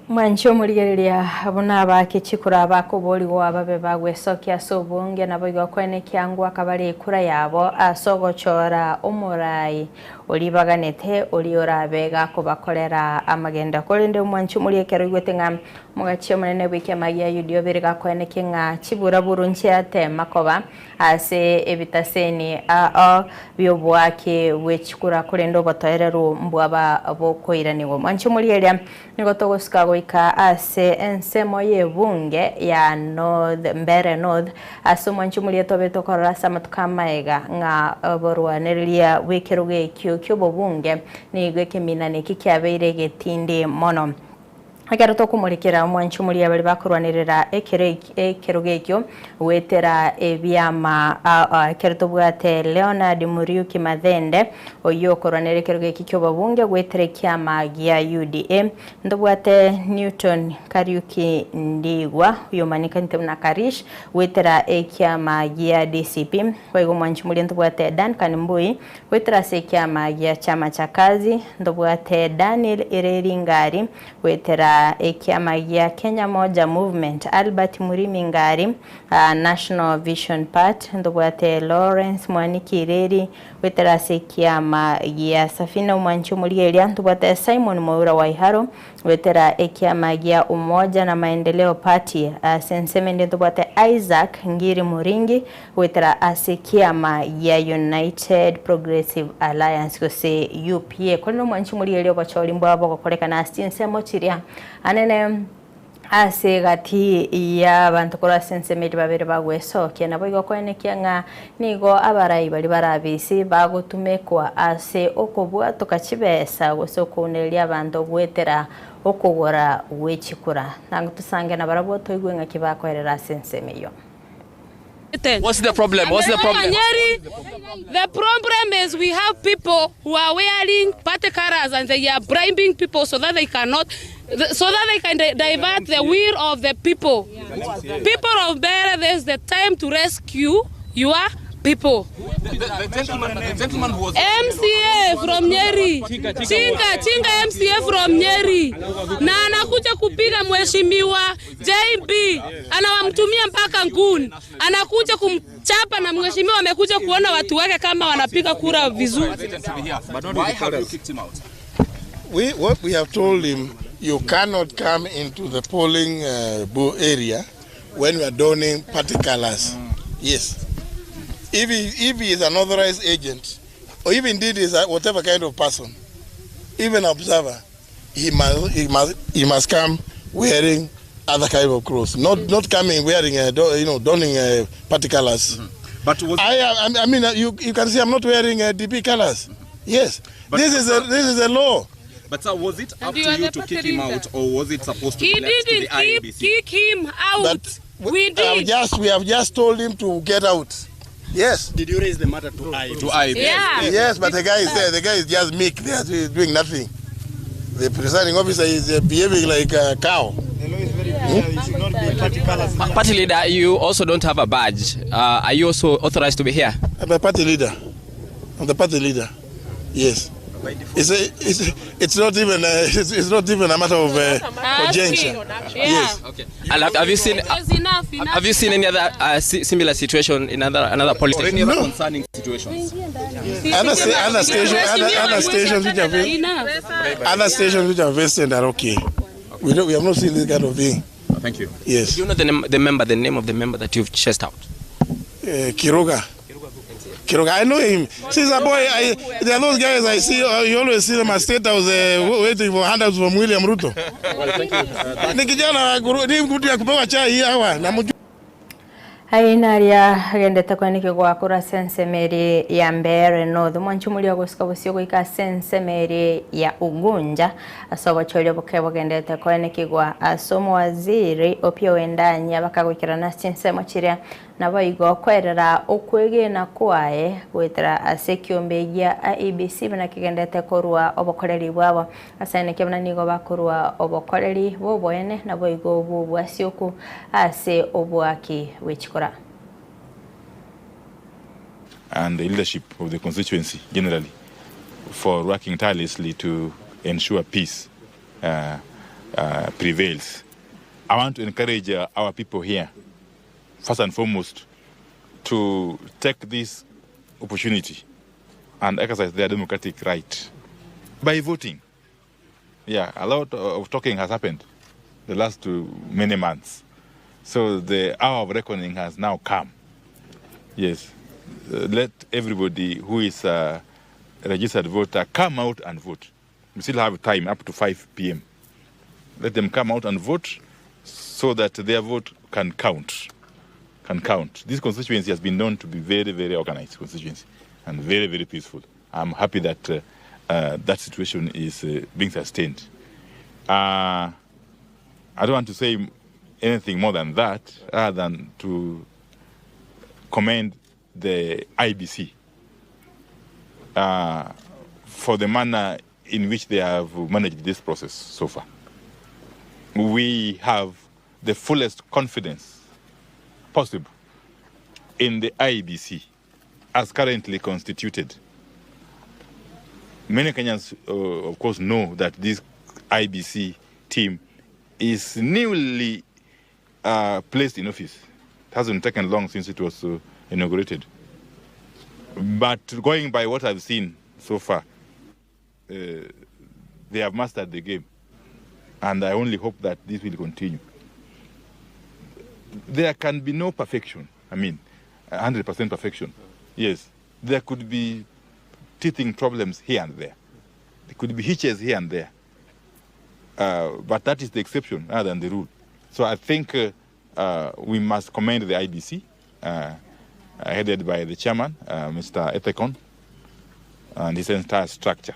Mwanche omorigereria buna abake chikura bakoborigwa babe bagwesokia ase obonge, naboigo okoenekia ngwo akabare ekura yabo ase ogochora omorai oria baganete oria orabe gakobakorera amagendo. Korende omwanche omoria ekero oigwete ng'a omogachi omonene bw'ekiama gia Yudia obere gakoenekia ng'a chiburaburu nchiatema koba Ase ebitaseni ao bi'oboaki bwe chikura, korende obotoereru mbwaba bokoiranigwa. Mwanche omorigereria, nigo togosuka goika ase ensemo y'ebunge ya North Mbeere North, ase omwanche omoria tobe tokorora ase amatuko amaega ng'a oborwanereria bw'ekerogo ekio ki'obobunge nigo ekeminana eki kiabeire egetindi mono. Ekero tokomorekera omwanchi omoria baria bakorwanerera ekero ekerogo ekio goetera ebiama aa ekero tobwate Leonard Muriuki Mathende oyio okorwanerera ekerogo eki ki'obobunge goetera ekiama gia UDA. Ntobwate Newton Kariuki Ndigwa oyio omanyekanete buna Karish goetera ekiama gia DCP. Boigo omwanchi omoria ntobwate Duncan Mbui Goetera ase ekiama gia Chama cha Kazi, ntobwate Daniel Ireri Ngari, goetera ekiama gia Kenya Moja Movement, Albert Murimi Ngari, National Vision Part, ntobwate Lawrence Mwaniki Ireri, goetera ase ekiama gia Safina Omwanchi Omorigereria, ntobwate Simon Mwaura Waiharo, Goetera ekiama gia Umoja na Maendeleo Party ase ensemo ende ntobwate Isaac Ngiri Muringi goetera ase ekiama gia United Progressive Alliance gose UPA. Korende omwanchi omorigereria obochori mbwabo bogokorekana ase chinsemo chiria anene ase egati y'abanto korwa ase ensemo eria babere bagwesokia. Naboigo okoenekia ng'a nigo abarai baria bare abisi bagotumekwa ase okobwatoka chibesa gose okounereria abanto goetera okogora gwe chikura. Nang'o tosange nabarabwo toigwe ng'aki bakoerera ase ensemo eyio. What's the problem? What's the problem? Nyeri, the problem is we have people who are wearing party colors and they are bribing people so that they cannot, so that they can divert the will of the people. People of Mbeere, this is the time to rescue your people. The gentleman, the gentleman who was MCA from Nyeri. Chinga, Chinga MCA from Nyeri. Na anakuja kupiga mheshimiwa JB, anawamtumia mpaka nguni. Anakuja kumchapa na mheshimiwa amekuja kuona watu wake kama wanapiga kura vizuri. Why have you kicked him out? We, what we have told him, you cannot come into the polling area when we are donning party colors. Yes. If he is an authorized agent, or if indeed is a, whatever kind of person, even observer, he must come wearing other kind of clothes, not coming wearing a, you know, donning party colors. But was I mean, you can see I'm not wearing DP colors. Yes, But this is a law. But sir, was it up And you to are you the to party kick him leader. out, or was it supposed to He be left to the didn't IEBC? kick him out. We did. We have just told him to get out. Yes. Did you raise the matter to IEBC? To IEBC. Yeah. Yes, but the guy is there. The guy is just meek. There, he is doing nothing. The presiding officer is behaving like a cow. Party leader, you also don't have a badge. Are you also authorized to be here? I'm a party leader. I'm the party leader. Yes. It's, a, it's, it's not even a, it's, it's not even a matter of conjunction. Yes. Okay. And have you seen enough, enough. have you seen any other similar situation in other another police Or any station? other concerning situations? Other, sta- other stations, other stations which are other stations which are vested are okay. We don't, we have not seen this kind of thing. Thank you. Yes. Do you know the name, the member, the name of the member that you've chased out? Kiruga. Kiruga, I know him. Since a boy, I, there are those guys I see. You always see them at State House waiting for handouts from William Ruto. Ni kijana wa ni mtu ya kupewa chai hii hawa na mjua. Ainaria agendete kweniki gwakura sensemeri ya Mbeere North mwanchumuri ogosika bosio goika sensemeri ya Ugunja ase obochoria boke bogendete kweniki gwa ase omowaziri Opiyo Wandayi bakagwikirana ase chinsemo chiria nabo igo kwerera okwegena kwaye gwetera ase ekiombe gia IEBC buna kigendete korwa obokoreri bwabo ase eneki buna nigo bakorwa obokoreri bwoboene nabo igo bwobwasioku ase obwaki bwechikora. And the leadership of the constituency generally for working tirelessly to ensure peace prevails. I want to encourage our people here, first and foremost, to take this opportunity and exercise their democratic right by voting. Yeah, a lot of talking has happened the last many months. So the hour of reckoning has now come. Yes. Let everybody who is a registered voter come out and vote. We still have time up to 5 p.m. Let them come out and vote so that their vote can count. Can count. This constituency has been known to be very, very organized constituency and very, very peaceful. I'm happy that that situation is being sustained. I don't want to say anything more than that, other than to commend the IBC for the manner in which they have managed this process so far. We have the fullest confidence possible in the IBC as currently constituted. Many Kenyans, of course, know that this IBC team is newly placed in office. It hasn't taken long since it was inaugurated. But going by what I've seen so far, they have mastered the game. And I only hope that this will continue. There can be no perfection. I mean, 100% perfection. Yes, there could be teething problems here and there. There could be hitches here and there. But that is the exception rather than the rule. So I think we must commend the IBC, headed by the chairman, Mr. Ethekon, and his entire structure.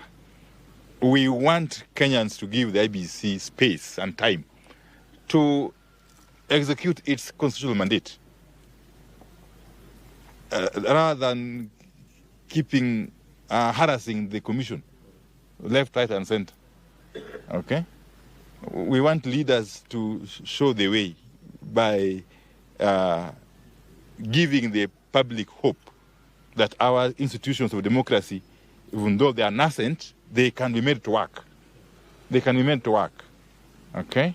We want Kenyans to give the IBC space and time to execute its constitutional mandate, rather than keeping harassing the commission, left, right, and center. Okay? We want leaders to show the way by giving the public hope that our institutions of democracy, even though they are nascent, they can be made to work. They can be made to work. Okay?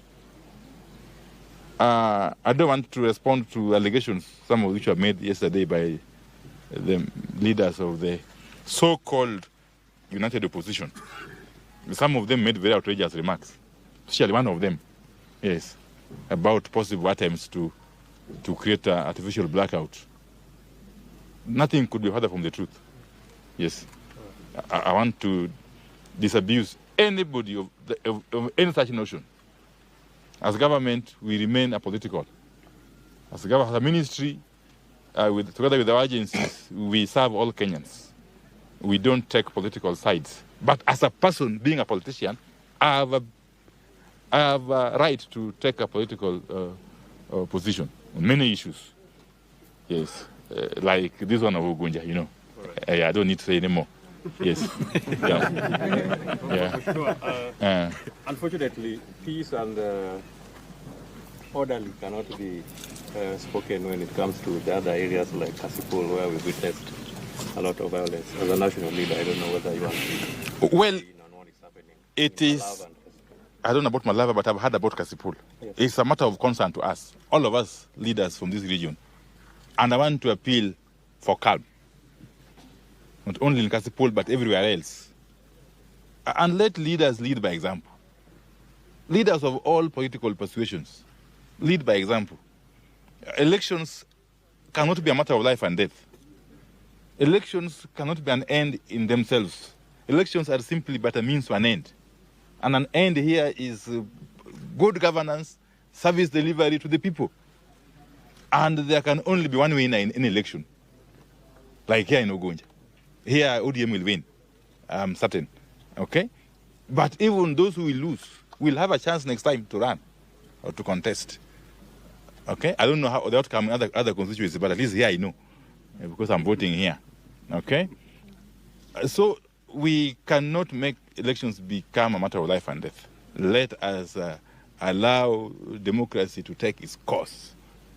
I don't want to respond to allegations, some of which were made yesterday by the leaders of the so-called United Opposition. Some of them made very outrageous remarks, especially one of them, yes, about possible attempts to create an artificial blackout. Nothing could be further from the truth. Yes. I want to disabuse anybody of any such notion. As government, we remain apolitical. As government, as a ministry, together with our agencies, we serve all Kenyans. We don't take political sides. But as a person, being a politician, I have a right to take a political position on many issues. Yes, like this one of Ugunja, you know. Right. I don't need to say anymore. Yes. Yeah. Yeah. Sure. Unfortunately, peace and orderly cannot be spoken when it comes to the other areas like Kasipul, where we witnessed a lot of violence. As a national leader, I don't know whether you want to Well, it is. I don't know about Malava, but I've heard about Kasipul. It's a matter of concern to us, all of us leaders from this region. And I want to appeal for calm, not only in Kasipul, but everywhere else. And let leaders lead by example. Leaders of all political persuasions lead by example. Elections cannot be a matter of life and death. Elections cannot be an end in themselves. Elections are simply but a means to an end. And an end here is good governance, service delivery to the people. And there can only be one winner in any election, like here in Ugunja. Here, ODM will win, I'm certain. Okay? But even those who will lose will have a chance next time to run or to contest. Okay? I don't know how the outcome in other constituencies, but at least here I know, because I'm voting here. Okay? So we cannot make elections become a matter of life and death. Let us allow democracy to take its course.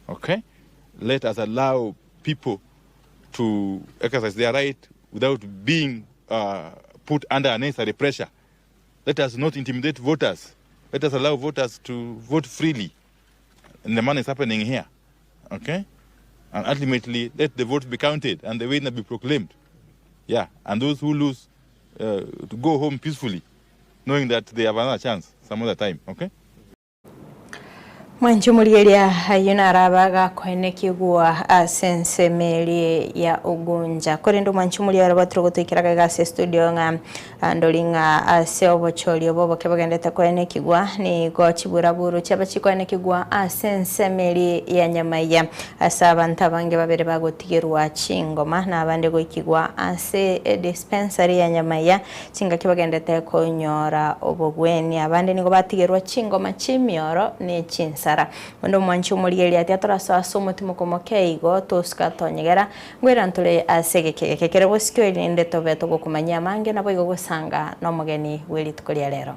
Okay? Let us allow people to exercise their right without being put under unnecessary pressure. Let us not intimidate voters. Let us allow voters to vote freely. And the money is happening here. Okay? And ultimately, let the vote be counted and the winner be proclaimed. Yeah. And those who lose, to go home peacefully, knowing that they have another chance some other time. Okay? Mwanchumulielya ayuna arabaga koenekigwa asensemeli ya Ugunja korendo mwanchumulia rabatro gotoikiraga gase studio nga andolinga ase obocholi obobo kebagendete koenekigwa ni gochiburaburu chaba chikoenekigwa asensemeli ya Nyamaiya ase abantu abange babere bagotigerwa chingoma na abande goikigwa ase dispensary ya Nyamaiya chinga kebagendete konyora obogweni abande nigo batigerwa chingoma chimioro ne chinsa ondo mwanchi omorigereria ati atorasoa ase omotimo komokeigo tosuka tonyegera ngwera ntore ase egekegeke kere bosikio erinde tobe togokomanyia amange nabo igo gosanga na omogeni bwa rituko ria rero.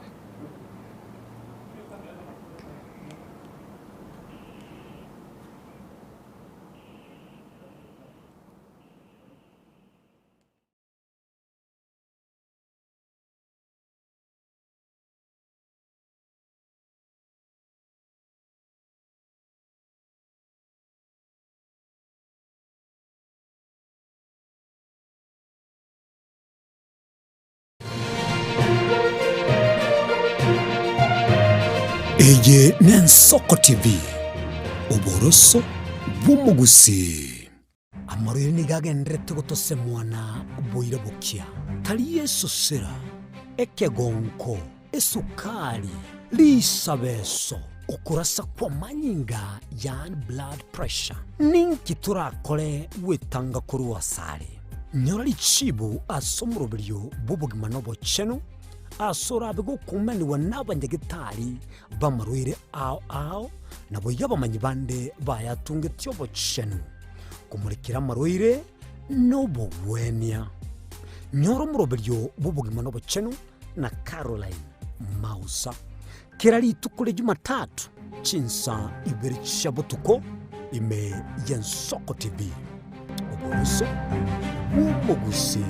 Eye n'Ensoko TV, oboroso bw'omogusii. Amarwaire nigo agenderete gotosemwana boira bokia, tari esosera, ekegonko, esukari, risabeso, okorasa kw'amanyinga yaani blood pressure. Ninki torakore gwetanga korwa asare? Nyora richibu ase omoroberio bw'obogima na obochenu ase orabe gokumaniwa n'abanyagetari b'amarwaire ao ao nabo iga abamanyi bande bayatungetie obochenu komorekera amarwaire na obogwenia. Nyora omoroberio bw'obogima na obochenu na Caroline Mausa kera rituko ria Jumatatu chinsa ibere chia botuko ime ya Ensoko TV, oboroso bw'omogusii.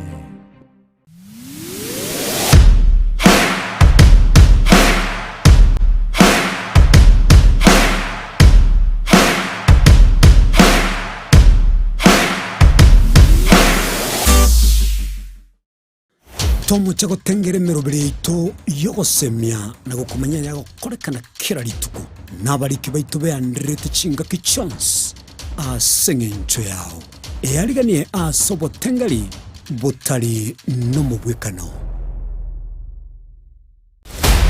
Tomoche gotengera emeroberi yaito y'ogosemia na gokomanya ayagokorekana kera rituko, na abariki baito beandererete chingaki chionsi ase eng'encho yao. Eariganie ase obotengeri botari nomobwekano.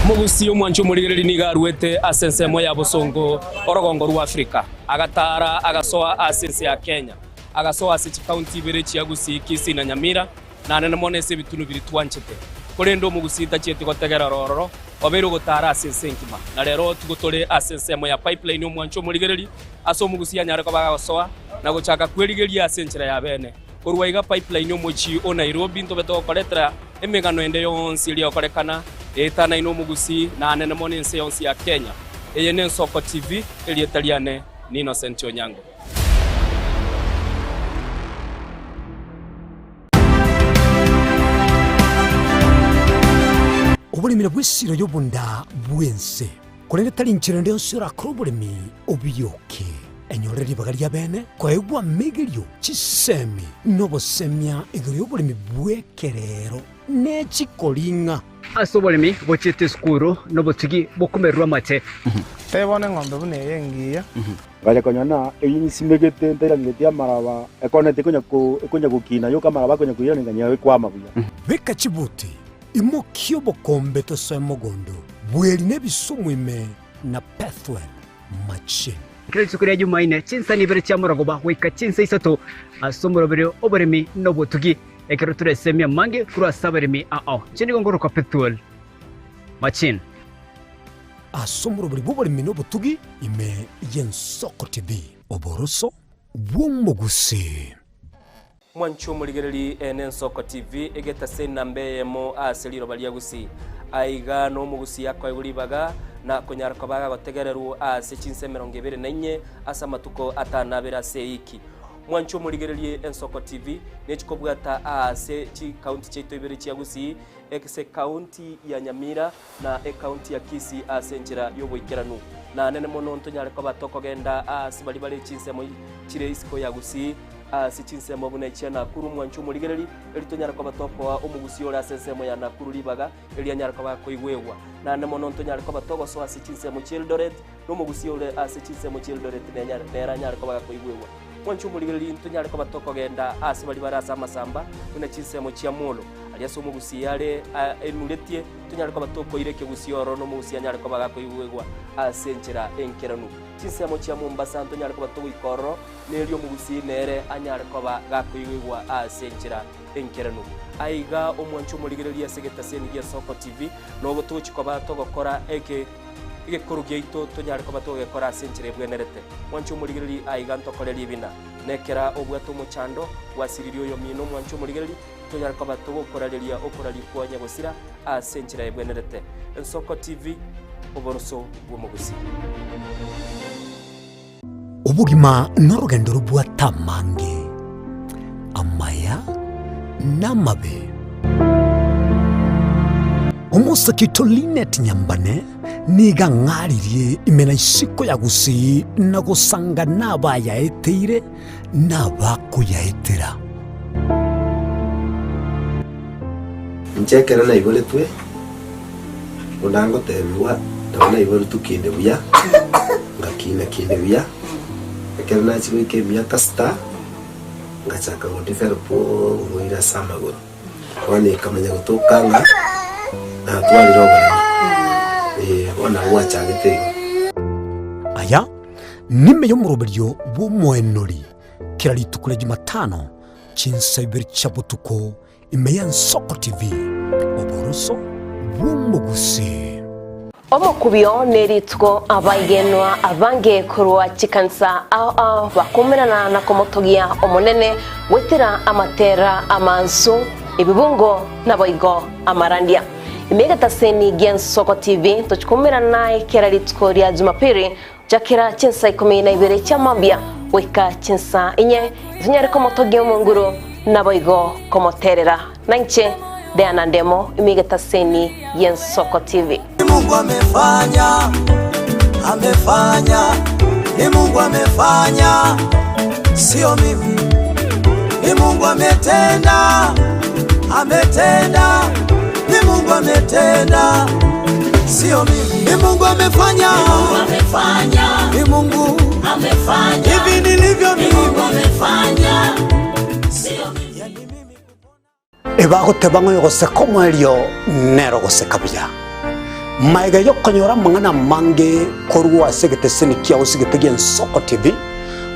Omogusii omwanche omorigereria nigo aruete ase ensemo ya bosongo orogongo rwa Africa, agatara agasoa ase ense ya Kenya, agasoa ase chikaunti ibere chia Gusii, Kisii na Nyamira, naende mono ase ebitunu biria twanchete. Korende omogusii tachieti gotegerera ororo, obeire ogotara ase ense enkima. Na rero tigo tore ase ensemo ya Pipeline omwanche omorigereria, ase omogusii anyare koba agosoa na gochaka kwerigeria ase enchera ya bene. Korwa iga Pipeline omochie o Nairobi ntobe togokoretera emegano ende yonsi eria egokorekana etanaine omogusii naanene mono ense yonsi ya Kenya. Eye n'Ensoko TV, erieta riane ni Innocent Onyango. Oboremi nabwo esiro y'obonda bw'ense, korende tari inchera ende yonsi orakore oboremi obiyoke. Enyorere ribaga ria bene koegwa amegerio, chisemi, na obosemia igoro y'oboremi bw'ekerero ne chikoring'a. Ase oboremi bochiete esukuru nobotugi bokomererwa amate. Tebia bono eng'ombe buna eye engiya. Ngacha konya na eyio nsimegete ntairangeretie amaraba, ekoneti ekonya ko ekonya gokina yoka amaraba akonya koirana nganyora ekwama buya. Beka chibuti, imokia obokombe tosoe mogondo, bweri na ebisumu ime na Pethuel machine. Kera rituko ria Jumaine, chinsa ibere chia morogoba goika chinsa isato ase omoroberio oboremi na obotugi, ekero toresemie amange korwa ase abaremi ao. Inche nigo ngorokwa Pethuel Machine. Ase omoroberi bw'oboremi na obotugi ime y'Ensoko TV. Oboroso bw'omogusii. Mwanche omorigereri ene Ensoko TV egetase enamba eyemo ase riroba ria Gusii. Aiga nomogusii akoegwa ribaga na konyara koba agotegererwa ase chinsa 24 ase amatuko atanabere ase eiki. Mwanche omorigererie Ensoko TV nechikobwata aase chikaunti chiaito ibere chia Gusii ase ekaunti ya Nyamira na ekaunti ya Kisii ase enchera y'oboikeranu. Na nene mono ntonyare koba tokogenda aase baria bare chinsemo chire isiko ya Gusii, ase chinsemo buna echia Nakuru, mwanche omorigereri, erio tonyare koba tokoa omogusii ore ase ensemo ya Nakuru ribaga, erio anyare koba akoigwegwa. Naende mono ntonyare koba togosoa ase chinsemo chi'Eldoret, na omogusii ore ase chinsemo chi'Eldoret nere anyare koba gakoigwegwa. Mwanche omorigereri, ntonyare koba tokogenda aase baria bare ase amasamba, buna chinsemo chia Molo, aria ase omogusii are enuretie, tonyare koba tokoira ekegusii ororo na omogusii anyare koba gakoigwegwa ase enchera enkeranu. Chinsemo chia Mombasa ntonyare koba togoika ororo, na erio omogusii nere anyare koba gakoigwegwa ase enchera enkeranu. Aiga omwanche omorigereria ase egetaseni gia Soko TV, nobo togochia koba togokora eke egekoro giaito tonyare koba togekora ase enchera ebwenerete. Mwanche omorigereria aiga ntokore ribina. Nekera obwate omochando, gwasiririe oyomino omwanche omorigereria, tonyare koba togokorareria okoraria kwa nyagosira ase enchera ebwenerete. Ensoko TV, oboroso bw'omogusii. Obogima norogendo robwate amange, amaya na amabe. Omosake oito Linet Nyambane nigo ang'aririe ime na isiko ya Gusii na gosanga nabayaeteire na abakoyaetera. Inche ekero naiboretwe, buna ngotebigwa, nabo naiboretwe kinde buya, ngakina kinde buya, ekero nachia goika emiaka sita, ngachaka go develop oborwaire ase amagoro. Bono ekamanya gotoka ng'a natwarire oboremo, eh, bono nabo gwachagete igo. Aya nime y'omoroberio bw'omoenori kera rituko ria Jumatano chinsa ibere chia botuko ime y'Ensoko TV, oboroso bw'omogusii. Omokubio nerituko abaigenwa abange korwa chikanisa ao ao bakomerana na komotogia Omonene goetera amatera amansu, ebibungo naboigo amarandia. Ime egetaseni gi'Ensoko TV tochikomerana naye kera rituko ria Jumapili Chakera chinsa ikomi na ibere chia mambia goika chinsa inye, tonyare komotogia Omonguru, naboigo komoterera. Nainche Diana Ndemo, ime egetaseni gi'Ensoko TV. Ni Mungu amefanya, amefanya, ni Mungu amefanya, sio mimi. Ni Mungu ametenda, ametenda, ni Mungu ametenda, sio mimi. Ni Mungu amefanya, Ni Mungu amefanya, ni Mungu amefanya, hivi nilivyo Ni Mungu mimi. amefanya, sio mimi. Ebagoteba ng'a oyogoseka omoerio nere ogoseka buya. Magega y'okonyora amang'ana amange korwa ase egeteseni kiao ase egete gi'Ensoko TV,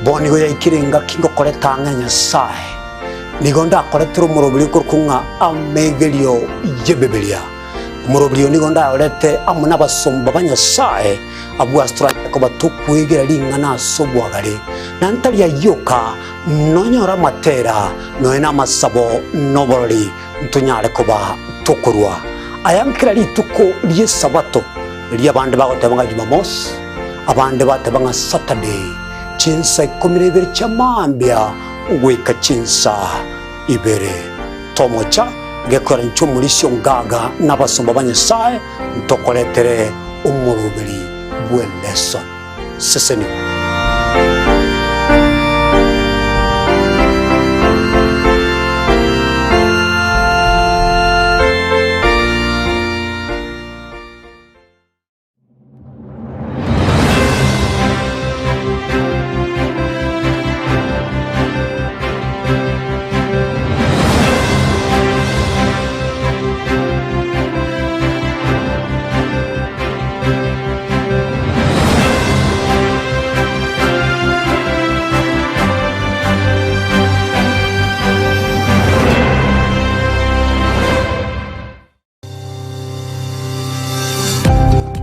bono nigo yaikire engaki ngokoreta ang'e Nyasae. Nigo ndakoretere omoroberi okorokwa ng'a amegerio y'Ebibilia. Omoroberi oyo nigo ndayorete amo nabasomba ba Nyasae, abwo ase toranyare koba tokwegera ring'ana ase obwagare, na ntari ayio oka, nonyore amatera, nonya namasabo, na oborori, ntonyare koba tokorua aya nkera rituko ri'Esabato, erio abande bagoteba ng'a Jumamosi, abande bateba ng'a Saturday, chinsa ikomi na ibere chia mambia goika chinsa ibere. Tomocha. Gekora inche omorisia ongaga na abasomba ba Nyasae ntokoretere omoroberi bw'eleson. Sesenigwa.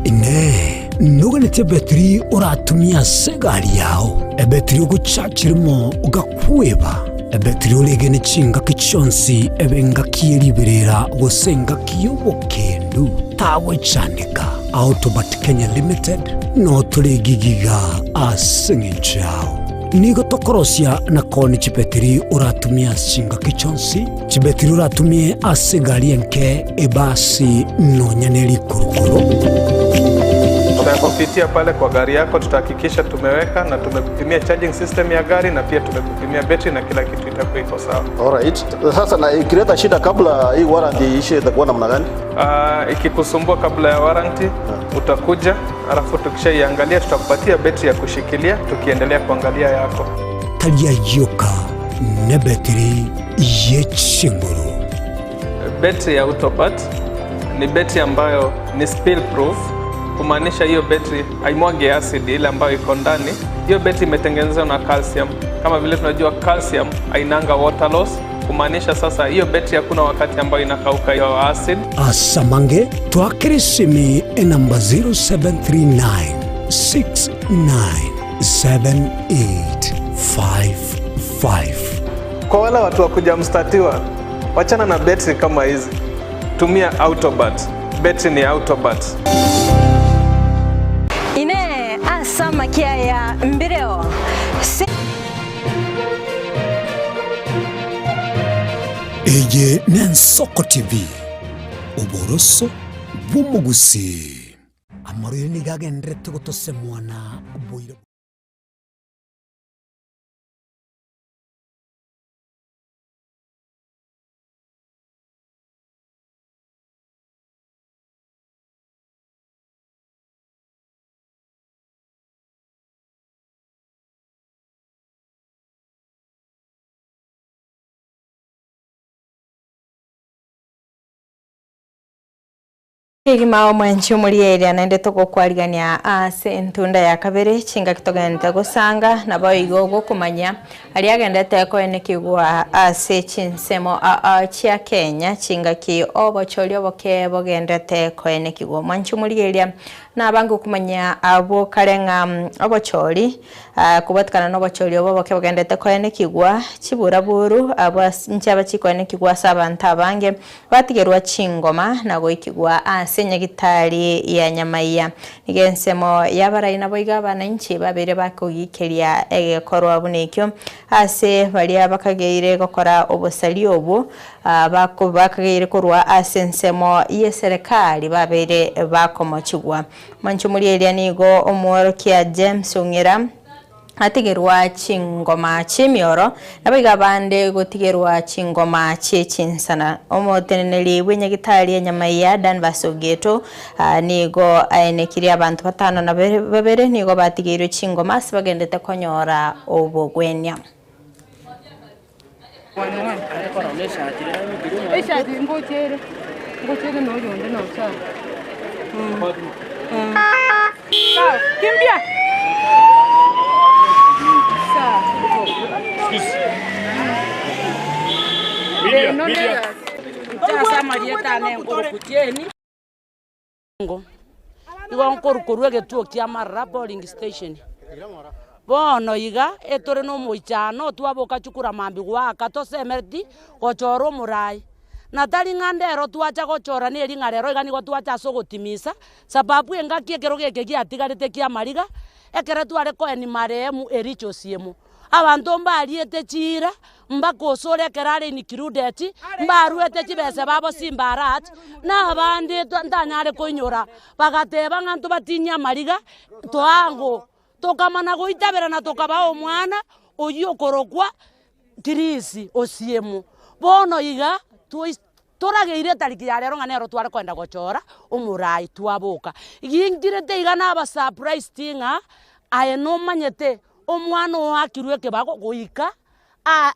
Inee! Noganetie ebetiri oratumie ase egari yao, ebetiri ogochachirimo ogakweba, ebetiri oregene chingaki chionsi ebe engaki ye riberera gose engaki y'obokendu? Tagwechandeka. Autobat Kenya Limited noo tore gigiga ase eng'encho yao. Nigo tokorosia na koonia chibetiri oratumie ase chingaki chionsi, chibetiri oratumie ase egari enke, ebasi, nonya ne rikurukuru. Tutakupitia pale kwa gari yako, tutahakikisha tumeweka na tumekupimia charging system ya gari na pia tumekupimia betri na kila kitu itakuwa iko sawa. Alright. Sasa na ikileta shida kabla hii warranty iishe itakuwa namna gani? Ikikusumbua kabla ya warranty utakuja, alafu tukishaiangalia tutakupatia betri ya kushikilia tukiendelea kuangalia yako. Tari ayio oka, nebetiri ye chinguru. Betri ya Autobat ni betri ambayo ni spill proof, kumaanisha hiyo betri haimwagi acid ile ambayo iko ndani. Hiyo betri imetengenezwa na calcium. Kama vile tunajua calcium hainanga water loss, kumaanisha sasa hiyo betri hakuna wakati ambayo inakauka hiyo acid. Asamange twakere esimi enamba 0739 697855. Kwa wale watu wa kuja mstatiwa, wachana na betri kama hizi, tumia Autobat. Betri ni Autobat. Inee ase amakia aya mbireo se. Eye n'Ensoko TV, oboroso bw'omogusii. Amarwaire nigo agendererete gotosemwa na boira. Kegima omwanchi omorieria naende togokwarigania ase entunda ya kabere chingaki togenderete gosanga naboigo gokomanya aria agenderete koenekigwa ase chinsemo aa chia Kenya chingaki obochori oboke bogenderete koenekigwa. Omwanchi omorieria nabange okomanya abwo kare ng'a obochori Kobwatekana nobochori obo oboke bogenderete koenekigwa, chiburaburu abwo nchiaba chikoenekigwa ase abanto abange, batigerwa chingoma na goikigwa ase nyagitari ya nyamaiya. Nigo ensemo y'abarai naboigo abananchi babeire bakogikeria egekorwa buna ekio ase baria bakageire gokora obosari obwo bakageire korwa ase ensemo y'eserekari babeire bakomochigwa. Omonchomori eria nigo omworokia James Ong'era atigerwa chingoma chi'emioro, naboigo abande gotigerwa chingoma chie chinsana. Omoteneneri bw'enyagitari ya Nyamaiya Danvas Ogeto nigo aenekirie abanto batano na babere nigo batigeirwe chingoma ase bagendete konyora obogwenia. Igo nkorwa korwa egetuo kia Marara polling station. Bono iga etore nomoichano twaboka chukura mambia goaka tosemereti gochora omorai. Na tari ng'a ndero twacha gochora neri ng'a rero iga nigo twacha ase ogotimisa, sababu engaki ekero geke giatigarete kiamariga, ekere tware koenia marehemu Ericho Osiemo. Abanto mbariete chiira, mbakosore ekero are included, mbaruete chibesa babo simbarat, na abande ntanyare koinyora, bagateba ng'a ntobatinyie amariga, toango, tokamana goitaberana tokabaa omwana oyio okorokwa Chris Osiemo. Bono iga toi torageire etariki ya rero ng'a nero tware kogenda gochora omorai twaboka. Ginkirete iga naba surprised ng'a aye nomanyete omwana oo oakirwe ekebago goika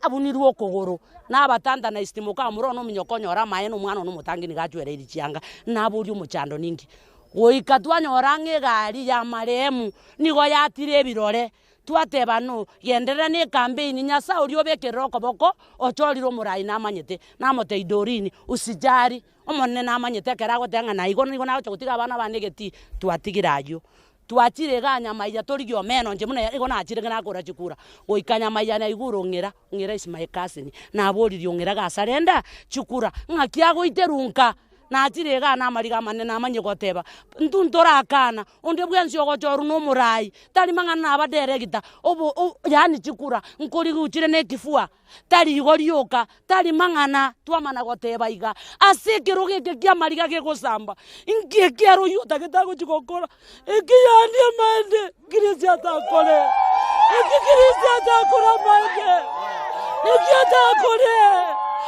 abunirwe okogoro, nabatantanized mokamura one ominyoka onyore amaene omwana one omotangi nigo achwereiri chianga, naboria omochando ninki. Goika twanyora ng'a egari ya marehemu nigo yatire ebirore, Twateba no, genderera ne ekampeini, Nyasae oria obekerere okoboko, ochorire omorai namanyete, namotebia Doreen, usijali, Omonene namanyete ekero agoteba ng'a naigo nigo nagocha gotiga abana bane egetii, twatigire ayio. Twachire igaa nyamaiya torigie omeno inche buna igo nachire ekero nakora chikura, goika nyamaiya naigure ong'ira, ong'ira is my cousin, naboririe ong'ira gasarenda chikura, ng'aki agoiterwa nka. Nachire igaa namariga amanene namanye goteba, intwe ntorakana, onde bwensi ogochorwa nomorai, tari mang'ana nabaderegita, obo o yaani chikura, nkoriguchire na ekifua, tari igo rioka, tari mang'ana twamana goteba iga. Ase ekerogo eke ki'amariga gegosamba, inki ekiaro oyio otagete agochi gokora? Eki yaani amaene Kristo atakore, eki Kristo atakore amaene, eki atakore,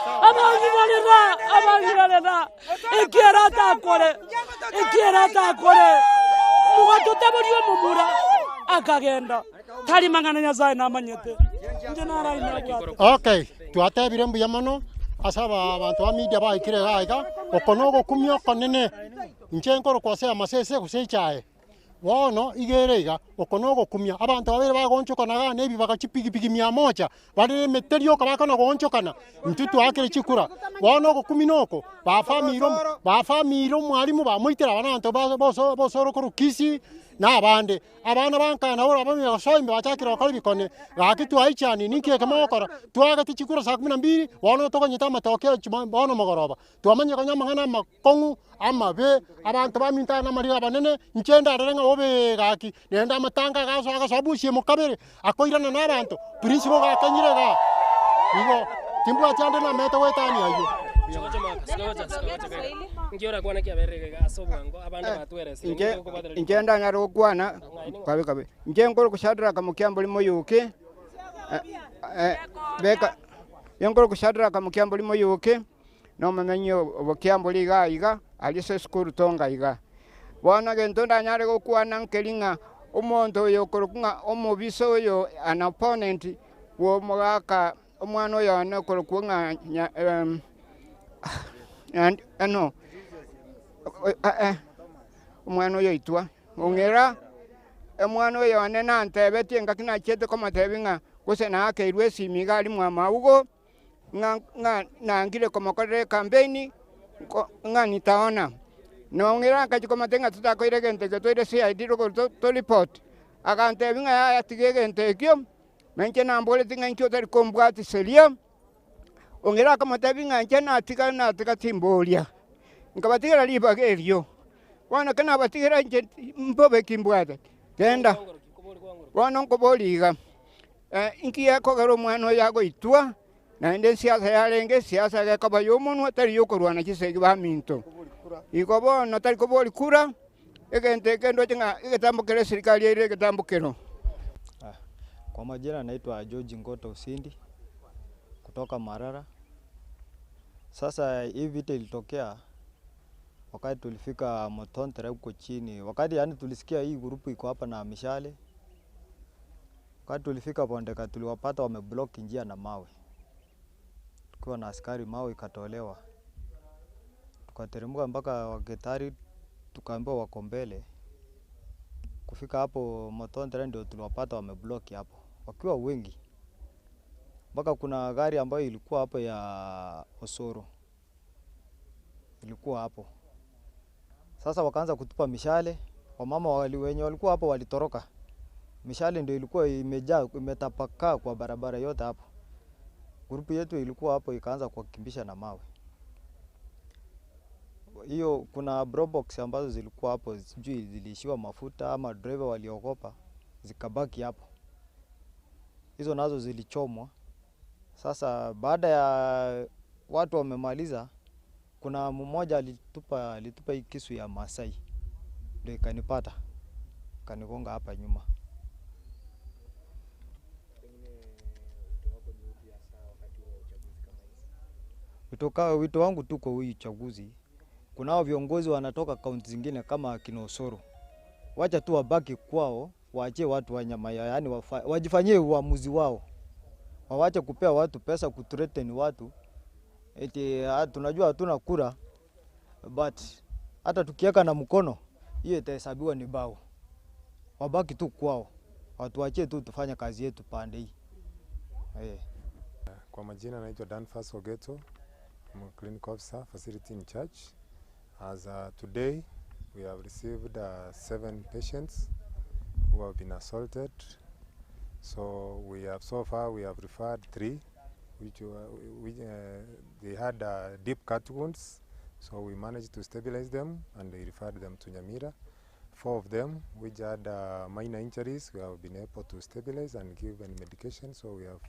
abang'ina rera, abang'ina rera, eki ere atakore, eki ere atakore, mogatotaboria omomura, akagenda, tari mang'ana Nyasaye namanyete, inche narainabwate. Okay, twatebire mbuya mono ase aba abanto ba media baikire iga iga, oko na ogokumia okonene. Inche nkorokwa ase amasese gose echae. Bono iga ere iga, oko nogokumia, abanto babere bagoonchokana igaa na ebibaga chipigipigi mia moja, bare na emete rioka bakona goonchokana, intwe twaakire chikura. Bono ogokumia noko, bafamire omo bafamire omwalimu bamoitera abana abanto ba boso bosoro korwa Kisii na abande. Abana ba nka nabo barabamanya gosoa ime bachakire gokora ebikone, gaki twaichani ninki eke mogokora? Twaagete chikura saa kumi na mbili, bono tokonyete amatoke chuma bono mogoroba. Twamanyire konya amang'ana amakong'u, amabe, abanto baminto aya namariga abanene, inche ndarore ng'a obe gaki, naende amatanga agasoa agasoa busia mokabere, akoirana na abanto, principal gakenyire igaa. Igo, timbwati ande namete goetania ayio. Inche inche ndanyare gokwana kabe kabe, inche nkoroka Shadrack Mukiambori Moyuki, beka, inche nkoroka Shadrack Mukiambori Moyuki. Nomomenyi obokiambori iga iga, aria ase esukuru tonga iga. Bono egento ndanyare gokwana nkeri ng'a omonto oyo okorokwa ng'a omobisa oyo an opponent bw'omogaka omwana oyo one okorokwa ng'a nya no omwana oyo oitwa ong'ira, omwana oyo one nantebetie engaki nachiete komotebia ng'a gose naakeirwe esimi iga aria mwa maugo. ng'a ng'a nangire komokorera ekampeini, nko ng'a nitaona. Nong'ira akachia komotebia ng'a totakoira egento ekio toire CID rogoro to toripoti. Agantebia ng'a yaya tiga egento ekio, na inche namboreti ng'a inki otari kombwatiseria, ong'ira akamotebia ng'a inche natiga natiga timboria. Nkabatigera ribaga erio, bono ekero nabatigera inche mbobe ki mbwate, genda. Bono nkoboria iga. Inki gekogera omwana oyo agoitwa? Naende esiasa yarenge esiasa gekoba y'omonwa, tari y'okorwana chisegi baminto. Igo bono tari kobori kura, egento eke ndoche ng'a egetambo kere eserikari eire egetambo kero. Kwa majina naitwa George Ngoto Usindi kutoka Marara. Sasa hii vita ilitokea wakati tulifika Motontere huko chini, wakati yaani tulisikia hii grupu iko hapa na mishale Wakati tulifika Bondeka tuliwapata wameblock njia na mawe, tukiwa na askari mawe ikatolewa, tukateremka mpaka Waketari tukaambiwa wako mbele. Kufika hapo Motontere ndio tuliwapata wameblock hapo wakiwa wengi, mpaka kuna gari ambayo ilikuwa hapo ya Osoro ilikuwa hapo. Sasa wakaanza kutupa mishale, wamama wali wenye walikuwa hapo walitoroka. Mishale ndio ilikuwa imejaa imetapakaa kwa barabara yote hapo. Grupu yetu ilikuwa hapo ikaanza kuwakimbisha na mawe. Hiyo kuna probox ambazo zilikuwa hapo, sijui ziliishiwa mafuta ama driver waliogopa, zikabaki hapo. Hizo nazo zilichomwa. Sasa baada ya watu wamemaliza, kuna mmoja alitupa alitupa hii kisu ya Maasai ndio ikanipata ikanigonga hapa nyuma. Wito, wito wangu tu kwa huyu uchaguzi, kunao viongozi wanatoka kaunti zingine kama kina Osoro, wacha tu wabaki kwao, waachie watu wa Nyamaiya, yaani wajifanyie uamuzi wao, wawache kupea watu pesa, kuthreaten watu eti ah, tunajua hatuna kura but hata tukiweka na mkono hiyo itahesabiwa ni bao. Wabaki tu kwao, watuachie tu tufanye kazi yetu pande hii eh. Kwa majina naitwa Danfas Ogeto, I'm a clinical officer, facility in charge. As today, we have received seven patients who have been assaulted. So we have so far we have referred three, which were, which, they had deep cut wounds. So we managed to stabilize them and we referred them to Nyamira. Four of them, which had minor injuries, we have been able to stabilize and give them medication. So we have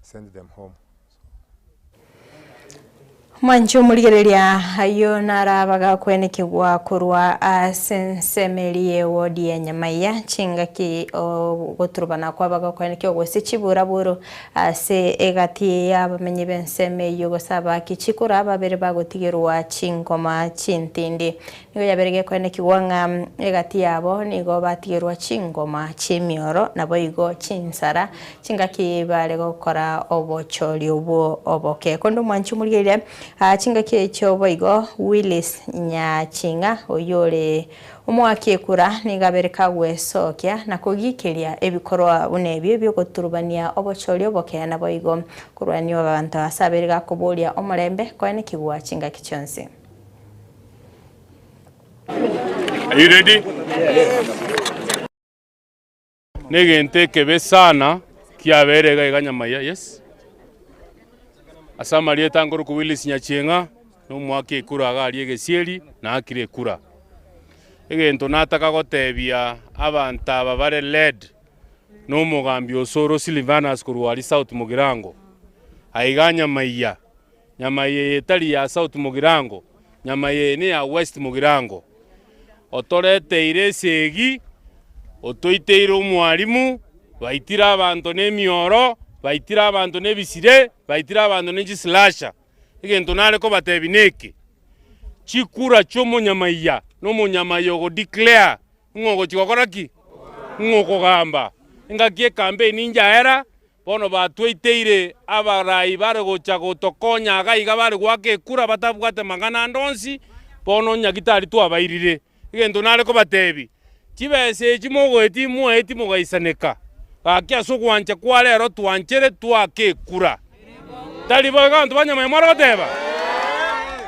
sent them home. Mwanche omorigereria ayio narabaga kwenekigwa korwa ase ensemo eria y'ewodi ya Nyamaiya chingaki ogoturubana kwabaga kwenekigwa gose chiburaburu ase egati y'abamenyi b'ensemo eyio gose abaaki chikura babere bagotigerwa chingoma chintindi. Nigo yabere gekwenekigwa ng'a egati yabo nigo batigerwa chingoma chi'emioro naboigo chinsara chingaki bare gokora obochori obwo oboke. Korende omwanchi omorigereria chingaki echio boigo Willis Nyaching'a oyio ore omoaki ekura nigo abere kagwesokia na kogikeria ebikorwa buna ebio biogoturubania obochori oboke naboigo korwania abanto ase abere gakoboria omorembe koenekigwa chingaki chionsi. Are you ready? Negento ekebe sana kiabeire iga iga Nyamaiya, yes. Ase amarieta nkorokwa Willis Nyachieng'a, na omwaka ekura iga aria egesieri, naakire ekura. Egento nataka gotebia abanto aba bare led na omogambi Osoro Silvanus korwa aria South Mugirango, aiga Nyamaiya, Nyamaiya eye etari ya South Mugirango, Nyamaiya eye neya West Mugirango. Otoreteire esegi, otoiteire omwalimu, baitire abanto nemioro, baitire abanto nebisire, baitire abanto ne chisilasha. Egento nare kobatebia neke, chikura chi'omonyamaiya na omonyamaiya ogo declare ng'a ogochia gokora ki? Ng'a okogamba. Engaki ecampaign njaera, Bono batweiteire abarai bare gocha gotokonya iga iga bare goaka ekura batabwate mang'ana ande onsi, bono nyagitari twabairire. Egento nare kobatebi, chibesa echi mogoetia mwaetie mogaisaneka, gaki ase ogwancha kwa rero twanchere toake ekura. Tari bo iga abanto ba Nyamaya mware goteba?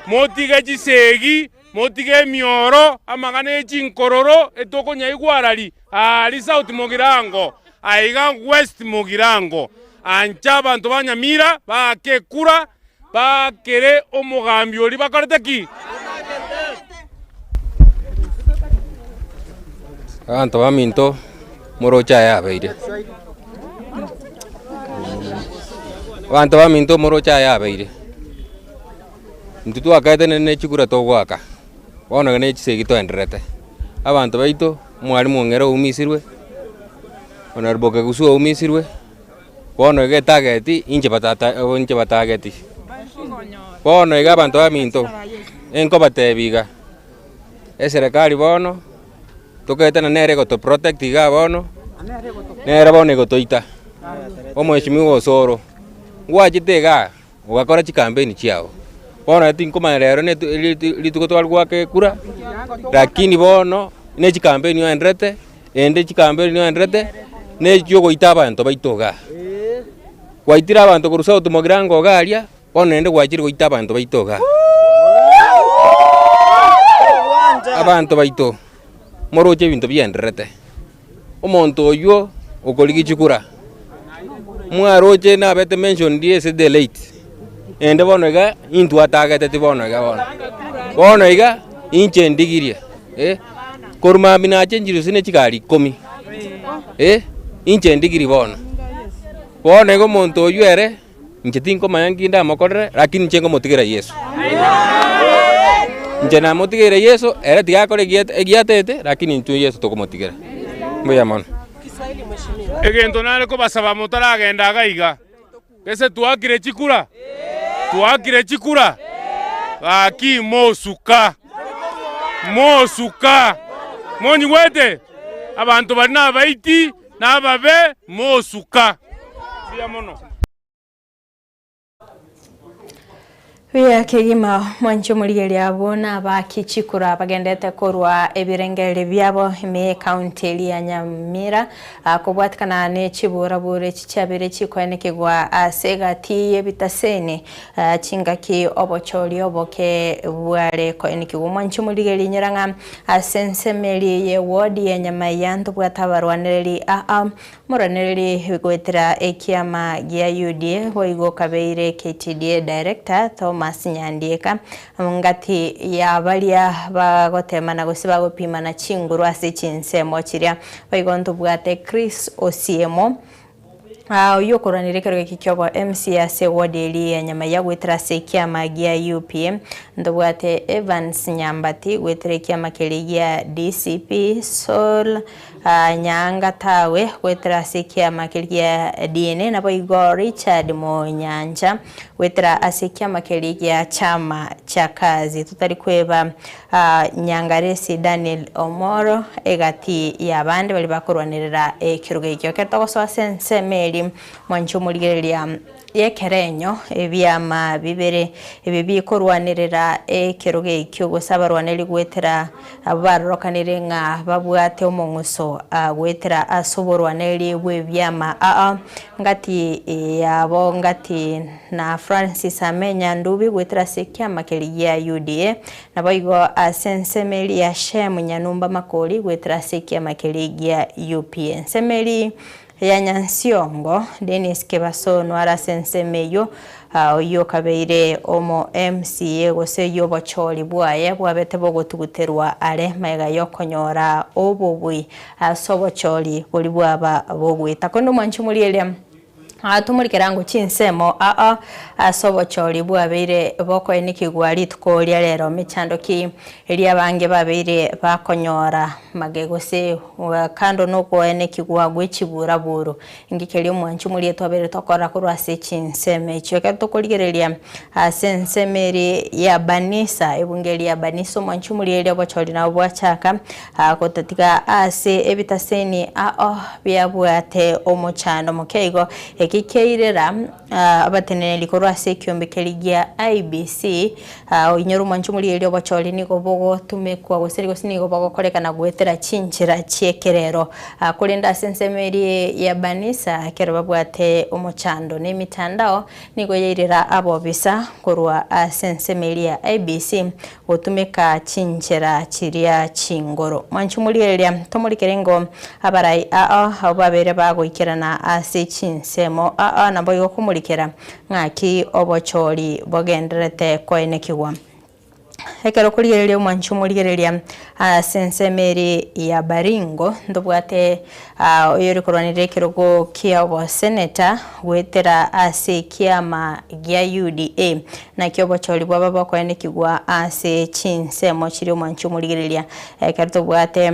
Motige chisegi, motige emioro, amang'ana e chinkororo etokonyaigwa arari aari South Mugirango. Aiga West Mugirango, ancha abanto ba Nyamira baake ekura baakere omogambi oria bakorete ki? Abanto baminto moroche aya abeire, abanto baminto moroche aya abeire, intwe twakaete ne chikura togoaka, bono iga ne chisegi toendererete, abanto baito. Omwalimu ong'ere oumisirwe, Honourable Kegusu oumisirwe, bono iga etageti inche batata inche batageti. Bono iga abanto baminto, enkobatebi iga, eserekari bono, tokaetana nere egoto protect igaa bono, nere bono egotoita, omweshimiwa Osoro, ngwachete igaa. Ogakora chikampeni chiao. Bono tinkomanya rero ne rituko tware goaka ekura, lakini bono ne chikampeni oenderete, ende chikampeni oenderete, na echiogoita abanto baito igaa. Gwaitire abanto korwa South Mugirango iga aria, bono naende gwachire goita abanto baito igaa. Abanto baito, moroche ebinto biendererete. Omonto oyio okorigia chikura, mwaroche nabete mentioned ase the late, naende bono iga intwe atageteti bono iga bono. Bono iga, inche ndigirie eh, korwa mambia nachenchire gose ne chigari ikomi eh, inche ndigirie bono. Bono iga omonto oyio ere, inche tinkomanya nki ndamokorere, lakini inche nkomotigera Yeso. Inche namotigeire Yeso, ere tiga akore egiatete, lakini intwe Yeso tokomotigera. Mbuya mono. Egento nare kobasaba motaragenda iga iga, gese twakire chikura? Twakire chikura? Gaki mosuka, mosuka! Monyigwete? Abanto baria nabaiti, nababe, mosuka. Mbuya mono. Buya kegima mwanche omorigereria abwo nabaki chikura bagendete korwa ebirengererio biabo ime y'ecounty eria ya Nyamira kobwatikana ne chiburabura echi chiabeire chikoenekigwa ase egati y'ebitaseni chingaki obochori oboke bware koenekigwa. Mwanche omorigereria inyora ng'a ase ensemo eria ye ward ya Nyamaiya ntobwate abarwanereri aa Moranererie goetera ekiama gia UDA boigo kabeire KTDA Director Thomas Nyandieka ngati ya baria bagotemana gose bagopimana chinguru ase chinsemo chiria. Boigo ntobwate Chris Osiemo oyio okorwanera ekerogo eke kiobo MCA ase ward eria ya Nyamaiya goetera ase ekiama gia UPA. Ntobwate Evans Nyambati goetera ekiama keria gia DCP Saul Nyaanga tawe goetera ase ekiama keria gia DNA, naboigo Richard Monyancha goetera ase ekiama keria gia Chama cha Kazi. Totari kweba Nyangaresi Daniel Omoro egati y'abande baria bakorwanerera ekerogo ekio. Ekero togosoa ase ensemo eria mwanche omorigereria y'ekerenyo, ebiama bibere ebi bikorwanerera ekerogo ekio, gose abarwaneri goetera abwo barorokanire ng'a babwate omong'uso goetera ase oborwaneri bw'ebiama aa ngati yabo ngati na Francis Amenya Ndubi goetera ase ekiama keria gia UDA, naboigo ase ensemo eria ya Shem Nyanumba Makori goetera ase ekiama keria gia UPA. Ensemo eria Ya Nyansiongo, Dennis Kebaso nware ase ensemo eyio, oyio okabeire omo MCA gose oyio obochori bwaye bwabete bogotuguterwa are magega yokonyora obobui ase obochori boria bwaba bogoeta. Korende omwanchi omorieria tomorikere ango chinsemo aa ase obochori bwabeire bokoenikigwa rituko ria rero mechando ki eria abange babeire bakonyora mage gose Kando nokoenekigwa gwe chiburaburu, inki keria omwanchi omoria twabeire tokorora korwa ase chinsemo echio? Ekero tokorigereria ase ensemo eria ya Banisa, ebunge eria ya Banisa, omwanchi omoria eria obochori nabo bwachaka gotatiga ase ebitaseni ao biabwate omochando moke igo. Eki kiairera abateneneri korwa ase ekiombe keria gia IEBC Oinyore omwancho omoria erio obochori nigo bogotumekwa gose gose nigo bogokorekana goetera chinchera chi'ekerero. Korende ase ensemo eria ya Banisa ekero babwate omochando na emitandao nigo yairera abobisa korwa ase ensemo eria ya IEBC gotumeka chinchera chiria chingoro. Mwancho omoria eria tomorikere ngo abarai ao abwo babere bagoikerana ase chinsemo ao naboigo komorikera Ng'aki obochori bogendererete koenekigwa? Ekero okorigereria omwancho omorigereria ase ensemo ere ya Baringo ntobwate oyore korwanerera ekerogo kia oboseneta goetera ase ekiama gia UDA. Naki obochori bwaba bokoenekigwa ase chinsemo chiria omwancho omorigereria ekero tobwate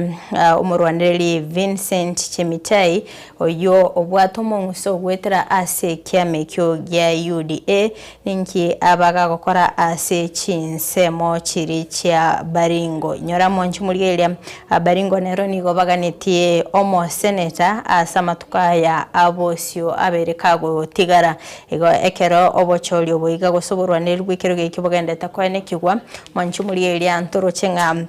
omorwanereri Vincent Chemitai Oyio obwate omong'uso ogoetera ase ekiama ekio gia UDA, ninki abagagokora ase chinsemo chiria chia Baringo. Inyora monche morigereria, Baringo nero nigo baganetie omoseneta ase amatuko aya abosio abere kagotigara. Igo ekero obochori obo iga gose oborwanereri bw'ekerogo ekio bogendete koenekigwa, monche morigereria ntoroche ng'a.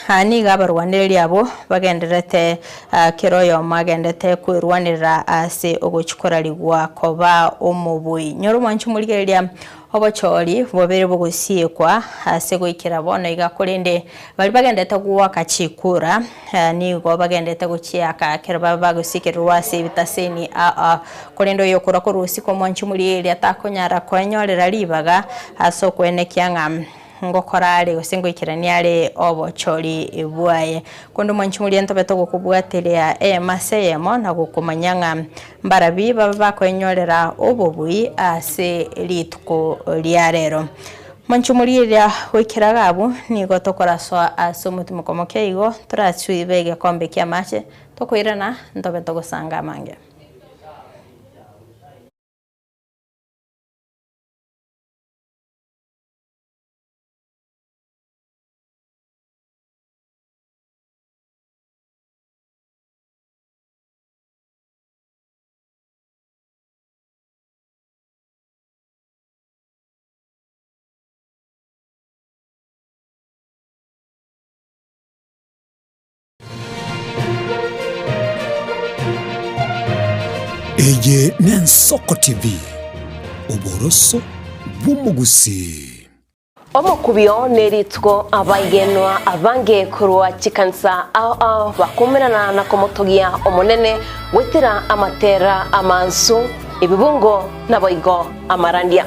Aa nigo abarwanereri abwo bagendererete kera oyomo agendete kwerwanerera ase ogochia korarigwa koba omobui. Nyora omwancho omorigereria obochori bobere bogosiekwa ase goikera bono iga korende baria bagendete goaka chikura nigo bagendete gochiaka ekero baba bagosiekererwa ase ebitaseni aa korende oyokorwa korwa osiko omwancho omorigereria takonyara koenyorera ribaga ase okwenekia ng'a. ngokora are gose ngoikerania are obochori bwaye. Konde omwanchi oria ntobe togokobwateria eyemo ase eyemo na gokomanya ng'a mbarabi babe bakoenyorera obobui ase rituko ria rero. Mwanchi omorigereria goikera iga abwo nigo tokorasoa ase omotimoko moke igo torachuibe egekombe ki'amache tokoirana ntobe togosanga amange. Eye n'Ensoko TV, oboroso bw'omogusii. Omokubio nerituko abaigenwa abange korwa chikanisa ao ao bakumerana na komotogia Omonene goetera amatera amansu, ebibungo naboigo amarandia.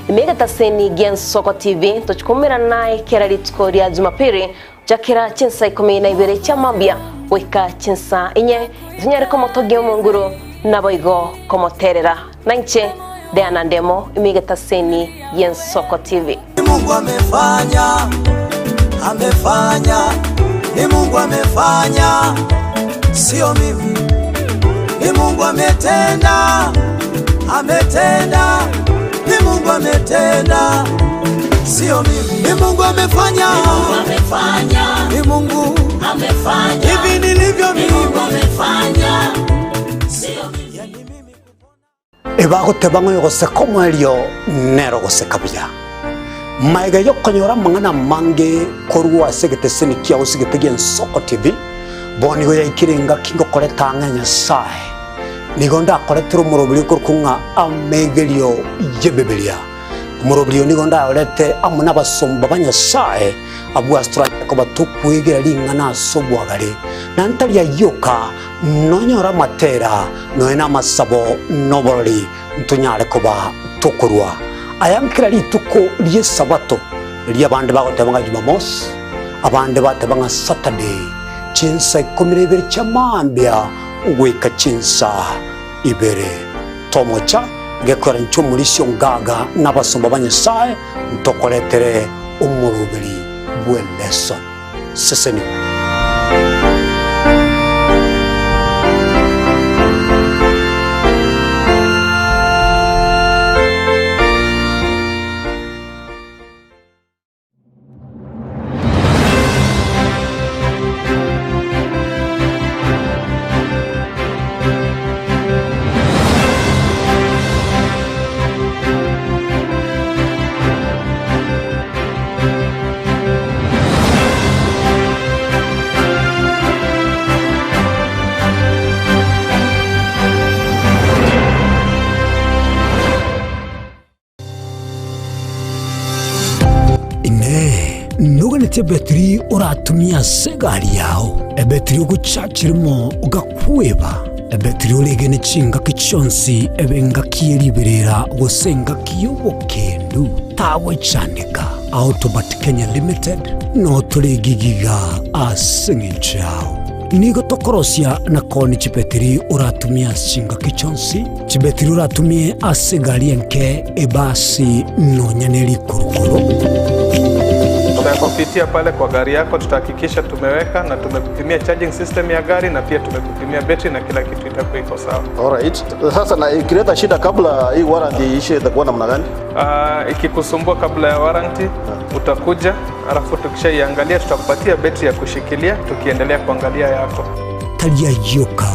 Ime egetaseni gi'Ensoko TV tochikumerana naye kera rituko ria Jumapili gochakera chinsa ikomi na ibere chia mambia goika chinsa inye, tonyare komotogia Omonguru naboigo komoterera. Nainche Diana Ndemo, ime egetaseni gi'Ensoko TV. Ni Mungu amefanya, amefanya, ni Mungu amefanya, sio mimi. Ni Mungu ametenda, ametenda, ni Mungu ametenda, sio mimi. Ni Mungu amefanya, Ni Mungu amefanya, ni Mungu amefanya, hivi nilivyo Ni Mungu mimi. amefanya, sio mimi. Ebagoteba ng'a oyogoseka omoerio nere ogoseka buya. Magega y'okonyora amang'ana amange korwa ase egeteseni kiao ase egete gi'Ensoko TV, bono nigo yaikire engaki ngokoreta ang'e Nyasae. Nigo ndakoretere omoroberi okorokwa ng'a Amegerio y'Ebibilia. Omoroberi oyo nigo ndayorete amo nabasomba ba Nyasae, abwo ase toranyare koba tokwegera ring'ana ase obwagare, na ntari ayio oka, Nonyore amatera, nonya namasabo, na oborori, ntonyare koba tokorua aya nkera rituko ri'Esabato, riria abande bagoteba ng'a Jumamosi, abande bateba ng'a Saturday, chinsa ikomi na ibere chia mambia goika chinsa ibere. Tomocha gekoera inche omorisia ongaga na abasomba ba Nyasae, ntokoretere omoroberi bw'eleson. Sesenigwa. Inee! Noganetie ebetiri oratumie ase egari yao, ebetiri ogochachirimo ogakweba, ebetiri oregene chingaki chionsi ebe engaki ye riberera gose engaki y'obokendu? Tagwechandeka. Autobat Kenya Limited noo tore egigiga ase eng'encho yao. Nigo tokorosia na koonia chibetiri oratumie ase chingaki chionsi, chibetiri oratumie ase egari enke, ebasi, nonya ne rikurukuru. Tutakupitia pale kwa gari yako, tutahakikisha tumeweka na tumekupimia charging system ya gari na pia tumekupimia betri na kila kitu itakuwa iko sawa. Alright. Sasa na ikileta shida kabla hii warranty iishe itakuwa namna gani? Ikikusumbua kabla ya warranty utakuja, alafu tukishaiangalia tutakupatia betri ya kushikilia tukiendelea kuangalia yako. Tari ayioka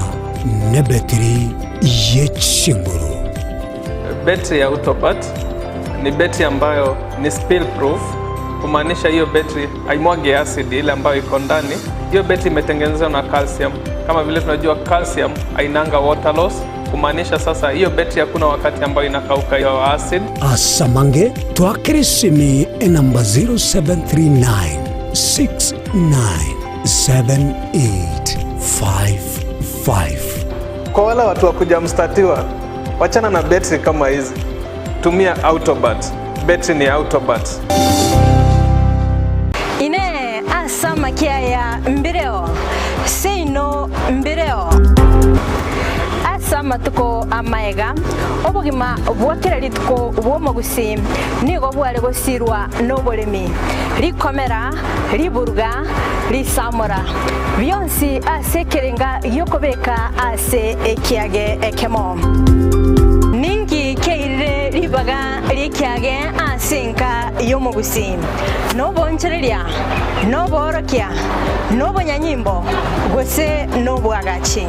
nebetiri ye chinguru. Betri ya Autobat ni betri ambayo ni spill proof, kumaanisha hiyo betri haimwagi acid ile ambayo iko ndani. Hiyo betri imetengenezwa na calcium. Kama vile tunajua calcium hainanga water loss, kumaanisha sasa hiyo betri hakuna wakati ambayo inakauka hiyo acid. Asamange twakere esimi enamba 0739 697855. Kwa wale watu wa kujamstatiwa, wachana na betri kama hizi, tumia Autobat. Betri ni Autobat. Amakiaya mbireo, seino mbireo. Ase amatuko amaega, obogima bwa kera rituko bw'omogusii nigo bware gosirwa noboremi, rikomera, riburuga, risamora, bionsi ase ekerenga gi'okobeka ase ekiage ekemo. Ninki kiairire ribaga ri'ekiage ase enka y'omogusii? Nobonchereria, noboorokia, nobonyanyimbo, gose nobwagachi?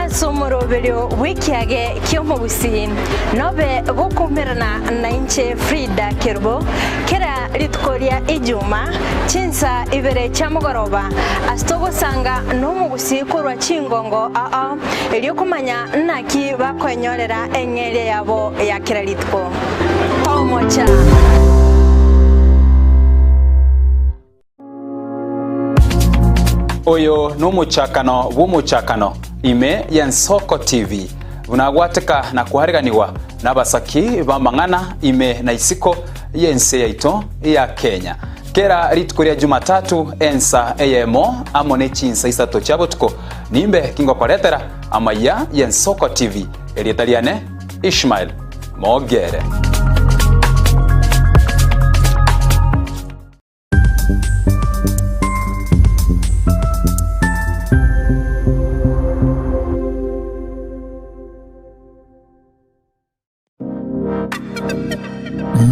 Ase omoroberio bw'ekiage ki'omogusii nobe gokoumerana nainche Frida Kerubo kera rituko ria Ijuma chinsa ibere chia mogoroba ase togosanga nomogusii korwa chingongo ao erio komanya naki bakoenyorera eng'eria yabo ya kera rituko. Omocha. Oyo nomochakano bw'omochakano ime y'Ensoko TV, buna agwateka na koareganigwa nabasaki b'amang'ana ime na isiko y'ense yaito ya Kenya. Kera rituko ria Jumatatu ensa eyemo amo ne chinsa isato chia botuko nimbe kingokoretera amaiya y'Ensoko TV. Erieta riane Ishmael Mogere.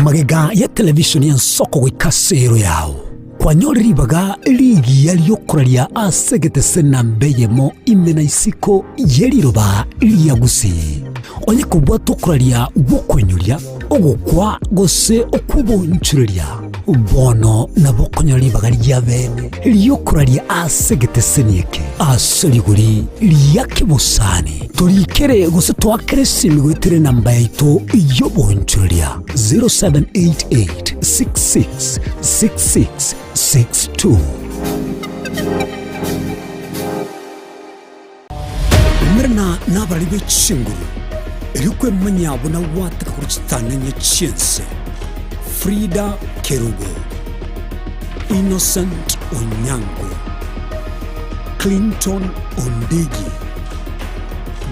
Magega ya televishoni y'ensoko goika ase ero yao, kwanyore ribaga rigiya riokoraria ase egetese namba eyemo ime na isiko ye riroba ria Gusii. Onye kobwata okoraria gw'okoinyoria, ogokwa, gose okw'obonchoreria, bono nabo okonyora ribaga ria bene ri'okoraria ase egeteseni eke ase rigori ria kebosani. Torikere gose toakere esimi goetera enamba yaito y'obonchoreria 0788 66 66 62. Umerana nabarari be chinguru, erio kwemanyia buna gwateka korwa chitananya chi'ense. Frida Kerubo, Innocent Onyango, Clinton Ondigi,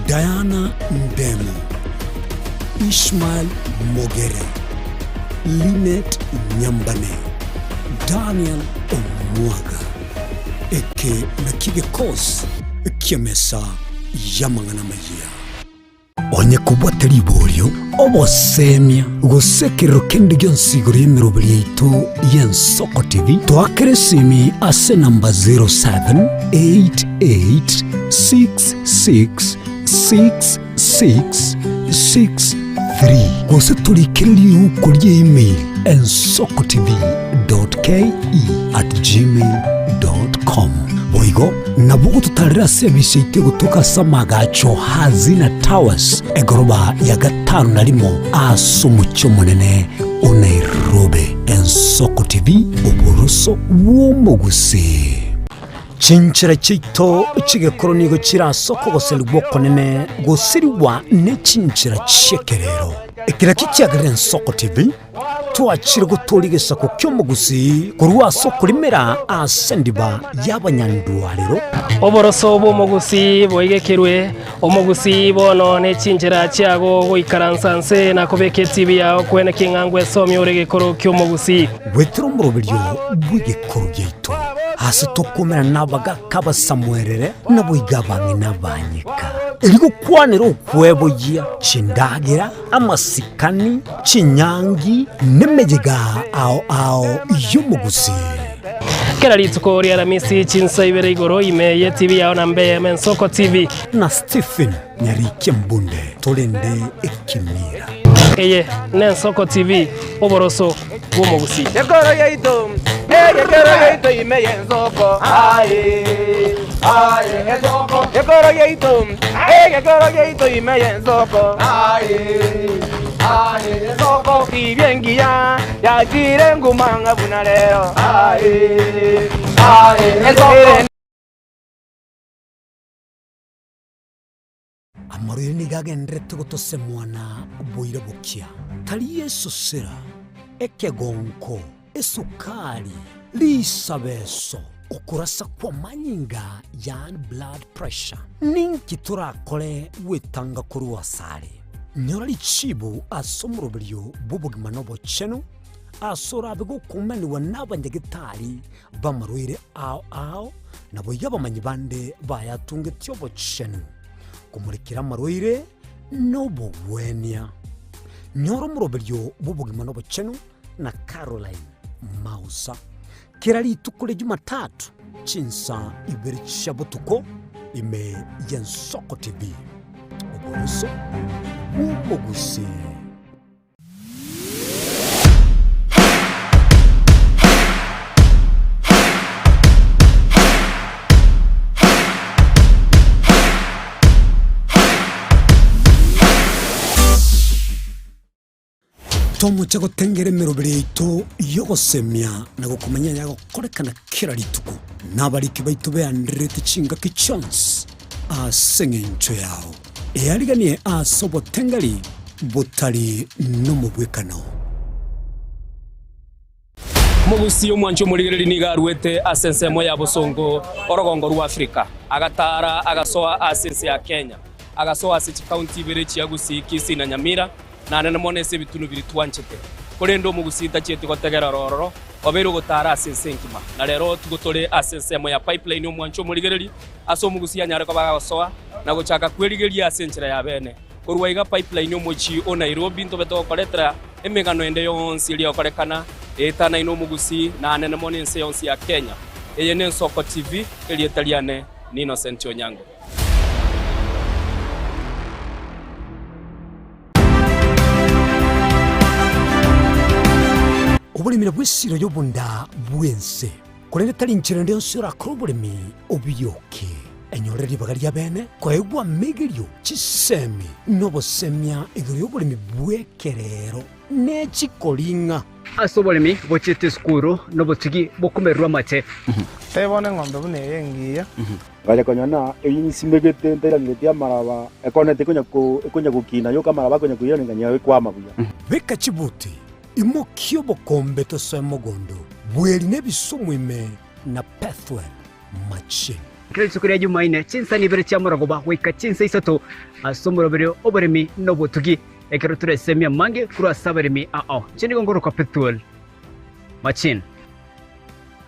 Diana Ndemo, Ishmael Mogere, Linet Nyambane, Daniel Omwaga. Eke nakio gekosi ki'emesa y'amang'ana amayia. Onye kobwate riborio, obosemia, gose ekerero kende gionsi igoro y'emeroberi yaito y'Ensoko TV, toakere esimi ase enamba 0788666663 gose torikere riuko ria email ensokotv.ke@gmail.com. Boigo nabo ogototarera ase ebise yaito egotoka ase amagacho Hazina Towers, egoroba ya gatano na rimo ase omochie omonene o Nairobi. Ensoko TV, oboroso bw'omogusii. Chinchera chiaito chi'egekoro nigo chire ase okogoserigwa okonene gosirigwa ne chinchera chi'ekerero. Eki nakio kiagerire Ensoko TV twachire gotooria egesaku ki'omogusii korwa ase okorimera ase endiba y'abanyandwarero. Oboroso bw'omogusii boigekerwe, omogusii bono ne chinchera chiago goikaransa nse na kobeka etibi yao kwene king'a ngwesomia ore egekoro ki'omogusii. Goetera omoroberio bw'egekoro giaito, ase tokoumera nabagaaka abasamuerere, naboigo abang'ina abanyeka, erio gokwanera okweboyia chindagera, amasikani, chinyangi, nemeyega ao ao y'omogusii. Kera rituko ri'Aramisi chinsa ibere igoro ime y'etibi yao na mbe eyemo Ensoko TV. Na Stephen Nyarikia Mbunde torende ekemira. Eye n'Ensoko TV, oboroso bw'omogusii. Ekoro yaito, egekero yaito ime y'ensoko. Aye, aye, ensoko. Ekoro yaito, egekero yaito ime y'ensoko. Aye, aye, ensoko. Tibia engiya yachire nguma ng'a buna rero. Aye, aye, ensoko. Amarwaire nigo agendererete gotosemwana boira bokia, tari esosera, ekegonko, esukari. Risabeso, okorasa kw'amanyinga, yaani blood pressure. Ninki torakore gwetanga korwa asare? Nyora richibu ase omoroberio bw'obogima na obochenu, ase orabe gokumanigwa n'abanyagetari b'amarwaire ao ao, naboigo abamanyi bande bayatungetie obochenu, komorekera amarwaire nobogwenia. Nyora omoroberio bw'obogima na obochenu na Caroline Mausa. Kera rituko ria Jumatatu chinsa ibere chia botuko ime y'Ensoko TV. Oboroso bw'omogusii. Tomoche gotengera emeroberi yaito y'ogosemia na gokomanya ayagokorekana kera rituko, na abariki baito beandererete chingaki chionsi ase engencho yao. Eariganie ase obotengeri botari nomobwekano. Omogusii omwanchi omorigereria nigo aruete ase ensemo ya bosongo orogongo rwa Afrika, agataara agasoa ase ense ya Kenya, agasoa ase chikaunti ibere chia Gusii, Kisii na Nyamira, na nene mono ase ebitunu biria twanchete. Korende omogusii tachieti gotegerera ororo, obeire ogotaara ase ense engima. Na rero tigo tore ase ensemo ya Pipeline omwanchi omorigereria, ase omogusii anyare koba agosoa na gochaka kwerigeria ase enchera ya bene. Korwa iga Pipeline omochie o Nairobi ntobe togokoretera emegano ende yonsi eria egokorekana eetanaine omogusii na anene mono ense yonsi ya Kenya. Eye n'Ensoko TV, erieta riane ni Innocent Onyango. Oboremi nabwo esiro y'obonda bw'ense, korende tari inchera ende yonsi orakore oboremi obiyoke. Enyorere ribaga ria bene koegwa amegerio, chisemi, na obosemia igoro y'oboremi bw'ekerero ne chikoring'a. Ase oboremi bochiete esukuru nobotugi bokomererwa amache. Tebia bono eng'ombe buna eye engiya. Ngacha konyora ng'a eyio nsimegete ntairangeretie amaraba, ekonete ekonya ko ekonya gokina yoka amaraba akonya koirana nkanyora ekwama buya. Beka chibuti, imokia obokombe tosoe mogondo, bweri na ebisumu ime na Pethuel machine. Kera rituko ria Jumaine, chinsani ibere chia morogoba goika chinsa isato ase omoroberio oboremi na obotugi, ekero toresemie amange korwa ase abaremi ao. Inche nigo ngorokwa Pethuel Machine.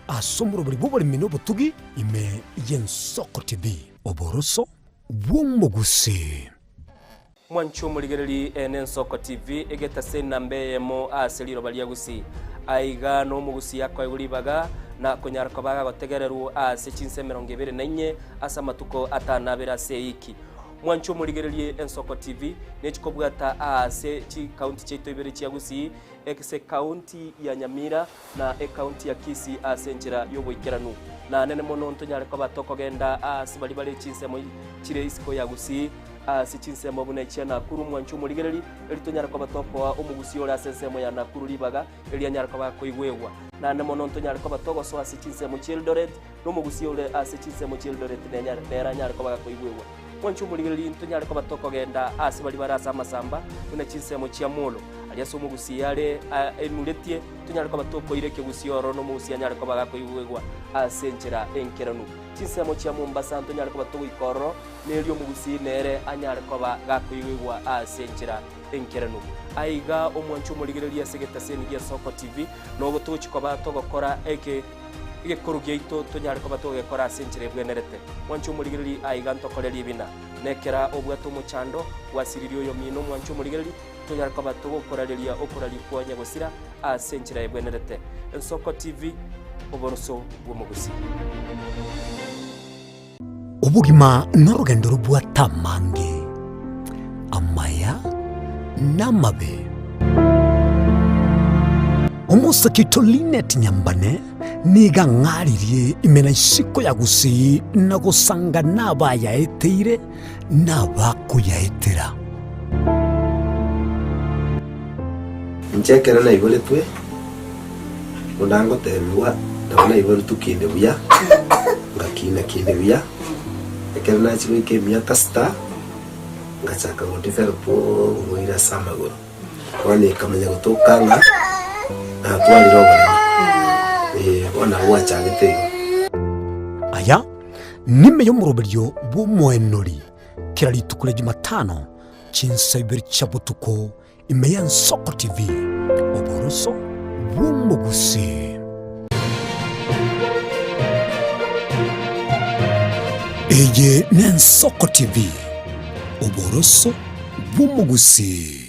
Ase omoroberi bw'oboremi na obotugi ime y'Ensoko TV. Oboroso bw'omogusii. Mwanche omorigereri eye n'Ensoko TV, egetase enamba eyemo ase riroba ria Gusii. Aiga nomogusii akoegwa ribaga na konyara koba agotegererwa ase chinsa 24 ase amatuko atanabere ase eiki. Mwanche omorigererie Ensoko TV nechikobwata aase chikaunti chiaito ibere chia Gusii, ase ekaunti ya Nyamira na ekaunti ya Kisii ase enchera y'oboikeranu. Na nene mono ntonyare koba tokogenda aase baria bare chinsemo chire isiko ya Gusii, ase chinsemo buna echia Nakuru, mwanche omorigereri, erio tonyare koba tokoa omogusii ore ase ensemo ya Nakuru ribaga, erio anyare koba akoigwegwa. Naende mono ntonyare koba togosoa ase chinsemo chi'Eldoret, na omogusii ore ase chinsemo chi'Eldoret nenyare nere anyare koba gakoigwegwa. Mwanche omorigereri, ntonyare koba tokogenda aase baria bare ase amasamba, buna chinsemo chia Molo, aria ase omogusii are enuretie, tonyare koba tokoira ekegusii ororo na omogusii anyare koba gakoigwegwa ase enchera enkeranu. Chinsemo chia Mombasa ntonyare koba togoika ororo, na erio omogusii nere anyare koba gakoigwegwa ase enchera enkeranu. Aiga omwanche omorigereria ase egetaseni gia Soko TV, nogo togochia koba togokora eke egekoro giaito tonyare koba togekora ase enchera ebwenerete. Mwanche omorigereria aiga ntokore ribina. Nekera obwate omochando, gwasiririe oyomino omwanche omorigereria, tonyare koba togokorareria okoraria kwa nyagosira ase enchera ebwenerete. Ensoko TV, oboroso bw'omogusii. Obogima norogendo robwate amange, amaya na amabe. Omosake oito Linet Nyambane nigo ang'aririe ime na isiko ya Gusii na gosanga nabayaeteire na abakoyaetera. Inche ekero naiboretwe, buna ngotebigwa, nabo naiboretwe kinde buya, ngakina kinde buya, ekero nachia goika emiaka sita, ngachaka go develop oborwaire ase amagoro. Bono ekamanya gotoka ng'a natwarire oboremo. Eh, bono. Bono nabo gwachagete igo. Aya nime y'omoroberio bw'omoenori kera rituko ria Jumatano chinsa ibere chia botuko ime y'Ensoko TV, oboroso bw'omogusii. Eye n'Ensoko TV, oboroso bw'omogusii.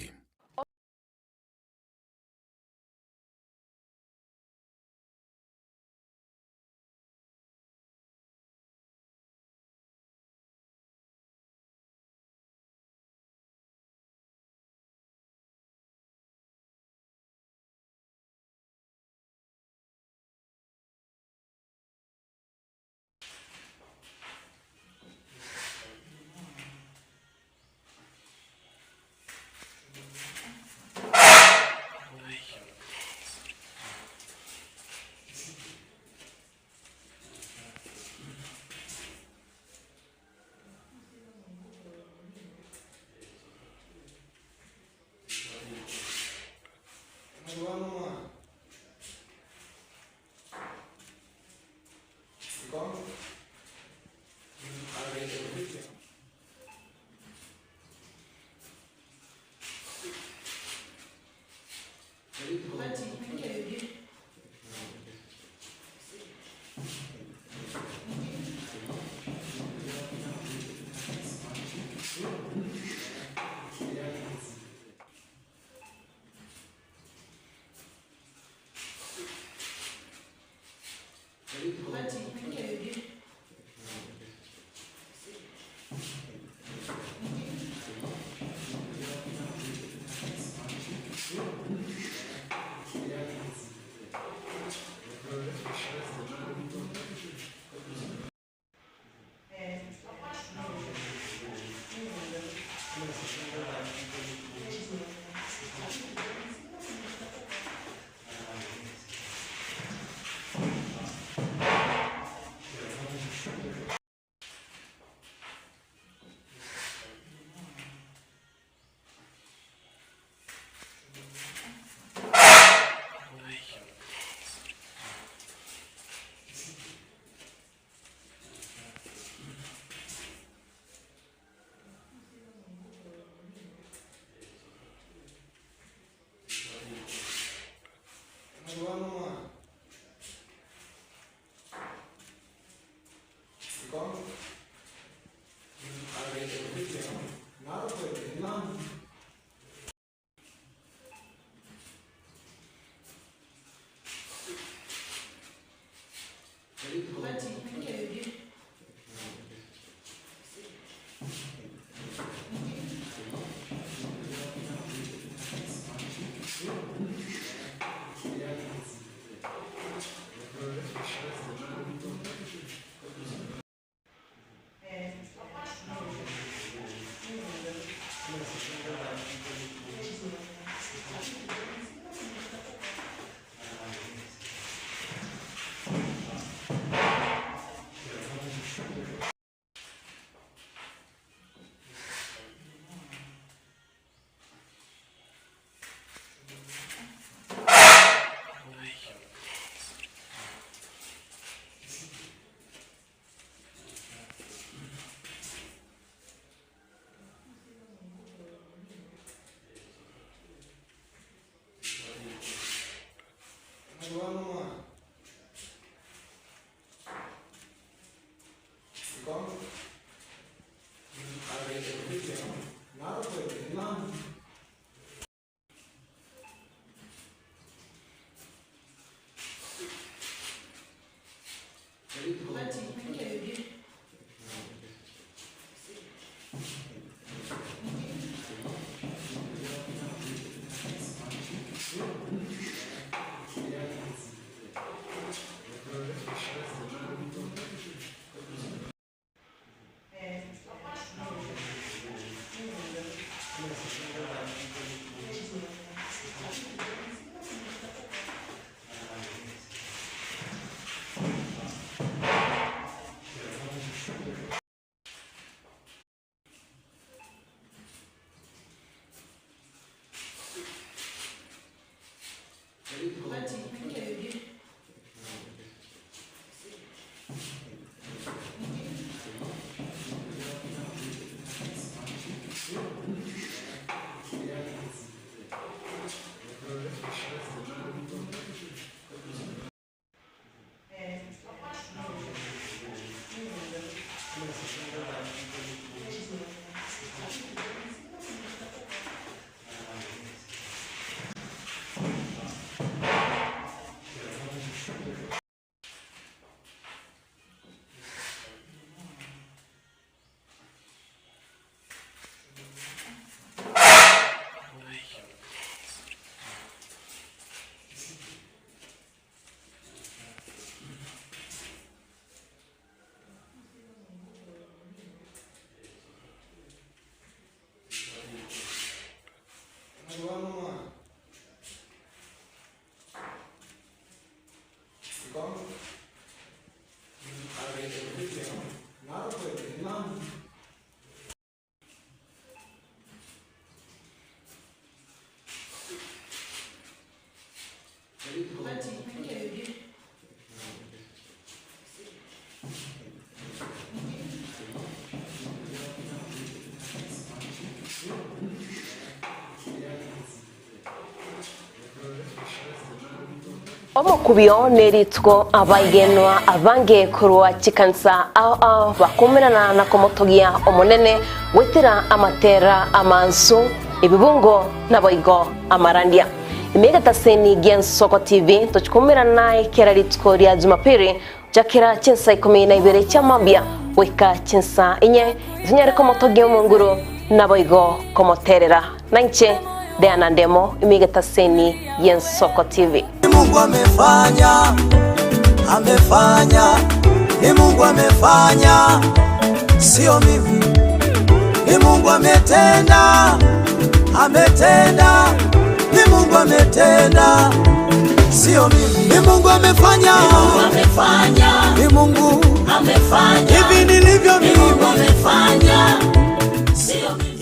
Omokubio nerituko abaigenwa abange korwa chikanisa ao ao bakomerana na komotogia Omonene goetera amatera amansu, ebibungo naboigo amarandia. Ime egetaseni gi'Ensoko TV tochikomerana naye kera rituko ria Jumapili gochakera chinsa ikomi na ibere chia mambia goika chinsa inye, tonyare komotogia Omonguru naboigo komoterera. Nainche Diana Ndemo ime egetaseni gi'Ensoko TV. Ni Mungu amefanya, amefanya, ni Mungu amefanya, sio mimi. Ni Mungu ametenda, ametenda, ni Mungu ametenda, sio mimi. Ni Mungu amefanya, Ni Mungu amefanya, ni Mungu amefanya, hivi nilivyo Ni mimi. Mungu amefanya, sio mimi.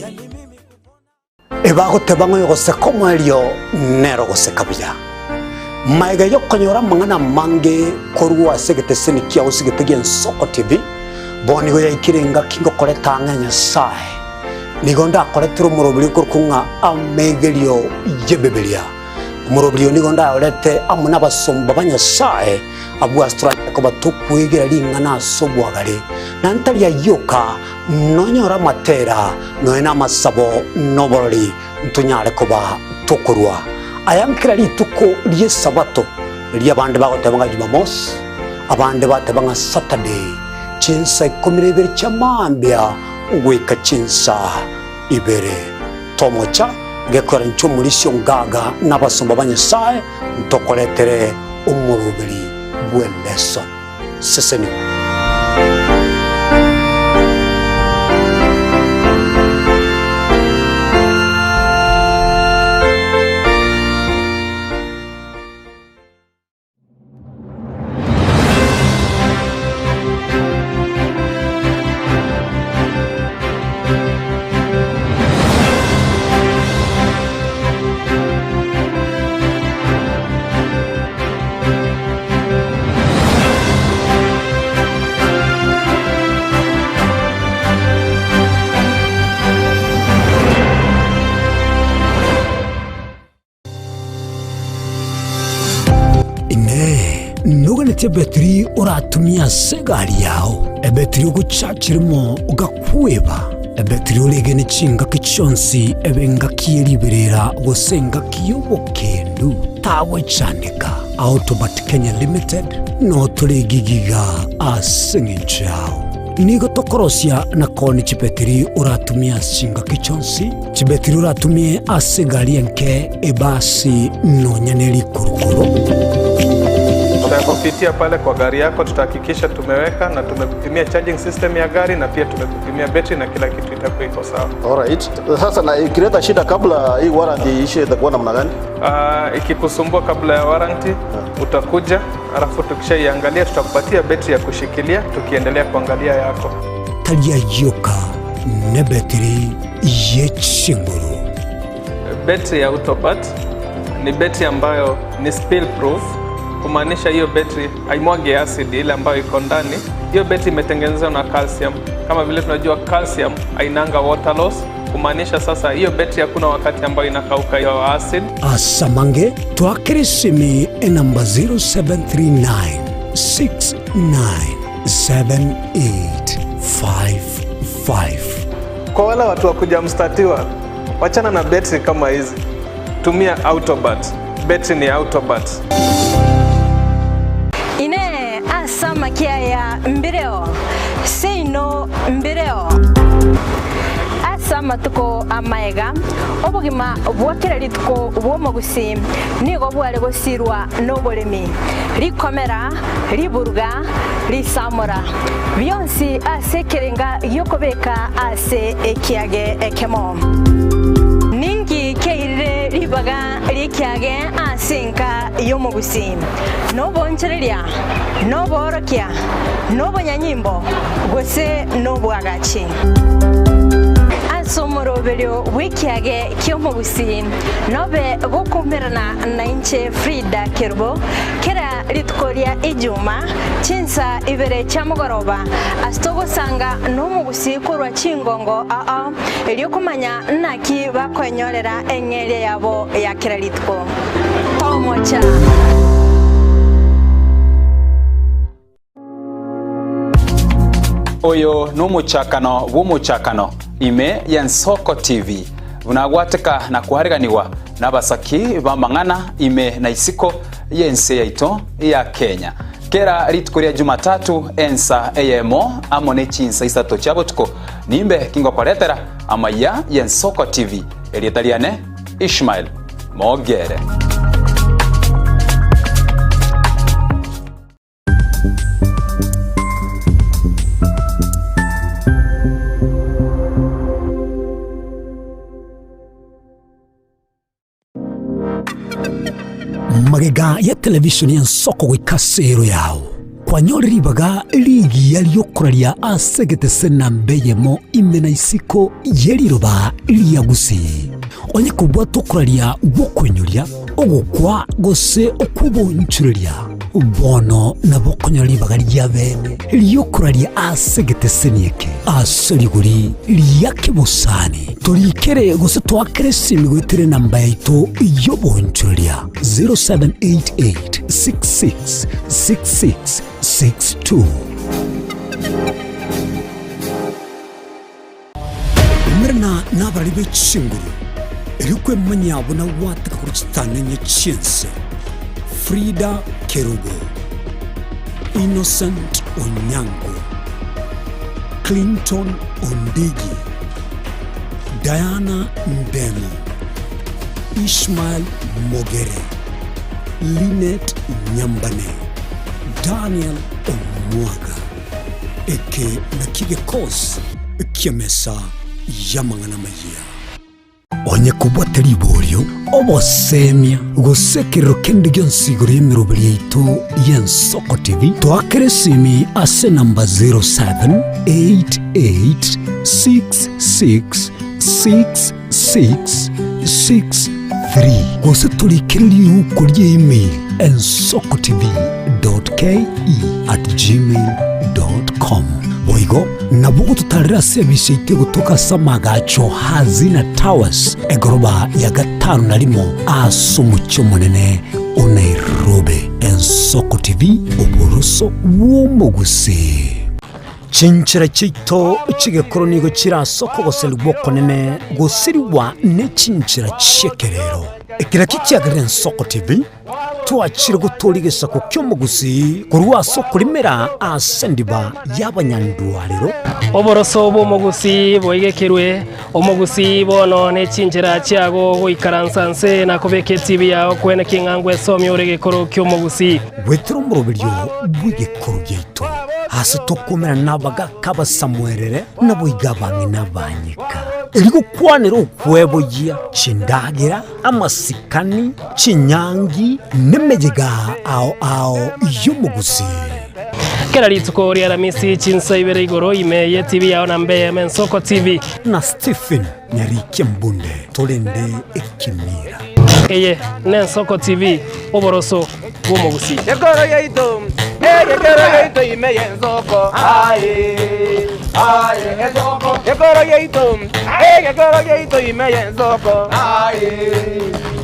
Ebagoteba ng'a oyogoseka omoerio nere ogoseka buya. Magega y'okonyora amang'ana amange korwa ase egeteseni kiao ase egete gi'Ensoko TV, bono nigo yaikire engaki ngokoreta ang'e Nyasae. Nigo ndakoretere omoroberi okorokwa ng'a Amegerio y'Ebibilia. Omoroberi oyo nigo ndayorete amo nabasomba ba Nyasae, abwo ase toranyare koba tokwegera ring'ana ase obwagare, na ntari ayio oka, nonyore amatera, nonya namasabo, na oborori, ntonyare koba tokorua aya nkera rituko ri'Esabato, riria abande bagoteba ng'a Jumamosi, abande bateba ng'a Saturday, chinsa ikomi na ibere chia mambia goika chinsa ibere. Tomocha gekora inche omorisia ongaga na abasomba ba Nyasae ntokoretere omoroberi bw'eleson. Sesenigwa. Inee! Noganetie ebetiri oratumie ase egari yao, ebetiri ogochachirimo ogakweba, ebetiri oregene chingaki chionsi ebe engaki ye riberera gose engaki y'obokendu? Tagwechandeka. Autobat Kenya Limited noo tore egigiga ase eng'encho yao. Nigo tokorosia na koonia chibetiri oratumie ase chingaki chionsi, chibetiri oratumie ase egari enke, ebasi, nonya ne rikurukuru. Tutakupitia pale kwa gari yako, tutahakikisha tumeweka na tumekupimia charging system ya gari na pia tumekupimia betri na kila kitu itakuwa iko sawa. Alright. Sasa na ikileta shida kabla hii warranty iishe itakuwa namna gani? Ikikusumbua kabla ya warranty utakuja, alafu tukishaiangalia tutakupatia betri ya kushikilia tukiendelea kuangalia yako. Tari ayio oka, nebetiri ye chinguru. Betri ya Autobat ni betri ambayo ni spill proof, kumaanisha hiyo betri haimwagi acid ile ambayo iko ndani. Hiyo betri imetengenezwa na calcium. Kama vile tunajua calcium hainanga water loss, Kumaanisha sasa hiyo betri hakuna wakati ambayo inakauka hiyo acid. Ase amange twakere esimi enamba 0739 697855. Kwa wale watu wa kujamstatiwa, wachana na betri kama hizi, tumia Autobat. Betri ni Autobat. Inee, ase amakia aya mbireo, seino mbireo. Ase amatuko amaega, obogima bwa kera rituko bw'omogusii nigo bware gosirwa noboremi, rikomera, riburuga, risamora, bionsi ase ekerenga gi'okobeka ase ekiage ekemo. Ninki kiairire ribaga ri'ekiage ase enka y'omogusii? Nobonchoreria, noboorokia, nobonyanyimbo, gose nobwagachi? Ase omoroberio bw'ekiage ki'omogusii nobe gokoumerana nainche Frida Kerubo kera rituko ria Ijuma chinsa ibere chia mogoroba ase togosanga nomogusii korwa chingongo ao erio komanya naki bakoenyorera eng'eria yabo ya kera rituko. Tomocha! Oyo nomochakano bw'omochakano ime y'Ensoko TV, buna agwateka na koariganigwa nabasaki b'amang'ana ime na isiko y'ense yaito ya Kenya. Kera rituko ria Jumatatu ensa eyemo amo ne chinsa isato chia botuko nimbe kingokoretera amaiya y'Ensoko TV. Erieta riane Ishmael Mogere. Magega ya televisheni y'ensoko goika ase ero yao, kwanyore ribaga rigiya ri'okoraria ase egetese namba eyemo ime na isiko ye riroba ria Gusii. Onye kobwata okoraria gw'okoinyoria, ogokwa gose okw'obonchoreria, bono nabo okonyora ribaga ria bene ri'okoraria ase egeteseni eke ase rigori ria kebosani. Torikere gose toakere esimi goetera enamba yaito y'obonchoreria 0788 66 66 62. Umerana nabarari be chinguru, erio kwemanyia buna gwateka korwa chitang'enye chi'ense. Frida Kerubo, Innocent Onyango, Clinton Ondigi, Diana Ndemo, Ishmael Mogere, Linet Nyambane, Daniel Omwaga. Eke nakio gekosi ki'emesa y'amang'ana amayia. Onye kobwate riborio, obosemia, gose ekerero kende gionsi igoro y'emeroberi yaito y'Ensoko TV, toakere esimi ase enamba 0788666663 gose torikere riuko ria email ensokotv.ke@gmail.com. Boigo nabo ogototarera ase ebise yaito egotoka ase amagacho Hazina Towers, egoroba ya gatano na rimo ase omochie omonene o Nairobi. Ensoko TV, oboroso bw'omogusii. Chinchera chiaito chi'egekoro nigo chire ase okogoserigwa okonene gosirigwa ne chinchera chi'ekerero. Eke nakio kiagerire Ensoko TV twachire gotooria egesaku ki'omogusii korwa ase okorimera ase endiba y'abanyandwarero. Oboroso bw'omogusii boigekerwe, omogusii bono ne chinchera chiago goikaransa nse na kobeka etibi yao kwene king'a ngwesomia ore egekoro ki'omogusii. Goetera omoroberio bw'egekoro giaito, ase tokomerana nabagaaka abasamuerere, naboigo abang'ina abanyeka, erio gokwanera okweboyia chindagera, amasikani, chinyangi, nemeyega ao ao y'omogusii. Kera rituko ri'Aramisi chinsa ibere igoro ime y'etibi yao na mbe y'Ensoko TV. Na Stephen Nyarikia Mbunde torende ekemira. Eye n'Ensoko TV, oboroso bw'omogusii. Ekoro yaito, Egekero gieito ime y'ensoko, aye, aye, ensoko. Gekoro gieito, egekoro gieito ime y'ensoko, aye,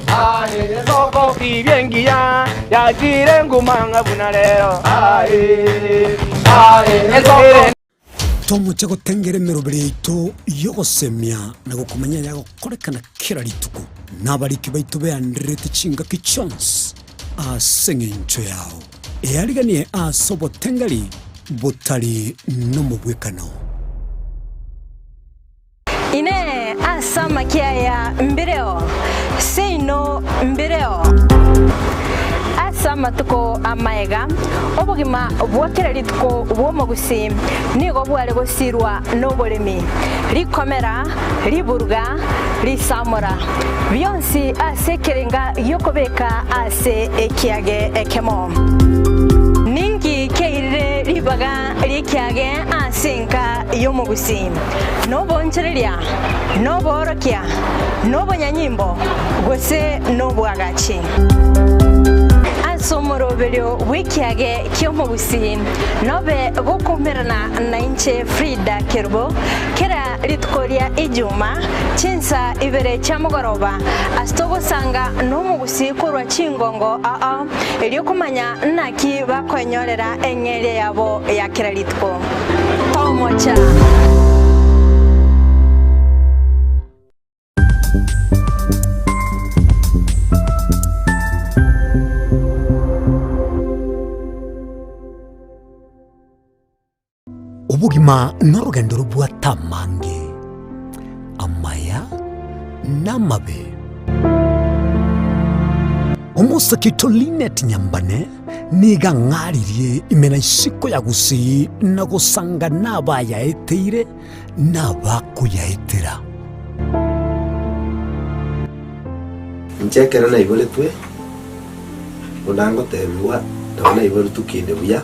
aye, ensoko. Tibia engiya yachire nguma ng'a buna rero, aye, aye, ensoko. Tomoche gotengera emeroberi yaito y'ogosemia na gokomanya ayagokorekana kera rituko, na abariki baito beandererete chingaki chionsi ase engencho yao. Eariganie ase obotengeri botari nomobwekano. Inee! Ase amakia aya mbireo? Seino mbireo. Ase amatuko amaega, obogima bwa kera rituko bw'omogusii nigo bware gosirwa noboremi, rikomera, riburuga, risamora, bionsi ase ekerenga gi'okobeka ase ekiage ekemo. Ninki kiairire ribaga ri'ekiage ase enka y'omogusii? Nobonchereria, noboorokia, nobonyanyimbo, gose nobwagachi. Ase omoroberio bw'ekiage ki'omogusii nobe gokoumerana nainche Frida Kerubo kera rituko ria Ijuma chinsa ibere chia mogoroba ase togosanga nomogusii korwa chingongo ao erio komanya naki bakoenyorera eng'eria yabo ya kera rituko. Tomocha. Obogima norogendo robwate amange, amaya na amabe. Omosake oito Linet Nyambane nigo ang'aririe ime na isiko ya Gusii na gosanga nabayaeteire na abakoyaetera. Inche ekero naiboretwe, buna ngotebigwa, nabo naiboretwe kinde buya.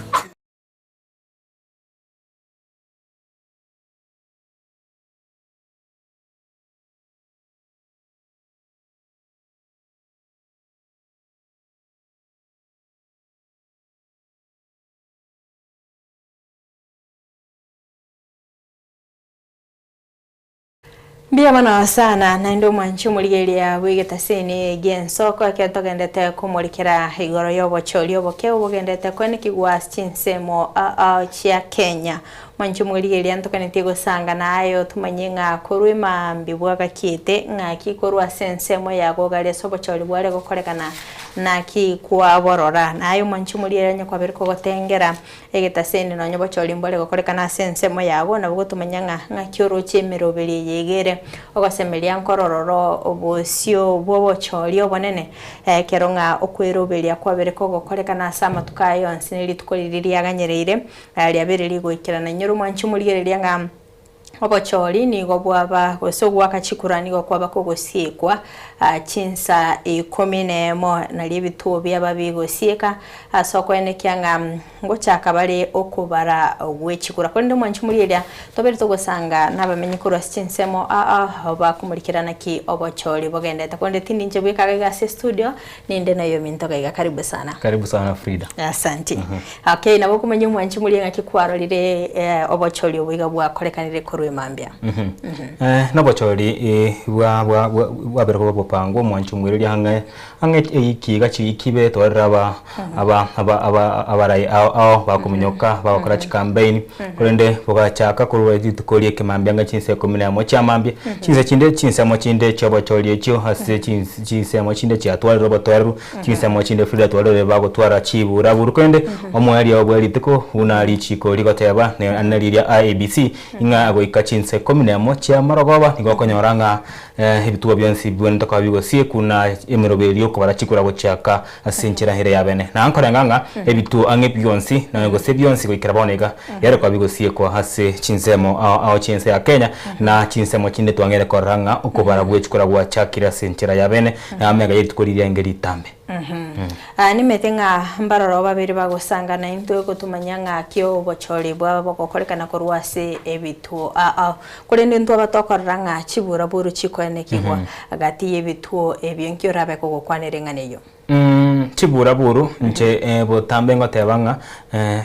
Mbuya mono sana naende omwanchi omorigereria bw'egetaseni gi'ensoko ekero togendete komorikera igoro y'obochori oboke obogendete koenekigwa ase chinsemo ao chia Kenya. Mwanchi omorigereria ntokanetie gosanga naye otomanye ng'a korwa emambia bwagakiete ng'aki korwa ase ensemo ya gogaria ase obochori bware gokorekana naki kwaborora. Naye omwanchi omorigereria onye kwabere kogotengera Egetaseni nonya obochori mbore gokorekana ase ensemo yago, nabo gotomanya ng'a ng'aki oroche emeroberi eye iga ere ogosemeria nkorororo obosio bw'obochori obonene, ekero ng'a okweroberia kwabere kogokorekana ase amatuko aya onsi ne rituko riria riaganyereire riabeire rigoikerana. Inyora omwanchi omorigereria ng'a Obochori nigo bwaba, gose ogoaka chikura nigo kwaba kogosiekwa chinsa ikomi nemo, nario ebituo biaba bigosieka ase okoenekia ng'a ngochaka bare okobara gwe chikura. Korende omwanchi moria eria tobere togosanga nabamenyi korwa ase chinsemo aa bakomorikera naki obochori bogendete. Korende tindi inche bweka iga ase estudio, ninde na oyominto iga iga. Karibu sana. Karibu sana Frida. Asante. Okay, nabo okomanya omwanchi moria ng'aki kwarorire obochori obo iga bwakorekanire korwa emambia. Nobochori bwa bwa bwabere koba bopangwa omwanchi omwereria ang'e ang'e eiki iga chiiki ibere twarire aba aba aba aba abarai ao ao bakominyoka bagokora chikampeini korende bogachaka korwa rituko ria ekemambia ang'e chinsa ikomi na emo chia mambia chinsa chinde chinsemo chinde chiobochori echio ase chinsemo chinde chiatwarire obotoereru Chinsemo chinde Frida twarorire bagotwara chiburaburu korende omoerio bwe rituko buna richiko rigoteba ne riria IEBC ing'a goika chinsa ikomi nemo chia marogoba nigo okonyora ng'a ebituo bionsi bibwenerete koba bigosieku na emeroberio yokobara chikura gochiaka ase enchera ere yabene. Na nkorenga ng'a ebituo ang'e bionsi nonya gose bionsi goikera bono iga biare koba bigosiekwa ase chinsemo ao ao chi'ense ya Kenya na chinsemo chinde twang'eire korora ng'a okobara gwe chikura gwachakire ase enchera yabene Na amega ye rituko riria enge ritambe. Aya nimete ng'a mbaroro babere bagosanga naintwe gotomanya ng'a ki obochori bwaba bogokorekana korwa ase ebituo ao. Korende ntwaba tokorora ng'a chiburaburu chikoenekigwa gati y'ebituo ebio. Nki orabe kogokwanera eng'ana eyio? Chiburaburu inche botambe ngoteba ng'a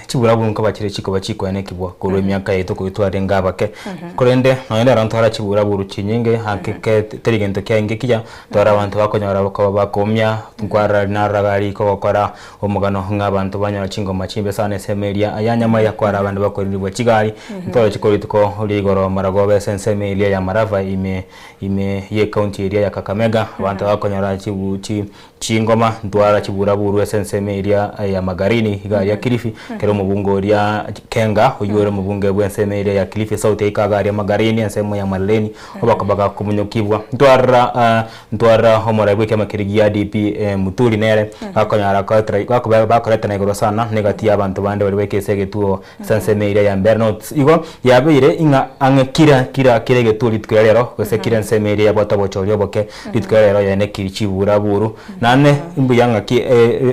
chiburaburu nkoba chire chikoba chikoenekigwa korwa emiaka yaito korwa twarenge abake. Korende nonye rero ntwara chiburaburu chinyinge ake ke teri gento kiaenge kiya, twara abanto bakonyora koba bakoumia, nkwarora narora riko gokora omogano ng'a abanto banyora chingoma chimbe sana ensemo eria ya nyamaya kwara abande bakorinigwa chigari, ntoroche korwa rituko ria igoro maragoba ase ensemo eria ya Malava ime ime ye county eria ya Kakamega, abanto bakonyora chibu chi chingoma ntwara chiburaburwe ase ensemo eria ya Magarini iga aria Kilifi, ekero omobunge oria Kenga oywo ore omobunge bwa ensemo eria ya Kilifi South aika iga aria Magarini ensemo ya Marereni obakoba gakomunyokigwa. Ntwarora ntwarora omorai bwa ekiama keria gia DP Muturi nere gakonyara koetera gakoba bakoretana igoro sana na egati ya abanto bande baria baika ase egetuo ase ensemo eria ya Mbeere North. Igo yabeire ing'a ang'e kira kira kera egetuo rituko ria rero gose kira ensemo eria yabwate obochori oboke rituko ria rero yane ki chiburaburu. Naende mbuya ng'aki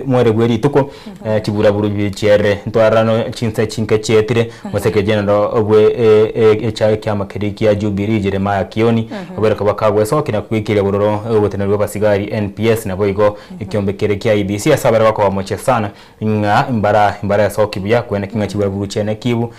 mwere bwe rituko chiburaburu bi chierire ntwarora no chinse chinke chietire gose ekegenero bwe echa ekiama keria kia Jubilee Jeremiah Kioni obere koba kagwesokia na kogekeria bororo oboteneneri bwa abasigari NPS naboigo ekiombe keria kia IEBC ase abare bakobamochia sana Ng'a imbara imbaresoki buya kwene ki ng'a chiburaburu chiane kibu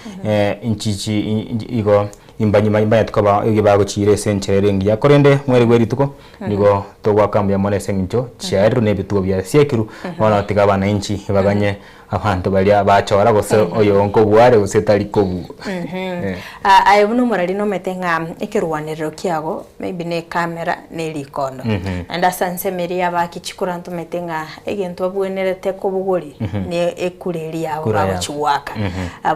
inchichi igo imbanyuma imbanyete koba ege bagochiira ase enchera ere engiya. Korende mweri bwe rituko nigo togoaka mbuya mono ase eng'encho chiaerirwe na ebituo biasiekirwe bono tiga abananchi baganye abanto baria bachora gose oyo nkobua are gose tari kobua. Aye buna omorari nomanyete ng'a ekerwanerero kiago maybe ne ecamera na erikondo. Naende ase ensemo eria y'abaaki chikura ntomanyete ng'a egento babwenerete kobogoria ne ekura eria yabo Kura yabo. bagochi goaka.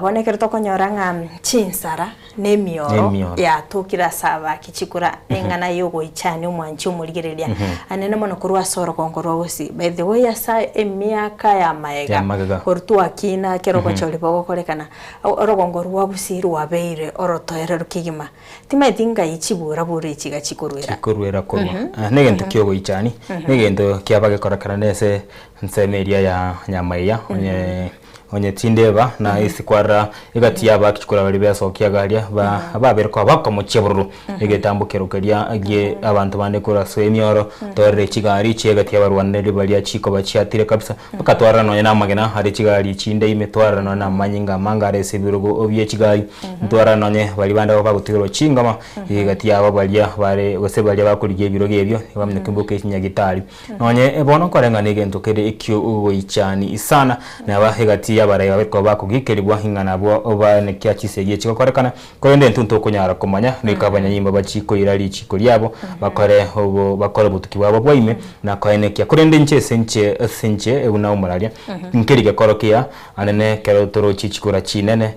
Bono ekero tokonyora ng'a chinsara na emioro Emioro. yatokire ase abaaki chikura eng'ana ya ogoichania omwanchi omorigereria anene mono korwa ase orogongo rwa gusii. By the way ase emiaka ya magega Ya magega. korwa twakina ekero obochori bogokorekana Orogongo rwa Gusii rwabeire orotoereru kegima. Timaeti ngai chibura buru echi iga chikoruera. Chikoruera korwa. Negento kiogoichani, negento kiaba gekorekana ase ensemo eria ya Nyamaiya, onye onye tindeba na ase kwarora egati ya abaaki chikura baria besokia iga aria ba babere koba bakomochia bororo. Egetambo kero keria gie abanto bande korwa ase emioro, torore chigari chi'egati y'abarwaneri baria chikoba chiatire kabisa, mpaka twarora nonya namagena are chigari chinde ime, twarora nonya namanyinga amange are ase ebirogo bie chigari, ntwarora nonye baria bande bagotigerwa chingoma egati yabo baria bare gose baria bakorigia ebirogo ebio, bamanya koimoka chinyagitari. Nonye bono nkoreng'ana egento kere ekiogoichani sana, naba egati y'abarai babe koba bakogikerigwa ng'a nabwo banekia chisegi echi gokorekana, Korende intwe ntokonyara komanya, goika abanyanyimbo bachie koira richiiko riabo, bakore obo bakore obotuki bwabo bwa ime, na koenekia. Korende inche ase inche ase inche buna omoraria, nkeri gekoro kiya, anene ekero torochie chikura chinene,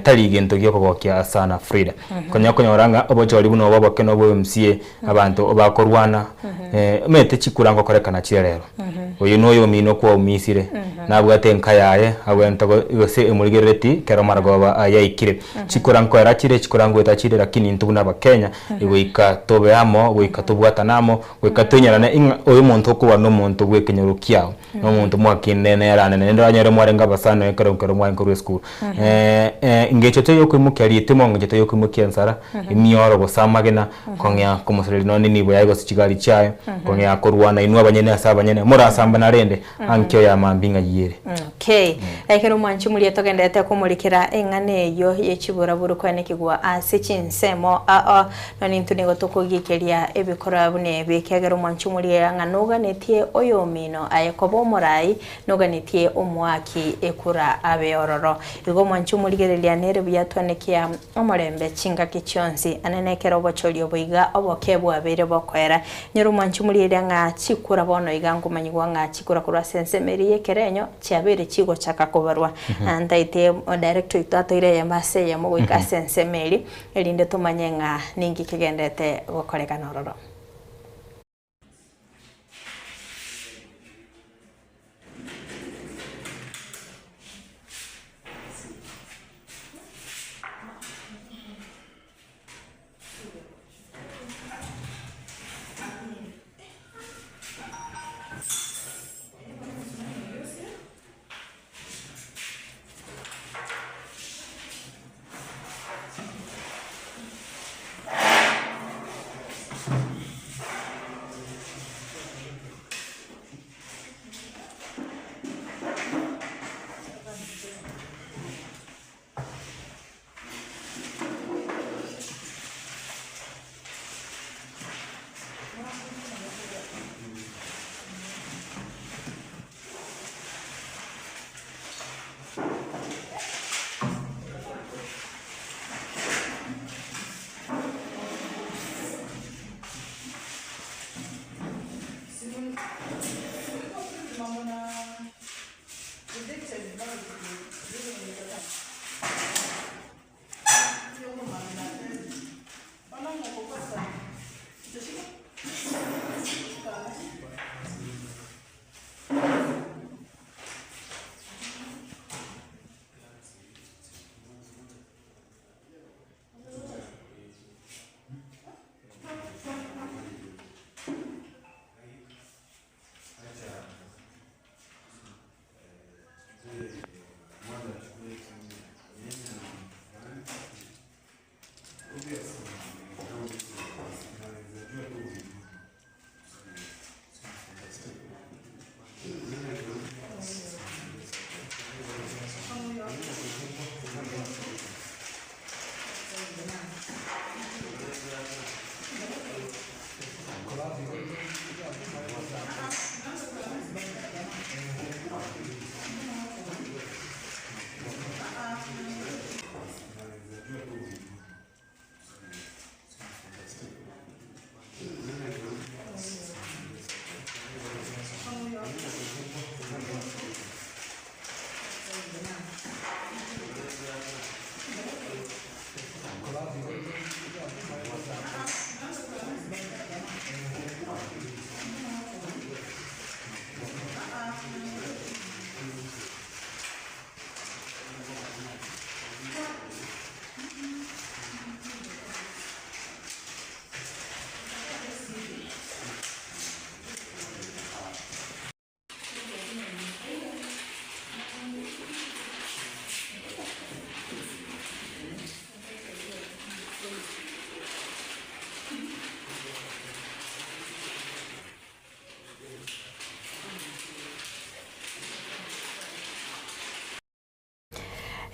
tari gento giokogokia sana Frida. Konya okonyora ng'a obochori buna obo oboke na obwa MCA, abanto bakorwana, omanyete chikura ngokorekana chire rero. Oyo noyo omino kwaumisire, nabwate enka yaye, agwente gose emorigerereti kero amarogoba aya aikire. Chikura nkoera chire, chikura ngoeta chire lakini intwe buna abakenya, goika tobe amo, goika tobwatane amo, goika toinyerane ing'a oyo omonto okorwana nomonto bw'ekenyoro kiao, nomonto mwakinire nere anene. Naende oranyore mwarenge abasani nonye ekero ekero mwarenge korwa esukuru. Engencho teyokoimokia ritimo, engencho teyokoimokia ensara, emioro gose amagena. Kong'ea komosareria nonya nenibo yaye gose chigari chiaye, kong'ea korwana inwe abanyene ase abanyene, morasambana rende, ankio ya mambia ng'ai ere. Okay. Ekero omwanchi omoria togenderete komorikera eng'ana eyio ye chiburaburu koenekigwa ase chinsemo ao, nonya intwe nigo tokogikeria ebikorwa buna ebi, ekiagera omwanchi omoria ng'a noganetie oyomino aye koba omorai, noganetie omoaki ekura abe ororo. Igo omwanchi omorigereria nere buya twanekia Omorembe chingaki chionsi, ane nekero obochori obo iga oboke bwabeire bokoera. Nyora omwanchi omorieria ng'a chikura bono iga nkomanyigwa ng'a chikura korwa ase ensemo eria y'ekerenyo chiabeire chigochaka kobarwa. Ntaete director oito toire eyemo ase eyemo goika ase ensemo eria, erinde tomanye ng'a ninki kegenderete gokorekana ororo.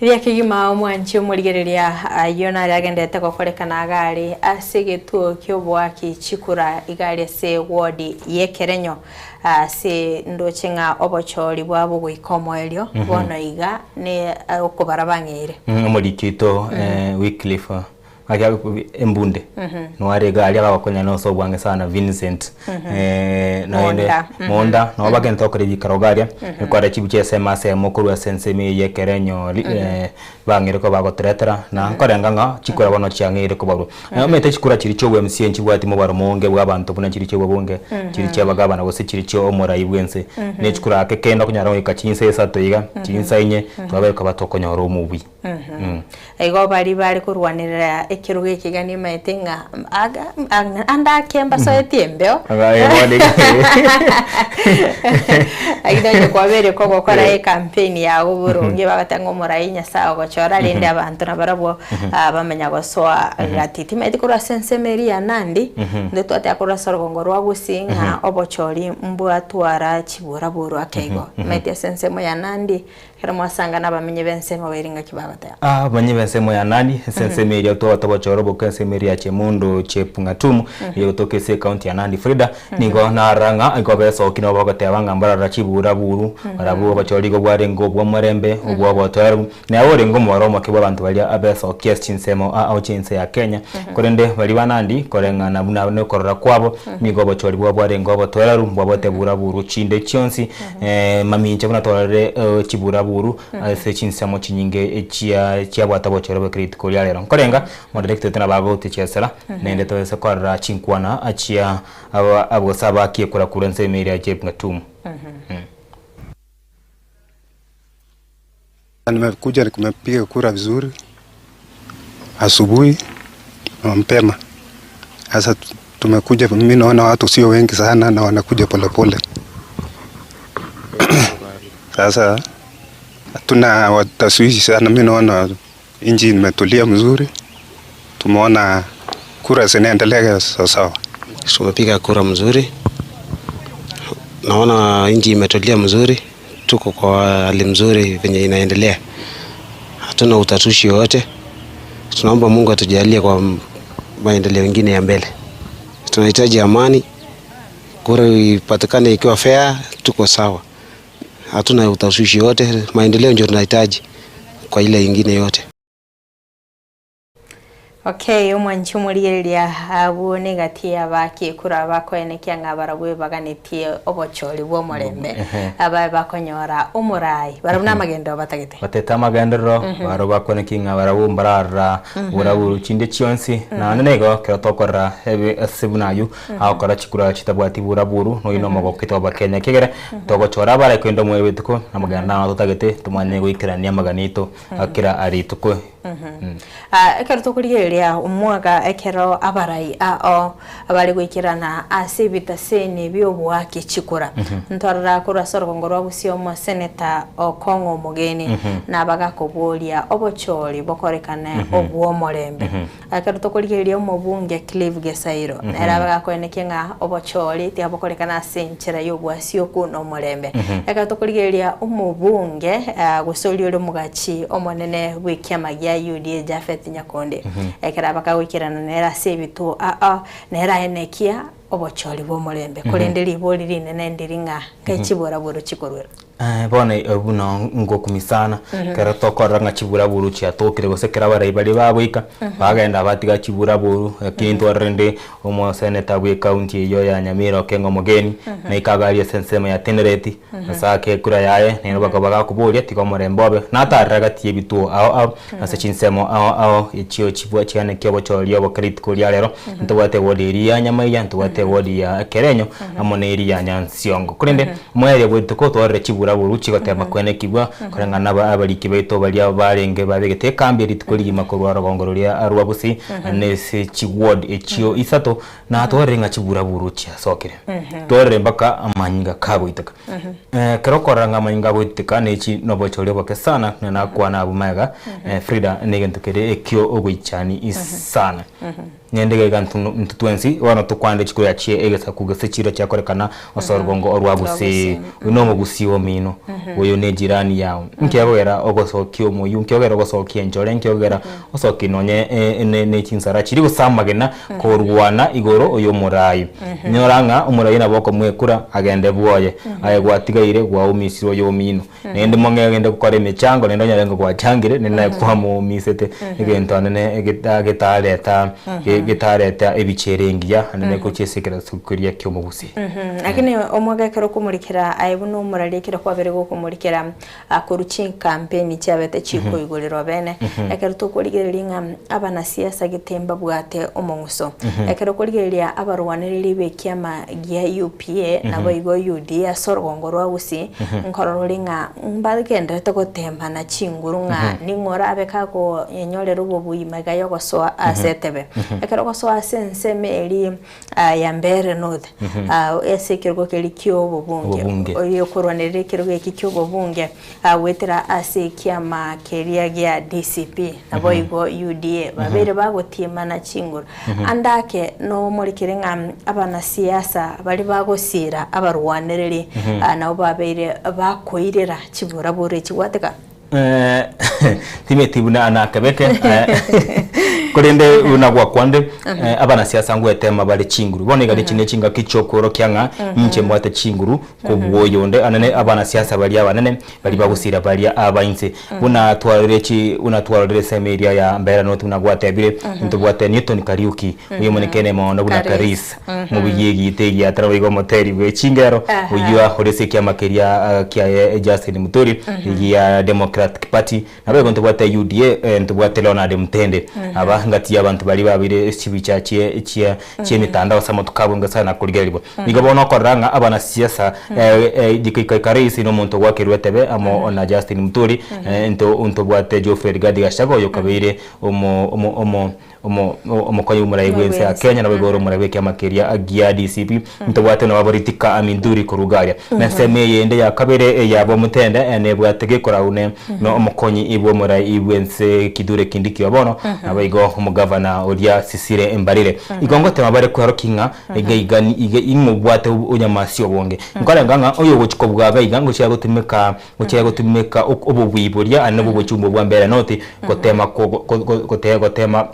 Riria kegima omwanchi omorigereria ayio nare agenderete gokorekana iga are ase egetuo ki'oboaki chikura iga aria ase ward y'ekerenyo ase ndoche ng'a obochori bwabo goika omoerio bono iga ne okobara bang'eire. Omoriki oito Wycliffe Gaki embunde noare iga aria bagokonyana ase obwange sana Vincent naende Monda. Monda nabo bagente gokora ebikaro iga aria ekware chibucha esemo ase emo korwa ase ensemo eye ya ekerenyo bang'eire koba bagotoretera na nkorenga ng'a chikura bono chiang'eire kobarwa. Omanyete chikura chiria chia obwa MCA nchibwati mobaro monge bwa abanto buna chiria chia obwa bunge chiria chia abagavana gose chiria chia omorai bwa ense. Ne chikura ake kende okonyora goika chinsa isato iga chinsa inye twabeire koba tokonyora omobui. Igo baria bare korwanerera ekerogo eke iga nimaete ng'a aga ande ake mbasoetie embeo. Lakini onye kwabeire kogokora ecampaign yago boronge bagoteba ng'a omorai Nyasaye ogochora rende abanto nabarabwo bamanya gosoa gati. Timaeti korwa ase ensemo eria ya Nandi, intwe twateba korwa ase orogongo rwa Gusii ng'a obochori mbwatwara chiburaburu ake igo. Timaeti ase ensemo ya Nandi Ekero mwasanga nabamenyi b'ensemo baire ngaki bagoteba. Abamenyi b'ensemo ya Nandi, ase ensemo eria twabwate obochore oboke ensemo eria ya Chemundu Chepng'atumu, eyio egotoka ase ecounty ya Nandi Frida, nigo narora ng'a igo besoki nabo bagoteba ng'a mbararora chibura buru, barabwo obochore igo bwarenge obw'omorembe, obw'obotoereru, naye orenge omobaro omoke bw'abanto baria abesokia ase chinsemo ao chi'ense ya Kenya. Korende baria ba Nandi, koreng'ana buna nokorora kwabo, nigo obochori bwabo bwarenge obotoereru, mbwabwate bura buru chinde chionsi, Mamincha buna twarorire chiburaburu ase chinsemo chinyinge chia chiabwate obochore bwe rituko ria rero. Nkorenga omodirector oito nabo agotochesera naende toese korora chinkwana chia aba gose abakie kura kura ensemo eria ya Jepng'atum. Nimekuja nimepiga kura vizuri asubuhi na mapema. Sasa tumekuja, mimi naona watu sio wengi sana na wanakuja polepole. Sasa hatuna tashwishi sana, mimi naona nchi imetulia mzuri, tumeona kura zinaendelea sawasawa. Tumepiga kura mzuri, naona nchi imetulia mzuri, tuko kwa hali mzuri venye inaendelea, hatuna utatushi yoyote. Tunaomba Mungu atujalie kwa maendeleo mengine ya mbele. Tunahitaji amani, kura ipatikane ikiwa fair, tuko sawa, hatuna utatushi yoyote. Maendeleo ndio tunahitaji kwa ile ingine yote. Okay, omwanchi omorigereria abwo negati y'abakekura bakoenekia ng'a barabwo ebaganetie obochori bw'omorembe, Ehe. ababe bakonyora omorai, barabwo namagenderero batagete. Batete amagenderero, Mhm. barabwo bakoenekia ng'a barabwo mbararora Mhm. borabwo chinde chionsi, naende nigo ekero tokorora ebe ase buna aywo, agokora chikura chitabwati borabworu, noyo nomogokia twabakenya ekiagera togochora abare korende omoerio bw'rituko, namagena naro totagete tomanye goikerania amagani aito kera rituko. Ah, ekero tokorigereria omwaka ekero abarai ao abare goikerana ase ebitaseni bi'oboaki chikura ntwarora korwa ase orogongo rwa Gusii omoseneta Okong'o Omogeni nabagakoboria obochori bokorekane obw'omorembe. Ekero tokorigereria omobunge Clive Gesairo nere abe gakoenekia ng'a obochori tiabokorekana ase enchera y'obwasioku na omorembe. Ekero tokorigereria omobunge gose oria ore omogachi omonene bw'ekiama gia UDA Japhet Nyakonde ekero abe kagoikerana nere ase ebituo aa nere aenekia obochori bw'omorembe. Korende ribori rinene ndiri ng'a nkai chiboraboro chikorwerwa. Bono buna ngokumisana, ekero tokorora ng'a chiburaburu chiatokire gose ekero abarai baria bagoika, bagenda batiga chiburaburu, lakini ntwarore rende omoseneta bwe ekaunti eyio ya Nyamira Okengo Omogeni, naika iga aria ase ensemo ya Tenereti, ase ake ekura yaye, nere bakaba bakoboria tiga omorembe obe, natarire gati y'ebituo ao ao, ase chinsemo ao ao echio chibwa chiane kiobochori oboke rituko ria rero, ntobwate ewodi eria ya Nyamaiya, ntobwate ewodi ya Ekerenyo, amo na eria ya Nyansiongo. Korende Omoerio bw'rituko twarore chiburaburu chigotema kwenekigwa, koreng'ana naba abariki baito baria barenge babegete ekambi rituko rigima korwa rogongo roria rwa Gusii, na ase chiward echio isato, na twarore ng'a chiburaburu chiasokire. Twarore mpaka amanyinga kagoiteka. Ekero okorora ng'a amanyinga agoiteka nechi nobochori oboke sana, na nakwana abwo magega, Frida, negento kere ekio ogoichani sana. Naende iga iga intwe twensi bono tokwanire chikura chie egesaku gose chiira chiakorekana ase orugongo orwa gusii. Oyo nomogusii omino, oyo ne jirani yao. Nki ekogera ogosokia omoyio, nki ekogera ogosokia enchore, nki ekogera osokia nonye ne chinsara chiria gose amagena korwana igoro oyo omorai. Nyora ng'a omorai nabo okomoa ekura agende bwoye, aye gwatigaire gwaumisire oyo omino. Naende mong'egende gokora emechango, naende onyore ng'a gwachangire, naende naye kwamoumisete egento anene egeta getareta ge- getareta ebicha ere engiya, anene gochia ase ekereso keria ki'omogusii. Lakini omwaka ekero okomorikera aye buna omorari ekero kwabere gokomorikera korwa chikampeni chiabete chikoigorerwa bene, ekero tokorigereria ng'a abanasiasa gete mbabwate omong'uso, ekero okorigereria abarwanereri b'ekiama gia UPA naboigo UDA ase orogongo rwa Gusii, Nkorora ore ng'a mbagendererete gotembana chinguru ng'a ning'o orabe kagonyorera obobui magega y'ogosoa ase etebe. Ekero ogosoa ase ensemo eria ya Mbeere North, ase ekerogo keria ki'obobunge, Obobunge. oria okorwanerera ekerogo eki ki'obobunge goetera ase ekiama keria gia DCP, naboigo UDA, babeire bagotiemana chinguru. Ande ake nomorekere ng'a abanasiasa baria bagosiira abarwanereri nabo babeire bakoirera chiburaburu echi gwateka. Timeti buna nakebeke korende buna gwakwande abanasiasa ngwetema bare chinguru bono iga ne chingaki chiokworokia ng'a inche mbwate chinguru kobua oyonde anene abanasiasa baria abanene baria bagosira baria aba inse buna twarorire chi buna twarorire esemo eria ya Mbeera North buna gwatebire ntobwate Newton Kariuki oyo omonekene mono buna Karis mobugia egiita egiatara boigo omoteri bwe chingero oyio ore ase ekiama keria kiaye Justin Muturi gia Democratic Party Naboigo ntobwate UDA, ntobwate Leonard Mtende, aba ngati y'abanto baria babeire chibicha chie chie chi'emitandao ase amatuko abo nge sana korigererigwa. Nigo bono okorora ng'a abanasiasa Ikaika Rais nomonto ogwakerwa etebe amo na Justin Muturi, nto ntobwate Geoffrey Rigathi Gachagua oyo okabeire omo omo omo omo omokonyi bw'omorai bw'ense ya Kenya naboigo ore omorai bw'ekiama keria gia DCP, ntobwate nabo Ritika Aminturi korwa Ugaria. Na ensemo eyende ya kabere eya Bomutende nebwate gekorau ne no omokonyi bw'omorai bw'ense Kithure Kindiki o bono, naboigo omogavana oria Cecily Mbarire. Igo ngotema bare kwerokia ng'a iga iga iga ing'obwate obonyamasio obonge. Nkorenga ng'a oyogochia kobua iga iga ngochia gotumeka Gochia gotumeka obobui boria aye nobwo obochumba bwa mbere noti gotema gotema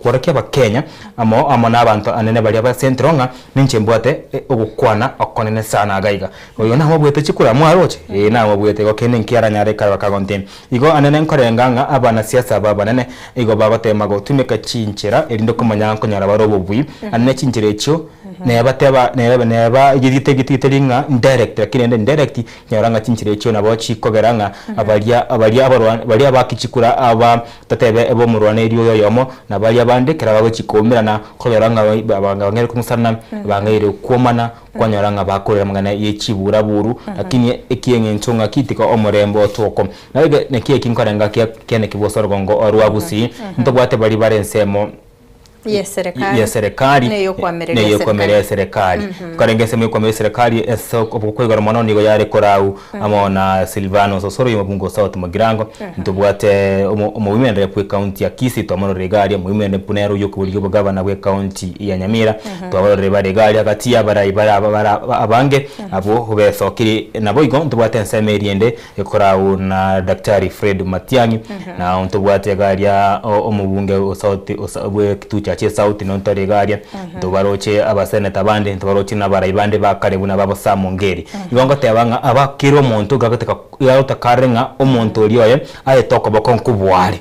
kworokia abakenya amo amo na abanto anene baria ba central ng'a ninche mbwate ogokwana okonene sana iga iga. Oyo namobwete chikura mwaroche? Ee namobwete igo kende nki aranyare ekare bakagontebia. Igo anene nkorenga ng'a abanasiasa aba abanene igo bagotema gotumeka chinchera erinde komanya nkonyora bare obobui, anene chinchera echio neba teba neba neba gete getari ng'a indirect lakini rende indirect nyora ng'a chinchera echio nabo chikogera ng'a baria baria abarwa baria abaki chikura aba totebe ebe omorwaneri oyo oyomo na baria bande ekero bagochi koumerana konyora ng'a bang'eire kong'usana bang'eire kwomana Kwanyora ng'a bakorera amang'ana ye chiburaburu, lakini ekieng'encho ng'aki tiga omorembe otoko. Naboigo naki eki nkorenga kia kiane kibwose orogongo orwa gusii, ntobwate baria bare ensemo Y'eserekari. y'eserekari Neyokoamereria neyokoamereria eserekari. Nkorenga ensemo yokoamereria eserekari ase okoboko kwa igoro mono nigo yare korau amo na Silvanus Osoro oyo omobunge o South Mugirango, ntobwate omo omowomen rep bw'ecounty ya Kisii twamororire iga aria, omowomen rep nere oyio okoboria obogavana bw'ecounty ya Nyamira, twabarorire bare iga aria gati y'abarai bare aba bare abange abwo besokire. Naboigo ntobwate ensemo eria ende ekorau na Daktari Fred Matiang'i, na ntobwate iga aria omobunge o South bw'ekituo chia South nontore iga aria, ntobaroche abaseneta bande, ntobaroche na abarai bande ba kare buna babo Sam Ongeri. Igo ngoteba ng'a aba kera omonto iga agotaka iga agotakarire ng'a omonto oria oye aete okoboko nkobware,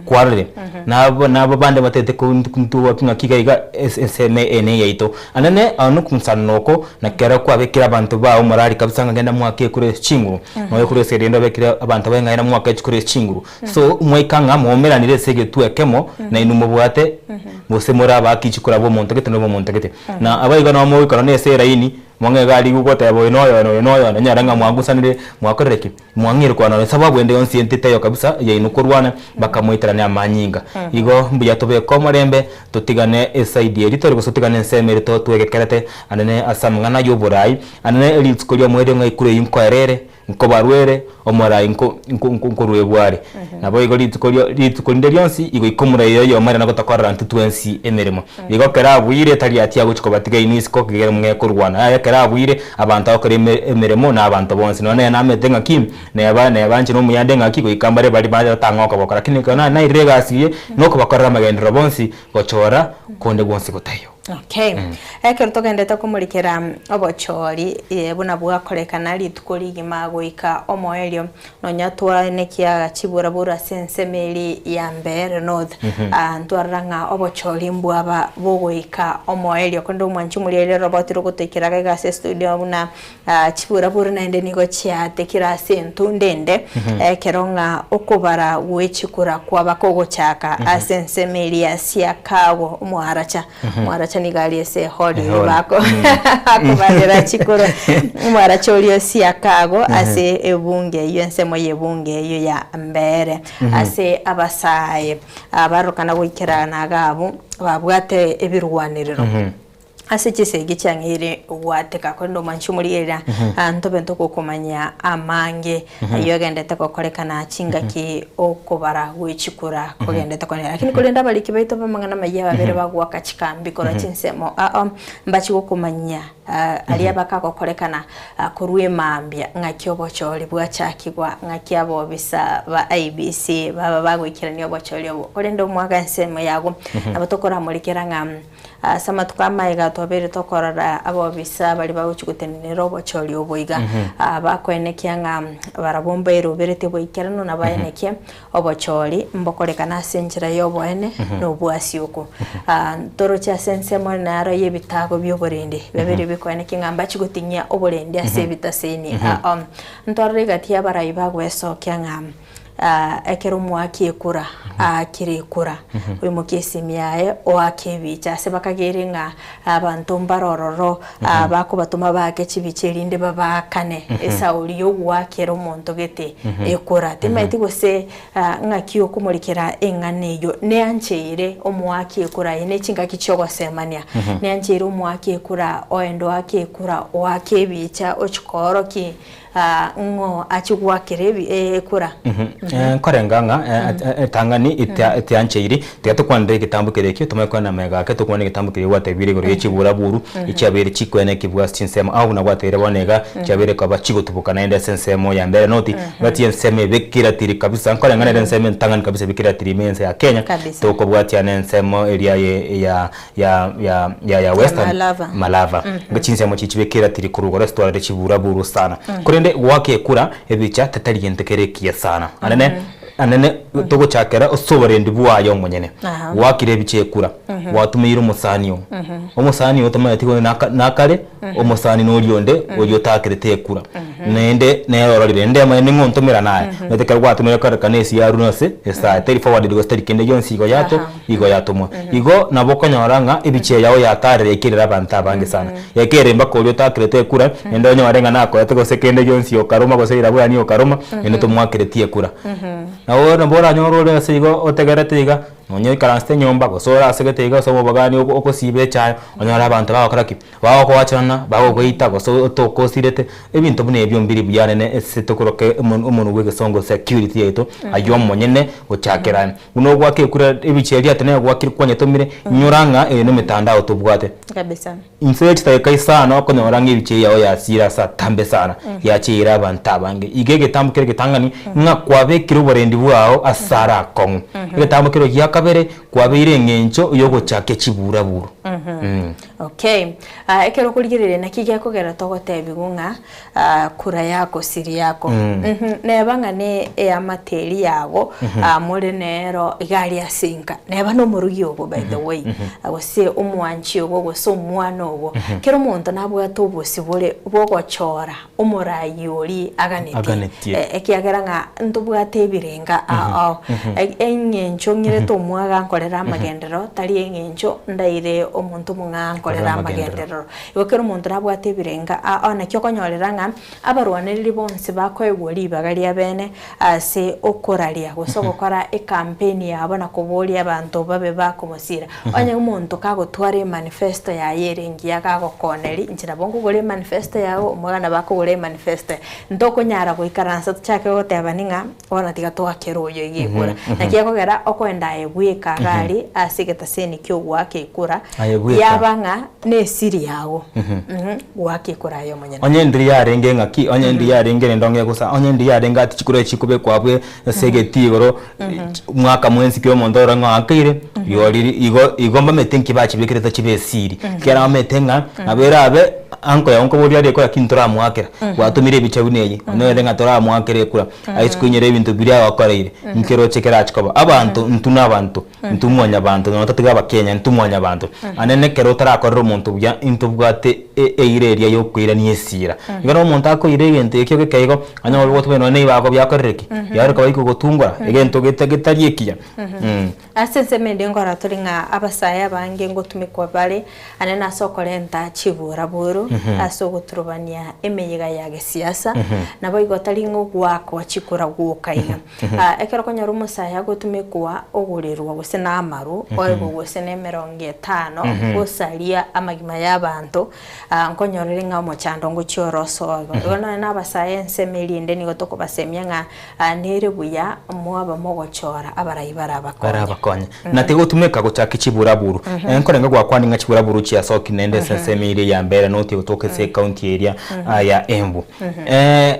kwarorire? Nabo nabo bande batagete ko ntobwate ng'aki iga iga ase ensemo eye ne eyaito. Anene nokomusanana oko na kero kwabekire abanto bao morali kabisa ng'a genda mwake ekure chinguru, nonya korwa ase rende obekire abanto baye ng'a genda mwake chikure chinguru. So mwaika ng'a mwaumeranire ase egetuo ekemo, nainwe mobwate gose more abaaki chikura bwa omonto gete na obwa omonto gete. Na abaiga nabo mogoikara nonya ase eraini, mong'e iga aria goteba oyo noyo na oyo noyo na onyore ng'a mwagusanire mwakorire ki? Mwang'eire kwana nonya sababu ende yonsi ente teiyo kabisa yaino korwana mpaka moiterane amanyinga. Igo mbuya tobeke omorembe totigane eside eria tore gose totigane ensemo eria to twegekerete anene ase amang'ana ya oborai, anene rituko ria omoerio ng'a ekura eywo nkoerere. Nkobarwere omorai nko nko nko nkoruegwa are. Naboigo rituko rio rituko rinde rionsi igoika omorai oyomo ere nagotokorera intwe twensi emeremo. Igo ekero abuire tari ati agochia kobatiga inwe isiko ekero mong'e korwana. Yaya ekero abuire abanto agokora eme emeremo na abanto bonsi. Nonya nere namanyete ng'aki neba neba inche nomuyande ng'aki goika mbare baria batang'e okoboko. Lakini ekero na nairire egasi eye nokobakorera amagenderero bonsi gochora konde gwonsi gotaiyo. Okay. Ekero togendete komorikera obochori buna bwakorekana rituko rigima goika omoerio, nonya twaenekia chiburaburu ase ensemo eria ya Mbeere North, ntwarora ng'a obochori mbwaba bogoika omoerio. Korende omwanchi omoria riria roboti rogotoikera iga iga ase estudio buna Chiburaburu naende nigo chiatekire ase entunda ende, ekero ng'a okobara gwe chikura kwaba kogochaka ase ensemo eria Siakago omoaracha. Omoaracha nigo aria ase ehori eria bako bakobarera chikura. Omoaracha oria o Siakago ase ebunge eyio ensemo y'ebunge eyio ya Mbeere. Ase abasae abarokana goikerana iga abwo babwate ebirwanерero. Ase chisegi chiang'eire gwateka, korende omwanchi omorigereria, ntobe ntogokomanyia amange ayio agendete gokorekana chingaki okobara gwe chikura kogendete konera. Lakini korende abariki baito b'amang'ana amayia babere bagoaka chikambi korwa chinsemo ao, mbachi gokomanyia aria bakagokorekana korwa emambia ng'aki obochori bwachakigwa, ng'aki abobisa ba IEBC baba bagoikerania obochori obo. Korende omwaka ensemo yago, nabo tokoramorikera ng'a Ase amatuko amaiga twabeire tokorora abobisa baria bagochia gotenenera obochori obo iga, bakoenekia ng'a barabwo mbairoberetie boikeranu na baenekie obochori mbokorekana ase enchera y'oboene na obwasioko. Ntoroche ase ensemo naro y'ebitago bi'oborendi, biabeire bikoenekia ng'a mbachie goting'ia oborendi ase ebitaseni. Ntwarore egati y'abarai bagwesokia ng'a. Ekero omoaki ekura, aakire ekura, oimokie esimi yaye oake ebicha ase bakagere ng'a abanto mbare ororo bakobatoma baake chibicha erinde babaakane esauri yogoakera omonto gete ekura. Timaeti gose ng'aki okomorikera eng'ana eyio, neancheire omoaki ekura aye ne chingaki chiogosemania, neancheire omoaki ekura oende oake ekura oake ebicha ochikooroki Ng'o achie goakera ekura? Nkorenga ng'a etang'ani etiancheiri, tiga tokwanere egetambo keria ekio, tomanye kwana amaiga ake, tokwane egetambo keria gwatebire igoro ye chiburaburu, echiabeire chikoenekigwa ase chinsemo ao buna gwatebiire bono iga, chiabeire koba chigotuboka naende ase ensemo ya mbere noti, gati ensemo ebe kiratiri kabisa, nkoreng'a nere ensemo entang'ani kabisa ebe kiratiri ime ense ya Kenya, Kabisa. tokobwatia na ensemo eria ye ya ya ya ya ya Western Malava. Malava. Nga chinsemo chichi chibe kiratiri korwa igoro ase twarore chiburaburu sana. Korende goaka ekura ebicha tetari gento kere ekiya sana. Anene anene togochakera ase oborendi bwaye omonyene. Aha. Gwakire ebicha ekura, gwatumeire omosani oo. Omosani oo tomaeti gose naka nakare, omosani noria onde oria otakerete ekura. Naende nere ororire naende emanye ning'o ontomera naye. Omanyete ekero gwatomire kororekana esiaru ase esae teri forwarded gose teri kende gionsi igo yato igo yatomwa. Igo nabo okonyora ng'a ebichie yao yatarire yaikirire abanto abange sana. Yaikirire mpaka oria otakerete ekura, naende onyore ng'a nakoete gose kende gionsi okaruma gose rirabwo yaani okaruma, naende tomoakeretie ekura. Nabo nabo oranyore ore ase igo otegerete iga, nonye oikaransete nyomba gose ore asegete iga ase obobagani okosiba echae, onyore abanto bagokora ki? Bagokoachana, bagogoita gose otokosirete, ebinto buna ebio mbiri buya nene ase tokoroka omonwe bwa egesongo security yaito, aywo omonyene gochakera aye. Buna ogoaka ekura ebicha eria ati negoakire kwanyetomire, inyora ng'a eye nemetandao tobwate. Kabisa. Inse ye chidakika isano okonyora ng'a ebicha eyao yasire ase atambe sana, yacheire abanto abange. Iga egetambo kere egetang'ani, ng'a kwabekire oborendi bwao ase are akong'u. Egetambo kero gia kabere, kwabeire eng'encho yogochakia chiburaburu. Okay, ah, ekero okorigereria naki gekogera togotebigwa ng'a ah, kura yako siri yako. Mhm, Neba ng'a ne eamate eria yago ah, more nero iga aria ase enka. Neba na omorugi ogo by the way, ah, gose omwanchi ogo gose omwana ogo. Kera omonto nabwate obosibore bogochora omoraai oria aganetie. Aganetie. Eh, ekiagera ng'a ntobwate ebirenga ao ao. Eng'encho ng'irete omwaga nkorere amagenderero, tari eng'encho ndaire omonto omong'aa nkorere Nkorere amagenderero. amagenderero. Igo kera omonto nabwate ebirenga ao ao, naki okonyorera ng'a abarwanereri bonsi bakoegwa ribaga ria bene ase okoraria gose ogokora ekampeni yabo na koboria abanto babe bakomosira. Onye omonto kagotwara emanifesto yaye ere engiya gagokoneria, inche nabo nkogora emanifesto yago, omwana nabo akogora emanifesto yaye. Ntokonyara goikaransa tochake gotebani ng'a bono tiga toakere oyo iga ekura. Naki ekogera okoenda aye bweka iga aria ase egetaseni kia ogoaka ekura, Aye bweka. yaba ng'a nesiri yago goaka ekura aye omonyene. Onye ndiri yarenge ng'aki, onye ndiri yarenge rende ong'e gosa, onye ndiri yarenge ati chikura echi chikobekwa abwe ase egetii igoro, mwaka mwensi kera omonto orore ng'a oakeire, rioriri igo igo mbamanyete nki bachibekerete chibe esiri. Ekiagera bamanyete ng'a nabo erabe anko yago nkoboria are ekura lakini toramoakera, gwatomire ebicha buna eye, onyore ng'a toramoakera ekura, aise koinyora ebinto biria agokoreire, nkeroche kerache koba. Abanto intwe na abanto, intwe mwanyabanto nonya totari abakenya, intwe mwanyabanto. Naende ekero otarakorera omonto buya, intobwate eira eria yokoirania esira. Igo nabo omonto akoira egento ekio geke igo, anyore ogotumia nonya na ebibago biakorire ki? Biareka baike gotungora, egento geta getari ekiya. Ase ensemo ende nkorora tore ng'a abasae abange ngotumekwa bare ane nase okorenta chiburaburu ase ogoturubania emeyega ya gesiasa, naboigo tari ng'a ogoakwa chikura gwoka iga. Ekero okonyora omosae agotumekwa ogorerwa gose na amaru, oegwe gose na emerongo etano, gosaria amagima ya abanto, nkonyorere ng'a omochando ngochia ore osoe igo. Igo nonye na abasae ensemo eria ende nigo tokobasemia ng'a nere buya mwaba mogochora abarai barabakonye. Barabakonye. Na tigotumeka gochaka chiburaburu. Nkorenge gwakwania ng'a chiburaburu chiasokire naende ase ensemo eria ya mbere notie gotoka ase ecounty eria ya Embu.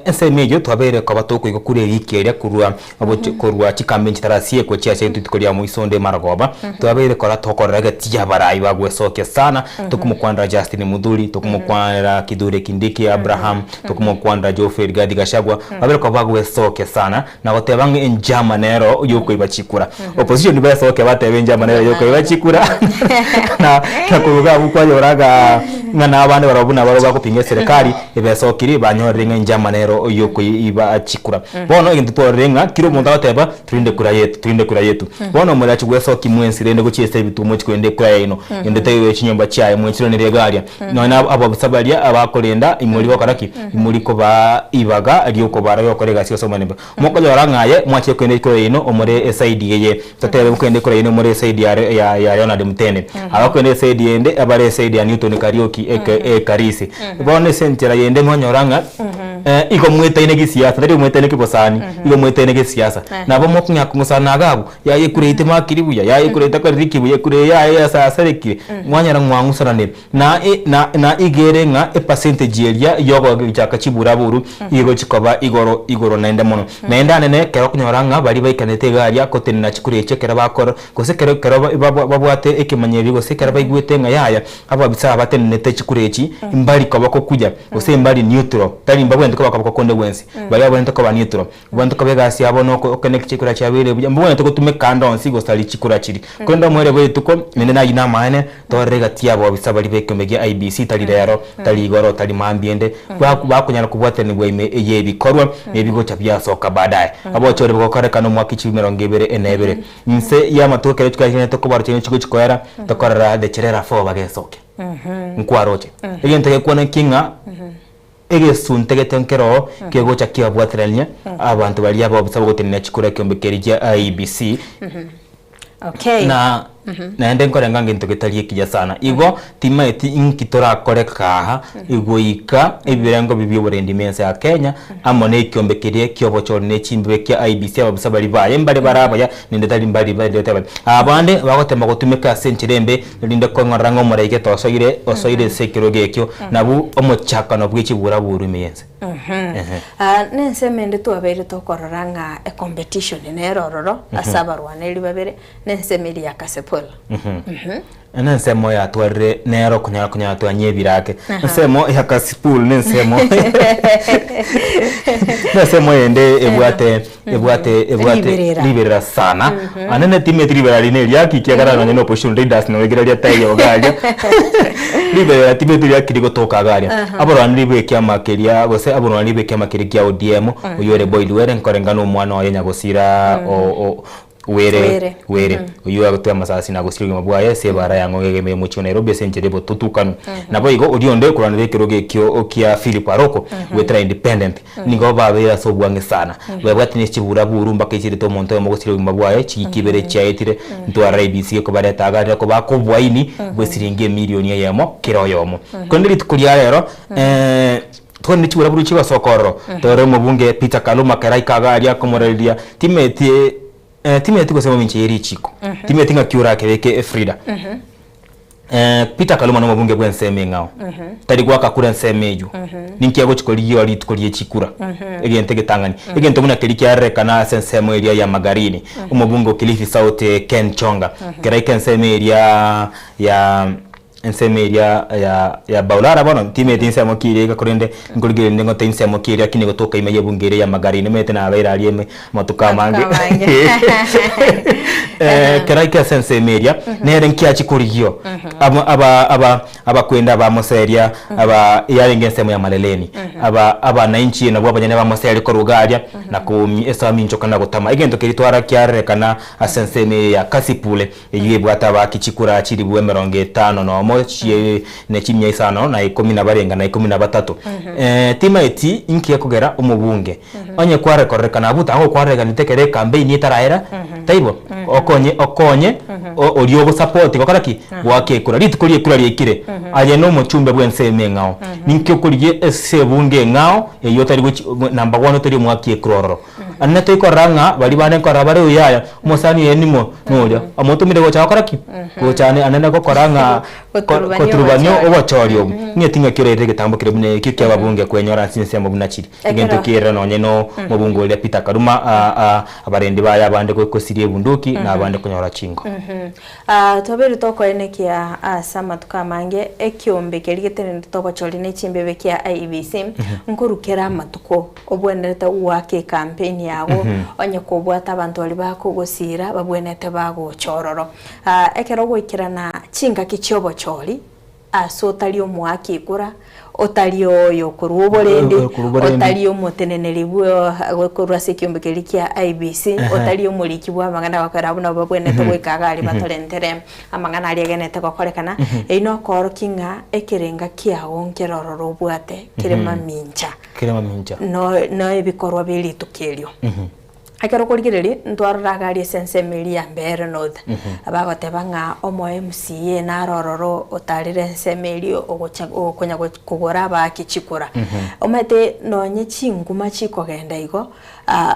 Ensemo eyio twabeire koba tokoigwa korwa ewiki eria korwa korwa chikambi chitarasiekwa chiasietwe rituko ria moiso onde marogoba, twabeire kora tokorora egati y'abarai bagwesokia sana, tokomokwanera Justin Muthuri, tokomokwanera Kithure Kindiki Abraham, tokomokwanera Geoffrey Rigathi Gachagua, babeire koba bagwesokia sana na goteba ng'a enchama nero yokoiba chikura. Opposition besokia bateba enchama nero yokoiba chikura na na korwa iga abwo kwanyora ng'a ng'a na abande barabwo buna barabwo bagopinga eserekari ebesokiri banyorire ng'a enchama nero yokoiba chikura. Bono egento twarorire ng'a kera omonto agoteba turinde kura yetu turinde kura yetu. Bono morachi gwesokia mwensi rende gochia ase ebituo mochi korenda ekura yaino ende taiyo chinyomba chiaye mwenchiranirie iga aria. Nonya na ababisa baria abakorenda imori gokora ki? Imori kobaa ibaga ri'okobara gokora egasi ase omonene. Mokonyora ng'a aye mwachire korenda ekura yaino omore esaidi eye, totebe mokorenda ekura yaino more esaidi ya ya ya Leonard Mutende. Abakorenda esaidi ende abare esaidi ya Newton Kariuki eke ekarisi. Bono ase enchera yende mwanyora ng'a. Eh, igo mwetaine gisiasa, tari omwetaine kibosani, igo mwetaine gesiasa. Nabo mokong'ea kong'usana iga abwo, yaya ekura eye temakiri buya, yaya ekura eye takoreti buya, ekura eye yaye yasasarekire, mwanyora mwang'usananire. Na e na na iga ere ng'a epercentage eria yogochaka chiburaburu igo chikoba igoro igoro naende mono. Naende anene ekero okonyora ng'a baria baikanete iga aria gotenena chikura echio ekero bakora gose ekero ekero ba babwate ekemanyererio gose ekero baigwete ng'a yaya ababisa aba batenenete chikura echi mbari koba kokuya gose mbari neutral tari mbabwenerete koba koboko konde gwensi baria babwenerete koba neutral Abanto koba egasi yabo noko okeneki chikura chiabeire buya, mbobwenerete gotumeka ande onsi gosari chikura chiria. Korende omoerio bwe rituko, naende nayio namaene, torore egati y'abobisa baria b'ekiombe gia IEBC, tari rero, tari igoro, tari mambia ende, baku bakonyara kobwatanigwa ime y'ebikorwa, na ebigocha biasoka baadaye. Obochori bogokorekana omwaka chibi emerongo ebere na ebere. Inse y'amatuko ekero chikura chigendererete kobara chiria chigochi koera, tokorora the Cherera Four bagesokia. Nkwaroche. Egento gekwana ki ng'a. Egesunte gete nkeroo kegocha kiabwaterania abanto baria abobisa bogotenena chikura ekeombe keria gia IEBC Okay. na naende nkorenga ngento getari ekiya sana igo timaeti inki torakore kaha goika ebirengo bi bioborendi ime ense ya Kenya amo na ekiombe keria kiobochori ne chimbibe kia IEBC ababisa baria baye mbare bare abaya naende tari mbari barete abaya abande bagotema gotumeka ase enchera embe Erinde kong'orora ng'a omoraika tosoire, osoire ase ekerogo ekio, nabwo omochakano bwe chiburaburu ime y'ense. Ehe. Ah, nensemo ende twabeire tokorora ng'a ecompetition nere ororo ase abarwaneri babere, nensemo eria ya Kasipul. Nensemo yatwarire nere okonyara konyara twanyebire ake. Ensemo ya Kasipul nensemo nensemo ende ebwate ebwate ebwate Riberera. riberera sana anene timeti riberera rine eriaki ekiagera nonye na opposition leaders nabo ekero riataiyo iga aria riberera timeti riaki rigotoka iga aria abarwani ba ekiama keria gose abarwani ba ekiama keria kia ODM oywo ore Boyd Were nkorenga na omwana oye nyagosira o o Were Were. Were oywo agotua amasasi na gosiria obogima bwaye ase ebara ya ng'o egemire omochie o Nairobi ase enchera y'obotutukanu. Naboigo oria onde okorwanera ekerogo ekio kia Philip Aroko goetera independent Nigo babeire ase obwang'e sana, babwate ne chiburaburu mpaka echirete omonto oyomo gosiria obogima bwaye, chigika ibere chiaetire, ntwarora ebisi gekobareta iga riria kobaka oboaini bwe siringi emilioni eyemo kera oyomo. Korende rituko ria rero, tore ne chiburaburu chigosoka ororo, tore omobunge Peter Kaluma kera aika iga aria akomorareria timeti timeti gose mamincha ye richiko, timeti ng'aki orakebeke Frida. Peter Kaluma nomobunge bw'ensemo eng'ao, tari goaka kura ensemo eywo, ninki agochi korigia rituko rie chikura? Egento egetang'ani, egento buna keria kiarorekana ase ensemo eria ya Magarini, omobunge o Kilifi South Ken Chonga, keraika ensemo eria ya ensemo eria ya ya Baulara bono, timanyeti ensemo ki eria iga korende nkorigereria nde ngote ensemo ki eria lakini gotoka ime y'ebunge eria ya Magarini omanyete nabeire aria ime amatuko amange. Keraike ase ensemo eria, nere nkiachia korigio aba aba aba abakwenda abamoseria aba yarenge ensemo ya Maleleni aba abanainchi nabwo abanyene bamoseria korwa iga aria na komi ase aminchoka na gotama. Egento keria twara kiarorekana ase ensemo eye ya Kasipule eyio ebwate abaaki chikura chilifu emerongo etano nomo chie ne chimia isano na ikomi na barenga na ikomi na batato. Timaeti inki gekogera omobunge Onye kware kororekana abwo tagokwarereganete ekero ekampeini etaraera, taibo? Okonye okonye o- oria ogosapoti gokora ki? Goaka ekura. Rituko ria ekura riaikire, aye na omochumbe bw'ensemo eng'ao. Ninki okorigia ase ebunge eng'ao eyio otari gochi number one otori omoaki ekura ororo. Anene toikorora ng'a baria bande nkorora bare oyaya, omosani oye ning'o? Noria. Omotomire gocha gokora ki? Gocha ane anene gokora ng'a Goturubania goturubania obochori. obochori obwo. Ng'eti ng'aki orairire egetambo keria buna ekio kia ababunge kwenyora ase ensemo buna chiri. Egento Ekero- kiaerire nonye no omobunge oria Peter Karuma a a abarendi baye abande go gosiria ebunduki na abande konyora chingo. Ah, twabeire tokoenekia ase amatuko amange ekiombe keria getenenete obochori ne chimbebe kia IEBC nkorukera amatuko obwenerete goaka ecampaign yago onye kobwate abanto baria bakogosira babwenerete bagocha ororo. Ah, ekero ogoikerana chingaki chiobochori Ase otari omoaki ekura, otari oyo okorua oborendi, Okorua oborendi. otari omoteneneri bwa korwa ase ekiombe keria kia IEBC, otari omoriki bw'amang'ana gokera abwo nabo babwenerete goika iga aria batorentere amang'ana aria agenete gokorekana, eyio nokoorokia ng'a ekerenga kiago nkere ororo obwate kere mamincha Kere mamincha. no no ebikorwa bie rituko erio. Ekero okorigereria ntwarora iga aria ase ensemo eria ya Mbeere North, bagoteba ng'a omo MCA naro ororo otarire ensemo eria ogocha okonya kogora abaaki chikura. Omanyete nonye chinguma chikogenda igo,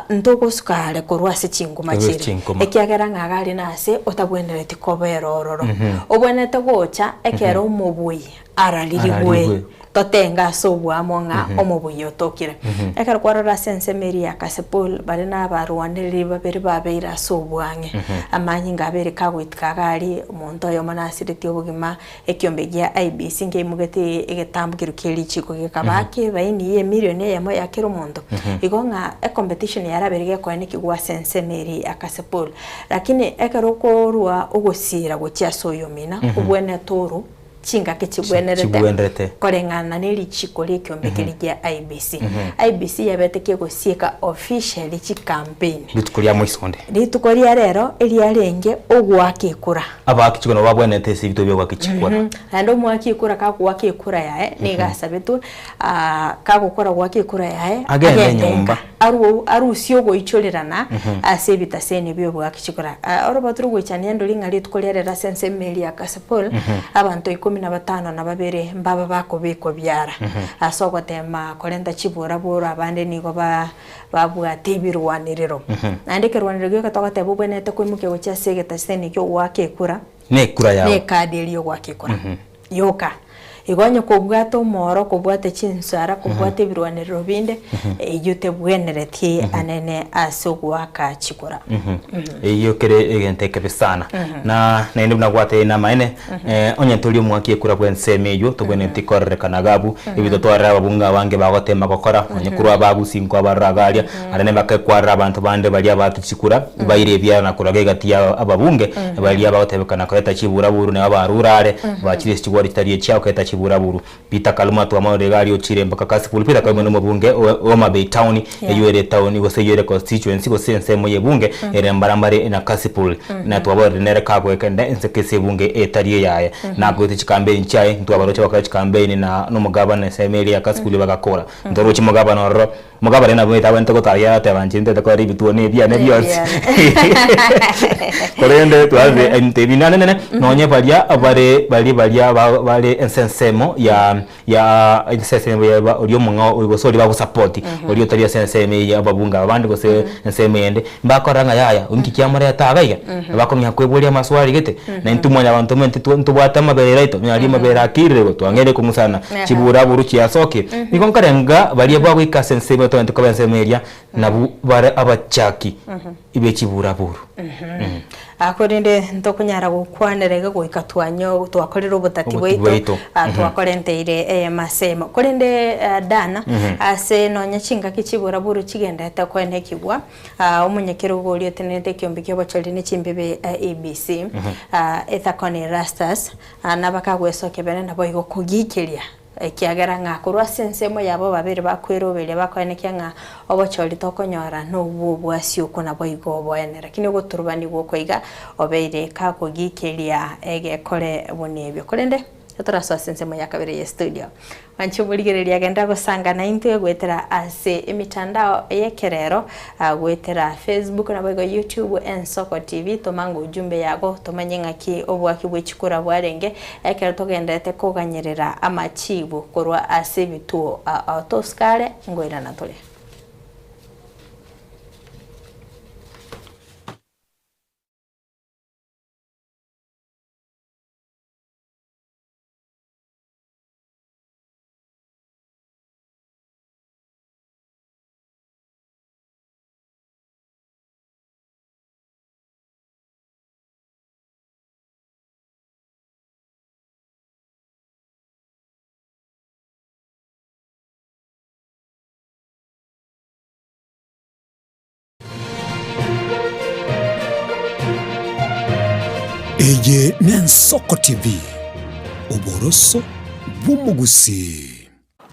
ntogosuka are korwa ase chinguma Korwa ase chiria, chinguma. ekiagera ng'a iga aria nase otabwenereti kobera ororo. Obwenerete gocha ekero omobui araririgwe, Araririgwe. totenge ase oboamo ng'a Mhm. omobuya otokire. Mhm. Ekero kwarora ase ensemo eria ya Kasipul, bare nabarwanereri babere babeire ase oboang'e, Mhm. amanyinga abere kagoitika iga aria, omonto oyomo nasiretie obogima, ekiombe gia IEBC nkeimogete egetambo keria kia richiko gekaba Mhm. kebaini ya emilion eyemo ya kera omonto. Mhm. Igo ng'a ecompetition yarabere gekoenekigwa ase ensemo eria ya Kasipul. Lakini ekero okorwa ogosiira gochia ase oyomina, Mhm. obwenerete orwo chingaki chigwenerete Chigwenerete. koreng'ana ne richiko ri'ekiombe keria gia IEBC. Mhm. IEBC yabete kegosieka officially chicampaign. Rituko ria moisonde. Rituko ria rero eriarenge ogoaka ekura. Abaaki chikura nabo babwenerete ase ebituo bia ogoaka chikura. Mhm. Naende omoaki ekura kagoaka ekura yaye nigo asabetwe ah, kagokora goaka ekura yaye Agende agende nyomba. nka Arwo arusie ogoichorerana Mhm. ase ebitaseni bi'oboaki chikura. Ah, Orobato rogoichania ndori ng'a rituko riarero ase ensemo eria ya Kasipul, Mhm. abanto ikomi na batano na babere mbaba bakobekwa biara. Mhm. Ase ogoteema korenta chiburaburo abande nigo ba babwate ebirwanерero. Mhm. Naende ekerwanero gioka togoteba obwenerete koimokia gochia ase egetaseni ki'ogoaka ekura, Nekura yao. na ekadi eria y'ogoaka ekura. Mhm. Yoka. Igo onye kobwate omoro, kobwate chinsara, kobwate ebirwanerero binde, eyio tebwenereti anene ase ogoaka chikura. Eyio kere egento ekebe sana. Na naende buna gwatebire namaene, onye tori omwaki ekura bw'ensemo eyio, tobwenereti korerekana iga abwo, ebinto twarora ababunge abange bagotema gokora, onye korwa abagusi nkwabarora iga aria, aria nabakekwarera abanto bande baria abaaki chikura, baire ebiara na koraga egati ya ababunge, baria bagotebekana koreta chiburaburu nabo barure are, bachire ase chigwari chitari echiao koreta chiburaburu. Peter Kaluma twamororire iga aria ochire mpaka Kasipul. Peter Kaluma nomobunge o Homa Bay town, eywo ere etown gose eywo ere constituency gose ensemo y'ebunge ere mbarambare na Kasipul. Na twaborire nere kagoekenda ense kese ebunge etari eyaye. Nagoete chikampeni chiaye, ntwabaroche bagokora chikampeni na nomogabana ensemo eria ya Kasipul bagakora. Ntoroche omogabana ororo. Omogabane nabo omanyete abwenerete gotara arateba inche ntete kore ebituo na ebiane bionsi. Korende twarorire ebinto ebi naende nene nonye baria bare baria baria ba bare ense ensemo ya ya ense ensemo ya ba oria omong'ao gose oria bagosapoti oria otari ase ensemo eye ababunge aba bande gose ensemo eyende, mbakorora ng'a yaya inki kiamoreta iga iga, bakong'ea koiboria amaswali gete, na intwe mwanyabanto omanyete twa ntobwate amabere aito, onye aria amabere akirire igo twang'eire kong'usana, chiburaburu chiasokire. Nigo nkarenga baria bagoika ase ensemo etogente koba ensemo eria, nabwo bare abachaki be chiburaburu. Ah, korende ntokonyara gokwanera iga goika twanyo twakorire obotati Obotati bwaito bwaito. ah, Mhm. twakorenteire eyemo ase eyemo. Korende ah, Dan, Mhm. ase nonya chingaki chiburaburu chigenderete koenekigwa, ah, omonyakerogo oria otenenerete ekiombe ki'obochori ne chimbibe IEBC, Mhm. ah, Ethakon Erastus, ah, nabakagwesokia bene naboigo kogikeria Ekiagera ng'a korwa ase ensemo yabo babere bakweroberia bakoenekia ng'a obochori tokonyora nobwo obwasi okwo naboigo oboene. Lakini ogoturubanigwa oko iga obeire kagogikeria egekore buna ebio. Korende torasoa ase ensemo ya kabere ye studio. Mwanche omorigereria agenda gosanga naintwe goetera ase emitandao y'ekerero goetera Facebook naboigo YouTube Ensoko TV tomange ujumbe yago tomanye ng'aki oboaki bwe chikura bwarenge Ekero togendererete koganyerera amachibu korwa ase ebituo ao tosikare ngoirana tore. Eye n'Ensoko TV, oboroso bw'omogusii.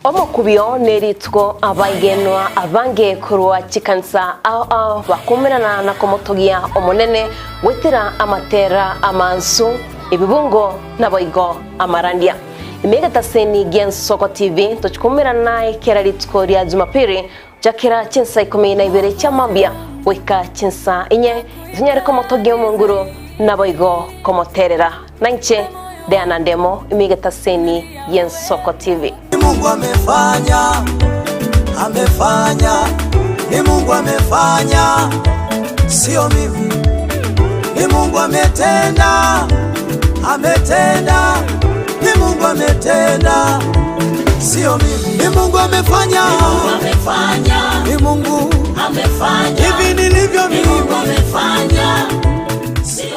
Omokubio nerituko abaigenwa abange korwa chikanisa ao ao bakumerana na komotogia Omonene goetera amatera amansu, ebibungo naboigo amarandia. Ime egetaseni gi'Ensoko TV tochikumerana naye kera rituko ria Jumapili gochakera chinsa ikomi na ibere chia mambia. goika chinsa inye, tonyare komotogia Omonguru, naboigo komoterera. Nainche Diana Ndemo, ime egetaseni y'Ensoko TV. Ni Mungu amefanya, amefanya, ni Mungu amefanya, sio mimi. Ni Mungu ametenda, ametenda, ni Mungu ametenda, sio mimi. Ni Mungu amefanya, ni Mungu amefanya, hivi nilivyo Ni mimi. Mungu amefanya, sio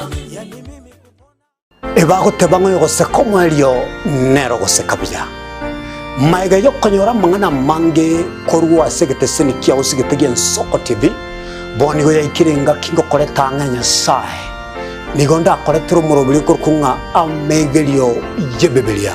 Ebagoteba ng'a oyogoseka omoerio nere ogoseka buya. Magega y'okonyora amang'ana amange korwa ase egeteseni kiao ase egete gi'Ensoko TV, bono nigo yaikire engaki ngokoreta ang'e Nyasae. Nigo ndakoretere omoroberio okorokwa ng'a Amegerio y'Ebibilia.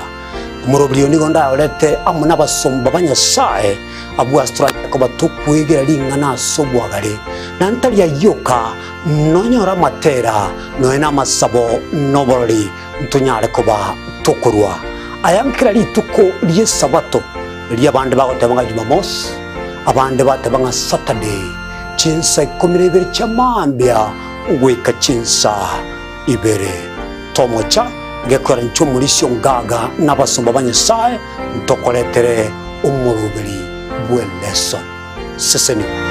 Omoroberio oyo nigo ndayorete amo nabasomba ba Nyasae, abwo ase toranyare koba tokwegera ring'ana ase obwagare, na ntari ayio oka, Nonyore amatera, nonya namasabo, na oborori, ntonyare koba tokorua aya nkera rituko ri'Esabato, erio abande bagoteba ng'a Jumamosi, abande bateba ng'a Saturday, chinsa ikomi na ibere chia mambia goika chinsa ibere. Tomocha gekwera inche omorisia ongaga na abasomba ba Nyasae ntokoretere omoroberi bw'elesson. Sesenigwa.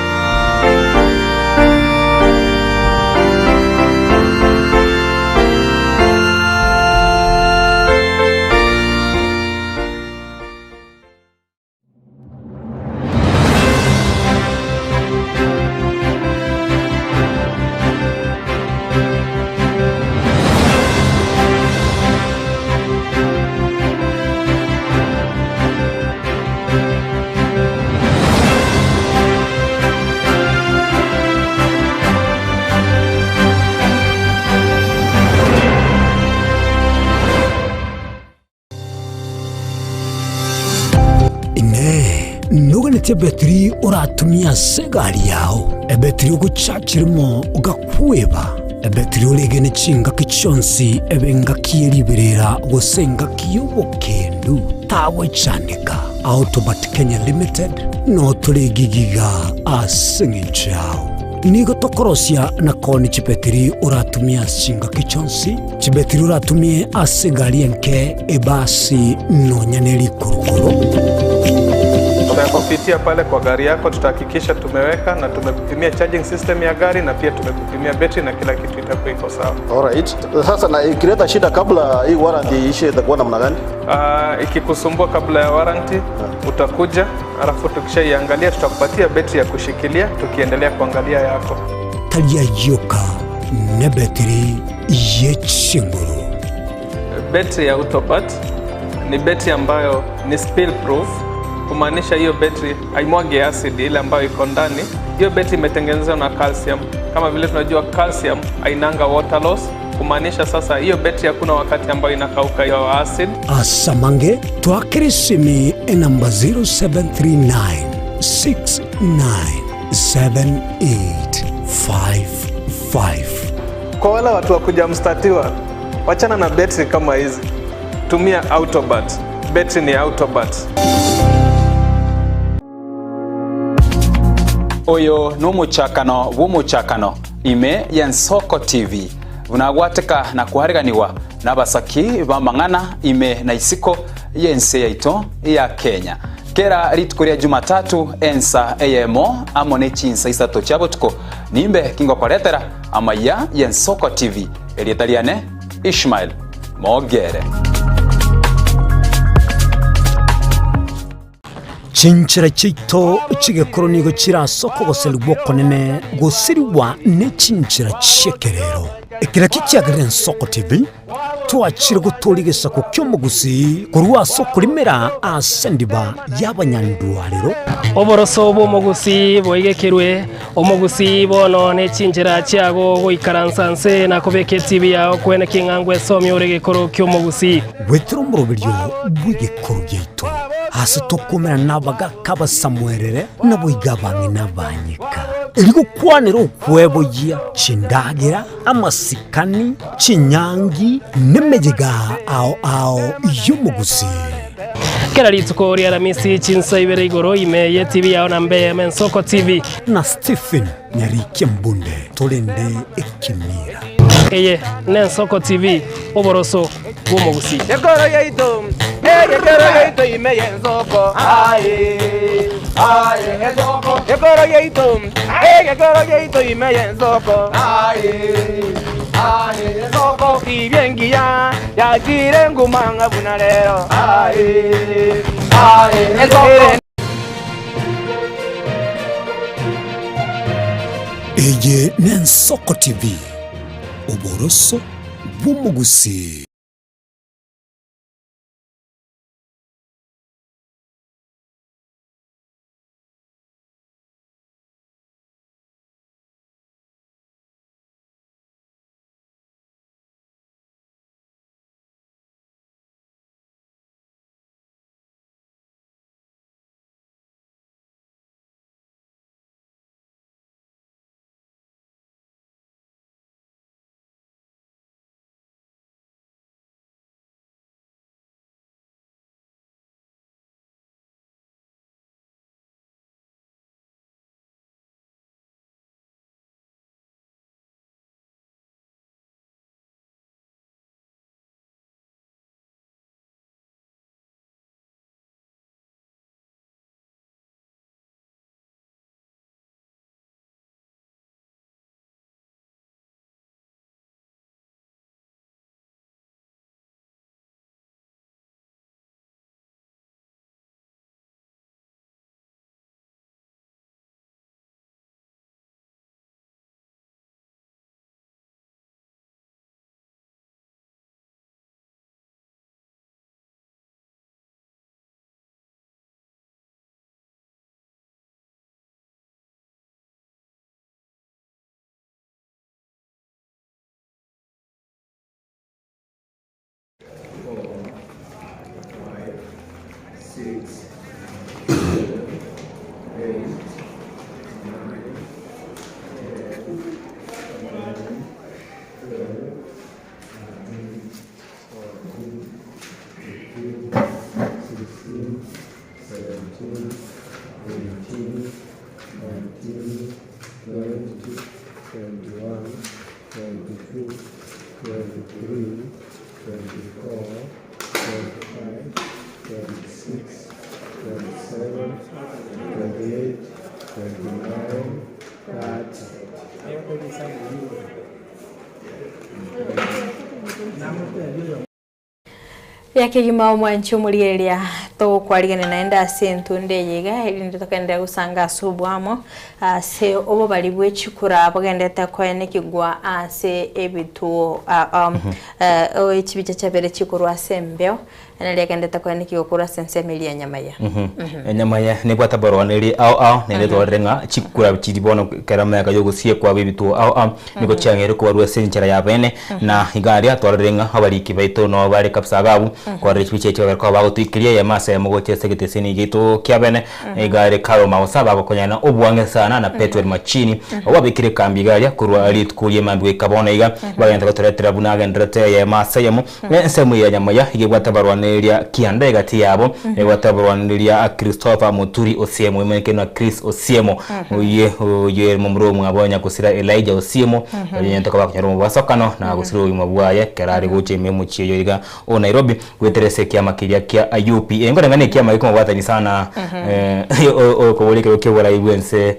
Inee! Noganetie ebetiri oratumie ase egari yao, ebetiri ogochachirimo ogakweba, ebetiri oregene chingaki chionsi ebe engaki ye riberera gose engaki y'obokendu? Tagwechandeka. Autobat Kenya Limited notore egigiga ase eng'encho yao. Nigo tokorosia na koonia chibetiri oratumie ase chingaki chionsi, chibetiri oratumie ase egari enke, ebasi, nonya ne rikurukuru. Tutakupitia pale kwa gari yako, tutahakikisha tumeweka na tumekupimia charging system ya gari na pia tumekupimia betri na kila kitu itakuwa iko sawa. Alright. Sasa na ikileta shida kabla hii warranty iishe itakuwa namna gani? Ikikusumbua kabla ya warranty utakuja, alafu tukishaiangalia tutakupatia betri ya kushikilia tukiendelea kuangalia yako. Tari ayioka nebetiri ye chinguru. Betri ya Autobat ni betri ambayo ni spill proof, kumaanisha hiyo betri haimwagi acid ile ambayo iko ndani. Hiyo betri imetengenezwa na calcium. Kama vile tunajua calcium hainanga water loss, kumaanisha sasa hiyo betri hakuna wakati ambayo inakauka hiyo acid. Asamange twakere esimi enamba 0739 697855. Kwa wale watu wa kuja mstatiwa, wachana na betri kama hizi, tumia Autobat. Betri ni Autobat. Oyo nomochakano bw'omochakano ime y'Ensoko TV, buna agwateka na koariganigwa nabasaki b'amang'ana ime na isiko y'ense yaito ya Kenya. Kera rituko ria Jumatatu ensa eyemo amo ne chinsa isato chia botuko nimbe kingokoretera amaiya y'Ensoko TV. Erieta riane Ishmael Mogere. Chinchera chiaito chi'egekoro nigo chire ase okogoserigwa okonene gosirigwa ne chinchera chi'ekerero. Eke nakio kiagerire Ensoko TV twachire gotooria egesaku ki'omogusii korwa ase okorimera ase endiba y'abanyandwarero. Oboroso bw'omogusii boigekerwe, omogusii bono ne chinchera chiago goikaransa nse na kobeka etibi yao kwene king'a ngwesomia ore egekoro ki'omogusii. Goetera omoroberio bw'egekoro giaito, ase tokomerana nabagaaka abasamuerere, naboigo abang'ina abanyeka, erio gokwanera okweboyia chindagera, amasikani, chinyangi, nemeyega ao ao y'omogusii. Kera rituko ria Aramisi chinsa ibere igoro ime ye TV yao namba eyemo Ensoko TV. Na Stephen Nyarikia Mbunde torende ekemira. Eye n'Ensoko TV, oboroso bw'omogusii. Ekoro yaito, ekero yaito ime y'ensoko, aye, aye, ensoko. Ekoro yaito, ekero yaito ime y'ensoko, aye, aye, ensoko. Tibia engiya yachire nguma ng'a buna rero, aye, aye, ensoko. Eye n'Ensoko TV, oboroso bw'omogusii. Ya kegima omwanchi omorigereria togokwarigania naende ase entunda eye iga erinde togenderere gosanga ase oboamo ase obobari bwe chikura bogenderete koenekigwa ase ebituo echibicha chiabere chikorwa ase embeo Naende riagenderete koenekigwa korwa ase ensemo eria ya nyamaya. Enyamaya nebwate abarwaneri ao ao, naende twarorire ng'a chikura chiri bono kera mayaka y'ogosiekwa bw'ebituo ao ao nigo chiang'eire kobarwa ase enchera ya bene, na iga aria twarorire ng'a abariki baito noo bare kabisa iga abwo, kwarorire chibicha echi babere koba bagotoikeria eyemo ase eyemo gochia ase egeteseni giaito kia bene, iga are Carol Magosa bagokonyana obwang'e sana na Petwel Machini, abwo babekire ekambi iga aria korwa rituko ri'emambia goika bono iga, bagenda gotoretera buna agendererete eyemo ase eyemo. Ne ensemo ya nyamaya iga ebwate abarwanereria kianda egati yabo, ebwate abarwanereria Christopher Muturi Osiemo, oimanyekanete buna Chris Osiemo, oyio oyio momura omwabo onya gosira Elijah Osiemo, oyo onye tokoba konyora omobasokano na gosira obogima bwaye ekero are gocha ime omochie oyo iga o Nairobi, goetera ase ekiama keria kia UPA. Nkoreng'ana na ekiama gekomobwatania sana okoboria ekerogo kia oborai bwense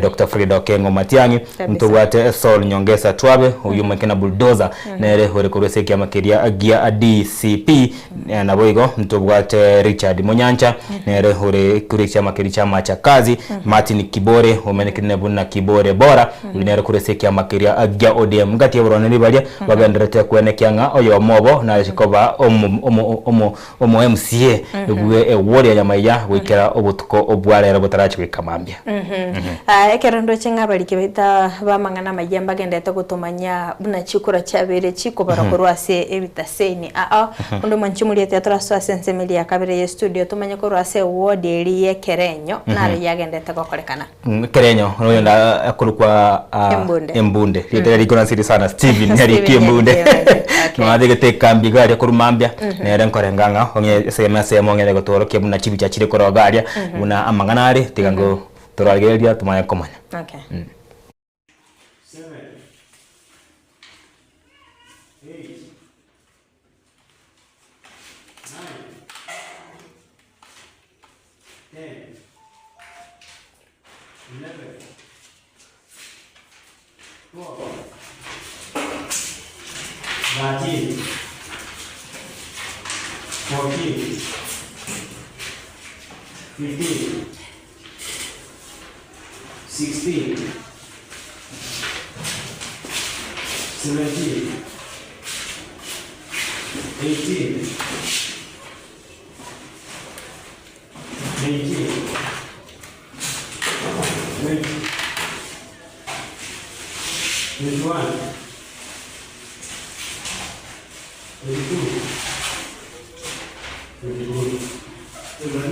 Doctor Fred Okengo Matiang'i, ntobwate Saul Nyongesa Twabe, oyio omanyekane na Bulldozer, Nere ore korwa ase ekiama keria gia DCP, naboigo ntobwate Richard Monyancha, nere ore korwa ekiama keria chia Machakazi, Martin Kibore omenyekanire buna Kibore Bora, oyio nere korwa ase ekiama keria gia ODM. Ngati y'abarwaneri baria bagendererete kwenekia ng'a oyomo obo nache koba omo omo omo omo MCA bwe eward ya Nyamaiya goikera obotuko bwa rero botarachi goika mambia. Ah, ekero ndoche ng'a abariki baito b'amang'ana amayia mbagenderete gotomanyia buna chikura chiabeire chikobarwa korwa ase ebitaseni. Aa, onde omwanchi omoriete. tiga torasoe ase ensemo eria ya kabere ye studio tomanye korwa ase eward eria ya ekerenyo naro yagendete gokorekana. Ekerenyo noyo akorokwa Embunde. Embunde rieta riria rikoransiri sana Steven Steven Nyariki Embunde Nyariki Embunde, okay. noathegete ekambi iga aria korwa mambia nere nkorenga ng'a ong'e esemo esemo ong'e gotworokia buna chibicha chire korwa iga aria buna amang'ana are tiga ngo torarigereria tomanye komanya. Okay. Seven, eight, nine, 10, 11, 12, 13, 14, 15, 16, 17, 18, 19, 20, 21, 22, 23.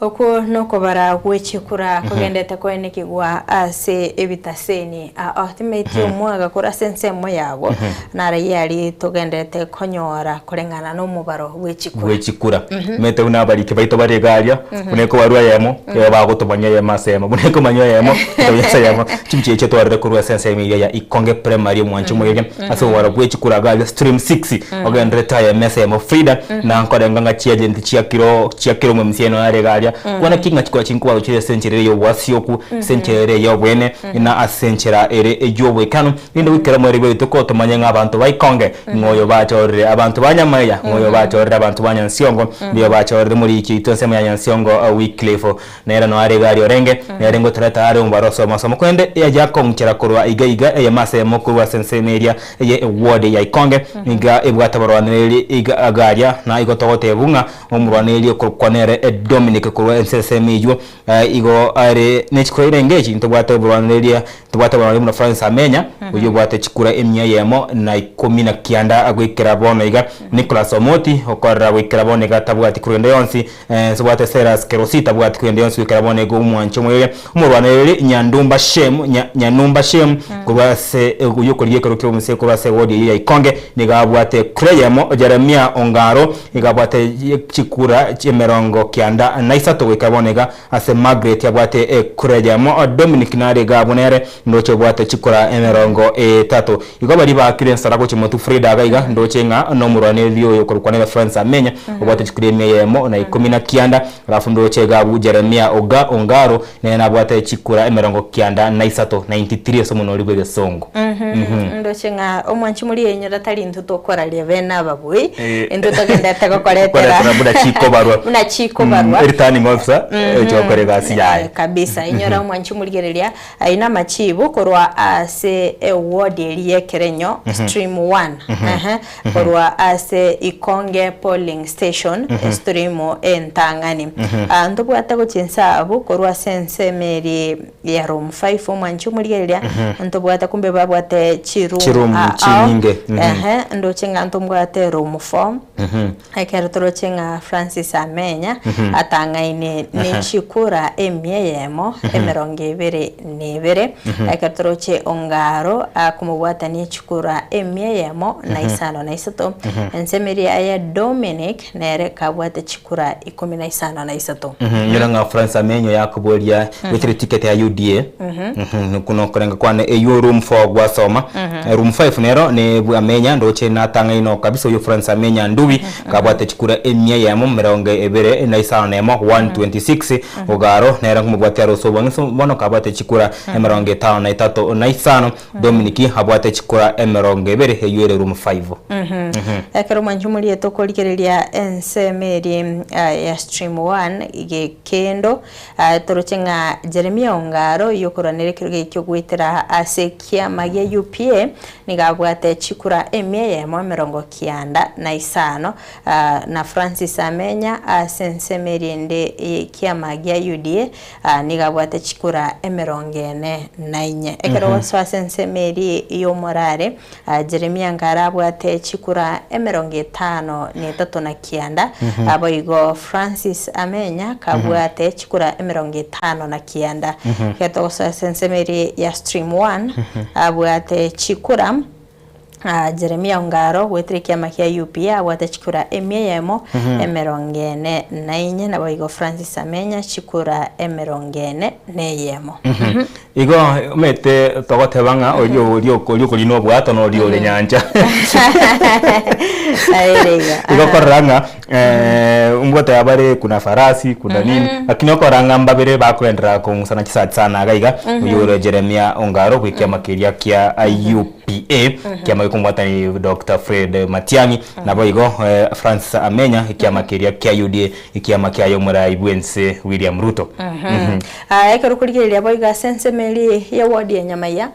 Okwo nokobara gwe chikura kogendete koenekigwa ase ebitaseni ao timeti omwaga kore ase ensemo yago naraia aria togenderete konyora koreng'ana na omobaro bwe chikura. Bwe chikura. Omanyete buna abariki baito bare iga aria, buna ekobarwa eyemo, nigo bagotomanya eyemo ase eyemo, buna ekomanywa eyemo, ekomanywa ase eyemo. Chibicha echi twarire korwa ase ensemo eria ya Ikonge Primary omwancho omoiria, ase obobaro bwe chikura iga aria stream six, ogenderete eyemo ase eyemo Frida, na nkorenga ng'a chiagent chia kiro chia kera omomisia eno are iga aria, kwana ki ng'a chikura chinkobaro chire ase enchera ere ya oboasioku, ase enchera ere ya oboene, na ase enchera ere ey'oboikanu, rende goikera omoerio bw'rituko tomanye ng'a abanto ba Ikonge ng'a oyo bachorire abanto ba Nyamaiya, ng'a oyo bachorire abanto ba Nyansiongo, mbuya bachorire moriki oito ensemo ya Nyansiongo Wycliffe. Nere noyo are iga aria orenge, nere ngotoreta are omobaro ase omosomo. Korende eyaye akong'uchera korwa iga iga eyemo ase eyemo korwa ase ensemo eria eye eward ya Ikonge, iga ebwate abarwanereri iga iga aria, na igo togotebwa ng'a omorwanereri okorokwa nere Dominic korwa ense ensemo eywo, Igo are ne chikura irenge echi, ntobwate oborwanereria, ntobwate abarwani buna Francis Amenya, oyio obwate chikura emia eyemo na ikomi na kianda goikera bono iga, Nicholas Omoti, okorera goikera bono iga tabwati kura ende yonsi, ntobwate Cyrus Kerosi tabwati kura ende yonsi goikera bono iga omwanchi omoyore, omorwanereri Nyandumba Shem, Nya, Nyanumba Shem, korwa ase oyio okorigia ekero kia omosie korwa ase ewodi eyio ya Ikonge, nigo abwate kura eyemo, Jeremia Ongaro, Nigo abwate chikura emerongo kianda na isato goika bono iga ase Margaret abwate ekura eyemo, Dominic nare iga abwo nere ndoche obwate chikura emerongo etato. Igo baria baakire ensara gochia motwe Frida iga iga ndoche ng'a nomorwanereri oyo okorokwa nere Francis Amenya obwate chikura emia eyemo na ikomi na kianda alafu ndoche iga abwo Jeremia Oga Ongaro nere nabwate chikura emerongo kianda na isato, 93 ase omonwa bwa egesongo. Ndoche ng'a omwanchi moria enyora tari intwe tokoraria bene ababui, Eh. intwe togendete gokoretera Koretera buna chikobarwa. buna chikobarwa. Returning officer, ocha gokora egasi yaye. Kabisa, inyora omwanchi omorigereria aye namachibu korwa ase eward eria y'ekerenyo stream one, ehe, korwa ase Ikonge polling station stream entang'ani. Ah, ntobwate gochia inse abwo korwa ase ensemo eria ya room 5 omwanchi omorigereria ntobwate kumbe babwate chiroom Chiroom ah, ao. chinyinge, Ehe, ndoche ng'a ntombwate room 4 ekero toroche ng'a Francis Amenya atang'aine ne chikura emia eyemo emerongo ebere na ebere ekero toroche Ongaro akomobwatania chikura emia eyemo na isano na isato ensemo eria ya Dominic nere kabwate chikura ikomi na isano na isato. Inyora ng'a Francis Amenyo yakoboria goetera eticket ya UDA. Nokorenga kwane eywo room 4 gwasoma. Room 5 nero ne Amenya ndoche natang'aine oo kabisa oywo Francis Amenya Ndubi kabwate chikura emia eyemo emerongo ebere na isano na emo 126 Ogaro nere nkomobwatia are ase obong'isi bono kabwate chikura emerongo etano na etato na isano Dominic abwate chikura emerongo ebere eywo ere room 5. Ekero mwancha omoriete okorigereria ensemo eria ya stream 1 gekendo toroche ng'a Jeremia Ongaro oyio okorwanera ekerogo ekio goetera ase ekiama gia. gia UPA nigo abwate chikura emia eyemo emerongo kianda na isano na Francis Amenya ase ensemo erinde y'ekiama gia UDA nigo abwate chikura emerongo ene na inye. Ekero ogosoa ase ensemo eria y'omorare, Jeremia Ngara abwate chikura emerongo etano na etato na kianda, boigo Francis Amenya kabwate chikura emerongo etano na kianda. Ekero togosoa ase ensemo eria ya stream one, abwate chikura Jeremia Ongaro goetera ekiama kia UPA abwate chikura emia eyemo emerongo ene na inye, naboigo Francis Amenya chikura emerongo ene na eyemo. Igo omanyete togoteba ng'a oria oria oria okorina obwato na oria ore nyancha. Aere iga. Igo okorora ng'a ngoteba bare kuna farasi kuna nini, lakini okorora ng'a mbabere bakoenderera kong'usana chisati sana iga iga, oyio ore Jeremiah Ongaro bwa ekiama keria kia UPA, ekiama gekomobwatani Doctor Fred Matiang'i, naboigo Francis Amenya ekiama keria kia UDA, ekiama kiaye omorai bwense William Ruto. Aya ekero okorigereria boigo ase ensemo eria ye ward ya Nyamaiya,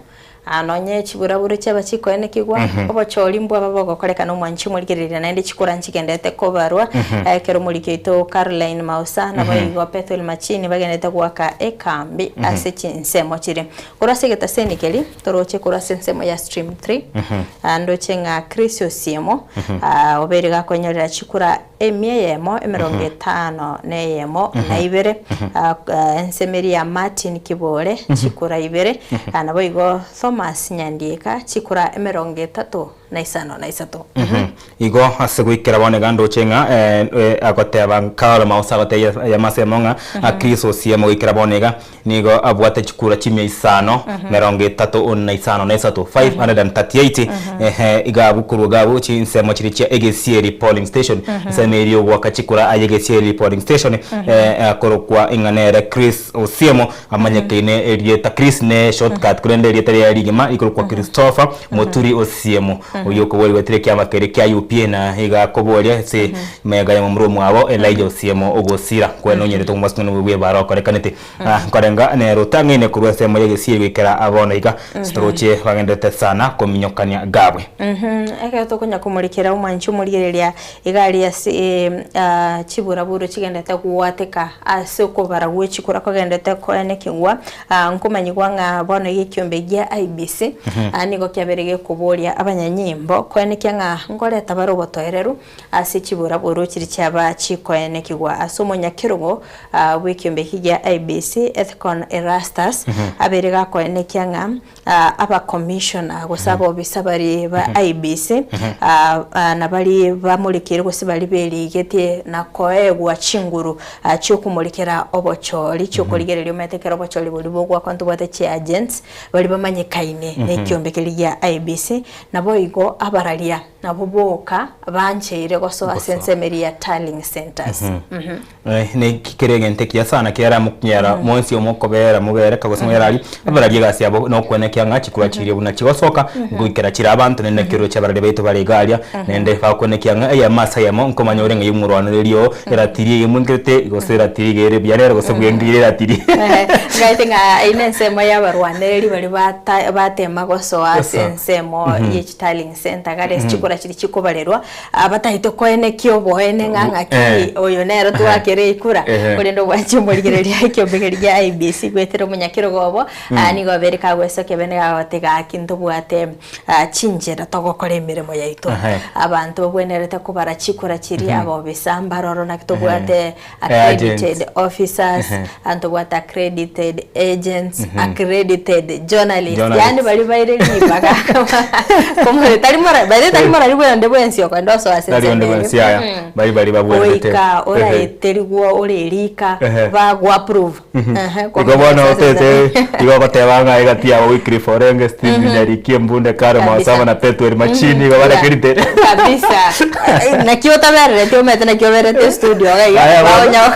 aa nonye chiburaburo chiaba chikoenekigwa, obochori mbwaba bogokorekana omwanchi omorigereria naende chikura nchigendete kobarwa, ekero omoriki oito Caroline Mausa naboigo Pethuel Machini bagendete goaka ekambi ase chinsemo chiria. Korwa ase egetaseni keria, toroche korwa ase ensemo ya stream 3, aa ndoche ng'a Chris Osiemo, aa obeire gakonyorera chikura Emia eyemo, emerongo etano na eyemo, na ibere, ensemo eria ya Martin Kibore, chikura ibere, naboigo Thomas Nyandieka, chikura emerongo etato na isano na isato. Igo ase goikera bono iga ndoche ng'a agoteba Carol Mausa agotebia eyemo ase eyemo ng'a Chris Osiemo goikera bono iga Nigo abwate chikura chimia isano, merongo etato na isano na isato, 538, ehe, iga abwo korwa iga abwo chinsemo chiria chia Egesieri polling station, ensemo eria ogoaka chikura aye Egesieri polling station, eh, akorokwa ing'a nere Chris Osiemo, amanyekaine erieta Chris ne shortcut korende erieta riaye rigima rikorokwa Christopher Moturi Osiemo, oyio okoborigwa tire ekiama keria kia UPA na iga akoboria ase Mega ya momura omwabo Elijah Osiemo ogosira kwene onyerete omobasukani bw'ebara okorekanete. Ah, nkorenga nere otang'aine korwa ensemo y'egesieri goikera bono iga, sitoroche bagenderete sana kominyokania gabwe. Ekero tokonya komorikera omwanchi omorigereria iga aria ase ah, chiburaburo chigendete goateka ase okobara gwe chikura kogendete koenekigwa ah, nkomanyigwa ng'a bono iga ekiombe gia IEBC ah, nigo kiabeire gekoboria abanyanyimbo koenekia ng'a nkoreta bare obotoereru Ase chiburaburu chiria chiaba chikoenekigwa ase omonyakerogo bw'ekiombe eki gia IEBC, Ethekon Erastus, abeire gakoenekia ng'a abakomishona gose abobisa baria ba IEBC nabari bamorekeire gose baria berigetie na koegwa chinguru chiokomorekera obochori, chiokorigereria omanyete ekero obochori boria bogoakwa ntobwate chiagents baria bamanyekaine nekiombe keria gia IEBC, naboigo abararia. Nabwo boka bancheire gosoa ase ensemo eria ya tallying centres. Neki kere egento ekiya sana kiara mokinyara mwensi omokobera mobereka gose moyarari abarari egasi yabo nokwenekia ng'a chikura chiria buna chigosoka goikera chire abanto naende naki oroche abarari baito bare iga aria naende bakwenekia ng'a eyemo ase eyemo nkomanya ore ng'a eywo morwanereria oo eratiri eye mwenkerete gose eratiri iga ere buya nere gose bwengire eratiri. Ngaete ng'a eyio nensemo y'abarwanereri baria bata batema gosoa ase Gosoa. ensemo ye chitallying Center gare ase chikura chiria chikobarerwa, abatagete koenekia oboene ng'a ng'aki oyo nere twakere ekura, korende obwanche omorigereria ekiombe keria gia IEBC goetera omonyakerogo obo, nigo abeire kagwesokia bene gagoteba gaki ntobwate chinchera togokora emeremo yaito. Abanto babwenerete kobara chikura chiria, abobisa mbaroro naki tobwate accredited officers, ntobwate accredited agents, accredited journalists, yaani baria baire ribaga komore tari mora baria tari morari bwende bwensi okogenda osoa ase Tari onde ensemo bwensi eria. yaya, baria baria babwenerete. Goika oraeterigwa ore erika bago approve. Ehe, Igo kwamanya bono ase otete ensemo. igo ogoteba ng'a egati yabo Wycliffe Orenge, Stephen Nyariki, Embunde Kare, Kabisa. Mwasama na Pethuel Machini igo Yeah. barekerite. Kabisa. Eh, Naki otaberereti omanyete naki oberete studio iga iga. Aya bono. Baonya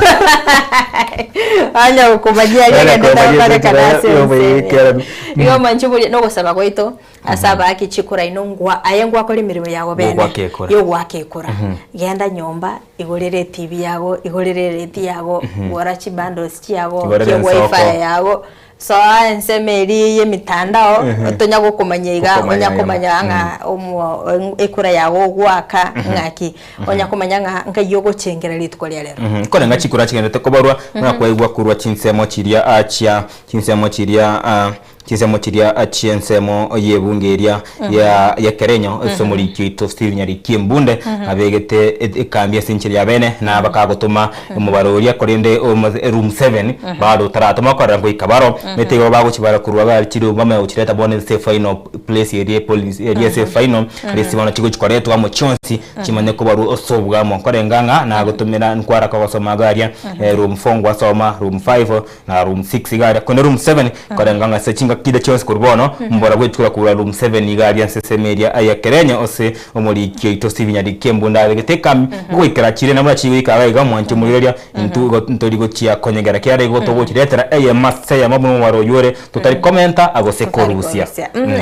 baonya gokomanyia aria Baonya ogende komanyia okorekana enchera ase yoboikera. ensemo. Igo omanche boria nogosaba gwaito ase abaaki chikura inwe ngwa aye ngwakora emeremo yago bene Yogoaka ekura. yogoaka ekura. Genda nyomba igorere etibi yago, igorere ereti yago, gora chibundles chiago, Igorere kia ensoko. wifi yago. Soa ensemo eria y'emitandao, Ehe. tonya gokomanya iga, Gokomanya onya iga. komanya ng'a omo ekura yago ogoaka ng'aki, onya komanya ng'a nkai ogochengera rituko ria rero. Nkorenga chikura chigenderete kobarwa, buna kwaigwa korwa chinsemo chiria ah, chia chinsemo chiria ah, chinsemo chiria chi'ensemo y'ebunge eria ya y'ekerenyo ase omoriki oito Stephen Nyariki Embunde abegete ekambi ase enchera ya bene na bakagotoma omobaro oria korende room 7 bado otaratoma korera goika baro mete igo bagochibara korwa iga chiroom bamanye gochireta bono ase final place eria epolice eria ase final ase bono chigochi koretwa amo chionsi chimanye kobarwa ase obwamo nkorenga ng'a nagotomera nkwaraka gosoma iga aria room 4 ngwasoma room 5 na room 6 iga aria kone room 7 korenga ng'a ase chingaki chinde chionsi korwa bono mbora bwechikura korwa room 7 iga aria ase esemo eria aya kerenyo ase omoriki oito Stephen Nyariki embunda abegete ekami goikera chire nabuna chigoika iga iga omwanchi omorigereria intwe igo ntori gochia konyegera kiagera igo togochiretera eyemo ase eyemo buna omobaro oywo ore totari komenta gose korusia.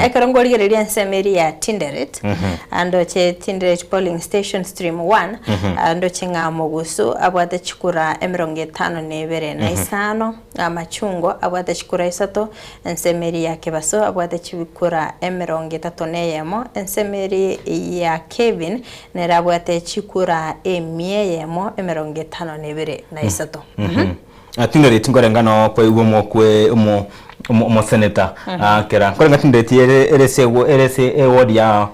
Ekero nkorigereria ensemo eria ya Tinderet, ndoche Tinderet polling station stream 1, ndoche ng'a Mogusu abwate chikura emerongo etano na ebere na isano, Amachungwa abwate chikura isato, ensemo eria ya Kebaso abwate chikura emerongo etato na eyemo, ensemo eria ya Kevin nere abwate chikura emia eyemo emerongo etano na ebere na isato. Tindoreti nkorenga noo kwaigwa omokwe omo omo omoseneta kera nkorenga tindoreti ere ere ase ere ase eward ya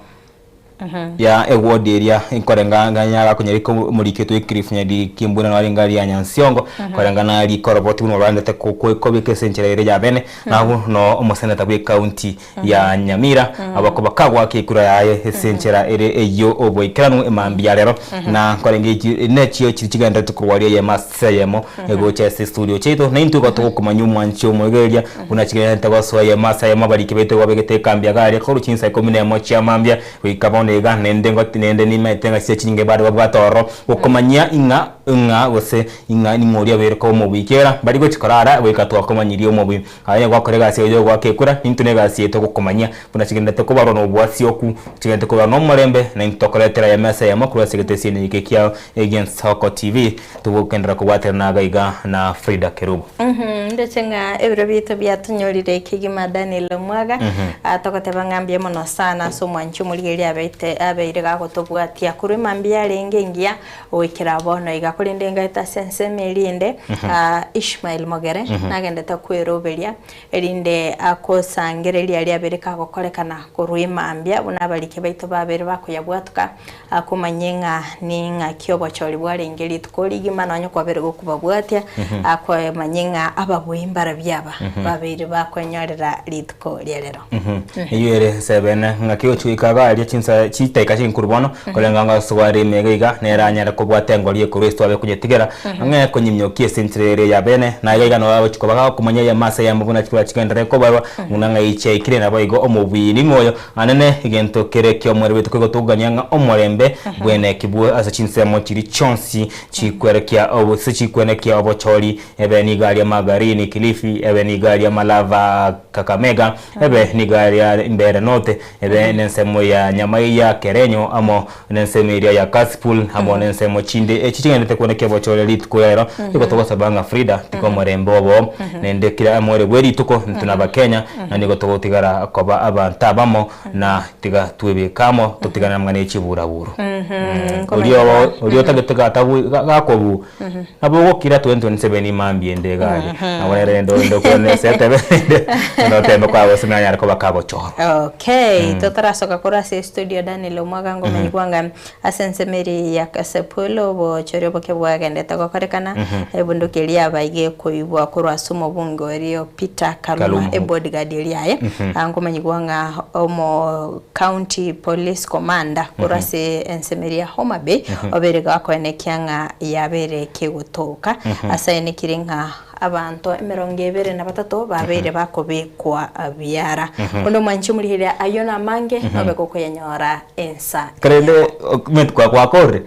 ya eward eria nkorenga ng'a yagakonya omoriki oito Wycliffe Nyariki mbuna naro arenge aria Nyansiongo nkorenga nari koroboti buna orandete ko kobeka ase enchera ere ya bene nabwo no omoseneta bwe ecounty ya Nyamira abakoba kagwaka ekura yaye ase enchera ere eyio oboikeranu emambia ya rero na nkorenge echi nechio chiri chigenderete korwa aria eyemo ase eyemo egocha ase estudio chiaito na intwe igo togokomanyia omwanchi omoigereria buna chigenderete gosoa eyemo ase eyemo abariki baito igo babegete ekambi iga aria korwa chinsa ikomi na emo chia mambia goika bono iga naende ngoti naende nimaete ng'a chicha chinyinge bado babwate ororo gokomanyia ing'a ing'a gose ing'a ning'o oria obeire koba omobui ekiagera mbari gochi korara goika twakomanyirie omobui. Aye gwakora egasi eye y'ogoaka ekura, intwe negasi yaito gokomanyia buna chigenderete kobarwa nobwasioku, chigenderete kobarwa nomorembe, na intwe tokoretera eyemo ase eyemo korwa ase egetesini eke kiao egi'Ensoko TV. Togokenderera kobwaterana iga iga na Frida Kerubo. Ndoche ng'a ebiro biaito biatonyorire kegima Daniel Omwaga, togoteba ng'a mbuya mono sana ase omwanchi omorigereria abeite abeire gagotobwatia korwa emambia yarenge engiya Goikera bono iga, korende ngaeta ase ensemo eria ende, Ishmael Mogere nagendete kweroberia, erinde akosangereria aria abere kagokorekana korwa emambia, buna abariki baito babere bakoyabwatoka, akomanye ng'a ning'aki obochori bwarenge rituko rigima nonya kwabere gokobabwatia, akomanye ng'a ababui mbarabwo aba babeire bakonyorera rituko ria rero. Eyio ere ense bene, ng'aki gochia goika iga aria chinsa chidakika chinkuru bono, korende ng'a ase ime iga iga, nere anyare kobwata engori ekorwa ase twabe konyetigera, ang'e konyimiokia ase enchera ere eya bene, na iga iga nabo agochia koba gakomanya eyemo ase eyemo buna chikura chigenderere kobarwa, buna ng'ai chiaikire, naboigo omobui ning'o oyo, anene egento kere ki'omoerio bw'rituko igo tokogania ng'a omorembe bwenekigwe ase chinsemo chiria chionsi chikwerekia gose chikwenekia obochori Ebe nigo aria Magarini, Kilifi, ebe nigo aria Malava, Kakamega, ebe nigo aria Mbeere North, ebe nensemo ya Nyamaiya, Kerenyo, amo nensemo eria ya Kasipul, amo nensemo chinde echi chigenderete kwonekia obochore rituko riarero. Nigo togosaba ng'a Frida tiga omorembe obo naende kera omoerio bwe rituko intwe nabakenya na nigo togotigara koba abanto abamo na tiga twebeke amo totigane amang'ana ye chiburaburu. Oria oria otagete gatabu gakobu Nabo ogokira 2027 mambia ende iga aria. Nabo nere rende orende okwane ase etebe rende noteme kwaba gose nanyare koba kagochorwa. Okay, totarasoka korwa ase estudio Daniel Omwaga ngomanyigwa ng'a ase ensemo eria ya Kasipul obochori oboke bwagendete gokorekana ebunduki eria yaba iga ekoibwa korwa ase omobunge oria Peter Kaluma Kaluma. ebodyguard eria yaye ngomanyigwa ng'a omo county police commander korwa ase ensemo eria ya Homa Bay obeire gakoenekia ng'a yabeire kegotoka, ase aenekire ng'a abanto emerongo ebere na batato babeire bakobekwa biara. Onde omwanchi omorigereria ayio namange, nobe gokoyanyora ensa Korende omanyete gwakorire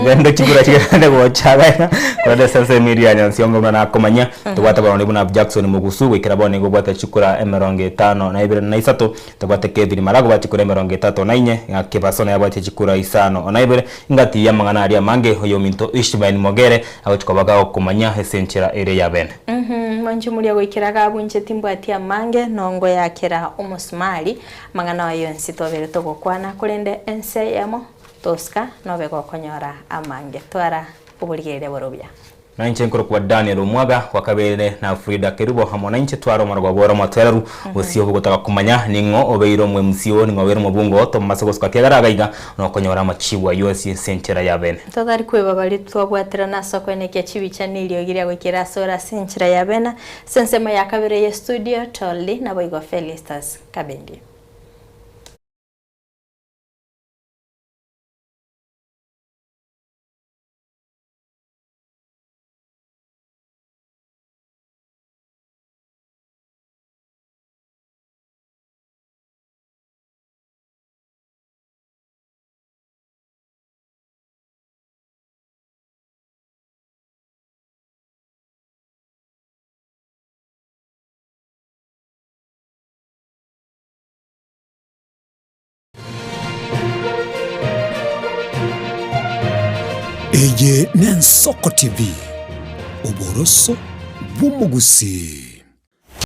rende chikura chigende gocha iga korende ase ensemo eria ya Nyansiongo buna nakomanya tobwate abarwani buna Jackson Mogusu goikera bono nigo obwate chikura emerongo etano na ibere na isato tobwate Kevin Marago obwate chikura emerongo etato na inye ng'a Kebaso naye abwate chikura isano na ibere Ingati y'amang'ana aria amange, oyominto Ishmael Mogere agochia koba gagokomanya ase enchera ere ya bene. bene. Mwanche moria goikera gabu inche timbwati amange nongo yakera omosumari amang'ana aye yonsi twabere togokwana korende ense eyemo tosika nobe gokonyora amange twara oborigereria bore obuya. Na inche nkorokwa Daniel omwaga wa kabere na Frida Kerubo amo nainche tware omorwabo ore omotoereru, bosio bogotaka komanya ning'o obeire omwemc oo, ning'o obeire omobunge oo, tomomase gosuka kiagera agaiga nokonyora amachibu ayio onsi ase enchera ya bene. Totari kweba baria twabwaterana ase okoenekia chibicha na eriogi ria goikera ase ore ase enchera ya bene, ase ensemo ya kabere ye studio, Tolly, naboigo Felistus Kabendi. Eye n'Ensoko TV, oboroso bw'omogusii.